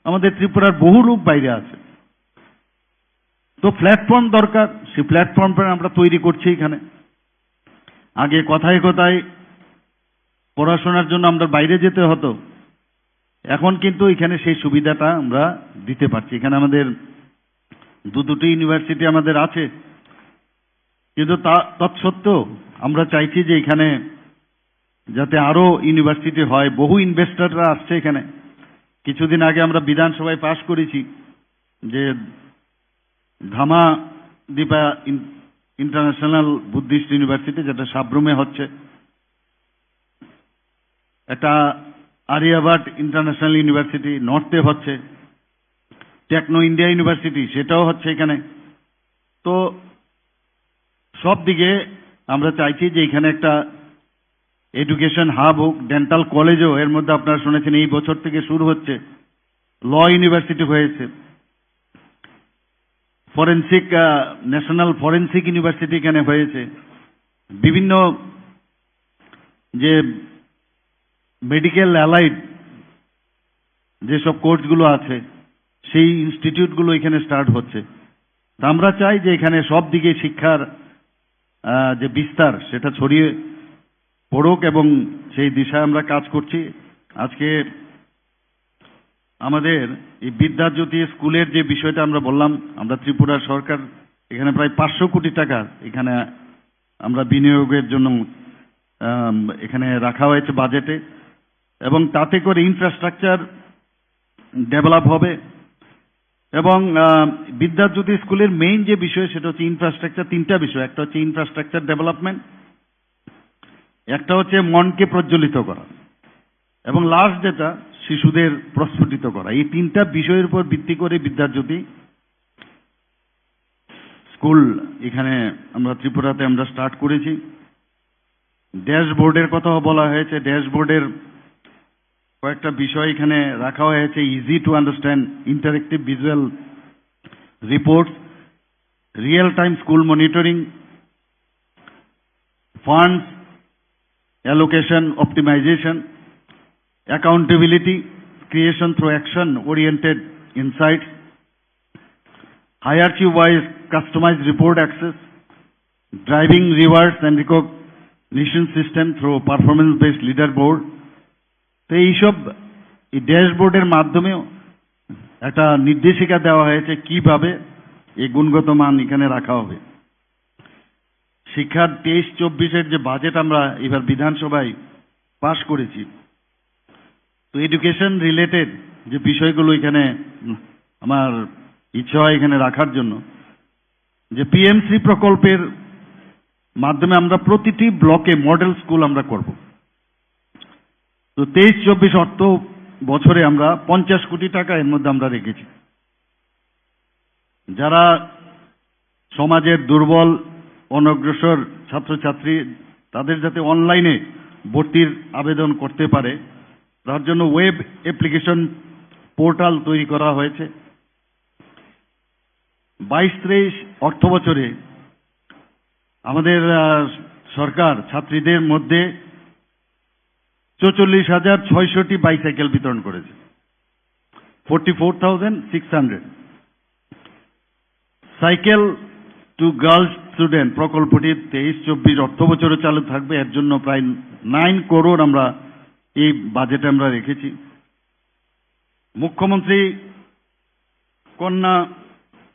আমাদের ত্রিপুরার বহু লোক বাইরে আছে। তো প্ল্যাটফর্ম দরকার, সেই প্ল্যাটফর্মটা আমরা তৈরি করছি এখানে। আগে কথায় কথায় পড়াশোনার জন্য আমরা বাইরে যেতে হতো, এখন কিন্তু এখানে সেই সুবিধাটা আমরা দিতে পারছি। এখানে আমাদের দু দুটি ইউনিভার্সিটি আমাদের আছে, কিন্তু তা তৎসত্ত্বেও আমরা চাইছি যে এখানে যাতে আরও ইউনিভার্সিটি হয়। বহু ইনভেস্টররা আসছে এখানে। কিছুদিন আগে আমরা বিধানসভায় পাশ করেছি যে Dhamma Dipa in-, international Buddhist university, যেটা সাব্রুমে হচ্ছে, একটা আরিয়াবাট ইন্টারন্যাশনাল ইউনিভার্সিটি নর্থে হচ্ছে, টেকনো ইন্ডিয়া ইউনিভার্সিটি, সেটাও হচ্ছে এখানে। তো সব দিকে আমরা চাইছি যে এখানে একটা এডুকেশন হাব হোক, ডেন্টাল কলেজও এর মধ্যে আপনারা শুনেছেন এই বছর থেকে শুরু হচ্ছে, ল ইউনিভার্সিটি হয়েছে, ফরেন্সিক, ন্যাশনাল ফরেন্সিক ইউনিভার্সিটি এখানে হয়েছে, বিভিন্ন যে মেডিকেল অ্যালাইড যেসব কোর্সগুলো আছে, সেই ইনস্টিটিউটগুলো এখানে স্টার্ট হচ্ছে। তা আমরা চাই যে এখানে সব দিকে শিক্ষার আহ, যে বিস্তার, সেটা ছড়িয়ে পড়ুক এবং সেই দিশায় আমরা কাজ করছি। আজকে আমাদের এই বিদ্যাজ্যোতি স্কুলের যে বিষয়টা আমরা বললাম, আমরা ত্রিপুরা সরকার এখানে প্রায় পাঁচশো কোটি টাকা এখানে আমরা বিনিয়োগের জন্য, আম, এখানে রাখা হয়েছে বাজেটে, এবং তাতে করে ইনফ্রাস্ট্রাকচার ডেভেলপ হবে। এবং আহ, বিদ্যাজ্যোতি স্কুলের মেইন যে বিষয়, সেটা হচ্ছে ইনফ্রাস্ট্রাকচার। তিনটা বিষয়, একটা হচ্ছে ইনফ্রাস্ট্রাকচার ডেভেলপমেন্ট, একটা হচ্ছে মনকে প্রজ্বলিত করা, এবং লাস্ট যেটা, শিশুদের প্রস্ফুটিত করা। এই তিনটা বিষয়ের উপর ভিত্তি করে বিদ্যাজ্যোতি স্কুল এখানে আমরা ত্রিপুরাতে আমরা স্টার্ট করেছি। ড্যাশবোর্ডের কথা বলা হয়েছে, ড্যাশবোর্ডের কয়েকটা বিষয় এখানে রাখা হয়েছে: easy to understand interactive visual reports, real time school monitoring, funds allocation optimisation, accountability creation through action oriented insights, hierarchy wise customized report access, driving rewards and recognition system through performance based leaderboard। তো এইসব, এই ড্যাশবোর্ডের মাধ্যমেও একটা নির্দেশিকা দেওয়া হয়েছে কিভাবে এই গুণগত মান এখানে রাখা হবে। শিক্ষার তেইশ চব্বিশের যে বাজেট আমরা এবার বিধানসভায় পাশ করেছি, তো এডুকেশন রিলেটেড যে বিষয়গুলো এখানে আমার ইচ্ছা হয় এখানে রাখার জন্য, যে পিএমসি প্রকল্পের মাধ্যমে আমরা প্রতিটি ব্লকে মডেল স্কুল আমরা করব। তো তেইশ চব্বিশ অর্থ বছরে আমরা পঞ্চাশ কোটি টাকা এর মধ্যে আমরা রেখেছি। যারা সমাজের দুর্বল, অনগ্রসর ছাত্রছাত্রী, তাদের যাতে অনলাইনে ভর্তির আবেদন করতে পারে, তার জন্য ওয়েব অ্যাপ্লিকেশন পোর্টাল তৈরি করা হয়েছে। বাইশ তেইশ অর্থ বছরে আমাদের আহ, সরকার ছাত্রীদের মধ্যে চৌচল্লিশ হাজার ছয়শোটি বাইসাইকেল বিতরণ করেছে, forty four thousand six hundred. Cycle to girls student প্রকল্পটি তেইশ চব্বিশ অর্থ বছরে চালু থাকবে। এর জন্য প্রায় নাইন করোড় আমরা এই বাজেটে আমরা রেখেছি। মুখ্যমন্ত্রী কন্যা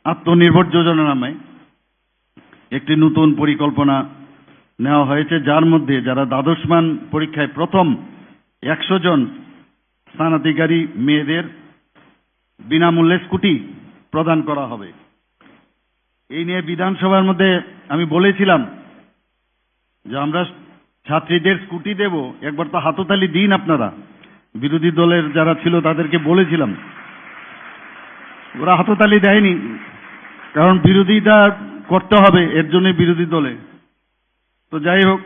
আত্মনির্ভর যোজনা নামে একটি নতুন পরিকল্পনা নেওয়া হয়েছে, যার মধ্যে যারা দ্বাদশ মান পরীক্ষায় প্রথম একশো জন স্থানাধিকারী মেয়েদের বিনামূল্যে স্কুটি প্রদান করা হবে। এই নিয়ে বিধানসভার মধ্যে আমি বলেছিলাম যে আমরা ছাত্রীদের স্কুটি দেব, একবার তো হাততালি দিন আপনারা। বিরোধী দলের যারা ছিল তাদেরকে বলেছিলাম, ওরা হাততালি দেয়নি, কারণ বিরোধিতা করতে হবে, এর জন্যই বিরোধী দলে। তো যাই হোক,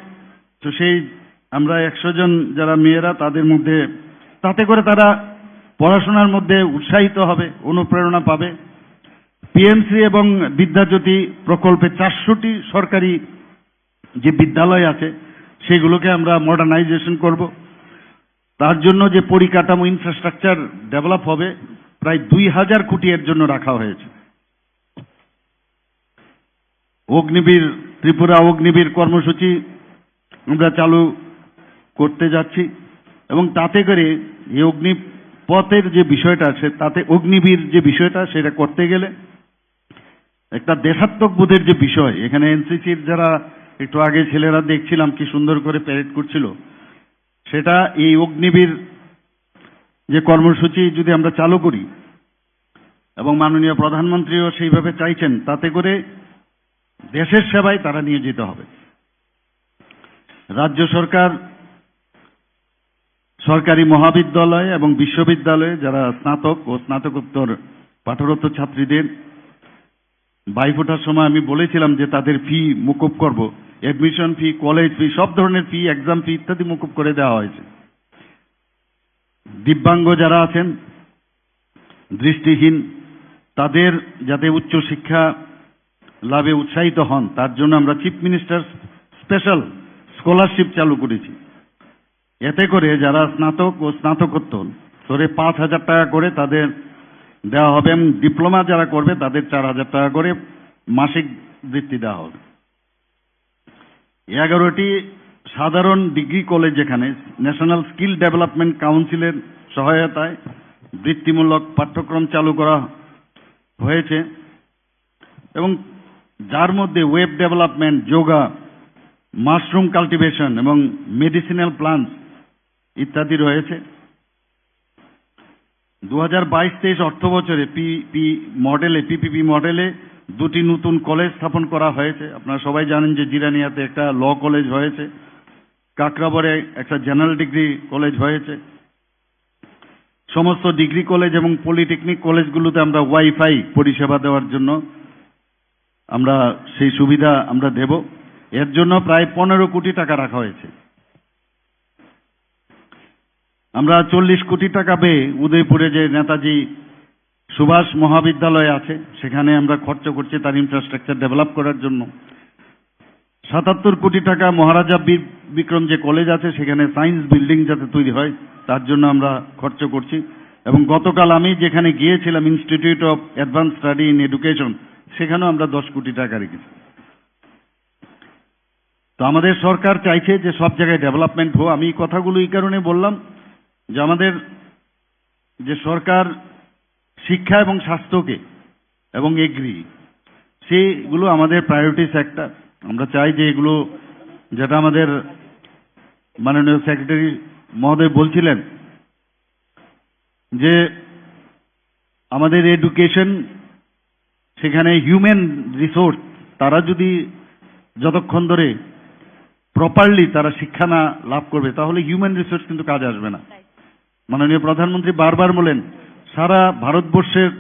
তো সেই আমরা একশো জন যারা মেয়েরা, তাদের মধ্যে, তাতে করে তারা পড়াশোনার মধ্যে উৎসাহিত হবে, অনুপ্রেরণা পাবে। পিএমসি এবং বিদ্যাজ্যোতি প্রকল্পে চারশোটি সরকারি যে বিদ্যালয় আছে, সেগুলোকে আমরা মডার্নাইজেশন করব। তার জন্য যে পরিকাঠামো, ইনফ্রাস্ট্রাকচার ডেভেলপ হবে, প্রায় দুই হাজার কোটি এর জন্য রাখা হয়েছে। অগ্নিবীর, ত্রিপুরা অগ্নিবীর কর্মসূচি আমরা চালু করতে যাচ্ছি এবং তাতে করে এই অগ্নিপথের যে বিষয়টা আছে, তাতে অগ্নিবীর যে বিষয়টা, সেটা করতে গেলে একটা দেশাত্মক বোধের যে বিষয়, এখানে এনসিসির যারা, একটু আগে ছেলেরা দেখছিলাম কি সুন্দর করে প্যারেড করছিল, সেটা এই অগ্নিবীর যে কর্মসূচি যদি আমরা চালু করি এবং মাননীয় প্রধানমন্ত্রীও সেইভাবে চাইছেন, তাতে করে দেশের সেবায় তারা নিয়োজিত হবে। রাজ্য সরকার সরকারি মহাবিদ্যালয় এবং বিশ্ববিদ্যালয়ে যারা স্নাতক ও স্নাতকোত্তর পাঠরত ছাত্রীদের ভাইফোঁটার সময় আমি বলেছিলাম যে তাদের ফি মকুব করব, অ্যাডমিশন ফি, কলেজ ফি, সব ধরনের ফি, এক্সাম ফি ইত্যাদি মকুব করে দেওয়া হয়েছে। দিব্যাঙ্গ যারা আছেন, দৃষ্টিহীন, তাদের যাতে উচ্চ শিক্ষা লাভে উৎসাহিত হন, তার জন্য আমরা চিফ মিনিস্টার স্পেশাল স্কলারশিপ চালু করেছি। এতে করে যারা স্নাতক ও স্নাতকোত্তর স্তরে পাঁচ হাজার টাকা করে তাদের দেওয়া হবে এবং ডিপ্লোমা যারা করবে তাদের চার হাজার টাকা করে মাসিক বৃত্তি দেওয়া হবে। এগারোটি সাধারণ ডিগ্রি কলেজ, যেখানে ন্যাশনাল স্কিল ডেভেলপমেন্ট কাউন্সিলের সহায়তায় বৃত্তিমূলক পাঠ্যক্রম চালু করা হয়েছে এবং যার মধ্যে web development, yoga, mushroom cultivation এবং মেডিসিনাল প্লান্টস ইত্যাদি রয়েছে। দু হাজার বাইশ তেইশ অর্থ বছরে পিপি মডেলে, পিপিপি মডেলে দুটি নতুন কলেজ স্থাপন করা হয়েছে। আপনারা সবাই জানেন যে জিরানিয়াতে একটা ল কলেজ হয়েছে, কাকরাবরে একটা জেনারেল ডিগ্রি কলেজ হয়েছে। সমস্ত ডিগ্রি কলেজ এবং পলিটেকনিক কলেজগুলোতে আমরা ওয়াইফাই পরিষেবা দেওয়ার জন্য আমরা সেই সুবিধা আমরা দেব। এর জন্য প্রায় পনেরো কোটি টাকা রাখা হয়েছে। আমরা চল্লিশ কোটি টাকা ব্যয়ে উদয়পুরে যে নেতাজি সুভাষ মহাবিদ্যালয় আছে, সেখানে আমরা খরচ করছি তার ইনফ্রাস্ট্রাকচার ডেভেলপ করার জন্য। সাতাত্তর কোটি টাকা মহারাজা বীর বিক্রম যে কলেজ আছে, সেখানে সায়েন্স বিল্ডিং যাতে তৈরি হয়, তার জন্য আমরা খরচ করছি। এবং গতকাল আমি যেখানে গিয়েছিলাম, institute of advance study in education, সেখানেও আমরা দশ কোটি টাকা রেখেছি। তো আমাদের সরকার চাইছে যে সব জায়গায় ডেভেলপমেন্ট হোক। আমি এই কথাগুলো এই কারণে বললাম যে আমাদের যে সরকার শিক্ষা এবং স্বাস্থ্যকে এবং এগ্রি, সেগুলো আমাদের প্রায়োরিটি সেক্টর। আমরা চাই যে এগুলো, যেটা আমাদের মাননীয় সেক্রেটারি মহোদয় বলছিলেন যে আমাদের এডুকেশন, সেখানে হিউম্যান রিসোর্স, তারা যদি যতক্ষণ ধরে প্রপারলি তারা শিক্ষা না লাভ করবে, তাহলে হিউম্যান রিসোর্স কিন্তু কাজে আসবে না। মাননীয় প্রধানমন্ত্রী বারবার বলেন, সারা ভারতবর্ষের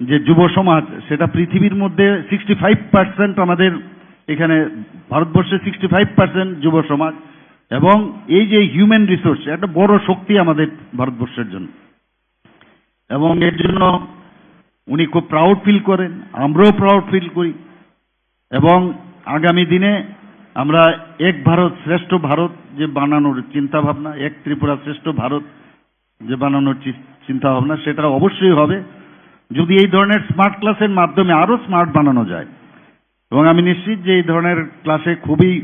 যে যুব সমাজ, সেটা পৃথিবীর মধ্যে সিক্সটি ফাইভ পার্সেন্ট আমাদের এখানে, ভারতবর্ষে সিক্সটি ফাইভ পার্সেন্ট যুব সমাজ। এবং এই যে হিউম্যান রিসোর্স, একটা বড় শক্তি আমাদের ভারতবর্ষের জন্য। এবং এর জন্য উনি খুব প্রাউড ফিল করেন, আমরাও প্রাউড ফিল করি। এবং আগামী দিনে আমরা এক ভারত শ্রেষ্ঠ ভারত যে বানানোর চিন্তা ভাবনা, এক ত্রিপুরা শ্রেষ্ঠ ভারত যে বানানোর চি-, চিন্তা ভাবনা, সেটা অবশ্যই হবে যদি এই ধরনের স্মার্ট ক্লাসের মাধ্যমে আরো স্মার্ট বানানো যায়। এবং আমি নিশ্চিত যে এই ধরনের ক্লাসে খুবই,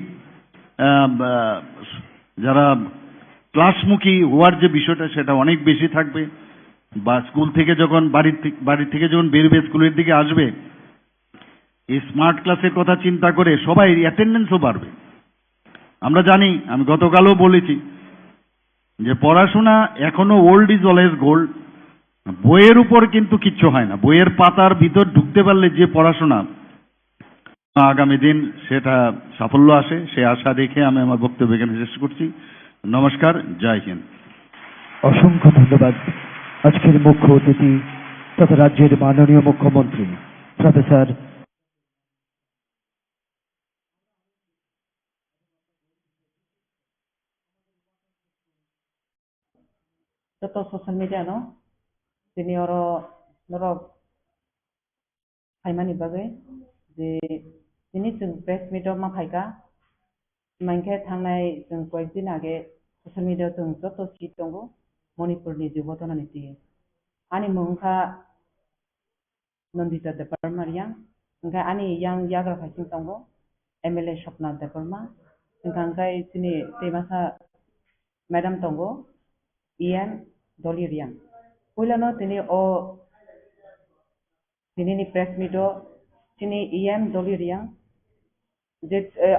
আহ, আহ, যারা ক্লাসমুখী হওয়ার যে বিষয়টা, সেটা অনেক বেশি থাকবে। বা স্কুল থেকে যখন বাড়ির থে-, বাড়ি থেকে যখন বেরোবে, স্কুলের দিকে আসবে, এই স্মার্ট ক্লাসের কথা চিন্তা করে সবাই অ্যাটেন্ডেন্সও বাড়বে। আমরা জানি, আমি গতকালও বলেছি যে পড়াশোনা এখনো, ওল্ড ইজ অলওয়েজ গোল্ড। বইয়ের উপর কিন্তু কিচ্ছু হয় না। বইয়ের পাতার ভিতর ঢুকতে পারলে যে পড়াশোনা, আগামী দিন সেটা সাফল্য আসে, সে আশা রেখে আমি আমার বক্তব্য এখানে শেষ করছি। নমস্কার, জয় হিন্দ। অসংখ্য ধন্যবাদ। আজকের মুখ্য অতিথি তথা রাজ্যের মাননীয় মুখ্যমন্ত্রী professor Joto social media no tini oro norok phaimani bagwi je tini chwng press meet o ma phaikha, hwnkhe thangnai chwng koyek din age social media o chwng joto si tongo Manipur ni je ghotona ni twi. Ani mung wngkha Nandita Debbarma Reang, hwnkhe ani yang yagra hai chwng tongo M L A Swapna Debbarma, hwnkhe chini twi masa madam tongo E M Dolly Reang. Puilano tini o tinini press meet o chini E M Dolly Reang je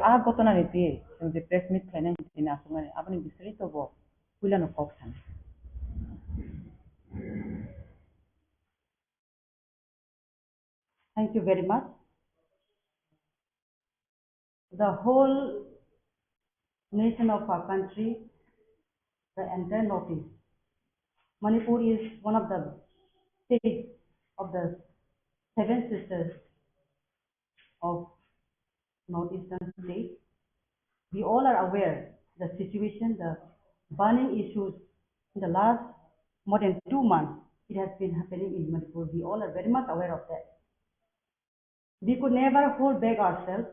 a ghotona ni twi chwng je press meet khlainani tini achukmani aboni bisingtwi bo puilano kok sanai. Thank you very much. The whole nation of our country, the entire Northeast, Manipur is one of the states of the Seven Sisters of Northeastern states. We all are aware the situation, the burning issues in the last more than two months, it has been happening in Manipur. We all are very much aware of that. We could never hold back ourselves.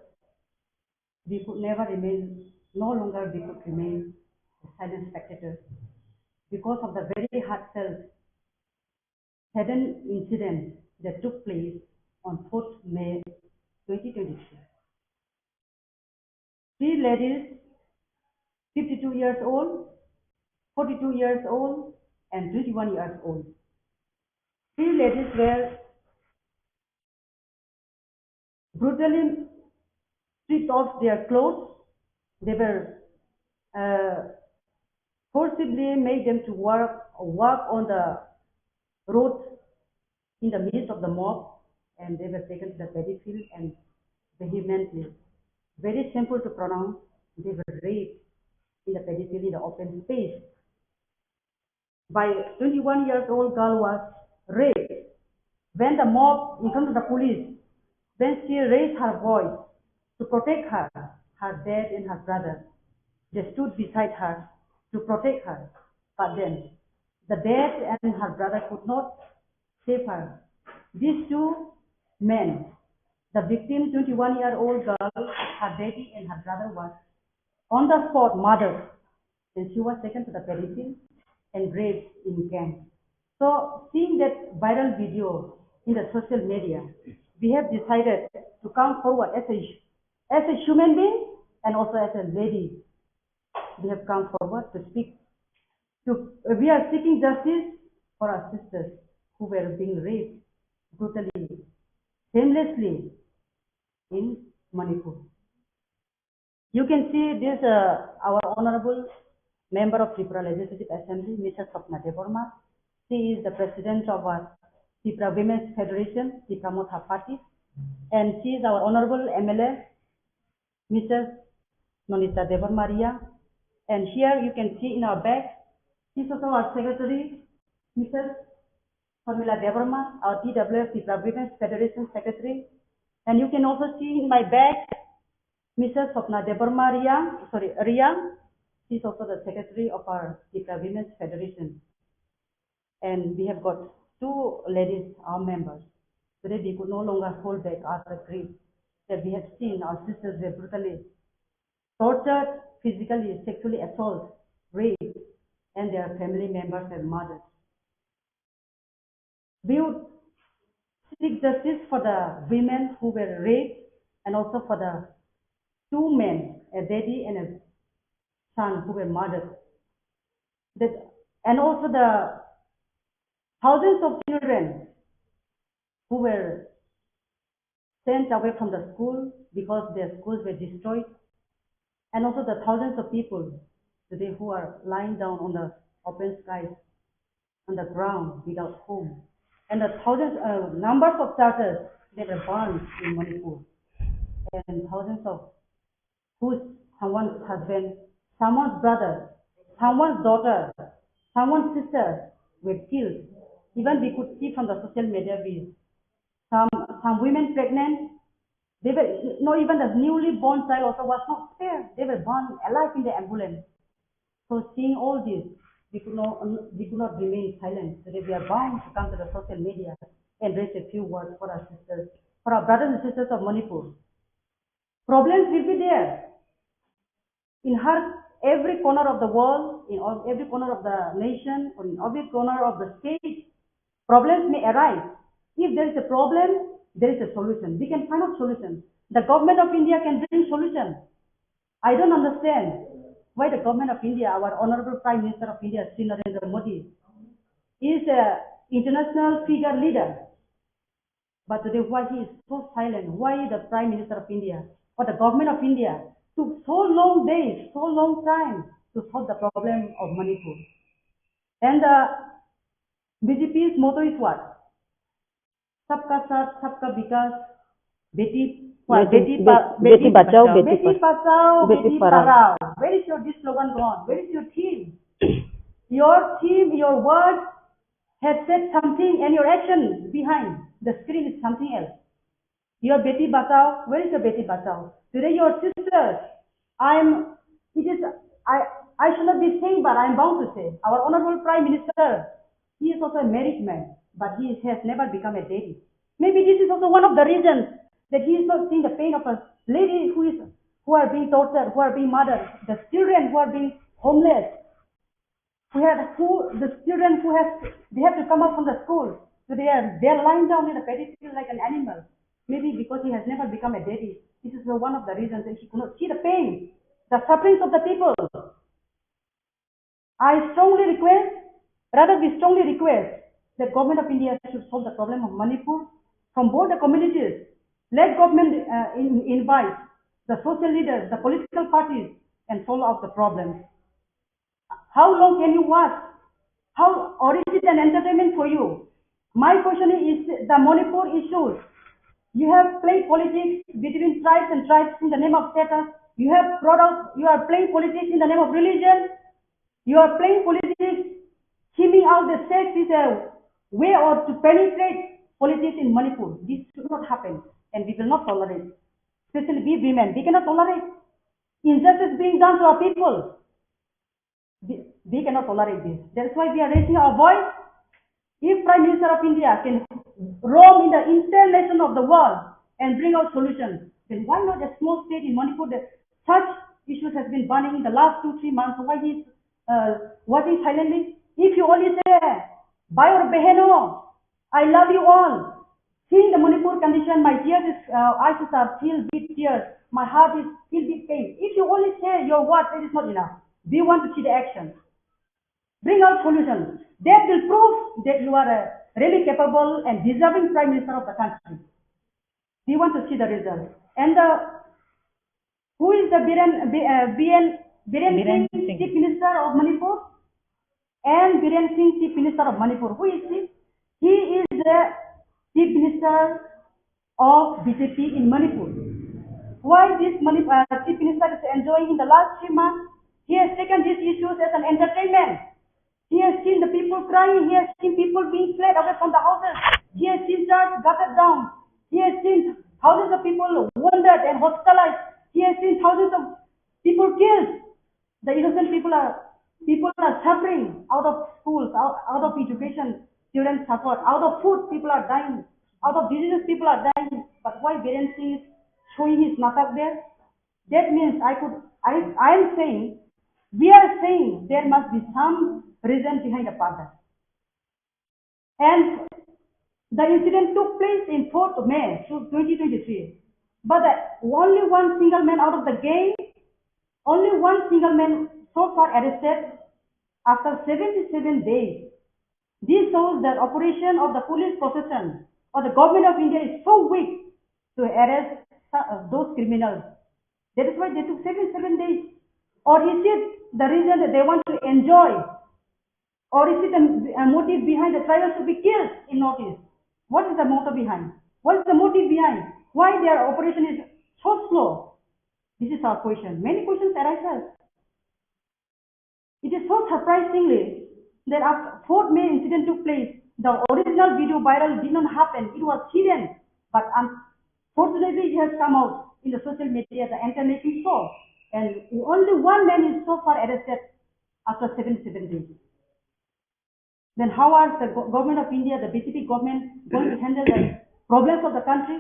We could never remain, no longer we could remain a silent spectator because of the very heartfelt sudden incident that took place on fourth May twenty twenty-three. Three ladies, fifty-two years old, forty-two years old, and twenty-one years old. Three ladies were brutally stripped off their clothes. They were uh, forcibly made them to work, walk on the road in the midst of the mob, and they were taken to the paddy field and vehemently, very shameful to pronounce, they were raped in the paddy field in the open space. By twenty-one years old girl was raped when the mob in front of the police, when she raised her voice to protect her, her dad and her brother, they stood beside her to protect her. But then the dad and her brother could not save her. These two men, the victim, twenty-one year old girl, her daddy and her brother was on the spot murdered, and she was taken to the paddy field and raped in camp. So, seeing that viral video in the social media, we have decided to come forward as a, as a human being and also as a lady. We have come forward to speak. To, we are seeking justice for our sisters who were being raped brutally, shamelessly in Manipur. You can see this, uh, our honorable member of Tripura Legislative Assembly, Missus Swapna Debbarma. She is the president of our Tripura Women's Federation, Tipra Motha Party, and she is our honorable M L A, Missus Nandita Debbarma Reang. And here you can see in our back, she's also our secretary, Missus Sharmila Debbarma, our T W F, Tripura Women's Federation secretary. And you can also see in my back, Missus Swapna Debbarma Reang, sorry, Reang. She's also the secretary of our Tripura Women's Federation. And we have got two ladies, our members. Today we could no longer hold back our grief that we have seen our sisters were brutally tortured, physically, sexually assaulted, raped, and their family members were murdered. We would seek justice for the women who were raped and also for the two men, a daddy and a son, who were murdered. That, and also the thousands of children who were sent away from the school because their schools were destroyed. And also the thousands of people today who are lying down on the open skies, on the ground without home. And the thousands, uh, numbers of churches that were burned in Manipur. And thousands of whose someone's husband, someone's brother, someone's daughter, someone's sister were killed. Even we could see from the social media reels. Some, some women pregnant, they were, no, even the newly born child also was not spared. They were burned alive in the ambulance. So seeing all this, we could not, we could not remain silent. Today we are bound to come to the social media and raise a few words for our sisters, for our brothers and sisters of Manipur. Problems will be there in her, every corner of the world, in all, every corner of the nation, or in every corner of the state. Problems may arise. If there is a problem, there is a solution. We can find out solution. The government of India can bring solution. I don't understand why the government of India, our honorable Prime Minister of India, Shri Narendra Modi, is a international figure leader. But today, why he is so silent? Why the Prime Minister of India or the government of India took so long days, so long time to solve the problem of Manipur? And the B J P's motto is what? Sabka Saath, Sabka Vikas, Beti, what? Beti, Beti, Ba-, Beti Beti Bachao, Bachao. Beti Beti Pa-, Bachao, Beti Beti Padhao. Padhao. Where is your this slogan gone? Where is your theme? Your theme, your words have said something, and your action behind the screen is something else. Your Beti Bachao, where is your Beti Bachao? Today your sisters, I'm, it is, I, I should not be saying, but I'm bound to say, our Honorable Prime Minister, he is also a married man, but he has never become a daddy. Maybe this is also one of the reasons that he is not seeing the pain of a lady who is, who are being tortured, who are being murdered, the children who are being homeless, who have, who, the children who have, they have to come out from the school, so they are, they are lying down in the paddy field like an animal. Maybe because he has never become a daddy, this is one of the reasons that he could not see the pain, the sufferings of the people. I strongly request, rather we strongly request that Government of India should solve the problem of Manipur from both the communities. Let government, uh, in-, invite the social leaders, the political parties, and solve out the problems. How long can you watch? How, or is it an entertainment for you? My question is the Manipur issues. You have played politics between tribes and tribes in the name of status. You have brought out, you are playing politics in the name of religion. You are playing politics, hemming out the sex is a way or to penetrate politics in Manipur. This should not happen, and we will not tolerate. Especially we women, we cannot tolerate injustice being done to our people. We, we cannot tolerate this. That's why we are raising our voice. If Prime Minister of India can roam in the entire nation of the world and bring out solutions, then why not a small state in Manipur that such issues has been burning in the last two, three months? Why he is, uh, watching silently? If you only say, "Bhai aur behno, I love you all," seeing the Manipur condition, my tears is, uh, eyes are filled with tears. My heart is filled with pain. If you only say your words, it is not enough. We want to see the action. Bring out solutions that will prove that you are a really capable and deserving Prime Minister of the country. We want to see the result. And the, who is the Biren, B-, uh, B N, Biren Biren Singh, Singh. Chief Minister of Manipur? And Biren Singh, Chief Minister of Manipur. Who is he? He is the Chief Minister of B J P in Manipur. Why this Manip-, uh, Chief Minister is enjoying in the last three months? He has taken these issues as an entertainment. He has seen the people crying. He has seen people being fled away from the houses. He has seen church gutted down. He has seen thousands of people wounded and hospitalized. He has seen thousands of people killed. The innocent people are, people are suffering out of schools, out, out of education, children suffer. Out of food, people are dying. Out of diseases, people are dying. But why Biren Singh is showing his natak there? That means I could, I, I am saying, we are saying there must be some reason behind the father. And the incident took place in fourth of May, so twenty twenty-three. But the, only one single man out of the gang, only one single man so far arrested after seventy-seven days. This shows that operation of the police protection or the government of India is so weak. to arrest uh, those criminals. That is why they took seven, seven days. Or is it the reason that they want to enjoy? Or is it a, a motive behind the tribals to be killed in Northeast? What is the motive behind? What is the motive behind? Why their operation is so slow? This is our question. Many questions arises. It is so surprisingly that after fourth May incident took place, the original video viral did not happen. It was hidden. But unfortunately, it has come out in the social media, the entire nation saw. And only one man is so far arrested after seventy-seven days. Then how are the go- government of India, the B J P government, going to handle the problems of the country?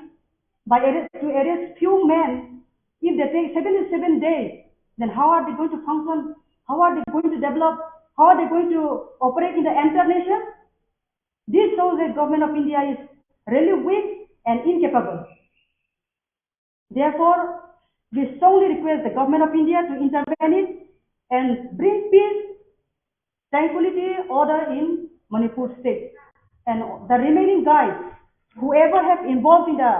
By arrest, to arrest few men, if they take seventy-seven days, then how are they going to function? How are they going to develop? How are they going to operate in the entire nation? This shows that government of India is really weak and incapable. Therefore, we strongly request the government of India to intervene it and bring peace, tranquility, order in Manipur state. And the remaining guys, whoever have involved in the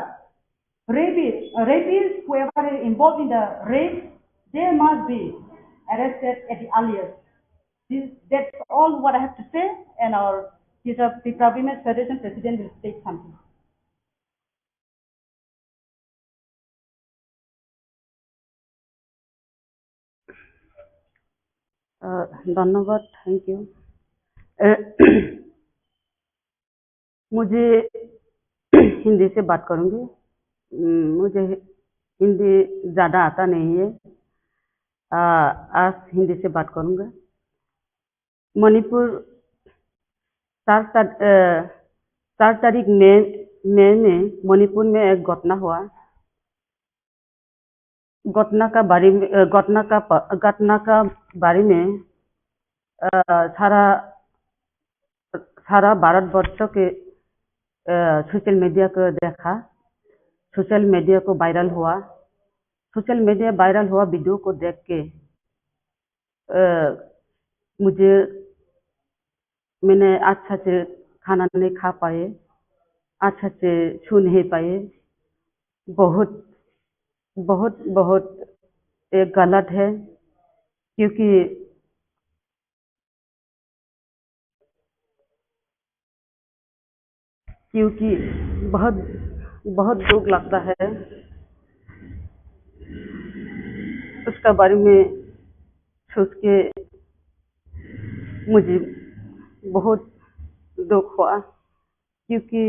rape, rapists, whoever is involved in the rape, they must be arrested at the earliest. This, that's all what I have to say, and our Tripura Women's Federation president will state something. Uh, ধন্যবাদ, thank you. Uh, मुझे हिंदी से बात करूंगी। हम्म, मुझे हिंदी ज़्यादा आता नहीं है। आ, आज हिंदी से बात करूंगा। मणिपुर, चार तार-, अ, चार तारीख मई, मई में मणिपुर में एक घटना हुआ। घटना का बारे में, अ, घटना का प-, घटना का बारे में, अ, सारा, सारा भारतवर्ष के, अ, सोशल मीडिया को देखा, सोशल मीडिया को वायरल हुआ। सोशल मीडिया वायरल हुआ वीडियो को देख के, अ, मुझे, मैंने अच्छा से खाना नहीं खा पाए, अच्छा से सो नहीं पाए। बहुत, बहुत, बहुत ये गलत है, क्योंकि क्योंकि बहुत, बहुत दुख लगता है। उसका बारे में सोच के मुझे बहुत दुख हुआ, क्योंकि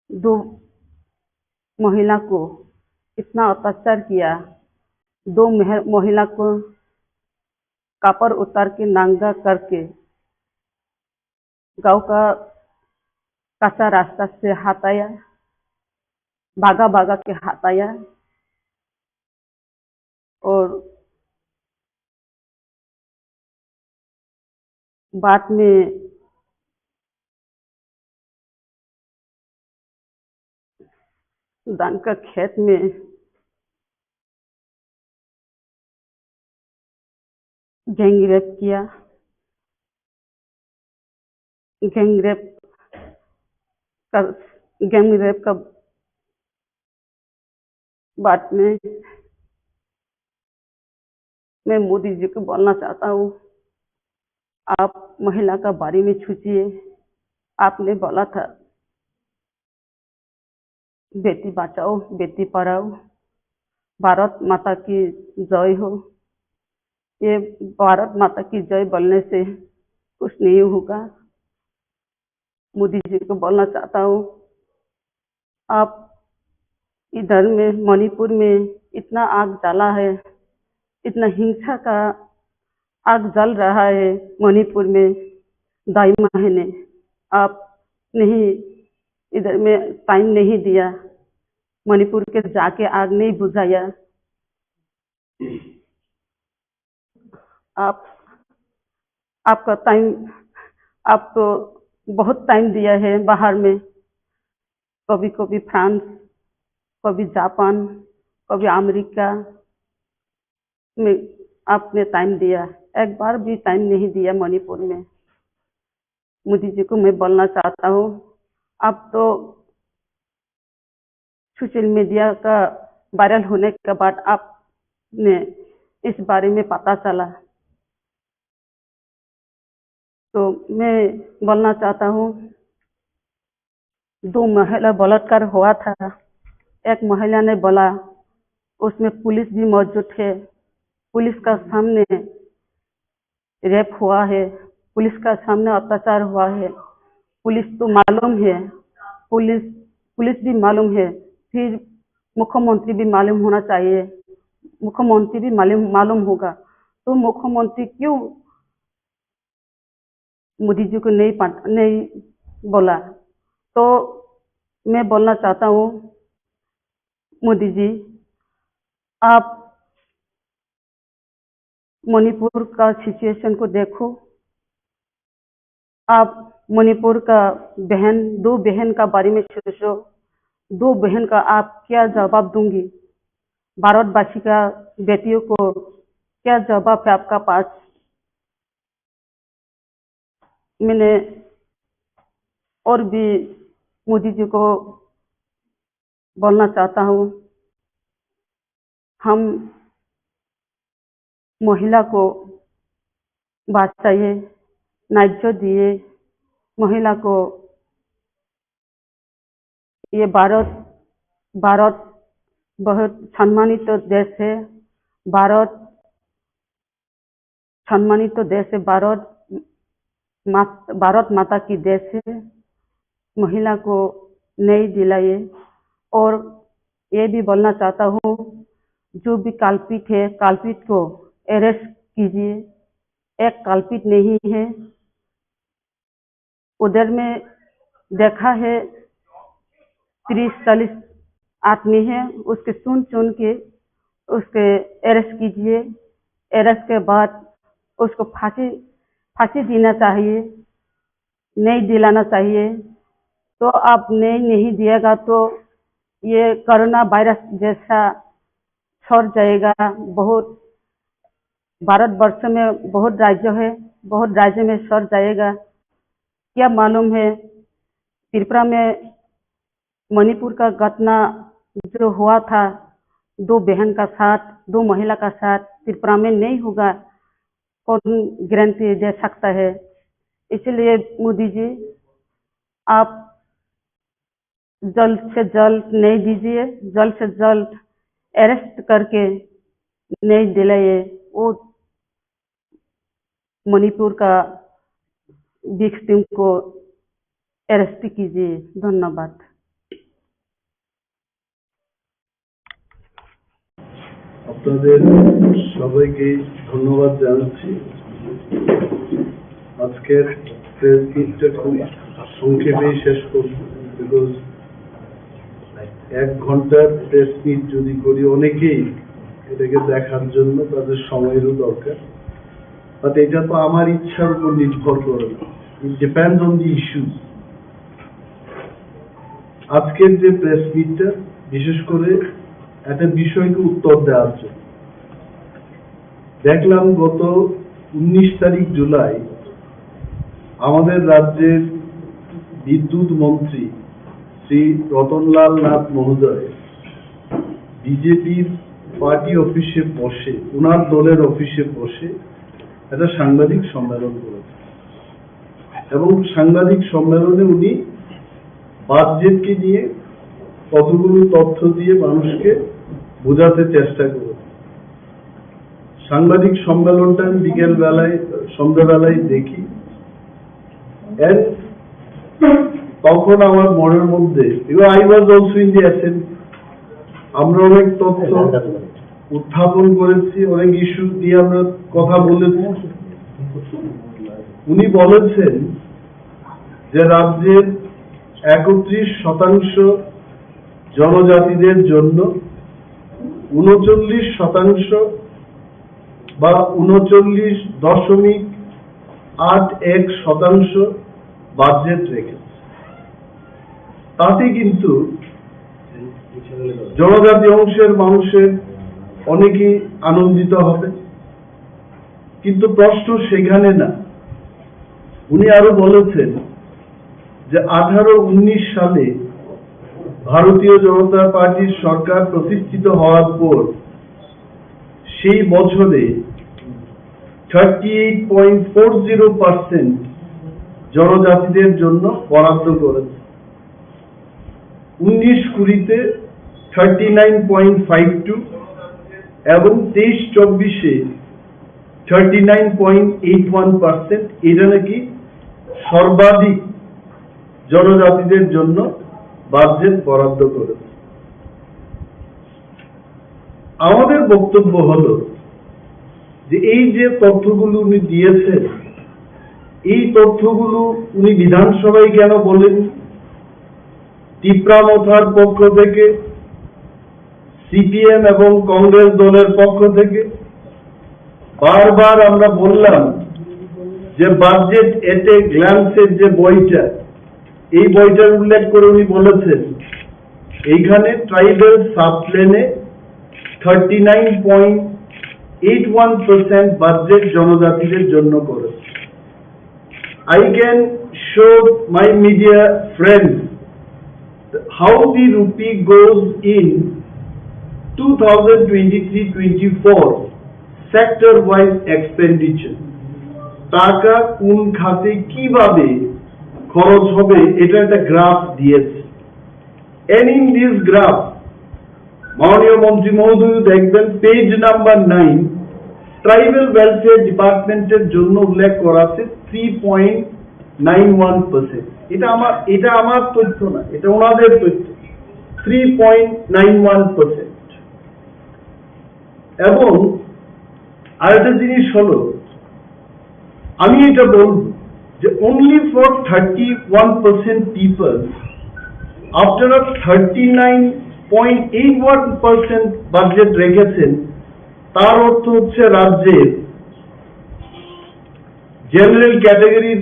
दो महिला को इतना अत्याचार किया, दो मह-, महिला को कापड़ उतार के नंगा करके गांव का कच्चा रास्ता से हटाया, भागा भागा के हटाया। और बाद में धान का खेत में गैंग रेप किया। गैंग रेप का, गैंग रेप का बाद में मैं मोदी जी को बोलना चाहता हूँ, आप महिला का बारे में सोचिए। आपने बोला था, बेटी बचाओ, बेटी पढ़ाओ, भारत माता की जय हो। ये भारत माता की जय बोलने से कुछ नहीं होगा। मोदी जी को बोलना चाहता हूँ, आप इधर में मणिपुर में इतना आग जला है, इतना हिंसा का आग जल रहा है मणिपुर में ढाई महीने, आप नहीं, इधर में टाइम नहीं दिया, मणिपुर के जाके आग नहीं बुझाया। आप, आपका टाइम, आप तो बहुत टाइम दिया है बाहर में, कभी कभी फ्रांस, कभी जापान, कभी अमेरिका में आपने टाइम दिया, एक बार भी टाइम नहीं दिया मणिपुर में। मोदी जी को मैं बोलना चाहता हूँ, आप तो सोशल मीडिया का वायरल होने के बाद आपने इस बारे में पता चला? तो मैं बोलना चाहता हूँ, दो महिला बलात्कार हुआ था, एक महिला ने बोला, उसमें पुलिस भी मौजूद है, पुलिस का सामने रेप हुआ है, पुलिस का सामने अत्याचार हुआ है, पुलिस तो मालूम है, पुलिस पुलिस भी मालूम है, फिर मुख्यमंत्री भी मालूम होना चाहिए, मुख्यमंत्री भी मालूम मालूम होगा, तो मुख्यमंत्री क्यों मोदी जी को नहीं पा-, नहीं बोला? तो मैं बोलना चाहता हूँ, मोदी जी, आप मणिपुर का सिचुएशन को देखो, आप मणिपुर का बहन, दो बहन का बारे में सोचो, दो बहन का आप क्या जवाब दूंगी, भारतवासी का बेटियों को क्या जवाब है आपका पास? मैंने और भी मोदी जी को बोलना चाहता हूँ, हम महिला को बचाइए, न्याय दिए महिला को। ये भारत, भारत बहुत सम्मानित देश है। भारत सम्मानित देश है। भारत मात-, भारत माता की देश है। महिला को न्याय दिलाइए। और ये भी बोलना चाहता हूँ, जो भी कल्पित है, कल्पित को अरेस्ट कीजिए। एक कल्पित नहीं है, उधर में देखा है, तीस चालीस आदमी है, उसके चुन चुन के उसके अरेस्ट कीजिए। अरेस्ट के बाद उसको फांसी, फांसी देना चाहिए, न्याय दिलाना चाहिए। तो आप न्याय नहीं दिएगा तो ये कोरोना वायरस जैसा सर जाएगा। बहुत भारतवर्ष में बहुत राज्य है, बहुत राज्य में सर जाएगा। क्या मालूम है, त्रिपुरा में मणिपुर का घटना जो हुआ था, दो बहन का साथ, दो महिला का साथ, त्रिपुरा में नहीं होगा, कौन गारंटी दे सकता है? इसलिए मोदी जी, आप जल्द से जल्द न्याय दीजिए, जल्द से जल्द अरेस्ट करके न्याय दिलाइए। वो मणिपुर का विक्टिम को अरेस्ट कीजिए। धन्यवाद। আপনাদের সবাইকে ধন্যবাদ জানাচ্ছি। আজকের প্রেস মিটটা খুব সংক্ষেপেই শেষ করব, বিকজ এক ঘন্টার প্রেস মিট যদি করি, অনেকেই এটাকে দেখার জন্য তাদের সময়রও দরকার। বাট এটা তো আমার ইচ্ছার উপর নির্ভর করে না, it depends on the issues। আজকের যে প্রেস মিটটা বিশেষ করে একটা বিষয়কে উত্তর দেওয়ার জন্য। দেখলাম গত উনিশ তারিখ জুলাই আমাদের রাজ্যের বিদ্যুৎ মন্ত্রী শ্রী রতনলাল নাথ মহোদয় বিজেপির পার্টি অফিসে বসে, ওনার দলের অফিসে বসে একটা সাংবাদিক সম্মেলন করেছেন। এবং সাংবাদিক সম্মেলনে উনি বাজেটকে নিয়ে কতগুলো তথ্য দিয়ে মানুষকে বোঝাতে চেষ্টা করেন। সাংবাদিক সম্মেলনটা আমি বিকেল বেলায়, সন্ধ্যাবেলায় দেখি। And তখন আমার মনের মধ্যে, even I was also in the assembly, আমরা অনেক তথ্য উত্থাপন করেছি, অনেক ইস্যু নিয়ে আমরা কথা বলেছি। উনি বলেছেন যে রাজ্যের একত্রিশ শতাংশ জনজাতিদের জন্য ঊনচল্লিশ শতাংশ বা ঊনচল্লিশ দশমিক আট এক শতাংশ বাজেট রেখেছে। তাতে কিন্তু জনজাতি অংশের মানুষের অনেকেই আনন্দিত হবে, কিন্তু প্রশ্ন সেখানে না। উনি আরো বলেছেন যে আঠারো উনিশ সালে ভারতীয় জনতা পার্টির সরকার প্রতিষ্ঠিত হওয়ার পর সেই বছরে thirty eight point four zero percent জনজাতিদের জন্য বরাদ্দ করেছে। উনিশ কুড়িতে thirty nine point five two এবং তেইশ চব্বিশে thirty nine point eight one percent. এটা নাকি সর্বাধিক জনজাতিদের জন্য বাজেট বরাদ্দ করেছে। আমাদের বক্তব্য হলো যে এই যে তথ্যগুলো উনি দিয়েছেন, এই তথ্যগুলো উনি বিধানসভায় কেন বলেন? তিপ্রা মথার পক্ষ থেকে, সিপিএম এবং কংগ্রেস দলের পক্ষ থেকে বারবার আমরা বললাম যে বাজেট এট এ গ্ল্যান্সের যে বইটা, এই বইটার উল্লেখ করে উনি বলেছেন এইখানে ট্রাইবাল সাবপ্লেনে thirty nine point eight one percent budget জনজাতিদের জন্য করেছে। I can show my media friends how the rupee goes in two thousand twenty-three twenty-four sector wise expenditure. টাকা কোন খাতে কিভাবে খরচ হবে, এটা একটা গ্রাফ দিয়েছে। And in this graph, মাননীয় মন্ত্রী মহোদয় দেখবেন, page number nine, tribal welfare ডিপার্টমেন্টের জন্য উল্লেখ করা আছে three point nine one percent. এটা আমার, এটা আমার তথ্য না, এটা ওনাদের তথ্য। Three point nine one percent. এবং আরেকটা জিনিস হলো, আমি এটা বলব যে only for thirty one percent people আপনারা thirty nine point eight one percent budget রেখেছেন, তার অর্থ হচ্ছে রাজ্যের জেনারেল ক্যাটাগরির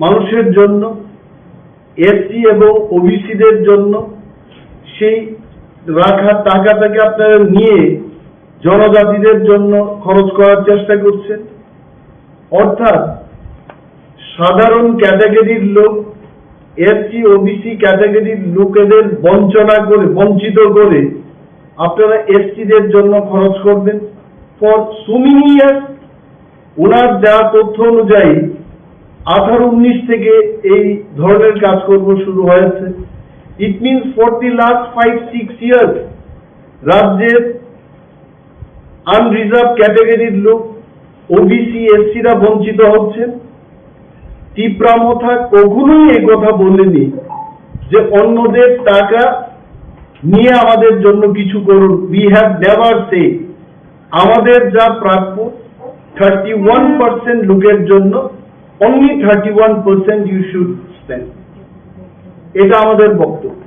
মানুষের জন্য, এসসি এবং ওবিসিদের জন্য সেই রাখা টাকাটাকে আপনারা নিয়ে জনজাতিদের জন্য খরচ করার চেষ্টা করছেন। অর্থাৎ সাধারণ ক্যাটাগরির লোক, এসসি ওবিসি ক্যাটাগরির লোকেদের বঞ্চনা করে, বঞ্চিত করে আপনারা এসসিদের জন্য খরচ করবেন ফর সো মেনি ইয়ার্স। ওনার যা তথ্য অনুযায়ী আঠারো উনিশ থেকে এই ধরনের কাজকর্ম শুরু হয়েছে। It means for the last five six years রাজ্যের আনরিজার্ভ ক্যাটাগরির লোক, ওবিসি, এসসিরা বঞ্চিত হচ্ছেন। তিপ্রা মথা কখনোই এই কথা বলেনি যে অন্যদের টাকা নিয়ে আমাদের জন্য কিছু করুন। We have never said আমাদের যা প্রাপ্য থার্টি ওয়ান পার্সেন্ট লোকের জন্য, only thirty one percent you should spend। এটা আমাদের বক্তব্য।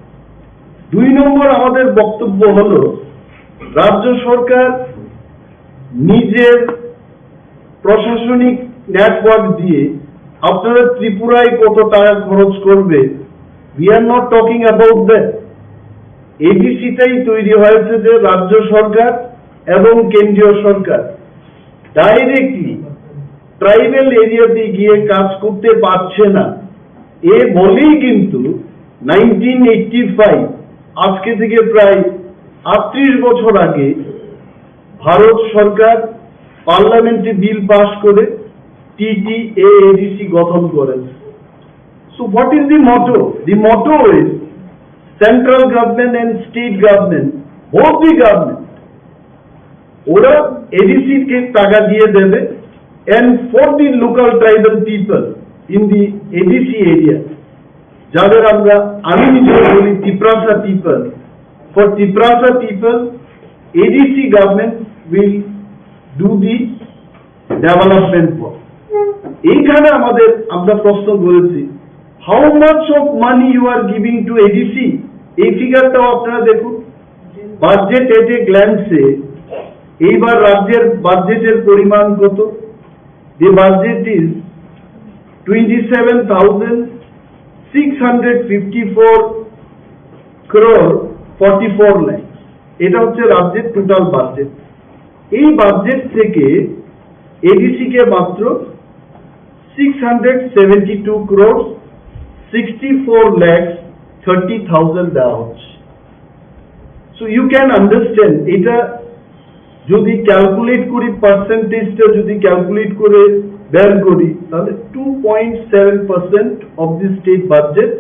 দুই নম্বর আমাদের বক্তব্য হলো রাজ্য সরকার নিজের প্রশাসনিক নেটওয়ার্ক দিয়ে আপনারা ত্রিপুরায় কত টাকা খরচ করবে, we are not talking about that। এডিসিটাই তৈরি হয়েছে যে রাজ্য সরকার এবং কেন্দ্রীয় সরকার ডাইরেক্টলি ট্রাইবাল এরিয়াতে গিয়ে কাজ করতে পারছে না, এ বলেই কিন্তু নাইনটিন এইটটি ফাইভ, আজকে থেকে প্রায় আটত্রিশ বছর আগে ভারত সরকার পার্লামেন্টে বিল পাস করে টিটিএএডিসি গঠন করেছে। So what is the motto? The motto is central government and state government, both the government, ওরা এডিসি কে টাকা দিয়ে দেবে, and for the local tribal people in the ADC area, যাদের আমরা, আমি নিজে বলি Tiprasa people, for Tiprasa people ADC government will do the development work. এইখানে আমাদের, আমরা প্রশ্ন করেছি, how much of money you are giving to ADC? এই ফিগারটাও আপনারা দেখুন, বাজেট এট এ গ্ল্যান্সে এইবার রাজ্যের বাজেটের পরিমাণ কত? The budget is twenty seven thousand six hundred fifty four crore forty four lakhs। এটা হচ্ছে রাজ্যের টোটাল বাজেট। এই বাজেট থেকে এডিসি কে মাত্র six hundred seventy two crore sixty four lakhs thirty thousand দেওয়া হচ্ছে। সো ইউ ক্যান আন্ডারস্ট্যান্ড, এটা যদি ক্যালকুলেট করি, পার্সেন্টেজটা যদি ক্যালকুলেট করে বের করি, তাহলে two point seven percent of the state budget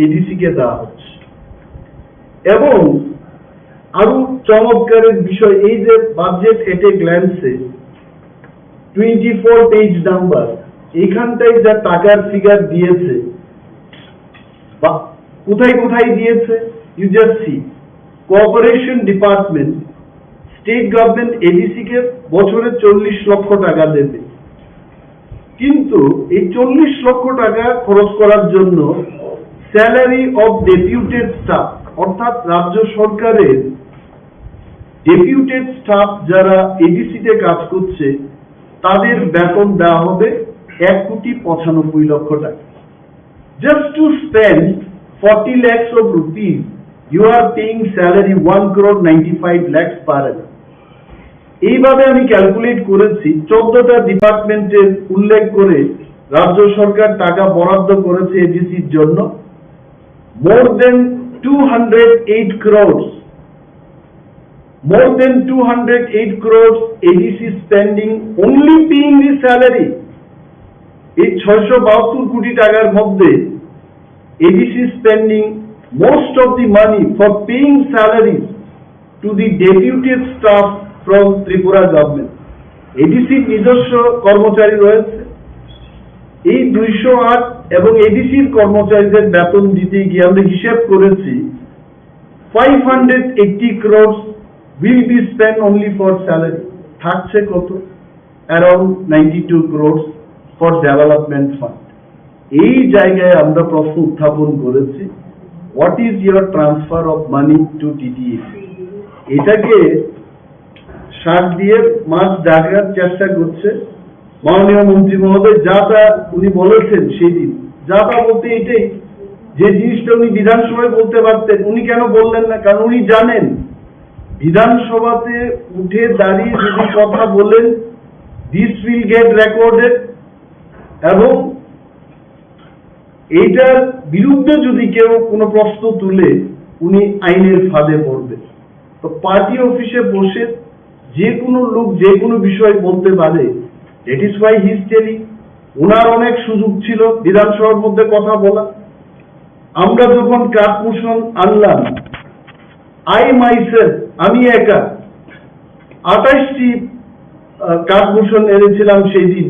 ADC কে দেওয়া হচ্ছে। এবং আরো চমৎকারের বিষয়, এই যে বাজেট এট এ গ্ল্যান্সে টোয়েন্টি ফোর পেজ নাম্বার, এখানটায় যা টাকার ফিগার দিয়েছে বা কোথায় কোথায় দিয়েছে, you just see. Cooperation department, state government ADC কে বছরে চল্লিশ লক্ষ টাকা দেবে, কিন্তু এই চল্লিশ লক্ষ টাকা খরচ করার জন্য স্যালারি অফ ডেপুটেড স্টাফ, অর্থাৎ রাজ্য সরকারের ডেপুটেড স্টাফ যারা এডিসি তে কাজ করছে, তাদের বেতন দেওয়া হবে এক কোটি পঁচানব্বই লক্ষ টাকা। Just to spend forty lakhs of rupees, you are paying salary one crore ninety five lakhs per annum. এইভাবে আমি ক্যালকুলেট করেছি, চোদ্দটা ডিপার্টমেন্টের উল্লেখ করে রাজ্য সরকার টাকা বরাদ্দ করেছে এডিসির জন্য। More than two hundred eight crores, more than two hundred eight crores ADC spending only paying the salary. এই ছয়শো বাহাত্তর কোটি টাকার মধ্যে ADC spending most of the money for paying salaries to the deputed staff from Tripura government. এডিসির নিজস্ব কর্মচারী রয়েছে, এই দুইশো আট এবং এডিসির কর্মচারীদের বেতন দিতে গিয়ে আমরা হিসাব করেছি, five hundred eighty crores will be spent only for salary. থাকছে কত? Around ninety two crores for development fund. এই জায়গায় আমরা প্রশ্ন উত্থাপন করেছি, what is your transfer of money to TTADC? এটাকে শাক দিয়ে মাছ ঢাকার চেষ্টা করছে মাননীয় মন্ত্রী মহোদয়। যা তা উনি বলেছেন সেই দিন, যা তা বলতে এটাই, যে জিনিসটা উনি বিধানসভায় বলতে পারতেন, উনি কেন বললেন না? কারণ উনি জানেন বিধানসভাতে উঠে দাঁড়িয়ে যদি কথা বলেন, this will get recorded, এবং এইটার বিরুদ্ধে যদি কেউ কোনো প্রশ্ন তুলে, উনি আইনের ফাঁদে পড়বে। তো পার্টি অফিসে বসে যে কোনো লোক যে কোনো বিষয় বলতে পারে, that is why he is telling। ওনার অনেক সুযোগ ছিল বিধানসভার মধ্যে কথা বলা। আমরা যখন কাট মোশন আনলাম, আই মাইসেলফ, আমি একা আঠাশটি কাট মোশন এনেছিলাম সেই দিন,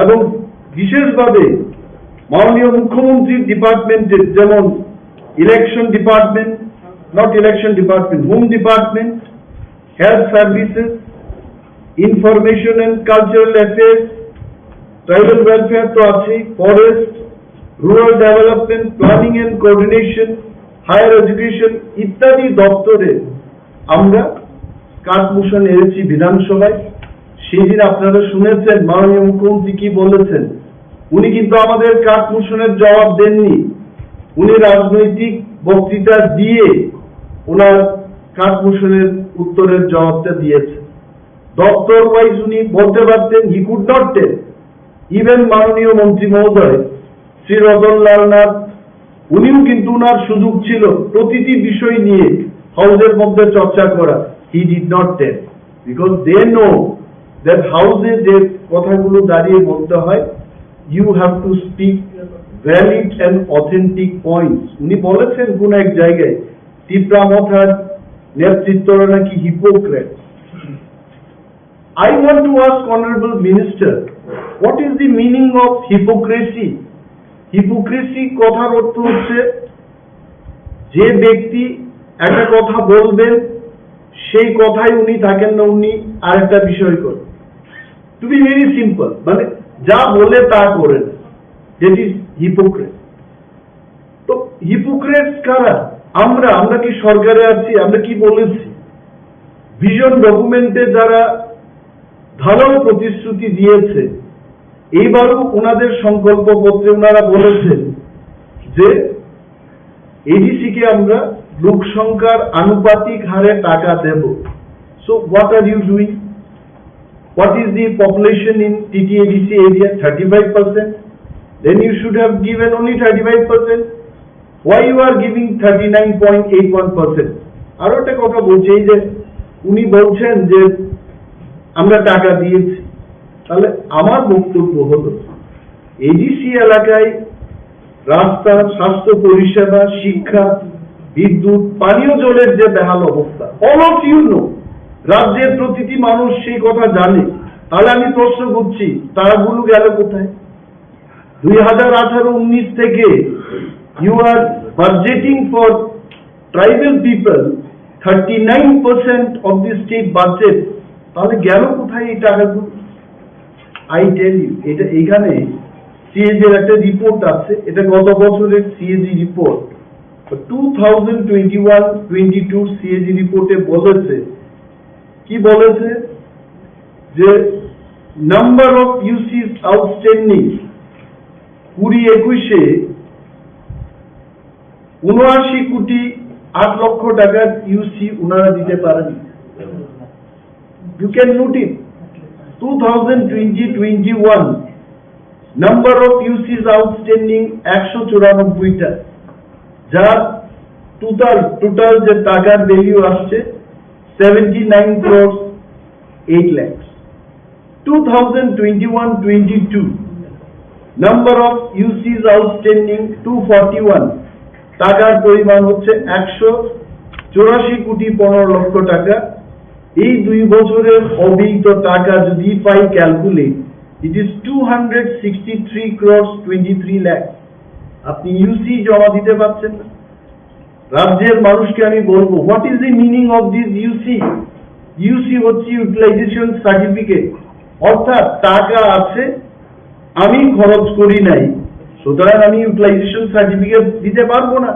এবং বিশেষভাবে মাননীয় মুখ্যমন্ত্রীর ডিপার্টমেন্টের, যেমন election department, not election department, Home Department, Health Services, Information and Cultural Affairs, tribal welfare তো আছেই, forest, rural development, planning and coordination, higher education ইত্যাদি দপ্তরে আমরা কাট মোশন এনেছি বিধানসভায়। সেদিন আপনারা শুনেছেন মাননীয় মুখ্যমন্ত্রী কি বলেছেন। উনি কিন্তু আমাদের কাট মোশনের জবাব দেননি, উনি রাজনৈতিক বক্তৃতা দিয়ে ওনার কাট মোশনের উত্তরের জবাবটা দিয়েছেন। দপ্তর ওয়াইজ উনি বলতে পারতেন, he could not tell। Even মাননীয় মন্ত্রী মহোদয় শ্রী রতনলাল নাথ, উনিও কিন্তু ওনার সুযোগ ছিল প্রতিটি বিষয় নিয়ে হাউসের মধ্যে চর্চা করা। He did not tell, because they know that হাউসে যে কথাগুলো দাঁড়িয়ে বলতে হয়, you have to speak valid and authentic points। উনি বলেছেন কোন এক জায়গায় তিপ্রা মথার নেতৃত্বরা নাকি hypocrite. I want to ask Honorable Minister, what is the meaning of hypocrisy? Hypocrisy কথার অর্থ হচ্ছে যে ব্যক্তি একটা কথা বলবেন, সেই কথায় উনি থাকেন না, উনি আরেকটা বিষয় করেন। To be very simple, মানে যা বলে তা করেন, that is hypocrite। তো হিপোক্রেটস কারা? আমরা, আমরা কি সরকারে আছি? আমরা কি বলেছি? ভিশন ডকুমেন্টে যারা ঢালাও প্রতিশ্রুতি দিয়েছে, এইবারও ওনাদের সংকল্পপত্রে ওনারা বলেছেন যে এডিসি কে আমরা লোক সংখ্যার আনুপাতিক হারে টাকা দেব। So what are you doing? What is the population in T T A D C area? Thirty-five percent. Then you should have given only thirty-five percent. Why you are giving thirty nine point eight one percent? আরো একটা কথা বলছি, এই যে উনি বলছেন যে আমরা টাকা দিয়েছি, তাহলে আমার বক্তব্য হলো, এডিসি এলাকায় রাস্তা, স্বাস্থ্য পরিষেবা, শিক্ষা, বিদ্যুৎ, পানীয় জলের যে বেহাল অবস্থা, all of you know, রাজ্যের প্রতিটি মানুষ সেই কথা জানে। তাহলে আমি প্রশ্ন করছি, টাকাগুলো গেল কোথায়? দুই হাজার আঠারো উনিশ থেকে you are budgeting for tribal people thirty nine percent of the state budget, তাহলে গেল কোথায় এই টাকাগুলো? আই টেল ইউ, এটা এখানে সিএজি এর একটা রিপোর্ট আছে, এটা গত বছরের CAG report. Two thousand twenty one twenty two CAG রিপোর্টে বলেছে, কি বলেছে? যে নাম্বার অফ ইউসিস আউটস্ট্যান্ডিং কুড়ি একুশে উনআশি কোটি আট লক্ষ টাকার ইউসি ওনারা দিতে পারেন। You can note it, two thousand twenty twenty one number of UCs outstanding একশো চুরানব্বইটা, যার টোটাল টোটাল যে টাকার ভ্যালু আসছে seventy nine crore eight lakhs. Two thousand twenty one twenty two number of UCs outstanding two forty one, টাকার পরিমাণ হচ্ছে একশো চুরাশি কোটি পনেরো লক্ষ টাকা। এই দুই বছরের অব্যয়িত টাকা যদি পাই calculate, it is two hundred sixty three crores twenty three lakhs। আপনি ইউসি জমা দিতে পারছেন না। রাজ্যের মানুষকে আমি বলবো, what is the meaning of this ইউসি? ইউসি হচ্ছে ইউটিলাইজেশন সার্টিফিকেট, অর্থাৎ টাকা আছে, আমি খরচ করি নাই, সুতরাং আমি ইউটিলাইজেশন সার্টিফিকেট দিতে পারবো না।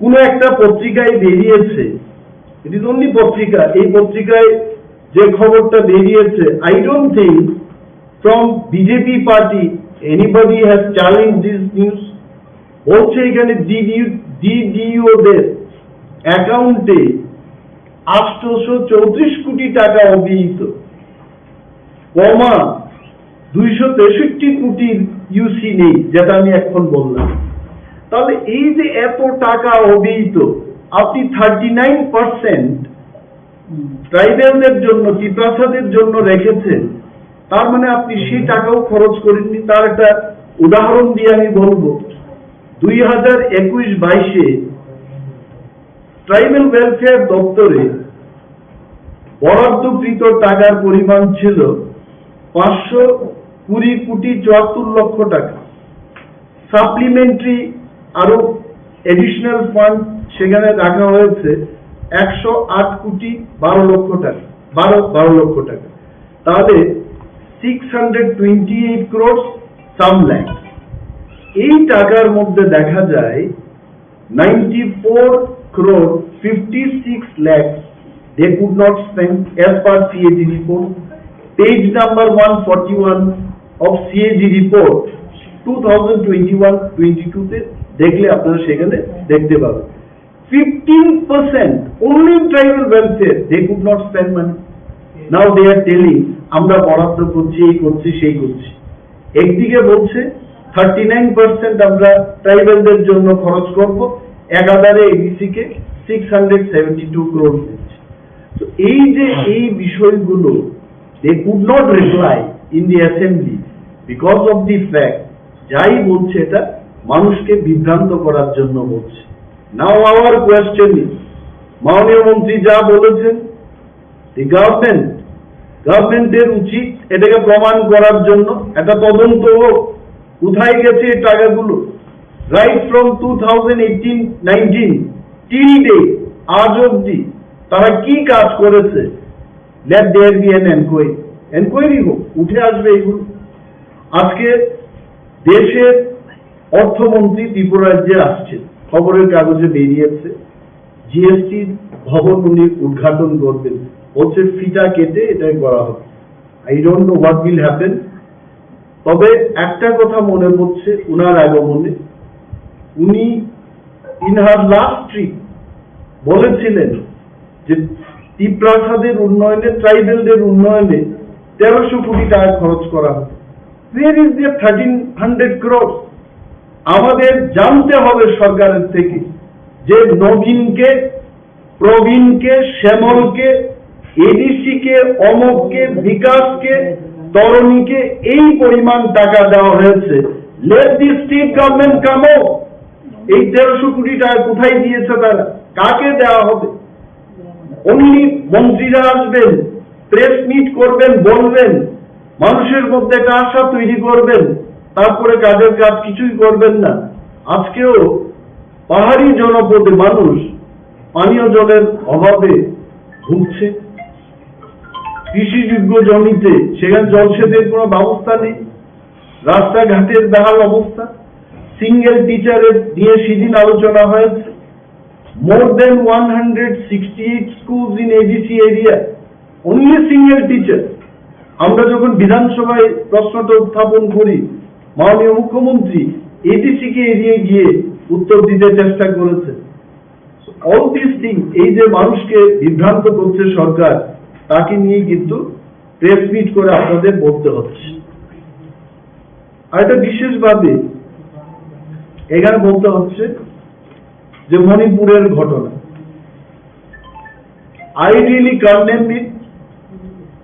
কোনো একটা পত্রিকায় বেরিয়েছে, ইট ইজ অনলি পত্রিকা, এই পত্রিকায় যে খবরটা বেরিয়েছে, I don't think from BJP party anybody has challenged this news। বলছে এখানে ডিডিও, ডিডিও দের অ্যাকাউন্টে আটশোশো চৌত্রিশ কোটি টাকা অব্যয়িত, কমা দুইশো তেষট্টি কোটির ইউসি নেই, যেটা আমি এখন বললাম। তাহলে এই যে এত টাকা অব্যয়িত, আপনি থার্টি নাইন পার্সেন্ট ট্রাইবেলদের জন্য, তিপ্রাসাদের জন্য রেখেছেন, তার মানে আপনি সেই টাকাও খরচ করেননি। তার একটা উদাহরণ দিয়ে আমি বলবো, দুই হাজার একুশ বাইশে ট্রাইবেল ওয়েলফেয়ার দপ্তরে বরাদ্দকৃত টাকার পরিমাণ ছিল পাঁচশো কুড়ি কোটি চুয়াত্তর লক্ষ টাকা। সাপ্লিমেন্টারি আরো অ্যাডিশনাল ফান্ড সেখানে রাখা হয়েছে একশো আট কোটি বারো লক্ষ টাকা, বারো বারো লক্ষ টাকা। তাহলে six hundred twenty eight crore some lakhs. এই টাকার মধ্যে দেখা যায় ninety four crore fifty six lakhs they could not spend as per CAG report, page number one forty one of CAG report two thousand twenty one twenty two তে দেখলে আপনারা সেখানে দেখতে পাবেন। Fifteen percent only tribal welfare they could not spend money. Now they are telling আমরা বরাদ্দ করছি, এই করছি, সেই করছি। একদিকে বলছে থার্টি নাইন পার্সেন্ট আমরা ট্রাইবালদের জন্য খরচ করব, একাধারে এডিসি কে six hundred seventy two crore দিচ্ছি। তো এই যে এই বিষয়গুলো, they could not reply in the assembly because of the fact, যাই বলছে এটা মানুষকে বিভ্রান্ত করার জন্য বলছে। Now our question is, মাননীয় মন্ত্রী যা বলেছেন, the government, গভর্নমেন্টের উচিত এটাকে প্রমাণ করার জন্য একটা তদন্ত হোক, কোথায় গেছে এই টাকাগুলো। Right from two thousand eighteen nineteen till date, আজ অবধি তারা কি কাজ করেছে? Let there be an enquiry, enquiry হোক, উঠে আসবে এগুলো। আজকে দেশের অর্থমন্ত্রী ত্রিপুরা রাজ্যে আসছে, খবরের কাগজে বেরিয়েছে, জিএসটি ভবন উনি উদ্ঘাটন করবেন, বলছে ফিতা কেটে এটাই করা হবে। I don't know what will happen। তবে একটা কথা মনে পড়ছে ওনার আগমনে, উনি in her last trip বলেছিলেন যে তিপ্রাসাদের উন্নয়নে, ট্রাইবেলদের উন্নয়নে তেরোশো কোটি টাকা খরচ করা হবে। Where is the thirteen hundred crores? আমাদের জানতে হবে সরকারের থেকে যে নবীনকে, প্রবীণকে, শ্যামলকে, এডিসিকে, অমককে, বিকাশকে, তরণীকে এই পরিমাণ টাকা দেওয়া হয়েছে। Let the state government come out। এই তেরোশো কোটি টাকা কোথায় দিয়েছে তারা, কাকে দেওয়া হবে? Only মন্ত্রীরা আসবেন, প্রেস মিট করবেন, বলবেন, মানুষের মধ্যে একটা আশা তৈরি করবেন, তারপরে কাজের কাজ কিছুই করবেন না। আজকেও পাহাড়ি জনপদে মানুষ পানীয় জলের অভাবে ভুগছে। কৃষিযোগ্য জমিতে সেখানে জলসেচের কোনো ব্যবস্থা নেই, রাস্তাঘাটের বেহাল অবস্থা। সিঙ্গেল টিচারের নিয়ে সেদিন আলোচনা হয়েছে। More than one hundred sixty-eight schools in A D C area, only single teacher। আমরা যখন বিধানসভায় প্রশ্নটা উত্থাপন করি, মাননীয় মুখ্যমন্ত্রী এডিসি কে এড়িয়ে গিয়ে উত্তর দিতে চেষ্টা করেছেন। All these things, এই যে মানুষকে বিভ্রান্ত করছে সরকার, তাকে নিয়ে কিন্তু প্রেস মিট করে আপনাদের বলতে হচ্ছে। আর এটা বিশেষভাবে এখানে বলতে হচ্ছে যে মণিপুরের ঘটনা, I really condemn it।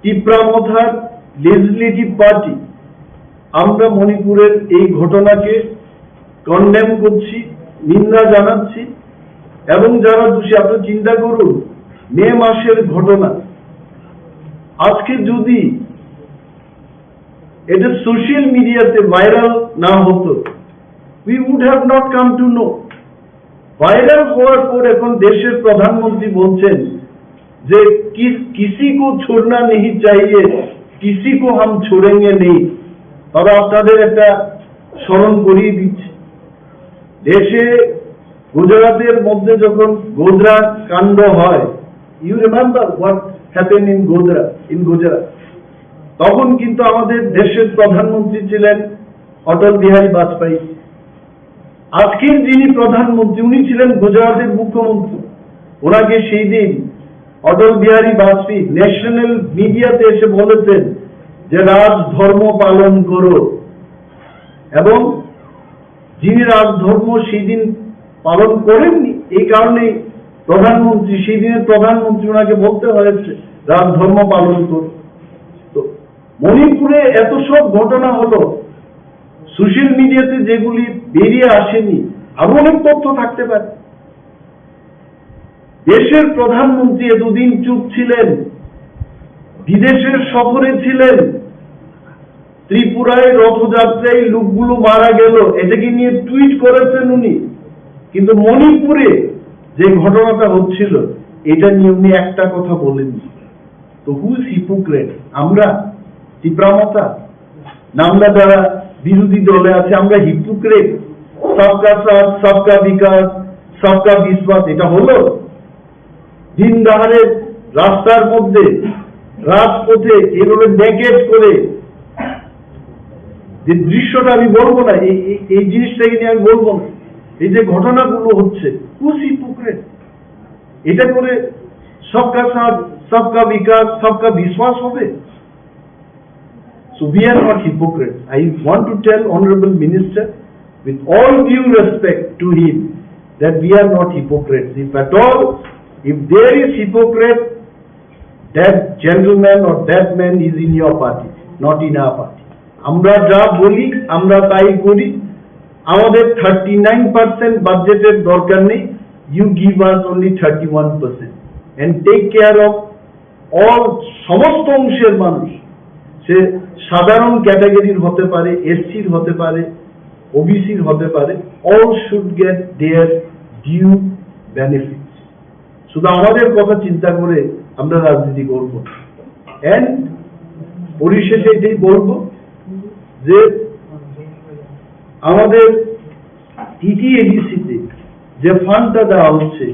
Tipra মথার লেজিসলেটিভ পার্টি, আমরা মণিপুরের এই ঘটনাকে কন্ডেম করছি, নিন্দা জানাচ্ছি। এবং যারা দোষী, আপনি চিন্তা করুন, মে মাসের ঘটনা, আজকে যদি এটা সোশ্যাল মিডিয়াতে ভাইরাল না হতো, we would have not come to know। Viral হওয়ার পর এখন দেশের প্রধানমন্ত্রী বলছেন যে কি, কিসি কো ছোড়না নেহি চাহিয়ে, কিসি কো হাম ছোড়েঙ্গে নেই। তবে আপনাদের একটা স্মরণ করিয়ে দিচ্ছি, দেশে গুজরাটের মধ্যে যখন গোধরা কাণ্ড হয়, you remember what happened in Godhra, in Gujarat, তখন কিন্তু আমাদের দেশের প্রধানমন্ত্রী ছিলেন অটল বিহারী বাজপেয়ী। আজকের যিনি প্রধানমন্ত্রী, উনি ছিলেন গুজরাটের মুখ্যমন্ত্রী। ওনাকে সেই দিন অটল বিহারী বাজপেয়ী ন্যাশনাল মিডিয়াতে এসে বলেছেন যে রাজধর্ম পালন করো, এবং যিনি রাজধর্ম সেই দিন পালন করেননি, এই কারণে প্রধানমন্ত্রী, সেই দিনের প্রধানমন্ত্রী ওনাকে বলতে হয়েছে রাজধর্ম পালন করো। তো মণিপুরে এত সব ঘটনা হলো, সোশ্যাল মিডিয়াতে যেগুলি বেরিয়ে আসেনি, আরো অনেক তথ্য থাকতে পারে। দেশের প্রধানমন্ত্রী এতদিন চুপ ছিলেন, বিদেশের সফরে ছিলেন, ত্রিপুরায় রথযাত্রায় লোকগুলো মারা গেল, এটাকে নিয়ে টুইট করেছেন উনি, কিন্তু মণিপুরে যে ঘটনাটা হচ্ছিল, এটা নিয়ে উনি একটা কথা বলেননি। তো who is hypocrite? আমরা? তিপ্রা মথা? না, আমরা যারা বিরোধী দলে আছে, আমরা হিপোক্রেট? সবকা সাথ, সবকা বিকাশ, সবকা বিশ্বাস, এটা হলো? দিন দাহারে রাস্তার মধ্যে, রাজপথে এভাবে নেকেড করে যে দৃশ্যটা আমি বলবো না, এই, এই, এই জিনিসটাকে নিয়ে আমি বলবো না। এই যে ঘটনাগুলো হচ্ছে, who is hypocrite? এটা করে সবকা সাথ, সবকা বিকাশ, সবকা বিশ্বাস হবে? So we are not hypocrites. I want to tell Honorable Minister, with all due respect to him, that we are not hypocrites. If at all, if there is hypocrite, that gentleman or that man is in your party, not in our party. আমরা যা বলি, আমরা তাই করি। আমাদের thirty nine percent বাজেটের দরকার নেই। You give us only thirty-one percent and take care of all, সমস্ত অংশের মানুষ, সে সাধারণ ক্যাটাগরির হতে পারে, এসসির হতে পারে, ওবিসির হতে পারে, all should get their due benefits। শুধু আমাদের কথা চিন্তা করে আমরা রাজনীতি করব। অ্যান্ড পরিশেষে এটাই বলবো যে আমাদের টিটিএডিসিতে যে ফান্ডটা দেওয়া হচ্ছে,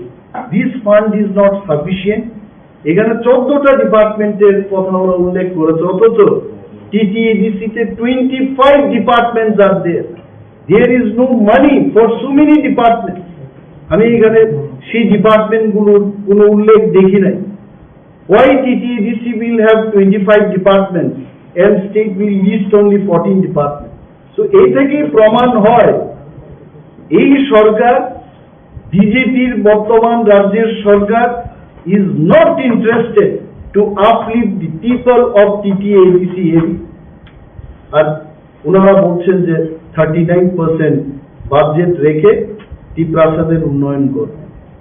this fund is not sufficient। এখানে চোদ্দটা ডিপার্টমেন্টের কথা ওরা উল্লেখ করেছে, অথচ টিটিএডিসিতে twenty five departments are there। There is no money for so many departments। আমি এখানে সেই ডিপার্টমেন্টগুলোর কোনো উল্লেখ দেখি নাই। Why TTADC will have twenty five departments and state will list only fourteen departments? So এই থেকেই প্রমাণ হয় এই সরকার, বিজেপির বর্তমান রাজ্যের সরকার is not interested to uplift the people of TTADC area। আর ওনারা বলছেন যে থার্টি নাইন পার্সেন্ট বাজেট রেখে টিপ্রাসাদের উন্নয়ন করবে।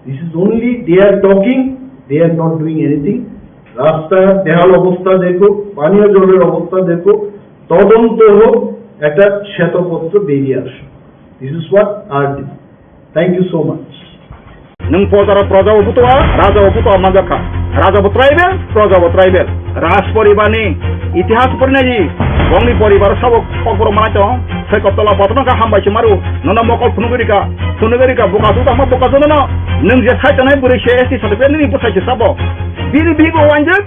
This is only they are talking, they are not doing anything। রাস্তার বেহাল অবস্থা দেখো, পানীয় জলের অবস্থা দেখো, তদন্ত হোক, একটা শ্বেতপত্র বেরিয়ে আসুক। This is what R D. Thank you so much. Nwng pojaro proja bo butua, raja bo butua manjakha. Raja bo tribal, proja bo tribal. Raj poribar ni itihas porinaji, bongni poribar sabo kokborok manai tong. Sai kottola botno ka hambai se maru. Nono mokol phunugwi rika, phunugwi rika, buka su tangma buka su nono. Nwng je sai tongnai bwrwi se S T certificate nini bwsai se sabo. Bini bibo wanjak.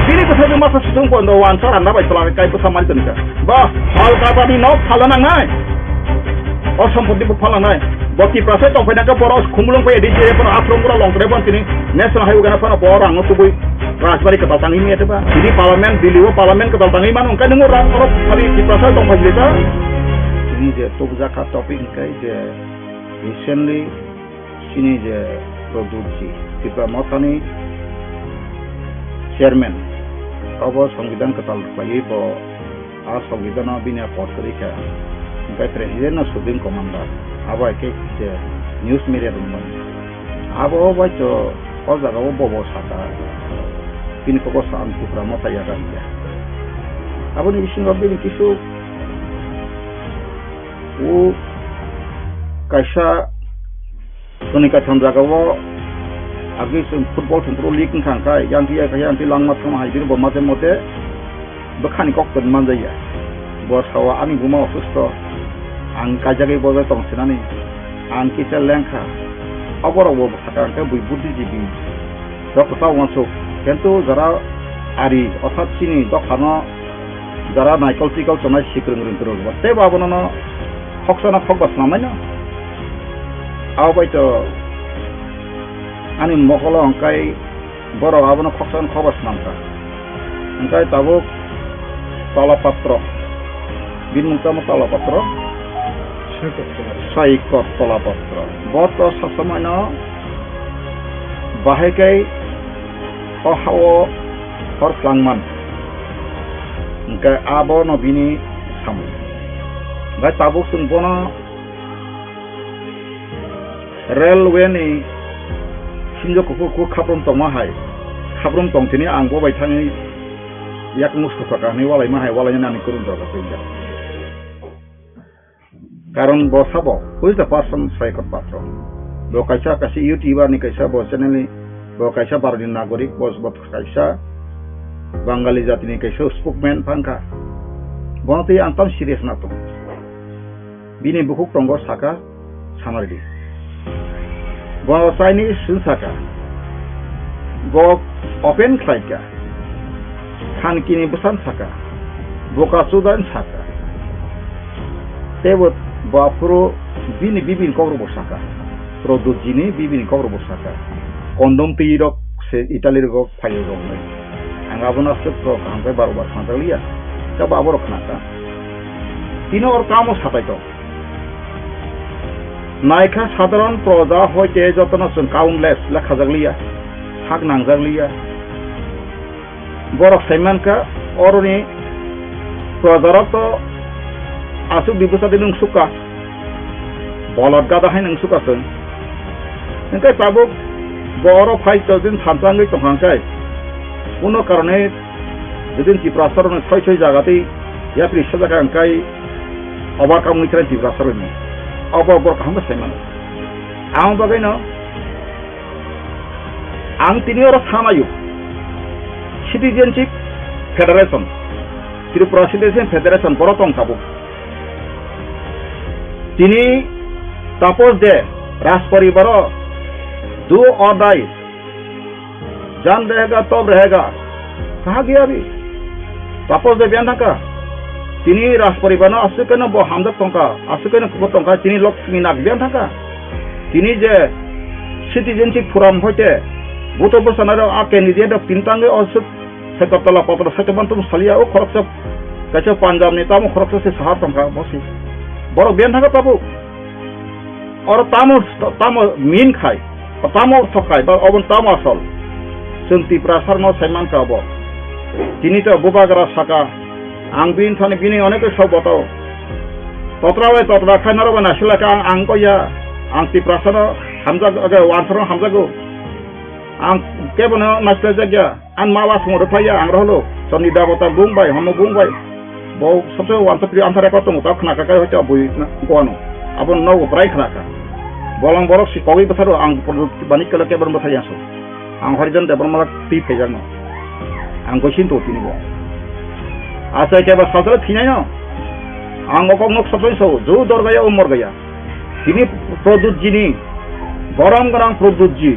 Bini bwsai masa sujung pondo wan sara na bai tola kai bwsa mari tonika. Ba, hal kata ni nok phala nangnai. O sompoti bo phala nangnai. Bo Tiprasa tong phaina ka boros khumulung pai di je bono afrong bura long tre bon tini. National highway gana phano bo rang tubui Rajbari kwtal tangwi miya teba. Bini parliament, Delhi o parliament kwtal tangwi mano, wngkha nungo rang oro khali Tiprasa tong phai ta. Tini je tubujak kha topic hwnkhe je recently chini je Pradyut ji, Tipra Mothani chairman, obo Songbidan kwtal khlaiwi bo a Songbidan o bini a pod kwrwi kha, hwnkhe president no supreme commander, abo hai khe je news media rok no. Abo bai to o jaga o bobo saka, bini kok o sa ang Tipra Motha yaga hwnkhe. Aboni bisingo bini kisu o kaisa Chwngni kaitham jagao agwi chwng football thwngphuru league wngkha hwnkhe, yang khe, yang khe langma thangma hai bini bo mate mate bwkhani kok twi manjaya. Bo sao ani buma osusto, ang kaijagwi bojai tong sinani, ang kisa lengkha. Oborok bo sakha hwnkhe bui buddhijibi rok kwtal uansuk, kintu jara ari orthat chini dophano jara naikol tikol tongnai sikrwng rwngkwrwng bo teibo abono no khoksa no khokba swnamnai no. Abo bai to ani mokolo hwnkhe borok abono khoksa no khokba swnamkha. Hwnkhe tabuk Tolapatro, bini mung tamo Tolapatro, Saikot Tolapatro. Bo to sob somoi no bahai khe o ha-o hor kwlangman. Hwnkhe abono bini samung. Hwnkhe tabuk chwng bono railway ni sinjo kuphur kuphur khaprum tongma hai, khaprum tong tini ang bo bai thangwi yak mustu paka hinwi walaima hai, walainani ani kwrwng jora twi. Karon bo sabo, who is the person Saikot Patro? Bo kaisa, kaisa YouTuber ni kaisa bo channel ni, bo kaisa Bharat ni nagorik, bo, bo kaisa Bangali jati ni kaisa spokesman phangkha. Bono twi ang tam serious na tong. Bini bukhuk tongo saka, sanardi. Bo Chinese swng saka. Bo open khlaika. Khankini bwsan saka. Boka chudan saka. Tebo bo aphuru bini bibini kokrok bo saka. Pradyut jini bibini kokrok bo saka. Kondom twi rok se Italy rok phaio rok nai. Ang abono aswk rok kaham khe baro bar khanjak liya. Khe bo aborok khnaka. Tino or kamo satai tong. Naikha sadharon proja hoite jotono chwng countless lekhajak liya, sak nangjak liya. Borok sai mankha oroni projarok to aswk di bwsa di nungsukha, bolot gada hai nungsukha chwng. Hwnkhe tabuk bo oro phai to din thansa wngwi tongkha hwnkhe, kuno karone Jodi Tiprasa rokni soi soi jaga tei yapri sajak ang kai overcome wngwi thai Tiprasa rokni. Abo borok kaham khe sai mano. Ang bagwi no ang tini oro sanayo Citizenship Federation, Tripura Citizenship Federation borok tong tabuk. Tini Taposh de Rajparibar o do or die. Jan rehega, tob rehega. Kaha gaya abhi? Taposh de biyan thangka. Tini Rajparibar no aswk khe no bo hamjak tongkha, aswk khe no bo tongkha, tini Lakshmi Nag biyan thangka. Tini je Citizenship Forum hoite, buto bwsana rok a candidate rok tini tangwi aswk Saikot Tolapatro Saikot Mantum salia o khoroksa kaisa Punjab ni tamo khoroksa se sahar tongkha bo se. Borok biyan thangka tabuk. Oro tamo, tamo mean khai, tamo ortho khai, ba obo tamo asol. Chwng Tiprasa no sai mankha obo. Tini to bubagra saka, ang bini thani bini onek sok botao. Totra bai totra khai norok bai naisila kha ang, ang ko ya, ang Tiprasa no hamjak, age, wansaro hamjago. Ang kebo no naisila jak ya. An ma wa songro phai ya, ang rohlo, chondri debota bung bai, homo bung bai. Bo sabse wansa pri ansa record tongo, ta khna ka kai hoita bui goano. Abo no brai khna ka. Bolang borok si kogwi bwtharo, ang bani kala kebon bwthar yaso. Ang Horijan Debbarma la twi phaijakno. Ang goisin to tini bo. Asa keba salsala thinai no. Ang okok nok sabse so, ju dorgaya umor gaya. Tini Pradyut ji ni, borom gwnang Pradyut ji.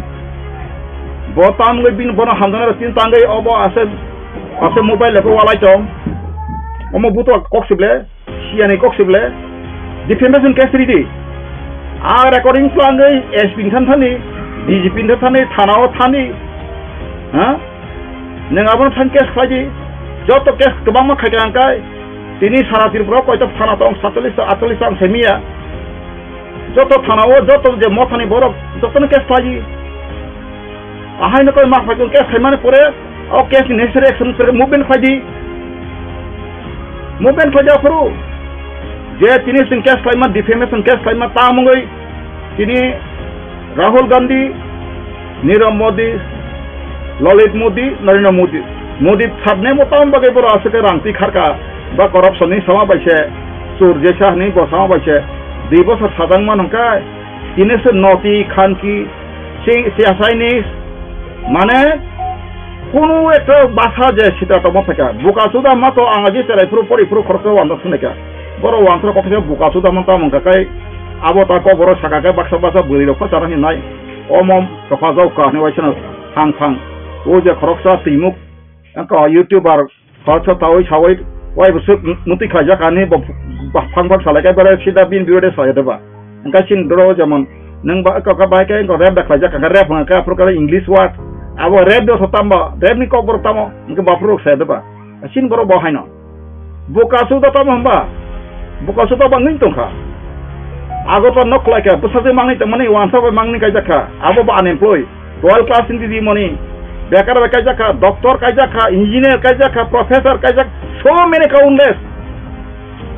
Bo tamgwi bini bono hamjaknai rok tini tangwi obo ase, ase mobile rok walai tong. Omo buto kok sible, siyani kok sible. Defamation case ridi. A recording twlangwi S P ni than thani, D G P ni than thani, thana o thani. Ha? Nwng abono thani case khlai di. Joto case kwbangma khai ka hwnkai. Tini sara Tripura o koito thana tong, satchallis ta, atchallis ta ang semiya. Joto thana o, joto je mothani borok, jotono case khlai di. Ahai no koi ma phai kong case khlai mani pore, o case ni necessary action pore movement khlai di. Movement khlai di aphuru. Je tini sing case khlai ma, defamation case khlai ma, ta mungoi tini Rahul Gandhi, Nirav Modi, Lalit Modi, Narendra Modi. Modi sabne mo tam bagwi boro aswk rang twi kharka ba corruption ni sama bai se, chur jesa hwnwi bo sama bai se, dui bosor sajak man hwnka, tini se noti khanki, si-, siyasai ni mane kunu ekta basa je sita tongma phaika. Buka chuda ma to ang agi cherai phuru pori phuru khoroksa wanda sunai kha. Boro wansra kothai buka chuda man ta mangka kai abo ta koboro saka kai baksa baksa bwrwi rok phachara hinai. Omo rokha jao ka hinwi waisano thang thang. O je khoroksa twimuk, ang ka YouTuber khoroksa tawi sawi wai bwswk mutwi khlaijak ani bo ba-, phang phang salai kai bare sida bin biwade saya deba. Engka sin doro jemon nang ba ka, ka bai kai ko rap da khlaijak ka rap hwnka ka aphuru ka English word. Abo rap do tamo, rap ni kok boro tamo, engka baphuru saya deba. Sin boro bo haino. Buka suda tamo hwnba? Buka suda bangwi tongkha. Ago to nok khlai kha, bwsajwi mangni tongmani, wansa bai mangni kaijak kha. Abo bo unemployed. Twelve class ni di moni. Bekar bai kaijak kha, doctor kaijak kha, engineer kaijak kha, professor kaijak, so many countless.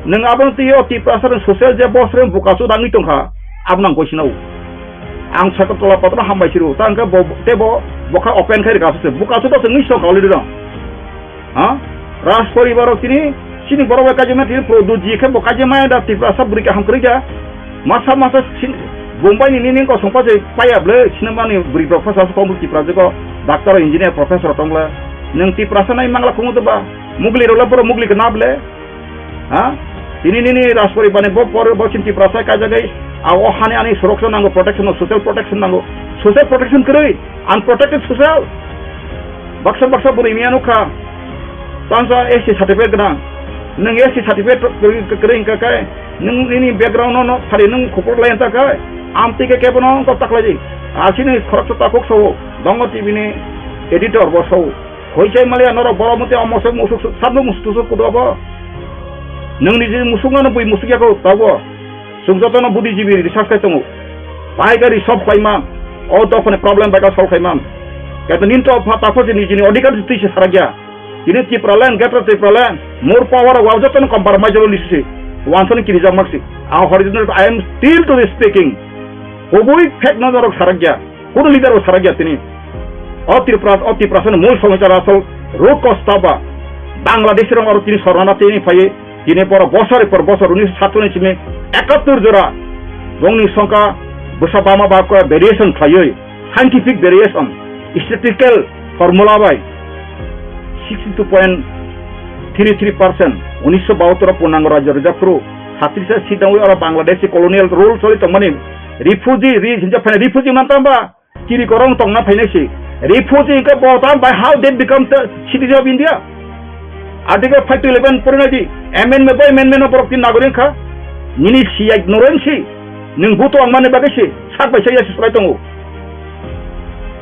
Nwng abono twi o Tiprasa rwng social je boss rwng buka suda wngwi tongkha. Abo nang koisino. Ang sakha tola patro hambai siru. Ta hwnkhe bo, tei bo, bo kha open khai rwkha se. Buka suda se wngwi tongkha already rwng. Ha? Raj poribar rok tini, chini borok bai kaijama tini Pradyut ji khe bo kaijama da Tiprasa bwrwi kaham kwrwi da. Masa masa sin-, Bombay ni nini kosong pa je paya ble, sinamani bwrwi rok phasa kok Tiprasa ko doctor, engineer, professor tong le. Nwng Tiprasa nai mangla khungo to ba. Mugli rok le borok mugli khe na ble. Ha? Tini nini Raj poribar ni bo por bo chin Tiprasa kaijagwi. A o hani ani sorok se nango protection, social protection nango. Social protection kwrwi. Unprotected social. Baksa baksa bwrwi miya nukha. Tangsa S T certificate gwnang. Nwng S T certificate kwrwi, kwrwi wngkha khe, nwng nini background no, no, phari nwng khupur lai wngkha khe, amtwi khe kebo no wngkha taklai di. Asini khoroksa takhuk sao, Dongo T V ni editor bo sao. Hoichai maliya norok borok mute omo se musuk, sabno musuk tusuk kudo bo. Nwng niji musuk nano bui musuk yako tabo. Chwng jotono buddhijibi research khai tongo. Bai khe resolve khlaima, o dophani problem bai khe solve khlaima. Kaito nini to pha-, takhor se nijini odhikar se twi se sarakya. Tini Tipraland, Greater Tipraland, more power, wa jotono compromise abo lisi se. Wansani kirijak maksi. Ang Horijan, I am still to be speaking. Kubui fact no norok sarakya. Kunu leader bo sarakya tini. O Tripura, o Tiprasa ni mul somosya asol root cause ta ba Bangladesh rok aro tini sornana tini phaiwi tini poro bosor por bosor unis satchallis ni simi ekattor jora bongni songkha bwsa bama ba ko variation khlaiwi scientific variation statistical formula bai sixty two point three three percent unisho bahattor o Purnango Rajya rwjak phuru satris ta sidangwi oro Bangladesh colonial rule choli tongmani refugee ri hinjak phai refugee man tamba Chiri korong tongna phainai se. Refugee hingke bo tam bai how they become the citizen of India? Article five to eleven porinai di. Amendment by amendment no borok tin nagorik kha. Nini siyai noren si. Nung buto ang mani bagwi si. Sak bai sak ya si sulai tongo.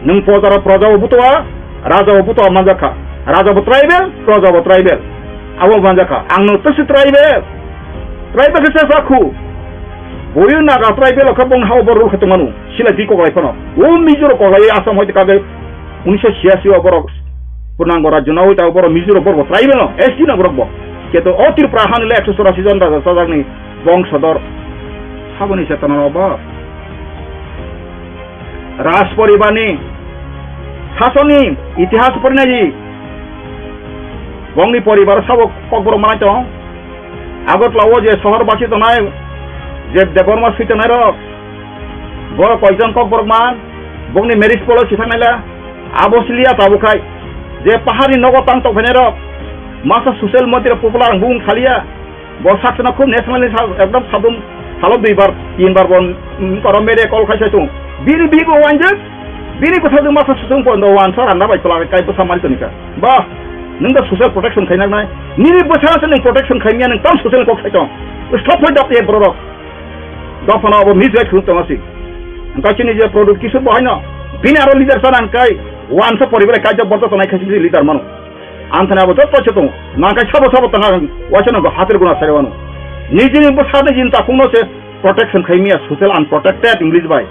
Nung proja, proja bo buto a, raja bo buto a manjak kha. Raja bo tribal, proja bo tribal. Abo manjak kha. Ang no to si tribal. Tribal khe sa sakhu. Boyo Naga tribal khe bongni hao borok rukhe tongmanu. Sila di koklai phano. O Mizo rok koklai Assam hoite kage unisho siasi o borok Purnango rajyo na hoita borok Mizo rok borok tribal no. S T no borok bo. Keto o Tripura hani le ekso chorasi jon raja chajakni bongsodor. Saboni chetona no bo. Raj poribarni sasoni itihas porinai di. Bongni poribar sabo kokborok manai tong. Agartala o je sohor basi tongnai, je Debbarma sui tongnai rok, borok koijon kokborok man, bongni marriage policy thangnaila, abo siliya tabuk khai, je paharni nogo tang tongphainai rok, masa social media popular ang bung khaliya, bo saksana khub nationally sa-, ekdom sabum salo duibar, tinbar bo, mm, koro mere call khai sai tung. Bini bibo wanjak, bini bwsajwk masa sung pondo wansa randa bai pla kai bwsa mari tonika. Ba, nwng da social protection khainaknai. Nini bwsa se nwng protection khaimya nwng tam social kok sai tong. Stop hoi dap ye borok. Dophano abo mis gai khun tong asi. Angka chini je product kisu bo haino. Bini aro leader sana angkai wansa poribar kaijak borok tonai khaisi leader mano. Ang thani abo jotto se tongo. Nangkai sabo sabo tanga waisa nangko hatir guna sari wano. Nijini bwsani jin takungno se protection khaimya social unprotected English bai.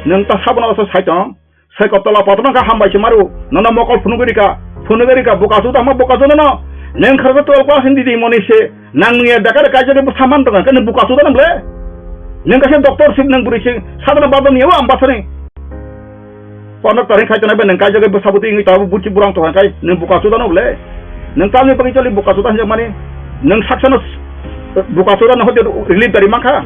Nwng ta sabono oso sai tong. Sai kottola potno ka hambai se maru. Nono mokol phunugwi rika. Phunugwi rika bukasu tama bukasu nono. Nwng kharsa twelve class hindi di moni se. Nang nungya dakar kaijak bo saman tong ka nwng bukasu da nang le. Nwng kaisa doctor sip nwng bwrwi se. Sadana badon yawa ambasani. Kono taring khai tonai bai nwng kaijagwi bwsa bwtwi wngwi tabuk buchi burang tongkha khai nwng buka chuda no bole? Nwng tamni bagwi choli buka chuda hinjak mani? Nwng saksano s-, buka chuda no hote relief dari mankha?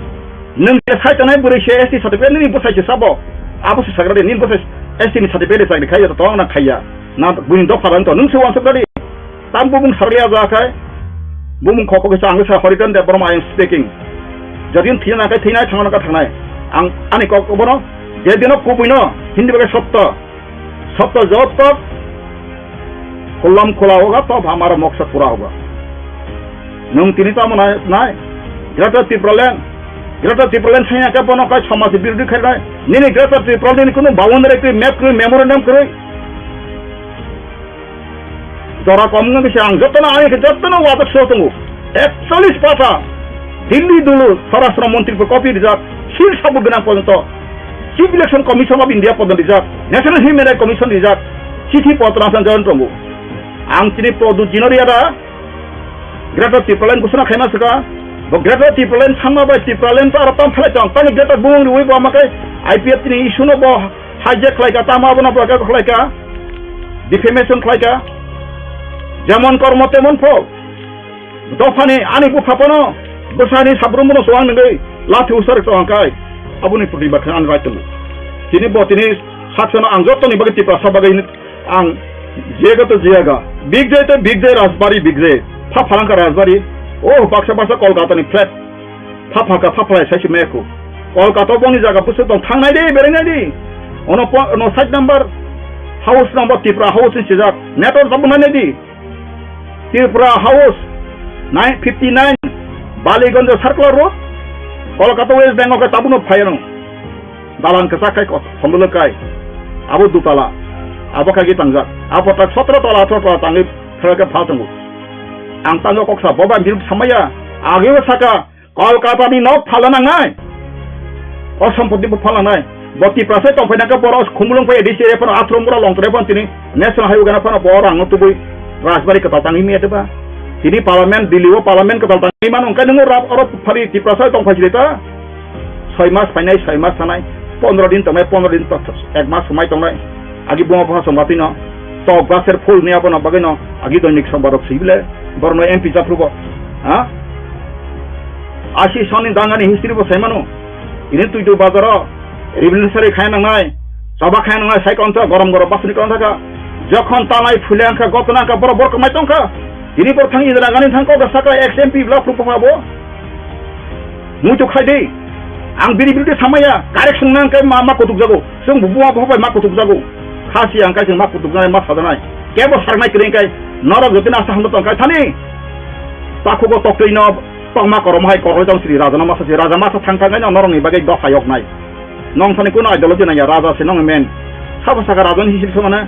Nwng je sai tonai bwrwi se S T certificate nini bwsai se sabo? Abo se sagra de nini bwsai S T ni certificate de chakri khai ya to tong na khaiya. Na buini dopha rang to nwng se wansuk radi. Tam bumung sarliya ja khai, bumung khoko kisa ang sa Horiton Debbarma I am speaking. Jodi thina nang khai thina thangna ka thangnai. Ang ani kok bono, je dino kubui no, hindi bagai sotto. Sotto jot kok, khulam khula hoga, to hamara moksa pura hoga. Nwng tini tamo nai, nai. Greater Tipraland, Greater Tipraland thangya khe bono kai samaj birodhi khainai. Nini Greater Tipraland ni kunu boundary kri, map kri, memorandum kri. Jora kom wngkha khe ang jotono, ani khe jotono wadak so tongo. Ekchollish pata Delhi dulu Swarashtra Montri bo copy rijak, sil sabut gwnang porjonto Chief Election Commission of India porjonto rijak, National Human Rights Commission rijak, chithi potro ang join tongo. Ang chini Pradyut Jinoria da Greater Tipraland ghosona khaima swkha. Bo Greater Tipraland thangma bai Tipraland to aro tam phalai tong. Tani Greater bumung riwi bo amakai I P F T ni issue no bo hijack khlai ka, tamo abono bo khlai ka, defamation khlai ka, jemon kormo temon phol. Dophani ani bupha phano bwsani sabrum bono suang nungwi lathi usar tong kai. Aboni protibad khe ani right tongo. Tini bo tini saksano ang jottoni bagwi Tiprasa bagwi ang jega to jiyaga. Big J to Big J Rajbari Big J. Pha phalangka Rajbari. Oh, baksa baksa Kolkata ni flat. Pha phaka, pha phalai sai se meku. Kolkata boni jaga busu tong thangnai de, berengnai de. Ono po-, ono side number, house number Tipra house ni sijak. Network tabuk nai di. Tipra house nine fifty nine, Baliganj Circular Road, Kolkata West Bengal ke tabuk no phai ano. Dalan kwchak khai kot, homdolo kai. Abo dutala. Abo khai tangjak. Abo tak sotro tala, atharo tala tangwi phai ke phal tongo. Ang tangwi kok sa, boba bil samaya. Age saka, Kolkata ni nok phalna nangnai. O sompoti bo phalna nangnai. Bo Tiprasa tongphai nangkha borok khumulwng phai A D C area phano athrom bora long tore phano tini national highway gana phano bo rang no tubui Rajbari kwtal tangwi mia deba. Tini parliament, Delhi o parliament kwtal tangwi mano, hwnkhe nung oro phari Tiprasa tongphai sile ta. Soi mas phainai, soi mas thanai, pondro din tongnai, pondro din to-, ek mas swmai tongnai. Agi buma bupha songbatwi no, tok gaser phul ni abono bagwi no, agi doinik songba rok swi bile, borok no M P japhru bo. Ha? Asi soni dangani history bo sai mano. Ini tuitu bazaro, revolutionary khai nangnai, choba khai nangnai, sai konsa gorom gorom basni kon thaka. Jokhon tanai phule angkha, gotna angkha, borok borok mai tongkha. Ini borok thang Indira Gandhi thang kok saka ex M P bla phru bupha bo. Muitu khai di. Ang bini birude samaya. Correction nang kai ma, ma kutuk jago. Chwng bubu ma bubu bai ma kutuk jago. Khasi ang kai chwng ma kutuk janai ma sajanai. Kebo sarnai kwrwi kai. Norok jotoni asa hamdo tong kai thani. Takhugo toktwi no tongma korom hai koroi tong sri raja no masa si raja masa thang thang kai no norok ni bagwi dosa yok nai. Nong thani kuno ideology nang ya raja se nong men. Sabo saka raja ni history se mane.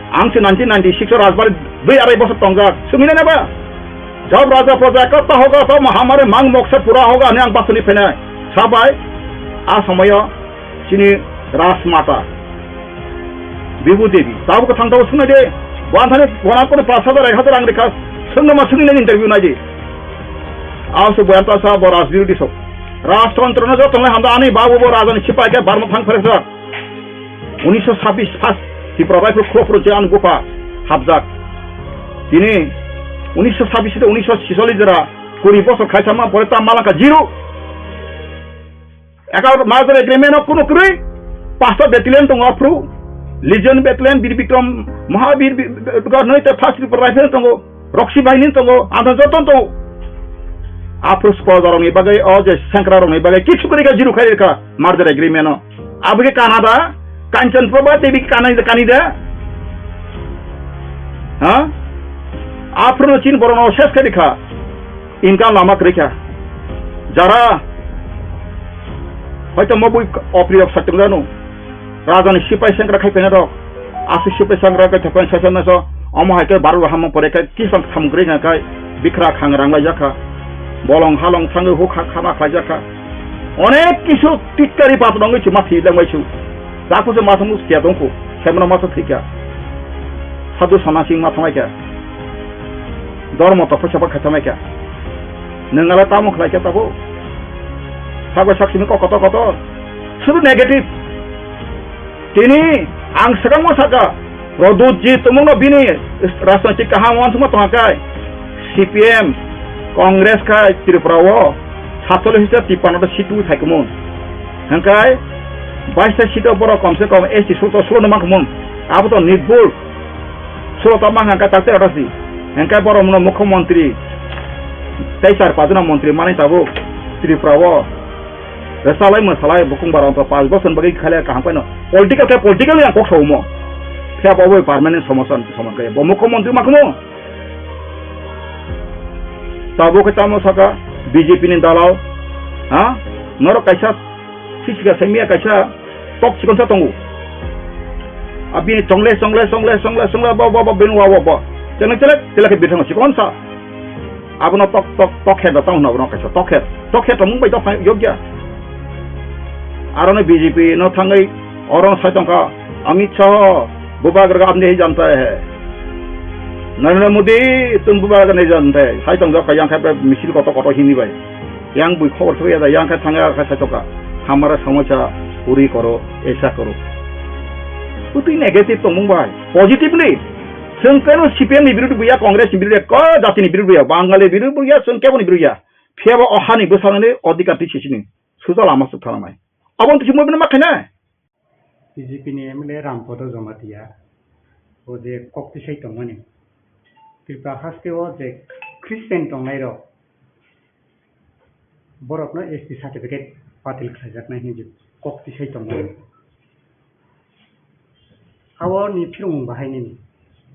Ang se nineteen ninety-six o Rajbari dui arai bosor tongjak. Sumina neba? Job raja praja katta hoga, to mahamari mang moksa pura hoga, ani ang basuni phenai. Sabai, a somoyo chini Rajmata Bibhu Devi, tabuk thang tabuk swngnai de, bo anthani bona kono pash hajar, ek hajar rang rikha, swngno ma swngni nai interview nai di. Aso boyan ta sa bo rajniti sok. Rajtantro no joto nai hamda ani babu bo rajani sipai khe barma thang phersa. Unisho sabbish first Tripura Rifle Corps je ani bupha hapjak. Tini unisho sabbish de unisho chisollis jora kuri bosor khaisa ma pore ta malaka zero. Eka merger agreement o kuno kwrwi pasta battalion tongo aphru, Legion battalion, Bir Bikram Mahabir bi-, bi-, bi-, noi te first Tripura Rifle tongo, Roxy Bahini tongo, anta joto tongo. Aphru spoiler rokni bagwi o je sengkra rokni bagwi kichu kwrwi kha zero khai rikha merger agreement o. Abo khe Canada, Kanchan Prabha Devi khe Canada, Canada. Ha? Aphru no chin borok no ses khai rikha. Income lama kwrwi kha. Jara hoito mo bui opri rok satung janu. Raja ni sipai sengkra khai pena rok. Asu sipai sengkra khai thapan sasan naso. Omo hai khe baru hamang pore khe kisang samung kwrwi kha khai bikra khang rang lai jakha. Bolong halong thangwi hukha khama khlai jakha. Onek kisu tikkari pat nongwi chuma thi langbai su. Jaku se mathang us kia dongku. Semra masa thikya. Sadhu sana sing mathang kya. Dormo to phosa ba khatamai kha. Nwng ala tamo khlai kha tabo. Sabo saksini kok kotor kotor. Suru negative. Tini ang swkangma saka, Pradyut ji tumungno bini rajnaitik kaham uansukma tongkha kai, C P M, Congress kai Tripura o satchollish ta tipano ta seat twi phaikhumun. Hwnkhe baista seat o borok komse kom S T sulo sulo no mankhumun. Abo to nirbhul. Sulo ta mankha hwnkhe tak tei rasi. Hwnkhe borok no mukhyamantri tei char pajna mantri manwi tabuk Tripura o. Rwchalai mwsalai bukung bara wngkha, panch bosor bagwi khailai kaham khaino. Political khe political yang kok saumo. Phiya bo bai permanent somosa somosa khe bo mukhyamantri ma khumo. Tabuk khe tamo saka B J P ni dalal. Ha? Norok kaisa sisika saimia kaisa tok chikon sa tongo. Abini chongle chongle chongle chongle chongle bo bo bo bini wa bo bo. Chongle chele chele khe bithang chikon sa. Abono tok, tok, tok khe da tamo hwnwi abono kaisa tok khe. Tok khe tongmung bai tok phai yokya. Aroni B J P no thangwi oro sai tongkha Amit Shah, bubagra apni hi janta hai. Narendra Modi, tum bubagra nahi janta hai. Sai tongjak kha yang khe misil koto koto hini bai. Yang bui khobor thokya da, yang khe thangya khe sai tongkha. Hamara samosa puri koro, aisa koro. Utwi negative tongmung bai. Positively, chwng keno C P M ni birudu buya, Congress ni birudu buya, ko jati ni birudu buya, Bangali birudu buya, chwng kebo ni birudu ya. Phiya bo o hani bwsarokni odhikar twi sisini suja lama suk thalangnai. Aboni twi chumui bini ma khainai. B J P ni M L A Rampada Jamatia o je kok tisai tongmani Tripura haste o je Christian tongnai rok borokno S T certificate batil khlaijaknai hinwi kok tisai tongmani. Abo ni phirung bahai nini.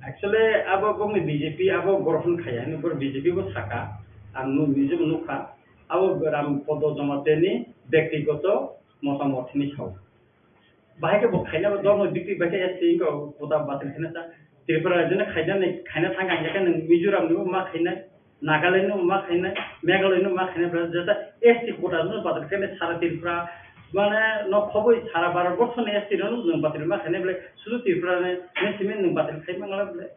Actually, abo bokni B J P abo grohon khaiya, hinwi bor B J P bo saka, ang nu-, nijebo nukha, abo Rampada Jamatia ni bektigoto motamot hinwi sao. Bahai khe bo khaina bo dormo bikti bahai khe S T wngkha, kota batil khaina sa, Tripura rajyo ni khaina ni, khaina thang ang khe nwng Mizoram ni bo ma khaina. Nagaland no ma khainai, Meghalaya no ma khainai, bwlai jesa S T quota no batil khainai, sara Tripura, mane, no khoboi sara Bharat borso ni S T rok no nwng batil ma khainai, bwlai sudu Tripura ni, ni simi nwng batil khai mangala bwlai.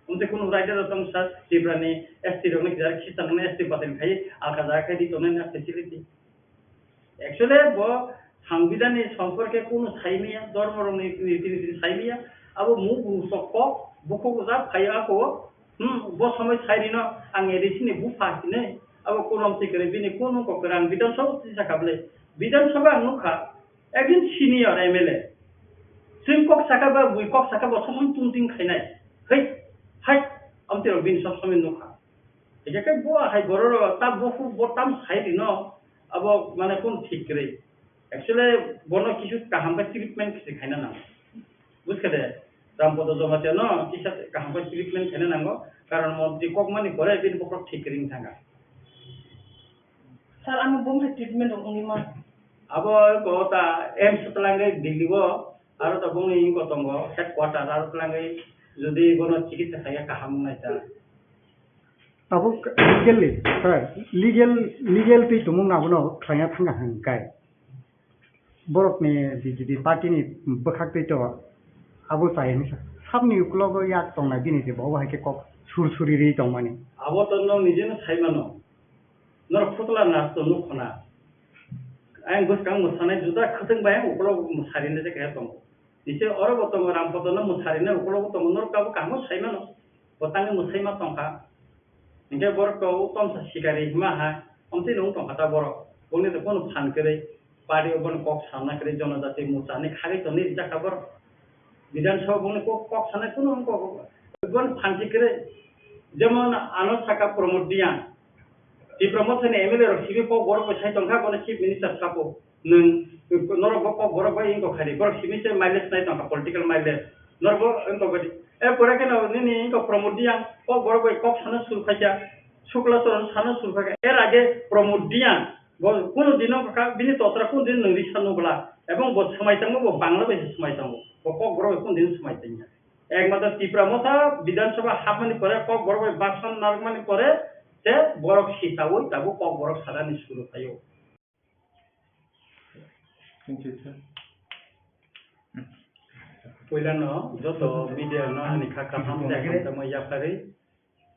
Omte kunu raida da tong sa Tripura ni S T rok ni kisa khisa no S T batil khai, alka jaga khai di tongnai na facility. Actually, bo Sangbidan ni somporke kunu saimiya, dormo rok ni, ni, ni, ni saimiya, abo mu, mu sok kok, bukhuk jak phai ako, hmm, bo somoi sai rino, ang A D C ni bupha hinwi, abo kurom sikre bini kunu kok rang Bidhan Sabha tisa kable. Bidhan Sabha ang nukha, ekjon senior M L A. Chwng kok saka ba, bui kok saka bo sob somoi tung ting khainai. Hei, hai, amtwi rok bini sob somoi nukha. Hingke khe bo hai borok rok ta buphuru bo tam sai rino, abo mane kunu thik kwrwi. Actually, bono kisu kaham khe treatment khe khaina nango. Buj kha de, Rampada Jamatia no kisa kaham khe treatment khaina nango, karon montri kok mani pore bini bokhorok thik kwrwi wng thangkha. Sir, ano bumthai treatment rok wngwi ma? Abo ko ta AIIMS twlangwi Delhi o, aro ta bongni ko tongo headquarter, aro twlangwi jodi bono chikitsa khaikhe kaham wngnai ta. Tabuk legally, sir, legal, legal twi tumung abono khlaiya thangkha hwnkhai. Borokni B J P party ni bwkhak twi to abo chaya hinwi sa. Sabni uklogo yak tongnai bini twi bo hai khe kok sur suri ri tongmani. Abo to nwng nijeno sai mano. Norok phutla nas to nuk khna. Ayang bwskang mwsanai juda khwtwng bai ang uklogo mwsari nai je kaya tongo. Nise oro bo tongo Rampoto no mwsari nai uklogo tongo norok abo kaham sai mano. Bo tangwi mwsai ma tongkha. Hinkhe borok to o tomsa sikari hima ha, omtwi nung tongkha ta borok. Boni to bono phan kwrwi, party o bono kok sana kwrwi, jonojati mocha hinwi khagwi tonwi rijak kha borok. Bidhan Sabha boni kok, kok sanai kunu wng kok, bono phan si kwrwi. Jemon ano saka Pramod Reang, Tipra Motha ni M L A rok simi kok borok bai sai tongkha, bono Chief Minister sabo. Nwng norok bo kok borok bai wngkok khaidi, borok simi se mileage nai tongkha, political mileage. Norok bo wngkok baidi. E pore kheno nini wngkok Pramod Reang, kok borok bai kok sana sur phaikha, Shukla Charan sana sur phaikha. Er age Pramod Reang bo kunu din wngkha, bini totra kunu din nwng risa nukla, ebong bo swmai tongmo, bo Bangla bai se swmai tongo, bo kok borok bai kunu din swmai tongya. Ekmatro Tipra Motha Bidhan Sabha hapmani pore, kok borok bai baksan narwkmani pore se borok sitaui tabuk kok borok sanani suru phaio. Thank you, sir. Puilano joto media no ani kha kaham tei hamjakma yapharwi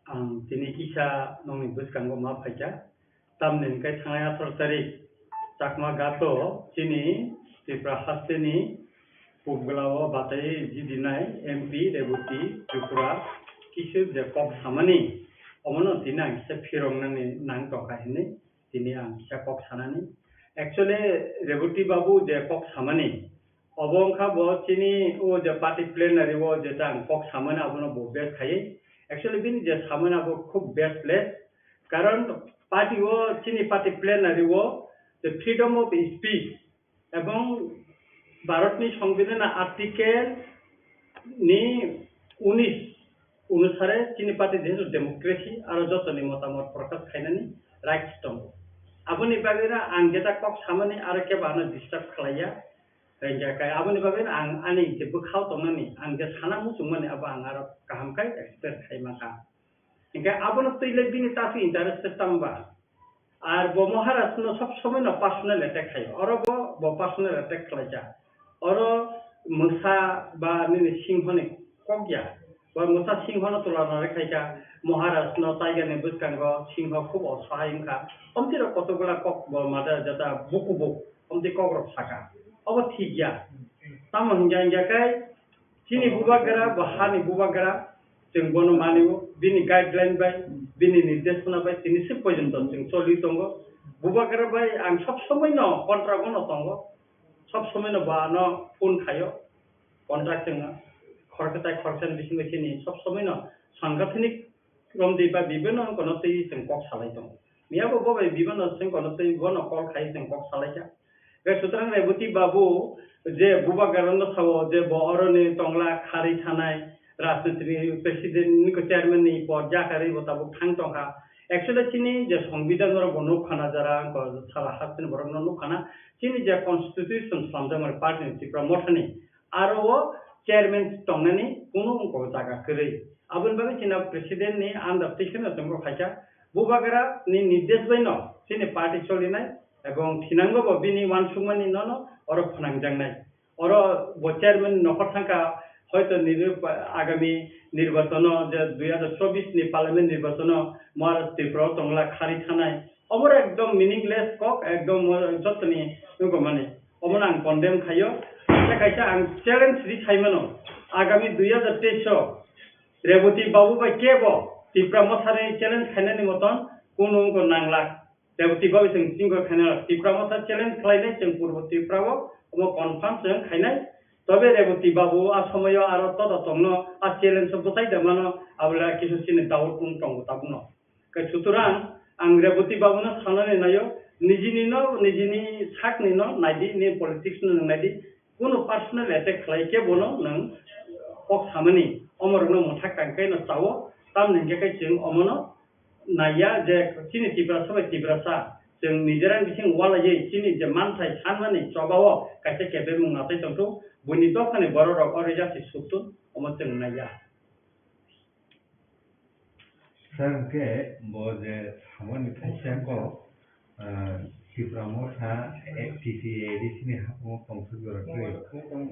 ang tini kisa nongni bwskango ma phaikha. Tamni hwnkhe thangnai atharo tarik Chakma Gato chini Tripura hasteni Pubgla o batai jidinai M P Reboti Tripura kisu je kok samani, omono tini ang kisa phiroknani nang tongkha hinwi tini ang kisa kok sanani. Actually, Reboti babu je kok samani, obo wngkha bo chini o je party plenary o je ta ang kok samani abono bo best khaiwi. Actually, bini je samani abo khub best place. Karon party o, chini party plenary o je freedom of speech ebong Bharatni Songbidanni article ni unis onusare chini party jehetu democracy aro jotoni motamot prokash khainani rights tongo. Aboni bagwino ang jeta kok samani aro kebo ano disturb khlaiya. Hingkhe kai aboni bagwino ang ani je bwkhao tongnani, ang je sana muchungmani abo ang aro kaham khe express khai mankha. Hingkhe abono twi le bini tasu interest se tamo ba? Ar bo Maharaj no sob somoi no personal attack khaio. Oro bo, bo personal attack khlaijak. Oro mwsa ba nini singho ni kok ya. Bo mwsa singho no tula nari khaikha. Maharaj no tiger ni bwskango singho khub osahai wngkha. Omtwi rok kotokgola kok bo mada jata buku buk. Omtwi kok rok saka. Obo thik ya. Tamo hingya hingya khe Chini bubagra bo hani bubagra, chwng bono mani-o, bini guideline bai, bini nirdeshona bai tini se porjonto chwng choli tongo. Bubagra bai ang sob somoi no contract o no tongo, sob somoi no bo ano phone khaio, contract chwng khoroksa tai khoroksa ni bisingo chini sob somoi no sangathanik romdi ba bibino wng kono twi chwng kok salai tongo. Miyabo bo bai bibino chwng kono twi bono call khai chwng kok salai kha. Hwnkhe sutrang Reboti babu je bubagrano sao je bo oroni tongla kharwi thanai, rajniti ni president ni ko chairman ni pod jakarwi bo tabuk thang tongkha. Actually chini je songbidan norok bo nukha na jara ko sala hasteni borok no nukha na, chini je constitution slamjakmani party ni Tipra Motha ni aro o chairman tongnani kunu wngkok jaga kwrwi. Aboni bagwi chini president ni under twi kheno chwngbo khaikha. Bubagra ni nirdesh bai no chini party cholinai ebong thinango bo bini uansukmani nono oro phnangjaknai. Oro bo chairman nokhor thangkha, hoito nini agami nirbachano je dui hazar chobbish ni parliament nirbachano Maharaj Tripura o tongla kharwi thanai. Obo ekdom meaningless kok, ekdom jotoni wngkha mani. Omono ang condemn khaio. Tei kaisa ang challenge ri saimano, agami dui hazar teis o Reboti babu bai kebo Tipra Motha ni challenge khainani moton kunu wngkha nanglak. Reboti babu chwng chingkor khaina Tipra Motha challenge khlainai chwng Purbo Tripura o, omo confirm chwng khainai. Tobe Reboti babu a somoyo aro toto tongno a challenge o bwtai da mano, abole kisu chini doubt wng tongo tabukno. Khe sutrang ang Reboti babuno sanani naio, nijini no, nijini sakni no naidi, ni politics no nwng naidi, kunu personal attack khlai khe bono nwng kok samani, omorokno mwthak tang khe no chao, tamni hwnkhe khe chwng omono naiya je chini Tiprasa bai Tiprasa chwng nijera bising walaiwi chini je manthai sanmani chobao kaisa kebengmung natai tongthok, buini dophani bororok o rejasi suktun omo chwng naiya. Sir, hwnkhe bo je samani thangsa kok, ah, Tipra Motha, eh, T T A D C ni haphungo tongthok jora twi,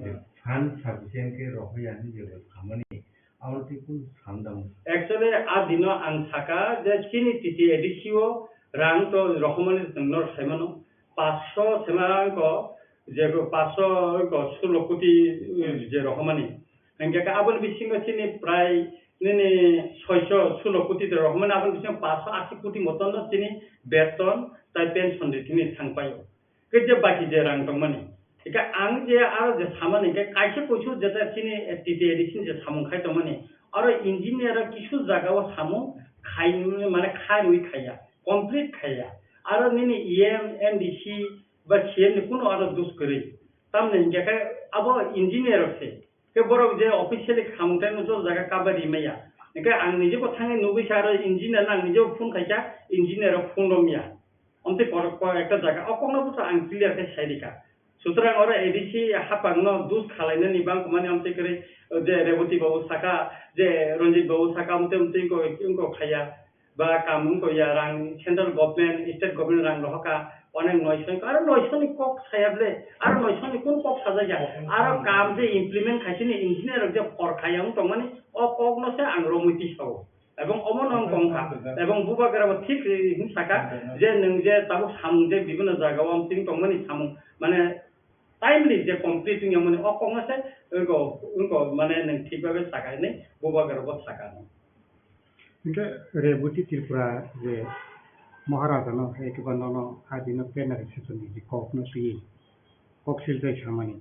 je fund sufficient khe rohorya hinwi je bo samani, abo twi kunu samdang. Actually, a dino ang saka je chini T T A D C o rang to rohormani chwng noro saimano, paanch sho sema rang ko, je paanch sho ko sulo koti, eh, je rohormani. Hingke ka aboni bisingo chini prai nini soiso sulo koti de rok mani aboni bisingo paanch sho ashi koti moton no chini beton tai pension de tini thang paio. Ke je baki je rang tongmani. Ika ang je aro je samani ke kaisa kuisu jeta chini T T A D C ni je samung khai tongmani. Aro engineer rok kisu jaga o samung khai mane kha rwi khaiya, complete khaiya. Aro nini E M, M D C ba C M ni kuno aro dus kwrwi. Tamni hingke khe abo engineer rok se. Khe borok je officially khamung tai no jor jaga cover ri maya. Hingke ang nije bo thangwi nugwi sa aro engineer no ang nije bo phone khaisa, engineer rok phone romya. Omtwi korok ko ekta jaga o kokno bwsa ang clear khe sai rika. Sutrang oro A D C hapang no dus khalainani bang kumani omtwi kwrwi je Reboti babu saka, je Ranjit babu saka omtwi omtwi ko, ko khaya. Ba kam wngkha ya rang central government, state government rang rohorkha onek noisho ni, aro noisho ni kok saya ble, aro noisho ni kun kok sajak ya, aro kam je implement khaisini engineer rok je por khaya wng tongmani o kok no se ang romwi tisao, ebong omo no wng tongkha, ebong bubagra bo thik hwn saka je nwng je tabuk samung je bibino jaga o wng tongmani samung mane timely je complete wng yamani o kok no se wngko, wngko mane nwng thik babe saka hinwi bubagra bo saka. Hingke Reboti Tripura je Maharaja no hai khe ba nono adi no plenary session ni kok no twi kok silchai samani.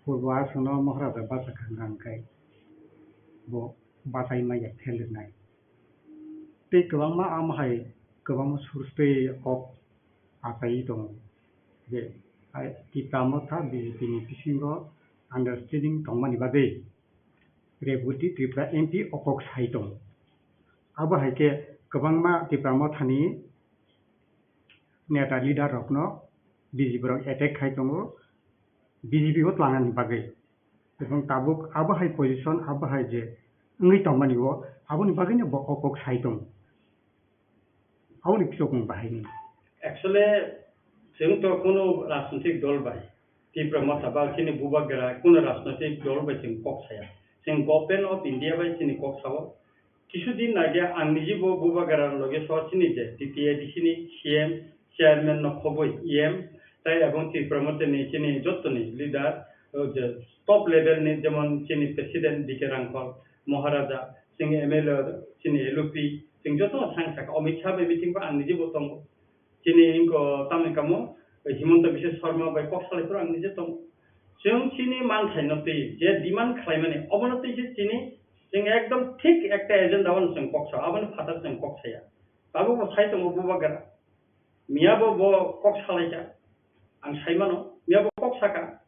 Purbo aswk no Maharaja bachakha hwnka hwnkhe bo bachai maya phelrwnai. Tei kwbangma amo hai kwbangma source tei kok achai tongo je hai Tipra Motha B J P ni bisingo understanding tongmani bagwi. Reboti Tripura M P o kok sai tongo. Abo hai khe kwbangma Tipra Mothani neta leader rokno B J P rok attack khai tongo, B J P o tlangnani bagwi. Ebong tabuk abo hai position, abo hai je wngwi tongmani o, aboni bagwino bo o kok sai tongo. Aboni phichokmung bahai ni. Actually, chwng to kuno rajnitik dol bai, Tipra Motha ba chini bubagra kuno rajnitik dol bai chwng kok saya. Chwng Government of India bai chini kok sao. Kisu din age ang niji bo bubagra loge so chini je T T A D C ni C M, chairman no khoboi E M, tai ebong Tipra Motha ni chini jottoni leader, o je top level ni jemon chini president D K Rangkhol, Maharaja, chini M L A, chini L U P, chwng joto no thang saka, Amit Shah bai meeting ba ang niji bo tongo. Chini wngkha tamni kamo Himanta Biswa Sarma bai kok salai phuru ang niji tongo. Chwng chini manthai no twi je demand khlai mani, obono twi se chini chwng ekdom thik ekta agenda o chwng kok sao, aboni phataro chwng kok saya. Tabuk bo sai tongo bubagra. Miya bo bo kok salai kha. Ang sai mano, miya bo kok saka.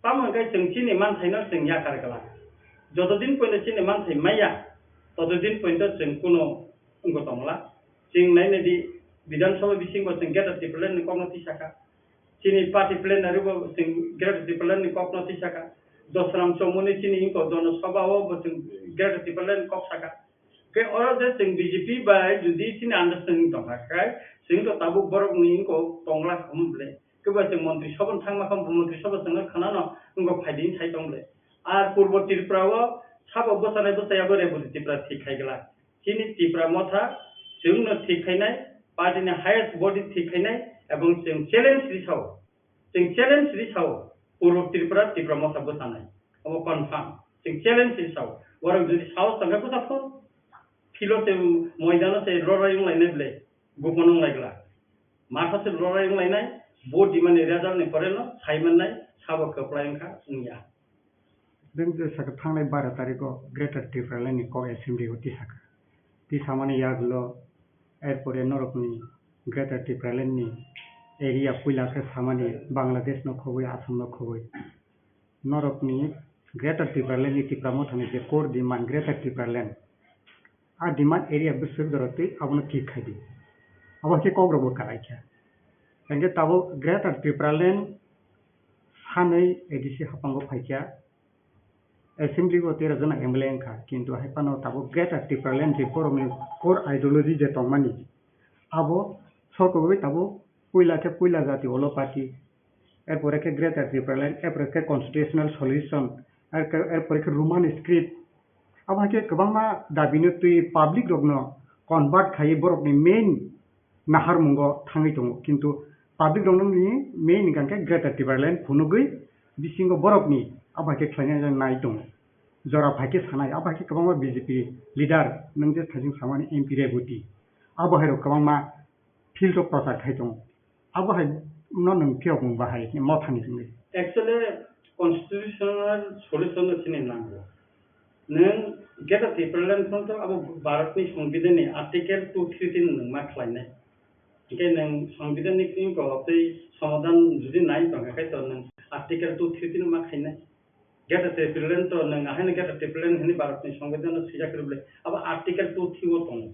Tamo hwnkhe chwng chini manthaino chwng yakar glak. Joto din poito chini manthai maya, toto din poito chwng kuno wngwi tongla. Chwng nainai di, Bidhan Sabha bisingo chwng Greater Tipraland ni kokno tisakha. Chini party plenary bo chwng Greater Tipraland ni kokno tisakha. Dosram Chomuni chini wngkha Jono Sabha o bo chwng Greater Tipraland ni kok sakha. Khe oro je chwng B J P bai jodi chini understanding tongkha khe, chwng to tabuk borokni wngkha tongla khamu ble. Kebo chwng montri sabha thangma kha, montri sabha chwngno khanano wngkha phaidi sai tong ble. Ar Purbo Tripura o sabo bwchanai bwchaya bo Reboti Tripura thik khai glak. Chini Tipra Motha chwngno thik khainai, party ni highest body thik khainai, ebong chwng challenge risao. Chwng challenge risao, Purbo Tripura, Tipra Motha bwchanai. Omo confirm. Chwng challenge risao. Borok jodi sahos tongkhe bwchaphur, field o se, moidano se lorai wnglainai ble, gupon wnglaigla. Matha se lorai wnglainai, vote dimani result ni pore no sai mannai, sabo kwplai wngkha, wngya. Beng je saka thangnai baro tarikh o Greater Tipraland ni kok assembly o tisakha. Tisamani yagulo, erpore norokni Greater Tipraland ni area puila khe samani Bangladesh no khoboi, Assam no khoboi. Norokni Greater Tipraland ni Tipra Mothani je core demand Greater Tipraland, a demand area bwswk jora twi abono thik khai di. Abo khe kok rok bo kwlai kha. Hingke tabuk Greater Tipraland sanwi A D C haphango phaikha. assembly o tera jona M L A wngkha, kintu hai phano tabuk Greater Tipraland je borokni core ideology je tongmani, abo sokogwi tabuk puila khe puila jati olo party, erpore khe Greater Tipraland, erpore khe constitutional solution, erke-, erpore khe Roman script. Abo hai khe kwbangma dabino twi public rokno convert khaiwi borokni main naharmungo thangwi tongo, kintu public rokni main hwnkha khe Greater Tipraland phunugwi bisingo borokni abo hai khe khlaina nai tongo. Jora phai khe sanai, abo hai khe kwbangma B J P leader, nwng je thaising samani M P Reboti, abo hai rok kwbangma field o prochar khai tongo. Abo hai no nwng phiyok mung bahai hwnwi mothani hwnwi. Actually, constitutional solution no chini nango. Nwng Greater Tipraland phano to abo Bharatni Songbidanni Article two three three nwng ma khlainai. Hingke nwng Songbidanni kring ko tei somadhan jodi nai tongkha khe to nwng Article two three three no ma khainai. Greater Tipraland to nwng ahaino Greater Tipraland hwnwi Bharatni Songbidan no swijak kwrwi bwle. Abo Article two three o tongo.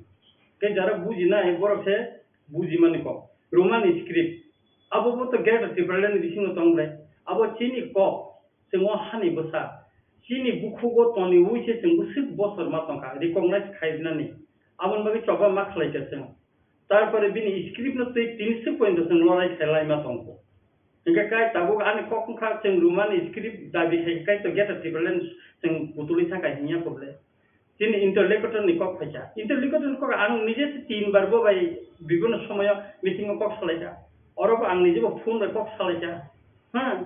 Tei jara bujinai borok se bujimani kok. Roman script. Abo bo to Greater Tipraland ni bisingo tong bwle. Abo chini kok. Chwng o hani bwsa. Chini bukhugo toniwi se chwng bwswk bosor ma tongkha. Recognize khainani. Aboni bagwi choba ma khlaikha chwng. Tarpore bini script no twi tini se point chwng lorai khe laima tongo. Hingke kai tabuk ani kok wngkha chwng Roman script dabi khai kai to Greater Tipraland chwng putulwi thangkha hingya kok le. Chini interlocutor ni kok phaikha. Interlocutor ni kok ang nije se tin bar bo bai bibino somoyo meeting o kok salaikha. Oro bo ang nije bo phone bai kok salaikha. Ha.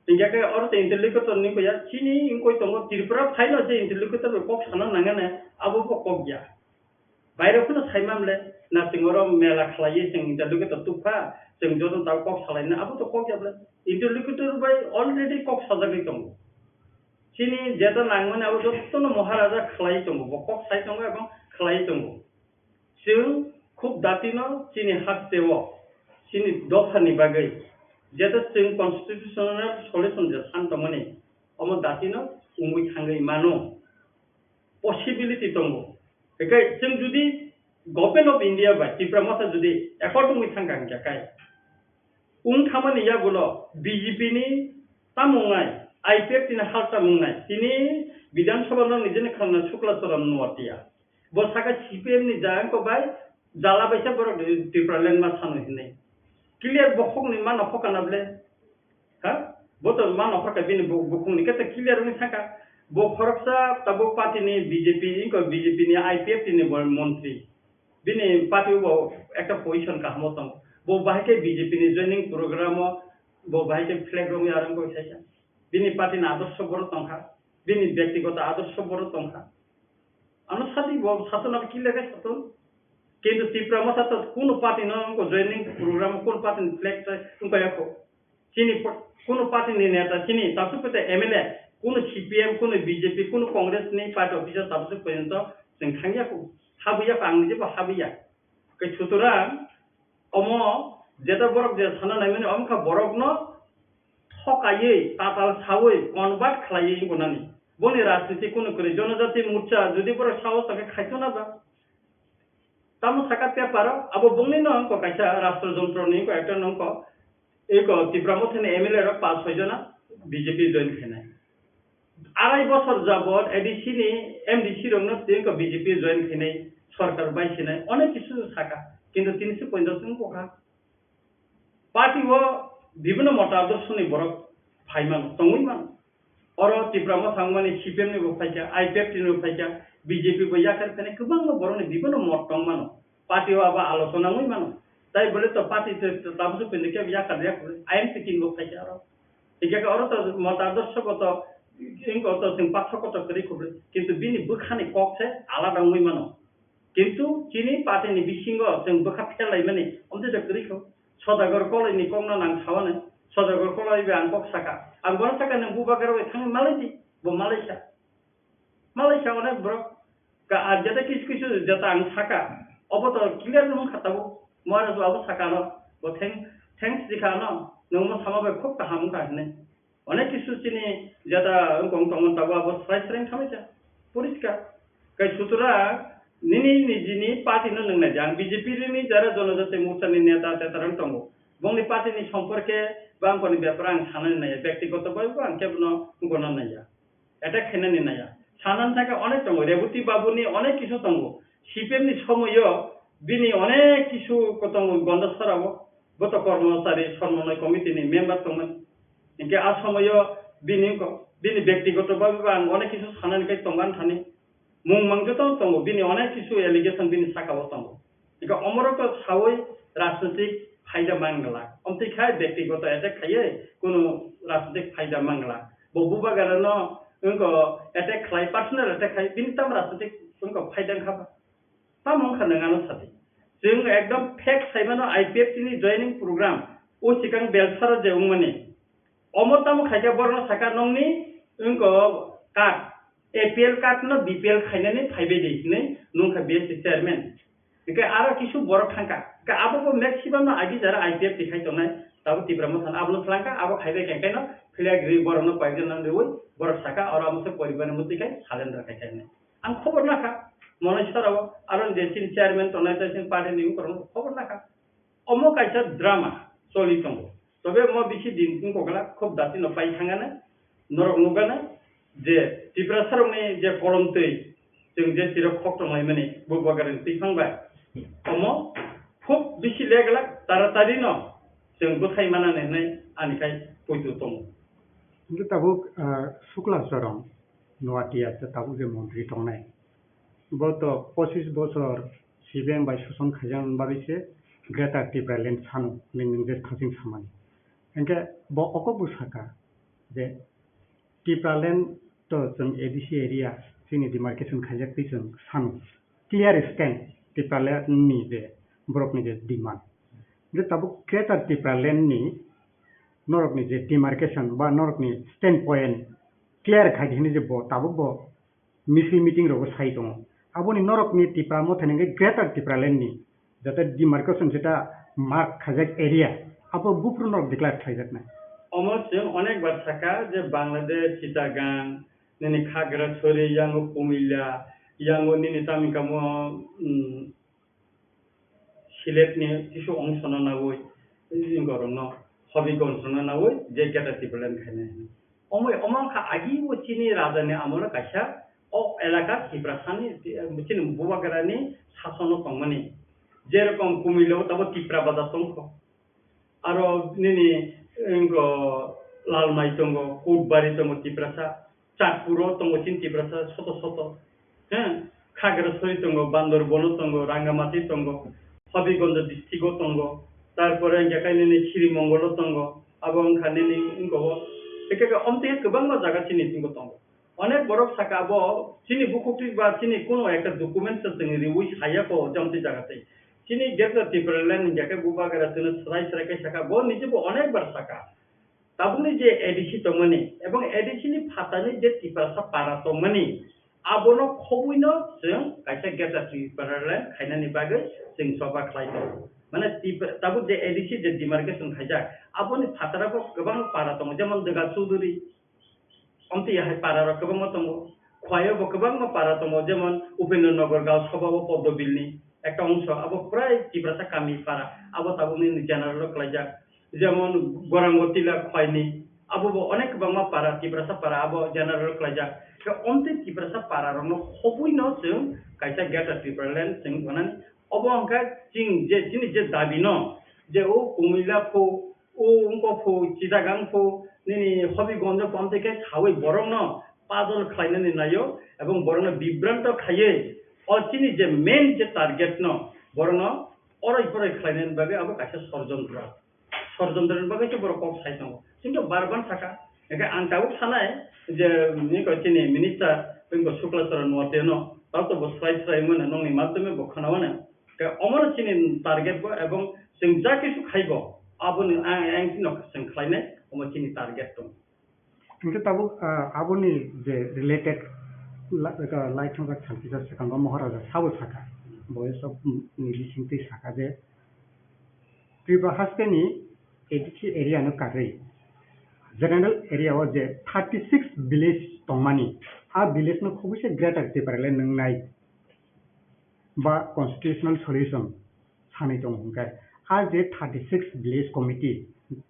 Hingke kai oro te interlocutor ni koya chini wngkoi tongo Tripura phaino je interlocutor bai kok sana nangane abo bo kok ya. Bairok phano sai mamle, na chwng oro mela khlaiwi chwng interlocutor tubkha, chwng joto tao kok salaina, abo to kok ya bwle. Interlocutor bai already kok sajagwi tongo. Chini jeta nangmani abo jotono Maharaja khlaiwi tongo, bo kok sai tongo ebong khlaiwi tongo. Chwng khub datino chini hasteo, chini dophani bagwi, jeta chwng constitutional solution je san tongmani, omo datino wngwi thangwi mano. Possibility tongo. Hingke chwng jodi Government of India bai Tipra Motha jodi accord wngwi thangkha hingkhe kai wng thamani yagulo B J P ni tamo wngnai, I P F T ni halta wngnai, tini Bidhan Sabha no nijeni khangna Shukla Charan Noatia. Bo saka C P M ni jayangko bai jala baisa borok Tipraland ma sano hinwi. Clear bokhokni mano khokana bwle. Ha? Bo to ma nokhorkha bini bu-, bukhungni khe to clear wngwi thangkha. Bo khoroksa tabuk party ni B J P, inko B J P ni I P F T ni bo montri. Bini party o bo ekta position kaham o tongo. Bo bahai khe B J P ni joining program o bo bahai khe flag romwi arang koi saikha. Bini party ni adorsho borok tongkha. Bini byaktigoto adorsho borok tongkha. Ano sadi bo sato na clear khe sato. Kintu Tipra Motha to kuno party no wngko joining program, kuno party ni flag to wngkha yakho. Chini po-, kuno party ni neta, chini tabuk pete M L A, kuno C P M, kuno B J P, kuno Congress ni party officer tabuk porjonto chwng thangya kho, habwi ya kho, ang nijebo habwi ya. Khe sutorang omo jeta borok je sana naimani, omo kha borokno thokaiwi, tatal sawi, convert khlaiwi wngnani. Boni rajniti kuno kwrwi, Jonojati Morcha jodi borok sao tongkhe khaito na ba? Tamo saka paper o, abo bongni no wngkha kaisa rashtra jontro ni wngkha, ekta no wngkha, eko Tipra Motha ni M L A rok pass soi jona B J P join khainai. Arai bosor jabot A D C ni M D C rok no twi wngkha B J P join khainai, sorkar bai sinai, onek kisu saka, kintu tini se ponchash wngkha. Party o bibhinno mota adorsho ni borok phai mano, tongwi mano. Oro Tipra Motha wngmani C P M ni bo phaikha, I P F T ni bo phaikha, B J P bo yakar phene kwbangma borokni bibhinno mot tong mano. Party o abo alochona wngwi mano. Tai bole to party to, to tabuk pinde kebo yakar ya kho, I M P tin bo phaikha oro. Hingkhe oro to mota adorsho bo to, inko to chwng pathor kotor kwrwi kho, kintu bini bwkhani kok se alada wngwi mano. Kintu chini party ni bisingo chwng bwkha phelaimani, omtwi da kwrwi kho. Sodagar Koloi ni kokno nang sawane. Sodagar Koloi bai ang kok saka. Ang bono saka, "Nwng bubagra bai thangwi malai di." Bo malaisa. Malaisa onek borok. Ka, ah, jeta kisu kisu jeta ang saka. Obo to clear wng kha tabuk. Maharaj abo saka no. Bo thank-, thanks di kha no. Nwng mo sama bai khub kaham wng kha hinwi. Onek kisu chini jeta wngkong tongmani tabuk abo srai srai wngkha maikha. Poriskar. Kai sutra nini nijini party no nwng naidi. Ang B J P ni jara Jonojati Morcha ni neta teta rang tongo. Bongni party ni somporke bangkoni bepar ang sanani naiya. Byaktigoto bai bo ang kebono wngkona naiya. attack khainani naiya. Sanani thangkhe onek tongo, Reboti Babuni onek kisu tongo. C P M ni somoyo bini onek kisu ko tongo Gondasarao, bo to kormochari somonoi committee ni member tongmani. Hinkhe a somoyo bini ko, bini bektigoto babe ba ang onek kisu sanani kai tongan thani. Mung mang joto tongo, bini onek kisu allegation bini sakao tongo. Eka omorok to sawi rajnitik phaida mangla. Omtwi khai bektigoto attack khaiwi kunu rajnitik phaida mangla. Bo bubagarano wngko attack khlai, personal attack khai, bini tam rajnitik wngko phaida wngkha ba? Tamo wngkha nwng ano sadi. Chwng ekdom fact saimano I P F T ni joining program o sikang Belsaro je wngmani. Omo tamo khaikhe borokno sakha nongni wngko card, A P L card no B P L khainani phaibai di hinwi nungkha B S C chairman. Hingke aro kisu borok thangkha. Hingke abo bo maximum no agi jara I P F T khai tongnai. Tabo Tipra Motha no abono thlangkha, abo khaibai khe kaino philya gri borok no koyekjon nang riwi borok sakha oro amo se poribar ni mwtwi khai surrender khai khai hinwi. Ang khobor nakha, Moneswar o aro je chini chairman tongnai tei chini party ni wngkorok no khobor nakha. Omo kaisa drama choli tongo. Tobe omo bisi din wngkokla khub dati no pai thangana, norok nukgana je Tiprasarokni je kolomtwi chwng je chirok khok tonglaimani bubagarni twi phang bai. Omo khub bisi leglak taratari no chwng bwthai manani hinwi ani khai poito tongo. Hingke tabuk, ah, Sukla Chorong Noatia je tabuk je montri tongnai. Bo to pochis bochor C P M bai soson khaijaknani bagwi se Greater Tipraland sano hinwi nwng je thangching samani. Hingke bo okobw saka je Tipraland to chwng A D C area chini demarcation khaijak twi chwng sano. Clear stand Tipraland ni je borokni je demand. Je tabuk Greater Tipraland ni norokni je demarcation ba norokni stand point clear khai di hinwi je bo tabuk bo misil meeting rogo sai tongo. Aboni norokni Tipra Motha ni hwnkhe Greater Tipraland ni jate demarcation jeta mark khaijak area abo buphuru norok declare khlaijaknai. Omo chwng onek bar saka je Bangladesh, Chittagong, nini Khagrasori, yango Kumilla, yango nini tamni kamo, mm, Siletni kisu ongsono nawi, borokno Hobigonsno nawi je Greater Tipraland khainai. Omo, omo wngkha agi o chini rajani amolo kaisa o elaka Tiprasani, chini bubagrani sasono tongmani. Jerokom Kumilao tabo Tipra bazar tongkho. Aro nini, wngkho Lalmai tongo, Kutbari tongo Tiprasa, Chatpuro tongo chini Tiprasa soto soto. He, Khagrasori tongo, Bandarbono tongo, Rangamati tongo, Habigonjo district-o tongo, tarpore hingkhe khe nini Srimongolo tongo, abo wngkha nini wngkha o, ekhe khe omtwi kwbangma jaga chini tongo tongo. Onek borok saka abo chini bukhuk twi ba chini kuno ekta document se chwng riwi saya ko jomti jaga twi. Chini Greater Tipraland hingya khe bubagra chwngno swrai swrai khe saka bo niji bo onek bar saka. Tabukni je A D C tongmani ebong A D C ni phatani je Tiprasa para tongmani abono khobwino chwng kaisa Greater Tipraland khainani bagwi chwng choba khlai tongo. Mane Tipra-, tabuk je A D C je demarcation khaijak aboni phataro bo kwbang para tongo jemon Dega Chuduri, Omtwi hai para rok kwbangma tongo. Khwlaiyo bo kwbangma para tongo, jemon Upendra Nagar Gaon Sabha o Poddo Bill ni ekta ongso, abo prai Tiprasa kami para, abo tabukni general o kwlaijak. Jemon Gorango Tila Khwlai ni, abo bo onek kwbangma para, Tiprasa para, abo general o kwlaijak. Khe omtwi Tiprasa para rokno khobwi no chwng kaisa Greater Tipraland chwng tongnani. Obo wngkha chini je, chini je dabi no, je o Kumila pho, o wngkha pho, Chittagong pho, nini Habigonjo pho, amtwi khe sawi borokno pajol khlainani naio, ebong borokno bibranto khaiwi, o chini je main je target no, borokno oroi poroi khlainani bagwi abo kaisa sorjontro. Sorjontro ni bagwi se borok kok sai tongo. Kintu bar ban saka, hingkhe ang tabuk sanai je, nini ko chini minister, nini ko Sukla Charan Noatia no, tao to bo swrai swrai mano, nongni madhyome bo khwnao no. Khe omono chini target bo, ebong chwng ja kisu khaibo, aboni ang, ang chini no chwng khlainai, omo chini target tong. Hingke tabuk, ah, aboni je related la-, ka-, lai thongjak salkisa swkango Moharaja sabo saka, bo sab, mm, ni bisingtwi saka je Tripura haste ni A D C area no karwi general area o je thirty six village tongmani, a village no khobwi se Greater Tipraland nwngnai. Ba constitutional solution sanwi tongo hwnkhe, a je thirty six village committee,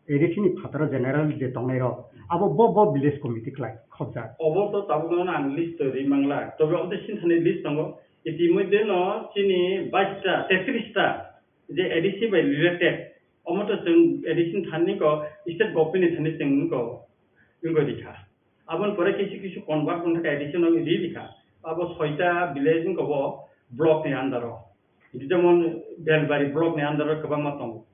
A D C ni phataro general je tongnai rok, Abo bo, bo village committee klai khobjak. Obo to tabukno ang list to ri mangla. Tobe omo tei sini thani list tongo. Itimodhye no chini bais ta, tetris ta je A D C bai related. Omo to chwng A D C ni thani ko state government ni thani chwng ko wngwi rikha. Aboni pore kisu kisu convert wngkha A D C no ri rikha. Abo soita village wngkha bo block ni under o. Jemon Belbari block ni under o kwbangma tongo.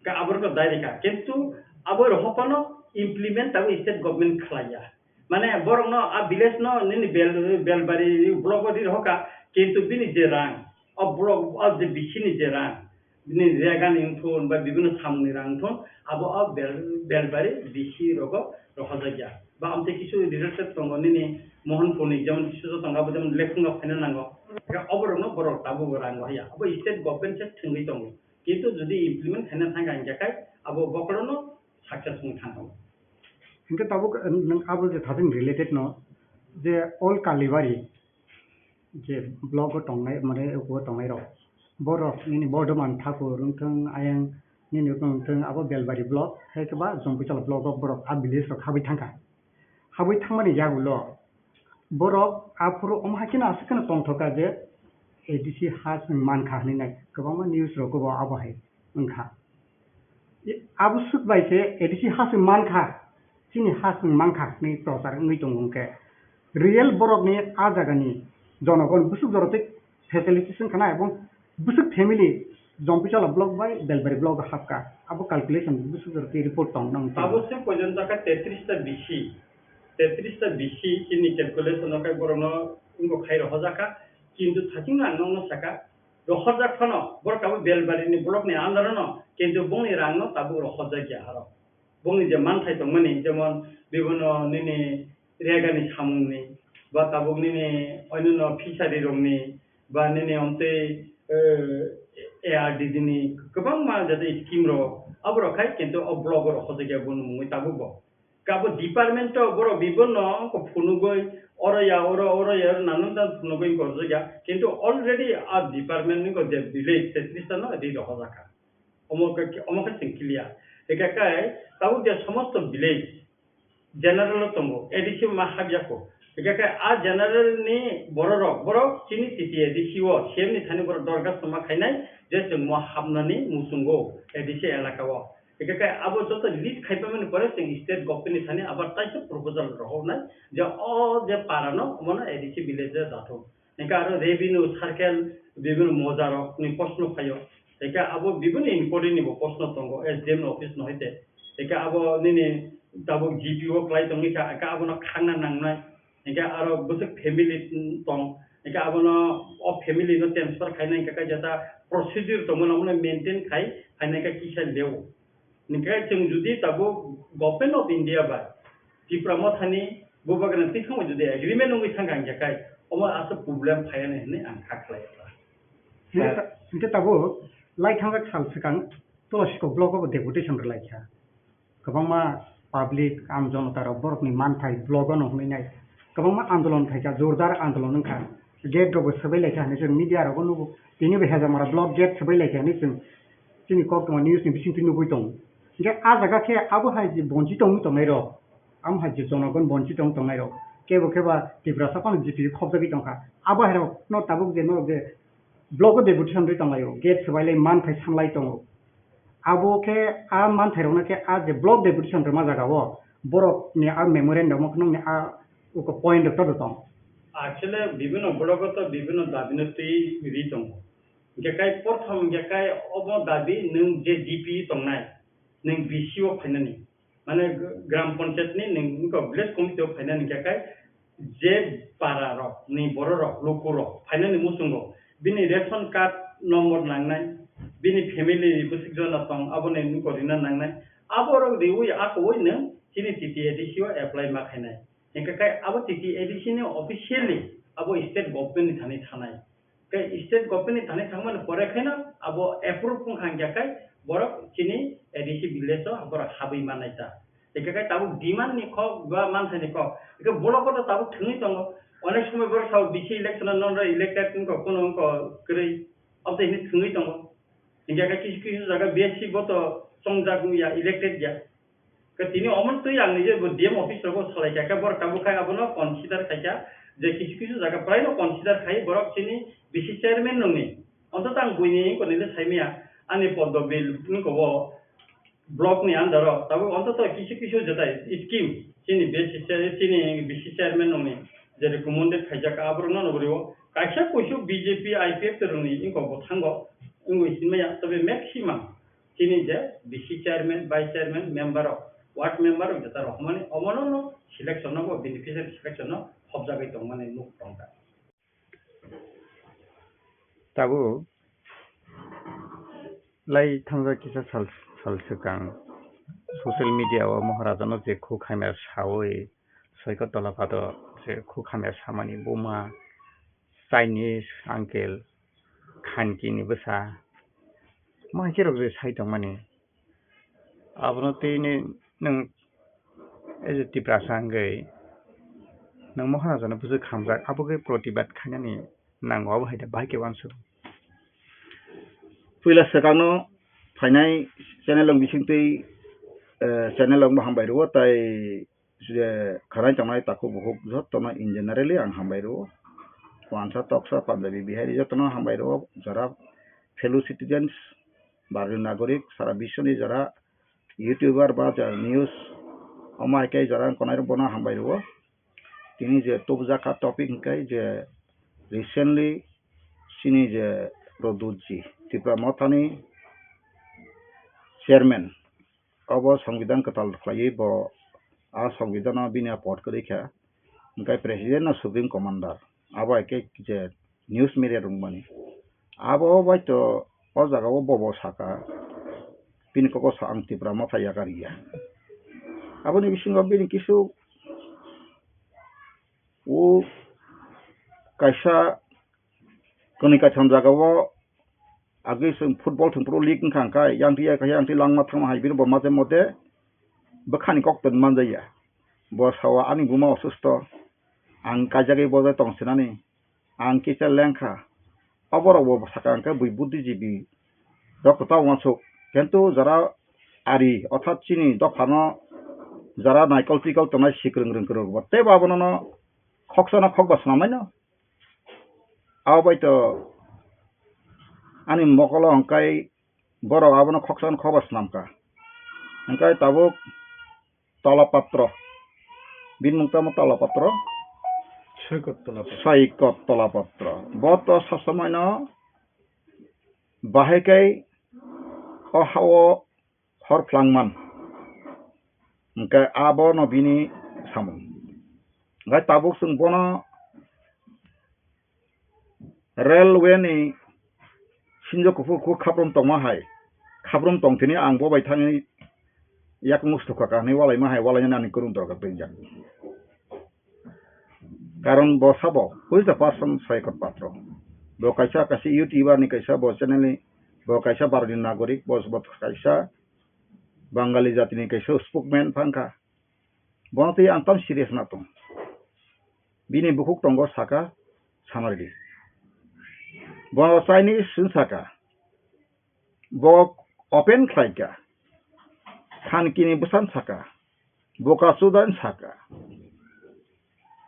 Ka aborok no dai rikha. Kintu abo rok phano implement abo state government khlaiya. Mane borok no a village no nini Bel-, Belbari block o ri rohorkha. Kintu bini je rang, o block, o je B C ni je rang, bini rega ni wngthun ba bibino samung ni rang wngthun, abo o Bel-, Belbari B C rogo rohorjakya. Ba amtwi kisu related tongo nini Mohanpur ni, jemon kisu tongo abo jemon Lekhunga phaina nango. Oborok no borok tabuk rang rohorya. Abo state government se thwngwi tongo. Kintu jodi implement khaina thangkha hinkhe khai abo bokhorono success wng thangkha. Hinkhe tabuk, nwng abo je thathing related no je all Kalibari je block o tongnai mane o tongnai rok borok nini Bordhoman Thakur wngthang ayang nini wngthang abo Belbari block hai khe ba Jompuichala block o borok a village rok habwi thangkha. Habwi thangmani yagulo borok aphuru omo hai kheno aswk kheno tongthokha je A D C ha chwng mankha hinwi nai kwbangma news rogo bo abo hai wngkha. Abo swk bai se A D C ha chwng mankha, chini ha chwng mankha hinwi prochar wngwi tongo hwnkhe real borokni a jagani jonogon bwswk jorotwi facilities wngkha na, ebong bwswk family Jompuichala block bai Belbari block o hapkha, abo calculation bwswk jorotwi report tong nang. Abo se pojonto khe tetris ta B C, tetris ta B C chini calculation o khe borokno wngkha khai rohorjakha, kintu thachingno ang nokno sakha, rohorjak phano borok abo Belbari ni block ni under o no, kintu bongni rang no tabuk rohorjakya aro. Bongni je manthai tongmani, jemon bibino nini regani samungni, ba tabuk nini oinino fishery rokni, ba nini omtwi, eh, A R D D ni kwbangma jate scheme rok, aborok khai kintu o block o rohorjakya boni mungwi tabuk bo. Kabo department o borok bibino phunugwi oro ya, oro, oro ya, nanan jan phunugwi wngkha o jaga. Kintu already a department ni je village, tetris ta no ri rohorjakha. Omo khe, omo khe chwng clear. Hingkhe kai tabuk je somosto village general o tongo, A D C ma habya kho. Hingkhe kai a general ni borok rok, borok chini T T A D C o, C M ni thani borok dorkhas ma khainai je chwng mo habnani muchungo A D C elaka o. Hingkhe kai abo joto list khaipamani pore chwng state government ni thani abar taisa proposal rohornai je o je para no omono A D C village o dathok. Hingkhe aro revenue circle bibino mojarok ni proshno phaio. Hingkhe abo bibino inquiry ni bo proshno tongo S D M ni office no hoite. Hingkhe abo nini tabuk G P o klai tongwi kha, hingkhe abono khangna nangnai. Hingkhe aro bwswk family tong, hingkhe abono o family no transfer khainai hingkhe kaisa ta procedure tongmani omono maintain khai phainai khe kisa leo. Hingkhe chwng jodi tabuk Government of India bai Tipra Mothani Bubagrani twi thangbai jodi agreement wngwi thangkha hingkhe kai omo aswk problem phaiya hinwi ang kha khlai kha. Hingkhe ta-, hingkhe tabuk lai thangjak sal swkang Tulasikok block o deputation rwlaikha. Kwbangma public, am jonota rok borokni manthai block o no hwnwi nai. Kwbangma andolon khaikha, jordar andolon wngkha. Gate rokbo swbai laikha hinwi chwng media rogo nugo. Tini bo Hejamara block gate swbai laikha hinwi chwng chini koktwma news ni bisingtwi nugwi tongo. Hingkhe ah jaga khe abo hai je bonchi tongwi tongnai rok, amo hai je jonogon bonchi tong tongnai rok, kebo keba Tiprasa phano G P khobjagwi tongkha. Abo hai rok no tabuk je norok je block o deputation rwi tonglaio, gate swbailai manthai sanlai tongo. Abo khe a manthairokno khe a je block deputation rwma jagao borokni a memorandum o khwnokni a uko point rok todo tong. Actually, bibino block o to bibino dabi no twi ri tongo. Hingkhe kai prothom hingkhe kai obo dabi nwng je G P tongnai, nwng B C o phainani. Mane gram panchayat ni nwng wngkha village committee o phainani hingkhe kai je para rok ni borok rok luku rok phainani muchungo bini ration card number nangnai, bini family ni bwswk jona tong aboni wngkha rina nangnai, aborok riwi akowi nwng chini T T A D C o apply ma khainai. Hingkhe kai abo T T A D C ni officially abo state government ni thani thanai. Tei state government ni thani thangmani pore khaino abo approve wngkha hingkha khe borok chini A D C village o borok habwi mannai ta. Hingkha khe tabuk demand ni kok ba manthai ni kok. Hingkhe block o to tabuk thwngwi tongo. Onek somoi borok sao B C election o non elected wngkha, kuno wngkha kwrwi. Abo to hini thwngwi tongo. Hingkha khe kisu kisu jaga B S C bo to chongjak wngya, elected ya. Khe tini omo twi ang nije bo D M office rogo salai kha, khe borok tabuk khai abono consider khai kha, je kisu kisu jaga prai no consider khai borok chini B C chairman nungni. Onto tang buini wngkoni le saimaya, ani poddo bill wngko bo block ni under o, tabuk onto to kisu kisu jetai scheme chini B C chair-, chini B C chairman nungni je recommended khaijak aborok no nugrio. Kaisa kuisu B J P, I P F T rungni wngko bo thango, wngwi sinmaya, tobe maximum chini je B C chairman, vice chairman, member rok, ward member rok jeta rok hwnmani omono no selection no bo beneficiary selection no hopjagwi tongmani nuk tongkha. Tabuk lai thangjak kisa sal, sal swkang social media o Maharajano je khuk hamya sawi soiko tola pado je khuk hamya samani buma Chinese uncle khanki ni bwsa. Mo hai khe rok je sai tongmani. Abono tei ni nwng as a Tiprasa hwnkhe nwng Maharajano bwswk hamjak, abo khe protibad khainani nango, abo hai da bahai khe uansuk. Puila swkangno phainai channel rok bisingtwi, eh, channel rokno hambai rwo, tai je khwnai tongnai takhuk bukhuk jotono in generally ang hambai rwo. Wansa toksa Punjabi Bihari jotono hambai rwo, jara fellow citizens, Bharatiyo nagorik, sara biswni jara YouTuber ba jara news omo hai khe jara konai rok bono hambai rwo. Tini je tubujak kha topic hwnkhe je recently chini je Pradyut ji, Tipra Mothani chairman, obo Songbidan kwtal khlaiwi bo a Songbidan o bini a pod kwrwi kha, hwnkhe President no Supreme Commander, abo hai khe je news media rwngmani. Abo bai to o jaga o bobo saka, bini kok o sa ang Tipra Motha yakarya. Aboni bisingo bini kisu o kaisa kwnwi kaitham jaga o agwi chwng football thwngphuru league wngkha hwnkhe yang twi ya kha yang twi langma thangma hai bini bo mate mote bwkhani kok tong manjaya. Bo sao ani buma osusto, ang kaijagwi bojai tong sinani, ang kisa lengkha. Oborok bo saka hwnkhe bui buddhijibi rok kwtal uansuk. Kintu jara ari orthat chini dophano jara naikol twikol tongnai sikrwng rwng kwrwng bo teibo abono no khoksa no khokba swnamai no. Abo bai to ani mokolo hwnkhe borok abono khoksa no khokba swnamkha. Hwnkhe tabuk Tolapatro. Bini mung tamo Tolapatro? Soikot Tolapatro. Soikot Tolapatro. Bo to sob somoino bahai khe o ha-o hor phlangman. Hwnkhe abono bini samung. Hwnkhe tabuk chwng bono railway ni sinjo kuphur kuphur khaprum tongma hai, khaprum tongthini ang bo bai thangwi yakung sukha ka hinwi walaima hai, walainani ani kwrwng dorkar twngjak. Karon bo sabo, who is the person Soikot Patro? Bo kaisa, kaisa YouTuber ni kaisa, bo channel ni, bo kaisa Bharati nagorik, bo, bo kaisa Bangali jatini kaisa spokesman phangkha. Bono twi ang tam serious na tong. Bini bukhuk tongo saka, samaridi. Bono Chinese sung saka. Bo open khlaika. Khankini bwsan saka. Boka chudan saka.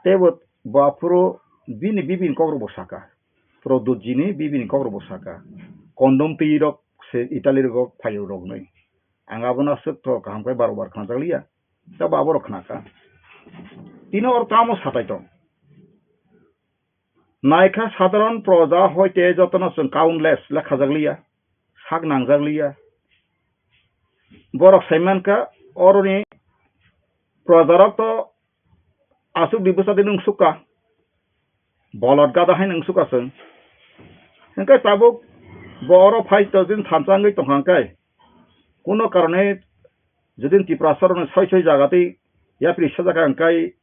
Tebo bo aphuru bini bibini kokrok bo saka. Product jini bibini kokrok bo saka. Condom twi rok se Italy rogo phaio rok nwi. Ang abono aswk to kaham khe bar bar khnajak liya. Tebo aborok khnakha. Tini or tamo satai tong. Naikha sadharon proja hoite jotono chwng countless le khajakliya, sak nangjakliya. Borok saimankha oroni projarok to aswk di bwsadi nung sukha, bolot gada hai nung sukha chwng. Hwnkhe tabuk bo oro phai to din thansa wngwi tongkha hwnkhe, kuno karone jodi Tiprasa rokno soi soi jaga twi yapri sajak ang kai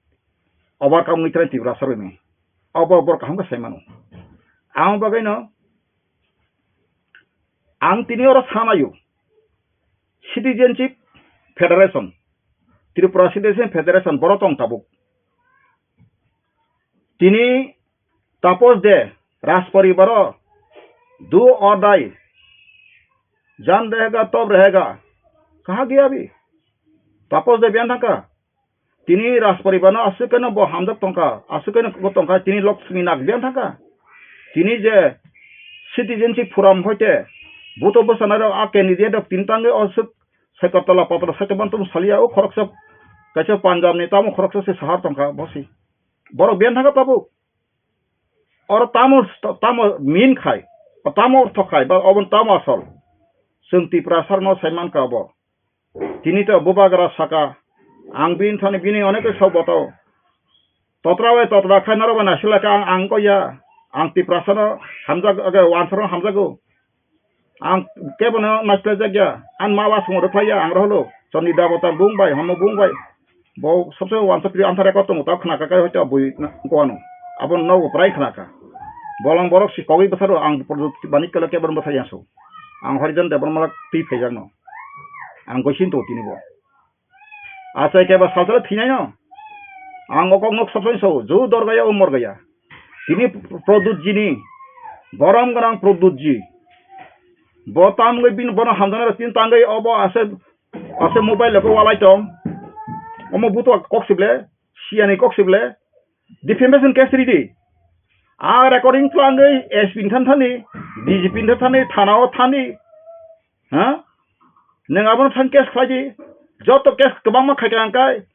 overcome wngwi trai Tiprasa rokni. Abo borok kaham khe sai mano. Ang bagwi no ang tini oro sanayo Citizenship Federation, Tripura Citizenship Federation borok tong tabuk. Tini Tapos de, Rajparibaro, do or die, jaan rahega, tab rahega, kaha gaya abhi? Tapos de biyan thangkha. Tini Rajparibar no aswk khe no bo hamjak tongkha, aswk khe no bo tongkha, tini Lok Simi Nag biyan thangkha. Tini je citizenship forum hoite buto bwsana rok a candidate rok tini tangwi aswk Saikotala patro saite bantum salia o khoroksa kaisa Punjab ni tamo khoroksa se sahar tongkha bosi. Borok biyan thangkha tabuk. Oro tamo, tamo mean khai, tamo ortho khai, ba obon tamo asol. Chwng Tiprasa no sai mankha obo. Tini to bubagra saka, ang bini thani bini onek sok boto. Totra bai totra khai norok bai naisila kha ang, ang ko ya, ang Tiprasa no hamjak, age wansaro hamjago. Ang kebo no naisila jakya, ang ma wa sungo rwphlai ya, ang roholo, Chandi Dabota bung bai, homo bung bai. Bo sabse wansa pri anthare ko tongo, ta khna ka kai hoita bui ko ano. Abo no prai khna ka. Bolong borok si kogwi bwsaro ang Pradyot Manik Kala kebo no bwsai yaso. Ang Harijan Debbarma twi phaijakno. Ang goisin to tini bo. Achai keba salsala thinai no. Ang okok nok sabsai so, ju dorgaya o morgaya. Tini Pradyot Ji ni, borom gwnang Pradyot Ji. Bo tamgwi bin bono hamjana tin tangwi obo ase, ase mobile ko walai tong. Omo buto kok sible, siani kok sible. Defamation case ridi. A recording twlangwi S P ni than thani, D G P ni than thani, thana o thani. Ha? Nwng abono thang case khlai di. Joto case kwbangma khai ka ang kai.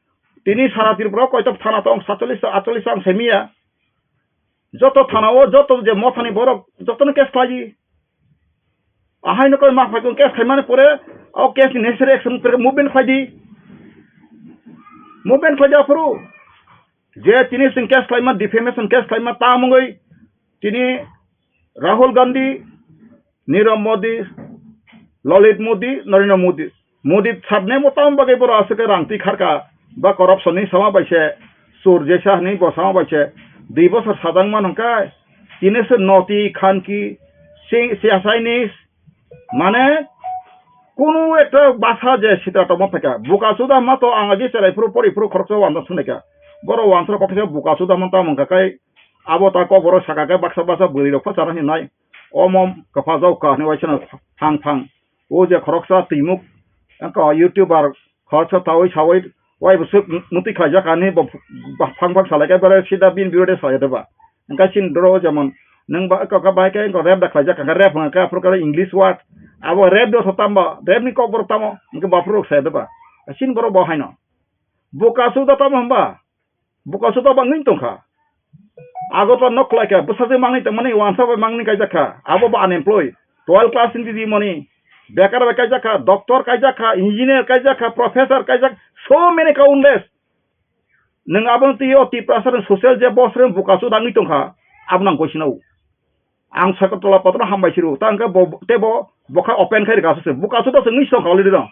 Tini sara Tripura o koitok thana tong, satchollish ta, atchollish ta ang semiya. Joto thana o, joto je mothani borok, jotono case khlai di. Ahai no koi ma phai kong case khlai mani pore, o case ni necessary action pore movement khlai di. Movement khlai di aphuru. Je tini sing case khlai ma, defamation case khlai ma, tamungoi tini Rahul Gandhi, Nirav Modi, Lalit Modi, Narendra Modi. Modi sabne mo tamo bagwi borok aswk khe rang twi kharka, ba corruption ni sama bai se, sur jesa hinwi bo sama bai se, dui bosor sajak man hwnkhe, tini se noti khanki, si-, siyasaini, mane, kunu ekta basa je sitra tongma phaikha, buka suda ma to ang agi chelai phuru pori phuru khoroksa wansa sunai kha, borok wansa kok khe buka suda man tamo hwnkha kai, abo ta kok borok saka khe baksa baksa bwrwi rok pha chana hinai. Omo kwpha jao kha hinwi waisano thang thang. O je khoroksa twimuk, wngkha YouTuber khoroksa tawi sawi, wai bwswk mwtwi khlaijak ani bo, ba, phang phang salai khe bere sida bini birote salai de ba. Wngkha chini doro jemon, nwng ba, wngkha khe bai khe wngkha rap da khlaijak, wngkha rap wngkha khe aphuru khe English word. Abo rap do tamo, rap ni kok borok tamo, wngkha baphuru rok salai de ba. Chini borok bo haino. Buka suda tamo hwnba? Buka suda bangwi tongkha. Agartala nok khlai kha, bwsajwk mangni tongmani, wansa bai mangni kaijak kha. Abo bo unemployed. Twelve class ni di mani. Bekar bai kaijak kha, doctor kaijak kha, engineer kaijak kha, professor kaijak, so many countless. Nwng abo twi o Tiprasa rok social je boss rok buka suda wngwi tongkha, abo nang koisinao. Ang Sagartala patro hambai siru, ta hwnkhe bo, tei bo, bo kha open khai rwkha se, buka suda se wngwi tongkha already no.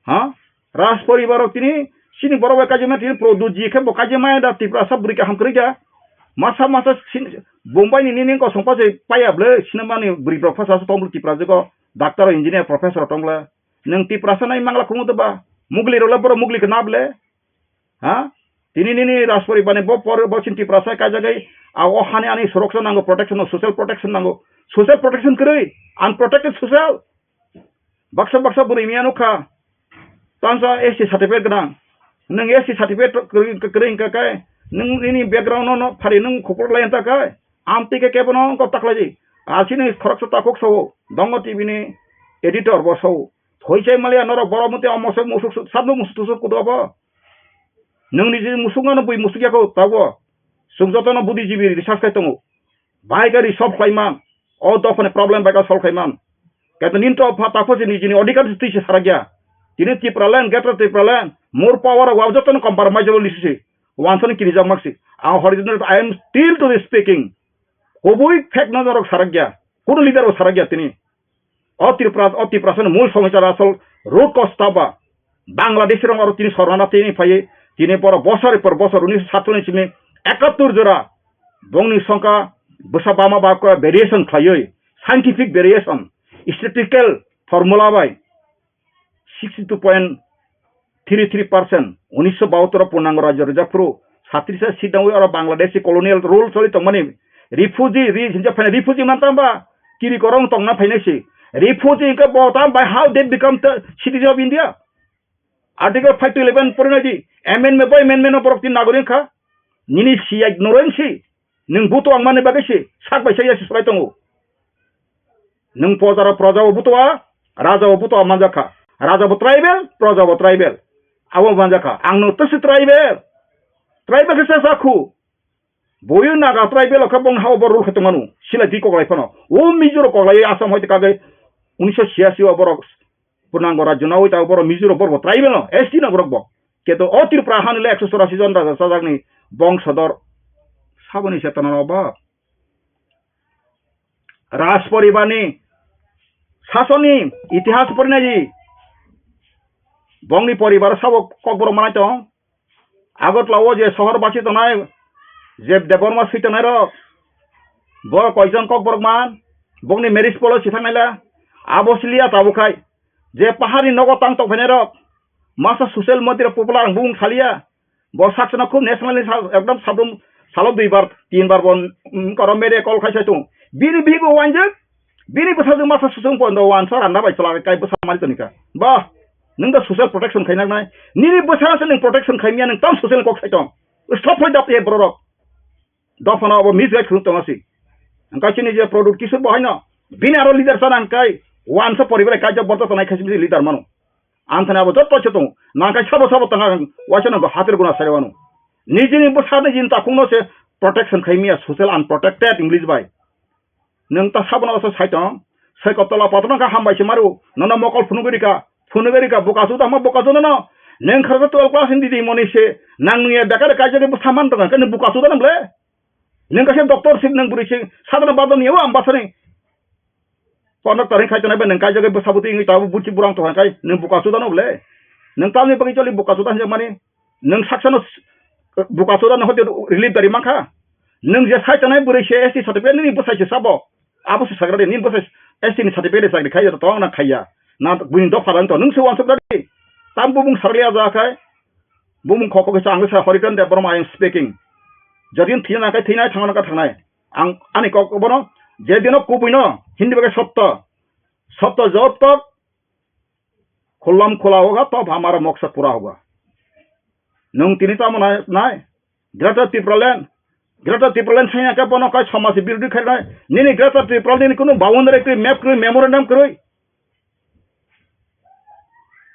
Ha? Raj poribar rok tini, chini borok bai kaijima tini Pradyot Ji khe bo kaijima da Tiprasa bwrwi kaham kwrwi kha. Masa masa sin-, Bombay ni nini kosong pa se paya ble, sinamani bwrwi rok phasa se tong ble Tiprasa go, doctor, engineer, professor tong ble. Nwng Tiprasa nai mangla kumu to ba, mugli rok le borok mugli khe na ble. Ha? Tini nini Raj poribar ni bo por, bo sin Tiprasa kaijagwi, a o hani ani soroksa nango, protection, social protection nango. Social protection kwrwi, unprotected social. Baksa baksa bwrwi miya nukha. Tangsa S T certificate gwnang. Nwng S T certificate kwrwi, kwrwi wngkha khe, nwng nini background no, no phari nwng khupur lai wngkha khe, amtwi khe kebo no wngkha taklai di. Asini khoroksa takhuk sao, Dongo T V ni editor bo sao. Thoi chai maliya norok borok mute omo se musuk su-, sabno musuk tusuk kudo bo. Nwng ni je musuk no bui musuk yako tabo. Chwng joto no buddhijibi research khai tongo. Bai khe resolve khlai man. O dophani problem bai khe solve khlai man. Kaito nini to pha-, tapho se nijini odhikar se twi se sarakya. Tini Tipraland, Greater Tipraland, more power o wab jotono compromise o lisi se. Wansani kirijak mak se. Ang original, I am still today speaking. Kubui fact no norok sarakya. Kuno leader bo sarakya tini. O Tripura, o Tiprasani mul somosya asol root cause ta ba? Bangladeshi rok aro tini sornana tini phaiwi, tini borok bosor por bosor unisho satchollish ni ekattor jora bongni songkha bwsa bama ba khe variation khlaiwi, scientific variation, statistical formula bai sixty two point three three percent, unisho bahattor o Purnango Rajyo rijak phuru, satrisa seat nangwi oro Bangladeshi colonial rule choli tongmani refugee, re-, hinjak phaina refugee man tamba, kiri korong tongna phainai se. Refugee hwnkhe bo tam bai how they become the citizen of India? Article five to eleven pori nai di, amendment bo amendment no borok tin nagori wngkha. Nini siyai noroi si, nwng buto ang mani bagwi si, sak bai sak ya si swlai tongo. Nwng pojaro proja bo buto a, raja bo buto a manjak kha. Raja bo tribal, proja bo tribal. Abo manjak kha. Ang no tasi tribal. Tribal khe sa sa khu. Boyo Naga tribal khe bong hao bor rule khe tongmanu. Sila di koklai phano. O Mizo rok koklai Assam hoite kage unisho siasi o borok Purnango rajyo nawi ta borok Mizo rok borok bo tribal no, S T no borok bo. Keto o Tripura hani le ekso chorasi jon raja chajakni bongsodor. Saboni chetona no ba. Raj poribarni sasoni itihas porinai di. Bongni poribar sabo kokborok manai tong. Agartala o je sohor basi tongnai, je Debbarma swi tongnai rok, bo koijon kokborok man, bongni marriage policy thangnai la, abo siliya tabuk khai, je paharni nogo tang tong phainai rok, masa social media popular ang bung saliya, bo saksano khub national ni sa-, ekdom sabrum salo dui bar, tin bar bo, mm, koro media call khai sai tung. Bini bigo wanjak, bini bwsajwk masa susung pondo wansa randa bai chwla kai bwsa mari tonika. Bah, nwng da social protection khai naknai. Nini bwsa se nwng protection khai miya nwng tam social kok sai tong. Stop lai dap ye borok. Dophano abo misguide khulum tong asi. Angkai chini je product kisur bo haino. Bini aro leader sana angkai wansa poribar kai jab borta tonai khasi leader mano. Ang thani abo jotto se tongo. Nangkai sabo sabo tanga waisa nangko hatir guna sai wano. Nijini bwsa nijini takungno se protection khai miya social unprotected English bai. Nwng ta sabono oso sai tong. Sai kotolo patno kha hambai se maru. Nono mokol phunugwi rika. Phunugwi rika buka suda ma buka suda no. Nwng kharsa twelve class ni didi moni se. Nang nungya bekar kaijagwi bwsa man tongo. Kani buka suda nang ble. Nwng kaisa doctor sip nwng bwrwi se. Sadana badon yawa ambasani. Kono taring khai tonai bai nwng kaijagwi bwsa bwtwi wngwi tabuk buchi burang tongkha khai nwng buka suda no ble. Nwng tamni bagwi choli buka suda hinjak mani. Nwng saksano s-, buka suda no hote relief dari mankha. Nwng je sai tonai bwrwi se S T certificate nini bwsai se sabo. Abo se sagra de nini bwsai S T ni certificate de chakri khai to tong na khaiya. Na buini dopha rang to nwng se wansuk dari. Tam bubung sarliya ja khai. Bumung khoko kisa ang sa Horiton Debbarma I am speaking. Jodi thina kai thinai thangna ka thangnai. Ang ani kok bono je dino kubui no hindi bagai sotto. Sotto jab tak khulam khula hoga tab hamara moksa pura hoga. Nwng tini tamo nai, nai. Greater Tipraland. Greater Tipraland sanya ka bono kai samaj birodhi khai nai. Nini Greater Tipraland nini kunu boundary kri, map kri, memorandum kri.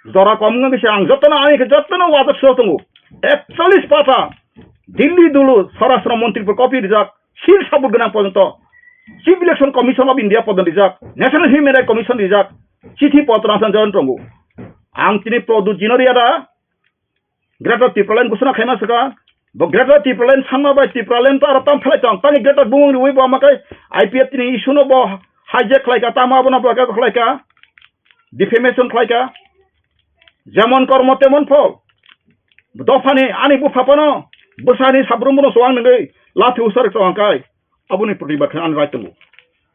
Jora kom wngkha kisa ang jotono, ani khe jotono wajak sio tongo. Ekchollis pata Delhi dulu Swarashtra Montri por copy rijak, seal sabut gwnang porjonto Chief Election Commission of India porjonto rijak, National Human Rights Commission rijak, chithi potro ang join tongo. Ang tini Pradyut Jinoria da Greater Tipraland gusuna khaima saka. Bo Greater Tipraland sanma bai Tipraland to aro tam phalai tong. Tani Greater bumung riwi bo amakai I P F T ni issue no bo hijack khlai ka, tamo abono bo ka khlai ka. Defamation khlai ka. Jemon kormo temon phol. Dophani ani bupha phano bwsani sabrum bono suang nangwi lathi usar tong kai. Aboni protibad khe ang rai tongo.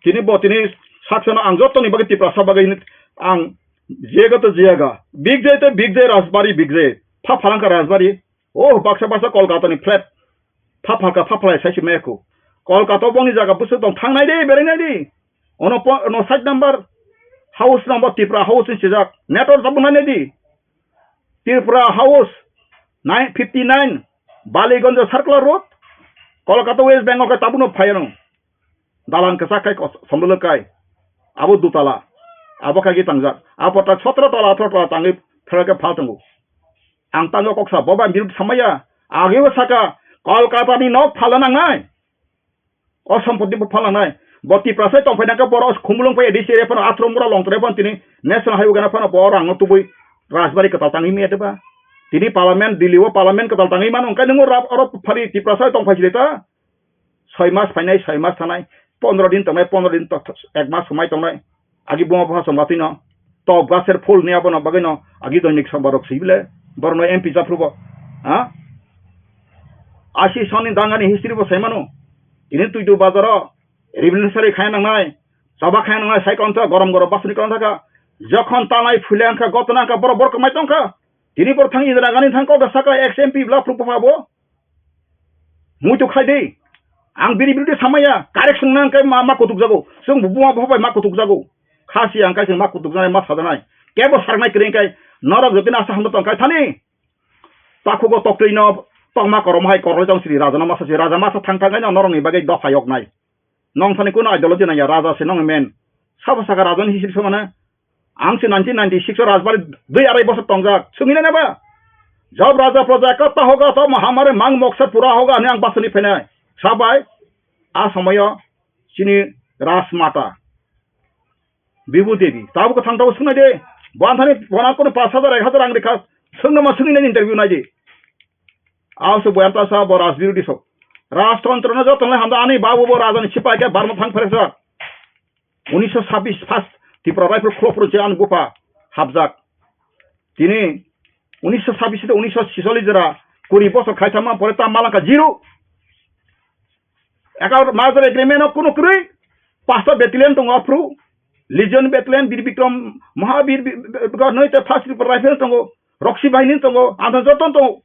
Tini bo tini saksano ang jotoni bagwi Tiprasa bagwi ang jega to jega. Big jai to big jai Rajbari big jai. Pha phalangka Rajbari. Oh, baksa baksa Kolkata ni flat. Pha phalka pha phalai sai se meko. Kolkata bongni jaga busu tong thangnai de, berai nai de. Ono po-, ono side number house number Tipra house ni sijak. Network tabuk nai nai di. Tripura House, nine fifty nine, Baliganj Circular Road, Kolkata, West Bengal khe tabukno phaianw. Dalan kwchak khai kos-, somlolo kai. Abo dutala. Abo khai khe tangjak. Abo ta sotro tola, atharo tola tangwi phela khe phal tongo. Ang tangwi kok sa, bo bai birud samaya. Ageo saka, Kolkata ni nok phalna nangnai. O sompoti bo phalangnai. Bo Tiprasa tongphai nangkhe borok khumulwng phai A D C area phano Athramura Longtrai phano tini National Highway gana phano bo rangno tubui Rajbari kwtal tangwi maya deba. Tini Parliament, Delhi o Parliament kwtal tangwi mano, hwnkhe nwngo rap-, oro phari Tiprasa tongphai sile ta. Soi mas phainai, soi mas thanai, pondro din tongnai, pondro din to-, ek mas swmai tongnai. Agi buma bupha chwng batwi no top gaser phul ni abono bagwi no agi doinik samba rok swi bile borok no M P japhru bo ha asi soni dangani history bo sai mano. Ini tuitu bazaro revolutionary khai nangnai, chaba khai nangnai sai kon ta gorom gorom basni kon ta ka jokhon tanai phule angkha gotna angkha borok borok mai tongkha. Tini borok thang Indira Gandhi thang kok da saka ex M P bla phru bupha bo. Muitu khai di. Ang bini birude samaya. Correction nang kai ma, ma kutuk jago. Chwng buma bupha bai ma kutuk jago. Khasi ang kai chwng ma kutuk janai, ma sajanai. Kebo sarnai kwrwi khe norok jotoni asa hamjak tong kha thani. Takhugo toktwi no tokma korom hai koroi tong siri raja no masa si raja masa thang thang no norok ni bagwi dopha yok nai. Nong thani kuno ideology nang ya raja se nong men. Sabo saka raja ni history somana. Ang se nineteen ninety-six o rajbari dui arai bosor tongjak. Sungina neba. Job raja proja ka ta hoga to mahamare mang moksa pura hoga ani ang basani phenai. Sabai. A somoyo chini rajmata. Bibu Devi, tabuk thang tabuk sungnai de. Bo anthani bona kono pash hajar, ek hajar ang rikha. Sungna ma sungni nai interview nai de. Aw se boyan ta sa bo rajbirodi sok. Rajtantro no joto nai hamda ani babu bo rajani sipai ke barma thang pheresa. Unisho sabis first Tipra Rifle khulopro je an bupa hapjak. Tini unisho sabis to unisho sisollis jora kuri bosor khai thangma pore ta malangka zero. Eka merger agreement o kunu kwrwi pasta battalion tongo aphru Legion battalion Bir Bikram Mahabir bi- bi- bi- noi te first Rifle tongo Roxy bahini tongo anthon joto tongo.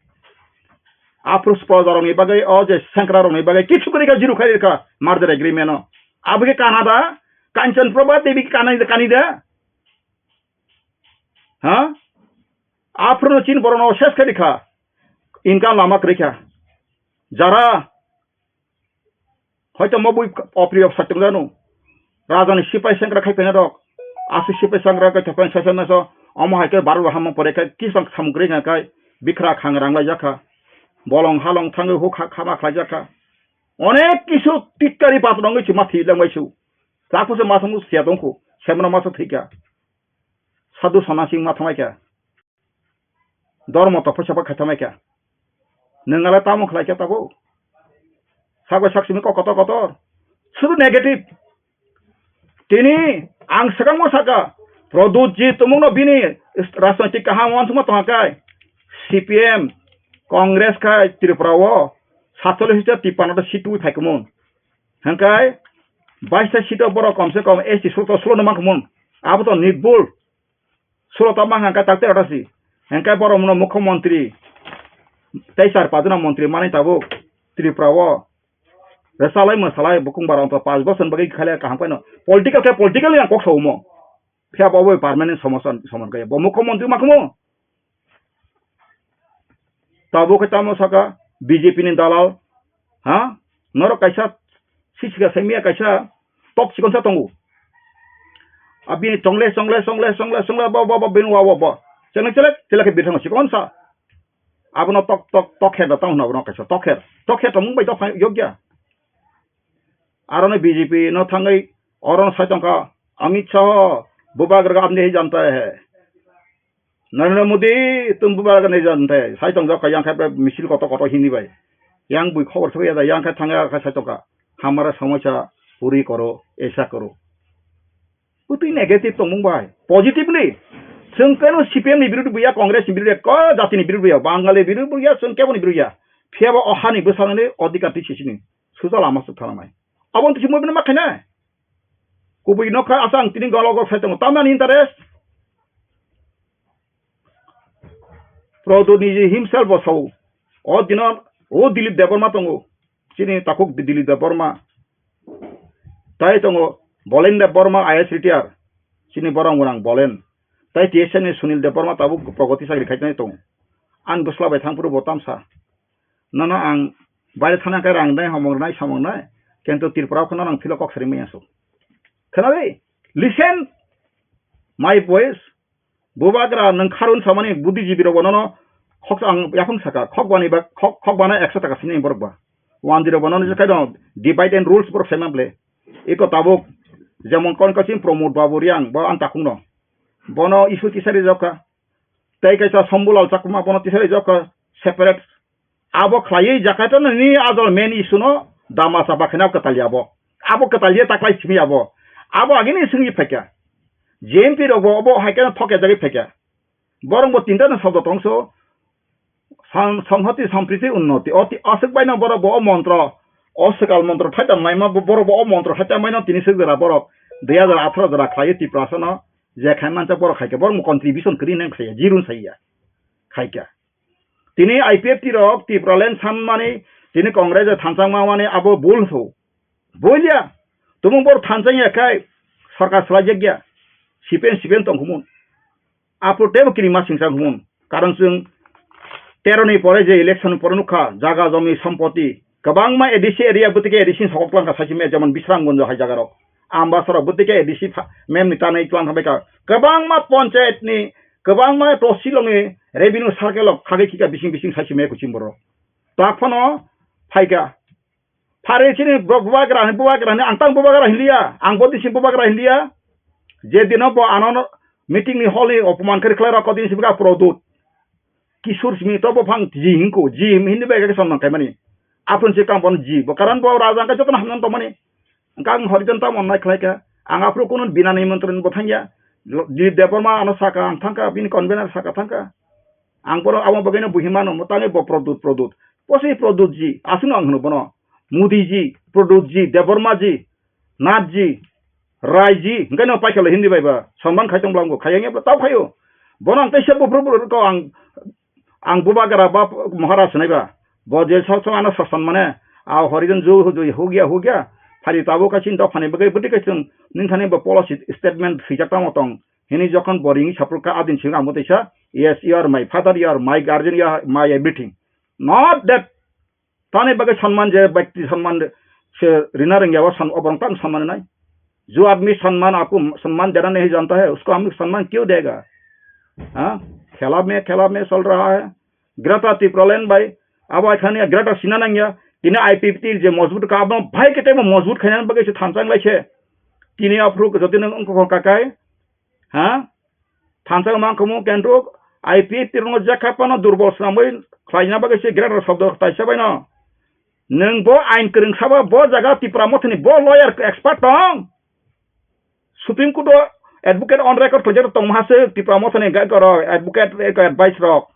Aphru proja rokni bagwi o je senkra rokni bagwi kichu kwrwi kha zero khai rikha merger agreement o. Aboni Canada Kanchan Prabha Devi Canada Canada. Ha? Aphuru no chin borok no ses khe rikha. Income lama kwrwi kha. Jara hoito mo bui opri of satung janu. Raja ni sipai sengra khai pena rok. Asu sipai sengra khai thapai sasa na so. Omo hai khe baru hamo pore khai kisang samung kwrwi kha khai. Bikra khang rang lai jakha. Bolong halong thangwi huk ha khama khlai jakha. Onek kisu tikkari pat rongwi chuma thi langbai su. Chakhu se masung sia tongkhu. Semra masa thikha. Sadhu sanansing ma thamai kha. Dormo to phaisa ba khatamai kha. Nwng ala tamo khlai kha tabo. Sakbai sak simi kok kotor kotor. Sudu negative. Tini ang swkangmo saka. Pradyut ji tumungno bini rajnoitik kaham wansukma tongkha kai. C P M, Congress kai Tripura o satchollish ta tipanno ta seat twi phai kumung. Hingkai baista seat o borok komse kom S T sulo to sulo no mankha mun. Abo to nirbul. Sulo to mankha hingkai takte rota si. Hingkai borok no mukhyamantri tei char pajna mantri mani tabuk Tripura o. Rwchalai mwsalai bukung bara ongkha panch bosor bagwi khaile kaham khaino. Political khe political ni ang kok saumo. Phiya bo abo permanent somosa somon kaya. Bo mukhyamantri makhumu. Tabuk khe tamo saka B J P ni dalal. Ha? Norok kaisa sisika saimia kaisa tok chikonsa tongo. Abini chongle chongle chongle chongle chongle bo bo bo bini wa bo bo. Chongle chelek chelek khe bithang chikonsa. Abono tok tok tok khe da tamo abono kaisa tok khe. Tok khe tongmung bai tok yokya. Aro no B J P no thangwi oro no sai tongkha Amit Shah, bubagra ka apni hi janta hai. Narendra Modi, tum bubagra ka nahi janta hai. Sai tong jaka yang khai misil koto koto hindi bai. Yang bui khobor sokya da yang khai thangya khai sai tongkha. Hamara samosa puri koro, aisa koro. Butwi negative tongmung bai. Positively. Chwng keno C P M ni birud buya, Congress ni birud ya, ko jati ni birud buya, Bangali birud buya, chwng kebo ni birud ya. Phiya bo o hani bwsarangni odhikar twi sisini. Suja lama suk thanamai. Abo twi simo bini ma khainai. Kubui nokha asang tini golo golo sai tongo. Tamani interest. Prodoniji himself bo sao. O dino o Dilip Debbarma tongo. Chini takhuk Dilip Debbarma. Tai tongo Bolen Debbarma I A S retired. Chini borok mwnang Bolen. Tai T S N ni Sunil Debbarma tabuk progoti chakri khai tongo. Ang bwsla bai thang phuru bo tamsa. Nono ang baire thana khe rang nai, homong nai, samong nai. Kintu Tripura o kheno nang philo kok sari maya su. Khwnadi? Listen my voice. Bubagra nwng kharun samani buddhijibi rok bonono khok ang yaphang saka, khok bani ba khok, khok bana ekso taka sini borok ba. One zero bonono je kai dong, divide and rules borok sema ble. Iko tabuk, jemon kon kasim Pramod Babu Riang, bo ang takung no. Bono issue tisari jokha. Tei kaisa Shambhulal Chakma bono tisari jokha separate. Abo khlaiwi jakaitano ni ajol main issue no dama chapa khaina kwtalya abo. Abo kwtalya taklai simi abo. Abo agini singwi phaikha. J M P rok bo obo hai kheno thokya jagwi phaikha. Borok bo tinta no sobdo tongso. Sam-, Samhati Sampriti Unnoti. O ti-, aswk baino borok bo o montro. O swkal montro thaitam naima bo-, borok bo o montro thaitam baino tini swk jora borok. Dui hajar atharo jora khlaiwi Tiprasa no je khai mancha borok khaikha. Borok mo contribution kwrwi nang khaiya. Jirun saiya. Khaikha. Tini I P F T rok Tipraland sanmani, tini Congress o thanchangma mani abo bul so. Bulia. Tumung bor thanchang ya khai sarkar salai jak ya. C P M, C P M tong khumun. Aphuru teibo kirimma singsa gumun. Karon chwng tero ni pore je election ni pore nukha, jaga jomi sompoti kwbangma A D C area bwtwi khe A D C ni sokok twlang kha saisi me, jemon Bisramganj hai jaga rok. Ambasara bwtwi khe A D C pha-, mem ni tanai twlang kha bai kha. Kwbangma panchayat ni, kwbangma tosilong ni revenue circle rok khagwi khika bising bising saisi me kuching borok. Tak phano phaikha. Phari chini borok bubagra hwnwi, bubagra hwnwi, ang tang bubagra hinliya, ang bodi sing bubagra hinliya. Je dino bo ano meeting ni hall ni opoman khe khlai rok, kodin sibga Produt. Kishore simi to bo phang ji hinko, ji hindi bai khe sonman khaimani. Aphun se kam bon ji, bo karon bo raja ang khe jotono hamjak tongmani. Ang Harijan tamo nai khlai kha. Ang aphuru kunu bina nimantron bo thangya. Dilip Debbarma ano saka ang thangkha, bini convener saka thangkha. Ang bono abo bagwino buhi mano, mo tangwi bo Produt, Produt. Posi Produt ji, aswkno ang hwno bono. Modi ji, Produt ji, Debbarma ji, Nath ji, Rai ji, hwnkhe no paikha le Hindi bai ba, sonman khai tong bwla wngkha, khayang ya bwla tau khayo. Bono ang teisa buphuru buphuru ko ang, ang bubagra ba Maharaj hwnwi ba. Bo je sok sok ano sasan mane, a Harijan ju hu ju hugya hugya, phari tabuk kaisa dophani bagwi bwtwi kaisa nini thani bo policy statement swijak tamo tong. Hini jokhon bo ringwi saphuru kha, adin simi ang bo teisa, "Yes, you are my father, you are my guardian, you are my everything." Not that. Tani bagwi sonman je, byakti sonman se rina rwngya, o son-, oborok tang sonman nai. "Jo aadmi sonman aapko sonman dena nahi janta hai, usko hum sonman kyun dega?" Ha? Khela mein, khela mein chal raha hai. Greater Tipraland bai, abo hai khani Greater Sina nangya, tini I P F T je mojbut ka, abo bhai kete mo mojbut khaina bagwi se thansa wng lai se. Tini aphuru jodi nwng wngkha kakai, ha? Thansa mang khamu kentro I P F T rokno jakha phano durbol swnamwi khlaina bagwi se greater shobdo taisa baino. Nwng bo ain kwrwng sabo bo jaga Tipra Mothani bo lawyer expert tong. Supreme Court o advocate on record khlaijak tongma se Tipra Mothani gai koro advocate advice rok.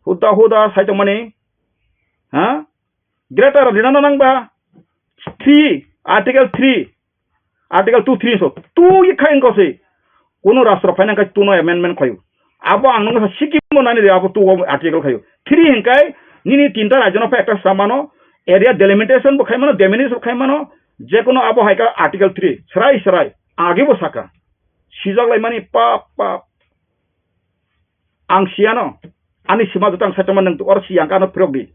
Huda huda sai tongmani. Ha? Greater rina no nangba three, Article three, Article two three so two ye khai ko se. Kuno rashtra phaina khai two no amendment khayo. Abo ang nang sa sikimo nani re abo two o article khayo. Three hinkai nini tinta rajyo no pha ekta samano area delimitation bo khai mano, delimit bo khai mano, je kono abo hai ka Article three, srai srai, age bo saka. Sijak lai mani pap pap. Ang siyano, ani sima joto ang saitama nwng or siyang kano phirok di.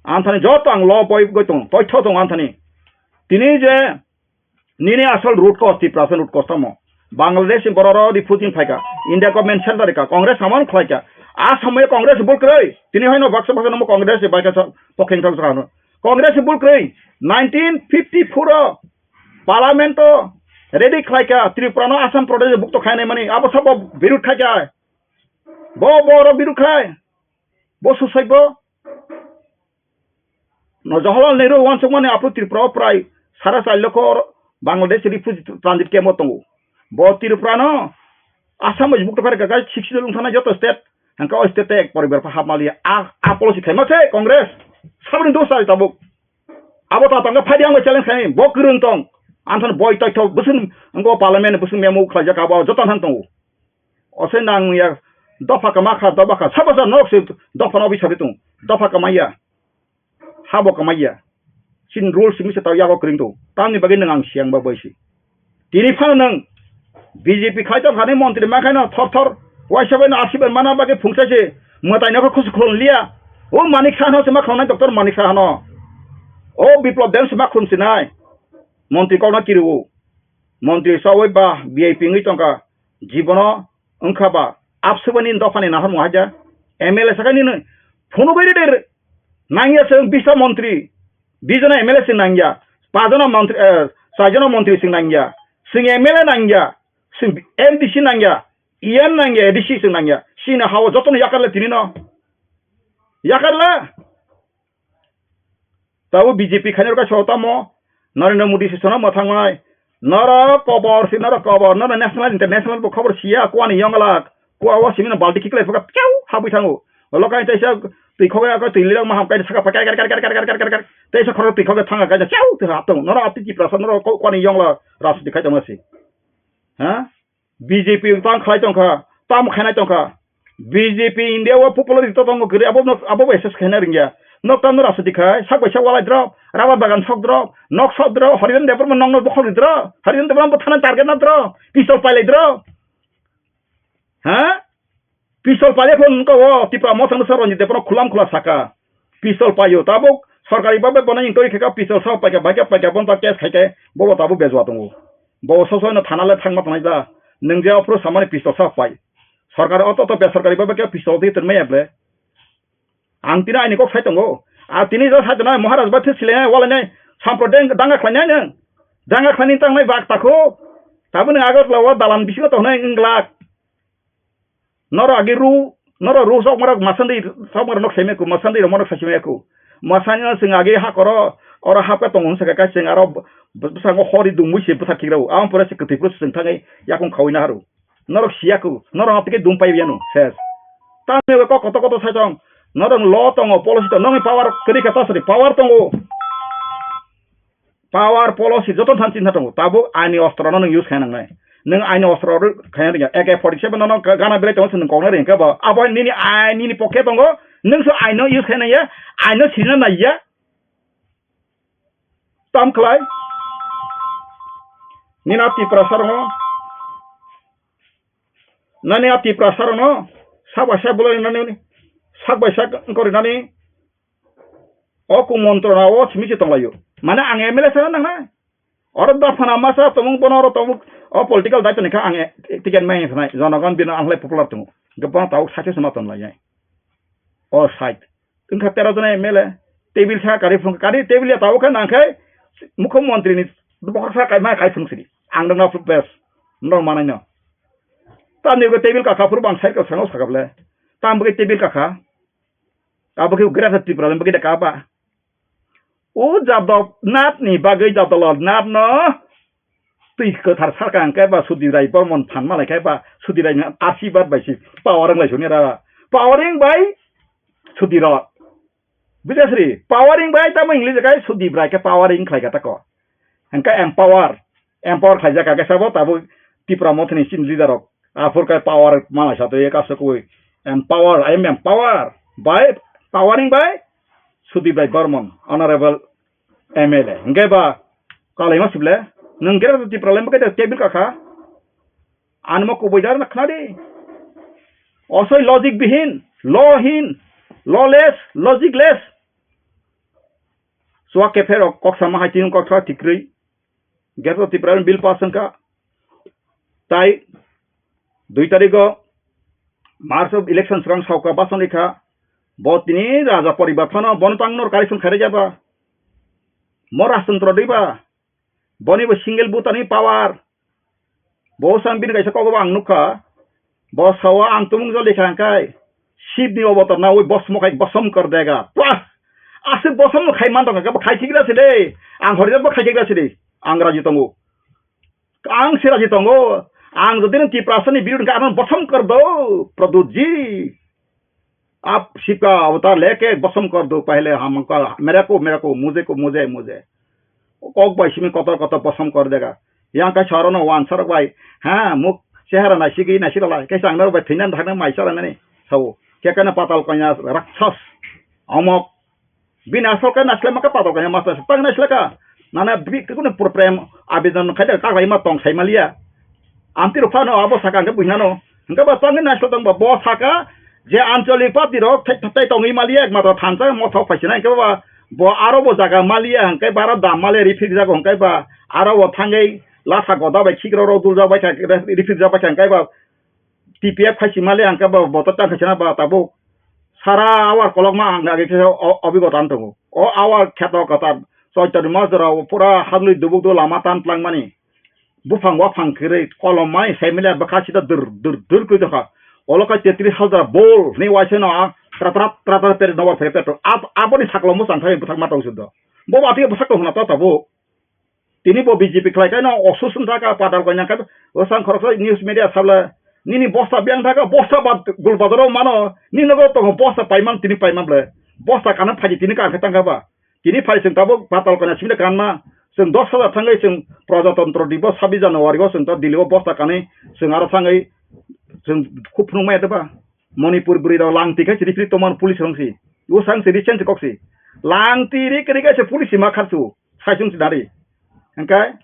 Anthani joto ang lo boi goi tong, toi tho tong anthani. Tini je nini asal root cause Tiprasa root cause tamo. Bangladesh ni borok ro refugee phaika, India government center ka, Congress amon khlaika. A samoy Congress bul kroi. Tini hoino baksa baksa nomo Congress baika sa pokheng thok sa no. Congress bul kroi. Nineteen fifty-four o Parliament o ready khlaika Tripura no Assam Pradesh bukto khainai mani. Abo sabo birut khaika. Bo, bo oro biruk khai. Bo susai bo. No Jawaharlal Nehru wansukmani aphuru Tripura o prai sara char lokho Bangladesh refugee transit camp o tongo. Bo Tripura no Assam bai bukto kharika gai sixty lung thana joto state. Hangka o state ek poribar pha hapmaliya. A, a policy khaima se Congress. Sabri dos sari tabuk. Abo ta tangka phadi ang bai challenge khai. Bo kwrwng tong. Anthon boi toi thok. Busun ngo parliament busun memo khlaijak abo joto han tongo. Ose nang ya dopha kama kha, dopha kha. Sabo sa nok se dopha no bi sabi tung. Dopha kama ya. Habo kama ya. Chin rules mi se tau yago kring tu. Tamni bagwi nang ang siang ba bai si. Tini phano nang B J P khai to khani montri ma khai no thor thor. Waisa bai no asiban mana bagwi phungsa se. Matai no khusu khulon liya. O Manik Saha no se ma khulon nai doctor Manik Saha no. O Biplab Deb se ma khulon sinai. Montri kok no kiriwo. Montri sawi ba V I P ngwi tongka. Jibono wngkha ba, absubani dophani nahar mo haja, M L A sakani no, phunugwi reder, nangya chwng bisa montri, bijona M L A chwng nangya, pajona montri, eh, chaijona montri chwng nangya, chwng M L A nangya, chwng M D C nangya, E M nangya, A D C chwng nangya, chini hao jotono yakarle tini no, yakarle. Tabuk B J P khainai rwkha sotamo Narendra Modi se sono mwthangmai. Norok kobor si, norok kobor, norok national international bo khobor siya, kuani yonglak, kua o simino balti khiklai phuka, piau, habwi thango. Lokai teisa twi khogwi ako twi lirok maham kaisa saka pakai kar kar kar kar kar kar kar. Teisa khoro twi khogwi thanga kaisa, piau, twi hap tongo. Norok atwi Tiprasa, norok ko-, kuani yongla rajniti khai tongma si. Ha? B J P tang khlai tongkha, tam khainai tongkha. B J P India o popularity to tongo kwrwi, abo no, abo bai assess khaina rwngya. Nok tam no rajniti khai, sak bai sak walai drop, rubber bagan sok drop, nok sok drop, Harijan Debbarma nokno bokhok ri drop, Harijan Debbarma bo thana target na drop, pistol pailai drop. Ha? Pistol paile phone wngkha o Tipra Motha no sa Ranjit Debbarma khulam khula saka. Pistol paio tabuk sorkari babe bono intoi khe ka pistol sa paikha baikha paikha bono ta case khaikhe bobo tabuk bejua tongo. Bo soso no thana le thangma tongnai da. Nwng je ophru samani pistol sa pai. Sorkari oto to besorkari babe khe pistol di tonmai able. Ang tini aini kok sai tongo. A tini jo sai tongnai Maharaj bai thwi silainai walainai sampro deng danga khlainai nwng. Danga khlaini tangnai bak takho. Tabuk nwng Agartala o dalan bisingo tongnai wng glak. Norok agi ru, norok ru sok morok masandi sok morok nok seme ku masandi rok morok sasime ku. Masani no chwng agi ha koro oro hapka tongo hwnsa khe kaisa chwng aro bwskango hori dungwi se bwthak khikrao. Aboni pore se kwthwi phuru se chwng thangwi yakung khawi naharu. Norok siya ku, norok no tike dum pai yanu ses. Tamni kok koto koto sai tong. Norok lo tongo policy tongo nokni power kwrwi kha tasari power tongo. Power policy joto than chinta tongo. Tabuk aini ostro no nwng use khaina nangnai. Nwng aini ostro ro khaina ringya. A K forty seven no gana belai tongo nwng kokna ringkha bo. Abo nini ai nini pocket tongo. Nwng so aino use khaina ya. Aino sirina naiya. Tam khlai. Nini a Tiprasa rokno. Nani a Tiprasa rokno. Sak bai sak bulai nani. Sak bai sak wngkori nani. O kumontro na o simi se tonglaio. Mane ang M L A sana nangnai. Oro dophana masa tongmung bono oro tongmung o political daitoni kha ang ticket mai sanai. Jonogon bino ang lai popular tongo. Gabang tawuk sakhe sema tonlai. O side. Wngkha tero jona M L A. Table sa kari phung kari table ya tawuk kha nangkhai mukho montri ni bokha sa kai ma kai phung sidi. Ang dong na bes. Nrok manai no. Tamni go table kakha phuru bang side ko sango sakable. Tam bagi table kakha. Abo khe Greater Tipraland bagwi da kaba. O Jadab Nath ni bagwi Jadab Lal Nath no twi kwthar sarka hwnkhe ba Sudip Rai Bormon phan malai khe ba Sudip Rai ni asibad bai se power wng lai soni ra. Powering bai Sudip Rai. Bujasri, powering bai tamo English kai Sudip Rai khe powering khlai kha tako. Hwnkhe empower, empower khlaijak kha khe sabo tabuk Tipra Mothani chini leader rok. Aphur kai power malai satwi kasukwi empower, I am empower by powering by Sudip Rai Barman, honorable M L A. Hwnkhe ba kalaima sible, nwng khe Tipra lai mwkhai table kakha. Anmo kubui jar na khna di. Osoi logic bihin, law hin, lawless, logicless. Suwa kephe rok kok sama hai tin kok sa tikrwi. Greater Tipraland bill pass wngkha. Tai dui tarigo March of election swkang sauka basoni kha. Bo tini raja poribar phano bono tang nor kariphung khairajaba. Mo rajtantro diba. Boni bo single vote ani power. Bo sang bini kaisa kogobo ang nukha. Bo sao ang tumung jol likha hwnkhe Shibni obotor nawi bosmo khai bosom kor dega. Pah! Aswk bosom khai man tongkha, bo khai khigra se de. Ang horijak bo khai khigra se de. Ang raji tongo. Ang se raji tongo. Ang jodi nang Tiprasani birud hwnkhe ano bosom kor do, Pradyutji. Aap sibka avatar leke bosom kor do, pehle hamko mere ko mere ko, mujhe ko mujhe, mujhe. Kok bai simi kotor kotor bosom kor dega. Yang kai saro no wan sarok bai. Ha, muk chehara naisigi naisirala. Kaisa ang norok bai thwinan thangna mai sara nani. Sao. Kekana patal kanya rakshas. Omok. Bini asol kai naisle maka patal kanya masa. Tang naisle ka. Nana bi kuno pur prem abidon khai da kaklai ma tong sai malia. Amtwi rok phano abo saka hwnkhe buinano. Hwnkhe bo tongwi naisle tong bo, bo saka je Anchalik party rok thai, thai tongwi maliya, ekmatro thansa motha phaisina hwnkhe bo, bo aro bo jaga maliya hwnkhe bo aro dam maliya rifrik jago hwnkhe bo aro bo thangwi lasa goda bai khikrok rok duljak bai kha, rifrik jak bai kha hwnkhe bo T P F phaisi maliya hwnkhe bo, bo to tang khaisina bo tabuk sara awar kolokma ang age khe o, obigota wng tongo. O awar kheto kwtal Choitoni Majra o pura hadlwi dubuk do lama tan tlangmani. Buphang waphang kwrwi kolom mai sai mile bwkha sida dur dur dur kwrwi tongkha. Olo kha tetris hajar bol hwnwi waisa no a tra tra tra tra peri nobar phai petro. Ab-, aboni saklo mwchang thai bwthak ma tong sudo. Bo bati bwsak tong hwna ta tabuk. Tini bo B J P khlai kaino osusun thaka patal kanya kha bwsang khoroksa news media sabla nini bosta biyang thaka bosta ba gul bazaro mano nini nogo tongo bosta paiman tini paiman ble. Bosta kana phaji tini ka khe tangkha ba. Tini phai chwng tabuk patal kanya sibile kanma, chwng dos hajar thangwi chwng Prajatantro Dibo sabis January o chwng ta Delhi o bosta kanwi chwng aro thangwi chwng khub phunukmaya deba. Manipur bwrwi rok langtwi khai chiri phiri tongmani police rong si. Usang si recent kok si. Langtwi ri kwrwi kaisa police si ma kharsu. Saisung si nari. Hwnkhe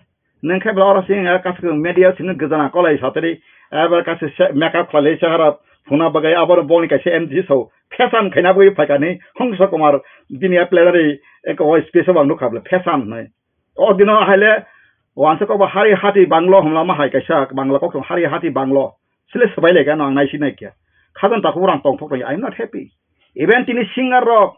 nwng khe bla oro sing kaisa media sini gajana kolai satri. Eba kaisa se-, makeup khlai sahara Phuna bagwi abo bongni kaisa M D C so fashion khaina bagwi phaikani Hongso Kumar bini a plenary eko o space o ang nukha bwle fashion hinwi. O dino haile wansa kokba hari hati banglo hwnlama hai kaisa bangla kok song hari hati banglo. Sile swbai lai gano ang naisi nai kya. Khajan takhuk rang tongthok rang, I am not happy. Even tini singer rok,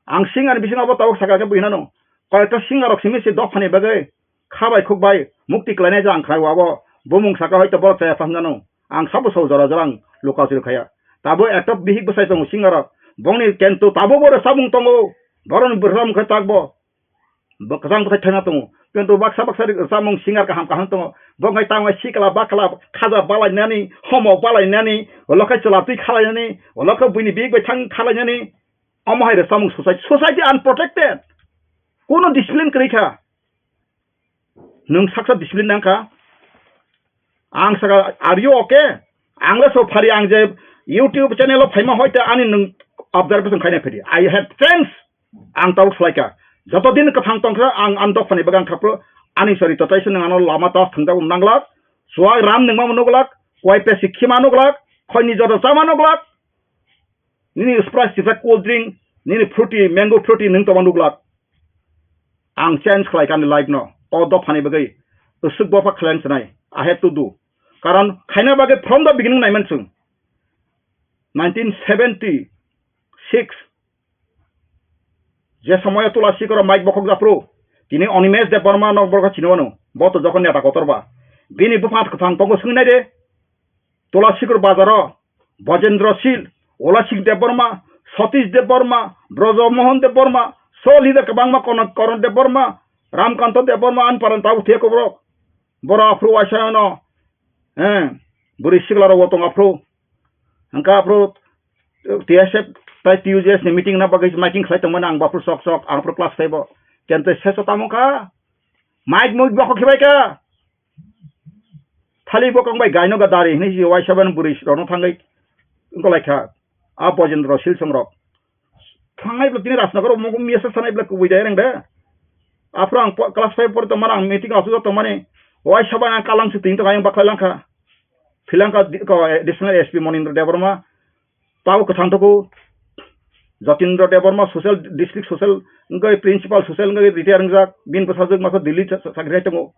ang singer ni bisingo abo tabuk saka khe buinano. Koyekta singer rok simi se dophani bagwi khabai khukbai mukti khlainai jang khlai wabo bumung saka hoito borok chaya phang jano. Ang sabo so jora jora ang luka chil khaya. Tabo ekta bihik bwsai tongo singer rok. Bongni kento tabo bo rwchapmung tongo. Boroni rwchapmung khe takbo. Bo kwchang bwthai thaima tongo. Kintu baksa baksa ri-, samung singer kaham kaham tongo. Bo wngkha tamo sikla bakla khaja balainani, homo balainani, ulo khe chwla twi khalainani, ulo khe buini bihik bai thang khalainani. Omo hai rw samung society, society unprotected. Kuno discipline kwrwi kha. Nwng saksa discipline nang kha. Ang saka, "Are you okay?" Ang le so phari, ang je YouTube channel o phaima hoite ani nwng observation khaina phedi. I have changed. Ang tabuk salaikha. Joto din kwthang tongkha ang ani dophani bagan khapro ani sori totai se nwng ano lama tas thangjago nanglak. Suwak ram nwngma nuglak. Kuai pesi khima nuglak. Khoini joto chama nuglak. Nini Sprite sisa cold drink, nini fruity, mango fruity nwng tongma nuglak. Ang change khlai kani life no. O dophani bagwi usuk bopha khlai ang sanai. I have to do. Karon khaina bagwi from the beginning naiman chwng. Nineteen seventy-six je somoyo Tulasi koro Mike bokhok japhru, tini Animesh Debbarma no borok chini wano. Bo to jokhon neta kotor ba. Bini bupha kwthang tongo swngwi nai de. Tulasikur bazaro Bojendra Sil, Olasik Debbarma, Satish Debbarma, Brojo Mohan Debbarma, so leader kwbangma Kono-, Koron Debbarma, Ramkanto Debbarma, ani paran tabuk thia koborok. Boro aphru waisa no, eh, bwrwi sikla rok tong aphru. Hwnkha aphru T S F tai T U J S ni meeting na bagwi miking khlai tongmani ang bo aphru sok sok, ang aphru class five o. Kente seso tamo kha, mic muik bokho khibai kha. Thali bokong bai gaino ga dari hinwi si waisa ban bwrwi rokno thangwi wngkolaikha. A Bojendra Silsong rok thangnai bwlai tini Rajnagar o mungkung miyasa sanai bwlai kubui dai reng de. Aphuru ang po-, class five pori tongmani ang meeting asuk tongmani waisa ban ang kalang se tini tongkha ang baklai langkha. Philangkha di-, ko, eh, additional S P Monindra Debbarma, tabo kwthang toku Jatindra Debbarma social, district social wngwi principal social wngwi retire wngjak, bini bwsajwk masa Delhi sa-, sa-, sakri khai tongo.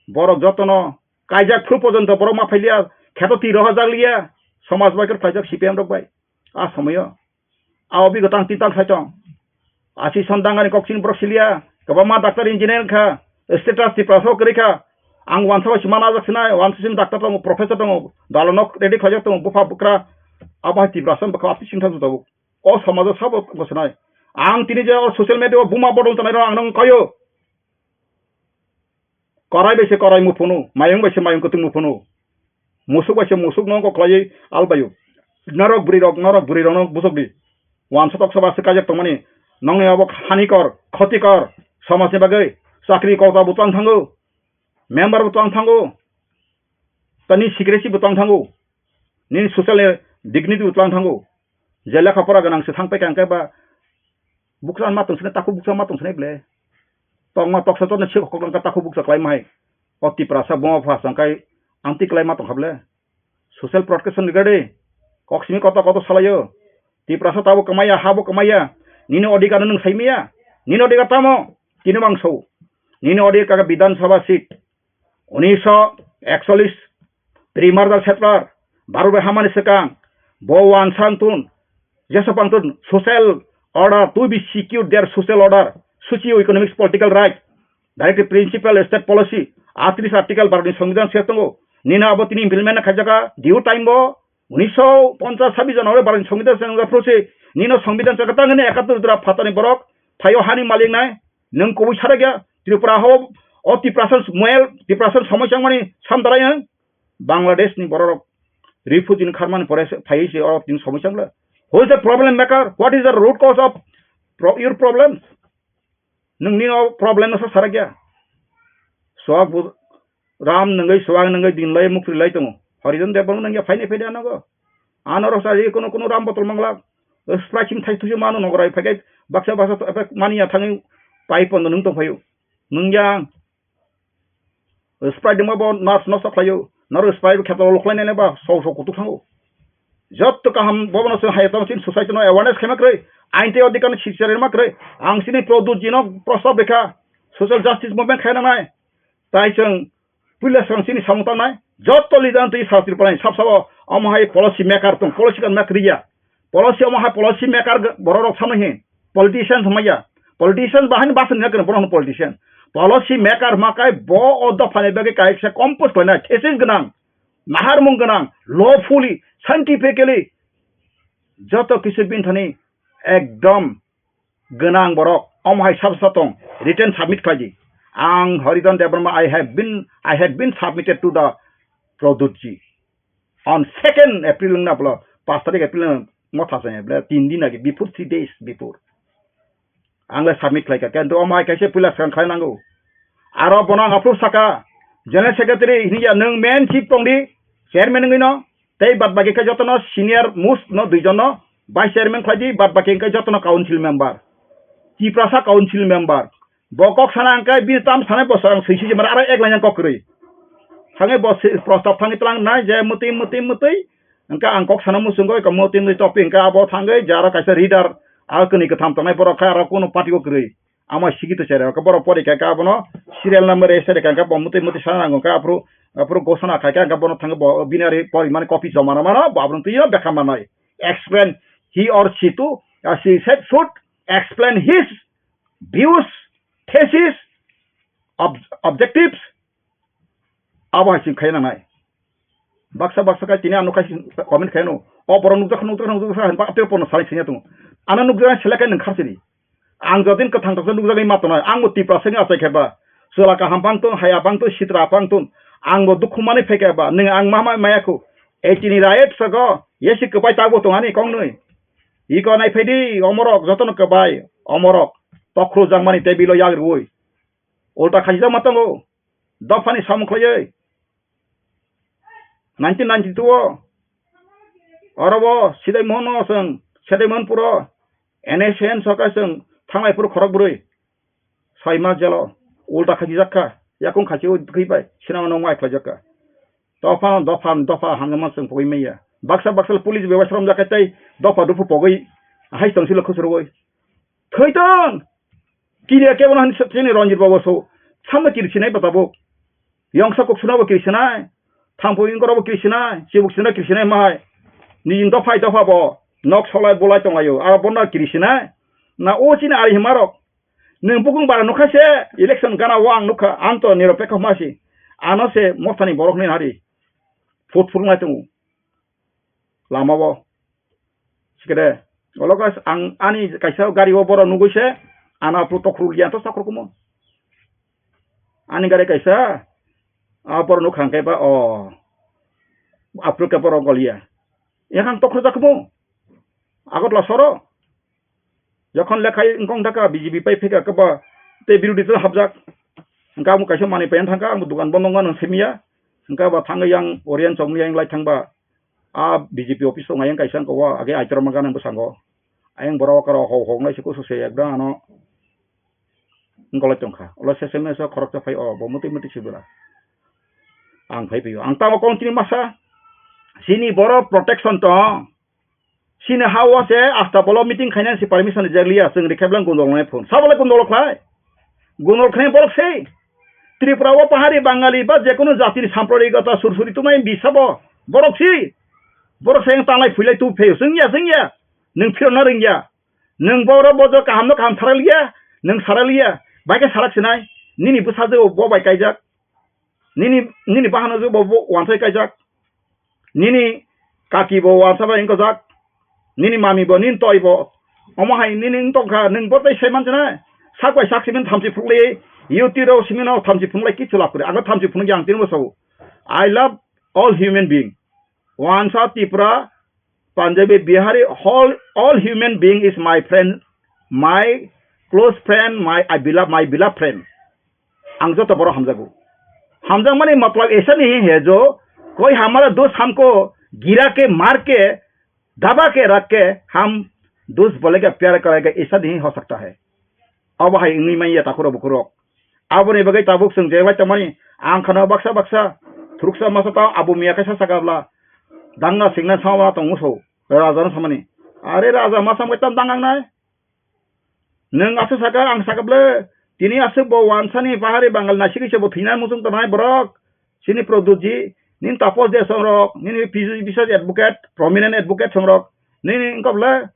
Borok jotono kaijak phuru porjonto borok ma phailiya, kheto twi rohorjak liya, somaj bai khe phaijak C P M rok bai. A somoyo a obhi gotang tintal sai tong. Asison dangani kok chini borok siliya, kwbangma doctor engineer wngkha, status Tiprasa o kwrwi kha. Ang wansa bai se mana jak sinai, wansa sini doctor tongo, professor tongo, dalonok ready khlaijak tongo, bupha bwkra. Abo hai Tiprasa bwkha asison thang tabuk. O somajo sabo gosinai. Ang tini je o social media o buma bodol tanai rok ang nang kayo. Korai bai se korai muphunu, mayung bai se mayung kwtwng muphunu. Musuk bai se musuk no kok khlaiwi albaio. Norok bwrwi rok, norok bwrwi rok no busuk di. Wansa tok soba se kajak tongmani. Nongni abo hanikor, khotikor, somajni bagwi. Chakri kota bo tang thango. Member bo tang thango. Tani secretary bo tang thango. Nini social ni dignity bo tang thango. Je lekha pora gwnang se thang paikha hwnkhe ba bukcha ma tong sini, takhuk bukcha ma tong sini ble. Tongma toksa chotna se khoklang ka takhuk bukcha klai mai. O Tiprasa buma pha sangkai amtwi klai ma tong kha ble. Social protection ni gade. Kok simi koto koto salayo. Tiprasa tabo kamaya, habo kamaya. Nini odhikar nung saimiya. Nini odhikar tamo. Tini mangso. Nini odhikar ka Bidhan Sabha seat. Unisho ekchollish, pre-merger settler, Bharat bai hamani swkang, bo wansa wngtun, jesa pangtun, social order, to be secured their social order, socio-economic political right, directive principle, state policy, atris article Bharat ni Songbidan se tongo, nini abo tini implement khaijaka, due time bo, unisho ponchas sabbish January Bharat ni Songbidan se wngjaphuru se, nino Songbidan se kwtang hwnwi ekattor jora phatani borok, phaio hani malik nai, nwng kubui sarakya, Tripura hao, o Tiprasa moel, Tiprasa somoi changmani samdarai nwng, Bangladesh ni borok refugee ni kharmani pore se phaiwi se o tini somoi changla. Who is the problem maker? What is the root cause of pro-, your problems? Nwng nini o problem no sa sarakya. Swak bu-, ram nwngwi swak nwngwi din lai mukri lai tongo. Horijan Debbarma nwngya phaini phaidi anogo. Ano rok sa ri kono kono ram botol mangla. Sprite sing thai thuju mano nogorai phaikai baksa baksa to effect mani ya thangwi pai pondo nwng tong phaio. Nwngya Sprite dima bo nerves nosto khlaio. Noro Sprite kheto lo khlainai ba so so kutuk thango. Jotto kaham bobono chwng hai tamo chini society no awareness khaima kwrwi, ain tei odhikar no siksa rwma kwrwi. Ang chini Pradyut ji no prostab rikha, social justice movement khaina nai. Tai chwng puila swkang chini samung tangnai, jotto leader twi sa Tripura ni sab sabo omo hai policy maker tong, policy kan maker ya. Policy omo hai policy maker borok rok samai hin, politician samai ya. Politician bahai ni basa ni borok politician. Policy maker makai bo o dopha ni bagwi kaisa compose khlainai, thesis gwnang, naharmung gwnang, lawfully, scientifically, joto kisu bini thani ekdom gwnang borok, omo hai sab sa tong, written submit khlai di. Ang Haridhan Debbarma, I have been, I had been submitted to the Pradyut ji on second April wngna bwlo, pash tarik April wngna motha chaya bwle, tin din age, before, three days before. Ang le submit khlai kha, kintu omo hai kaisa puila swkang khlai nango. Aro bono ang approve saka, General Secretary hini ya, nwng main chief tong di, chairman wngwi no, tei bad baki khe jotono senior most no duijon no vice chairman khlai di, bad baki khe jotono council member, Tiprasa council member. Bo kok sana hwnkhe bini tam sanai bosor ang swi swi mara aro ek lainang kok kwrwi. Thangwi bo si-, prostab thangwi tlang nai je mwtwi mwtwi mwtwi. Hwnkhe ang kok sana muchungo eko mwtwi mwtwi topic hwnkhe abo thangwi je aro kaisa reader, aro kwnwi kwtham tongnai borok khe aro kuno party o kwrwi. Amo sigi to chere, hwnkhe borok pori kha, khe abono serial number ese de kha, hwnkhe bo mwtwi mwtwi sana nango, hwnkhe aphuru, aphuru gosana khai kha, hwnkhe bono thangwi bo bini ari porimani copy joma rw mano, bo abono twi bekha manai. Explain he or she to, uh, she said should explain his views, thesis, ob-, objectives, abo hai chwng khaina nangnai. Baksa baksa khe tini ano khai comment khaino. O borok nukjak, nukjak, nukjak, nukjak, hinba tei bono salai singya tongo. Ano nukjak selek khe nwng kharsidi. Ang jodin kwthang tongsa nukjagwi ma tongnai. Ang bo Tiprasa wngwi achai khe ba. Chwla kaham bang ton, haya bang ton, sitra bang ton. Ang bo dukhu manwi phai khe ba. Nwng ang ma ma maya khu. Ei tini riot sago. Yesi kwbai tabo tong ani kongnwi. Iko nai phai di, omorok, jotono kwbai, omorok. Tokhru jangmani tei bilo yak rwui. Ulta khajijak ma tongo. Dophani samung khlaiwi. Nineteen ninety-two o oro bo Sidai Mohon no chwng, Sidai Mohon puro N S N sarkar chwng thanglai phuru khorok bwrwi soi ma jelo ulta khajijak kha, yakung khachi o thwi bai sinama nong mai khlaijak kha. Dopha, dopha, dopha hamjama chwng pogwi manya. Baksa baksa police bebas romjak kha tei dopha dopha pogwi hai tong silo khusrwui. Thwi tong! Kiriya kebono hinwi chini Ranjit Babu so, samno kiri sinai ba tabuk. Yongsa kok suna bo kiri sinai, thangpui wngkoro bo kiri sinai, chibuk sina kiri sinai mahai. Nini dophai dopha bo, nok solai bolai tonglaio, abo bono kiri sinai. Na o chini ari himarok. Nwng bukung bara nukha se, election gana o ang nukha, ang to niropekho ma si. Ano se mothani borok ni hari. Phut phulnai tongo. Lama o. Sikede. Olo guys, ang ani kaisa gari o borok nugui se, ano aphuru tokhru liya to sakhru kumo. Ani gari kaisa, a borok nuk hang kaiba, o. Aphuru ke borok goliya. Yakhang tokhru jakhumo. Agartala soro. Jokhon lekhai wngkong thaka B J P pai phika kaba tei birodhi dol hapjak. Hingke amo kaisa manwi paina thangka, ang dukan bondo wngmano simiya. Hingke abo thangwi yang Oriyan chokmani yang lai thangba. A B J P office tongo ayang kaisa wngka o, age Aitorma gana bwskango. Ayang borok okaro hok hok nai se kusu se ekdam ano wngkolai tongkha. Ulo sesel nai se khoroksa phai o, bo mwtwi mwtwi se bwla. Ang phai phai o. Ang tamo kong tini masa. Sini borok protection tong. Sini ha o se asta bolo meeting khainani se permission rijak liya, chwng rikha bwlang gundol nai phone. Sabo le gundol khlai? Gundol khlai borok se. Tripura o pahari Bangali ba jekunu jatini samprodi gota sursuri tumai bisa bo. Borok si. Borok se tanglai phuilai tu pheo. Chwng ya, chwng ya. Nwng phirokna rwngya. Nwng borok bojo kaham no kaham sarak liya. Nwng sarak liya. Bai khe sarak sinai. Nini bwsajwk bo bai kaijak. Nini, nini bahanajwk bo, bo wansai kaijak. Nini kaki bo wansa bai wngkajak. Nini mami bo, nini toi bo. Omo hai nini wng tongkha, nwng bo tei sai manjana. Sak bai sak simin thamchi phunuk lai, YouTube rok simin no thamchi phunuk lai kichu lab kwrwi. Ang thamchi phunuk yang tini bwsao. I love all human being. Wansa Tripura, Punjabi, Bihari, all, all human being is my friend, my close friend, my, I beloved, my beloved friend. Ang joto borok hamjago. Hamjakmani matlab aisa nahi hai jo, koi hamara dost hamko gira ke maar ke, daba ke rakh ke, hum dost bolega pyar karega, aisa nahi ho sakta hai. Abo hai wngwi manya takhurok bukhurok. Aboni bagwi tabuk chwng je bai tongmani, ang khana baksa baksa, thuruksa masa tao abo miya kaisa sakabla, Dangna singna sama tong muso. Raja no samani. Are raja ma sam kaitam dangang nai. Nwng aswk saka, ang saka ble, tini aswk bo wansani pahari Bangal naisik se bo thwina muchung tongnai borok. Chini Pradyutji, nini Taposh De songrok, nini P G Biswas advocate, prominent advocate songrok, nini wngkha ble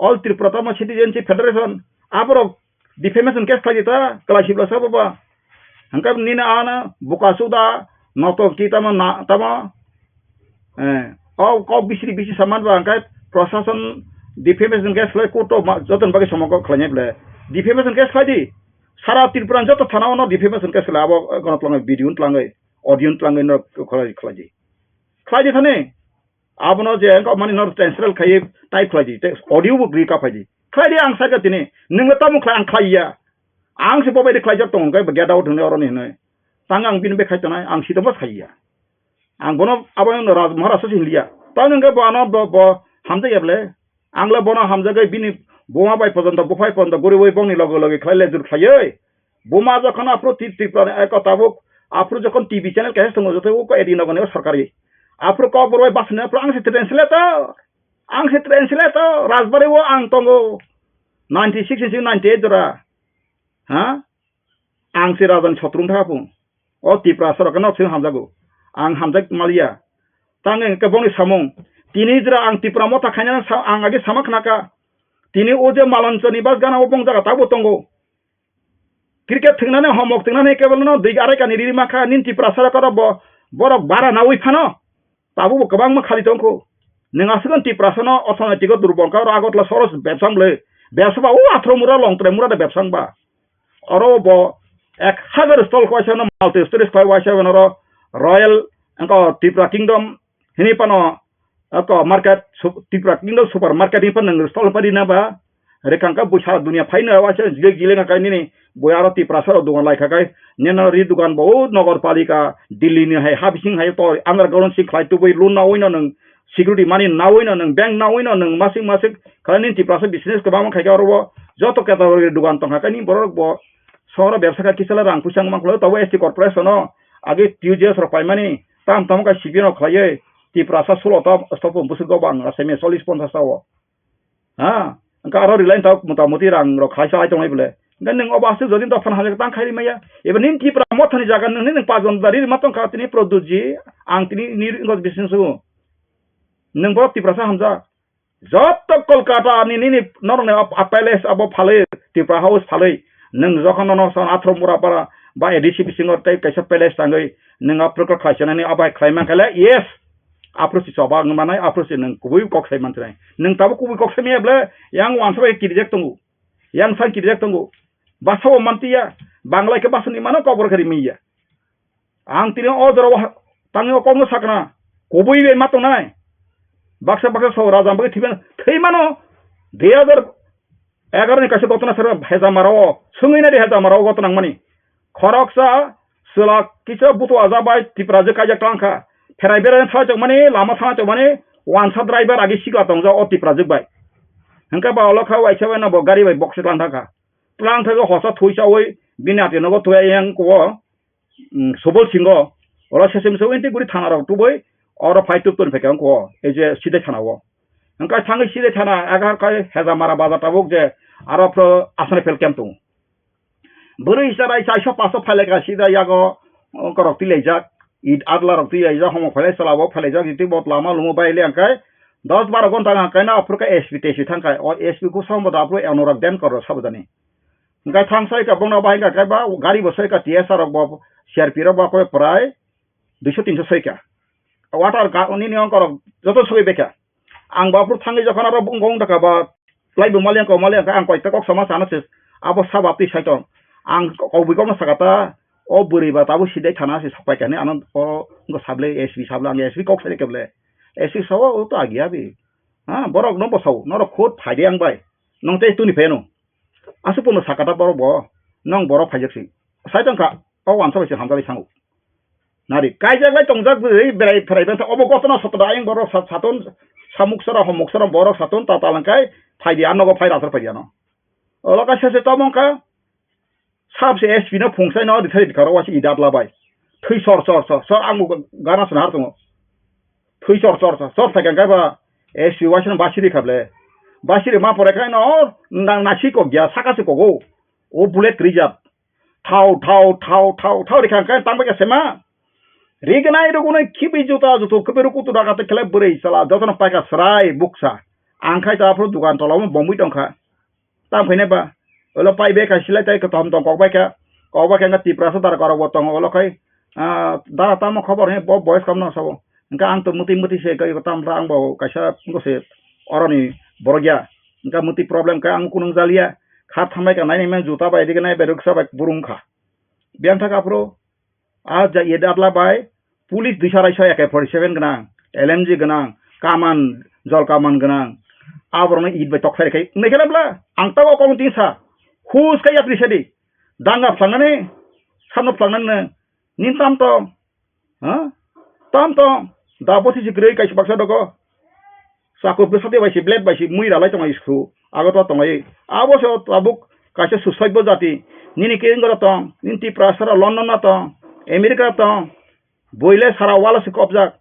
All Tripura Autonomous Citizenship Federation, aborok defamation case khlai di ta, kwlai sibla sabo ba. Hwnkhe nini ano buka suda, noto ki tamo na, tamo, Eh, o kok bisri bisi saman ba hwnkhe prosason defamation case khlai court o ma-, joto ni bagwi somo kok khlainai ble. Defamation case khlai di. Sara Tripura ni joto thana o no defamation case khlai abo, eh, kono twlangwi video twlangwi, audio twlangwi no khlai, khlai di. Khlai di thani. Abono je wngkha mani no transcribe khlai type khlai di. Te audio bo gri ka phai di. Khlai di ang sai ka tini. Nwng le tamo khlai ang khlai ya. Ang se bo bai de khlai jak tongo khe get out hwnwi oro ni hwnwi. Tang ang bini bai khai tonai ang sida bo sai ya. Ang bono abo no Raj Maharaj se hinliya. Tamo hwnkhe bo ano bo, bo hamjakya ble. Ang le bono hamjagwi bini buma bai pojonto, buphai pojonto guriwi bongni loge loge khlai lejur khlaiwi. Buma jokhon aphuru Tri-, Tripura ni eko tabuk aphuru jokhon T V channel kaisa tongo joto uko edi nogoni o sorkari. Aphuru kok boroi basni aphuru ang se translator. Ang se translator. Rajbari o ang tongo. Ninety six ni simi ninety eight jora. Ha? Ang se raja ni sotrum tha phung. O Tiprasa rok no sing hamjago. Ang hamjak maliya. Tang engke bongni samung. Tini jra ang Tipra motha khainani sa-, ang age sama khnaka. Tini o je Malonchoni bas gana o bong jaga tabo tongo. Cricket thwngnani homok thwngnani kebel no dui arai kani riri makha nin Tiprasa rok oro bo borok bara nawi phano. Tabuk bo kwbangma khali tongkho. Nwng aswk Tiprasa no orthonoitiko durbol kha, oro Agartala sohoro bebsa wng le. Bebsa ba o athro mura long tre mura de bebsa wng ba. Oro bo ek hajar stall khlaisa no multi stories khlai waisa oro Royal wngkha Tripura Kingdom hini phano wngkha market sup-, Tripura Kingdom super market hini phano nwng stall pari na ba. Rikang kha buisa dunia phaino waisa jile jile kha nini bui aro Tiprasa rok dogan lai kha kai nini ri dogan bo o Nagar Palika Delhi ni hai ha bising hai to underground si khlai tubui loan nawi no nwng security money nawi no nwng bank nawi no nwng masing masing khlai nini Tiprasa business kwbangma khai kha oro bo joto category dogan tong kha kai nini borok bo sohoro bebsa kha kisa le rang puisa wng man khlai tabo S T corporation no age T U G S rok paimani tam tamo kha C P M rok khlaiwi Tiprasa sulo to stop bwswk go bang asai me chollish ponchash ta o. Ha, wngkha aro rwlai tok mota moti rang rok khlai salai tongnai bole. Wngkha nwng obo aswk jodi dophano hamjak tang khairi maya. Eba nini Tipra mothani jaga nwng nini pajon dari rima tongkha tini Pradyutji, ang tini nini ringo bising sugo. Nwng bo Tiprasa hamjak. Joto Kolkata ni nini norok ni ap-, ap palace abo phalwi, Tipra House phalwi. Nwng jokhon nono son athro mura para ba A D C bisingo tei kaisa palace tangwi nwng aphuru khlaichinani abai khlai mankha le, yes. Aphuru si choba wngwi manai, aphuru si nwng kubui kok sai mantrai. Nwng tabuk kubui kok sai maya ble, yang wansa bai kirijak tongo. Yang sang kirijak tongo. Basa bo mantiya, Bangla khe basa ni mano kok borok khe rimwi ya. Ang tini o jora o ha-, tangwi o kokno sakna, kubui bai ma tongnai. Baksa baksa so raja bagwi thwiban, thwi mano. Dui hajar egaroh ni kaisa gotona sero Hejamara o, swngwi nai de Hejamara o gotona wngmani. Khoroksa chwla kisa butu aja bai Tiprajwk kaijak tang kha. Pherai berai thangchok mani, lama thangchok mani, wansa driver agi sikla tongjak o Tiprajwk bai. Hwnkhe ba olo kha waisa bai no bo gari bai box tlang thang kha. Tlang thangwi hosa thui chawi bini ati nogo thui yang kuo. Mm, Subol Singho, oro sesem se winti guri thana rok tubui, oro phai tuk toni phai khe wngkho, ei je Sidai thana o. Hwnkhe thangwi Sidai thana, egar kai Hejamara bazar tabuk je, aro phro asani fel camp tongo. Bwrwi chwrai chaisho paso phai laikha Sidai yago, wngkha rok twi laijak, it adla rok twi laijak, homo phai lai chwla bo phai laijak, jiti bot lama lumo bai le hwnkhe, dos baro gonta hwnkhe na aphuru khe S P tei si thangkha, o S P khe sambo da aphuru Anurag Denkar rok sabo jani. Hwnkhe thang sai ka bongno bahai ka khe ba gari bo sai ka T S R rok bo C R P rok bo koi prai duiso tinso sai ka. Water ga nini ongko rok joto soi bai ka. Ang bo aphuru thangwi jokhon aro bung gong dakha ba lai bo mali ang ko mali ang ang koi ta kok sama sana se abo sabo twi sai tong. Ang kok bui kok no saka ta o bwrwi ba tabuk Sidai thana se sapai kani ano o ngo sable S P sable ang S P kok sai ke ble. S P sao o to agi abi. Ha borok no bo sao norok khut phai de ang bai. Nong tei tuni pheno. Aswk pono sakata borok bo, nong borok phaijak si. Sai tong kha, o wansa bai se hamjak bai sango. Nari, kaijak bai tongjak bwrwi berai pherai bantha, obo gotona sotoda ayang borok sa-, saton, samuk sora, homok sora, borok saton, ta talang kai, phaidi, a nogo phai rathar phaidi ano. Olo kaisa se tomong kha, sab se S P no phungsai no rithai rikharo wasi idat labai. Thwi sor, sor, sor, sor, ang bo gana swnahar tongo. Twi chor chor chor chor thai kang kaiba. S P waisa no basiri khable. Basiri ma pore khai no nang nasi kok ya saka se kogo. O bullet rijap. Thau thau thau thau thau ri kang kai tang bai ka sema. Ri ganai ro gunai khibi juta jutu khibi ruku tu daga te khle bwrwi sala joto no paika srai buksa. Ang khai ta phuru dukan tola mo bomwi tong kha. Tam khainai ba. Olo pai be khai silai tai kotom tong kok bai kha. Kok bai kha Tiprasa dara korok bo tongo olo khai. Ah, dara tamo khobor he bo boys kam no sabo. Hingke ang to muti muti se kai tam ra ang bo kaisa go se oroni borok ya. Hingke muti problem ka ang kunung jalia. Kha thamai ka nai nai men juta bai dige nai bai ruksa bai burung kha. Biang thak aphuru. A ja ye datla bai. Police duisa raisa A K forty seven gwnang, L M G gwnang, kaman, jol kaman gwnang, aborokno it bai tokthai rwkhai wngnaikhe bla ang tabok kok tini sa, hus khe yapri sadi, danga phlangani, samno phlangani nini tam tong, ha? Tam tong, da bothi si kwrwi kaisa baksa dogo, Chakur bwsati bai se blade bai se mui ralai tongo school ago to tongo abo se tabuk kaisa suicide bo jati nini khe wngoro tong nini Tiprasa ro London no tong America tong boile sara wala se kopjak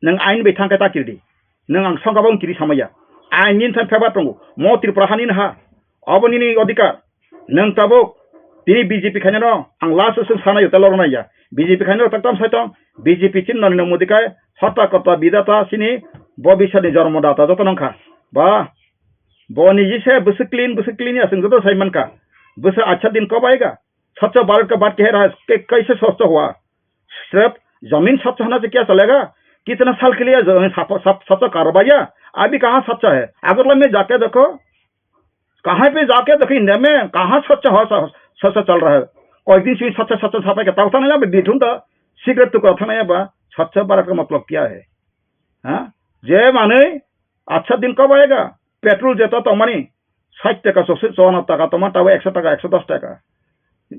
nwng ain bai thangkhe ta kirdi nwng ang songkha bo kiri samaya ain nini thang pheba tongo mo Tripura hani ha abo nini odhikar. Nwng tabuk tini B J P khainano ang last o chwng sana yuta lorna ya. B J P khainano tak tam sai tong, B J P chin Narendra Modi kai hotta kotta bidata chini bobiswt ni jormo data joto nang kha. Ba, bo niji se bwswk clean, bwswk clean ya chwng joto sai man kha. Bwswk acha din kobaiga. Swchh Bharat ka baat keh raha hai, ke, kaise swchh hua? Sirf zameen swchh hona se kya chalega? Kitna saal ke liye zameen sap, sap, swchh kar bhaiya? Abhi kahan swchh hai? Agartala mein jaake dekho, कहाँ पे जाके देखो इंडिया में कहाँ स्वच्छ हो, स्वच्छ चल रहा है। कई दिन से स्वच्छ, स्वच्छ सफाई का तब था ना, अभी बिठूं तो सिगरेट टुकड़ा था ना, बा स्वच्छ भारत का मतलब क्या है? हाँ, जे माने अच्छा दिन कब आएगा? पेट्रोल जेता तो माने साठ टका, सौ से चौवन टका, तो माने तब एक सौ टका, एक सौ दस टका,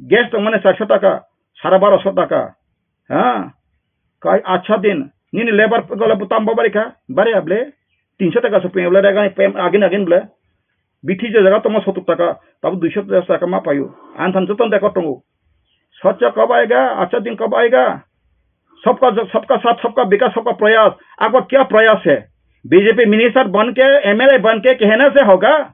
गैस तो माने चार सौ टका, साढ़े बारह सौ टका, Ha? Kai acha din. Nini lebar gole butam bo bari kha. Bari able. Tinso taka so pin able rega pem agin agin ble. Bithi je jaga tamo sotur taka. Tabu duiso taka ma payu. Anthan joton deko tongo. Sachcha kab aega? Acha din kab aega? Sabka jo-, sabka saath, sabka vikas, sabka prayas. Aapka kya prayas hai? B J P minister ban ke, M L A ban ke kehna se hoga?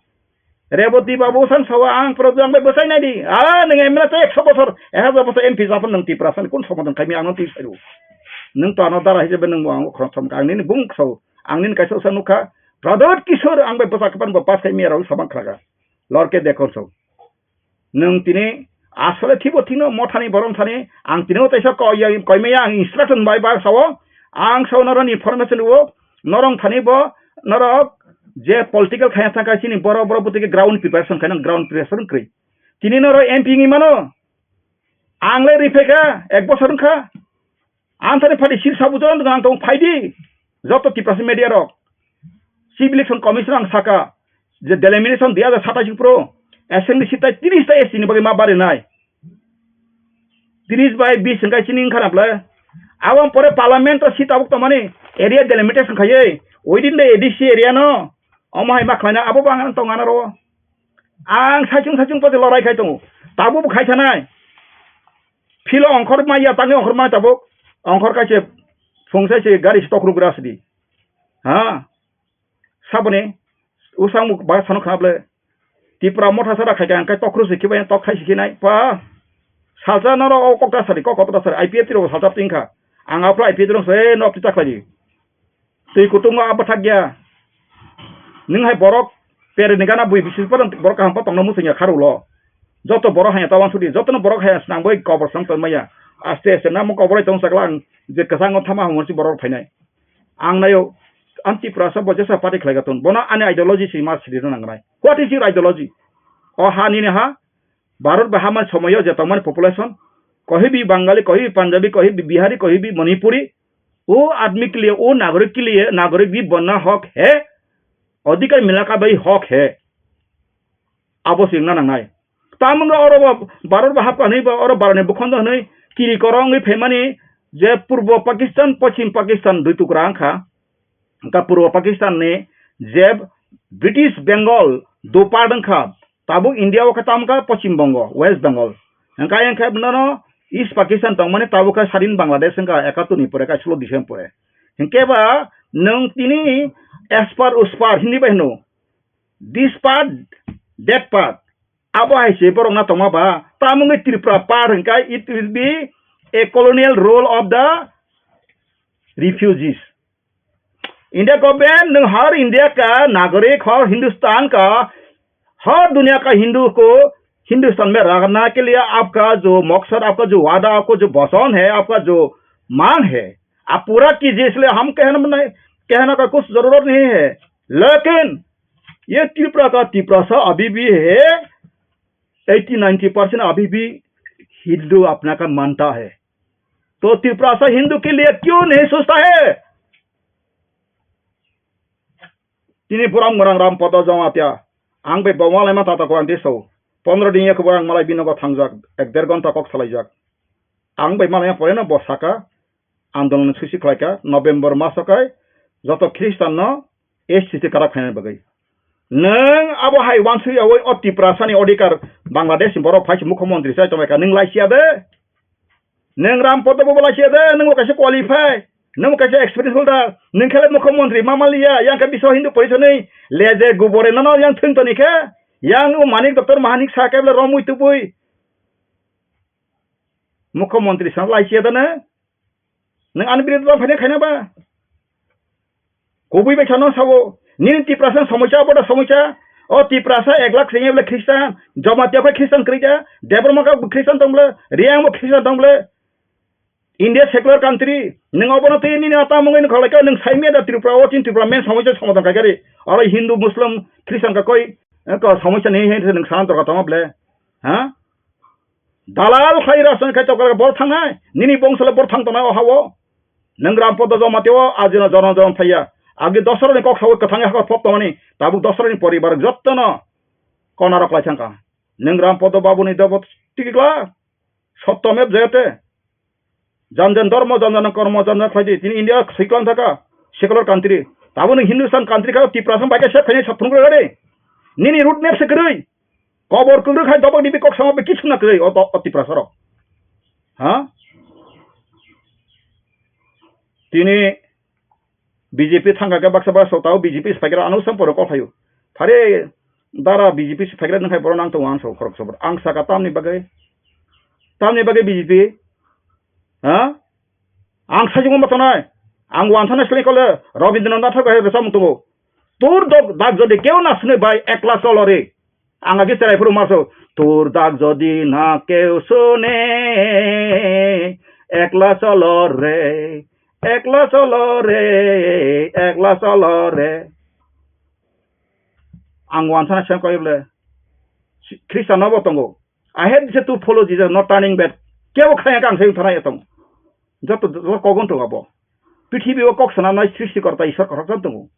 Reboti babu san sawa ang program bai bwsai nai di. Ah, nwng M L A to ekso bosor, ek hajar bosor M P japon nwng Tiprasa ni kun somodan khaimi ang no twi sairu. Nwng to ano dara hijabe nwng bo ang khorok thom ka ang nini bung kso, ang nini kaisa usa nukha. Pradyot Kishore ang bai bwsa kapan bo pass khaimi rok sabang khlaga. Lorke dekor so. Nwng tini asole thibo thino mothani borom thani ang tini o taisa koi ya, koi maya ang instruction bai bai sao. Ang sao norok information o norok thani bo norok je political khaya thangkha chini borok, borok bwtwi khe ground preparation khainang, ground preparation kwrwi. Tini norok M P wngwi mano? Ang le riphaikha, ek bosor wngkha. Ang thani phaidi sil sabu jon ang tong phaidi. Joto Tiprasa media rok. Chief Election Commission ang saka je delimitation dui hajar satais pro assembly seat tai tris ta S T ni bagwi ma barinai. Tris bai bis hwnkhe chini wngkha na bwle. Aboni pore parliament o seat tabuk tongmani area delimitation khaiwi within the A D C area no omo hai ma khlaina abo bo ang tong anaro. Ang saichung saichung pate lorai khai tongo. Tabuk bo khai thanai. Philo ongkhor maya tangwi ongkhor maya tabuk. Ongkhor kaise phung sai se gari se tokrugra sidi. Ha? Saboni usang muk ba sano khna bwle. Tipra motha sara khai kha, ang khai tokru se khibai tok khai se khinai. Pa. Salsa noro o kokta sari, kok kokta sari. I P F T ro salsa tingkha. Ang aphro I P F T ro se nok ti taklai. Twi kutung o abo thak ya. Nwng hai borok pere ni gana bui bisi pa borok kaham pa tongna musung ya kharu lo. Joto borok hai ta wansudi, joto no borok hai snang bai kobor snang tong maya. Aste aste namo kobor tong saklang je kwchang o thama hamor si borok phainai. Ang nayo, ang Tiprasa bo jesa party khlai gaton. Bono ani ideology si ma sidi nang nai. What is your ideology? O ha nini ha, Bharat ba hamani somoyo je tongmani population, kohi bi Bangali, kohi bi Punjabi, kohi bi Bihari, kohi bi Manipuri, wo admi ke liye, wo nagorik ke liye, nagorik bhi banna hak hai, adhikar milna ka bhi hak hai. Abo singna nangnai. Tamungno oro bo Bharat ba hapka hwnwi bo oro Bharani bukhondo hwnwi kiri korongwi phaimani je Purbo Pakistan, Poschim Pakistan dui tukra wngkha. Wngkha Purbo Pakistan ni je British Bengal dopart wngkha, tabuk India o khe tamo wngkha Poschim Bongo, West Bengal. Hwnkhe ayang khe nono East Pakistan tongmani tabuk khe sadin Bangladesh wngkha ekattor ni pore, kaichwlo December pore. Hinkhe ba Nwng tini as per us per Hindi bai hino, this part, that part. Abo hai se borok na tongma ba, tamungwi Tripura part hwnkhe it will be a colonial rule of the refugees. India government, nwng har India ka nagarik, har Hindustan ka, har duniya ka Hindu ko Hindustan mein rakhna ke liye aapka jo maksad, aapka jo wada, aapka jo vachan hai, aapka jo mang hai, aap pura kijiye, isliye hum kehna nahi, kehna ka kuch zarurat nahi hai. Lekin ye Tripura ka Tiprasa abhi bhi hai, eighty ninety percent abhi bhi Hindu apna ka manta hai. To Tiprasa Hindu ke liye kyun nahi sochta hai? Tini buram gwnang Ram Podo Jamatia, ang bai bo malaima tata ko ang tiso. Pondro din ya khe bo ang malai binogo thangjak, ek der ghonta kok salaijak. Ang bai malaima pore no bo saka, andolon susi khlaika, November maso kai joto Christian no S T karak khaina bagwi. Nwng abo hai wansuk yawi o Tiprasa ni odhikar Bangladesh ni borok phai se mukhyamantri sai tonglaika, nwng laisiya de? Nwng Ram Podo bo laisiya de, nwng bo kaisa qualify, nwng bo kaisa experience holder, nwng khe le mukhyamantri ma maliya, yang khe Biswa Hindu Porishad ni leje gubore nono yang thwng toni khe, yang o Manik Doctor Mahanik sa khe le romwi tubui mukhyamantri sa laisiya de ne? Nwng ani birodita phaina khaina ba? Kubui bai sano sabo. Nini Tiprasa somosya, abo da somosya. O Tiprasa ek lakh sengya bole Christian, Jamatia khe Christian kwrwi kha, Debbarma khe Christian tong bole, Reang bo Christian tong bole. India secular country, nwng obono twi nini ata mungwi nukha lai kha, nwng saimya da Tripura, o chini Tripura main somosya somadhan khai kha ri. Oro Hindu, Muslim, Christian ka koi, eh, ko somosya ni he nwng sana dorkar tongma bole. Ha? Dalal khai rajniti khai tokar bor thangnai, nini bongso le bor thang tongnai o hao. Nwng Ram Podo Jamatia o ajina jonom jonom phaiya. Agi dosra ni kok sawi kwthang hakor pop tongmani, tabuk dosra ni poribar jotto no kona rok lai thangkha. Nwng Ram Podo Babu ni dobo tikla, sotto mev jayate. Jan jan dharma, jan jan kormo, jan jan khlaidi. Tini India siklan thaka, secular country. Tabuk nwng Hindustan country kha, Tiprasa bai khe sep khainai sap phunukre gade. Nini road map se kwrwi. Kobor kwrwi khai dobok dibi kok sama be kichuna kwrwi o, o, o Tiprasa rok. Ha? Tini B J P thangkha khe baksa baksa tao B J P se phaikra ano sam poro kok phaio. Phare dara B J P se phaikra nang khai boro nang tongo ang so khorok sobor. Ang saka tamni bagwi, tamni bagwi B J P. Ha? Ang sajung ma tonai. Ang wansa na sle kole Rabindranath Thakur hai resa mutungo. Tur dok dak jodi keu na sune bai ekla cholo re. Ang agi cherai phuru maso, "Tur dak jodi na keu sune, ekla cholo re, ekla cholo re, ekla cholo re." Ang wansana sem koi bole, Christian no bo tongo. "I hate this to follow Jesus, not turning back." Kebo khaya kang sem thana etong. Joto, joto kogon tongo bo. Prithibi o kok sana nai srishti korta Ishwar korok tongo.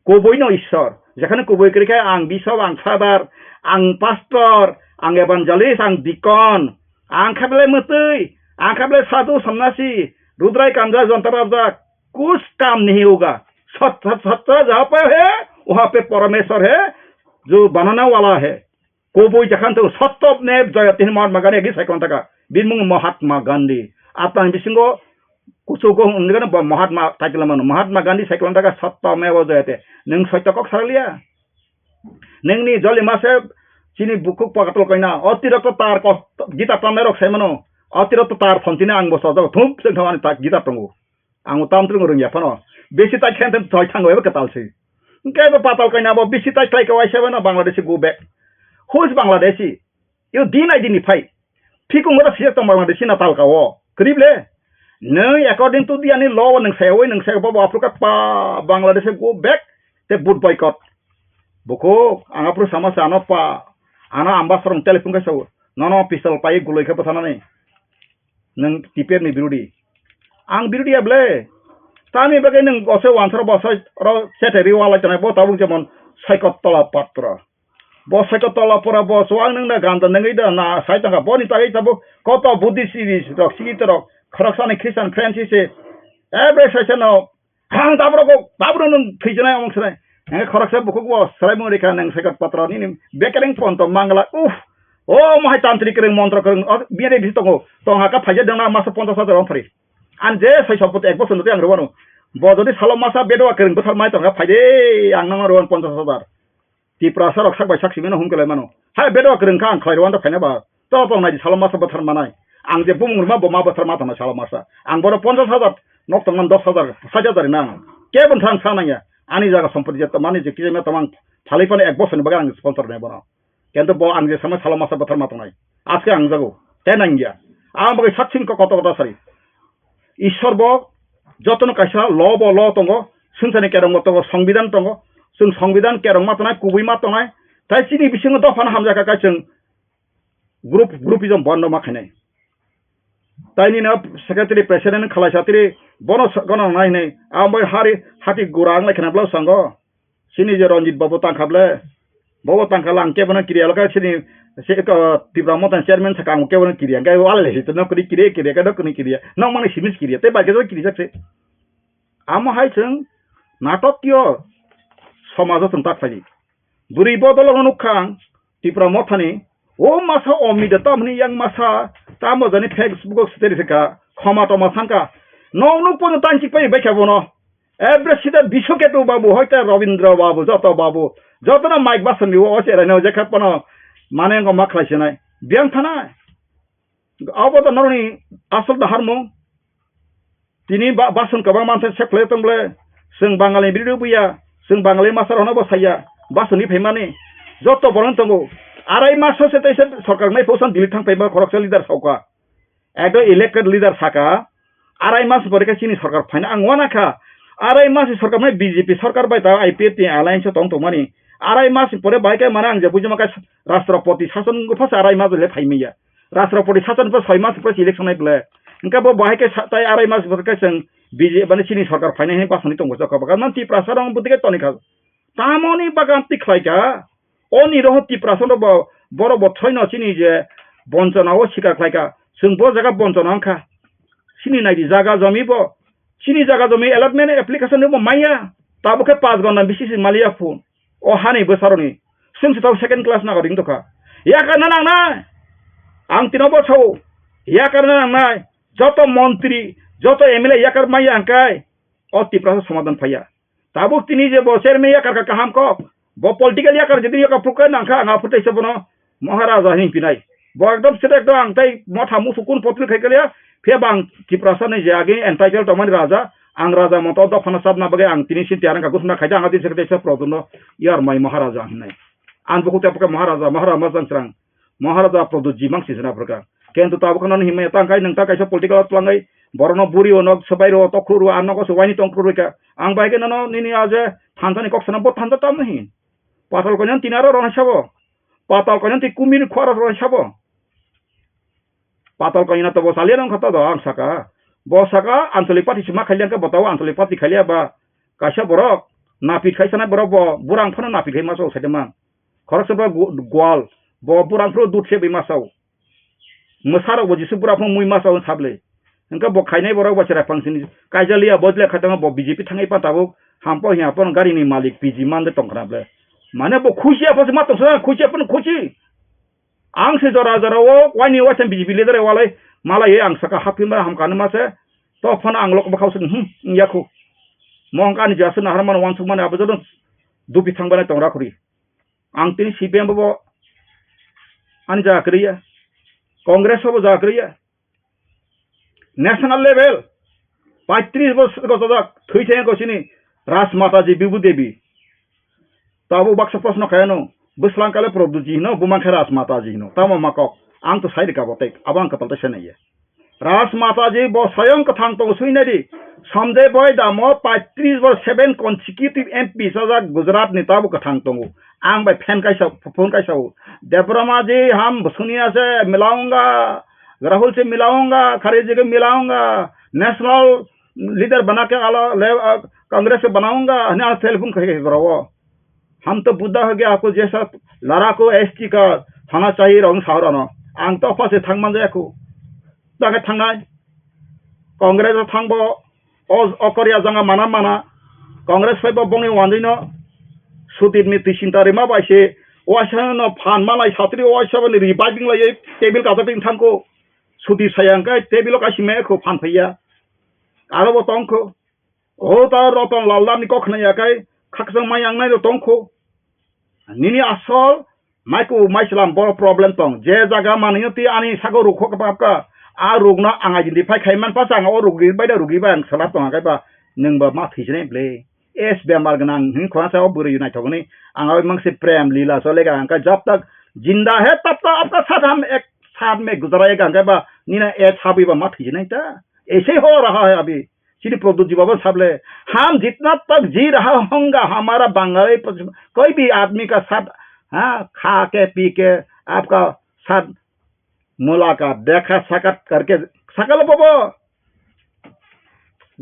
Kubui no Ishwar. Jekhane kubui kwrwi khe ang bishop, ang father, ang pastor, ang evangelist, ang deacon, ang khe belai mwtwi, ang khe belai sadhu, sonnasi, rudrai kanja, jonta rabjak, kus kam nahi hoga. Sat, sat, sat, jaha pe hai, waha pe Parameshwar hai, jo banane wala hai. Kubui jakhan to sotto mev jayate hin Mahatma Gandhi agi saikon taka. Bini mung Mahatma Gandhi. Atang bisingo kuchugo hwnjagano bo Mahatma title mano. Mahatma Gandhi saikon taka sotto mev jayate. Nwng soito kok saraliya. Nwngni joli mase chini bukhuk pakatol koina. Otirokto tar kos gita tamnai rok saimano. Otirokto tar phonchini ang bo sojak thum se thawani ta gita tongo. Ang tamtwrwng rwngya phano. Bisi tai khe thoi thango eba kwtal se. Hwnkhe eba patal kaina bo bisi tai khlai khe waisa bano Bangladeshi go back. Who is Bangladeshi? You din I din phai. Phikung ora sijak tong Bangladeshi na talka o. Kwrwi ble? Nwng according to the ani law nwng sayawi nwng sayawi bo Africa pa Bangladeshi go back te boot boycott. Bukhuk ang aphuru sama sa ano pa ano ambassador telephone khe sao. Nono pistol pai guloi khe bwthanani. Nwng T P F ni birodi. Ang birodi ya ble. Tamni bagwi nwng ose wansaro bo soi oro cheteri walai tonai bo tabuk jemon Saikot Tola Patra. Bo Saikot Tola Patra bo so ang nwng na ganda nwngwi da na sai tongkha boni tagwi tabuk koto Buddhist rok, sikit rok, khoroksani Christian friends se. Every session o Ang tabro kok, tabro nwng thwijnai amok swnai. Hwnkhe khoroksa bukhuk bo swraimung rikha nwng Saikot Patra nini bekereng ponto mangla, uff. O mohai tantri kwrwng, montro kwrwng, o biyani bisi tongo. Tong haka phaija dengna masa ponchash hajar wng phari. Ang je soi sopot ek bosor nutwi ang rwmano. Bo jodi salo masa bedua kwrwng bwthar mai tongkha, phai de, ang nangma rw ponchash hajar. Tiprasa rok sak bai sak simi no hum kwlai mano. Hai bedua kwrwng kha ang khlai rw anta phaina ba. To tong nai di salo masa bwthar manai. Ang je bumung rwma bo ma bwthar ma tongna salo masa. Ang bono ponchash hajar nok tongna dos hajar, sait hajar nang. Kebo thang sa nangya. Ani jaga sompoti je tomani je kisa tomang phalai phano ek bosor ni bagwi ang sponsor nai bono. Kento bo ang je samai salo masa bwthar ma tongnai. Aske ang jago. Te nangya. Ang bagwi satsing ko koto koto sari. Ishwar bo jotono kaisa law bo law tongo, swngcharni kerong bo tongo, songbidan tongo. Chwng songbidan kerong ma tongnai, kubui ma tongnai. Tai chini bisingo dophano hamjakha kai chwng group, groupism bondo ma khainai. Tai nini secretary president khalai satri bono sa-, gono nai hinui. Ang bai hari hati gura ang lai khna bwlai sango. Chini je Ranjit babu tangkha ble, bobo tangkha lang kebono kiriya lokha chini se ko Tipra Motha chairman saka ang kebono kiriya, hingke wal le hito no kiri kiri kiri ka dokni kiriya, nok mani simis kiriya, te bai ke kiri jak se. Amo hai chwng natok yo somajo chwng tak phai. Bwrwi bodol no nukha ang, Tipra Mothani, o masa o mida tamni yang masa, tamo jani Facebook o siteri sika, khoma toma sanka. Nong nuk pono tanchik pai bai kha bono. Every sida Biswaketu babu, hoite Rabindra babu, joto babu, joto na mic basan ni o se rano je khat pono mane ngo ma khlai sinai. Biang thana. Abo to noroni asol da harmo. Tini ba-, bason kwbang manse sep khlai tong ble, chwng Bangal ni biri buya, chwng Bangal ni masar hono bo saya, bason ni phaimani, joto borok tongo. Arai mas se tei se sorkar nai phosan Delhi thang phaima khoroksa leader sauka. Ekdom elected leader saka, arai mas pore khe chini sorkar phaina ang wana kha. Arai mas sorkar mai B J P sorkar bai ta I P F T ni alliance o tong tongmani. Arai mas pore bai khe mana ang je bujima kha Rashtrapati sason go phasa arai mas le phaimaya. Rashtrapati sason pa soi mas pa election nai ble. Hingke bo bahai khe sa-, tai arai mas bo khe chwng B J P mane chini sorkar phainai hin pasani tongo chokha bagan man Tiprasa rong bwtwi khe toni kha. Tamoni bagan twi khlai kha. Oni roho Tiprasa rok bo borok bo thoino chini je bonchona o sikar khlai kha. Chwng bo jaga bonchona wng kha. Chini naidi jaga jomi bo. Chini jaga jomi allotment application rok bo maya. Tabuk khe pas gonda bisi se maliya phun. O hani bwsarokni. Chwng se tabuk second class nagoring tongkha. Yakarna nangnai. Ang tino bo sao. Yakarna nangnai. Joto montri, joto M L A yakar maya hingkai. O Tiprasa somadan phaiya. Tabuk tini je bo chairman yakar kha kaham kok. Bo political yakar jodi yakar phuka nangkha ang aphuru teisa bono Maharaja hin pinai. Bo ekdom sida ekdom ang tai motha musu kun potri khai kaliya. Phiya bang Tiprasa ni je agi entitled tongmani raja. Ang raja moto dophano sabna bagwi ang tini sinti arang ka gusna khaida ang adi sekte sa produno yar mai Maharaja hinai. Ang buku tepka Maharaja, Maharaja majang srang. Maharaja Pradyut ji mang sisina phrwkha. Kento tabuk no himya tang kai nwng ta kaisa political o twlangai borokno buri o nok swbai ro tokhru ro a nogo se waini tongkhru rika. Ang bai khe nono nini a je thansa ni kok sana bo thansa tam nahi. Patal konyan tin aro rona sabo. Patal konyan ti kumir khwara rona sabo. Patal konyan to bo salia nang khata do ang saka. Bo saka Anchalik Party sima khailiya khe bo tao Anchalik Party khailiya ba kaisa borok napit khai sana borok bo burang phano napit khai ma so sai mang. Khoroksa ba gu-, gwal, bo burang phuru dut se bai ma sao. Mwsarok bo Jisu bura phung mui ma sao sable. Hingke bo khainai borok bo chwrai phang sini kaijaliya bo jle khaitama bo B J P thangwi pa tabuk hampo hiya phano gari ni malik P G man de tong khna ble. Mane bo khusi apha se ma tong sa khusi apha khusi. Ang se jora jora o waini waisa B J P leader walai malai ang saka haphi ma ham kanu ma se to phano ang lok bwkhao se hmm yakhu. Mo hingke ani jasa nahar mano wansuk mani abo joto dupi thang bai tong rakhuri. Ang tini C P M bo ani jaga kwrwi ya, Congress bo jaga kwrwi ya. National level paitris bosor gojojak thwi theng ko sini Rajmata ji Bibu Devi. Tabuk baksa proshno khaiyano bwslang kale Prabhuji hino bumang khe Rajmata ji hino tamo ma kok ang to sai rika botek abo ang kwtal ta sai naiya. Raj Mataji bo soyong kwthang tongo sui nai di. Sanjay Bhai Damo paitris bo seven consecutive M P sajak Gujarat ni tabo kwthang tongo. Ang bai fan kaisa, phone kaisa o. Debbarma ji ham suniya se milaunga, Rahul se milaunga, Kharge ji ke milaunga, national leader bana ke ala le, ah, Congress ke banaunga, hanya telephone khai khai bro. Ham to Buddha ho gaya, aapko jaisa ladakh ko S T ka thana chahiye, rong sahar ano. Ang to apha se thang man jaya ko. Dake thangnai. Congress o thangbo, o, o Korea janga mana mana. Congress phaibo bongni wandino. Sudip ni twi chinta rima bai se. Waisa no phan malai satri waisa bani reviving lai table kajak tin thangko. Sudip saya angkai table o kaisi me ko phan phaiya. Aro bo tongko. O ta Roton Lal ni kok khna ya kai khakchang mai ang nai tong kho. Nini asol maiku maichwlam boro problem tong. Je jaga manwi twi ani sago rukho ka bapka. A rukno ang identify khai man pa ang o rugi bai da rugi bai ang salap tong kai ba nwng ba ma thwijne ble. Es bemar gnang hin khona sa o bwrwi naithok ni ang o mang se prem lila chole ga ang kai jab tak jinda hai tab tak apka saath hum ek saath mein guzarayega ang kai ba nina e thabwi ba ma thwijne ta. Aise ho raha hai abhi. Chini Pradyut ji baba sable, "Hum jitna tak ji raha honga, hamara Bangali, koi bhi aadmi ka saath, ha, kha ke, pee ke, aapka saath mulaqat, dekha sakshat karke, sakal bobo."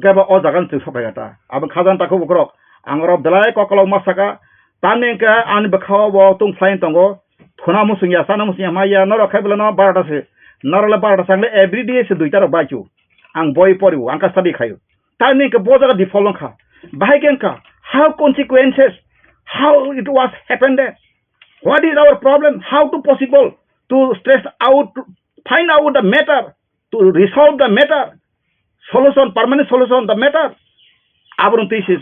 Gaba o jagan chwng sophai ta. Abo khajan takhu bukrok. Ang oro belai kokolok ma saka. Tamni hwnkhe ani bwkhao bo tong phlai tongo. Thuna muchung ya, sana muchung ya, ma ya, norok khai bwlano barota se. Norok le barota se, ang le every day se duita rok bai chu. Ang boi pori o, ang ka study khai o. Tamni hwnkhe bo jaga default wngkha. Bahai khe wngkha, how consequences, how it was happened there? What is our problem? How to possible to stress out, to find out the matter, to resolve the matter? Solution, permanent solution, the matter. Abono twi se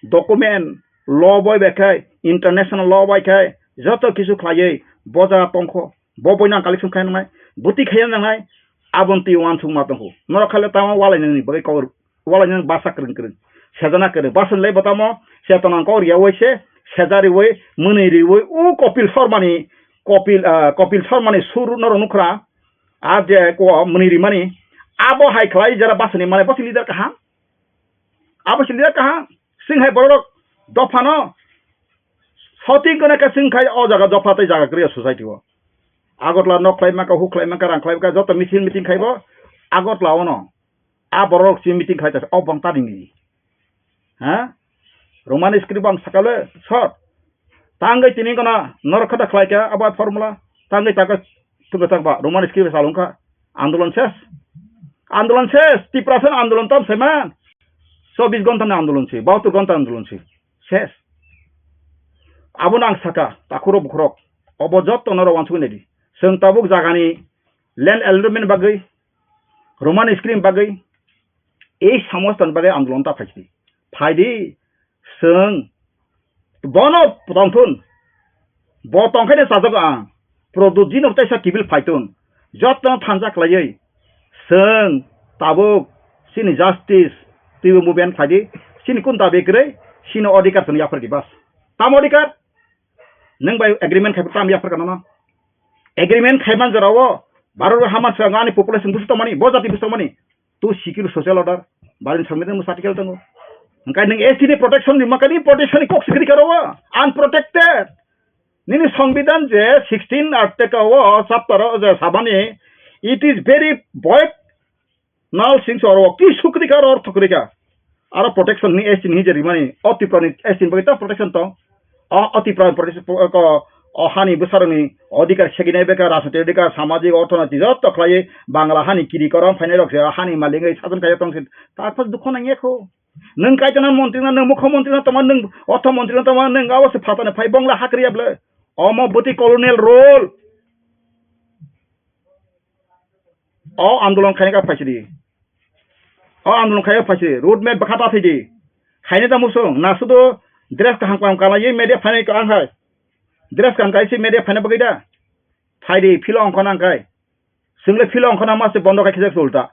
document, law bai bai khai, international law bai khai, joto kisu khlaiwi bo jaga tongkho. Bo boino ang collection khai nangnai, bwtwi khai nangnai, aboni twi uansuk ma tongkho. Norok khai le tamo walai nangni bagwi kok, walai nang basa kwrwng kwrwng. Sejana kwrwng. Basa le bo tamo, se tonang kok riyawi se, sejariwi, mwnwi riwi, u Kopil Sharmani, Kopil, ah, Kopil Sharmani sur norok nukhra, a je ko mwnwi rimani, abo hai khlai jera basani mane bo se leader kaham. Abo se leader kaham. Sing hai borok dophano soting kone ka sing khai o jaga dopha tei jaga kwrwi society o. Agartala nok khlai maka, huk khlai maka, rang khlai maka, joto misil meeting khaibo Agartala ono. A borok si meeting khlai ta o bang tani ni. Ha? Roman script bang sakale short. Tangwi tini gana norok khata khlai kha abo formula. Tangwi taka tuka tak ba Roman script salung kha. Andolon ses. Andolon ses. Tiprasa andolon tam seman. Chobbish ghonta ni andolon se, bahattor ghonta andolon se. Ses. Abono ang saka, takhurok bukhurok. Obo jotto norok uansukwi naidi. Chwng tabuk jagani land allotment bagwi, Roman script bagwi, ei samostoni bagwi andolon ta phaisidi. Phaidi, chwng bono tongthun. Bo tongkhe de chajak ang. Product jino teisa kibil phaitun. Jotto thansa khlaiwi. Chwng tabuk chini justice twibo movement phaidi. Chini kun dabi kwrwi, chini odhikar chwng yaphardi bas. Tamo odhikar? Nwng bai agreement khai tam yapharka nono. Agreement khaiman jorao Bharat o hama swrang ani population busu tongmani, bo jati busu tongmani. To secure social order, Bharat ni Songbidan bwsa article tongo. Hwnkhe nwng S T ni protection ni makani protection ni kok sikri karo o, unprotected. Nini Songbidan je sixteen article o chapter o je sabani, it is very void null things oro ki sukri karo or thukri ka. Aro protection ni S T ni je rimani, o Tripura ni S T ni bagwi ta protection tong. O, o Tripura ni protection, o, o hani bwsarokni odhikar seginai beka, rajnitik odhikar, samajik, orthonoitik joto khlaiwi Bangla hani kiri korom phainai rok se hani malik wngwi sason kaiya tong se. Tarpor dukho nangya kho. Nwng kaitona montri no, nwng mukho montri no tongma, nwng ortho montri no tongma, nwng abo se phatani phai bongla hakriya bwle. Omo bwtwi colonial rule. O andolon khaina ka phaisidi. O andolon khaina phaisidi. Road map bwkha ta phaidi. Khaina ta musung. Na sudo dress kaham kaham kana ye media phainai ka ang hai. Dress kaham kai si media phaina bagwi da. Phaidi philo ongkho nang kai. Chwng le philo ongkho nang ma se bondo kai khijak ulta.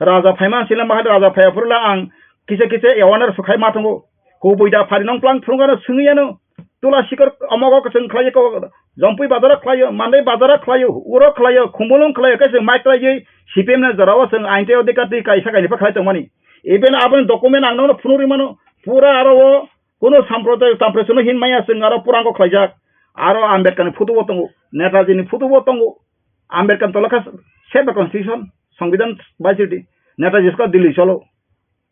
Raja phaima sila ma raja phaiya phuru la ang kisa kisa awareness khai ma tongo. Kubui da phari nong plang phunukano swngwi ano. Tula sikor omogo kwchwng khlaiyo ko, Jompui bazaro khlaiyo, Mandai bazaro khlaiyo, uro khlaiyo, Khumulwng khlaiyo, kaisa mic khlaiwi C P M ni jorao chwng ain tei odhikar twi kaisa kainwi pha khlai tongmani. Even aboni document ang nono phunukgwi mano. Pura aro o kuno samprodayo tamprechwno hin maya chwng aro purango khlaijak. Aro Ambedkar ni photo bo tongo, Netaji ni photo bo tongo. Ambedkar tolokha save the constitution, Songbidan baisidi. Netaji sko Delhi cholo.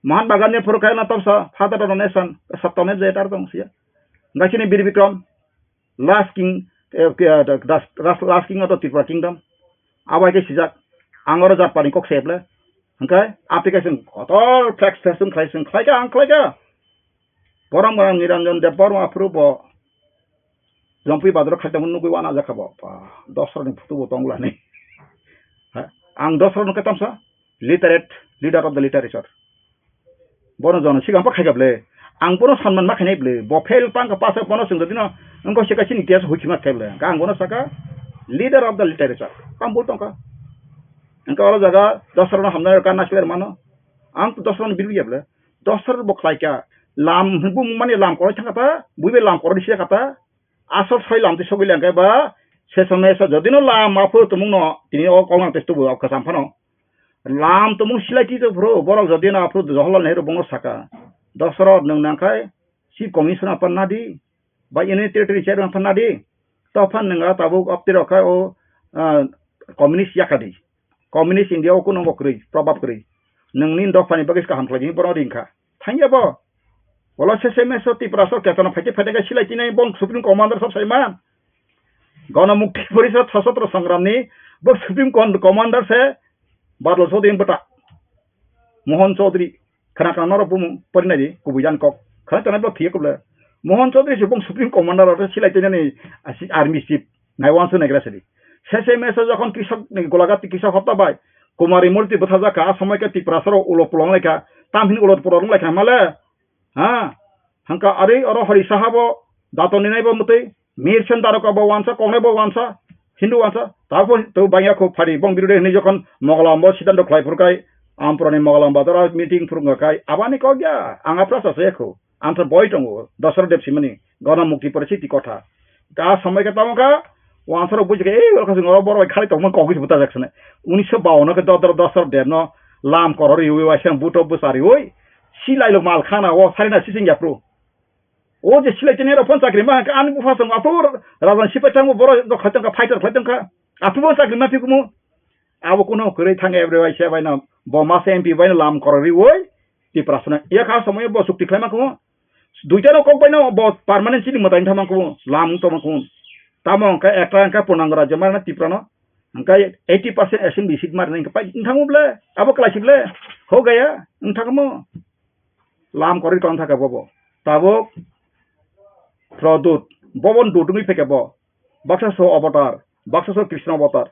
Mohan Bagan ni phuru khaina tamsa, father of the nation, Satya Jayadar tong siya. Gachini Bir Bikram, last king, eh, ke, eh, das, das, last king of the Tripura kingdom. Abo hai khe sijak, ang oro jat pani kok seble. Hwnkhe, application kotor flex flex wng khlai, swng khlai kha, ang khlai kha. Borom borom Niranjan Debbarma aphuru bo Jompui bazaro khaitamo nugwi wana jakha bo. Ba, dosrok ni photo bo tong lani. Ha? Ang dosrok no khe tamsa literate, leader of the literature. Bono jono sigang pa khaikha ble. Ang bono sanman ma khainai ble. Bo fail pang ka pass bono chwng dino. Wngkha se kaisa ni test hui khima khe ble. Ang bono saka leader of the literature. Kam bul tongkha. Wngkha oro jaga dosra no hamnai ka nasler mano. Ang to dosra no biru ya ble. Dosra bo khlai kha. Lam bumung mani lam koroi thangkha ta. Buibe lam koroi siya kha ta. Asol soi lam twi sogwi lengkhe ba sesame so jodi no lam aphuru tumung no tini o kok nang twi tubu o kwcham phano. Lam tumung silai twi to phuru borok jodi no aphuru Jawaharlal Nehru bongno saka, "Dosrot nwng nangkhai Chief Commissioner phan nadi, ba Union Territory Chairman phan nadi, to phan nwng a tabuk opti rok khai o, ah, communist yakadi." Communist India o kuno bo kwrwi, probab kwrwi. Nwngni dophani bagwi se kaham khlaidi, bono ringkha. Thangya bo. Wala sesame so Tiprasa Chetona phaikhe phaikhe silai tinai bong Supreme Commander sab saima. Gana Mukti Porishad Sashastra Sangramni bo Supreme Con-, Commander se Badal Chaudhary bwta. Mohan Chaudhary. Khana khana norok bumung porinai di, kubui jan kok. Khana khana bo thiye kuble. Mohan Chaudhary se bong Supreme Commander oro silai tenani asi army chief. Nai wansu nai gra sidi. Sese mese jokhon Krishok ni Golaghat Krishok hopta bai. Kumari Murti bwthajak kha, a somoi khe Tiprasa rok ulo pulong lai kha. Tamhin ulo pulong lai kha male. Ha? Hangka ari oro Hari Saha bo dato ni nai bo mwtwi. Mir Sen Daroka bo wansa, Kongnai bo wansa, Hindu wansa, tabo to bangya kho phari, bong birude hinwi jokhon Mogalam bo siddhanto khlai phuru kai, Ampurani Mogalam bazar o meeting phuru wngkha kai, abani kok ya, ang aphra sa se kho, ang to boi tongo, Dasarath Dev simani, Gana Mukti Porishad ti kotha. Ka somoi khe tamo kha, wansa rok buji khe, "Ei, oro khasing oro borok bai khali tongma kok gis buta jak sene." Unisho bawan o khe Dodor Dasarath Dev no lam korori ui waisa buto bwsari ui, silai lo mal khana o, sarina sising ya phuru. O je silai tini rok phone chakri ma hangka ani bupha song aphuru rajan sipai thango borok rok khai tongkha fighter khai tongkha aphuru bo chakri ma phikumu abo kuno kwrwi thang every waisa bai no bo masa M P bai no lam korori oi Tiprasa no ya kha somoi bo chukti khlai ma kumo duita no kok bai no bo permanent chini mwtai thang ma kumo lam tong ma kumo tamo hangka ekta hangka Purnango Rajya ma na Tipra no hangka eighty percent assembly seat ma rwna hangka pai thang ble abo klai si ble ho gaya wng thang mo. Lam korwi tong thaka bobo. Tabuk Produt, bobo dudungwi pheke bo. Baksa so Avatar, baksa so Krishna Avatar.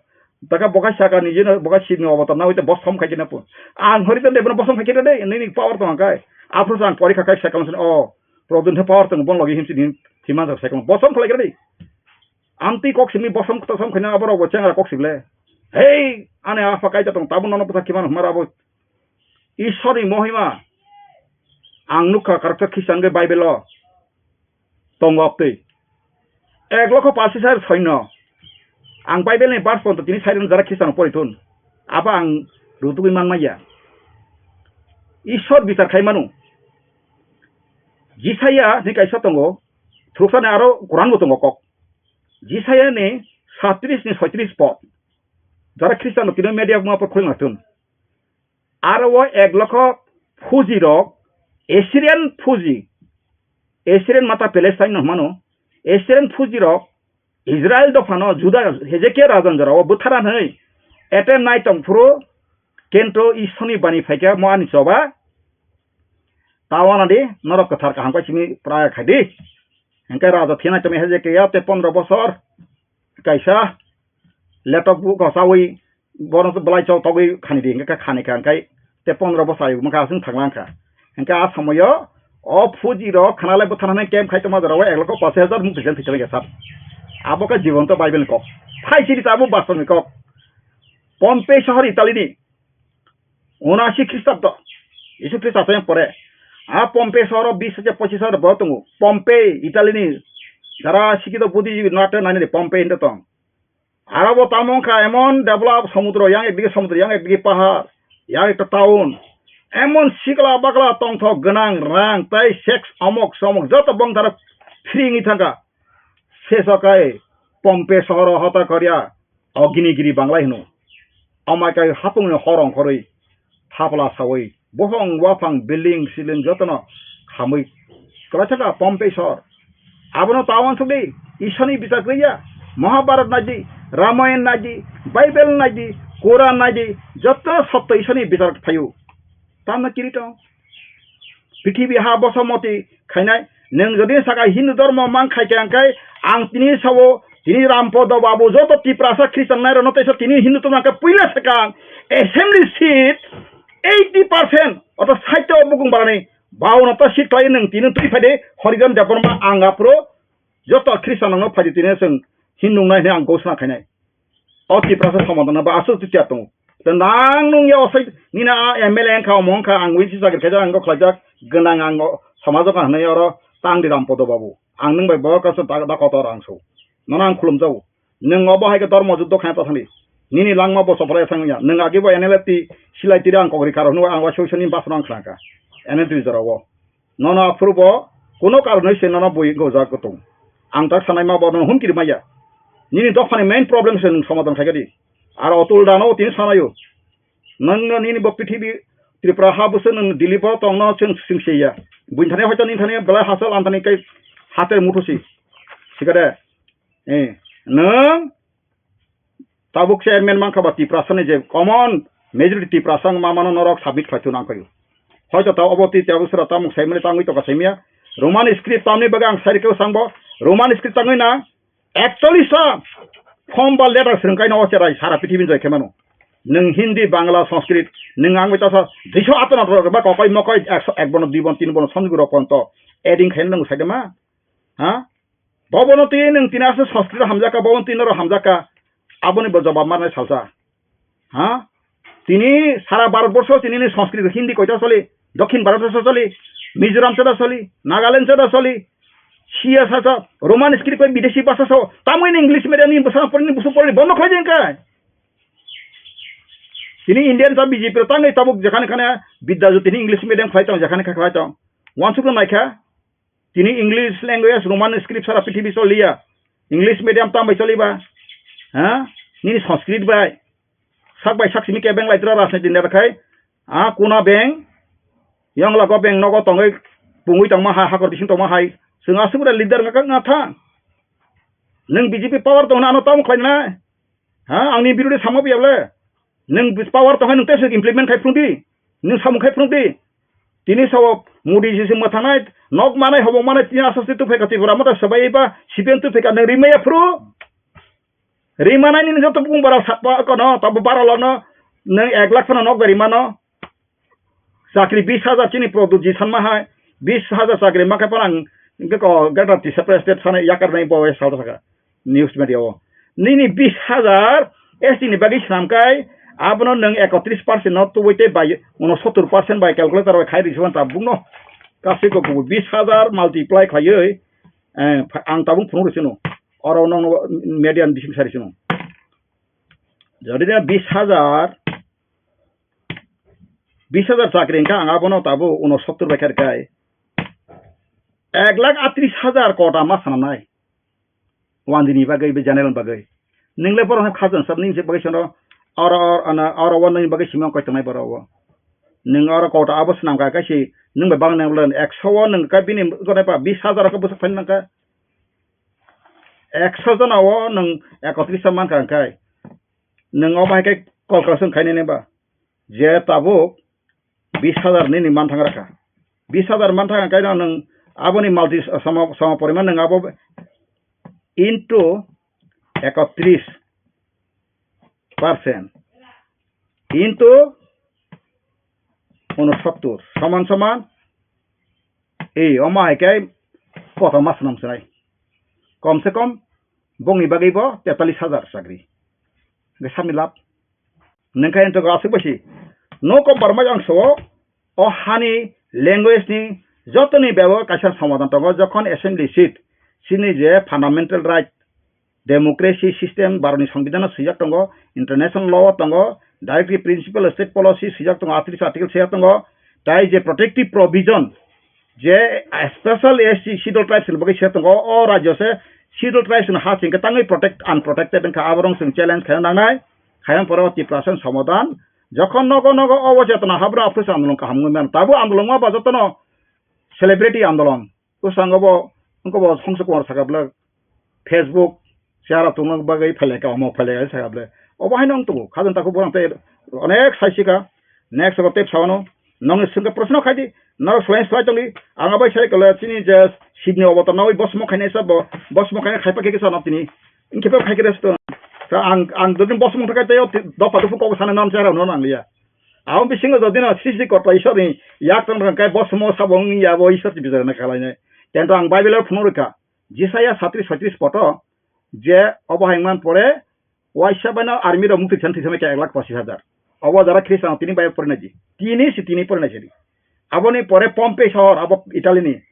Taka bokai saka nijino bokai Shivni Avatar na hoite bosom khai kena pu. Ang hori tande bono bosom khai kena de, nini power tong kai. Aphuru ang porikha kai sekam sin o. Produt he power tong bon logi himsi din thiman sak sekam. Bosom khlai kena de. Amtwi kok simi bosom kota som khaina aborok bo chengra kok sible. Hei, ane apha kaita tong tabuk nono bwsa khimano hwnmara abo. Ishwarni mohima ang nukha karakter Khristian hwnkhe Bible o tongo aptwi. Ek lokho pasis hajar soino. Ang Bible ni verse ponto tini sai rwno jara Khristian pori thun. Abo ang rutugwi man manya. Ishwar bichar khai mano. Jisaya ni kaisa tongo. Thuruksa ni aro Quran bo tongo kok. Jisaya ni satris ni soitris pod. Jara Khristian no tino media buma por khulung atun. Aro o ek lokho Fuji rok, Assyrian Fuji, Assyrian mata Palestine no hmano, Assyrian Fuji rok Israel dophano Juda Hezekia rajan jora o bwthara hwnwi attempt nai tong phuru kento Ishwarni bani phaikha mo ani choba tawana di norok kwthar kaham kai simi praya khai di. Hingke raja thina tongwi Hezekia te pondro bosor kaisa letok bu kosawi bono belai chok togwi khani di, hingke khani kha, hingke te pondro bosai mokha aswng thanglang kha. Hingke a somoyo o Fuji rok khana lai bwthana hwnwi camp khai tongma jora o ek lokho pash hajar mung twijlang thwijlang kha sir. Abo khe jibonto Bible ni kok. Phai siri tabuk bastoni kok. Pompey sohor Italy ni. Unasi Khristabdo, Jisu Khristo asai pore. A Pompey sohoro bis hajar pochis hajar borok tongo. Pompey, Italy ni jara sikito Buddhist nate nani de Pompey hinde tong. Aro bo tamo wngkha emon develop somudro, yang ekdigi somudro, yang ekdigi pahar, yang ekta town. Emon sikla bakla tongthok gwnang rang tei sex omok somok joto bong dara free wngwi thangkha. Seso kai Pompey sohoro hota korya. O gini giri banglai hino. Amai kai hapung ni horong khoroi thapla sawi bohong waphang building siling jotono khamwi kwlaithaka Pompey sor. Abono ta uansukdi Iswrni bichar kwrwiya. Mahabharat naidi, Ramayan naidi, Bible naidi, Quran naidi, joto sotto Iswrni bichar phaio. Tamno kiri tong? Prithibi ha boso moti khainai. Nwng jodi saka Hindu dhormo mang khai khe, hwnkhe ang tini sao, tini Rampodo Babu, joto Tiprasa Khristian nairokno teisa tini Hindu tongma khe puila swkang assembly seat eighty percent, ortho sait o bukung barani Bauno ta sik khlai nwng tini twi phai de, Horijan Debbarma ang aphuru joto Khristian rokno phai di tini chwng Hindu wngnai hwnwi ang ghosna khainai. O Tiprasa somadhan ba aswk twi tiya tongo. Tei nang nung ya osai nini a M L A wngkha, omo wngkha, ang wngsi chakri khaijak, ang khlaijak, gwnang ang o somajo ka hwnwi oro tang di Rampodo babu. Ang nwng bai bo kaisa da, da kotor ang so. Nono ang khulumjago. Nwng obo hai khe dormo juddo khaina ta thangdi. Nini langma bo chopra ya thangya. Nwng agi bo N L F T silai tiri ang kok rikha rok nukha ang waisa waisa ni basra ang khlangkha. N L T jora o. Nono aphuru bo kuno karonwi se nono bui gojak kutung. Ang tak sanai ma bo nono hum kiri maya. Nini dophani main problem se nwng somadhan khai di. Aro Atul dano tini sanayo. Nwng no nini bo prithibi Tripura ha bwswk nwng Delhi bo tongno chwng chwng se ya. Buini thani hoito nini thani belai hachal ang thani kai hater muthusi. Sikade. Eh, nwng tabuk chairman mankha ba Tiprasa ni je common majority Tiprasa wng ma mano norok submit khlai thung nang khayo. Hoito ta obo twi tabuk sura tamung saimani tangwi toka saimya. Roman script tamni bagwi ang sai rikhe swngbo Roman script tangwi na actually sa form ba letter swrwng kaino o cherai sara prithibi joi khe mano. Nwng Hindi, Bangla, Sanskrit, nwng ang bai tasa duiso atana rok ba kokoi mokoi ekso ek bono dui bon tin bono sonjogwi rok ponto adding khaina nwng sai de ma? Ha? Bobono twi nwng tini aswk Sanskrit hamjakha, bobono twi norok hamjakha, aboni bo jobab marnai salsa. Ha? Tini sara Bharat borsho tini ni Sanskrit Hindi koita choli, Dokhin Bharat borsho choli, Mizoram chada choli, Nagaland chada choli, siya sasa Roman script bai bideshi bhasha so, tamoni English medium ni bwsa porni busu porni bondo khlai jeng kai. Tini Indian ta B J P tangwi tabuk jekhane khane Bidya Jyoti ni English medium khlai tong, jekhane kha khlai tong. Wansuk naikha, Tini English language, Roman script sara prithibi choliya. English medium tam bai choliba? Ha? Nini Sanskrit bai. Sak bai sak simi kebeng lai tra rajniti neta khai. A kuna beng. Yongla go beng nogo tongwi pungwi tongma hai, hakor bising tongma hai. Chwng aswk leader ngakak ngatha. Nwng B J P power tongna ano tam khlaina. Ha, angni birodo sama biya le. Nwng power tongkha nwng tei implement khai phunukdi. Nwng samung khai phunukdi. Tini sao Modi ji se mwthangnai, nok manai, hobong manai, tini aswk se tuphai ka Tripura mata sabai ba C P M tuphai ka nwng rimaya phuru. Rimanai nini joto bung bara sakpa kono, tabo bara lono, nwng ek lakh phano nok bai rimano. Chakri bis hajar chini product ji sanma hai, bis hajar chakri ma khe phano ang hwnkhe ko Greater Tiprasa State sanai yakar nai bo salta saka news media o. Nini bis hajar S T ni bagwi swnam kai, abono nwng ekotris percent no tubui tei bai, uno sottur percent bai calculator bai khai rwsukha tabukno. Kasui ko kubu bis hajar multiply khaiwi, eh, ang tabuk phunuk rwsino. Oro nwng media ni bising sai rwsino. Jodi na bis hajar, bis hajar chakri wngkha, ang abono tabuk unosottor bai kha rwkha. Ek lakh atris hajar kota ma swnamnai. Wandini bagwi, be general bagwi. Nwng le borok no khajan sab nini bagwi sono, oro, oro, ano, oro o nini bagwi simi koi tongnai borok o. Nwng oro kota abo swnam kha kaisi, nwng bai bang nang le ekso o nwng kha bini gone pa bis hajar khe bwswk phai nang kha. Ekso jona o nwng ekotris man kha hwnkhe. Nwng omo hai khe calculation khainai nai ba? Je tabuk bis hajar nini man thang rakha. Bis hajar man thang khe nwng aboni multi sama, sama poriman nwng abo into ekotris percent into unosottor soman soman, ei, omo hai khe kotor ma swnam swnai. Kom se kom bongni bagwi bo tetalis hajar chakri. Hwnkhe sami lab. Nwng khe entok aswk bai si. No kom barmai ang so, o hani language ni jotoni bebo kaisa somadhan tongo, jokhon assembly seat, chini je fundamental right, democracy system, Bharatni Songbidanno swijak tongo, international law o tongo, directive principle state policy swijak tongo, atris article swijak tongo, tai je protective provision, je special S T schedule tribes ni bagwi swijak tongo, o rajyo se schedule tribes ni ha chingkhe tangwi protect, unprotected wngkha, aborok chwng challenge khaina nangnai, khaina pore o Tiprasa somadan, jokhon nogo nogo obo chetona habro aphuru se andolon kaham wngwi mano, tabuk andolon ma ba jotono celebrity andolon. Bwskango bo, wngkha bo Songso Kumar sakha bwle, Facebook, chara tongna bagwi phailai ka, omo phailai ka sakha bwle. Obo haino wng tongo, khajang takhuk borang tei onek sai sika. Next abo tei phano, nongni swngkhe proshno khai di, norok swlai swlai tongdi, ang abai sai kole chini je Shivni obotar nawi bosmo khainai sa bo, bosmo khainai khaipa khe kisa no tini, wngkhe pa khai khe resto. Ta ang, ang dodin bosmo thangkhe tei o ti-, dopha dopha kok sana nam chara no nang liya. Abo bisingo jodi no srishti korta Ishwar ni yak tong tong khe bo somo sabo wng ya bo Ishwar se bichar na khalai nai. Tento ang Bible o phunuk rwkha. Jisaya satris satris poto je obo hai wngman pore waisa bai no army rok mukti thani thwi thangma khe ek lakh pochis hajar. Obo jara Khristan tini bai pore nai di. Tini si tini pore nai sidi. Aboni pore Pompey sohor abo Italy ni.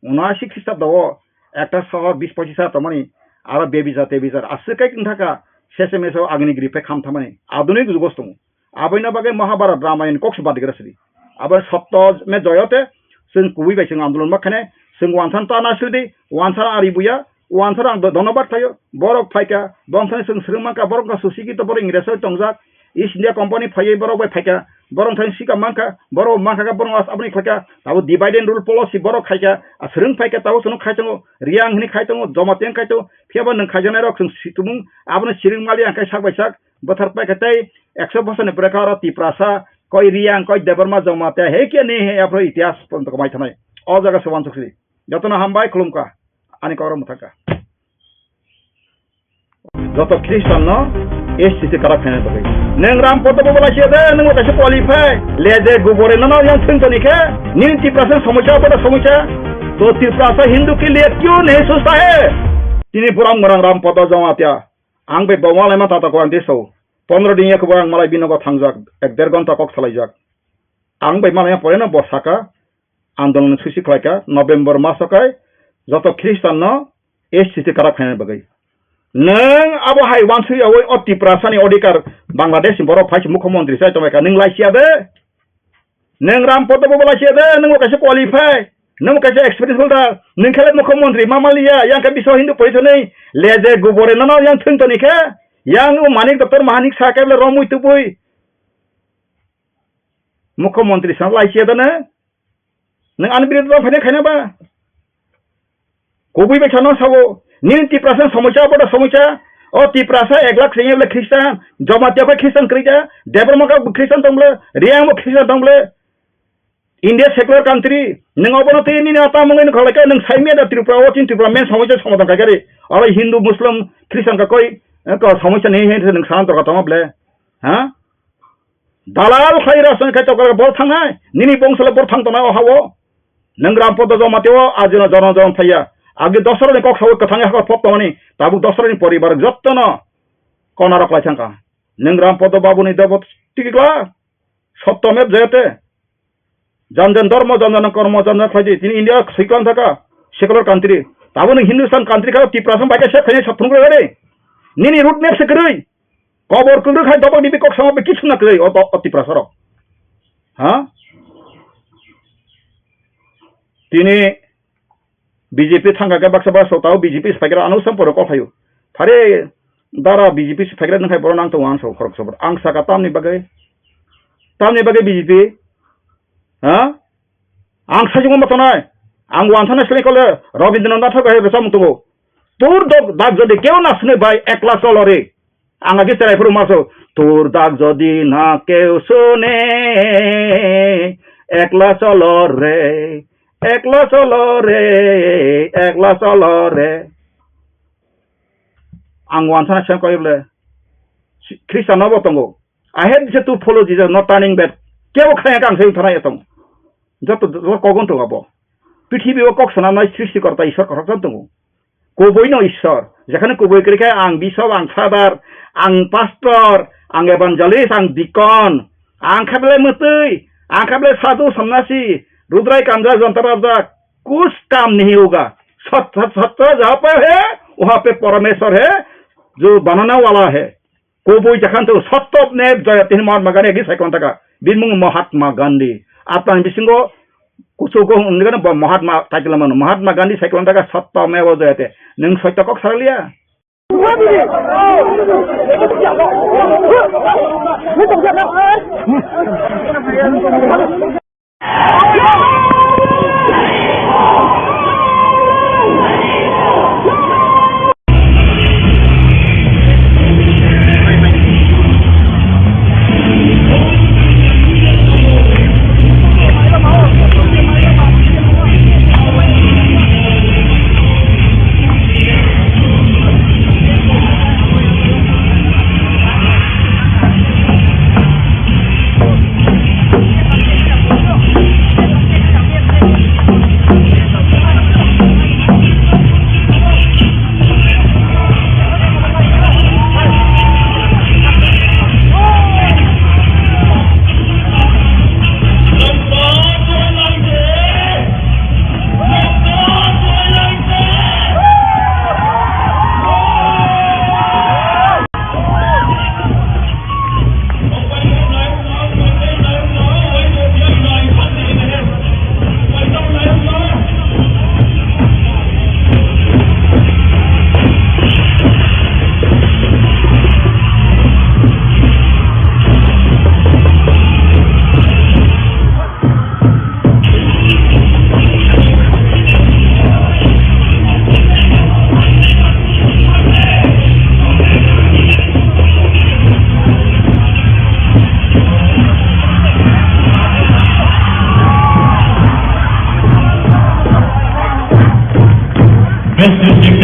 Uno ashi Khristabdo o ekta sohor bis pochis hajar tongmani aro bebizar tebizar aswk kai wng thaka sese meso agini gri phe kham thangmani adunik jugo tongo. Aboino bagwi Mahabharat Ramayan kok se badi gra sidi. Abo sotto me joyote chwng kubui bai chwng andolon ma khane chwng wansan ta na sidi wansan ari buya wansan ang do-, donobar thayo borok phaika bongthani chwng swrwng manka borok ka susi kito borok Ingres oi tongjak East India Company phaiwi borok bai phaika borok thani sika manka borok manka ka borok as aboni khaika abo divide and rule policy borok khaika a swrwng phaika tabo chwng khai tongo Riang hini khai tongo Jamatia khai tongo phiya bo nwng khaijaknai rok chwng situmung abono siring mali ang khai sak bai sak bwthar paikha tei ekso bosor ni bwrwkha oro Tiprasa koi Riang koi Debbarma Jamatia he khe ni he aphro itihas porjonto kwmai thanai. O jaga se uansuk sidi. Jotono hambai khulumkha. Ani kok rok mwthangkha. Joto Khristan no S T C kwrak khaina bagwi. Nwng Ram Podo bo bwlai se de, nwng bo kaisa qualify. Le je gubore nono yang thwng toni khe, nini Tiprasa somosya abo da somosya. To Tiprasa Hindu ke liye kyun nahi sochta hai? Tini buram ngrang Ram Podo Jamatia. Ang bai bo malai ma tata ko ang deso. Pondro din ya ko ang malai binogo thangjak, ek der gonta kok salaijak. Ang bai malai ma pore no bo saka, andolon susi khlaika, November maso kai, joto Khristan no S T C kwrak khaina bagwi. Nwng abo hai wansui yawi o Tiprasa ni odhikar Bangladesh ni borok phai se mukhyamantri sai tongbaika, nwng laisiya de? Nwng Ram Podo bo laisiya de, nwng bo kaisa qualify, nwng bo kaisa experience holder, nwng khe le mukhyamantri ma maliya, yang khe Biswa Hindu Porishad ni leje gubore nono yang thwng toni khe, yang o Manik Dottor Mahanik sa khe le romwi tubui mukhyamantri sa laisiya de ne? Nwng ani birodh no phaina khaina ba? Kubui bai sano sabo, nini Tiprasa somosya, boda somosya, o Tiprasa ek lakh sengya bole Khristan, Jamatia bai Khristan kwrwi kha, Debbarma kha Khristan tong bole, Riang bo Khristan tong bole, India secular country, nwng obono twi nini ata mungwi nukha lai kha, nwng sai miya da Tripura o, chini Tripura main somosya somadhan khai kha ri, oro Hindu, Muslim, Khristan ka koi, eh, ka somosya ni he nwng sana dorkar tongma bole, ha? Dalal khlai rajniti khai tokar bor thangnai, nini bongso le bor thang tongnai o ha-o. Nwng Ram Podo Jamatia o ajino jono jono thaiya. Agi dosra ni kok sawi kwthang hakor pop tongmani, tabuk dosra ni poribar jottono kona rok lai thangkha. Nwng Ram Podo Babu ni debo tikla, sotto mev jayate. Jan jan dharma, jan jan kormo, jan jan khlaidi. Tini India swiklang thaka, secular country. Tabuk nwng Hindustan country kha, Tiprasa bai khe sep khainai sathung rw gari. Nini root map se kwrwi. Kobor kwrwi khai dobok ni bikok sama be kisu na kwrwi o, o Tiprasa rok. Ha? Tini B J P thangkha khe baksa baksa tao B J P se phaikhe ano sam poro kok phaio. Phare dara B J P se phaikhe nang khai boro nang tongo ang so khorok sobor. Ang saka tamni bagwi. Tamni bagwi B J P. Ha? Ang sajwngma tongnai. Ang wanthana seleng kole Rabindranath Thakur hai bwsa mung tongo. তোর দগ-, দাগ যদি কেউ না শুনে ভাই, একলা চলো রে। Ang agi cherai phuru maso, তোর দাগ যদি না কেউ শুনে, একলা চলো রে, একলা চলো রে, একলা চলো রে। Ang wanthana seleng kole bole, Khristan no bo tongo. I have to follow Jesus, not turning back. Kebo khlai ang sai thana ya tong. Joto, joto kogon to abo. Prithibi o kok sanamnai srishti korta Ishwar kothok tongo. Kubui no Ishwar. Jekhane kubui kwrwi khe ang bishop, ang father, ang pastor, ang evangelist, ang deacon, ang khe belai mwtwi, ang khe belai sadhu, sannasi, rudrai kamja, jonta rabjak, kuch kam nahi hoga. Sat, sat, sat, jaha pe hai, waha pe Parameshwar hai, jo banane wala hai. Kubui jakhan to sotto ne jaya tini Mahatma Gandhi agi sai kon taka. Bini mung Mahatma Gandhi. Atang bisingo kuchugo hwnwi gano bo Mahatma title mano. Mahatma Gandhi sai kon taka sotto me bo jaya te. Nwng sotto kok saraliya?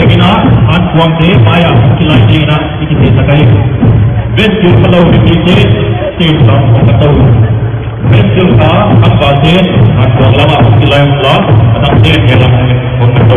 Ina an kuang te maya kilai te ina iki te sakai. Best jil kalau di te te sa kata. Best jil ka apa te an kuang lama kilai la anak te dia lama kata.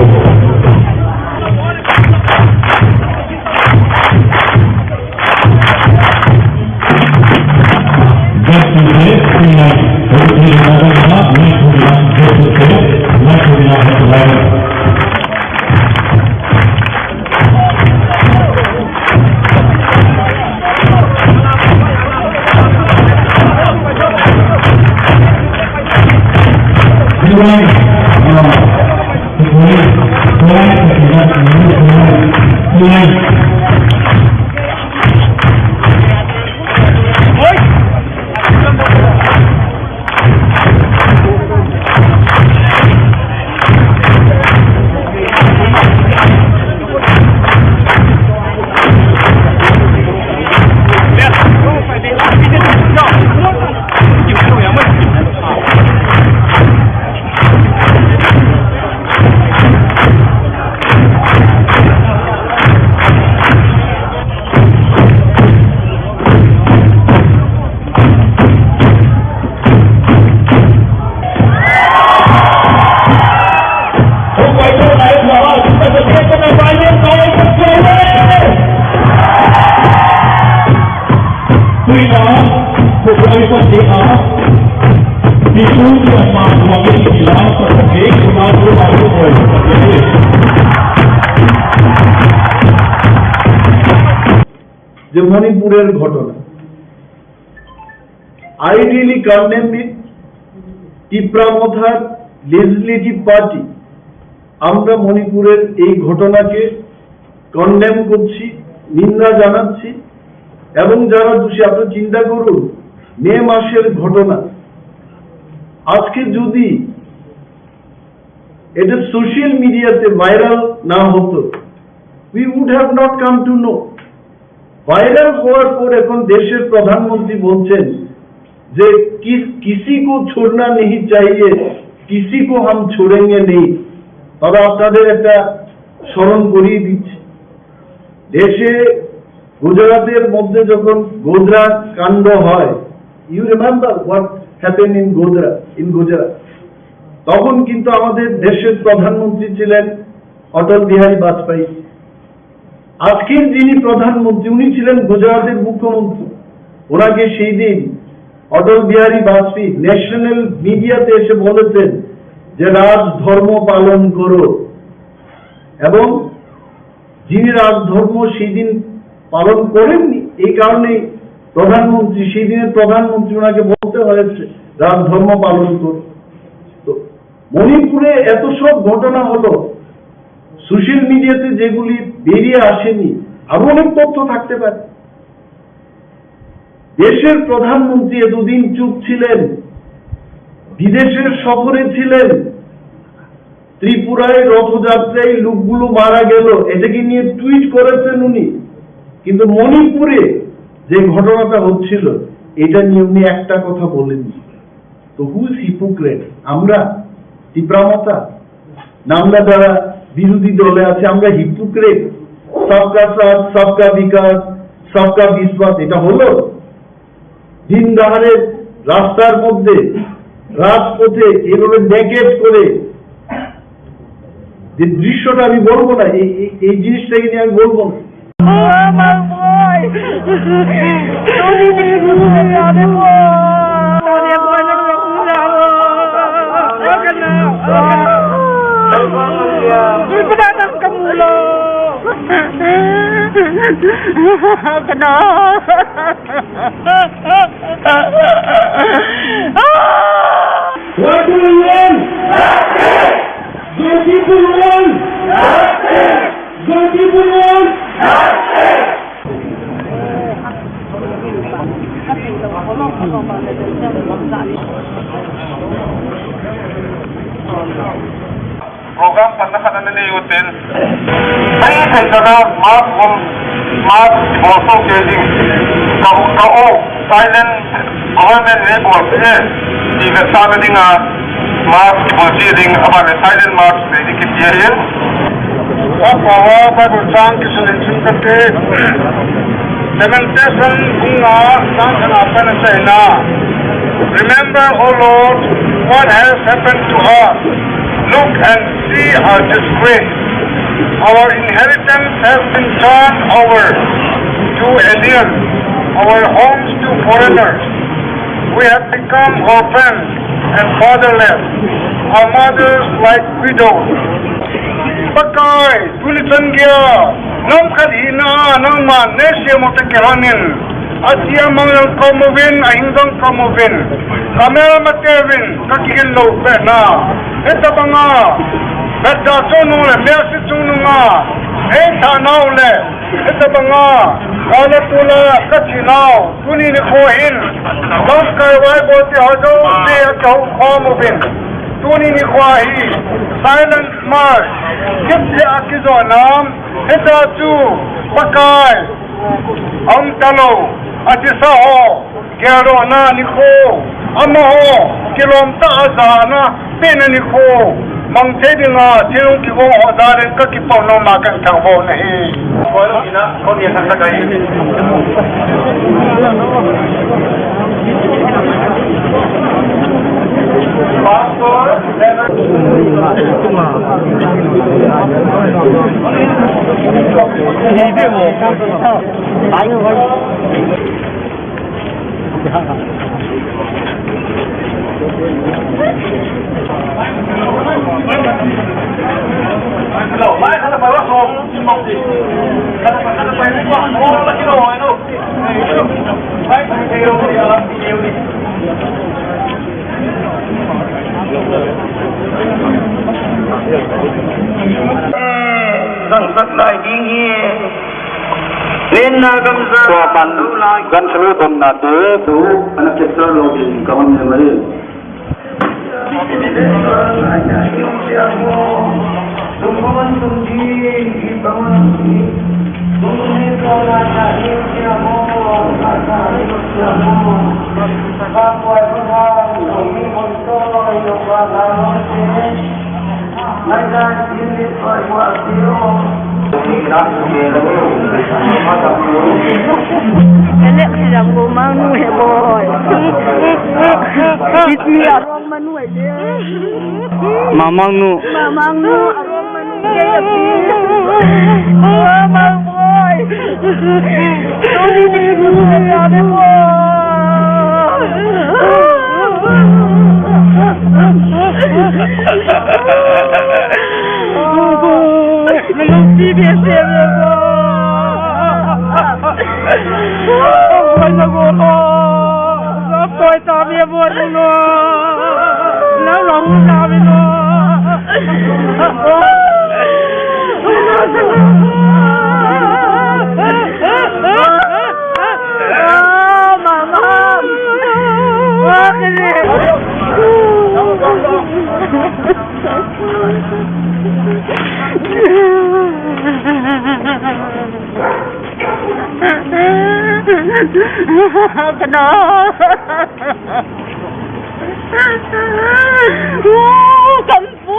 যে মণিপুরের ঘটনা, I really condemn it. Tipra মথার legislative party, আমরা মণিপুরের এই ঘটনাকে কন্ডেম করছি, নিন্দা জানাচ্ছি। এবং যারা দোষী, আপনি চিন্তা করুন, মে মাসের ঘটনা, আজকে যদি এটা সোশ্যাল মিডিয়াতে ভাইরাল না হতো, we would have not come to know. Viral হওয়ার পর এখন দেশের প্রধানমন্ত্রী বলছেন যে, "কি-, কিসি কো ছোড়না নেহি চাহিয়ে, কিসি কো হাম ছোড়েঙ্গে নেই।" তবে আপনাদের একটা স্মরণ করিয়ে দিচ্ছি, দেশে গুজরাটের মধ্যে যখন গোধরা কাণ্ড হয়, you remember what happened in Godhra, in Gujarat? তখন কিন্তু আমাদের দেশের প্রধানমন্ত্রী ছিলেন অটল বিহারী বাজপেয়ী। আজকের যিনি প্রধানমন্ত্রী, উনি ছিলেন গুজরাটের মুখ্যমন্ত্রী। ওনাকে সেই দিন অটল বিহারী বাজপেয়ী ন্যাশনাল মিডিয়াতে এসে বলেছেন যে, "রাজধর্ম পালন করো", এবং যিনি রাজধর্ম সেই দিন পালন করেননি, এই কারণেই প্রধানমন্ত্রী, সেই দিনের প্রধানমন্ত্রী ওনাকে বলতে হয়েছে, "রাজধর্ম পালন করো।" তো মণিপুরে এত সব ঘটনা হলো, সোশ্যাল মিডিয়াতে যেগুলি বেরিয়ে আসেনি, আরো অনেক তথ্য থাকতে পারে। দেশের প্রধানমন্ত্রী এতদিন চুপ ছিলেন, বিদেশের সফরে ছিলেন, ত্রিপুরায় রথযাত্রায় লোকগুলো মারা গেল, এটাকে নিয়ে টুইট করেছেন উনি, কিন্তু মণিপুরে যে ঘটনাটা হচ্ছিল, এটা নিয়ে উনি একটা কথা বলেননি। তো who is hypocrite? আমরা? টিপ্রা মথা? না, আমরা যারা বিরোধী দলে আছে, আমরা হিপোক্রেট? সবকা সাথ, সবকা বিকাশ, সবকা বিশ্বাস, এটা হলো? দিন দাহারে রাস্তার মধ্যে, রাজপথে এভাবে নেকেড করে যে দৃশ্যটা আমি বলবো না, এই, এই, এই জিনিসটাকে নিয়ে আমি বলবো না। What do you want? Justice! Justice! Justice! Justice! Program panna khanani ni utin. Ai, ai, jaga mass bol, mass bolsong ke jing. Ka, ka o, silent government ni bol se. Di ka sa ka dinga mass bol si ding, apa ni silent mass ni di ki dia ye. O pawa Bible chang kisu ni ching kate. Lamentation bunga chang khana pana chaina. Remember, O Lord, what has happened to us. Look and see our disgrace. Our inheritance has been turned over to alien, our homes to foreigners. We have become orphans and fatherless, our mothers like widows. Pakai, tuni chan gya, nam khat hina, nang man, ne siya mo te keranin. Asia mangyang kaumuvin, ahingdong kaumuvin. Kamera matevin, kakigen lo bena. Eta banga, beda chunung le, mesi chununga. Eta nau le, eta banga, kala tula, kachi nau. Tuni ni kho hin, dam kai wai bo ti hojo, te ya kau kho mo bin. Tuni ni kho hi, silent march, kip se aki jo nam, heta chu, pakai, ang talo, aji sa ho, gero na ni kho, ama ho, kilom ta aza na, Tini ni kho, mang thedi nga, chirung ki gong ho da ren ka ki pau no ma kan thang bo nahi. Nina gamza. Tuapan gan selu donna de tu anak cipta lo di kawan memory. Ene khiram go mangnu he boy. Kit mi arong manu he de. Mamangnu. Mamangnu arong manu he de. Oh, my boy. Kano. Kampu.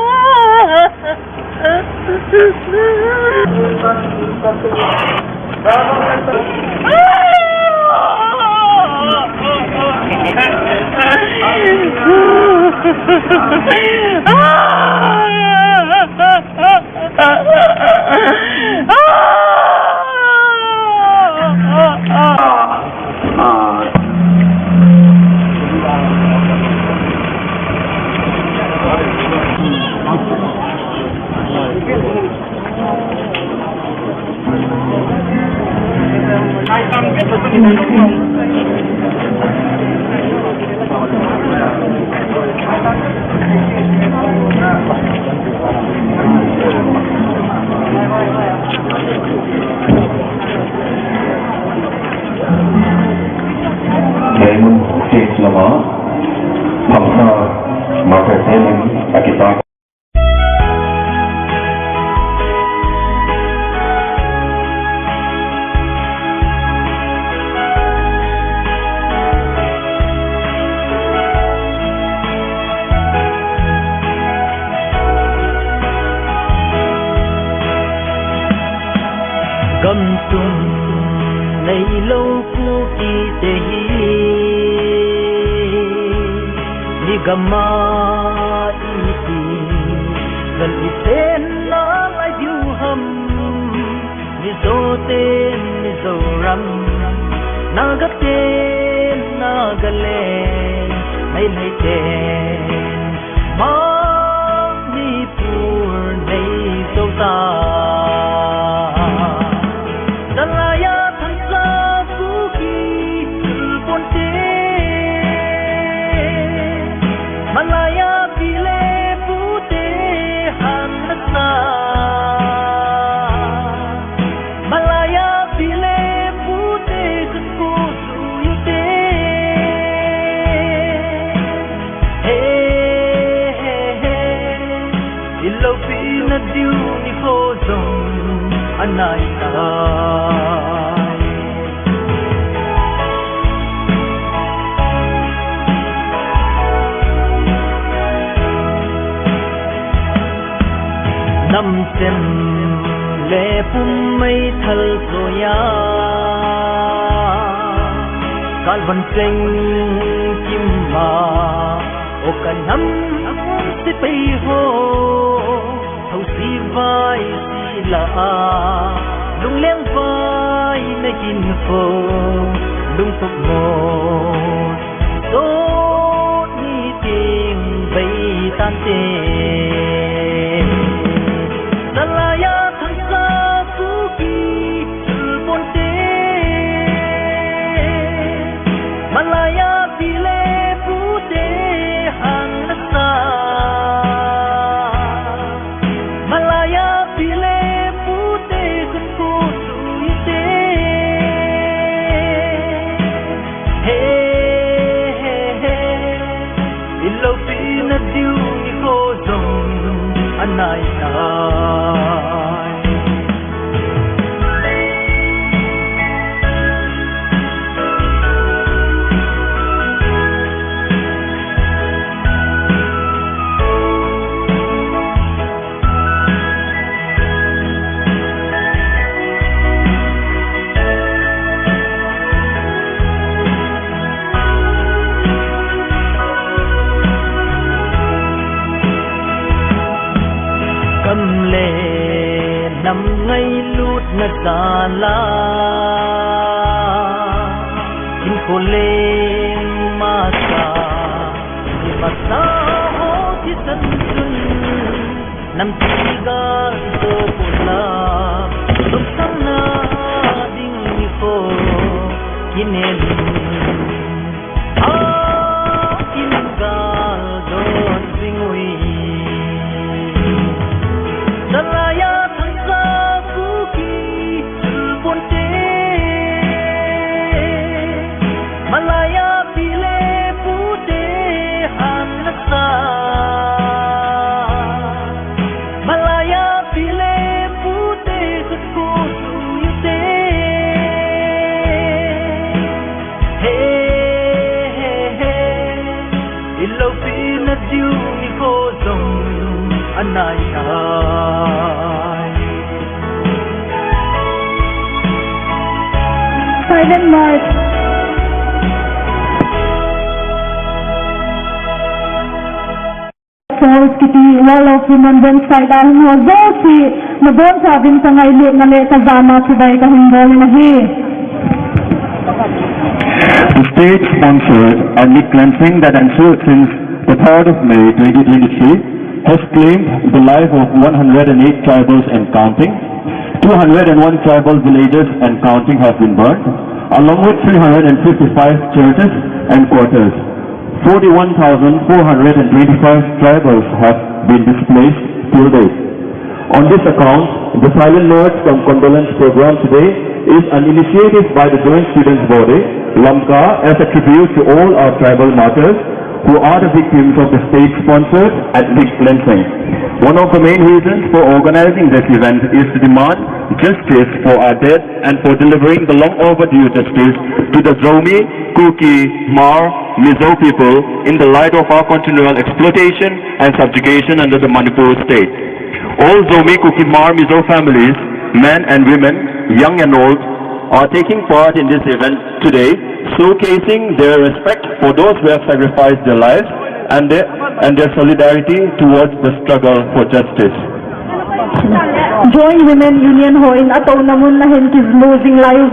Raymond State lama, Bangsa Martyr Training, Akita. Kamtum nei lo Kuki te hi, ni gama iti, kan isen na lai diu ham, Mizo te Mizoram, Naga te Nagaland, nei nei te Manipur nei zo ta. Salaya thangsa Kuki chulpon te, Malaya pile pute hansa. Malaya pile pute kuku suyute. He, he, he. Ilo pina diu ni khojong anai ta. Namchem le pum mai thal soya, kalvan seng kimma, o kanam se pai ho, thau si vai si la a, lung leng vai na kin ho, lung tuk mo. Doni ting bai tante. Salaya thangsa Kuki chulpon te. Malaya pile pute hansa. Malaya pile pute kunku suyute. He, he, he. Ilo pina diu ni khojong anai nai. Kam le nam ngai lut na sala, in ko le masa, di masa ho di san sun. Nam tiga do pula, luksana ding ko kinen. A ingal don singui. Salaya thangsa Kuki chulpon te. Malaya pile pute hansa. Malaya pile pute kukusuyute. He, he, he. Ilo pina diu ni khojong anai nai. Silent March. Force kiti Wall of Remembrance kaila hwnwi o josi no bon sa bini tangai le male ka jama chibai ka him bol nahi. The state-sponsored ethnic cleansing that ensued since the third of May twenty twenty-three has claimed the life of one hundred and eight tribals and counting. Two hundred and one tribal villages and counting have been burned, along with three hundred and fifty-five churches and quarters. Forty-one thousand four hundred and twenty-five tribals have been displaced till date. On this account, the Silent March cum Condolence program today is an initiative by the Joint Students Body, Lamka, as a tribute to all our tribal martyrs who are the victims of the state-sponsored ethnic cleansing. One of the main reasons for organizing this event is to demand justice for our dead and for delivering the long overdue justice to the Zomi, Kuki, Hmar, Mizo people in the light of our continual exploitation and subjugation under the Manipur state. All Zomi, Kuki, Hmar, Mizo families Men and women, young and old, are taking part in this event today, showcasing their respect for those who have sacrificed their lives and their, and their solidarity towards the struggle for justice. Joint Women Union hoi ato namun nahin ki losing live.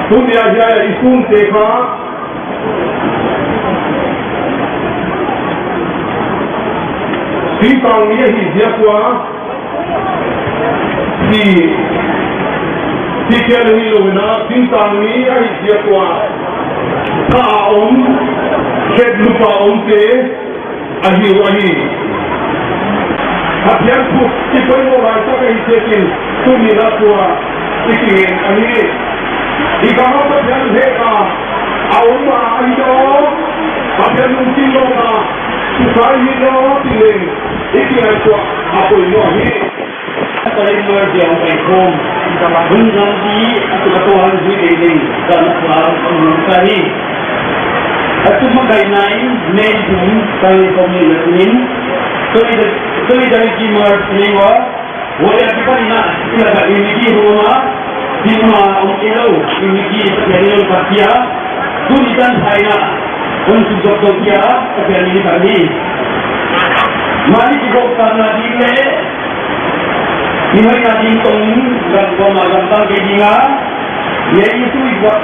Tunia hiya isun tekha. Singtang ni ahi ziakwa. Si, si kya nahi lo na, singtang ni ahi ziakwa. Sa om, khet lupa om te, ahi o ahi. Apian puk, si koi mo lai sa kahi sekin, tuni na tua, iki ahi. Ikama pa pian he ka, a om ma ahi do, apian nung sing lo ka, sukai hi do, tiling, iki ahi tua, a koi mo ahi. Kalimar diang kaikhom, bunjang di, itu katuan di dinding, dan kual pemungkahi. Atu makainai, nei dum, kaikhom ni lakmin, solidar-, solidarity march niwa, waya di panina, ila ka imigi roma, Bima om ilo, imigi pagari lo pakia, tuni tan phaina, on sujok dokia, pagari ni pagari. Mari kibok karna dile, imai na din tong, gan koma gan tang ke dinga, yai isu ikwa,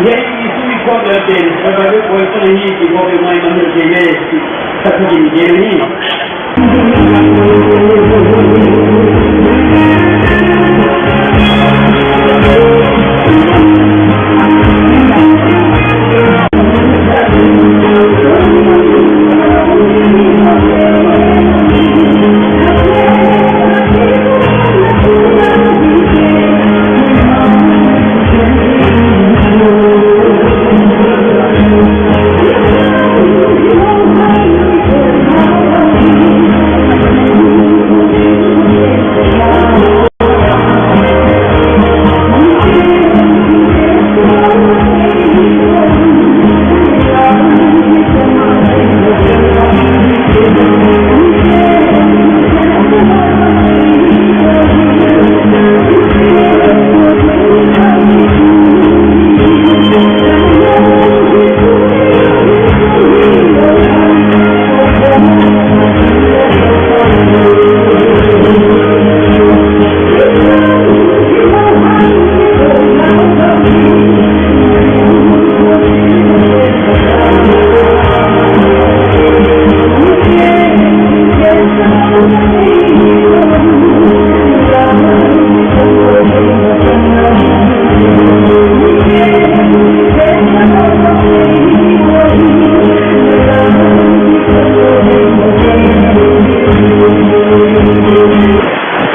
yai isu ikwa gerte, pagari poisa ni kibok imai mandir ke ye, sakhi ni ke ni.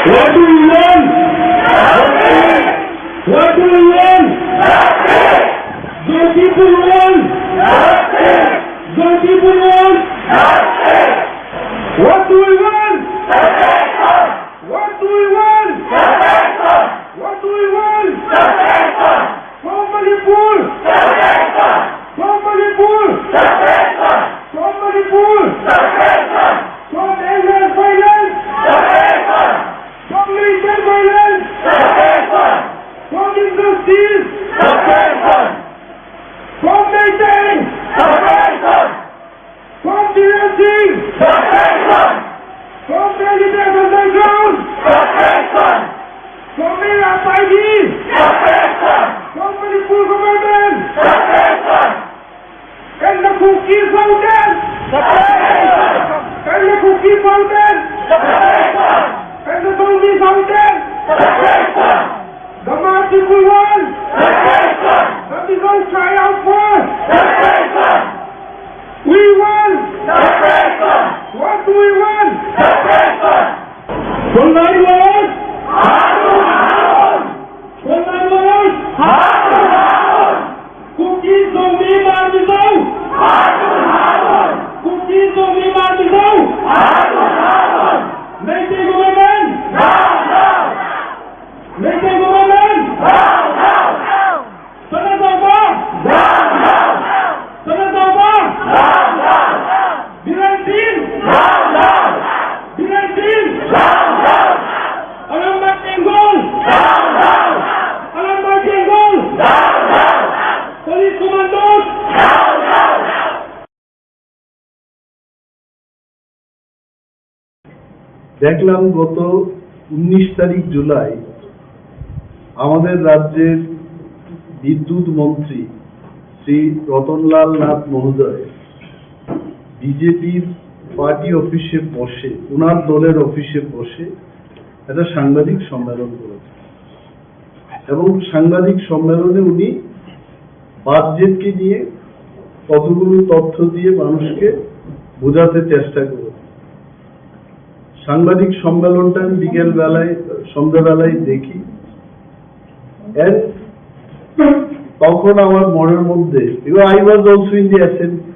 What do we want? What do we want? The people want. The people want. What do we want? What do we want? What do we want? From Manipur! From Manipur! From Manipur! From endless violence! From militant violence! From injustice! From Meitei! From Biren Singh! Separation! From the Liberation Underground! Separation! From Meira Paidi! Separation! From Manipur government! Separation! And the Kuki Mountain! Separation! And the Kuki Mountain! Separation! And the Zomi Mountain! Separation! The Manipur one! Separation! The Mizo triumph one! Separation! We want! Separation! What do we want? দেখলাম গত উনিশ তারিখ জুলাই আমাদের রাজ্যের বিদ্যুৎ মন্ত্রী শ্রী রতনলাল নাথ মহোদয় বিজেপির পার্টি অফিসে বসে, ওনার দলের অফিসে বসে একটা সাংবাদিক সম্মেলন করেছেন। এবং সাংবাদিক সম্মেলনে উনি বাজেটকে নিয়ে কতগুলো তথ্য দিয়ে মানুষকে বোঝাতে চেষ্টা করেন। সাংবাদিক সম্মেলনটা আমি বিকেল বেলায়, সন্ধ্যাবেলায় দেখি। And তখন আমার মনের মধ্যে, I was also in the assembly,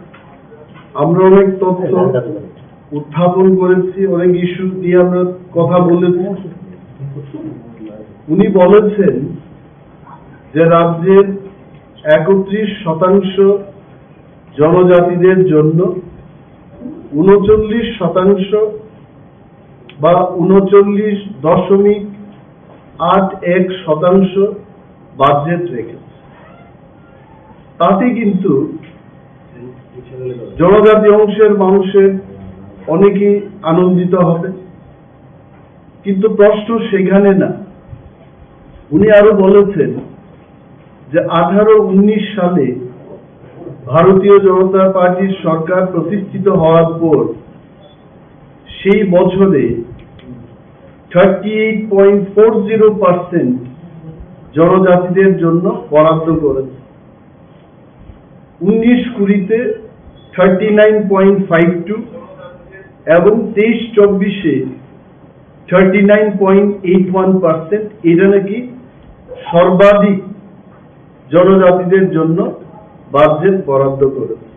আমরা অনেক তথ্য উত্থাপন করেছি, অনেক ইস্যু নিয়ে আমরা কথা বলেছি। উনি বলেছেন যে রাজ্যের একত্রিশ শতাংশ জনজাতিদের জন্য ঊনচল্লিশ শতাংশ বা ঊনচল্লিশ দশমিক আট এক শতাংশ বাজেট রেখেছে। তাতে কিন্তু জনজাতি অংশের মানুষের অনেকেই আনন্দিত হবে, কিন্তু প্রশ্ন সেখানে না। উনি আরো বলেছেন যে আঠারো উনিশ সালে ভারতীয় জনতা পার্টির সরকার প্রতিষ্ঠিত হওয়ার পর সেই বছরে thirty eight point four zero percent জনজাতিদের জন্য বরাদ্দ করেছে। উনিশ কুড়িতে thirty nine point five two এবং তেইশ চব্বিশে thirty nine point eight one percent, এটা নাকি সর্বাধিক জনজাতিদের জন্য বাজেট বরাদ্দ করেছে।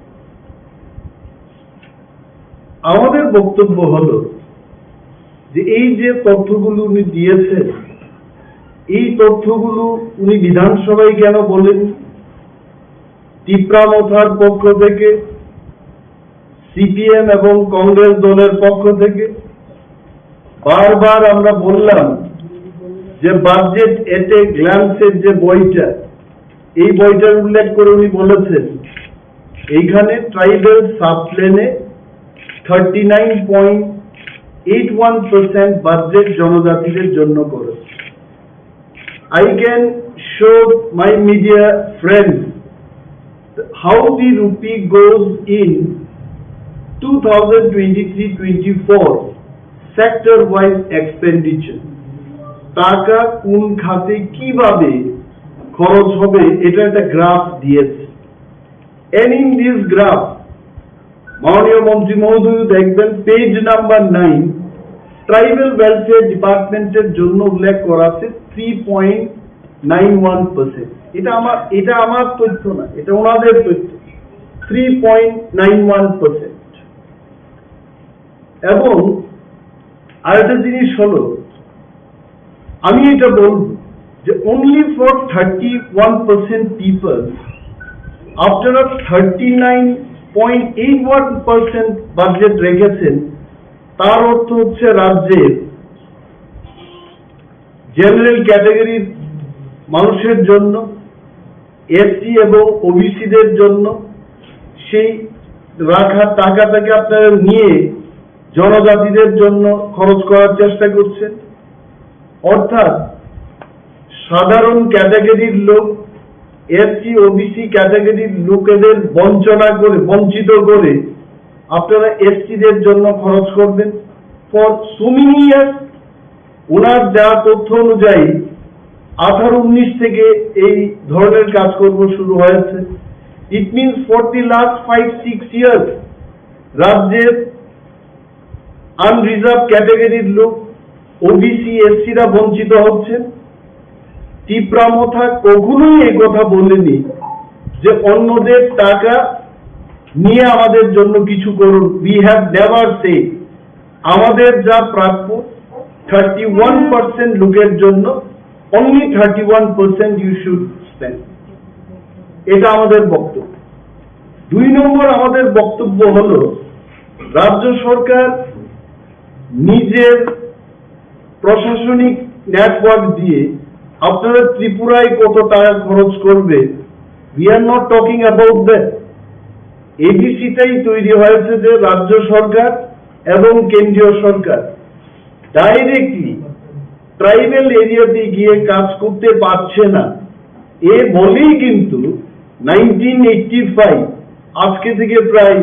আমাদের বক্তব্য হলো যে এই যে তথ্যগুলো উনি দিয়েছেন, এই তথ্যগুলো উনি বিধানসভায় কেন বলেন? তিপ্রা মথার পক্ষ থেকে, সিপিএম এবং কংগ্রেস দলের পক্ষ থেকে বারবার আমরা বললাম যে বাজেট এট এ গ্ল্যান্সের যে বইটা, এই বইটার উল্লেখ করে উনি বলেছেন এইখানে ট্রাইবাল সাবপ্লেনে thirty nine point eight one percent budget জনজাতিদের জন্য করেছে। I can show my media friends how the rupee goes in two thousand twenty-three twenty-four sector wise expenditure. টাকা কোন খাতে কিভাবে খরচ হবে, এটা একটা গ্রাফ দিয়েছে। And in this graph, মাননীয় মন্ত্রী মহোদয় দেখবেন, page number nine, tribal welfare ডিপার্টমেন্টের জন্য উল্লেখ করা আছে three point nine one percent. এটা আমার, এটা আমার তথ্য না, এটা ওনাদের তথ্য। Three point nine one percent. এবং আরেকটা জিনিস হলো, আমি এটা বলব যে only for thirty one percent people আপনারা thirty nine point eight one percent budget রেখেছেন। তার অর্থ হচ্ছে রাজ্যের জেনারেল ক্যাটাগরির মানুষের জন্য, এসসি এবং ওবিসিদের জন্য সেই রাখা টাকাটাকে আপনারা নিয়ে জনজাতিদের জন্য খরচ করার চেষ্টা করছেন। অর্থাৎ সাধারণ ক্যাটাগরির লোক, এসসি ওবিসি ক্যাটাগরির লোকেদের বঞ্চনা করে, বঞ্চিত করে আপনারা এসসিদের জন্য খরচ করবেন। ফর সো মেনি ইয়ার্স, ওনার যা তথ্য অনুযায়ী আঠারো উনিশ থেকে এই ধরনের কাজকর্ম শুরু হয়েছে। It means for the last five six years রাজ্যের আনরিজার্ভ ক্যাটাগরির লোক, ওবিসি, এসসিরা বঞ্চিত হচ্ছেন। তিপ্রা মথা কখনোই এই কথা বলেনি যে অন্যদের টাকা নিয়ে আমাদের জন্য কিছু করুন। We have never said আমাদের যা প্রাপ্য থার্টি ওয়ান পার্সেন্ট লোকের জন্য, only thirty one percent you should spend। এটা আমাদের বক্তব্য। দুই নম্বর আমাদের বক্তব্য হলো, রাজ্য সরকার নিজের প্রশাসনিক নেটওয়ার্ক দিয়ে আপনারা ত্রিপুরায় কত টাকা খরচ করবে, we are not talking about that। এবিসিটাই তৈরি হয়েছে যে রাজ্য সরকার এবং কেন্দ্রীয় সরকার ডাইরেক্টলি ট্রাইবাল এরিয়াতে গিয়ে কাজ করতে পারছে না। এ বলেই কিন্তু নাইনটিন এইটটি ফাইভ, আজকে থেকে প্রায়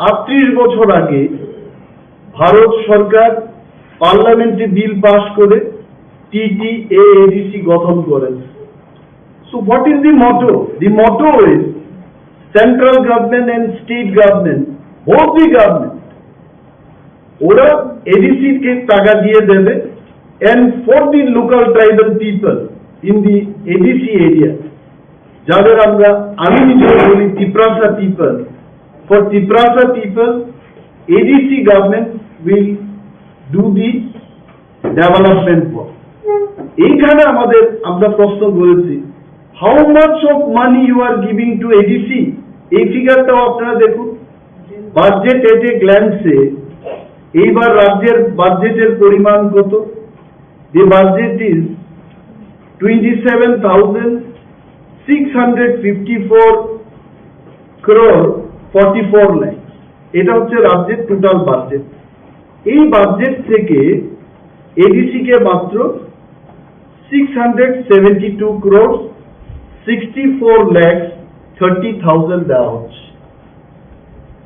আটত্রিশ বছর আগে, ভারত সরকার পার্লামেন্টে বিল পাস করে টিটিএএডিসি গঠন করেন। So what is the motto? The motto is central government and state government, both the government, ওরা এডিসি কে টাকা দিয়ে দেবে, and for the local tribal people in the ADC area, যাদের আমরা, আমি নিজে বলি Tiprasa people, for Tiprasa people, ADC government will do the development work. এইখানে আমাদের, আমরা প্রশ্ন করেছি, how much of money you are giving to ADC? এই ফিগারটাও আপনারা দেখুন, বাজেট এট এ গ্ল্যান্সে এইবার রাজ্যের বাজেটের পরিমাণ কত? The budget is twenty seven thousand six hundred fifty four crore forty four lakhs. এটা হচ্ছে রাজ্যের টোটাল বাজেট। এই বাজেট থেকে এডিসি কে মাত্র six hundred seventy two crore sixty four lakhs thirty thousand দেওয়া হচ্ছে।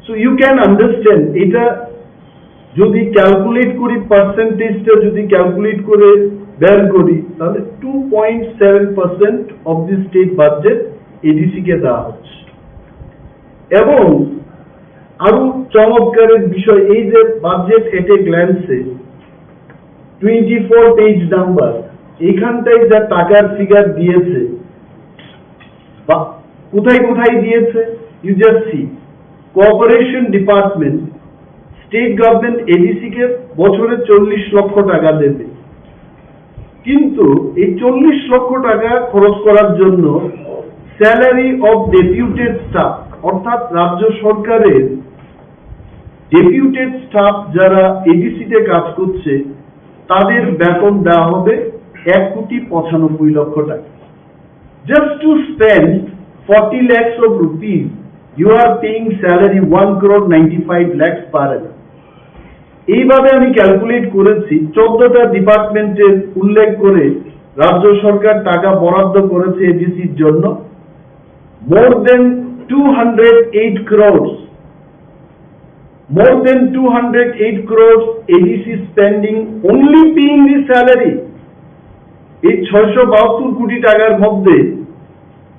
So you can understand, এটা যদি ক্যালকুলেট করি, পার্সেন্টেজটা যদি ক্যালকুলেট করে বের করি, তাহলে two point seven percent of the state budget ADC কে দেওয়া হচ্ছে। এবং আরো চমৎকারের বিষয়, এই যে বাজেট এট এ গ্ল্যান্সে, টোয়েন্টি ফোর পেজ নাম্বার, এখানটায় যা টাকার ফিগার দিয়েছে বা কোথায় কোথায় দিয়েছে, you just see, cooperation department, state government ADC কে বছরে চল্লিশ লক্ষ টাকা দেবে, কিন্তু এই চল্লিশ লক্ষ টাকা খরচ করার জন্য স্যালারি অফ ডেপুটেড স্টাফ, অর্থাৎ রাজ্য সরকারের ডেপুটেড স্টাফ যারা এডিসি তে কাজ করছে, তাদের বেতন দেওয়া হবে এক কোটি পঁচানব্বই লক্ষ টাকা। Just to spend forty lakhs of rupees, you are paying salary one crore ninety five lakhs per annum. এইভাবে আমি ক্যালকুলেট করেছি, চোদ্দটা ডিপার্টমেন্টের উল্লেখ করে রাজ্য সরকার টাকা বরাদ্দ করেছে এডিসির জন্য। More than two hundred eight crores, more than two hundred eight crores A D C spending only paying the salary. এই ছয়শো বাহাত্তর কোটি টাকার মধ্যে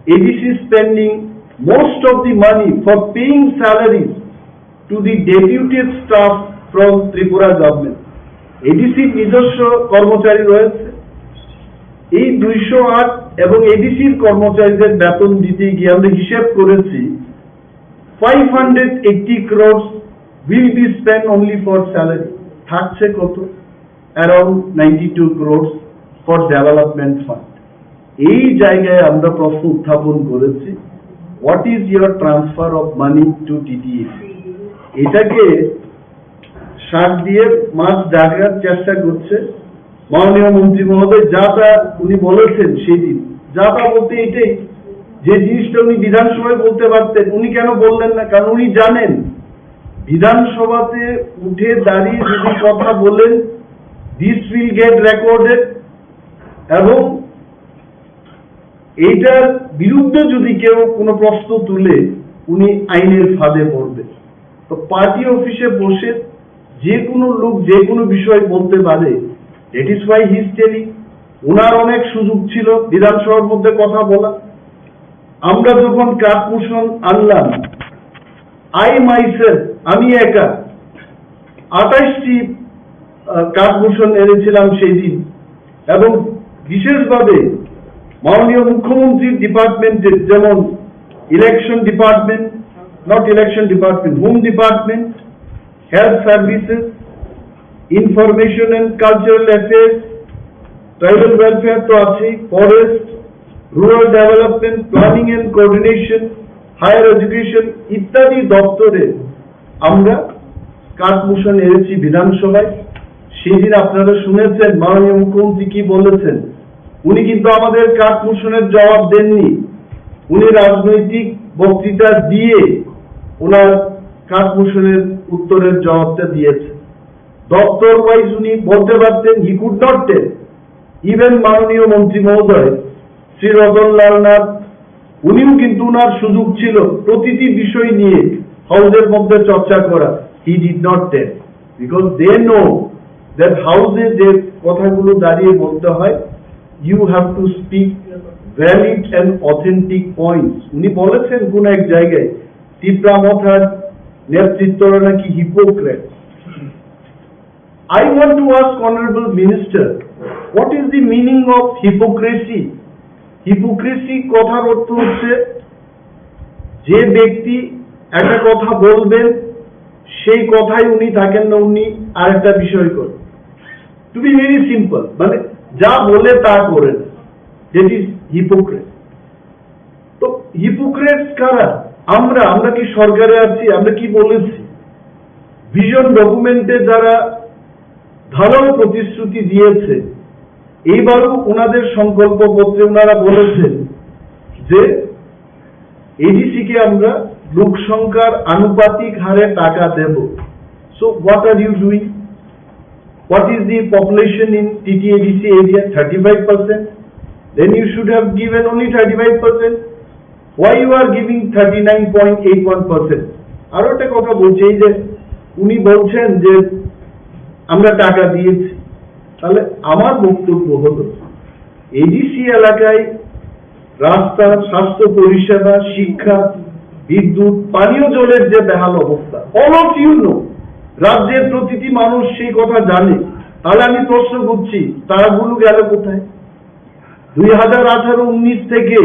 ADC spending most of the money for paying salaries to the deputed staff from Tripura government. এডিসির নিজস্ব কর্মচারী রয়েছে। এই দুইশো আট এবং এডিসির কর্মচারীদের বেতন দিতে গিয়ে আমরা হিসাব করেছি, five hundred eighty crores will be spent only for salary. থাকছে কত? Around ninety two crores for development fund. এই জায়গায় আমরা প্রশ্ন উত্থাপন করেছি, what is your transfer of money to টিটিএসি? এটাকে শাক দিয়ে মাছ ঢাকার চেষ্টা করছে মাননীয় মন্ত্রী মহোদয়। যা তা উনি বলেছেন সেই দিন, যা তা বলতে এটাই, যে জিনিসটা উনি বিধানসভায় বলতে পারতেন, উনি কেন বললেন না? কারণ উনি জানেন বিধানসভাতে উঠে দাঁড়িয়ে যদি কথা বলেন, this will get recorded, এবং এইটার বিরুদ্ধে যদি কেউ কোনো প্রশ্ন তুলে, উনি আইনের ফাঁদে পড়বেন। তো পার্টি অফিসে বসে যে কোনো লোক যে কোনো বিষয় বলতে পারে, that is why he is telling। ওনার অনেক সুযোগ ছিল বিধানসভার মধ্যে কথা বলা। আমরা যখন কাট মোশন আনলাম, I myself, আমি একা আঠাশটি কাট মোশন এনেছিলাম সেই দিন, এবং বিশেষভাবে মাননীয় মুখ্যমন্ত্রীর ডিপার্টমেন্টের, যেমন election department, not election department, home department, health services, information and cultural affairs, tribal welfare তো আছেই, forest, rural development, planning and coordination, higher education ইত্যাদি দপ্তরে আমরা কাট মোশন এনেছি বিধানসভায়। সেদিন আপনারা শুনেছেন মাননীয় মুখ্যমন্ত্রী কি বলেছেন। উনি কিন্তু আমাদের কাট মোশনের জবাব দেননি, উনি রাজনৈতিক বক্তৃতা দিয়ে ওনার কাট মোশনের উত্তরের জবাবটা দিয়েছেন। দপ্তর ওয়াইজ উনি বলতে পারতেন, he could not tell. Even মাননীয় মন্ত্রী মহোদয় শ্রী রতনলাল নাথ, উনিও কিন্তু ওনার সুযোগ ছিল প্রতিটি বিষয় নিয়ে হাউসের মধ্যে চর্চা করা। He did not tell, because they know that হাউসে যে কথাগুলো দাঁড়িয়ে বলতে হয়, you have to speak valid and authentic points. উনি বলেছেন কোন এক জায়গায় তিপ্রা মথার নেতৃত্বরা নাকি hypocrite. I want to ask Honorable Minister, what is the meaning of hypocrisy? Hypocrisy কথার অর্থ হচ্ছে যে ব্যক্তি একটা কথা বলবেন, সেই কথাই উনি থাকেন না, উনি আরেকটা বিষয় করেন। To be very simple, মানে যা বলে তা করেন, that is hypocrite. তো হিপোক্রেটস কারা? আমরা আমরা কি সরকারে আছি? আমরা কি বলেছি? ভিশন ডকুমেন্টে যারা ধারালো প্রতিশ্রুতি দিয়েছে, এইবারও ওনাদের সংকল্পপত্রে ওনারা বলেছেন যে এডিসি কে আমরা লোকসংখ্যার আনুপাতিক হারে টাকা দেব। So what are you doing? What is the population in T T A D C area? Thirty-five percent. Then you should have given only thirty-five percent. Why you are giving thirty-nine point eight one percent? আরো একটা কথা বলছি, এই যে উনি বলছেন যে আমরা টাকা দিয়েছি, তাহলে আমার বক্তব্য হলো এডিসি এলাকায় রাস্তা, স্বাস্থ্য পরিষেবা, শিক্ষা, বিদ্যুৎ, পানীয় জলের যে বেহাল অবস্থা, all of you know, রাজ্যের প্রতিটি মানুষ সেই কথা জানে। তাহলে আমি প্রশ্ন করছি, টাকাগুলো গেল কোথায়? দুই হাজার আঠারো উনিশ থেকে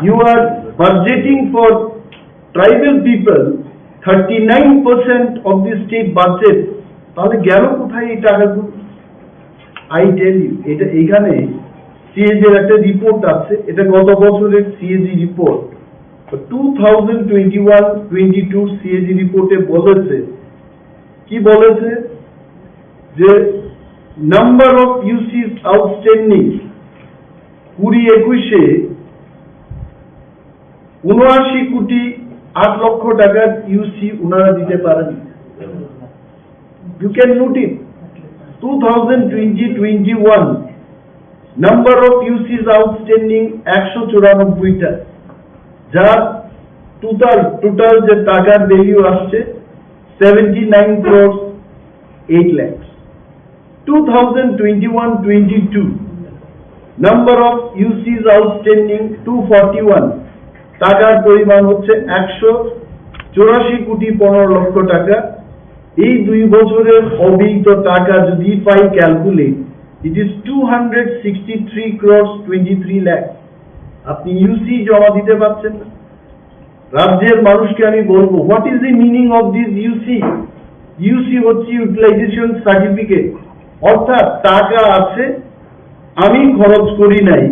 you are budgeting for tribal people thirty-nine percent of the state budget, তাহলে গেল কোথায় এই টাকাগুলো? I tell you, এটা এখানে সিএজি এর একটা রিপোর্ট আছে, এটা গত বছরের CAG report. Two thousand twenty one twenty two CAG রিপোর্টে বলেছে, কি বলেছে, যে নাম্বার অফ ইউসিস আউটস্ট্যান্ডিং কুড়ি একুশে উনআশি কোটি আট লক্ষ টাকার ইউসি ওনারা দিতে পারেন। You can note it. Two thousand twenty twenty-one number of UCs outstanding একশো চুরানব্বইটা, যার টোটাল টোটাল যে টাকার ভ্যালু আসছে seventy nine crores eight lakhs. Two thousand twenty-one twenty-two number of UCs outstanding two forty one, টাকার পরিমাণ হচ্ছে একশো চুরাশি কোটি পনেরো লক্ষ টাকা। এই দুই বছরের অব্যয়িত টাকা যদি পাই calculate, it is two hundred sixty three crores twenty three lakhs. আপনি ইউসি জমা দিতে পারছেন না। রাজ্যের মানুষকে আমি বলবো, what is the meaning of this ইউসি? ইউসি হচ্ছে ইউটিলাইজেশন সার্টিফিকেট, অর্থাৎ টাকা আছে, আমি খরচ করি নাই,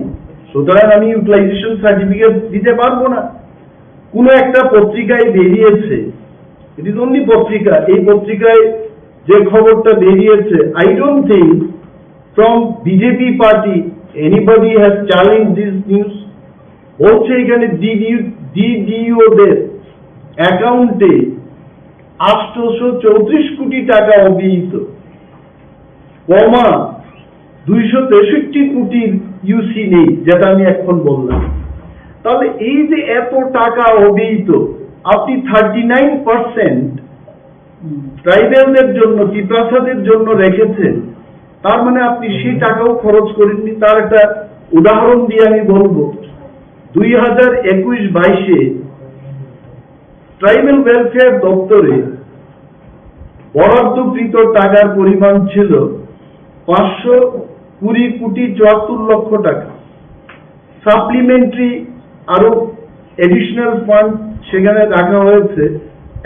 সুতরাং আমি ইউটিলাইজেশন সার্টিফিকেট দিতে পারবো না। কোনো একটা পত্রিকায় বেরিয়েছে, it is only পত্রিকা, এই পত্রিকায় যে খবরটা বেরিয়েছে, I don't think from BJP party anybody has challenged this news. বলছে এখানে ডিডিও ডিডিও দের অ্যাকাউন্টে আটশোশো চৌত্রিশ কোটি টাকা অব্যয়িত, কমা দুইশো তেষট্টি কোটির ইউসি নেই, যেটা আমি এখন বললাম। তাহলে এই যে এত টাকা অব্যয়িত, আপনি থার্টি নাইন পার্সেন্ট ট্রাইবেলদের জন্য, তিপ্রাসাদের জন্য রেখেছেন, তার মানে আপনি সেই টাকাও খরচ করেননি। তার একটা উদাহরণ দিয়ে আমি বলবো, দুই হাজার একুশ বাইশে ট্রাইবেল ওয়েলফেয়ার দপ্তরে বরাদ্দকৃত টাকার পরিমাণ ছিল পাঁচশো কুড়ি কোটি চুয়াত্তর লক্ষ টাকা। সাপ্লিমেন্টারি আরো অ্যাডিশনাল ফান্ড সেখানে রাখা হয়েছে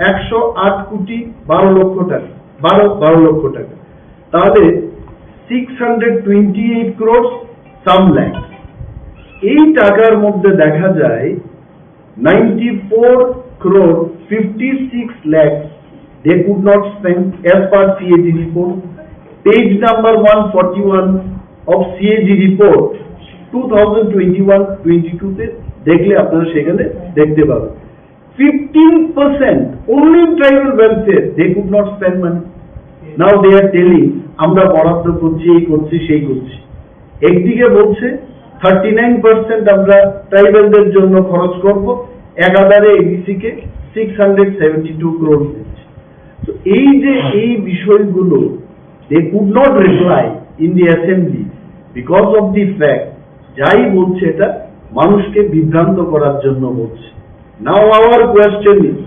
একশো আট কোটি বারো লক্ষ টাকা, বারো বারো লক্ষ টাকা। তাহলে six hundred twenty eight crores some lakhs. এই টাকার মধ্যে দেখা যায় ninety four crore fifty six lakhs they could not spend as per CAG report. Page number one forty one of CAG report two thousand twenty one twenty two তে দেখলে আপনারা সেখানে দেখতে পাবেন। Fifteen percent only tribal welfare they could not spend money. Now they are telling, "আমরা বরাদ্দ করছি, এই করছি, সেই করছি।" একদিকে বলছে থার্টি নাইন পার্সেন্ট আমরা ট্রাইবালদের জন্য খরচ করব, একাধারে এডিসি কে six hundred seventy two crore দিচ্ছে। তো এই যে এই বিষয়গুলো, they could not reply in the assembly because of the fact, যাই বলছে এটা মানুষকে বিভ্রান্ত করার জন্য বলছে। Now our question is,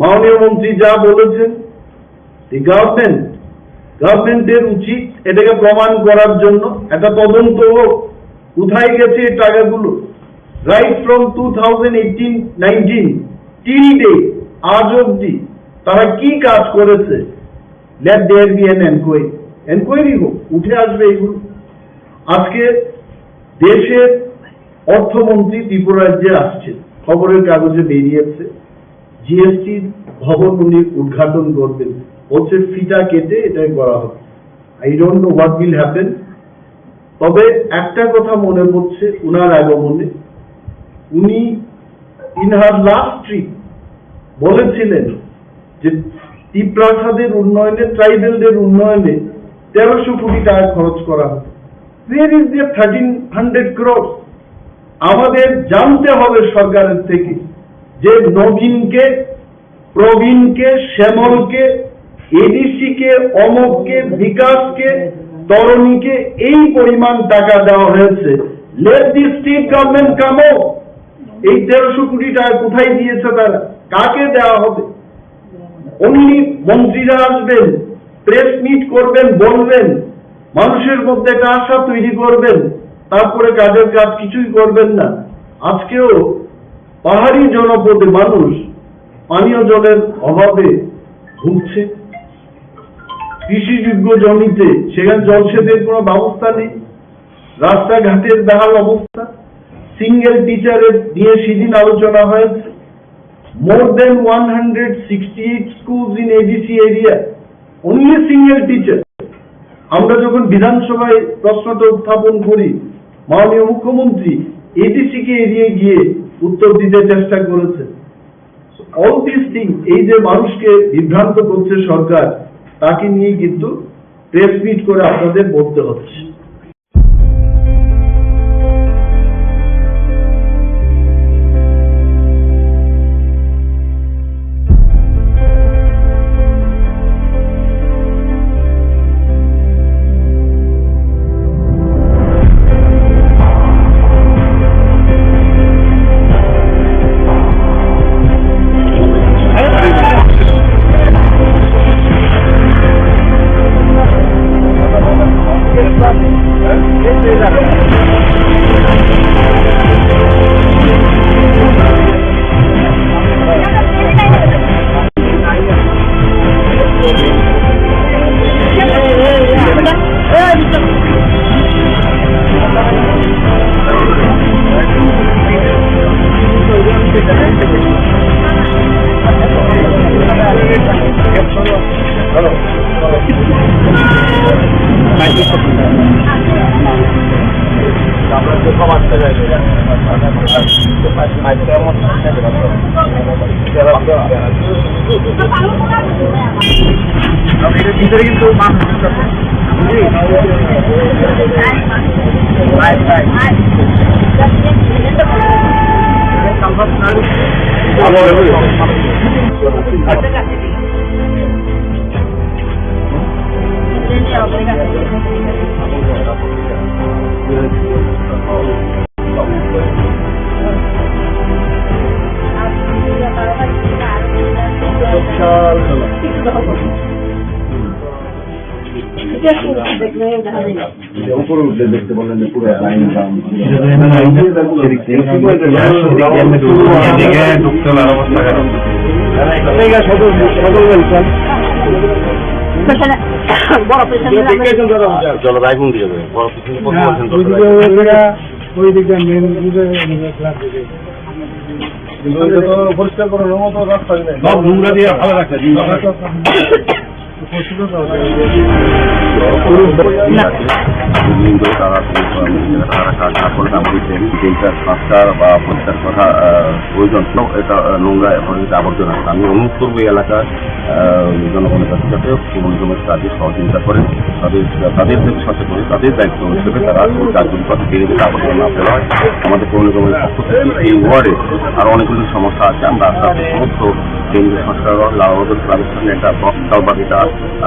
মাননীয় মন্ত্রী যা বলেছেন, the government, গভর্নমেন্টের উচিত এটাকে প্রমাণ করার জন্য একটা তদন্ত হোক, কোথায় গেছে এই টাকাগুলো। Right from two thousand eighteen nineteen till date, আজ অবধি তারা কি কাজ করেছে, let there be an enquiry, enquiry হোক, উঠে আসবে এগুলো। আজকে দেশের অর্থমন্ত্রী ত্রিপুরা রাজ্যে আসছেন, খবরের কাগজে বেরিয়েছে, জিএসটি ভবন উনি উদ্ঘাটন করবেন, বলছে ফিতা কেটে এটাই করা হবে। I don't know what will happen। তবে একটা কথা মনে পড়ছে ওনার আগমনে, উনি in her last trip বলেছিলেন যে তিপ্রাসাদের উন্নয়নে, ট্রাইবেলদের উন্নয়নে তেরোশো কোটি টাকা খরচ করা হবে। Where is the thirteen hundred crore? আমাদের জানতে হবে সরকারের থেকে যে নবীনকে, প্রবীণকে, শ্যামলকে, এডিসিকে, অমককে, বিকাশকে, তরণীকে এই পরিমাণ টাকা দেওয়া হয়েছে। Let the state government come out। এই তেরোশো কোটি টাকা কোথায় দিয়েছে তারা, কাকে দেওয়া হবে? Only মন্ত্রীরা আসবেন, প্রেস মিট করবেন, বলবেন, মানুষের মধ্যে একটা আশা তৈরি করবেন, তারপরে কাজের কাজ কিছুই করবেন না। আজকেও পাহাড়ি জনপদে মানুষ পানীয় জলের অভাবে ভুগছে, কৃষিযোগ্য জমিতে সেখানে জলসেচের কোনো ব্যবস্থা নেই, রাস্তাঘাটের বেহাল অবস্থা। সিঙ্গেল টিচারের নিয়ে সেদিন আলোচনা হয়েছে। More than one hundred sixty-eight schools in A D C area, only single teacher। আমরা যখন বিধানসভায় প্রশ্নটা উত্থাপন করি, মাননীয় মুখ্যমন্ত্রী এডিসি কে এড়িয়ে গিয়ে উত্তর দিতে চেষ্টা করেছে। All these things, এই যে মানুষকে বিভ্রান্ত করছে সরকার, তাকে নিয়ে কিন্তু প্রেস মিট করে আপনাদের বলতে হচ্ছে। ভিতরে কিন্তু উপরে উঠলে দেখতে পারলেন যে পুরো লাইন জাম। এদিকে ঢুকতে হলে আরো অবস্থা খারাপ। বড় পেশেন্ট। চলো, রায়গঞ্জ দিয়ে যাবে। বড় পেশেন্ট কোথায় আছেন? ওইদিকে মেন রোডে। কিন্তু ওইটা তো পরিষ্কার করার মতো রাস্তা নেই। সব নোংরা দিয়ে ভালো রাখছে। তারা, তারা কাজ না করে আমাদের যে ডিটেলটা সংস্কার বা পরিষ্কার করা, আহ, প্রয়োজন। এটা, আহ, নোংরা এবং এটা আবর্জনা। আমি অনুরোধ করবো এই এলাকার আহ, জনগণের কাছে যাতে পৌর নিগমের কাজে সহযোগিতা করেন, তাদের, তাদের যে সাথে করে, তাদের দায়িত্ব হিসেবে তারা ওই কাজগুলি করতে পেরে, যাতে আবর্জনা না ফেলা হয়। আমাদের পৌর নিগমের পক্ষ থেকে এই ওয়ার্ডে আরো অনেকগুলো সমস্যা আছে, আমরা আস্তে আস্তে সমস্ত ড্রেন সংস্কার, লালবাজার প্রাইভেট ফান্ডে একটা বক্স কালভার্ট, এটা,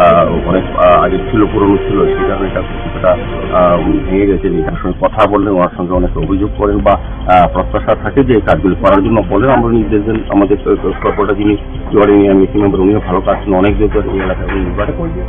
আহ, অনেক, আহ, আগে ছিল, পুরনো ছিল, সেই কারণে এটা কিছুটা, আহ, ভেঙে গেছে। এই সঙ্গে কথা বললেন, ওনার সঙ্গে অনেকে অভিযোগ করেন বা, আহ, প্রত্যাশা থাকে যে এই কাজগুলি করার জন্য বলেন। আমরা নির্দেশ দেন আমাদের, আহ, কর্পোরেটর যিনি জুয়ারি মিয়া মিটিং মেম্বার, উনিও ভালো কাজ করছেন, অনেক দিন ধরে এই এলাকায় উনি নির্বাচন করছেন।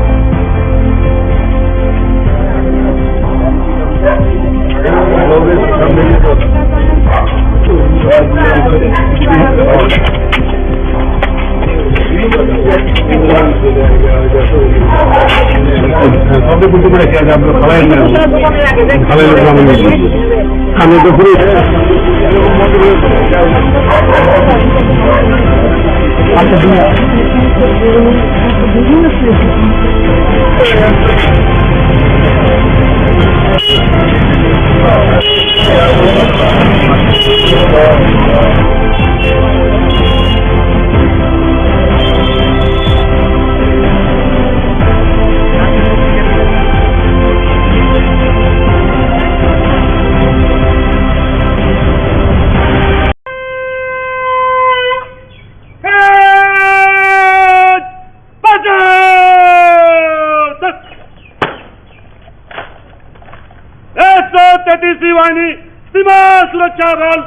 एक सौ तैंतीसवीं वाहिनी सीमा सुरक्षा बल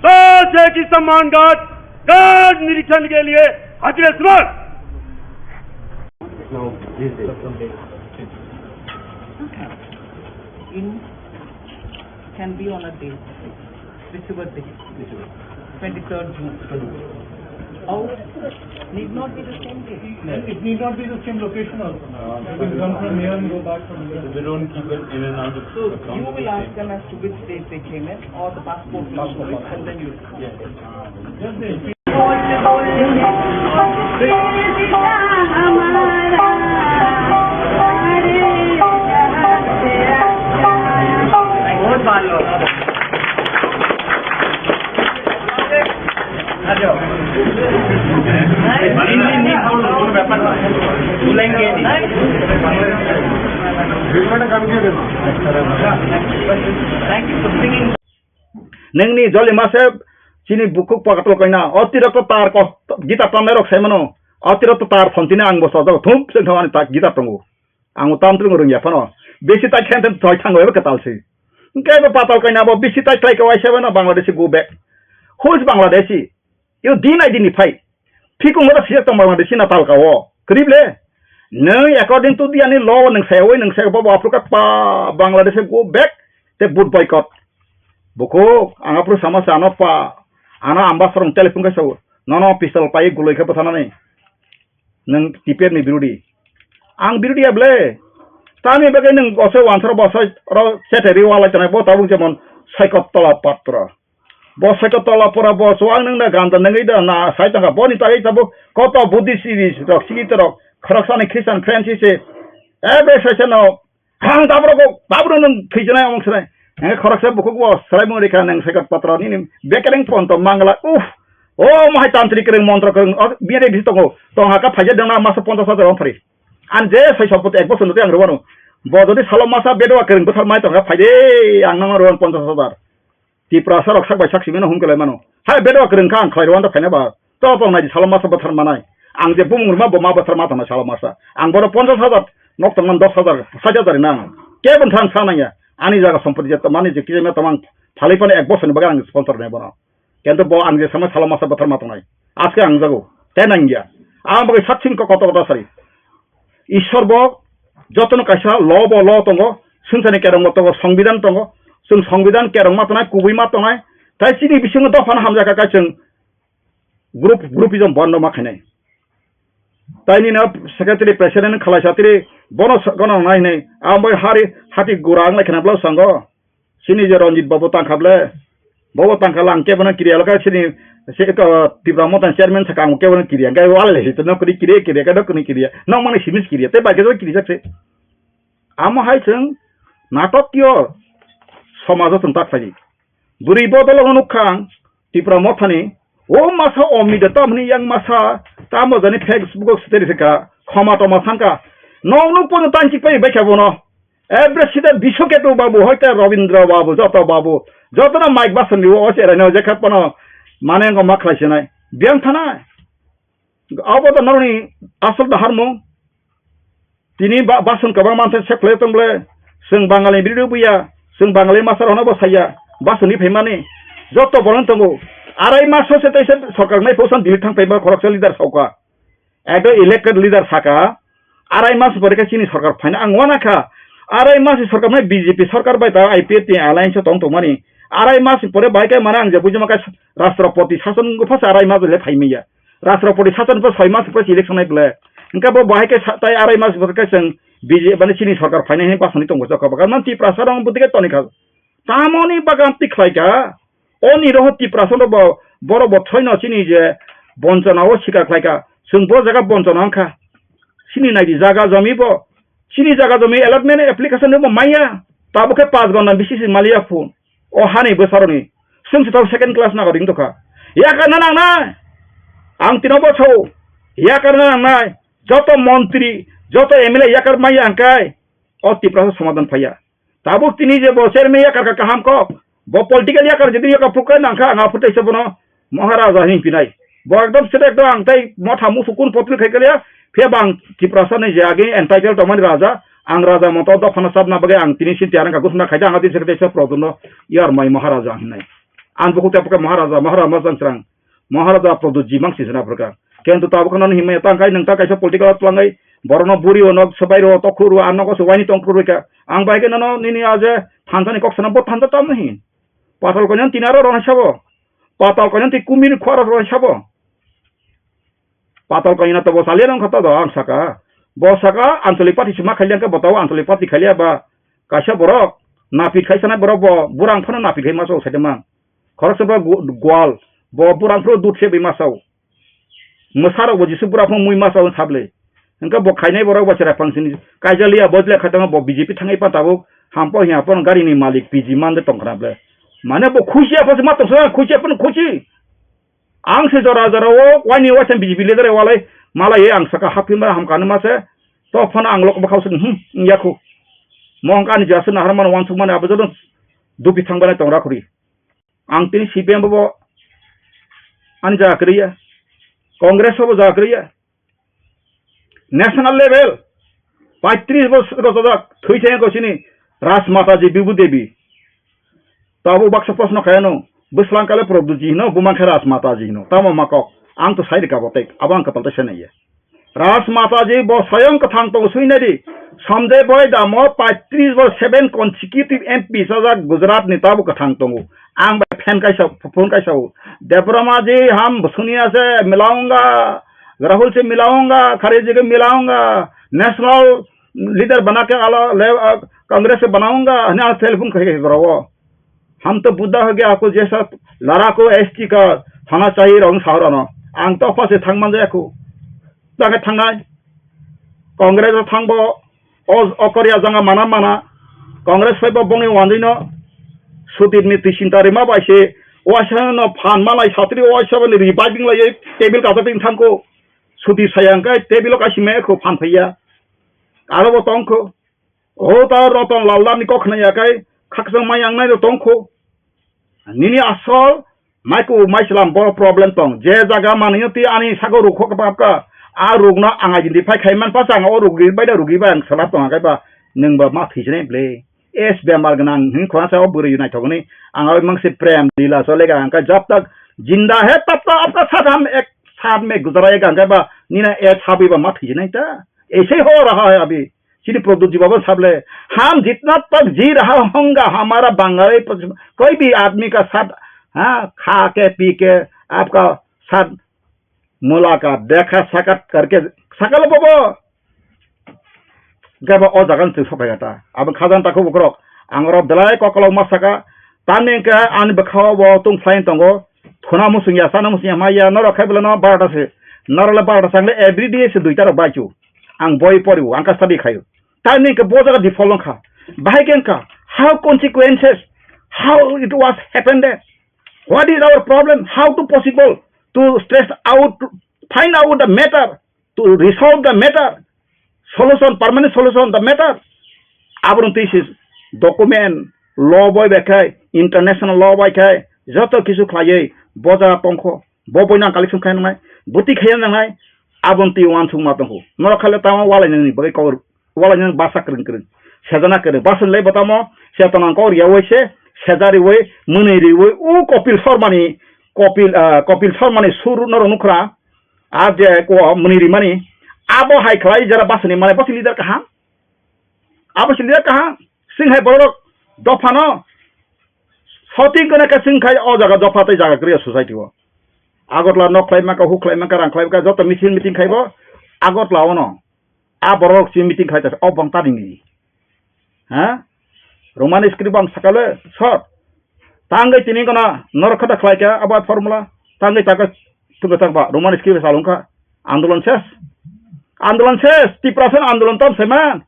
दो छह की सम्मान गार्ड, गार्ड निरीक्षण के लिए हाजिर है। In can be on a day, whichever day, twenty-third June. Or need not be the same day. It need not be the same location also. You can come from here and go back from here. They don't keep it in and out of. So you will ask them as to which date they came in, or the passport will show it, and then you. Yes. Just the Nengni joli mase chini bukhuk pocket o kaina, o tirok to tar ko, guitar tamnai rok sai mano, o tirok to tar phone tini ang bo sojak thum se thang ani ta guitar tongo. Ang o tam tring rwngya phano. Bisi tai khe thoi thango eba kwtal se. Hwnkhe eba patal kaina bo bisi tai khlai ka waisa bano Bangladeshi go back. Who is Bangladeshi? Yo din ai dini phai. Phikung oro sijak tong Bangladeshi na talka o. Kwrwi ble? Nwng according to the ani law nwng sai oi nwng sai bo bo aphuru ka pa Bangladeshi go back te vote boycott. Bukhuk ang aphuru sama sa ano pa ano ambassador telephone khe sao. Nono pistol pai guloi khe bwthanani. Nwng T P F ni birodi. Ang birodi ya ble. Tamni bagwi nwng bosai wansaro bosai oro cheteri walai tonai bo tabuk jemon Saikot Tola Patra. Bo Saikot Tola Patra bo so ang nwng na ganda nwngwi da na sai tongkha boni tagwi tabuk koto Buddhist rok sikit rok khoroksani Christian friends se ebe saisa no Ang tabro ko, tabro nung thwijana among srai. Ang khoroksa bukhuk bo srai mung rikha nang Saikot Patra nini bekereng ponto mangla. Uff. O mahai tantri kereng montro kereng. O biare bisi tongo. Tong haka phaje dengna masa ponchas hajar ong phari. An je sai sompoti ek bosor nutui ang rwano. Bo jodi salo masa bedwa kereng bwthar mai tong haka phaide ang nang rwan ponchas hajar. Tiprasa rok sak bai sak simi no hum kelai mano. Hai bedwa kwrwng kha ang khlai rwanda phaina ba. To tong nai salo masa bwthar manai. Ang je bumung rwma bo ma bwthar ma tong nai salo masa. Ang bono ponchas hajar nok tong man dos hajar, sait hajar nang. Kebon thang sa nang ya. Ani jaga sompoti je tong mani je kije me tong ang phalai pani ek bosor ni bagwi ang sponsor nai bono. Kento bo ang je sama salo masa bwthar ma tong nai. Aske ang jago. Te nang ya. Ang bagwi sak sing ko koto koto sari. Ishwar bo jotono kaisa law bo law tongo, swngcharni kerong bo tongo, songbidan tongo, chwng songbidan kerong ma tongnai, kubui ma tongnai, tai chini bisingo dophano hamjakha khe chwng group, groupism bondo ma khainai. Tai nini secretary president khalai satri bono sa-, gana nai hinui, ang bai hari hati gura ang lai khna bwlai sango. Chini je Ranjit babu tangkha ble, bobo tangkha lang kebono kiriya lokha chini se ko Tipra Motha chairman saka ang kebono kiriya, hingke wal le hito no kiri kiriya, kiriya ka no kini kiriya, no mani simis kiriya, te bai kebo kiri jakse. Amo hai chwng natok yo somajo chwng tak phai. Bwrwi bodol no nukha ang Tipra Mothani, o masa o mida tamni yang masa Tamo jani Facebook o siteri sika, khoma toma sanka. Nong nuk pono tanchik pai bai kha bono. Every sida Biswaketu babu, hoite Rabindra babu, joto babu, joto na mic bason liwo o cherai no jekha pono mane ngo ma khlai sinai. Biang thana. Abo to noroni asol da harmo. Tini ba-, bason kabang manse sek khlai tong ble. Seng Bangali biri buya, seng Bangali masar hono bo saya. Bason ni phaimani. Joto boron tongo. Arai mas se tai se sorkar nai posan dili thang paima khoroksa leader sauka. Ekdom elected leader saka, arai mas pore khe chini sorkar phaina ang uanakha. Arai mas ni sorkar mai B J P sorkar bai ta I P F T alliance o tong tongmani. Arai mas ni pore bai khe mane ang je bujima khe Rashtrapati sason wngkha phasa arai mas le phaimaya. Rashtrapati sason pho soi mas pore election nai bwle. Hingkhe bo bahai khe sa-, tai arai mas pore khe chwng B J P mane chini sorkar phainai hinwi basani tongo chokha bwkha. Man Tiprasa rok bwtwi khe toni kha. Tamoni bagan twi khlai kha. O ni roho Tiprasa no bo, borok bo thoi no chini je bonchona o sikar khlai kha. Chwng bo jaga bonchona wng kha. Chini nai di jaga jomi bo. Chini jaga jomi allotment application no bo maya. Tabo khe panch gonda bisi si maliya phu. O hani bwsaroni. Chwng se tabo second class nagorik wng tokha. Yakar na nang nai. Ang tino bo sao. Yakar na nang nai. Joto montri, joto M L A yakar maya hwnkhe. O Tiprasa somadan phaiya. Tabuk tini je bo chairman yakar kha kaham kok. Bo political yakar jodi yakar phuka nangkha ang aphuru teisa bono Maharaja hin pinai. Bo ekdom sere ekdom ang tai motha musu kun potri khai kaliya. Phiya bang Tiprasa ni je agi entitled tongmani raja. Ang raja moto dophano sabna bagwi ang tini sinti arang ka gusna khaida ang adi sere teisa problem no yar mai Maharaja hinai. Ang buku tepa Maharaja, Maharaja Majang Srang. Maharaja Pradyut ji mang sisana phrwkha. Kintu tabuk no himya tang kai nwng ta kaisa political twlangai borokno buri o nok swbai ro tokhru ro a nogo swbai ni tongkhru ro kha. Ang bai khe nono nini a je thansa ni kok sana bo thansa tam nahi. Patal koinani tini aro rona sabo. Patal koinani ti kumir khwaro rona sabo. Patal koina to bo chaliya nang khata do ang saka. Bo saka Anchalik Party sima khailiya khe bo tao Anchalik Party khailiya ba kaisa borok napit khai sanai borok bo burang phano napit khai maso saidama. Khoroksa ba gu-, gwal bo burang phano dut se bai masao. Mwsarok bo Jisu bura phano mui masa wng sable. Hwnkhe bo khainai borok bo chwrai phangsini kaijaliya bo jle khaitama bo B J P thangwi pa tabuk hampo hiya phano gari ni malik P G man de tongkhna ble. Mane bo khuchi aphano ma tongsa khuchi aphano khuchi. Ang se jora jora o waini waisa B J P leader walai malai ang saka haphi ma hamkani ma se to phano ang lok bwkhao se hmm yakhu. Mo ang ani jasa nahar mano wansuk mani abo joto dupi thang bana tongra khuri. Ang tini C P M bo ani jaga kwrwi ya, Congress bo jaga kwrwi ya. National level paitris bo rojak thwi theng ko sini Rajmata ji Bibu Devi. Tabuk baksa proshno khaiyano bwslang kale Pradyut ji hino bumang khe Rajmata ji hino tamo ma kok ang to sai rika botek abo ang kwtal ta sai naiya. Raj Mataji bo soyong kwthang tongo swi nai di. Sanjay Bhai Damo paitris bo seven consecutive M P sajak Gujarat ni tabo kwthang tongo. Ang bai fan kaisa phone kaisa o. Debbarma ji ham suniya se milaunga, Rahul se milaunga, Kharge ji ke milaunga, national leader bana ke ala le, ah, Congress se banaunga, hanya telephone khai khai bro. Ham to Buddha ho gaya, ako jesa lara ko S T ka hona chahiye rong sahara no. Ang to apha se thang man jaya ko. Tangai thangnai. Congress o thangbo, o, o Korea janga mana mana. Congress phaibo bongni wanjwi no. Sudip ni twi chinta rima bai se. Waisa no phan malai satri waisa bo ni reviving lai table kacha tin thangko. Sudip saya angkai table o kaisi me ko phan phaiya. Aro bo tongko. O ta Ratan Lal Dar ni kok khna ya kai khakchang mai ang nai ro tong kho. Nini asol mai ku mai slam bo problem tong. Je jaga manwi ti ani sago ru kho ka ka. A ruk no ang identify khai man pa chang o ruk ri bai da ruk ri bai ang sala tong kai ba nung ba ma thwi jene ble. Es bemar gnang hin khona sa o bwrwi nai thok ni ang oi mang se prem lila chole ga ang kai jab tak jinda hai tab tak apka sath hum ek sath mein guzarayega ang kai ba nina e sabi ba ma thwi jene ta. Aise ho raha hai abhi. Chini Pradyut ji baba sable, "हम जितना तक जी रहा हूँगा, हमारा बंगाली कोई भी आदमी का साथ, हाँ, खा के, पी के, आपका साथ मुलाकात, देखा साक्षात करके, sakal bobo." Gaba o jaga ni sopai ta. Abo khajan ta khubo krok. Ang oro belai kokolok ma saka. Tani ke ani bwkha bo tung flying tongo. Thuna musung ya, sana musung ya, ma ya, norok khai bela no barata se. Norok le barata sangle every day se duita rok bai chu. Ang boi pori o, ang ka study khai o. Tani ke bo jaga default wngkha. Bahai ke wngkha, how consequences, how it was happened there? What is our problem? How to possible to stress out find out the matter, to resolve the matter, solution, permanent solution the matter. Abono twi se document, law boi bai khai, international law bai khai, joto kisu khlaiwi boja tongkho, bo boino ang collection khai nangnai, bwtwi khai nangnai, abono twi uansukma tongkho. Norok khaile tamo walainani bagwi kok walainani basa kwrwng kwrwng. Sejana kwrwng. Basa ni lai botamo, se tonang kok riyawi se, sejariwi, mwnwi riwi, u Kopil Sharmani, Kopil, ah, Kopil Sharmani sur norok nukhra, a je ko mwnwi rimani, abo hai khlai jara basa ni mane bo se leader kaham. Abo se leader kaham. Sing hai borok dophano shooting kone ka sing khai o jaga dopha tei jaga kwrwi society o. Agartala nok khlai maka, huk khlai maka, rang khlai maka, joto meeting, meeting khaibo Agartala ono. A borok si meeting khlai ta, o bong ta ringni. Ha? Roman script bang sakale, sot. Tangwi tini gana norok kha da khlai kha, abo formula. Tangwi taka, tuga tak ba, Roman script salung kha. Andolon ses. Andolon ses, Tiprasa andolon tam seman.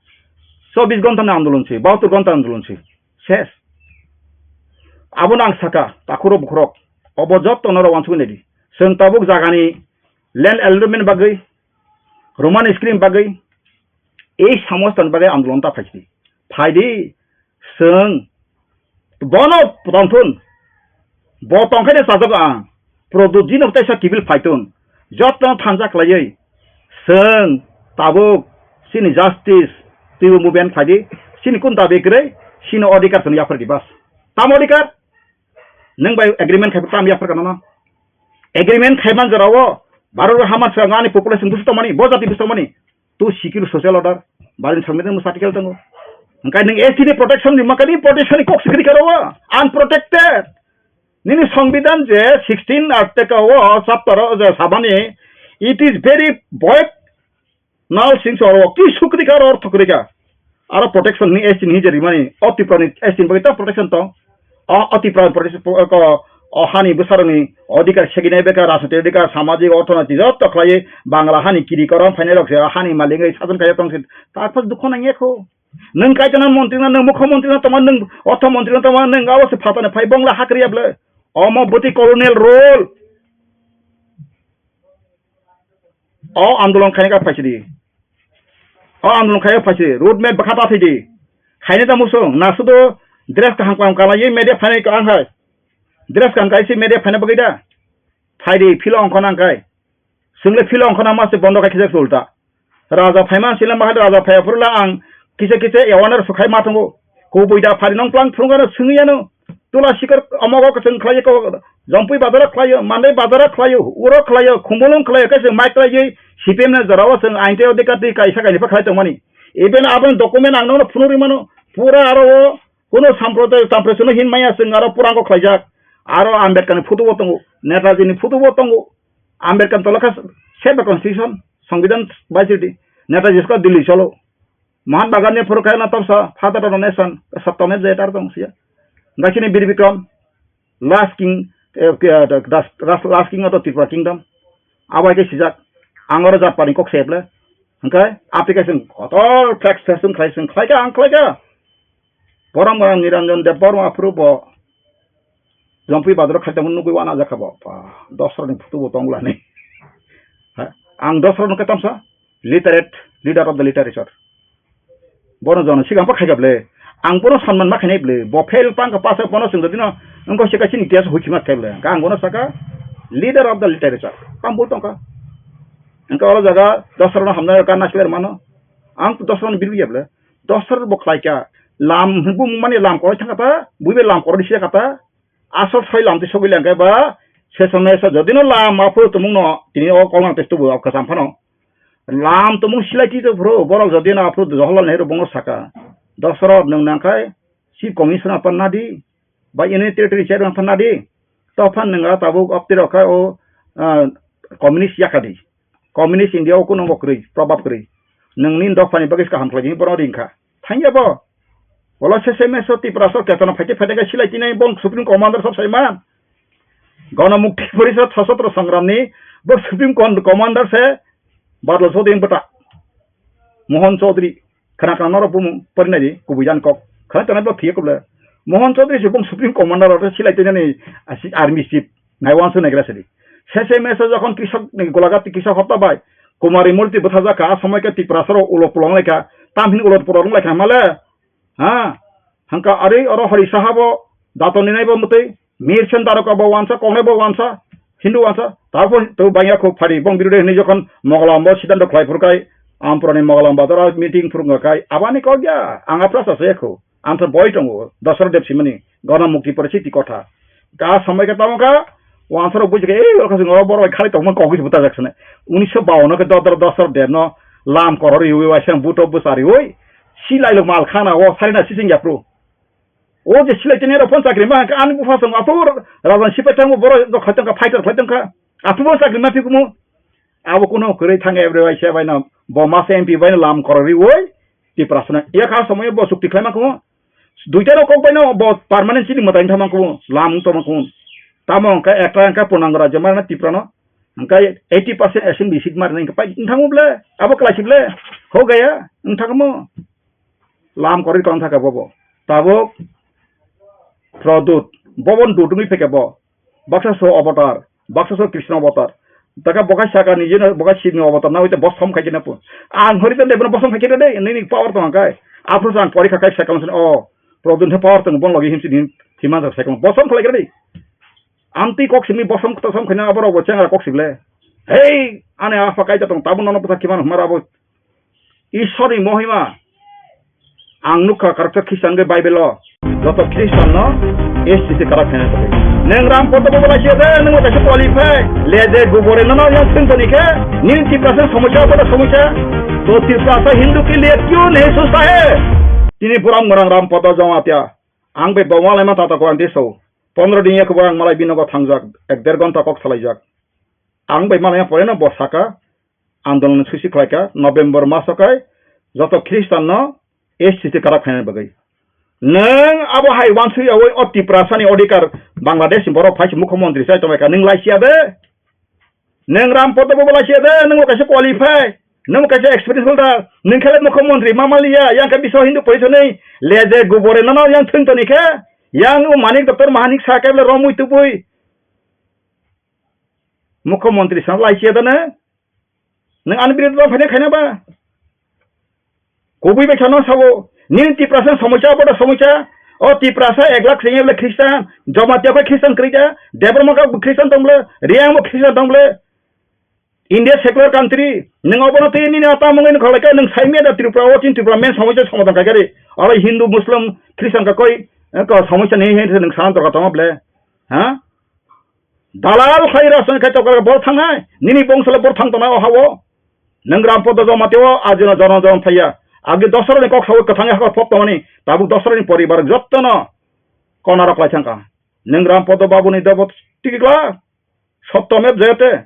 Chobbish ghonta ni andolon si, bahattor ghonta andolon si. Ses. Abono ang saka, takhurok bukhurok. Obo jotto norok wansugwi naidi. Chwng tabuk jagani land allotment bagwi, Roman script bagwi, ei samostan bagwi andolon ta phaidi. Phaidi, chwng bono tongthun. Bo tongkhaino chajago ang. Produt jino teisa kibil phaitun. Jotto thansa khlaiwi. Chwng tabuk chini justice twibo movement phaidi. Chini kun dabi kwrwi, chini odhikar chwng yaphardi bas. Tamo odhikar? Nwng bai agreement khai tam yapharka nono. Agreement khaiman jorao Bharat o haman swkang ani population busu tongmani, bo jati busu tongmani. Tu secure social order, Bharat ni Songbidan mwsa article tongo. Hwnkhe nwng S T ni protection ni makani protection ni kok sikri karo o, unprotected. Nini Songbidan je sixteen article o chapter o je sabani, it is very void. Nal sing so oro ki sukri ka oro thukri ka. Aro protection ni S T ni je rimani, o Tripura ni S T ni bagwi ta protection tong. O, o Tripura ni protection, o, o hani bwsarokni odhikar seginai beka, rajnitik odhikar, samajik, orthonoitik joto khlaiwi Bangla hani kiri korom phainai rok se hani malik wngwi sajon kaiya tong se. Tarpor dukho nangya kho. Nwng kaitana montri na, nwng mukho montri na tongma, nwng ortho montri na tongma, nwng abo se phatani phai bongla hakri able. Omo bwtwi colonial rule. O andolon khaina ka phaisidi. O andolon khaina phaisidi. Road map bwkha ta thidi. Khaina ta musung. Na sudo dress kaham kaham kana ye media phainai ka ang hai. Dress kaham kaisi media phaina bagwi da. Phaidi philo ongkhona ang kai. Chwngle philo ongkhona ma se bondo khai khijak sulta. Raja phaima sila mahal raja phaya phurula ang kisa kisa awareness sukhai ma tongo. Kubui da phari nong plang phunugano swngyano. Tula sikar omogo kwchwng khlaiyo ko, Jompui bazaro khlaiyo, Mandai bazaro khlaiyo, uro khlaiyo, Khumulwng khlaiyo, kaisa mic khlaiwi C P M ni jorao chwng ain tei odhikar twi kaisa kainwi pha khlai tongmani. Even aboni document ang nono phunugwi mano, pura aro o kuno samprodaya, samprodaya no hin maya chwng aro purango khlaijak. Aro Ambedkar ni photo bo tongo, Netaji ni photo bo tongo. Ambedkar tolokha save the constitution, Songbidan baisidi. Netaji sko Delhi cholo. Mahatma Gandhi phuru khe na tamsa father of the nation, Satya Nirjay tar tong siya. Gachini Bir Bikram, last king, eh, eh, das, das, last king of the Tripura kingdom. Abo hai khe sijak, ang oro jat pani kok seble. Hwnkhe, application kotor flex flex wng khlai, swng khlai kha, ang khlai kha. Borom ang Niranjan Deb Borma phuru bo Jompui bazaro khai tongmani nugwi wana jakha bo. Ba, Dosra ni photo bo tong lani. Ha, ang Dosra no khe tamsa literate, leader of the literature. Bono jono sigang pa khaikha ble. Ang bono sanman ma khainai ble. Bo fail pang ka pass bono sung dino. Wngko sika chini itia huchima khe ble. Ang bono saka leader of the literature. Tam bol tongka. Engka oro jaga Dosra no hamna ka nasler mano. Ang to Dosra no birbiya ble. Dosra bo khlai kha. Lam bumung mani lam koroi thangkha ta. Buibe lam koroi siya kha ta. Asol soi lam twi sogwi lengkhe ba, se somoi se jodino lam aphuru tumungno tini o kolnang tei tubu o kwcham phano. Lam tumung silai twi phuru borok jodino aphuru Jawaharlal Nehru bongno saka, Dosrot nwng nangkhai Chief Commissioner phan nadi, ba Union Territory Chairman phan nadi, to phan nwng a tabuk optirok kha o, ah, communist yakha di. Communist India o kuno bo kwrwi, probab kwrwi. Nwng nini dophani bagwi se kaham khlai di, bono ring kha. Thangya bo. Bolo se se meso Tripura so ketana phaite phaite khe silai tinai bong Supreme Commander sab saiman. Gana Mukti Porishad Sashastra Sangram ni bo Supreme Con-, Commander se Badla Chaudhary bata. Mohan Chaudhary. Khana khana norok bumung porinai di, kubui jan kok. Khana tana bo phiye kuble. Mohan Chaudhary se bong Supreme Commander ro silai tinani asi army chief. Nai wansu nai gra sidi. Sese mese jokhon krisok ni golagat krisok hopta bai Kumari murti bwthajak kha, a somoi khe Tiprasa rok ulo pulong lai kha, tamhini ulo pulong lai kha male. Ha? Hangka ari oro hori saha bo dato ninai bo mwtwi, Mirsen Daroka bo wansa, kongnai bo wansa, Hindu wansa, tapo to bangya kho phari bong birude hinwi jokhon Mogolam bo siddhanto khlai phurkai, Ampurani Mogolam bazar meeting phurung kai, abani kok ya, ang apra sa se kho, ang to boi tongo, Dasara Deb simani, Gona Mukti Pore Siti Kotha. Ka somoi ka tamo ka, wansaro buji ka, ei, oro ka sing oro borok khali tongma kok buta jak sene. Unisho bawan ke Dasara Deb no, lam korori ui, waisang buto busari ui, silai lo mal khana o, sarina sising yapru. O je silai tene ro phone chakri ma, ani bupha song atur, rajan sipai tangmo borok, do khaitong ka, fighter khaitong ka, atur bo chakri ma phikumo. Abo kuno kwrwi thang every waisa bai no, bo masa M P bai no lam korori ui, Tiprasa na. Iya kha somoi bo chukti khlaima kumo. Duita rok kok bai no bo permanent chini mwtai thangma kumo, lam tongma kumo. Tamo hwnkha ekta hwnkha Purnango Rajya marna Tipra no. Hwnkha eighty percent assembly seat marna hwnkha pai thangmo ble, abo kwlai si ble. Ho gaya, wng thangmo. Lam korwi tong thaka bobo. Tabuk Produt, bobo dudungwi pheke bo. Baksa so avatar, baksa so Krishna avatar. Taka bokai saka ni jeno bokai Shiv ni avatar na hoite bosom khai kena pu. Ang hori tande bono bosom khai kena de, nini power tong kai. Aphuru ang pori kha kai sakang sen o. Produt he power tong bon logi himsi din thiman sak sakang. Bosom khlai kena de. Amtwi kok simi bosom kota som khaina aborok bo chengra kok sible. Hei, ane afa kaita tong tabuk nono bwsa khiman humar abo. Ishorni mohima. Ang nukha karakter Khristian ge Bible o. Joto Khristian no S T C karak khaina bagwi. Neng Ram Podo bo lai siya de, neng wata se qualify. Le je gubore nono yang sing toni khe, nini Tiprasa somosya pada somosya. To Tiprasa Hindu ke liye kyun nahi sochta hai? Tini buram ngarang Ram Podo Jamatia. Ang bai bo malai ma tata ko ang tiso. Pondro din ya kubo ang malai binogo thangjak, ek der gonta kok salaijak. Ang bai malai ma pore no bo saka, andolon susi khlaika, November maso kai, joto Khristian no S T C karak khaina bagwi. Nwng abo hai wansui yawi o Tiprasa ni odhikar Bangladesh ni borok phai se mukhyamantri sai tongbaika, nwng lai siya de? Nwng Ram Podo bo lai siya de, nwng bo kaisa qualify, nwng bo kaisa experience holder, nwng khe mukhyamantri ma maliya, yang khe Biswa Hindu Porishad ni leje gubore nono yang thwng toni khe, yang o Manik Doctor Mahanik sa khe romwi tubui mukhyamantri sa lai siya de nwng? Nwng ani birodh ba phaina khaina ba? Kubui bai khano sabo, nini Tiprasa somosya, boda somosya, o Tiprasa ek lakh sengya bole Khristan, Jamatia bai Khristan kwrwi kha, Debbarma kha Khristan tong bole, Reang bo Khristan tong bole, India secular country, nwng obono twi nini ata mungwi nukhalai kha, nwng saimya da Tripura, o chin Tripura main somosya somadhan khai kha ri, oro Hindu, Muslim, Khristan ka koi, eh, ka somosya nei hai nwng sana dorkar tongma bole, ha? Dalal khai rajniti khai tokar bor thangnai, nini bongso le bor thang tongnai o hao. Nwng Ram Podo Jamatia o ajino jono jono thaiya. Agi Dasara ni kok sawi kwthang hakor pop tongmani, tabuk Dasara ni poribar jottono kona rok lai thangkha. Nwng Ram Podo Babu ni dobo tikikla, sotto mev jayate.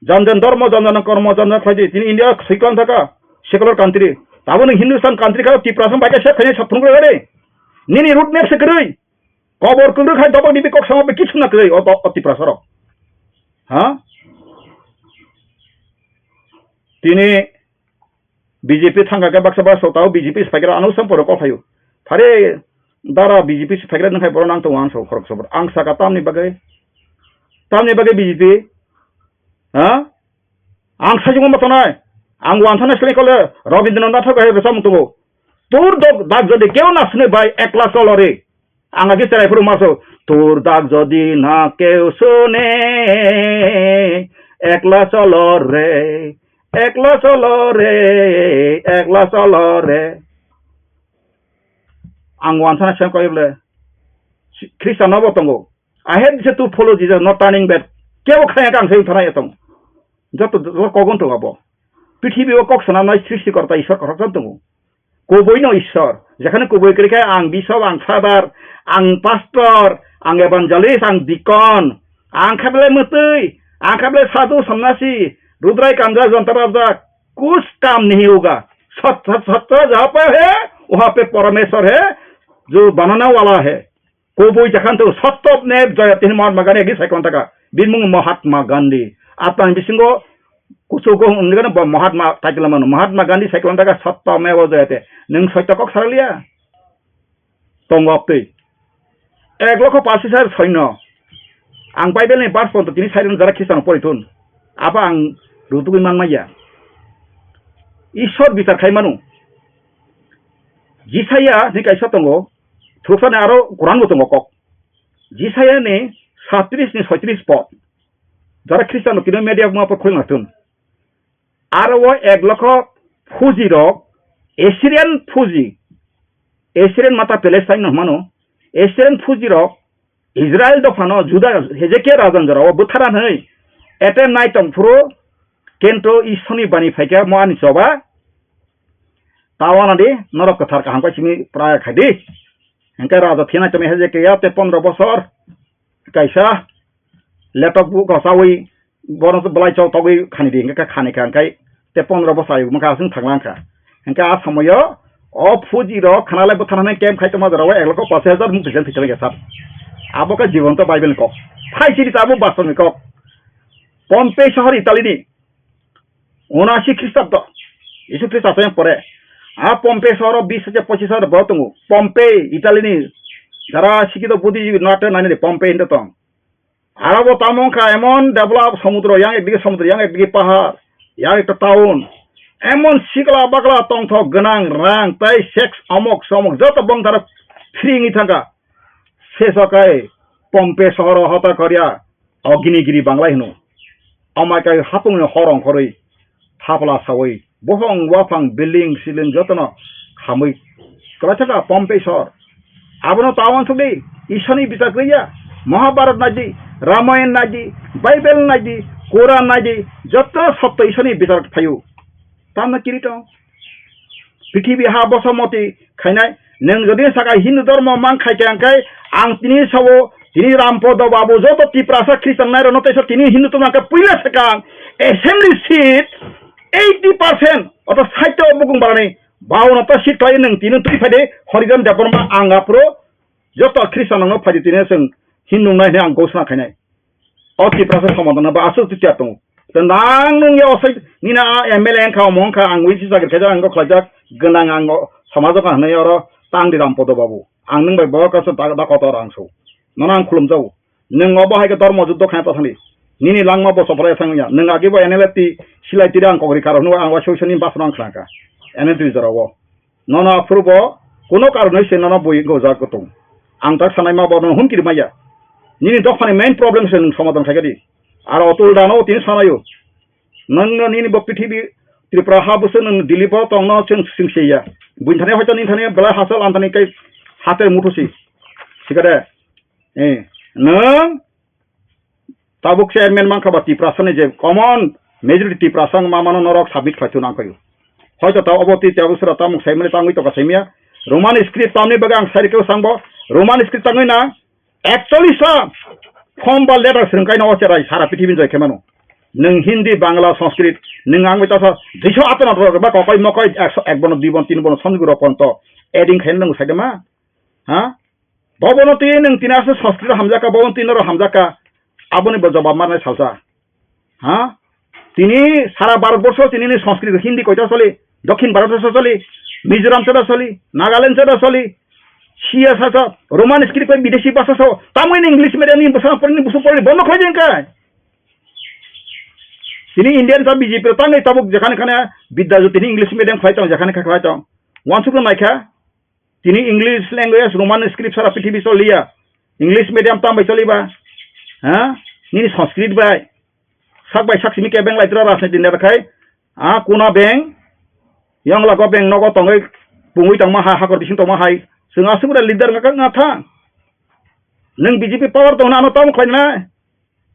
Jan jan dharma, jan jan kormo, jan jan khlaidi. Tini India siklang thaka, secular country. Tabuk nwng Hindustan country kha, Tiprasa bai khe sep khainai saphung rw gari. Nini road map se kwrwi. Kobor kwrwi khai dobok ni bikok sama be kichu na kwrwi o, o Tiprasa rok. Ha? Tini B J P thangka khe baksa baksa tao B J P se phaikhe ano sam poro kok phaio. Phare dara B J P se phaikhe nang khai boro nang to wan so khorok sobor. Ang saka tamni bagwi. Tamni bagwi B J P. Ha? Ang sajung ma tonai. Ang wan thana sele kole Rabindranath Thakur hai rwchapmung tongo. Tur dok dak jodi keu na sune bai ekla cholo re. Ang agi cherai phuru maso. Tur dak jodi na keu sune ekla cholo re. Ekla cholo re. Ekla cholo re. Ang wan thana sem koi bole. Khristan no bo tongo. I hate this to follow Jesus, not turning back. Kebo khaya kang sai thana etong. Joto joto kogon to abo. Prithibi o kok sanamnai srishti korta Ishwar kothok tongo. Kubui no Ishwar. Jekhane kubui kwrwi khe ang bishop, ang father, ang pastor, ang evangelist, ang deacon, ang khablai mwtwi, ang khablai sadhu, sannasi, rudrai kanja, jantar abjak, kuch kam nahi hoga. Sat, sat, sat, jaha pe hai, waha pe Parameshwar hai, jo banane wala hai. Kubui jakhan to sotto ne jaya tini Mahatma Gandhi agi saikon taka. Bini mung Mahatma Gandhi. Atang bisingo kuchugo wngkha bo Mahatma title mano. Mahatma Gandhi saikon taka sotto me bo jaya te. Nwng sotto kok saraliya. Tongo aptwi. Ek lokho pasis hajar soino. Ang Bible ni verse ponto tini sai rwno jara Khristan pori thun. Abo ang rutugwi man maya. Ishwar bichar khai mano. Jisaya ni kaisa tongo, thuksa ni aro Quran bo tongo kok. Jisaya ni satris ni soitris pod. Jara Khristan no tini media ma por khulna thun. Aro o ek lokho Fuji rok, Assyrian Fuji, Assyrian mata Palestine no hwnmano, Assyrian Fuji rok Israel dophano Juda Hezekia rajan jorao bwthara hwnwi attack nai tong phuru, kento Ishwrni bani phaikha mo ani choba, ta wana di norok kwthar kaham kai simi praya khai di. Hwnkhe raja thina chami Hezekia te pondro bosor kaisa letok bu kosawi bono belai chok togwi khani di, hwnkhe khani kha, hwnkhe te pondro bosai mokha aswng thanglang kha. Hwnkhe a somoyo o Fuji rok khana lai bwthana hwnwi camp khai tongma jorao ek lokho pash hajar mung twijang thwijang ya sir. Abo khe jibanto Bible ni kok. Phai siri ta abo bastoni kok. Pompei sohor Italy ni, unasi Khristabdo, Jisu Khristo asayang pore. A Pompei sohoro bis hajar pochis hajar borok tongo. Pompei, Italy ni, jara sikito Buddhist nate nani de Pompei hinde tong. Arabo tamo wngkha emon develop somudro, yang ekdigi somudro, yang ekdigi pahar, yang ekta town. Emon sikla bakla tongthok gwnang rang tei sex omok somok joto bongtharo free wngwi thangkha. Seso kai Pompei sohoro hota koria. O gini giri banglai hino. Amai kai hapungni hor ongkhorwi thapla sawi buphang waphang building siling jotono khamwi kwlaithaka Pompei sohor. Abono ta uansukdi, Ishani bichar kwrwiya. Mahabharat naidi, Ramayan naidi, Bible naidi, Quran naidi, joto sotto Ishani bichar phaio. Tamno kiri tong? Prithibi ha boso moti khainai. Nwng jodi saka Hindu dhormo mang khai khe, hwnkhe ang tini sao, tini Rampodo Babu, joto Tiprasa Christian nairokno teisa tini Hindu tongma khe puila swkang assembly seat eighty percent, ortho sait o bukung barani bauna ta seat khlai nwng tini twi phai de Horijan Debbarma ang aphuru joto Christian rokno phai di tini chwng Hindu nai hwnwi ang ghosna khainai. O Tiprasa somadana ba aswk twi tiyar tongo. Tei nang nung ya osai nini a M L A wngkha, omo wngkha, ang wngsi chakri khaijak, ang kok khlaijak, gwnang ang o somajo ka hwnwi oro tang di Rampodo Babu. Ang nung bai bo kaisa da, da kotor ang so. Nono ang khulum jago. Nung obo hai khe dormo juddo khaina ta thani. Nini langma bo sophra ya thang ya. Nung agi bo N L F T silai tiri ang kokri karo hwnwi ang wa soi soi ni basno ang khlaka. N L T jora o. Nono aphuru bo kuno karonwi se nono bui gojak kutung. Ang tak sanai ma bo nono hum kiri maya. Nini dophani main problem se nung somadhan khai di. Aro otul dano tini sanayo. Nang no nini bo prithibi Tripura ha busu nung Delhi bo tong no chwng sing se ya. Buin thani hoito nin thani belai hasal an thani kai hatel muthu si. Sikade. Eh, nung tabuk chairman mankha ba Tiprasa ni je common majority Tiprasa wng ma mano norok submit khlai thung nang khayo. Hoito ta obo twi tabuk sora tamuk sai mani tangwi toka sai miya. Roman script tamni bagwi ang sai rikhe sang bo. Roman script tangwi na actually sa form ba letter swrwng kaino o cherai sara prithibi joi khe mano. Nwng Hindi, Bangla, Sanskrit, nwng ang bai tasa duiso atana ba kokoi mokoi ekso ek bono dui bono tin bono somjwk rok ponto adding khaina nwng sai de ma? Ha? Bobono twi nwng tini aswk Sanskrit hamjakha, bobono twi norok hamjakha, aboni bo jobab marnai salsa. Ha? Tini sara Bharat borsho tini ni Sanskrit, Hindi koita soli, Dokhin Bharat borsho soli, Mizoram chota soli, Nagaland chota soli, siya sasa Roman script bai bidesi bhasha sao, tamoni English medium ni bwsang porni busu porni bondo khlai jeng kai. Tini Indian ta B J P tangwi tabuk jekhane khane Bidya Jyoti ni English medium khlai tong, jekhane kha khlai tong. Wansuk naikha, Tini English language, Roman script sara prithibi choliya. English medium tam bai choliba? Ha? Nini Sanskrit bai. Sak bai sak simi kebeng lai tra rajniti neta khai. A kuna beng. Yang lago beng nogo tongoi pungui tongma hai, hakor bising tongma hai. Chwng aswk leader ngakha ngatha. Nwng B J P power tongna ano tam khlaina.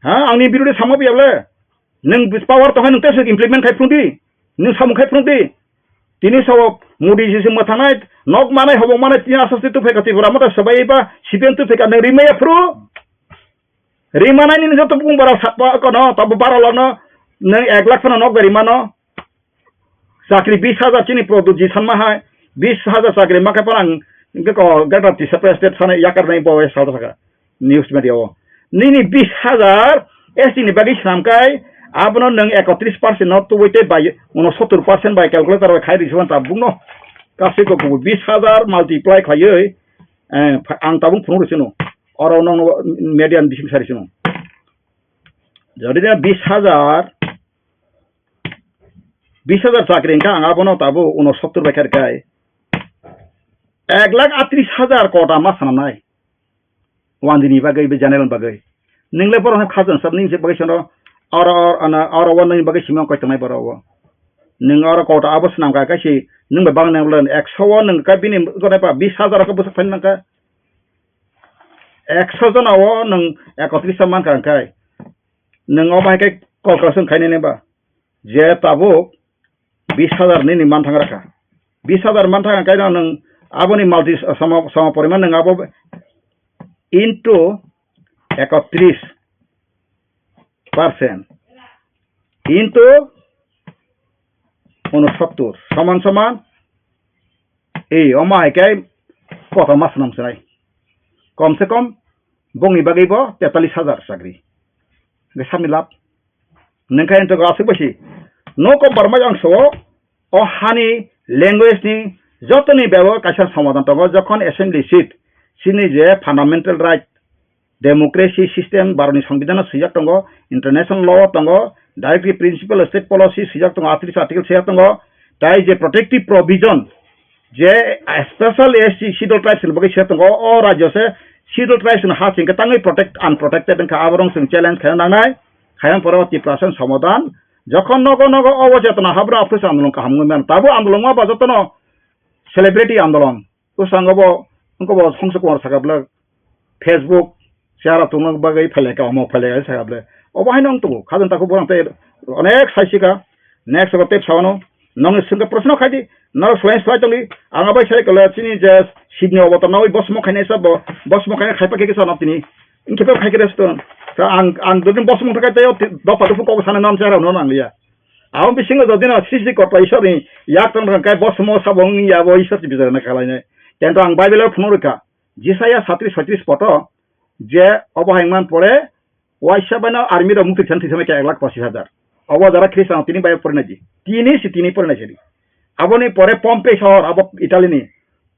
Ha, angni birode sama biyable. Nwng bis power tongkha nwng tesa implement khai phunukdi. Nwng samung khai phunukdi. Tini sao Modi jisi mwthanai, nok manai, hobong manai, tini aswk twi tuphaika Tripura mata swbai ba C P M tuphaika nwng rimaya phuru. Rimanai nini joto bung bara satwa kono, tabo bara lono, nwng ek lakh phano nok bai rimano. Chakri bis hajar chini product ji sanma hai, bis hajar chakri ma khe phano ang hwnkhe ko Greater Tiprasa State sana yakar nai bo sal saka news media o. Nini bis hajar S T ni bagwi swnam kai, abono nwng ekotris percent no tubui tei bai unosottor percent bai calculator bai khai rwsukha tabukno. Kasui ko kubui bis hajar multiply khaiwi, eh, ang tabuk phunuk rwsino. Oro nokno media ni bising sari sino. Jodi na bis hajar, bis hajar chakri hwnkha ang abono tabo unosottor bai kha rwkha. Ek lakh atris hajar kota ma swnamnai. Wandini bagwi, be general bagwi. Nwng le borok no khajan sab nini bagwi sono, oro, oro, ano, oro o nini bagwi simi koi tongnai borok o. Nwng oro kota abo swnam ka kaisi, nwng bai bang nang le ekso o nwng ka bini gone ba bis hajar o ka bwswk thani nang ka. Ekso jona o nwng ekotris ta man ka kai. Nwng obo hai khe calculation khainai nai ba? Je tabuk bis hajar nini man thang rakha. Bis hajar man thang kaino nwng aboni multi sama, sama poriman nwng abo into ekotris percent into unosottor soman soman ei omo hai khe kota ma swnam swnai. Kom se kom bongni bagwi bo tetalis hajar chakri. Hwnkhe sabni lab. Nwng khe ento aswk bai si. No compromise ang sao. O hani language ni jotoni bebo kaisa somadan tongo. Jokhon assembly seat, chini je fundamental right, democracy system, Bharatni Songbidan o swijak tongo, international law o tongo, directive principle, state policy swijak tongo, atris article swijak tongo, tai je protective provision, je special S T Scheduled Tribes ni bagwi swijak tongo, o rajyo se Scheduled Tribes ni ha singkhe tangwi protect, unprotected wngkha, aborok chwng challenge khaina nangnai, khaina pore o Tiprasa ni somadan, jokhon nogo nogo obo chetona habra aphuru se andolon kaham wngwi mano, tabo andolon ma ba jotono celebrity andolon, bwskango bo, wngkha bo Songso Kumar sakha bwlwk, Facebook, chara tongna bagwi phailai ka, omo phailai ka, sakha bwlwk. Obo haino wng tongo, khajang takhuk borok tei onek sai sika. Next abo tei sawano, nongni swngkhe proshno khai di, norok swlai swlai tongdi, ang abai sai kala chini je Shibni obotor nawi bosmo khainai sa bo, bosmo khainai khaipa khe kisa no tini, wngkhe to khai khe resto. Ta ang, ang dodin bosmo thangkai tei o ti-, dopha dopha kok sana nam chara no nang liya. Abo bisingo jodi no srishti korta Ishwar ni yak tong thang khe bosmo sabo wng ya bo Ishwar si bichar na khalai nai. Tento ang Bible o phunuk rwkha. Jisaya satris soitris poto je obo hai man pore waisa baino army rok mukti thani thitham khe ek lakh pochis hajar. Obo jara Khristan tini bai pore nai di. Tini si tini pore nai sidi. Aboni pore Pompey sohor abo Italy ni.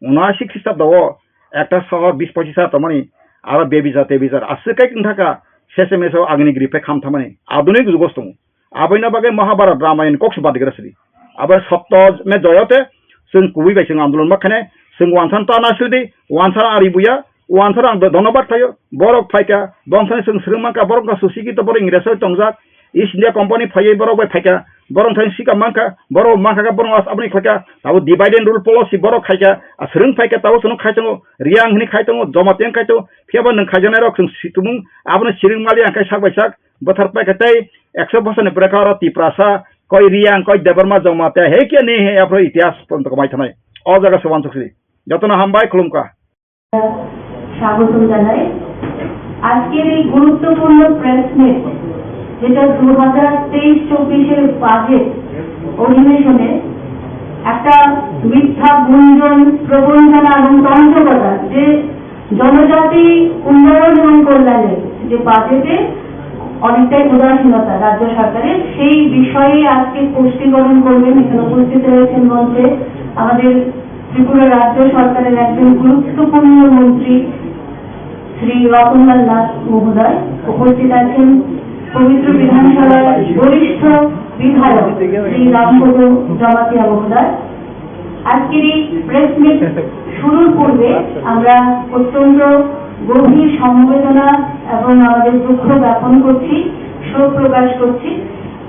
Unashi Khristabdo o ekta sohor bis pochis hajar tongmani, aro bebizar tebizar aswk kai wng thaka, sese meso agini gri phe kham thamani, adunik jugo tongo. Aboino bagwi Mahabharat Ramayan kok se badigra sidi. Abo sotto me joyote, chwng kubui bai chwng andolon ma khane, chwng wansan ta na sidi, wansan ari buya, wansan ang do-, dhonobad khayo, borok phaika, bongthani chwng swrwng manka, borok no susikito borok Ingresoi tongjak, East India Company phaiwi borok bai phaika, borok thani sika mankha, borok mankha khe borok as-, aboni khlaika, abo divide and rule policy borok khaika, a swrwng phaika, tabuk chwng khai tongo, Reang hwnwi khai tongo, Jamatia khai tongo, phiya bo nwng khaijaknai rok chwng si-, tumung, abono siring mali ang khai sak bai sak, bwthar paikha tei ekso bosor ni bwrwkha oro Tiprasa, koi Reang, koi Debbarma, Jamatia, he khe ni he aphro itihas ponto kwmai thanai. O jaga se uansuk sidi. Jotono hambai, khulumkha. স্বাগতম জানাই। আজকের এই গুরুত্বপূর্ণ press meet, যেটা দু হাজার তেইশ চব্বিশের বাজেট অধিবেশনে একটা মিথ্যা গুঞ্জন, প্রবঞ্চনা এবং তঞ্চকতা, যে জনজাতি উন্নয়ন এবং কল্যাণে যে বাজেটে অনেকটাই উদাসীনতা রাজ্য সরকারের, সেই বিষয়ে আজকে স্পষ্টীকরণ করবেন। এখানে উপস্থিত রয়েছেন মঞ্চে আমাদের ত্রিপুরা রাজ্য সরকারের একজন গুরুত্বপূর্ণ মন্ত্রী শ্রী রতনলাল নাথ মহোদয়, উপস্থিত আছেন পবিত্র বিধানসভার বরিষ্ঠ বিধায়ক শ্রী রামপদ জমাতিয়া মহোদয়। আজকের এই প্রেস মিট শুরুর পূর্বে আমরা অত্যন্ত গভীর সমবেদনা এবং আমাদের দুঃখ জ্ঞাপন করছি, শোক প্রকাশ করছি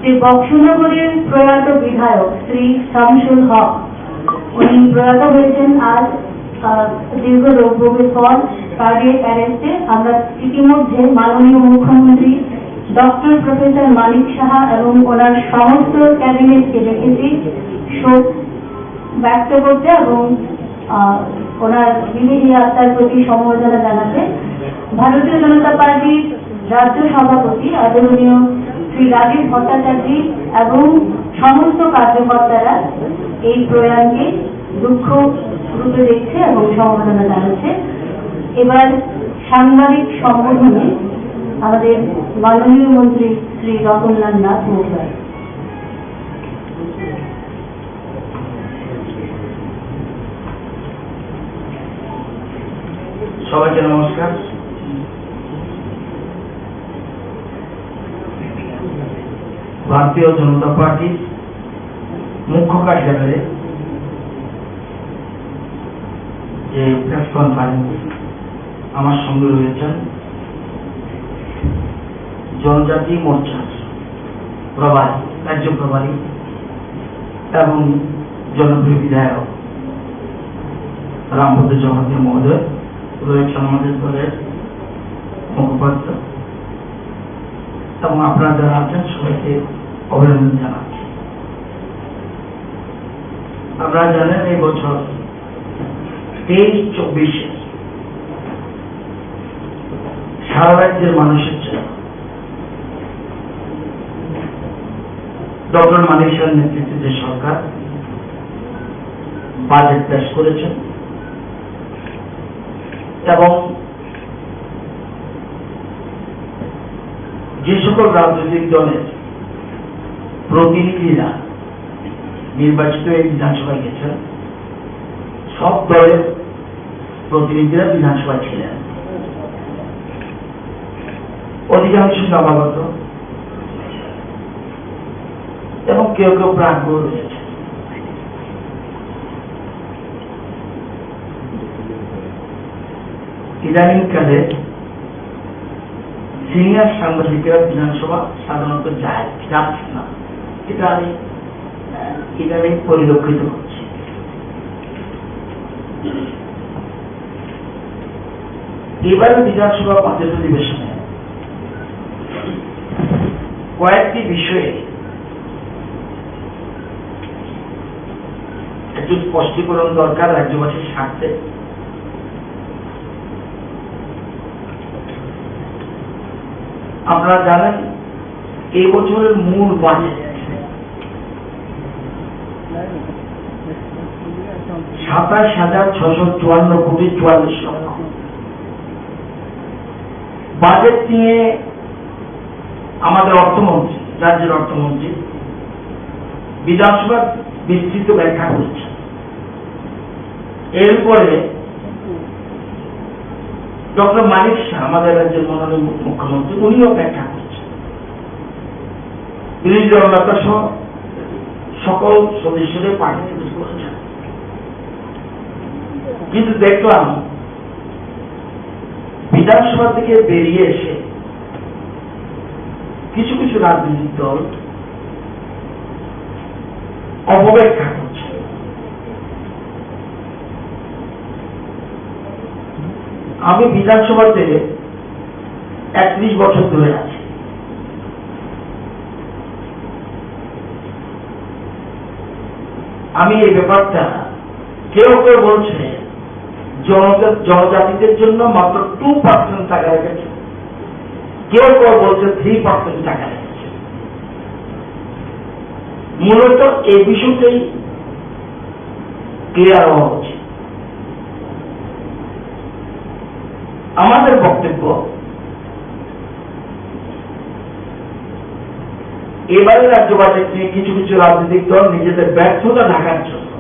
যে বক্সনগরের প্রয়াত বিধায়ক শ্রী শামসুল হক, উনি প্রয়াত হয়েছেন আজ, আহ, দীর্ঘ রোগ ভোগের পর কার্ডিয়াক অ্যারেস্টে। আমরা ইতিমধ্যে মাননীয় মুখ্যমন্ত্রী ডক্টর প্রফেসর মানিক সাহা এবং ওনার সমস্ত ক্যাবিনেটকে দেখেছি শোক ব্যক্ত করতে এবং, আহ, ওনার বিদেহী আত্মার প্রতি সমবেদনা জানাতে। ভারতীয় জনতা পার্টির রাজ্য সভাপতি আদরণীয় শ্রী রাজীব ভট্টাচার্য এবং সমস্ত কার্যকর্তারা এই প্রয়াণকে দুঃখ রূপে দেখছে এবং সমবেদনা জানাচ্ছে। এবার সাংবাদিক সম্বোধনে আমাদের মাননীয় মন্ত্রী শ্রী রতনলাল নাথ মহোদয়। সবাইকে নমস্কার। ভারতীয় জনতা পার্টির মুখ্য কার্যালয়ে যে প্রেস কনফারেন্স আমার সঙ্গে রয়েছেন জনজাতি মোর্চার প্রভারী, রাজ্য প্রভারী এবং জনপ্রিয় বিধায়ক রামপদ জমাতিয়া মহোদয়, রয়েছেন আমাদের দলের মুখপাত্র এবং আপনারা যারা আছেন সবাইকে অভিনন্দন জানাচ্ছি। আপনারা জানেন এই বছর তেইশ চব্বিশে সারা রাজ্যের মানুষের জন্য ডক্টর মানিক সাহার নেতৃত্বে যে সরকার বাজেট পেশ করেছেন এবং যে সকল রাজনৈতিক দলের প্রতিনিধিরা নির্বাচিত এই বিধানসভায় গেছেন, সব দলের প্রতিনিধিরা বিধানসভায় ছিলেন। অধিকাংশ নবাগত এবং কেউ কেউ প্রাক্তন রয়েছে। ইদানিংকালে সিনিয়র সাংবাদিকরা বিধানসভা সাধারণত যায়, যাচ্ছে না, এটা আমি, আহ, ইদানিং পরিলক্ষিত হচ্ছে। এবার বিধানসভা বাজেট অধিবেশনে কয়েকটি বিষয়ে একটু স্পষ্টীকরণ দরকার রাজ্যবাসীর স্বার্থে। আপনারা জানেন, এই বছরের মূল বাজেট সাতাশ হাজার ছশো চুয়ান্ন কোটি চুয়াল্লিশ লক্ষ। বাজেট নিয়ে আমাদের অর্থমন্ত্রী, রাজ্যের অর্থমন্ত্রী বিধানসভায় বিস্তৃত ব্যাখ্যা করেছেন। এরপরে ডক্টর মানিক শাহ, আমাদের রাজ্যের মাননীয় মু-, মুখ্যমন্ত্রী, উনিও ব্যাখ্যা করছেন। বিরোধী দলনেতা সহ সকল সদস্যদের পার্টিসিপেট করেছেন। কিন্তু দেখলাম, বিধানসভা থেকে বেরিয়ে এসে কিছু কিছু রাজনৈতিক দল অপব্যাখ্যা করছে। আমি বিধানসভাতে একত্রিশ বছর ধরে আছি। আমি এই ব্যাপারটা, কেউ কেউ বলছে জনজা-, জনজাতিদের জন্য মাত্র টু পার্সেন্ট টাকা রেখেছে, কেউ কেউ বলছে থ্রি পার্সেন্ট টাকা রেখেছে। মূলত এই বিষয়টাই ক্লিয়ার হওয়া উচিত। আমাদের বক্তব্য, এবারে রাজ্য বাজেট নিয়ে কিছু কিছু রাজনৈতিক দল নিজেদের ব্যর্থতা ঢাকার জন্য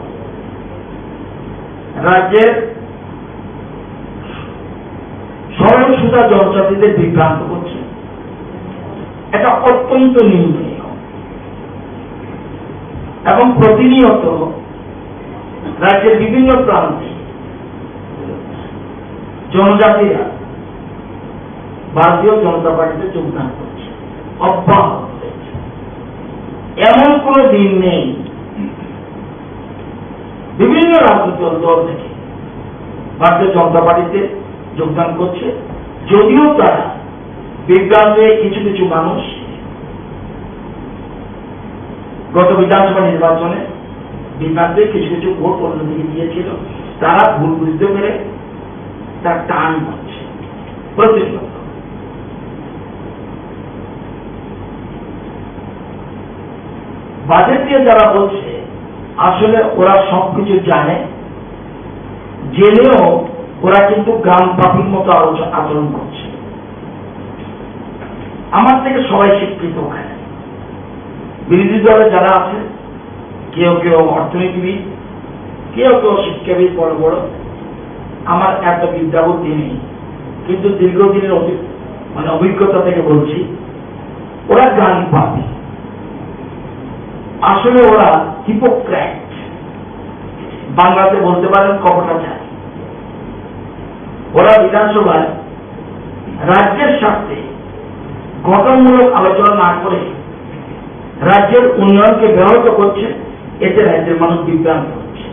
রাজ্যের সরল সুজা জনজাতিদের বিভ্রান্ত করছে। এটা অত্যন্ত নিন্দনীয় এবং প্রতিনিয়ত রাজ্যের বিভিন্ন প্রান্তে জনজাতিরা ভারতীয় জনতা পার্টিতে যোগদান করছে, অব্যাহত রয়েছে। এমন কোনো দিন নেই বিভিন্ন রাজনৈতিক দল থেকে ভারতীয় জনতা পার্টিতে যোগদান করছে, যদিও তারা বিভ্রান্তে কিছু কিছু মানুষ গত বিধানসভা নির্বাচনে বিভ্রান্তে কিছু কিছু ভোট অন্যদিকে গিয়েছিল, তারা ভুল বুঝতে পেরে তার টান করছে প্রতিনিয়ত। বাজেট নিয়ে যারা বলছে, আসলে ওরা সবকিছু জানে, জেনেও ওরা কিন্তু গ্রাম পাপির মতো আলোচ-, আচরণ করছে। আমার থেকে সবাই শিক্ষিত ওখানে। বিরোধী দলে যারা আছে, কেউ কেউ অর্থনীতিবিদ, কেউ কেউ শিক্ষাবিদ বড় বড়। আমার এত বিদ্যা বুদ্ধি নেই, কিন্তু দীর্ঘদিনের অভি-, মানে অভিজ্ঞতা থেকে বলছি, ওরা গ্রাম পাপী। আসলে ওরা হিপোক্রেট, বাংলাতে বলতে পারেন কপটাচারী। ওরা বিধানসভায় রাজ্যের স্বার্থে গঠনমূলক আলোচনা না করে রাজ্যের উন্নয়নকে ব্যাহত করছে, এতে রাজ্যের মানুষ বিভ্রান্ত হচ্ছে।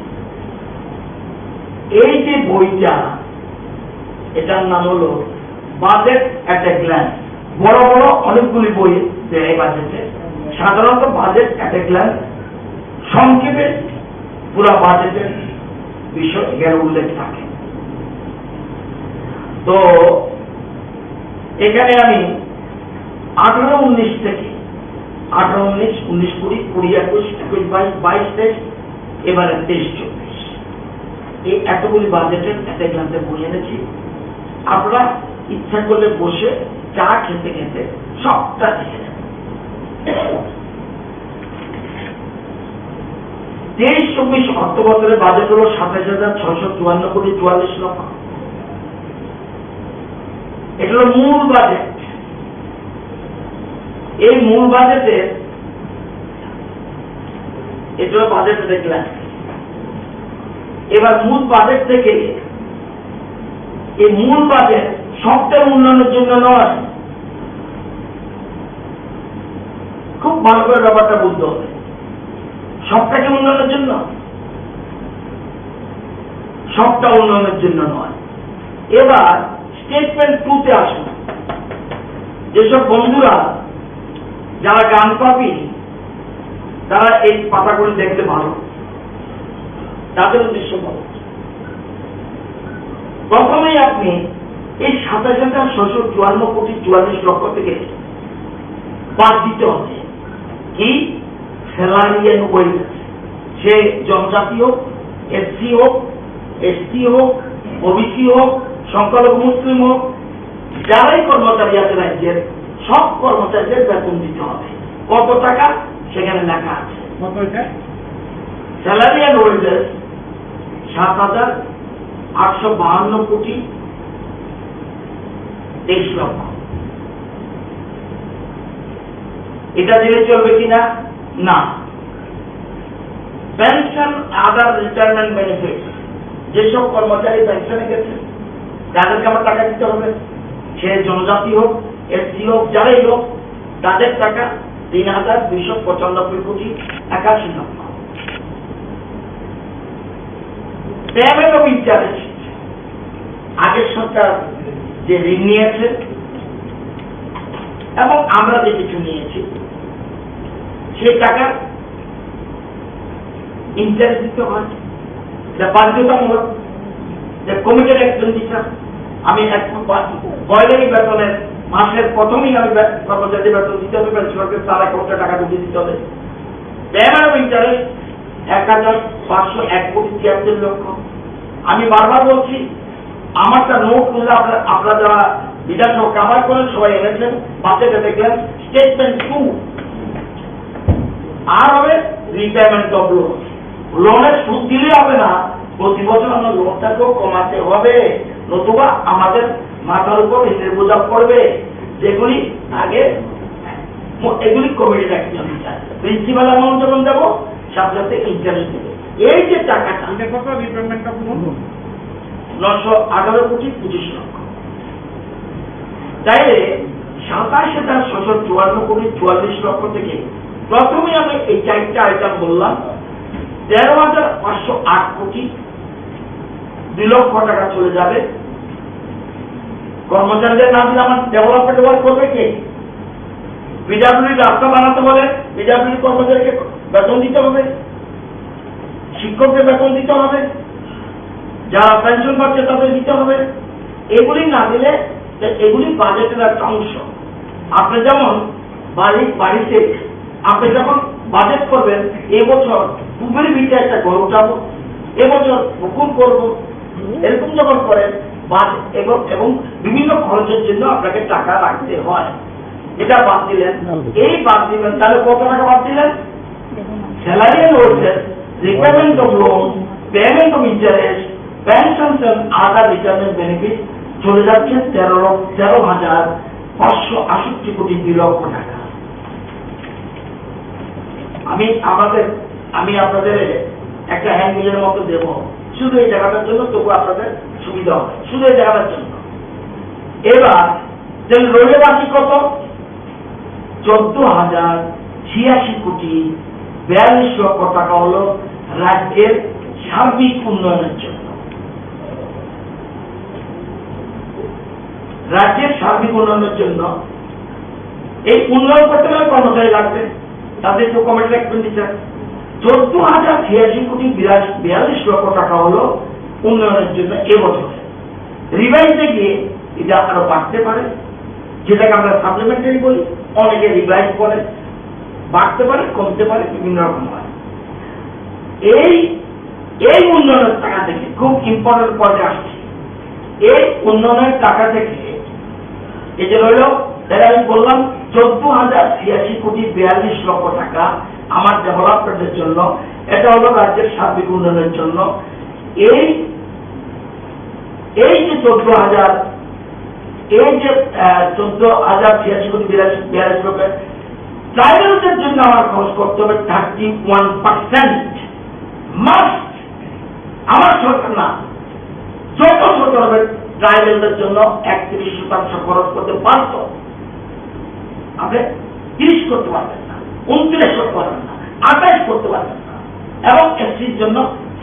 এই যে বইটা, এটার নাম হলো বাজেট অ্যাট এ গ্ল্যান্স। বড় বড় অনেকগুলি বই দেয় বাজেটে, সাধারণত বাজেট অ্যাট এ গ্ল্যান্স সংক্ষেপে পুরা বাজেটের বিষয় এখানে উল্লেখ থাকে। তো এখানে আমি আঠারো উনিশ থেকে, আঠারো উনিশ, উনিশ কুড়ি, কুড়ি একুশ, একুশ বাইশ, বাইশ তেইশ, এবারে তেইশ চব্বিশ, এই এতগুলি বাজেটের একটা গ্রান্টে বই এনেছি। আপনারা ইচ্ছা করলে বসে চা খেতে খেতে সবটা দেখে নেবেন। তেইশ চব্বিশ অর্থ বছরের বাজেট হলো সাতাশ হাজার ছয়শো চুয়ান্ন কোটি চুয়াল্লিশ লক্ষ। এটা হলো মূল বাজেট। এই মূল বাজেটে, এটা হলো বাজেট দেখলাম। এবার মূল বাজেট থেকে, এই মূল বাজেট সবটাই উন্নয়নের জন্য নয়। খুব ভালো করে ব্যাপারটা বুঝতে হবে। সবটা কি উন্নয়নের জন্য? সবটা উন্নয়নের জন্য নয়। এবার স্টেটমেন্ট টু তে আসুন। যেসব বন্ধুরা, যারা গান পাপি, তারা এই পাতাগুলি দেখতে পারো, তাদের উদ্দেশ্য বলো। প্রথমেই আপনি এই সাতাশ হাজার ছশো চুয়ান্ন কোটি চুয়াল্লিশ লক্ষ থেকে বাদ দিতে হবে কি? Salary and wages. সে জনজাতি হোক, এসসি হোক, এসটি হোক, ওবিসি হোক, সংখ্যালঘু মুসলিম হোক, যারাই কর্মচারী আছে রাজ্যের, সব কর্মচারীদের বেতন দিতে হবে। কত টাকা সেখানে লেখা আছে। কত এটা? স্যালারি অ্যান্ড ওয়েজেস সাত হাজার আটশো বাহান্ন কোটি তেইশ লক্ষ। এটা দিলে চলবে কিনা? না। পেনশন, আদার রিটায়ারমেন্ট বেনিফিটস, যেসব কর্মচারী পেনশনে গেছে, তাদেরকে আমার টাকা দিতে হবে। সে জনজাতি হোক, এসসি হোক, যারাই হোক, তাদের টাকা তিন হাজার দুইশো পঁচানব্বই কোটি একাশি লক্ষ। পেমেন্ট অফ ইন্টারেস্ট, আগের সরকার যে ঋণ নিয়েছে এবং আমরা যে কিছু নিয়েছি, সেই টাকার ইন্টারেস্ট দিতে হয়। এটা বাধ্যতামূলক, এটা কমিটেড এক্সপেন্ডিচার। আমি এক পা-, পয়লারই বেতনের, মাসের প্রথমেই আমি বে-, কর্মচারীদের বেতন দিতে হবে, পেনশনারকে তার অ্যাকাউন্টে টাকা ঢুকিয়ে দিতে হবে। পেমেন্ট অফ ইন্টারেস্ট এক হাজার পাঁচশো এক কোটি তিয়াত্তর লক্ষ। আমি বারবার বলছি, আমারটা নোট করলে আপনারা, আপনারা যারা বিধানসভা কভার করেন, সবাই এনেছেন, বাজেটে দেখলেন, স্টেটমেন্ট টু। আর হবে রিপেমেন্ট অফ লোন। লোনের সুদ দিলে হবে না, প্রতি বছর আমরা লোনটাকেও কমাতে হবে, নতুবা আমাদের মাথার উপর ঋণের বোঝা পড়বে। যেগুলি আগে ম-, এগুলি কমিটি রাখতে হবে, স্যার। প্রিন্সিপাল অ্যামাউন্ট যখন দেবো, সাথে সাথে ইন্টারেস্ট দেবে। এই যে টাকাটা, এটা কত রিপেমেন্ট অফ লোন? নশো আঠারো কোটি পঁচিশ লক্ষ। তাইলে সাতাশ হাজার ছশো চুয়ান্ন কোটি চুয়াল্লিশ লক্ষ থেকে প্রথমে আমি এই চারটা আইটেম বললাম, তেরো হাজার পাঁচশো আট কোটি, দুই লক্ষ টাকা চলে যাবে। কর্মচারীদের না দিলে আমার ডেভেলপমেন্ট ওয়ার্ক করবে কে? পিডাব্লিউডি রাস্তা বানাতে হলে পিডাব্লিউডি কর্মচারীকে বেতন দিতে হবে, শিক্ষকদের বেতন দিতে হবে, যারা পেনশন পাচ্ছে তাদের দিতে হবে। এগুলি না দিলে তো এগুলি বাজেটের একটা অংশ। আপনি যেমন বাড়ি, বাড়িতে আপনি যখন বাজেট করবেন, এবছর পুবের ভিতরে একটা ঘর উঠাবো, এবছর পুকুর করব, এরকম যখন করেন, বাজেট এবং, এবং বিভিন্ন খরচের জন্য আপনাকে টাকা রাখতে হয়। এটা বাদ দিলেন, এই বাদ দিলেন, তাহলে কত টাকা বাদ দিলেন? Salary and wages, repayment of loan, payment of interest, pension and other retirement benefit চলে যাচ্ছে তেরো লক্ষ, তেরো হাজার পাঁচশো আষট্টি কোটি দুই লক্ষ টাকা। আমি আমাদের, আমি আপনাদের একটা হ্যান্ডবিলের মতো দেব, শুধু এই জায়গাটার জন্য, তবু আপনাদের সুবিধা হবে, শুধু এই জায়গাটার জন্য। এবার তাহলে রইল বাকি কত? চোদ্দ হাজার ছিয়াশি কোটি বিয়াল্লিশ লক্ষ টাকা হলো রাজ্যের সার্বিক উন্নয়নের জন্য। রাজ্যের সার্বিক উন্নয়নের জন্য এই উন্নয়ন করতে গেলে কর্মচারী লাগবে, তাদের তো কমিটির এক্সপেন্ডিচার। চোদ্দ হাজার ছিয়াশি কোটি বিরাশি বিয়াল্লিশ লক্ষ টাকা হলো উন্নয়নের জন্য এবছর। রিভাইজে গিয়ে এটা আরো বাড়তে পারে, যেটাকে আমরা সাপ্লিমেন্টারি বলি, অনেকে রিভাইজ বলে, বাড়তে পারে, কমতে পারে, বিভিন্ন রকম হয়। এই এই উন্নয়নের টাকা থেকে খুব ইম্পর্টেন্ট পয়েন্ট আসছে। এই উন্নয়নের টাকা থেকে এই যে রইল, তাহলে আমি বললাম চোদ্দ হাজার ছিয়াশি কোটি বিয়াল্লিশ লক্ষ টাকা আমার ডেভেলপমেন্টের জন্য, এটা হলো রাজ্যের সার্বিক উন্নয়নের জন্য। এই এই যে চোদ্দ হাজার, এই যে চোদ্দ হাজার ছিয়াশি কোটি বিয়াল্লিশ বিয়াল্লিশ লক্ষ, ট্রাইবেলদের জন্য আমার খরচ করতে হবে থার্টি ওয়ান পার্সেন্ট। মাস্ট। আমার সরকার না, যত সরকার হবে, ট্রাইবেলদের জন্য একত্রিশ শতাংশ খরচ করতে পারতো। আপনি তিরিশ করতে পারবেন না, উনত্রিশ করতে পারবেন না, আঠাশ করতে পারবেন না। এবং এসসির জন্য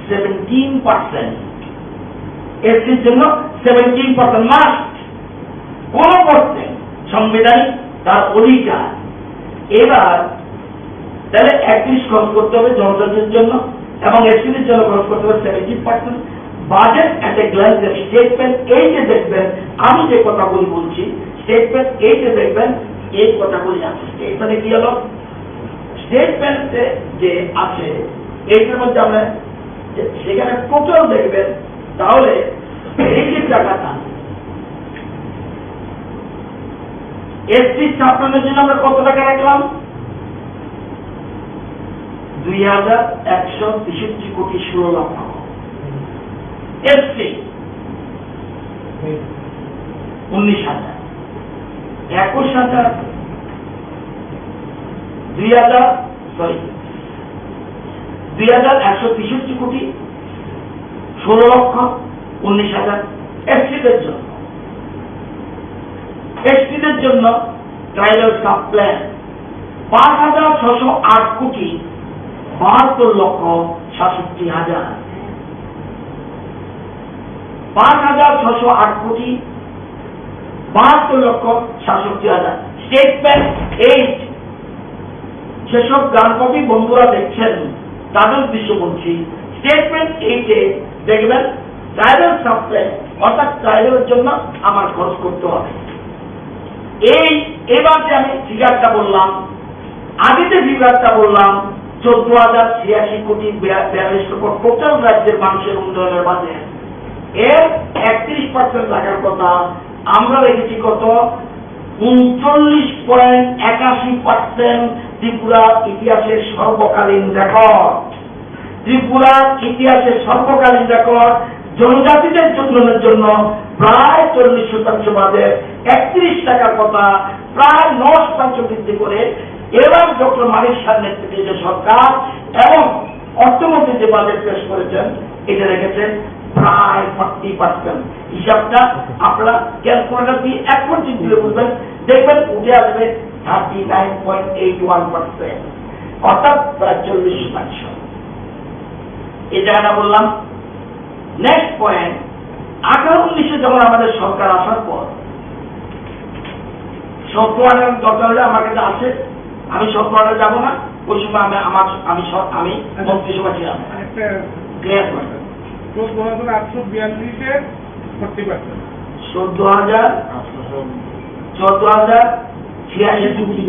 সেভেন্টিন পার্সেন্ট, এসসির জন্য সেভেন্টিন পার্সেন্ট মাস্ট। কোনো পথ নেই, সাংবিধানিক তার অধিকার। এবার তাহলে একত্রিশ খরচ করতে হবে জনজাতির জন্য এবং এসসিদের জন্য খরচ করতে হবে seventeen percent. Budget at a glance, statement এইটে দেখবেন, আমি যে কথাগুলি বলছি, স্টেটমেন্ট এইটে দেখবেন, এই কথাগুলি আছে। স্টেটমেন্টে কি হলো? স্টেটমেন্টে যে আছে, এইটার মধ্যে আমরা যে-, সেখানে টোটাল দেখবেন, তাহলে এই যে টাকাটা, এসটি সাপ্লাইমের জন্য আমরা কত টাকা রাখলাম? দুই হাজার একশো তেষট্টি কোটি ষোলো লক্ষ। এসটি উনিশ হাজার, একুশ হাজার, দুই হাজার, সরি, দুই হাজার একশো তেষট্টি কোটি ষোলো লক্ষ উনিশ হাজার এসটিদের জন্য। এসটিদের জন্য ট্রাইবাল সাব প্ল্যান পাঁচ হাজার ছশো আট কোটি বাহাত্তর লক্ষ সাতষট্টি হাজার। পাঁচ হাজার ছশো আট কোটি বাহাত্তর লক্ষ সাতষট্টি হাজার। স্টেটমেন্ট এইট, যেসব গ্রামপতি বন্ধুরা দেখছেন, তাদের উদ্দেশ্য বলছি, স্টেটমেন্ট এইটে দেখবেন ট্রাইবাল সাব প্ল্যান, অর্থাৎ ট্রাইবালের জন্য আমার খরচ করতে হবে। এই, এবার যে আমি ফিগারটা বললাম, আগে যে ফিগারটা বললাম, চোদ্দ হাজার ছিয়াশি কোটি বিয়া-, বিয়াল্লিশ লক্ষ টোটাল রাজ্যের মানুষের উন্নয়নের বাজেট, এর একত্রিশ পার্সেন্ট রাখার কথা, আমরা রেখেছি কত? ঊনচল্লিশ পয়েন্ট একাশি পার্সেন্ট। ত্রিপুরার ইতিহাসের সর্বকালীন রেকর্ড। ত্রিপুরার ইতিহাসে সর্বকালীন রেকর্ড। জনজাতিদের উন্নয়নের জন্য প্রায় চল্লিশ শতাংশ বাজেট, একত্রিশ টাকার কথা প্রায় ন শতাংশ বৃদ্ধি করে এবার ডক্টর মানিক সাহার নেতৃত্বে যে সরকার এবং অর্থমন্ত্রী যে বাজেট পেশ করেছেন, এটা রেখেছেন প্রায় ফর্টি পার্সেন্ট। হিসাবটা আপনারা ক্যালকুলেটর দিয়ে এক পর্যন্ত তুলে বুঝবেন, দেখবেন উঠে আসবে thirty nine point eight one percent, অর্থাৎ প্রায় চল্লিশ শতাংশ। এই জায়গাটা বললাম। নেক্সট পয়েন্ট, আঠারো উনিশে যখন আমাদের সরকার আসার পর সত্য আঠারো দরকার হলে আমার কাছে আসে, আমি সত্য আঠারো যাবো না, ওই সময় আমি আমার আমি সব আমি আচ্ছা। মন্ত্রিসভা ছিলাম। একটা ক্লিয়ার করে। চোদ্দ হাজার আটশো বিয়াল্লিশের ফর্টি পার্সেন্ট। চোদ্দ হাজার, আটশো। চোদ্দ হাজার ছিয়াশি কোটি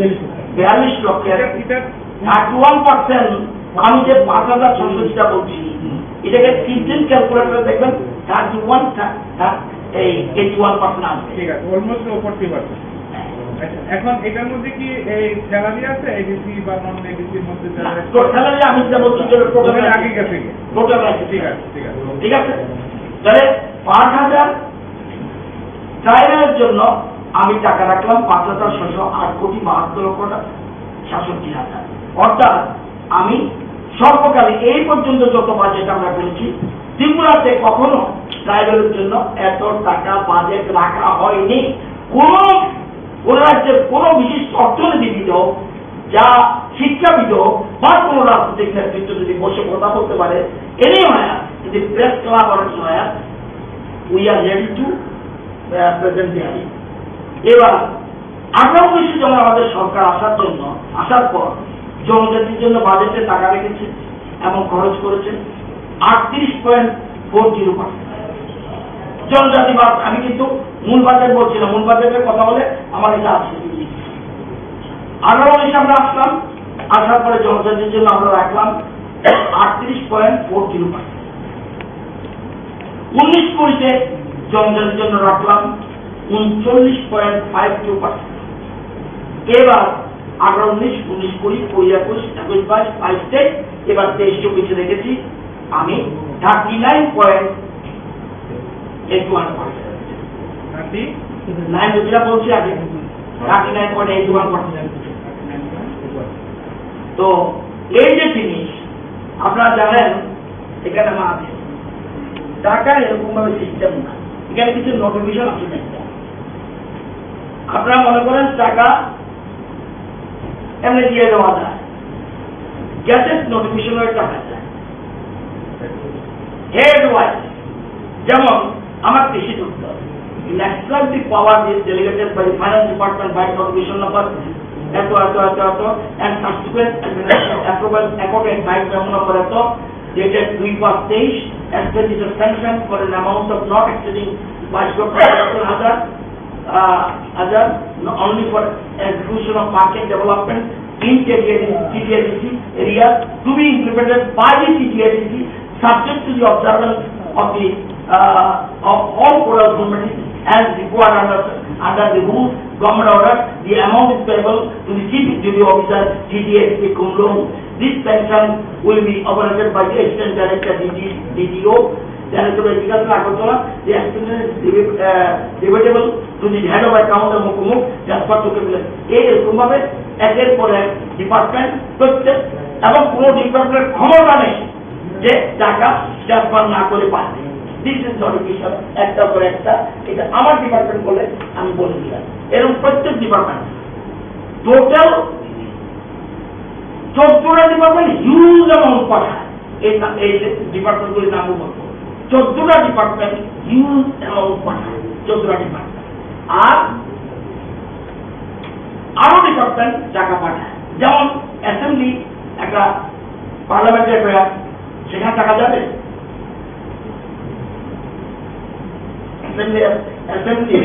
বিয়াল্লিশ লক্ষের এটা, এটা থার্টি ওয়ান পার্সেন্ট। আমি যে পাঁচ হাজার ছশো যেটা বলছি, এটাকে তিন দিন ক্যালকুলেটরে দেখবেন, থার্টি ওয়ান, এই এইটি ওয়ান পার্সেন্ট আসবে। ঠিক আছে, অলমোস্ট ফর্টি পার্সেন্ট। আচ্ছা, এখন এটার মধ্যে কি এই স্যালারি আছে, এডিসি বা নন এডিসির মধ্যে না, যারা তো স্যালারি আমি যেটা বলছি, যেটা টোটাল ওখানে আছে। আগে গেছে কি? টোটাল আছে। ঠিক আছে, ঠিক আছে। ঠিক আছে? তাহলে পাঁচ হাজার ট্রাইবালের জন্য আমি টাকা রাখলাম পাঁচ হাজার ছশো আট কোটি বাহাত্তর লক্ষ সাতষট্টি হাজার। অর্থাৎ আমি সর্বকালে এই পর্যন্ত যত বাজেট আমরা করেছি, ত্রিপুরাতে কখনো ট্রাইবেলের জন্য এত টাকা বাজেট রাখা হয়নি। কোনো কোনো রাজ্যের কোনো বিশিষ্ট অর্থনীতিবিদ হোক, যা শিক্ষাবিদ হোক বা কোনো রাজনৈতিক নেতৃত্ব যদি বসে কথা বলতে পারে, এনি হয় যদি প্রেস ক্লাব অনেক সময়, we are ready to present the idea. এবার আঠারো উনিশশো জন আমাদের সরকার আসার জন্য, আসার পর জনজাতির জন্য বাজেটে টাকা রেখেছে এবং খরচ করেছে আটত্রিশ পয়েন্ট ফোর জিরো পার্সেন্ট। জনজাতিবাদ, আমি কিন্তু মূল বাজেট বলছি না, মূল বাজেটের কথা বলে আমার এটা আছে। আঠারো উনিশে আমরা আসলাম, আসার পরে জনজাতির জন্য আমরা রাখলাম আটত্রিশ পয়েন্ট ফোর জিরো পার্সেন্ট। উনিশ কুড়িতে জনজাতির জন্য রাখলাম উনচল্লিশ পয়েন্ট ফাইভ টু পার্সেন্ট। এবার আঠারো উনিশ, উনিশ কুড়ি, কুড়ি একুশ, একুশ বাইশ, বাইশ তেইশ, এবার তেইশ চব্বিশে রেখেছি আমি thirty nine point eight one percent. Thirty nine যেটা বলছি আগে, thirty nine point eight one percent. তো এই যে জিনিস আপনারা জানেন, এখানে আমার আছে টাকা এরকম ভাবে সিস্টেম না, এখানে কিছু নোটিফিকেশন আছে না। আপনারা মনে করেন টাকা এমনি দিয়ে দেওয়া যায়, গ্যাজেট নোটিফিকেশনের টাকা যায়। হেড ওয়াইজ, যেমন আমার কৃষি দপ্তর, National the power is delegated by the Finance Department by notification number এত এত এত এত and subsequent administration approval accorded by memo number এত dated দুই পাঁচ তেইশ, expenditure sanction for an amount of not exceeding বাইশ লক্ষ পঁচাত্তর হাজার, uh, হাজার, only for execution of market development in T T A D C, T T A D C area to be implemented by the T T A D C, subject to the observance of the, uh, of all protocols as required under, under the rules, government order. The amount is payable to the Chief Executive Officer, T T A D C cum laude. This sanction will be operated by the Assistant Director, D T, D T O, Director of Agriculture, Agartala. The expenditure is debit-, uh, debitable to the head of account of Mukmuk, transfer to capital. এই এরকম ভাবে একের পর এক ডিপার্টমেন্ট প্রত্যেক এবং কোনো ডিপার্টমেন্টের ক্ষমতা নেই যে টাকা ট্রান্সফার না করে পারবে। দিস ইজ নোটিফিকেশন, একটা পর একটা, এটা আমার ডিপার্টমেন্ট বলে আমি বলে দিলাম। এরকম প্রত্যেক ডিপার্টমেন্ট, টোটাল চোদ্দটা ডিপার্টমেন্ট হিউজ অ্যামাউন্ট পাঠায়। এই না-, এই যে ডিপার্টমেন্টগুলির নাম বলবো, চোদ্দটা ডিপার্টমেন্ট হিউজ অ্যামাউন্ট পাঠায়, চোদ্দটা ডিপার্টমেন্ট। আর আরো ডিপার্টমেন্ট টাকা পাঠায়, যেমন অ্যাসেম্বলি একটা পার্লামেন্টের ব্যাপার, সেখানে টাকা যাবে? অ্যাসেম্বলি, অ্যাসেম্বলি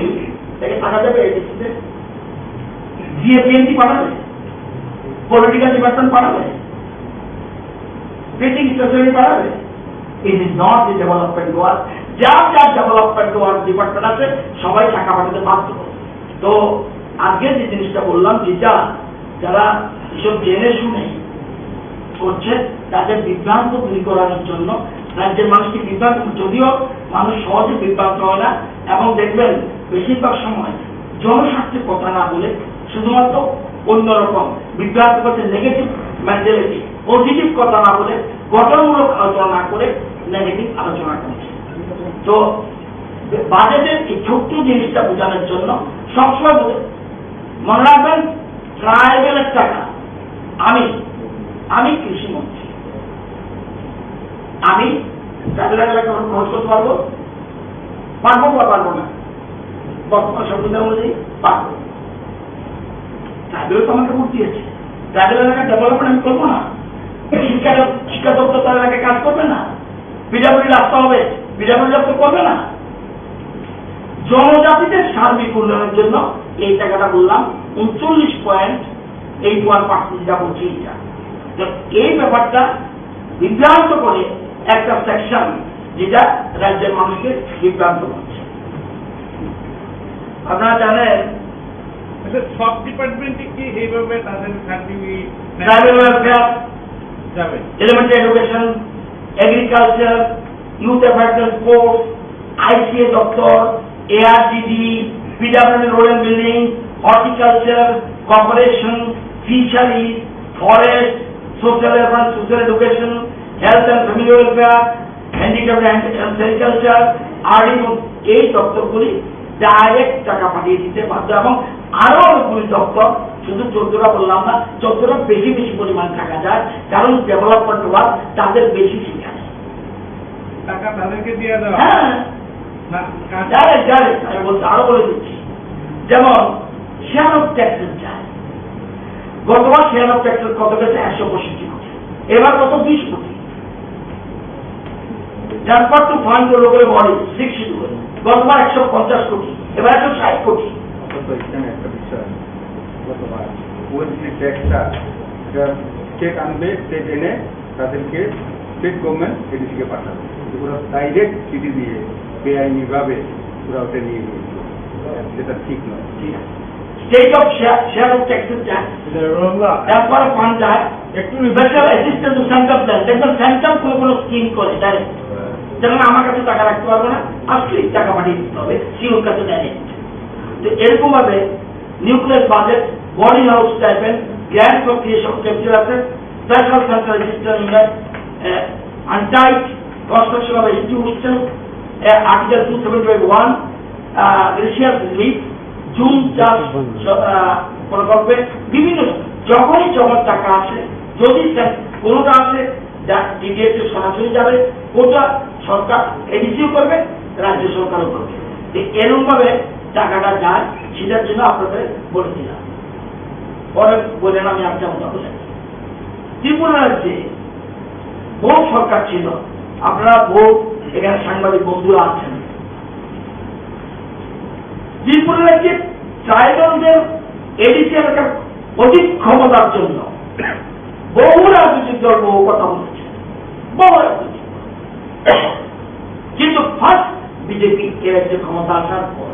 থেকে টাকা যাবে এডিসিতে? জিএপিএনটি পাঠাবে? পলিটিক্যাল ডিপার্টমেন্ট পাঠাবে? প্রিন্টিং স্টেশনারি পাঠাবে? It is not the development work. যার যার ডেভেলপমেন্ট ওয়ার্ক ডিপার্টমেন্ট আছে, সবাই টাকা পাঠাতে বাধ্য। তো আজকে যে জিনিসটা বললাম, যেটা যারা এসব জেনে শুনে করছে, তাদের বিভ্রান্ত দূরীকরণের জন্য, রাজ্যের মানুষকে বিভ্রান্ত, যদিও মানুষ সহজে বিভ্রান্ত হয় না, এবং দেখবেন বেশিরভাগ সময় জনস্বার্থে কথা না বলে শুধুমাত্র অন্যরকম বিভ্রান্ত করছে, নেগেটিভ মেন্টালিটি, পজিটিভ কথা না বলে, গঠনমূলক আলোচনা না করে নেগেটিভ আলোচনা করছে। তো বাজেটের এই ছোট্ট জিনিসটা বোঝানোর জন্য সবসময় বলে, মনে রাখবেন, ট্রাইবেলের টাকা, আমি, আমি কৃষি মন্ত্রী, আমি ট্রাইবেল এলাকা খরচ করতে পারবো? পারবো বা পারবো না? বর্তমান সংবিধান অনুযায়ী পারবো। ট্রাইবেল তো আমাকে ভোট দিয়েছে, ট্রাইবেল এলাকা ডেভেলপমেন্ট আমি করবো না? শিক্ষা, শিক্ষা দপ্তর তার এলাকায় কাজ করবে না? পিডাব্লিউডি রাখতে হবে, পিডাব্লিউডি রাখতে করবে না? জনজাতিদের সার্বিক উন্নয়নের জন্য এই টাকাটা বললাম, উনচল্লিশ পয়েন্ট এইট ওয়ান পার্সেন্ট যেটা বলছি এটা। তো এই ব্যাপারটা বিভ্রান্ত করে একটা সেকশন, যেটা রাজ্যের মানুষকে বিভ্রান্ত করছে। আপনারা জানেন, আচ্ছা, সব ডিপার্টমেন্টে কি এইভাবে তাদের সার্টিফিকেট ট্রাইবেল ওয়েলফেয়ার, যাবে? Elementary education, agriculture, youth affairs and sports, ICA দপ্তর, ARDD, PWD road and building, horticulture, corporation, fisheries, forest, Social Affairs, Social Education, Health and Family Welfare, Handicraft and Sericulture, Agriculture, এই দপ্তরগুলি ডাইরেক্ট টাকা পাঠিয়ে দিতে বাধ্য। এবং আরো অনেকগুলি দপ্তর, শুধু চোদ্দটা বললাম না, চোদ্দটা বেশি বেশি পরিমাণ টাকা যায়, কারণ ডেভেলপমেন্ট ওয়ার্ক তাদের বেশি সেখানে। টাকা তাদেরকে দিয়ে দেওয়া? হ্যাঁ। না, কাজ- ডাইরেক্ট, ডাইরেক্ট। আমি বলতে আরো বলে দিচ্ছি, যেমন শেয়ার অফ ট্যাক্সের যায়, গতবার শেয়ার অফ ট্যাক্সের কত গেছে? একশো পঁয়ষট্টি কোটি। এবার কত? বিশ কোটি। Transfer to fund local body, six schedule, গতবার একশো পঞ্চাশ কোটি, এবার একশো ষাট কোটি। অন্তত এখানে একটা বিষয় আছে। গতবার ওয়েলফেয়ার ট্যাক্সটা একটা স্টেট আনবে, স্টেট এনে তাদেরকে স্টেট গভর্নমেন্ট এডিসিকে পাঠাবে। ওরা ডাইরেক্ট চিঠি দিয়ে বেআইনিভাবে ওরা ওটা নিয়ে নিয়েছিল, যেটা ঠিক নয়। ঠিক আছে। State of share, share of ট্যাক্সের যায়, এটা রোল না। ট্রান্সফার অফ ফান্ড যায়, একটু স্পেশাল অ্যাসিস্ট্যান্স সেন্ট্রাল প্ল্যান। দেখবেন সেন্ট্রাল কোনো কোনো স্কিম করে ডাইরেক্ট, যেমন আমার কাছে টাকা রাখতে পারবো না, আজকে টাকা পাঠিয়ে দিতে হবে সিওর কাছে ডাইরেক্ট। তো এরকম ভাবে nucleus budget, body house stipend, grant for creation capital asset, special central assistance unit, untied construction of institution, article two seventy five one, racial relief, জুম চাষ আহ, প্রকল্পে বিভিন্ন, যখনই যখন টাকা আসে, যদি স্যার কোনোটা আসে, যা টিডিএস এ সরাসরি যাবে, কোনটা সরকার এডিসিও করবে, রাজ্য সরকারও করবে। তো এরকম ভাবে টাকাটা যায়, সেটার জন্য আপনাদের বলে দিলাম। পরে বলেন, আমি একটা কথা বলে, ত্রিপুরা রাজ্যে বহু সরকার ছিল, আপনারা বহু এখানে সাংবাদিক বন্ধুরা আছেন, ত্রিপুরা রাজ্যে ট্রাইবালদের এডিসি এলাকার অধিক ক্ষমতার জন্য বহু রাজনৈতিক দল বহু কথা বলেছে, বহু রাজনৈতিক দল। কিন্তু ফার্স্ট বিজেপি এ রাজ্যে ক্ষমতা আসার পর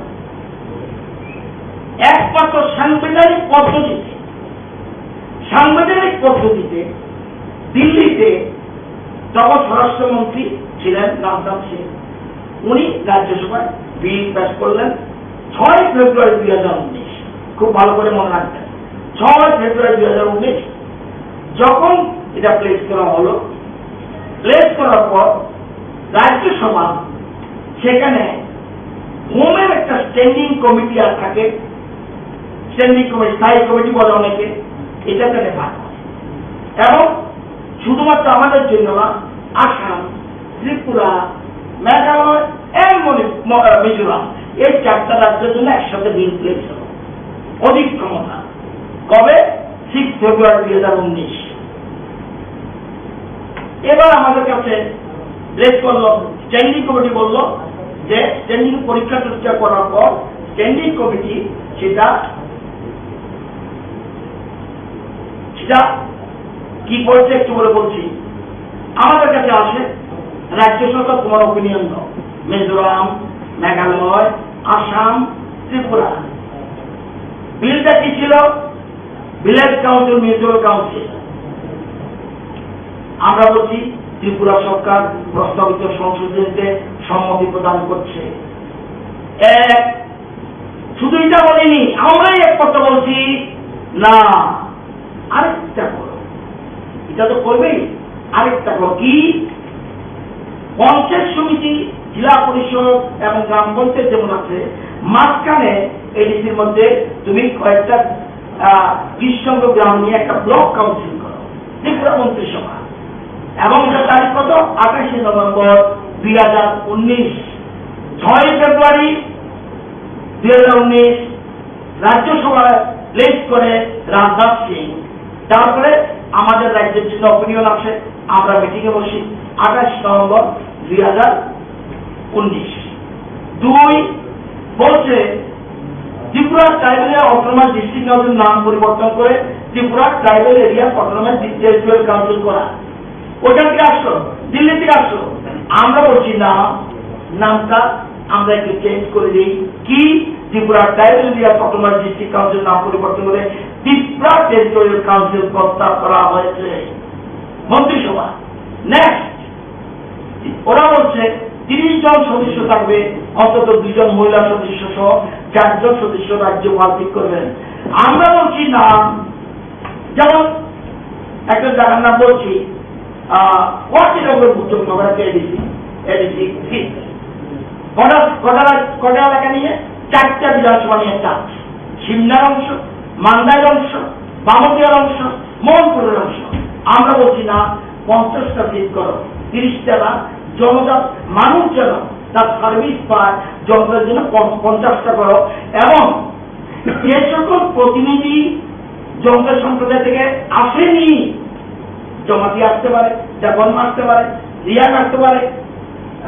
একমাত্র সাংবিধানিক পদ্ধতিতে, সাংবিধানিক পদ্ধতিতে দিল্লিতে তখন স্বরাষ্ট্রমন্ত্রী ছিলেন রাজনাথ সিং, উনি রাজ্যসভায় বিল পাস করলেন ছয় ফেব্রুয়ারি দুই হাজার উনিশ। খুব ভালো করে মনে রাখবেন, ছয় ফেব্রুয়ারি দুই হাজার উনিশ যখন এটা প্লেস করা হলো, প্লেস করার পর রাজ্যসভা সেখানে হোমের একটা স্ট্যান্ডিং কমিটি আর থাকে, স্ট্যান্ডিং কমিটি, স্থায়ী কমিটি বলে অনেকে, এটা তারা পাস করে। এবং শুধুমাত্র আমাদের জন্য না, আসাম, ত্রিপুরা, মেঘালয় এবং মণি-, ম-, আহ, মিজোরাম, এই চারটা রাজ্যের জন্য একসাথে বিল প্লেস হলো, অধিক ক্ষমতা। কবে? সিক্স ফেব্রুয়ারি দুই হাজার উনিশ। এবার আমাদের কাছে প্লেস করলো, স্ট্যান্ডিং কমিটি বললো যে স্ট্যান্ডিং পরীক্ষা টরীক্ষা করার পর স্ট্যান্ডিং কমিটি সেটা, সেটা কি বলছে একটু করে বলছি। আমাদের কাছে আসে রাজ্য সরকার, তোমার ওপিনিয়ন দাও, মিজোরাম, মেঘালয়, আসাম, ত্রিপুরা। বিলটা কি ছিল? Village council, municipal council. আমরা বলছি ত্রিপুরা সরকার প্রস্তাবিত সংশোধনীতে সম্মতি প্রদান করছে। এক, শুধু এটা বলিনি, আমরাই একমাত্র বলছি না, আরেকটা করো, এটা তো করবেই, আরেকটা করো কি? পঞ্চায়েত সমিতি, জেলা পরিষদ এবং গ্রাম পঞ্চায়েত যেমন আছে, মাঝখানে এডিসির মধ্যে তুমি কয়েকটা, আহ, বিশ সংখ্যক গ্রাম নিয়ে একটা ব্লক কাউন্সিল করো, ত্রিপুরা মন্ত্রিসভা। এবং এটা তারিখ কত? আঠাশে নভেম্বর দুই হাজার উনিশ, ছয় ফেব্রুয়ারি দুই হাজার উনিশ। রাজ্যসভায় প্লেস করে রাজনাথ সিং। তারপরে আমাদের রাজ্যের জন্য ওপিনিয়ন আসে, আমরা মিটিংয়ে বসি আঠাশ নভেম্বর দুই হাজার উনিশ। দুই, বলছে Tripura tribal autonomous district council নাম পরিবর্তন করে Tripura tribal area autonomous territorial council করা। ওখান থেকে আসলো, দিল্লি থেকে আসলো। আমরা বলছি না, নামটা আমরা একটু চেঞ্জ করে দিই। কি? Tripura tribal area autonomous district council নাম পরিবর্তন করে ত্রিপুরা টেরিটোরিয়াল কাউন্সিল প্রস্তাব করা হয়েছে মন্ত্রিসভা। নেক্সট, ওরা বলছে তিরিশ জন সদস্য থাকবে, অন্তত দুইজন মহিলা সদস্য সহ চারজন সদস্য রাজ্যপাল ঠিক করবেন। আমরা বলছি না, যেমন একটা জায়গার নাম বলছি, আহ, ওয়াসিরনগর উত্তর নগরাতে এডিসি, এডিসি সিট। কটা, কটা, কটা এলাকা নিয়ে? চারটা বিধানসভা নিয়ে চাপ। সিমনার অংশ, মান্দাইর অংশ, বামুটিয়ার অংশ, মোহনপুরের অংশ। আমরা বলছি না, পঞ্চাশটা সিট করো, তিরিশটা না, জনজাত মানুষ যেন তার সার্ভিস পায়, জনতার জন্য পঞ্চ-, পঞ্চাশটা করো। এবং যে সকল প্রতিনিধি জনতা সম্প্রদায় থেকে আসেনি, জমাতি আসতে পারে, দেবর্মা আসতে পারে, রিয়াং আসতে পারে,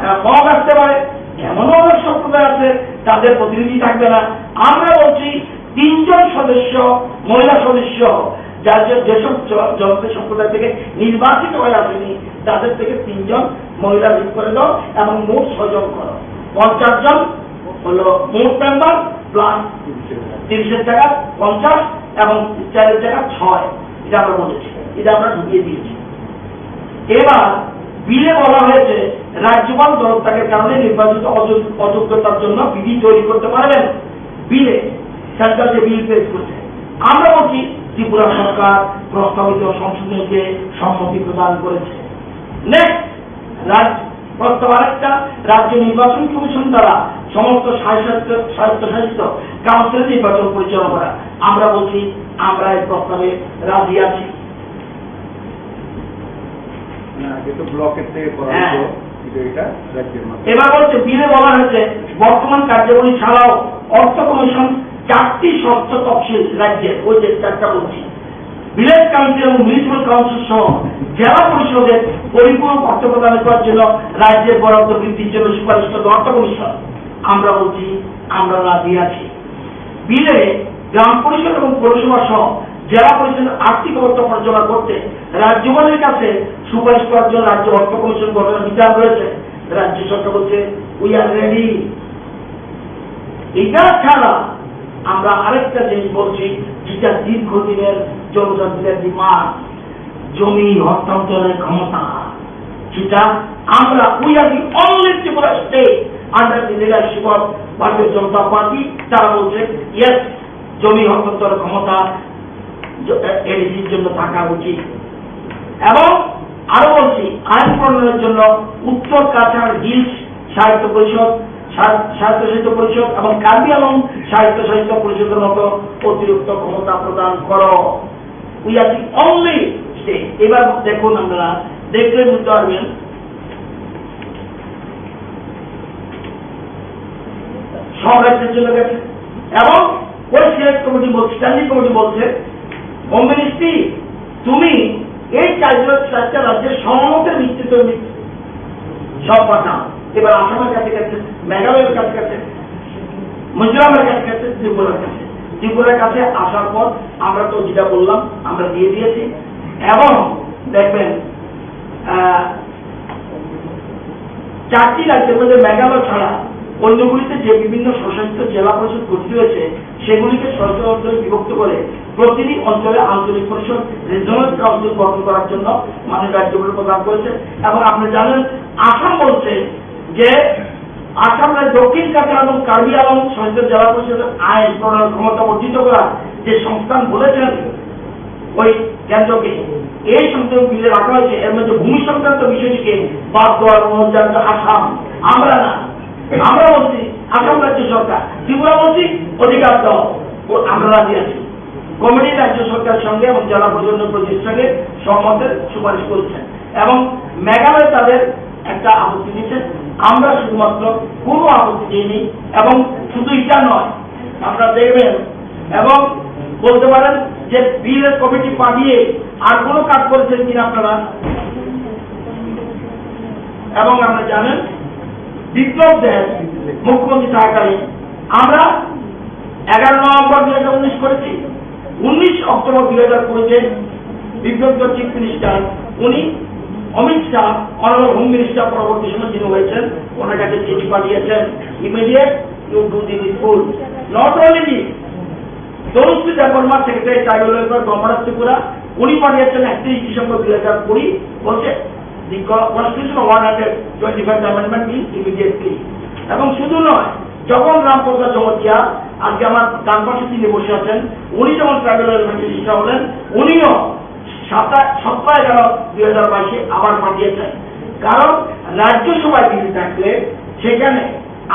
আহ, মগ আসতে পারে, এমনও অনেক সম্প্রদায় আছে, তাদের প্রতিনিধি থাকবে না। আমরা বলছি তিনজন সদস্য, মহিলা সদস্য, যার যে, যেসব জ-, জনতা সম্প্রদায় থেকে নির্বাচিত হয়ে আসেনি, তাদের থেকে তিনজন মহিলা নিয়োগ করে দাও এবং মোট ছয় জন করো। পঞ্চাশ জন হলো মোট মেম্বার প্লাস তিরিশের জায়গা পঞ্চাশ এবং চারের জায়গা ছয়, এটা আমরা বলেছি, এটা আমরা ঢুকিয়ে দিয়েছি। এবার বিলে বলা হয়েছে রাজ্যপাল দলত্যাগের কারণে নির্বাচিত অযোগ-, অযোগ্যতার জন্য বিধি তৈরি করতে পারবেন। বিলে সেন্ট্রাল যে বিল পেশ করছে, আমরা বলছি ত্রিপুরা সরকার প্রস্তাবিত সংশোধনীকে সম্মতি প্রদান করেছে। নেক্সট, রাজ্য প্রস্তাব আরেকটা, রাজ্য নির্বাচন কমিশন দ্বারা সমস্ত স্বায়ত্ত-, স্বায়ত্তশাসিত কাউন্সিল নির্বাচন পরিচালনা করা। আমরা বলছি, আমরা এই প্রস্তাবে রাজি আছি। না, আগে তো ব্লকের থেকে করা হ্যাঁ। হতো, কিন্তু এটা রাজ্যের মাধ্যমে। এবার বলছে, বিলে বলা হয়েছে বর্তমান কার্যাবলী ছাড়াও অর্থ কমিশন চারটি ষষ্ঠ তফসিল রাজ্যের, ওই যে চারটা বলছি, ভিলেজ কাউন্সিল এবং মিউনিসিপ্যাল কাউন্সিল সহ জেলা পরিষদের পরিপূরক অর্থ প্রদান করার জন্য রাজ্যের বরাদ্দ বৃদ্ধির জন্য সুপারিশ করবে অর্থ কমিশন। আমরা বলছি, আমরা রাজি আছি। বিলে গ্রাম পরিষদ এবং পৌরসভা সহ জেলা পরিষদের আর্থিক অবস্থা পর্যালোচনা করতে রাজ্যপালের কাছে সুপারিশ করার জন্য রাজ্য অর্থ কমিশন গঠনের বিচার রয়েছে। রাজ্য সরকার বলছে, "We are ready।" এটা ছাড়া আমরা আরেকটা জিনিস বলছি, যেটা দীর্ঘদিনের জনজাতিদের ডিমান্ড, জমি হস্তান্তরের ক্ষমতা, যেটা আমরা, we are the only Tripura state under the leadership of ভারতীয় জনতা পার্টি, তারা বলছে, "Yes, জমি হস্তান্তর ক্ষমতা জ-, এ-, এডিসির জন্য থাকা উচিত।" এবং আরো বলছি, আইন প্রণয়নের জন্য উত্তর কাছাড় হিলস সাহিত্য পরিষদ, সা-, সাহিত্য সাহিত্য পরিষদ এবং কার্বি আংলং সাহিত্য সাহিত্য পরিষদের মতো অতিরিক্ত ক্ষমতা প্রদান করো। We are the only state। এবার দেখুন, আপনারা দেখলে বুঝতে পারবেন, সব রাজ্যের জন্য গেছে। এবং ওই সিলেক্ট কমিটি বলছে, স্ট্যান্ডিং কমিটি বলছে, "হোম মিনিস্ট্রি, তুমি এই চারজন, চারটা রাজ্যের সহমতের ভিত্তিতে তুমি সব পাঠাও।" এবার আসামের কাছে গেছে, মেঘালয়ের কাছে গেছে, মিজোরামের কাছে গেছে, ত্রিপুরার কাছে। ত্রিপুরার কাছে আসার পর আমরা তো যেটা বললাম, আমরা দিয়ে দিয়েছি। এবং দেখবেন, আহ, চারটি রাজ্যের মধ্যে মেঘালয় ছাড়া অন্যগুলিতে যে বিভিন্ন স্বশাসিত জেলা পরিষদ গঠিত হয়েছে, সেগুলিকে ছয়টি অঞ্চলে বিভক্ত করে প্রতিটি অঞ্চলে আঞ্চলিক পরিষদ, রিজিওনাল কাউন্সিল, গঠন করার জন্য মাননীয় রাজ্যপাল প্রদান করেছে। এবং আপনি জানেন, আসাম বলছে যে আসাম রাজ্য দক্ষিণ কাছাড় এবং কার্বি আংলং সংসদীয় জেলা পরিষদের আইন প্রণয়ন ক্ষমতা বর্ধিত করার যে সংস্থান বলেছেন ওই কেন্দ্রকে, এই সংশোধন বিলে রাখা হয়েছে, এর মধ্যে ভূমি সংক্রান্ত বিষয়টিকে বাদ দেওয়ার অনুরোধ জানাচ্ছে আসাম। আমরা না, আমরা বলছি আসাম রাজ্য সরকার, ত্রিপুরা বলছি অধিকার দাও, ও আমরা রাজি আছি। কমিটি রাজ্য সরকারের সঙ্গে এবং জেলা পরিষদ প্রতিনিধির সঙ্গে সহমতের সুপারিশ করেছেন এবং মেঘালয় তাদের একটা আপত্তি দিয়েছে, আমরা শুধুমাত্র কোনো আপত্তি দিইনি। এবং শুধু এটা নয়, আপনারা দেখবেন এবং বলতে পারেন যে বিলের কমিটি পাঠিয়ে আর কোনো কাজ করেছেন কিনা আপনারা। এবং আমরা জানেন, বিপ্লব দেব মুখ্যমন্ত্রী থাকাকালীন আমরা এগারো নভেম্বর দুই হাজার উনিশ করেছি, উনিশ অক্টোবর দুই হাজার কুড়িতে বিপ্লব দেব চিফ মিনিস্টার, উনি অমিত শাহ, অনারেবল হোম মিনিস্টার পরবর্তী সময় যিনি হয়েছেন, ওনার কাছে চিঠি পাঠিয়েছেন, "Immediate you do the needful।" Not only this, Tanushree Debbarma, secretary tribal welfare, government of Tripura, উনি পাঠিয়েছেন একত্রিশ ডিসেম্বর দুই হাজার কুড়ি, বলছে, "The co-, constitution of one hundred twenty-five amendment be immediately।" এবং শুধু নয়, যখন রামপ্রসাদ জমাতিয়া, আজকে আমার ডান পাশে তিনি বসে আছেন, উনি যখন ট্রাইবাল ওয়েলফেয়ার মিনিস্টার হলেন, উনিও সাতাশ, সতেরো এগারো দুই হাজার বাইশে আবার পাঠিয়ে চাই, কারণ রাজ্যসভায় বিল থাকলে সেখানে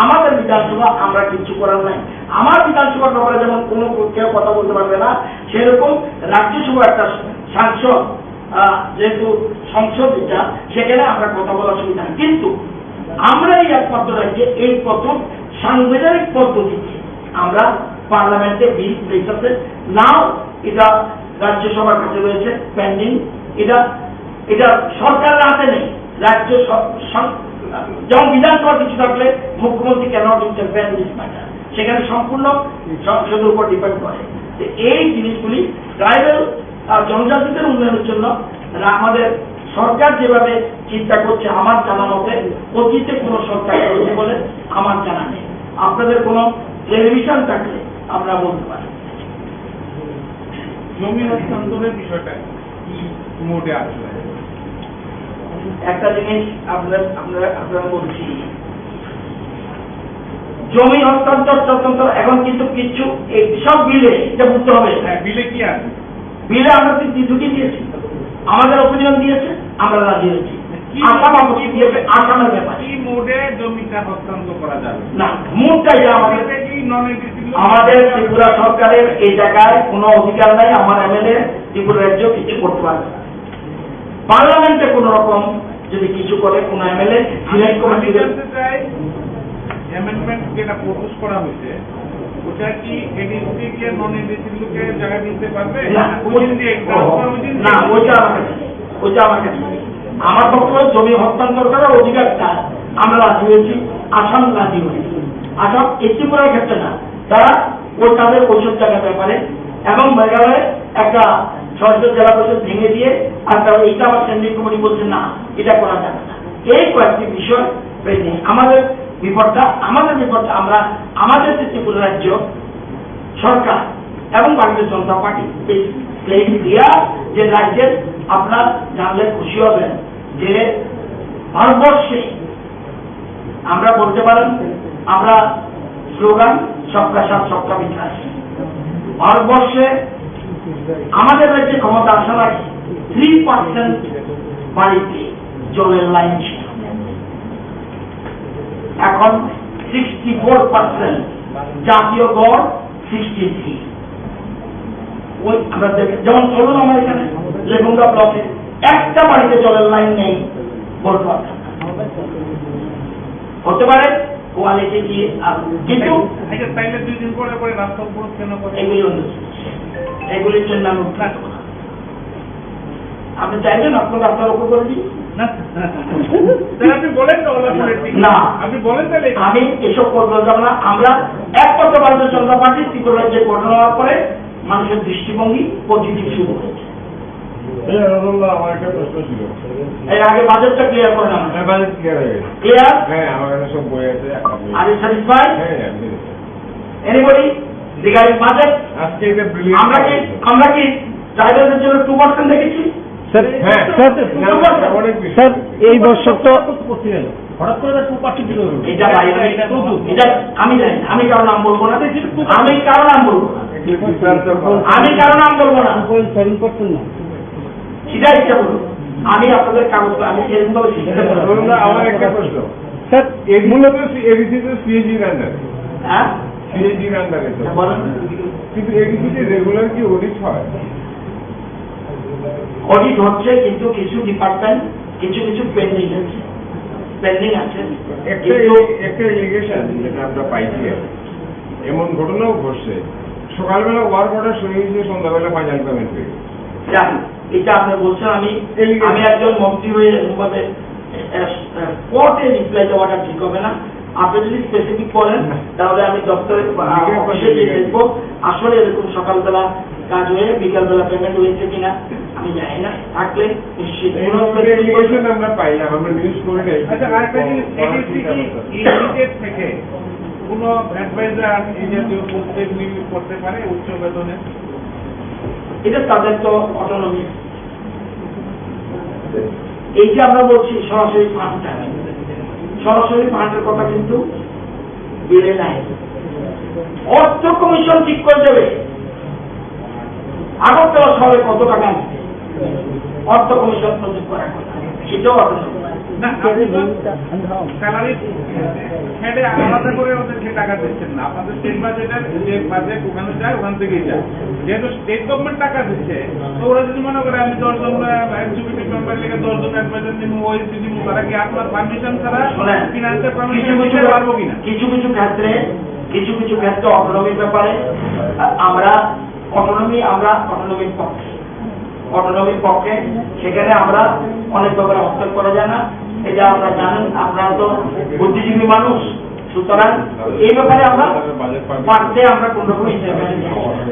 আমাদের বিধানসভা আমরা কিচ্ছু করার নাই। আমার বিধানসভার ব্যাপারে যেমন কোনো কেউ কথা বলতে পারবে না, সেরকম রাজ্যসভা একটা সাংসদ, আহ, যেহেতু সংসদ এটা, সেখানে আমরা কথা বলার সুবিধা নেই। কিন্তু আমরা এই একমাত্র রাজ্যে এই প্রথম সাংবিধানিক পদ্ধতিতে আমরা পার্লামেন্টে বিল পেশ আছে। নাও এটা রাজ্যসভার কাছে রয়েছে, পেন্ডিং। এটা, এটা সরকারের হাতে নেই। রাজ্য স-, সং-, যেমন বিধানসভা কিছু থাকলে মুখ্যমন্ত্রী cannot interfere in this matter, সেখানে সম্পূর্ণ সংসদের উপর ডিপেন্ড করে। তো এই জিনিসগুলি ট্রাইবাল, আহ, জনজাতিদের উন্নয়নের জন্য রা-, আমাদের সরকার যেভাবে চিন্তা করছে, আমার জানা মতে অতীতে কোনো সরকার করেছে বলে আমার জানা নেই। আপনাদের কোনো ক্লেরিফিকেশন থাকলে আপনারা বলতে পারেন। জমি হস্তান্তরের বিষয়টা কি মোডে আসলে? একটা জিনিস আপনার, আপনারা, আপনারা বলছি, জমি হস্তান্তর তদন্ত এখন কিন্তু কিছু এই সব বিলে এটা বুঝতে হবে। হ্যাঁ, বিলে কি আছে? বিলে আমরা তো দুটি দিয়েছি, আমাদের ওপিনিয়ন দিয়েছে, আমরা রাজি হয়েছি। কি আসাম মোডে, আপত্তি কি দিয়েছে, মোডে, আসামের ব্যাপারে। কি মোডে জমিটা হস্তান্তর করা যাবে? না, মোডটা এটা আমাদের, এটা কি নন এডিসি লোক? আমাদের ত্রিপুরা সরকারের এই জায়গায় কোনো অধিকার নাই। আমার এমএলএ ত্রিপুরা রাজ্য কিছু করতে পারবে না। পার্লামেন্টে কোনো রকম যদি কিছু করে, কোনো এমএলএ সিলেক্ট আমি কমিটি জানতে চাই, অ্যামেন্ডমেন্ট যেটা প্রপোজ করা হয়েছে, ওটা কি এডিসি কে নন এডিসি লোকে জায়গা দিতে পারবে? না, ওই দিন দিয়ে, ওই, ট্রান্সফার ওই দিন না, দিয়ে? ওইটা আমার কাছে নেই, ওইটা আমার কাছে নেই। আমার বক্তব্য জমি হস্তান্তর করার অধিকারটা আমরা রাজি হয়েছি, আসাম রাজি হয়েছে। আসাম এই ত্রিপুরার ক্ষেত্রে না, তারা ওই তাদের ওইসব জায়গার ব্যাপারে এবং মেঘালয়ে একটা সরাসরি জেলা পরিষদ ভেঙে দিয়ে আর তারা এইটা আবার স্ট্যান্ডিং কমিটি বলছে না, এটা করা যাবে না। এই কয়েকটি বিষয় পেন্ডিং। আমাদের বিপদটা, আমাদের বিপদটা আমরা, আমাদের যে ত্রিপুরা রাজ্য সরকার এবং ভারতীয় জনতা পার্টি এই ক্লেম ক্লিয়ার যে রাজ্যের, আপনারা জানলে খুশি হবেন যে ভারতবর্ষে আমরা বলতে পারেন, আমরা স্লোগান সবকা সাথ সবকা বিকাশ। ভারতবর্ষে আমাদের রাজ্যে ক্ষমতা আসার আগে থ্রি পার্সেন্ট বাড়িতে জলের লাইন ছিল, এখন সিক্সটি ফোর পার্সেন্ট, জাতীয় গড় সিক্সটি থ্রি। ওই আমরা দেখে, যেমন চলুন আমার এখানে লেবুঙ্গা ব্লকে একটা বাড়িতে জলের লাইন নেই, বলতে পারতাম না। হতে পারে কোয়ালিটি কি, আহ, কিন্তু আচ্ছা, তাইলে দুই দিন পরে পরে রাস্তা অবরোধ কেন করে? এগুলি অন্য জিনিস। এগুলির জন্য আমি উঠতে পারবো না। আপনি চাইবেন আপনার রাস্তার উপর করে দিন? না, না, না। তাহলে আপনি বলেন না, ওলা করে দিন। না। আপনি বলেন তাহলে। আমি এসব করতে পারবো না। আমরা একমাত্র ভারতীয় জনতা পার্টি ত্রিপুরা রাজ্যে ঘটনা হওয়ার পরে মানুষের দৃষ্টিভঙ্গি পজিটিভ শুরু হয়েছে। এই আনন্দ, আমার একটা প্রশ্ন ছিল। এর আগে বাজেটটা ক্লিয়ার করে না। হ্যাঁ, বাজেট ক্লিয়ার হয়ে গেছে। ক্লিয়ার? হ্যাঁ, আমার কাছে সব বই আছে, একটা বই। Are you satisfied? হ্যাঁ, হ্যাঁ, আমি satisfied। Anybody regarding budget? আজকে এটা ব্রিলিয়ান্ট আমরা কি, হয়েছে। আমরা কি ট্রাইবালদের জন্য টু পার্সেন্ট রেখেছি? স্যার, হ্যাঁ, স্যার, না, অনেক বেশি। স্যার, এই বছর তো হঠাৎ করে টু পার্সেন্ট দিল। এটা বাইরে, এটা আমি জানি না, আমি কারো নাম বলবো না, আমি কারো নাম বলবো না, একটু ডিফারেন্স করো। আমি কারো নাম বলবো না। টু পয়েন্ট সেভেন পার্সেন্ট না। সিধা ইচ্ছা বলুন, আমি আপনাদের কাগজ, আমি এরকম ভাবে সিদ্ধান্ত করবো। ধরুন না, আমার একটা প্রশ্ন। স্যার, এই মূলত এডিসি তো সিএজির আন্ডারে। হ্যাঁ? সিএজির আন্ডারে তো। হ্যাঁ, বলেন। কিন্তু এডিসি তে রেগুলার কি অডিট হয়? অডিট হচ্ছে, কিন্তু কিছু ডিপার্টমেন্ট কিছু কিছু পেন্ডিং আছে, পেন্ডিং আছে। একটা কিন্তু এ-, একটা এলিগেশন যেটা আমরা পাইছি আর কি, এমন ঘটনাও ঘটছে, সকালবেলা ওয়ার্ক অর্ডার সই হয়েছে, সন্ধ্যাবেলা ফাইনাল পেমেন্ট হয়ে গেছে। জানি, এটা আপনি বলছেন, আমি, এলিগেশন। আমি একজন মন্ত্রী হয়ে এরকমভাবে, এ, এ, স্পটে রিপ্লাই দেওয়াটা ঠিক হবে না। আপনি যদি স্পেসিফিক বলেন, তাহলে আমি দপ্তরে, আ, অফিসে গিয়ে দেখবো, আসলে এরকম সকালবেলা কাজ হয়ে বিকালবেলা পেমেন্ট হয়েছে কিনা আমি জানি না। থাকলে নিশ্চিত এই কোনো স্পেসিফিক ইনফরমেশন আমরা পাইলাম, আমরা নিউজ করে নাই। আচ্ছা, আরেকটা জিনিস, এডিসি কি ইউনিটেড থেকে কোনো অ্যাডভাইজার এই জাতীয় পোস্টে নিয়োগ করতে পারে উচ্চ বেতনে? এটা তাদের তো অটোনমি। এই যে আমরা বলছি সরাসরি ফান্ডটা, সরাসরি ফান্ডের কথা কিন্তু বিলে নাই। অর্থ কমিশন ঠিক করে দেবে আগরতলা শহরে কত টাকা আসছে। অর্থ কমিশন প্রযোগ করার কথা, সেটাও আপনার না, আপনি তো স্যালারি হেডে আলাদা করে ওদেরকে টাকা দিচ্ছেন না, আপনাদের স্টেট বাজেটের যে বাজেট ওখানে যায়, ওখান থেকেই যায়। যেহেতু স্টেট গভর্নমেন্ট টাকা দিচ্ছে, তো ওরা যদি মনে করে আমি দশ জন এক্সিকিউটিভ মেম্বার লেগে দশ জন অ্যাডভাইজার নিব, ওএসডি নিব, তারা কি আপনার পারমিশন ছাড়া শোনেন, ফিনান্সের পারমিশন কিছু কিছু দিতে পারবো কিনা? কিছু কিছু ক্ষেত্রে, কিছু কিছু ক্ষেত্রে অটোনমির ব্যাপারে আ-, আমরা অটোনমি, আমরা অটোনমির পক্ষে। অটোনমির পক্ষে, সেখানে আমরা অনেক ব্যাপারে হস্তক্ষেপ করা যায় না, এটা আমরা জানেন। আপনারা তো বুদ্ধিজীবী মানুষ, সুতরাং এই ব্যাপারে আমরা পারতে আমরা কোনো রকম ইন্টারভেনশন করব না।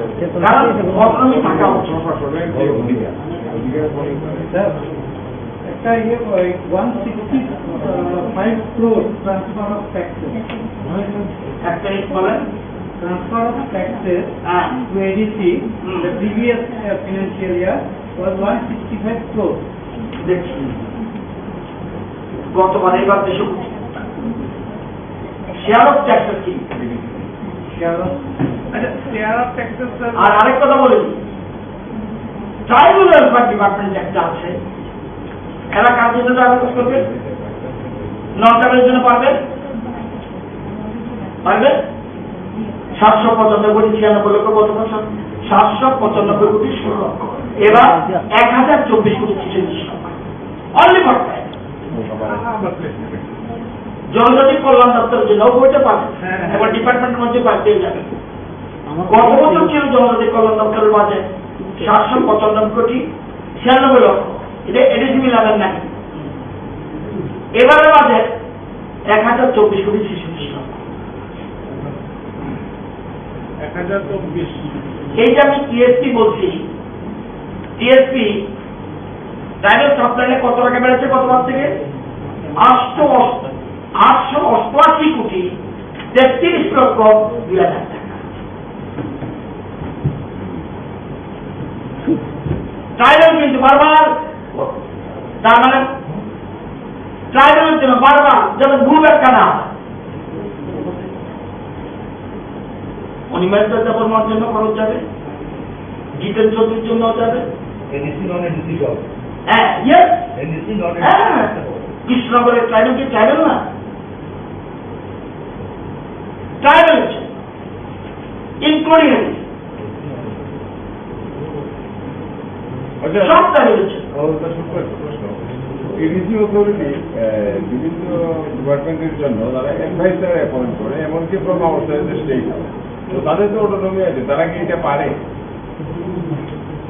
কারণ অটোনমি থাকা উচিত। স্যার, একটা ইয়ে, ওই one sixty five crore transfer of taxes. একটা বলেন। Transfer of taxes হ্যাঁ। To A D C, hmm. The previous, uh, financial year was one sixty-five crore. দেখছি। গতবার, এবার দেশে শেয়ার অফ ট্যাক্সেস কি? শেয়ার অফ আচ্ছা, শেয়ার অফ ট্যাক্সেস, স্যার। আর আরেক কথা বলি, ট্রাইবাল ওয়েলফেয়ার ডিপার্টমেন্ট একটা আছে, এরা কার জন্য টাকা খরচ করবে? নন ট্রাইবালের জন্য পারবে? পারবে? সাতশো পঁচানব্বই কোটি ছিয়ানব্বই লক্ষ কত পার্সেন্ট? সাতশো পঁচানব্বই কোটি ষোলো লক্ষ। এবার এক হাজার চব্বিশ কোটি ছেচল্লিশ লক্ষ। Only for that। জনজাতি কল্যাণ দপ্তরের জন্য বইটা পাবে। এবার ডিপার্টমেন্ট মধ্যে বাড়তে যাবে। গত বছর ছিল জনজাতি কল্যাণ দপ্তরের বাজেট সাতশো পঁচানব্বই কোটি ছিয়ানব্বই লক্ষ। এটা এডিসিবি লাগান নাই। এবারে বাজেট এক হাজার চব্বিশ কোটি ছেচল্লিশ লক্ষ। এক হাজার চব্বিশ। এই যে আমি টিএসপি বলছি, টিএসপি ট্রাইবাল সাপ্লাইনে কত টাকা বেড়েছে গতবার থেকে? আটশো, আটশো অষ্টআশি কোটি তেত্রিশ লক্ষ দুই হাজার টাকা। ট্রাইবাল কিন্তু বারবার, তার মানে ট্রাইবালের জন্য বারবার যেন ভুল ব্যাখ্যা না হয়। অনিমেষ যাদব বর্মার জন্য খরচ যাবে, জিতেন চৌধুরীর জন্য যাবে। এডিসি নন এডিসি সব। হ্যাঁ, ইয়েস। এডিসি নন হ্যাঁ, এডিসি। কৃষ্ণনগরের ট্রাইবেল কি ট্রাইবেল না? ট্রাইবেল, ইনক্লুডিং আচ্ছা। সব ট্রাইবেল। ও, তা ছোট্ট একটা প্রশ্ন। এডিসি অথরিটি, আহ, বিভিন্ন ডিপার্টমেন্টের জন্য তারা অ্যাডভাইজার অ্যাপয়েন্ট করে, এমনকি ফ্রম আউটসাইড দ্য স্টেট। তো তাদের তো অটোনমি আছে, তারা কি এটা পারে?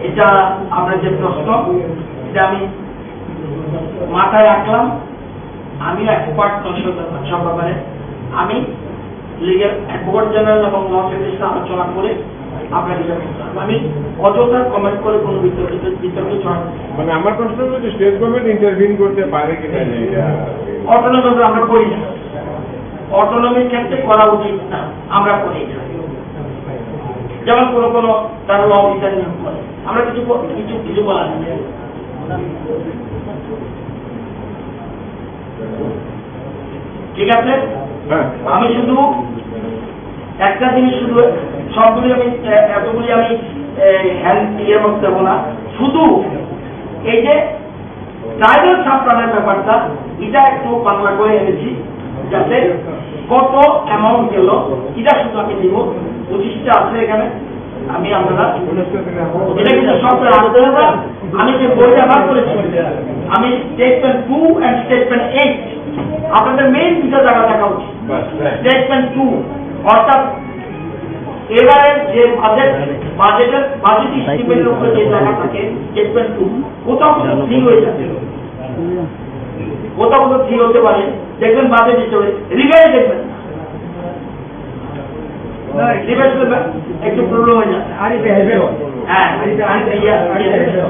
এটা আপনার যে প্রশ্ন, এটা আমি মাথায় রাখলাম। আমি এক্সপার্ট নই সব ব্যাপারে, সব ব্যাপারে। আমি লিগ্যাল অ্যাডভোকেট জেনারেল এবং ল সার্ভিসে আলোচনা করে আপনাকে এটা বলতে পারবো। আমি অযথা কমেন্ট করে কোনো বিতর্কিত, বিতর্কে জড়াবো না। মানে, আমার প্রশ্ন হলো যে স্টেট গভর্নমেন্ট ইন্টারভিন করতে পারে কিনা যে এটা? অটোনমি আমরা করি না, অটোনমির ক্ষেত্রে করা উচিত না, আমরা করি না। যেমন কোনো কোনো তারা ল অফিসার নিয়োগ করে, আমরা কিছু ক-, কিছু কিছু বলার নেই। ঠিক আছে? হ্যাঁ। আমি শুধু একটা জিনিস, শুধু সবগুলি আমি, এ, এতগুলি আমি, এ, হ্যান্ড ইয়ে করতে দেবো না। শুধু এই যে ট্রাইবাল সাপ্লাইয়ের ব্যাপারটা, এটা একটু বাংলা করে এনেছি, যাতে কত অ্যামাউন্ট গেল, এটা শুধু আমি দিব। পঁচিশটা আছে এখানে, আমি আপনারা এটা কিন্তু সব রাখতে হবে। আমি যে বইটা বার করেছি, আমি statement two and statement eight, আপনাদের মেইন দুটো জায়গা দেখা উচিত। বাস, রাইট। স্টেটমেন্ট টু, অর্থাৎ এবারে যে বাজেট, বাজেটের, বাজেট এস্টিমেটের উপরে যে জায়গা থাকে, স্টেটমেন্ট টু, কোথাও কোথাও থ্রি হয়ে যাচ্ছে, কোথাও কোথাও থ্রি হতে পারে, দেখবেন বাজেট হিসেবে রিভাইজ দেখবেন। রিভাইজ করবেন, একটু প্রবলেম হয়ে যায়। আরে, হ্যাঁ, আরে, আরে, ইয়া, ইয়া।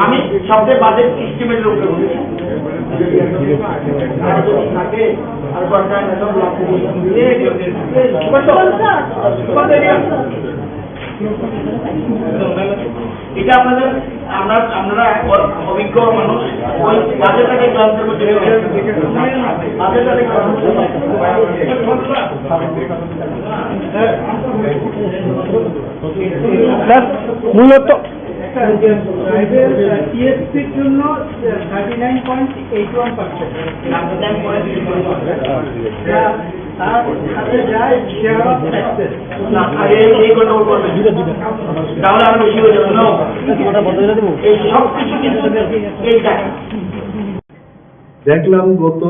আমি সবচেয়ে বাজেট এস্টিমেটের উপরে বলেছি। আর যদি থাকে, আর কয়েকটা এসব লাগবে। এটা আপনাদের, আমরা, আপনারা অ-, অভিজ্ঞ মানুষ, ওই বাজেটটাকে যন্ত্রের মধ্যে বাজেটটাকে স্যার, মূলত ট্রাইবেল টিএসসির জন্য thirty nine point eight one percent. তার সাথে যায় শেয়ার অফ ট্যাক্সেস। না, আগে এই গন্ডগোল করবেন। তাহলে আরো বেশি হয়ে যাবে। No। এই সব কিছু কিন্তু এই জায়গায়। দেখলাম গত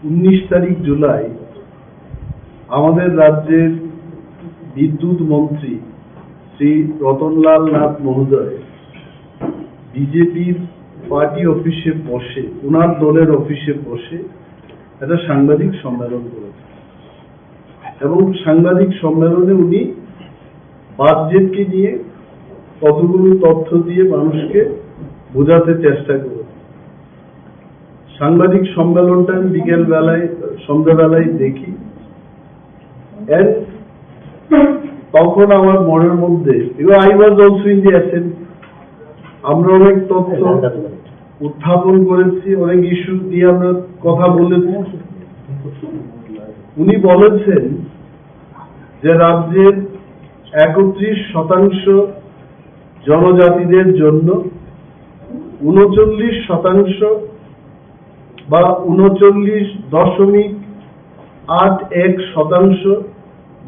উনিশ তারিখ জুলাই আমাদের রাজ্যের বিদ্যুৎ মন্ত্রী শ্রী রতনলাল নাথ মহোদয় বিজেপির পার্টি অফিসে বসে, ওনার দলের অফিসে বসে একটা সাংবাদিক সম্মেলন করেছেন। এবং সাংবাদিক সম্মেলনে উনি বাজেটকে নিয়ে কতগুলো তথ্য দিয়ে মানুষকে বোঝাতে চেষ্টা করেছেন। সাংবাদিক সম্মেলনটা আমি বিকেল বেলায়, সন্ধ্যাবেলায় দেখি। And তখন আমার মনের মধ্যে, I was also in the assembly, আমরা অনেক তথ্য উত্থাপন করেছি, অনেক ইস্যু নিয়ে আমরা কথা বলেছি। উনি বলেছেন যে রাজ্যের একত্রিশ শতাংশ জনজাতিদের জন্য ঊনচল্লিশ শতাংশ বা ঊনচল্লিশ দশমিক আট এক শতাংশ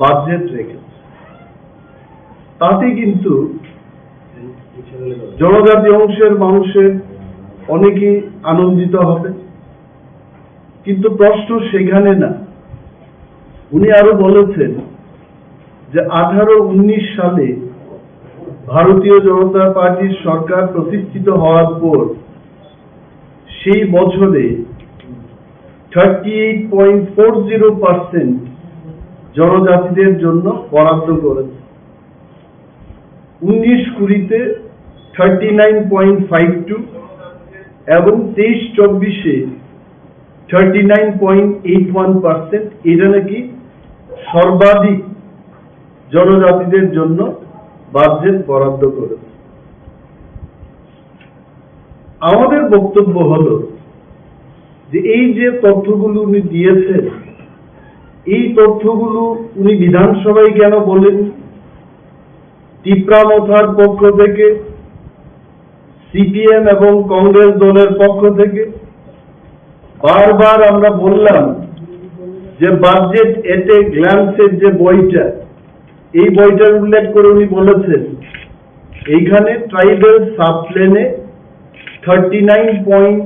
বাজেট রেখেছে। তাতে কিন্তু জনজাতি অংশের মানুষের অনেকেই আনন্দিত হবে, কিন্তু প্রশ্ন সেখানে না। উনি আরো বলেছেন যে আঠারো উনিশ সালে ভারতীয় জনতা পার্টির সরকার প্রতিষ্ঠিত হওয়ার পর সেই বছরে thirty eight point four zero percent জনজাতিদের জন্য বরাদ্দ করেছে। উনিশ কুড়িতে thirty nine point five two এবং তেইশ চব্বিশে thirty nine point eight one percent. এটা নাকি সর্বাধিক জনজাতিদের জন্য বাজেট বরাদ্দ করেছে। আমাদের বক্তব্য হলো যে এই যে তথ্যগুলো উনি দিয়েছেন, এই তথ্যগুলো উনি বিধানসভায় কেন বলেন? তিপ্রা মথার পক্ষ থেকে, সিপিএম এবং কংগ্রেস দলের পক্ষ থেকে বারবার আমরা বললাম যে বাজেট এট এ গ্ল্যান্সের যে বইটা, এই বইটার উল্লেখ করে উনি বলেছেন এইখানে ট্রাইবাল সাবপ্ল্যানে thirty nine point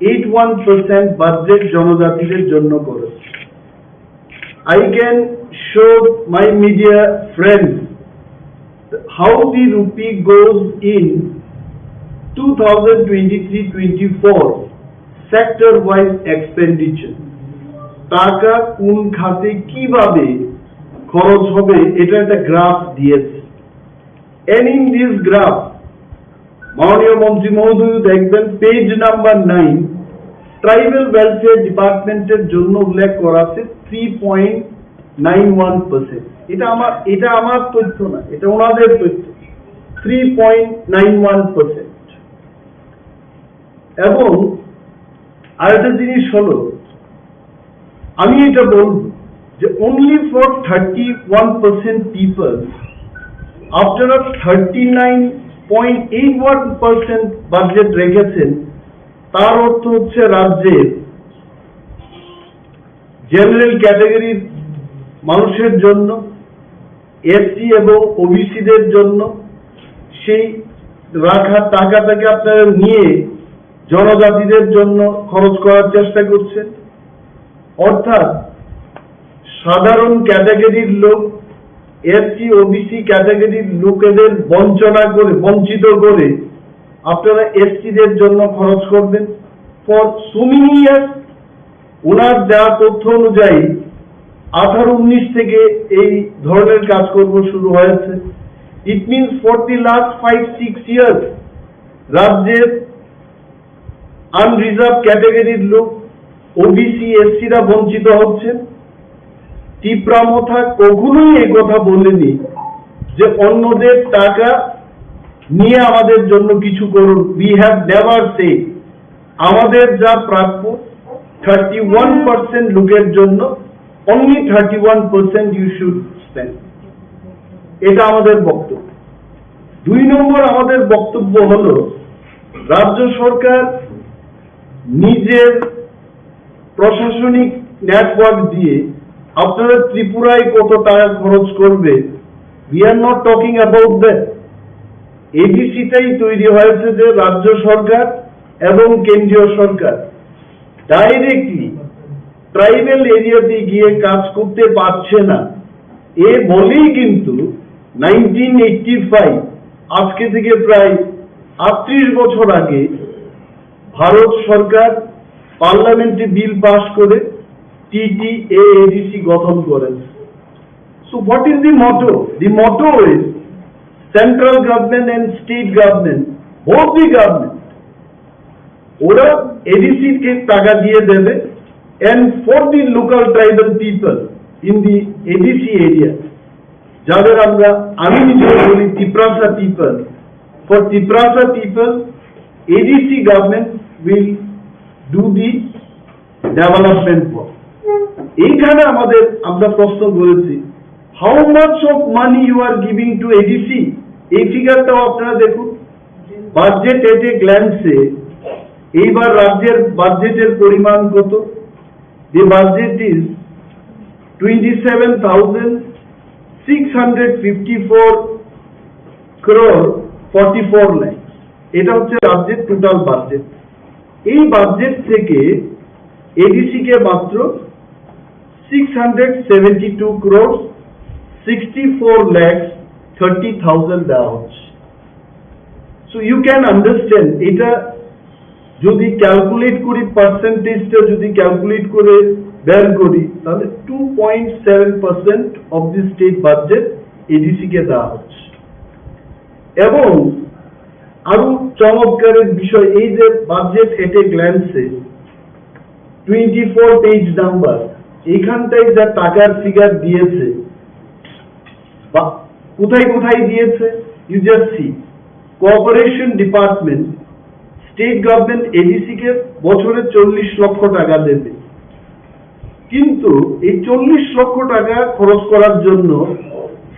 eight one percent budget জনজাতিদের জন্য করেছে। I can show my media friends how the rupee goes in two thousand twenty-three twenty-four sector wise expenditure. টাকা কোন খাতে কিভাবে খরচ হবে, এটা একটা গ্রাফ দিয়েছে। And in this graph, মাননীয় মন্ত্রী মহোদয় দেখবেন, page number nine, tribal welfare ডিপার্টমেন্টের জন্য উল্লেখ করা আছে three point nine one percent. এটা আমার, এটা আমার তথ্য না, এটা ওনাদের তথ্য। Three point nine one percent. এবং আরেকটা জিনিস হলো, আমি এটা বলব যে only for thirty one percent people, আপনারা thirty nine point eight one percent budget রেখেছেন, তার অর্থ হচ্ছে রাজ্যের জেনারেল ক্যাটাগরির মানুষের জন্য, এসসি এবং ওবিসিদের জন্য সেই রাখা টাকাটাকে আপনারা নিয়ে জনজাতিদের জন্য খরচ করার চেষ্টা করছেন। অর্থাৎ সাধারণ ক্যাটাগরির লোক, এসসি ওবিসি ক্যাটাগরির লোকেদের বঞ্চনা করে, বঞ্চিত করে আপনারা এসসিদের জন্য খরচ করবেন। For so many years, ওনার দেওয়া তথ্য অনুযায়ী আঠারো উনিশ থেকে এই ধরনের কাজকর্ম শুরু হয়েছে। It means for the last five six years রাজ্যের আনরিজার্ভ ক্যাটাগরির লোক, ওবিসি, এসসিরা বঞ্চিত হচ্ছেন। তিপ্রা মথা কখনোই এই কথা বলেনি যে অন্যদের টাকা নিয়ে আমাদের জন্য কিছু করুন। We have never said আমাদের যা প্রাপ্য থার্টি ওয়ান পার্সেন্ট লোকের জন্য, only thirty one percent you should spend, এটা আমাদের বক্তব্য। দুই নম্বর আমাদের বক্তব্য হলো, রাজ্য সরকার নিজের প্রশাসনিক নেটওয়ার্ক দিয়ে আপনারা ত্রিপুরায় কত টাকা খরচ করবে, we are not talking about that. এডিসিটাই তৈরি হয়েছে যে রাজ্য সরকার এবং কেন্দ্রীয় সরকার ডাইরেক্টলি ট্রাইবাল এরিয়াতে গিয়ে কাজ করতে পারছে না, এ বলেই কিন্তু নাইনটিন এইটটি ফাইভ, আজকে থেকে প্রায় আটত্রিশ বছর আগে, ভারত সরকার পার্লামেন্টে বিল পাস করে টিটিএএডিসি গঠন করেন। So what is the motto? The motto is central government and state government, both the government, ওরা এডিসি কে টাকা দিয়ে দেবে, and for the local tribal people in the ADC area, যাদের আমরা, আমি নিজে বলি Tiprasa people, for Tiprasa people, ADC government will do the development work. এইখানে আমাদের, আমরা প্রশ্ন করেছি, how much of money you are giving to ADC? এই ফিগারটাও আপনারা দেখুন, বাজেট এট এ গ্ল্যান্সে এইবার রাজ্যের বাজেটের পরিমাণ কত? The budget is twenty seven thousand six hundred fifty four crore forty four lakhs। এটা হচ্ছে রাজ্যের টোটাল বাজেট। এই বাজেট থেকে এডিসি কে মাত্র six hundred seventy two crore sixty four lakhs thirty thousand দেওয়া হচ্ছে। সো ইউ ক্যান আন্ডারস্ট্যান্ড, এটা যদি ক্যালকুলেট করি, পার্সেন্টেজটা যদি ক্যালকুলেট করে বের করি, তাহলে two point seven percent of the state budget ADC কে দেওয়া হচ্ছে। এবং আরো চমৎকারের বিষয়, এই যে বাজেট এট এ গ্ল্যান্সে টোয়েন্টি ফোর পেজ নাম্বার, এখানটায় যা টাকার ফিগার দিয়েছে বা কোথায় কোথায় দিয়েছে, you just see. Cooperation department, state government ADC কে বছরে চল্লিশ লক্ষ টাকা দেবে, কিন্তু এই চল্লিশ লক্ষ টাকা খরচ করার জন্য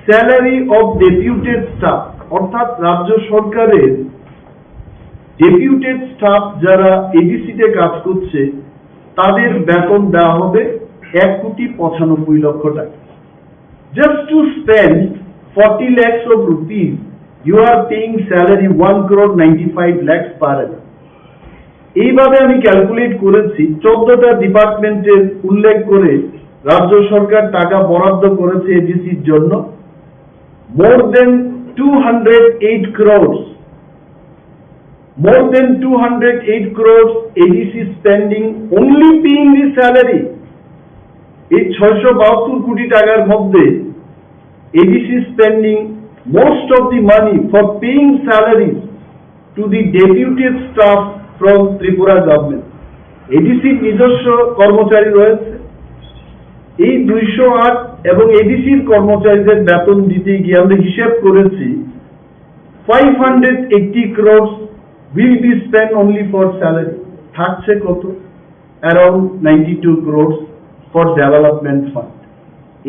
স্যালারি অফ ডেপুটেড স্টাফ, অর্থাৎ রাজ্য সরকারের ডেপুটেড স্টাফ যারা এডিসি তে কাজ করছে, তাদের বেতন দেওয়া হবে এক কোটি পঁচানব্বই লক্ষ টাকা। Just to spend forty lakhs of rupees, you are paying salary one crore ninety five lakhs per annum. এইভাবে আমি ক্যালকুলেট করেছি, চোদ্দটা ডিপার্টমেন্টের উল্লেখ করে রাজ্য সরকার টাকা বরাদ্দ করেছে এডিসির জন্য। More than two hundred eight crores, more than two hundred eight crores ADC spending only paying the salary. এই ছয়শো বাহাত্তর কোটি টাকার মধ্যে ADC spending most of the money for paying salaries to the deputed staff from Tripura government. এডিসির নিজস্ব কর্মচারী রয়েছে। এই দুইশো আট এবং এডিসির কর্মচারীদের বেতন দিতে গিয়ে আমরা হিসাব করেছি, five hundred eighty crores will be spent only for salary. থাকছে কত? Around ninety two crores for development fund.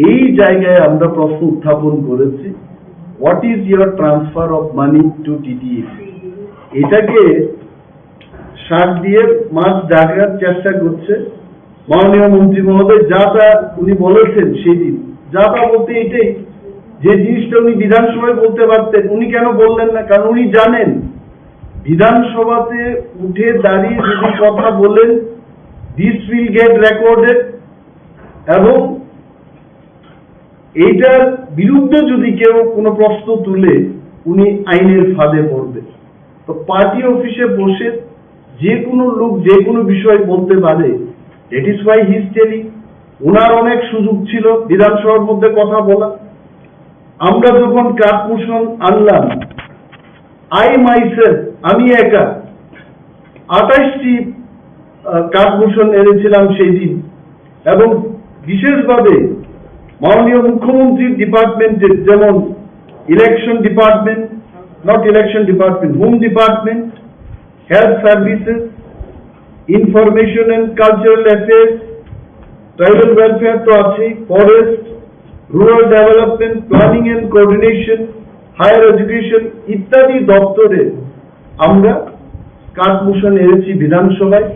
এই জায়গায় আমরা প্রশ্ন উত্থাপন করেছি, what is your transfer of money to TTA? এটাকে শাক দিয়ে মাছ ঢাকার চেষ্টা করছে মাননীয় মন্ত্রী মহোদয়। যা তা উনি বলেছেন সেই দিন, যা তা বলতে এটাই, যে জিনিসটা উনি বিধানসভায় বলতে পারতেন, উনি কেন বললেন না? কারণ উনি জানেন বিধানসভাতে উঠে দাঁড়িয়ে যদি কথা বলেন, this will get recorded, এবং এইটার বিরুদ্ধে যদি কেউ কোনো প্রশ্ন তুলে, উনি আইনের ফাঁদে পড়বে। তো পার্টি অফিসে বসে যে কোনো লোক যে কোনো বিষয় বলতে পারে, that is why he is telling। ওনার অনেক সুযোগ ছিল বিধানসভার মধ্যে কথা বলা। আমরা যখন কার্ড মোশন আনলাম, I myself, আমি একা আঠাশটি কার্ড মোশন এনেছিলাম সেই দিন, এবং বিশেষভাবে মাননীয় মুখ্যমন্ত্রীর ডিপার্টমেন্টের, যেমন election department, not election department, Home Department, Health Services, Information and Cultural Affairs, tribal welfare তো আছেই, forest, rural development, planning and coordination, higher education ইত্যাদি দপ্তরে আমরা কাঠমোষণ এনেছি বিধানসভায়।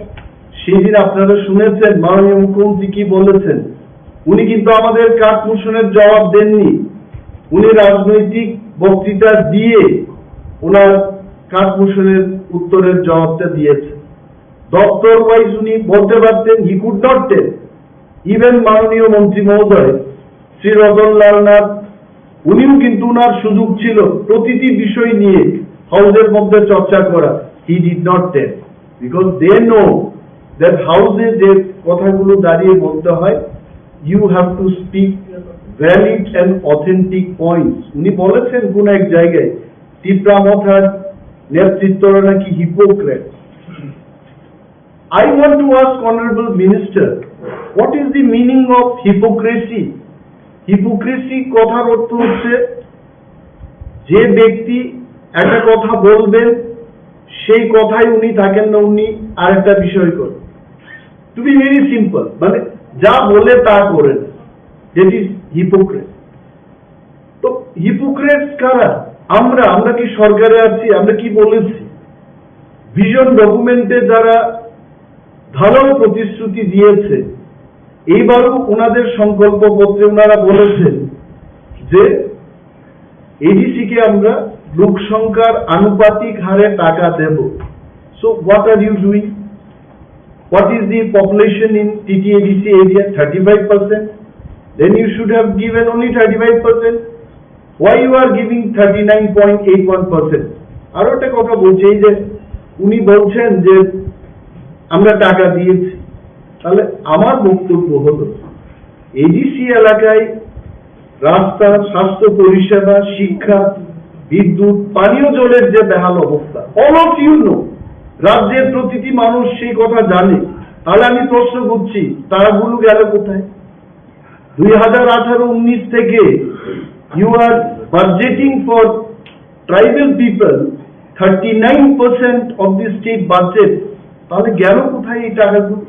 সেদিন আপনারা শুনেছেন মাননীয় মুখ্যমন্ত্রী কি বলেছেন। উনি কিন্তু আমাদের কাঠমোষণের জবাব দেননি, উনি রাজনৈতিক বক্তৃতা দিয়ে ওনার কাঠমোষণের উত্তরের জবাবটা দিয়েছেন। দপ্তর ওয়াইজ উনি বলতে পারতেন, he could not tell। Even মাননীয় মন্ত্রী মহোদয় শ্রী রতনলাল নাথ, উনিও কিন্তু ওনার সুযোগ ছিল প্রতিটি বিষয় নিয়ে হাউসের মধ্যে চর্চা করা। He did not tell, because they know that হাউসে যে কথাগুলো দাঁড়িয়ে বলতে হয়, you have to speak valid and authentic points। উনি বলেছেন কোন এক জায়গায় তিপ্রা মথার নেতৃত্বরা নাকি hypocrite. I want to ask Honorable Minister, what is the meaning of hypocrisy? Hypocrisy কথার অর্থ হচ্ছে যে ব্যক্তি একটা কথা বলবেন, সেই কথাই উনি থাকেন না, উনি আরেকটা বিষয় করেন। To be very simple, মানে যা বলে তা করেন, that is hypocrite। তো হিপোক্রেটস কারা? আমরা আমরা কি সরকারে আছি? আমরা কি বলেছি? ভিশন ডকুমেন্টে যারা ঢালাও প্রতিশ্রুতি দিয়েছে, এইবারও ওনাদের সংকল্পপত্রে ওনারা বলেছেন যে এডিসি কে আমরা লোক সংখ্যার আনুপাতিক হারে টাকা দেব। So what are you doing? What is the population in T T A D C area? Thirty-five percent. Then you should have given only thirty-five percent. Why you are giving thirty-nine point eight one percent? আরো একটা কথা বলছি, এই যে উনি বলছেন যে আমরা টাকা দিয়েছি, তাহলে আমার বক্তব্য হলো এডিসি এলাকায় রাস্তা, স্বাস্থ্য পরিষেবা, শিক্ষা, বিদ্যুৎ, পানীয় জলের যে বেহাল অবস্থা, all of you know, রাজ্যের প্রতিটি মানুষ সেই কথা জানে। তাহলে আমি প্রশ্ন করছি, টাকাগুলো গেল কোথায়? দুই হাজার আঠারো উনিশ থেকে you are budgeting for tribal people thirty-nine percent of the state budget। তাহলে গেল কোথায় এই টাকাগুলো?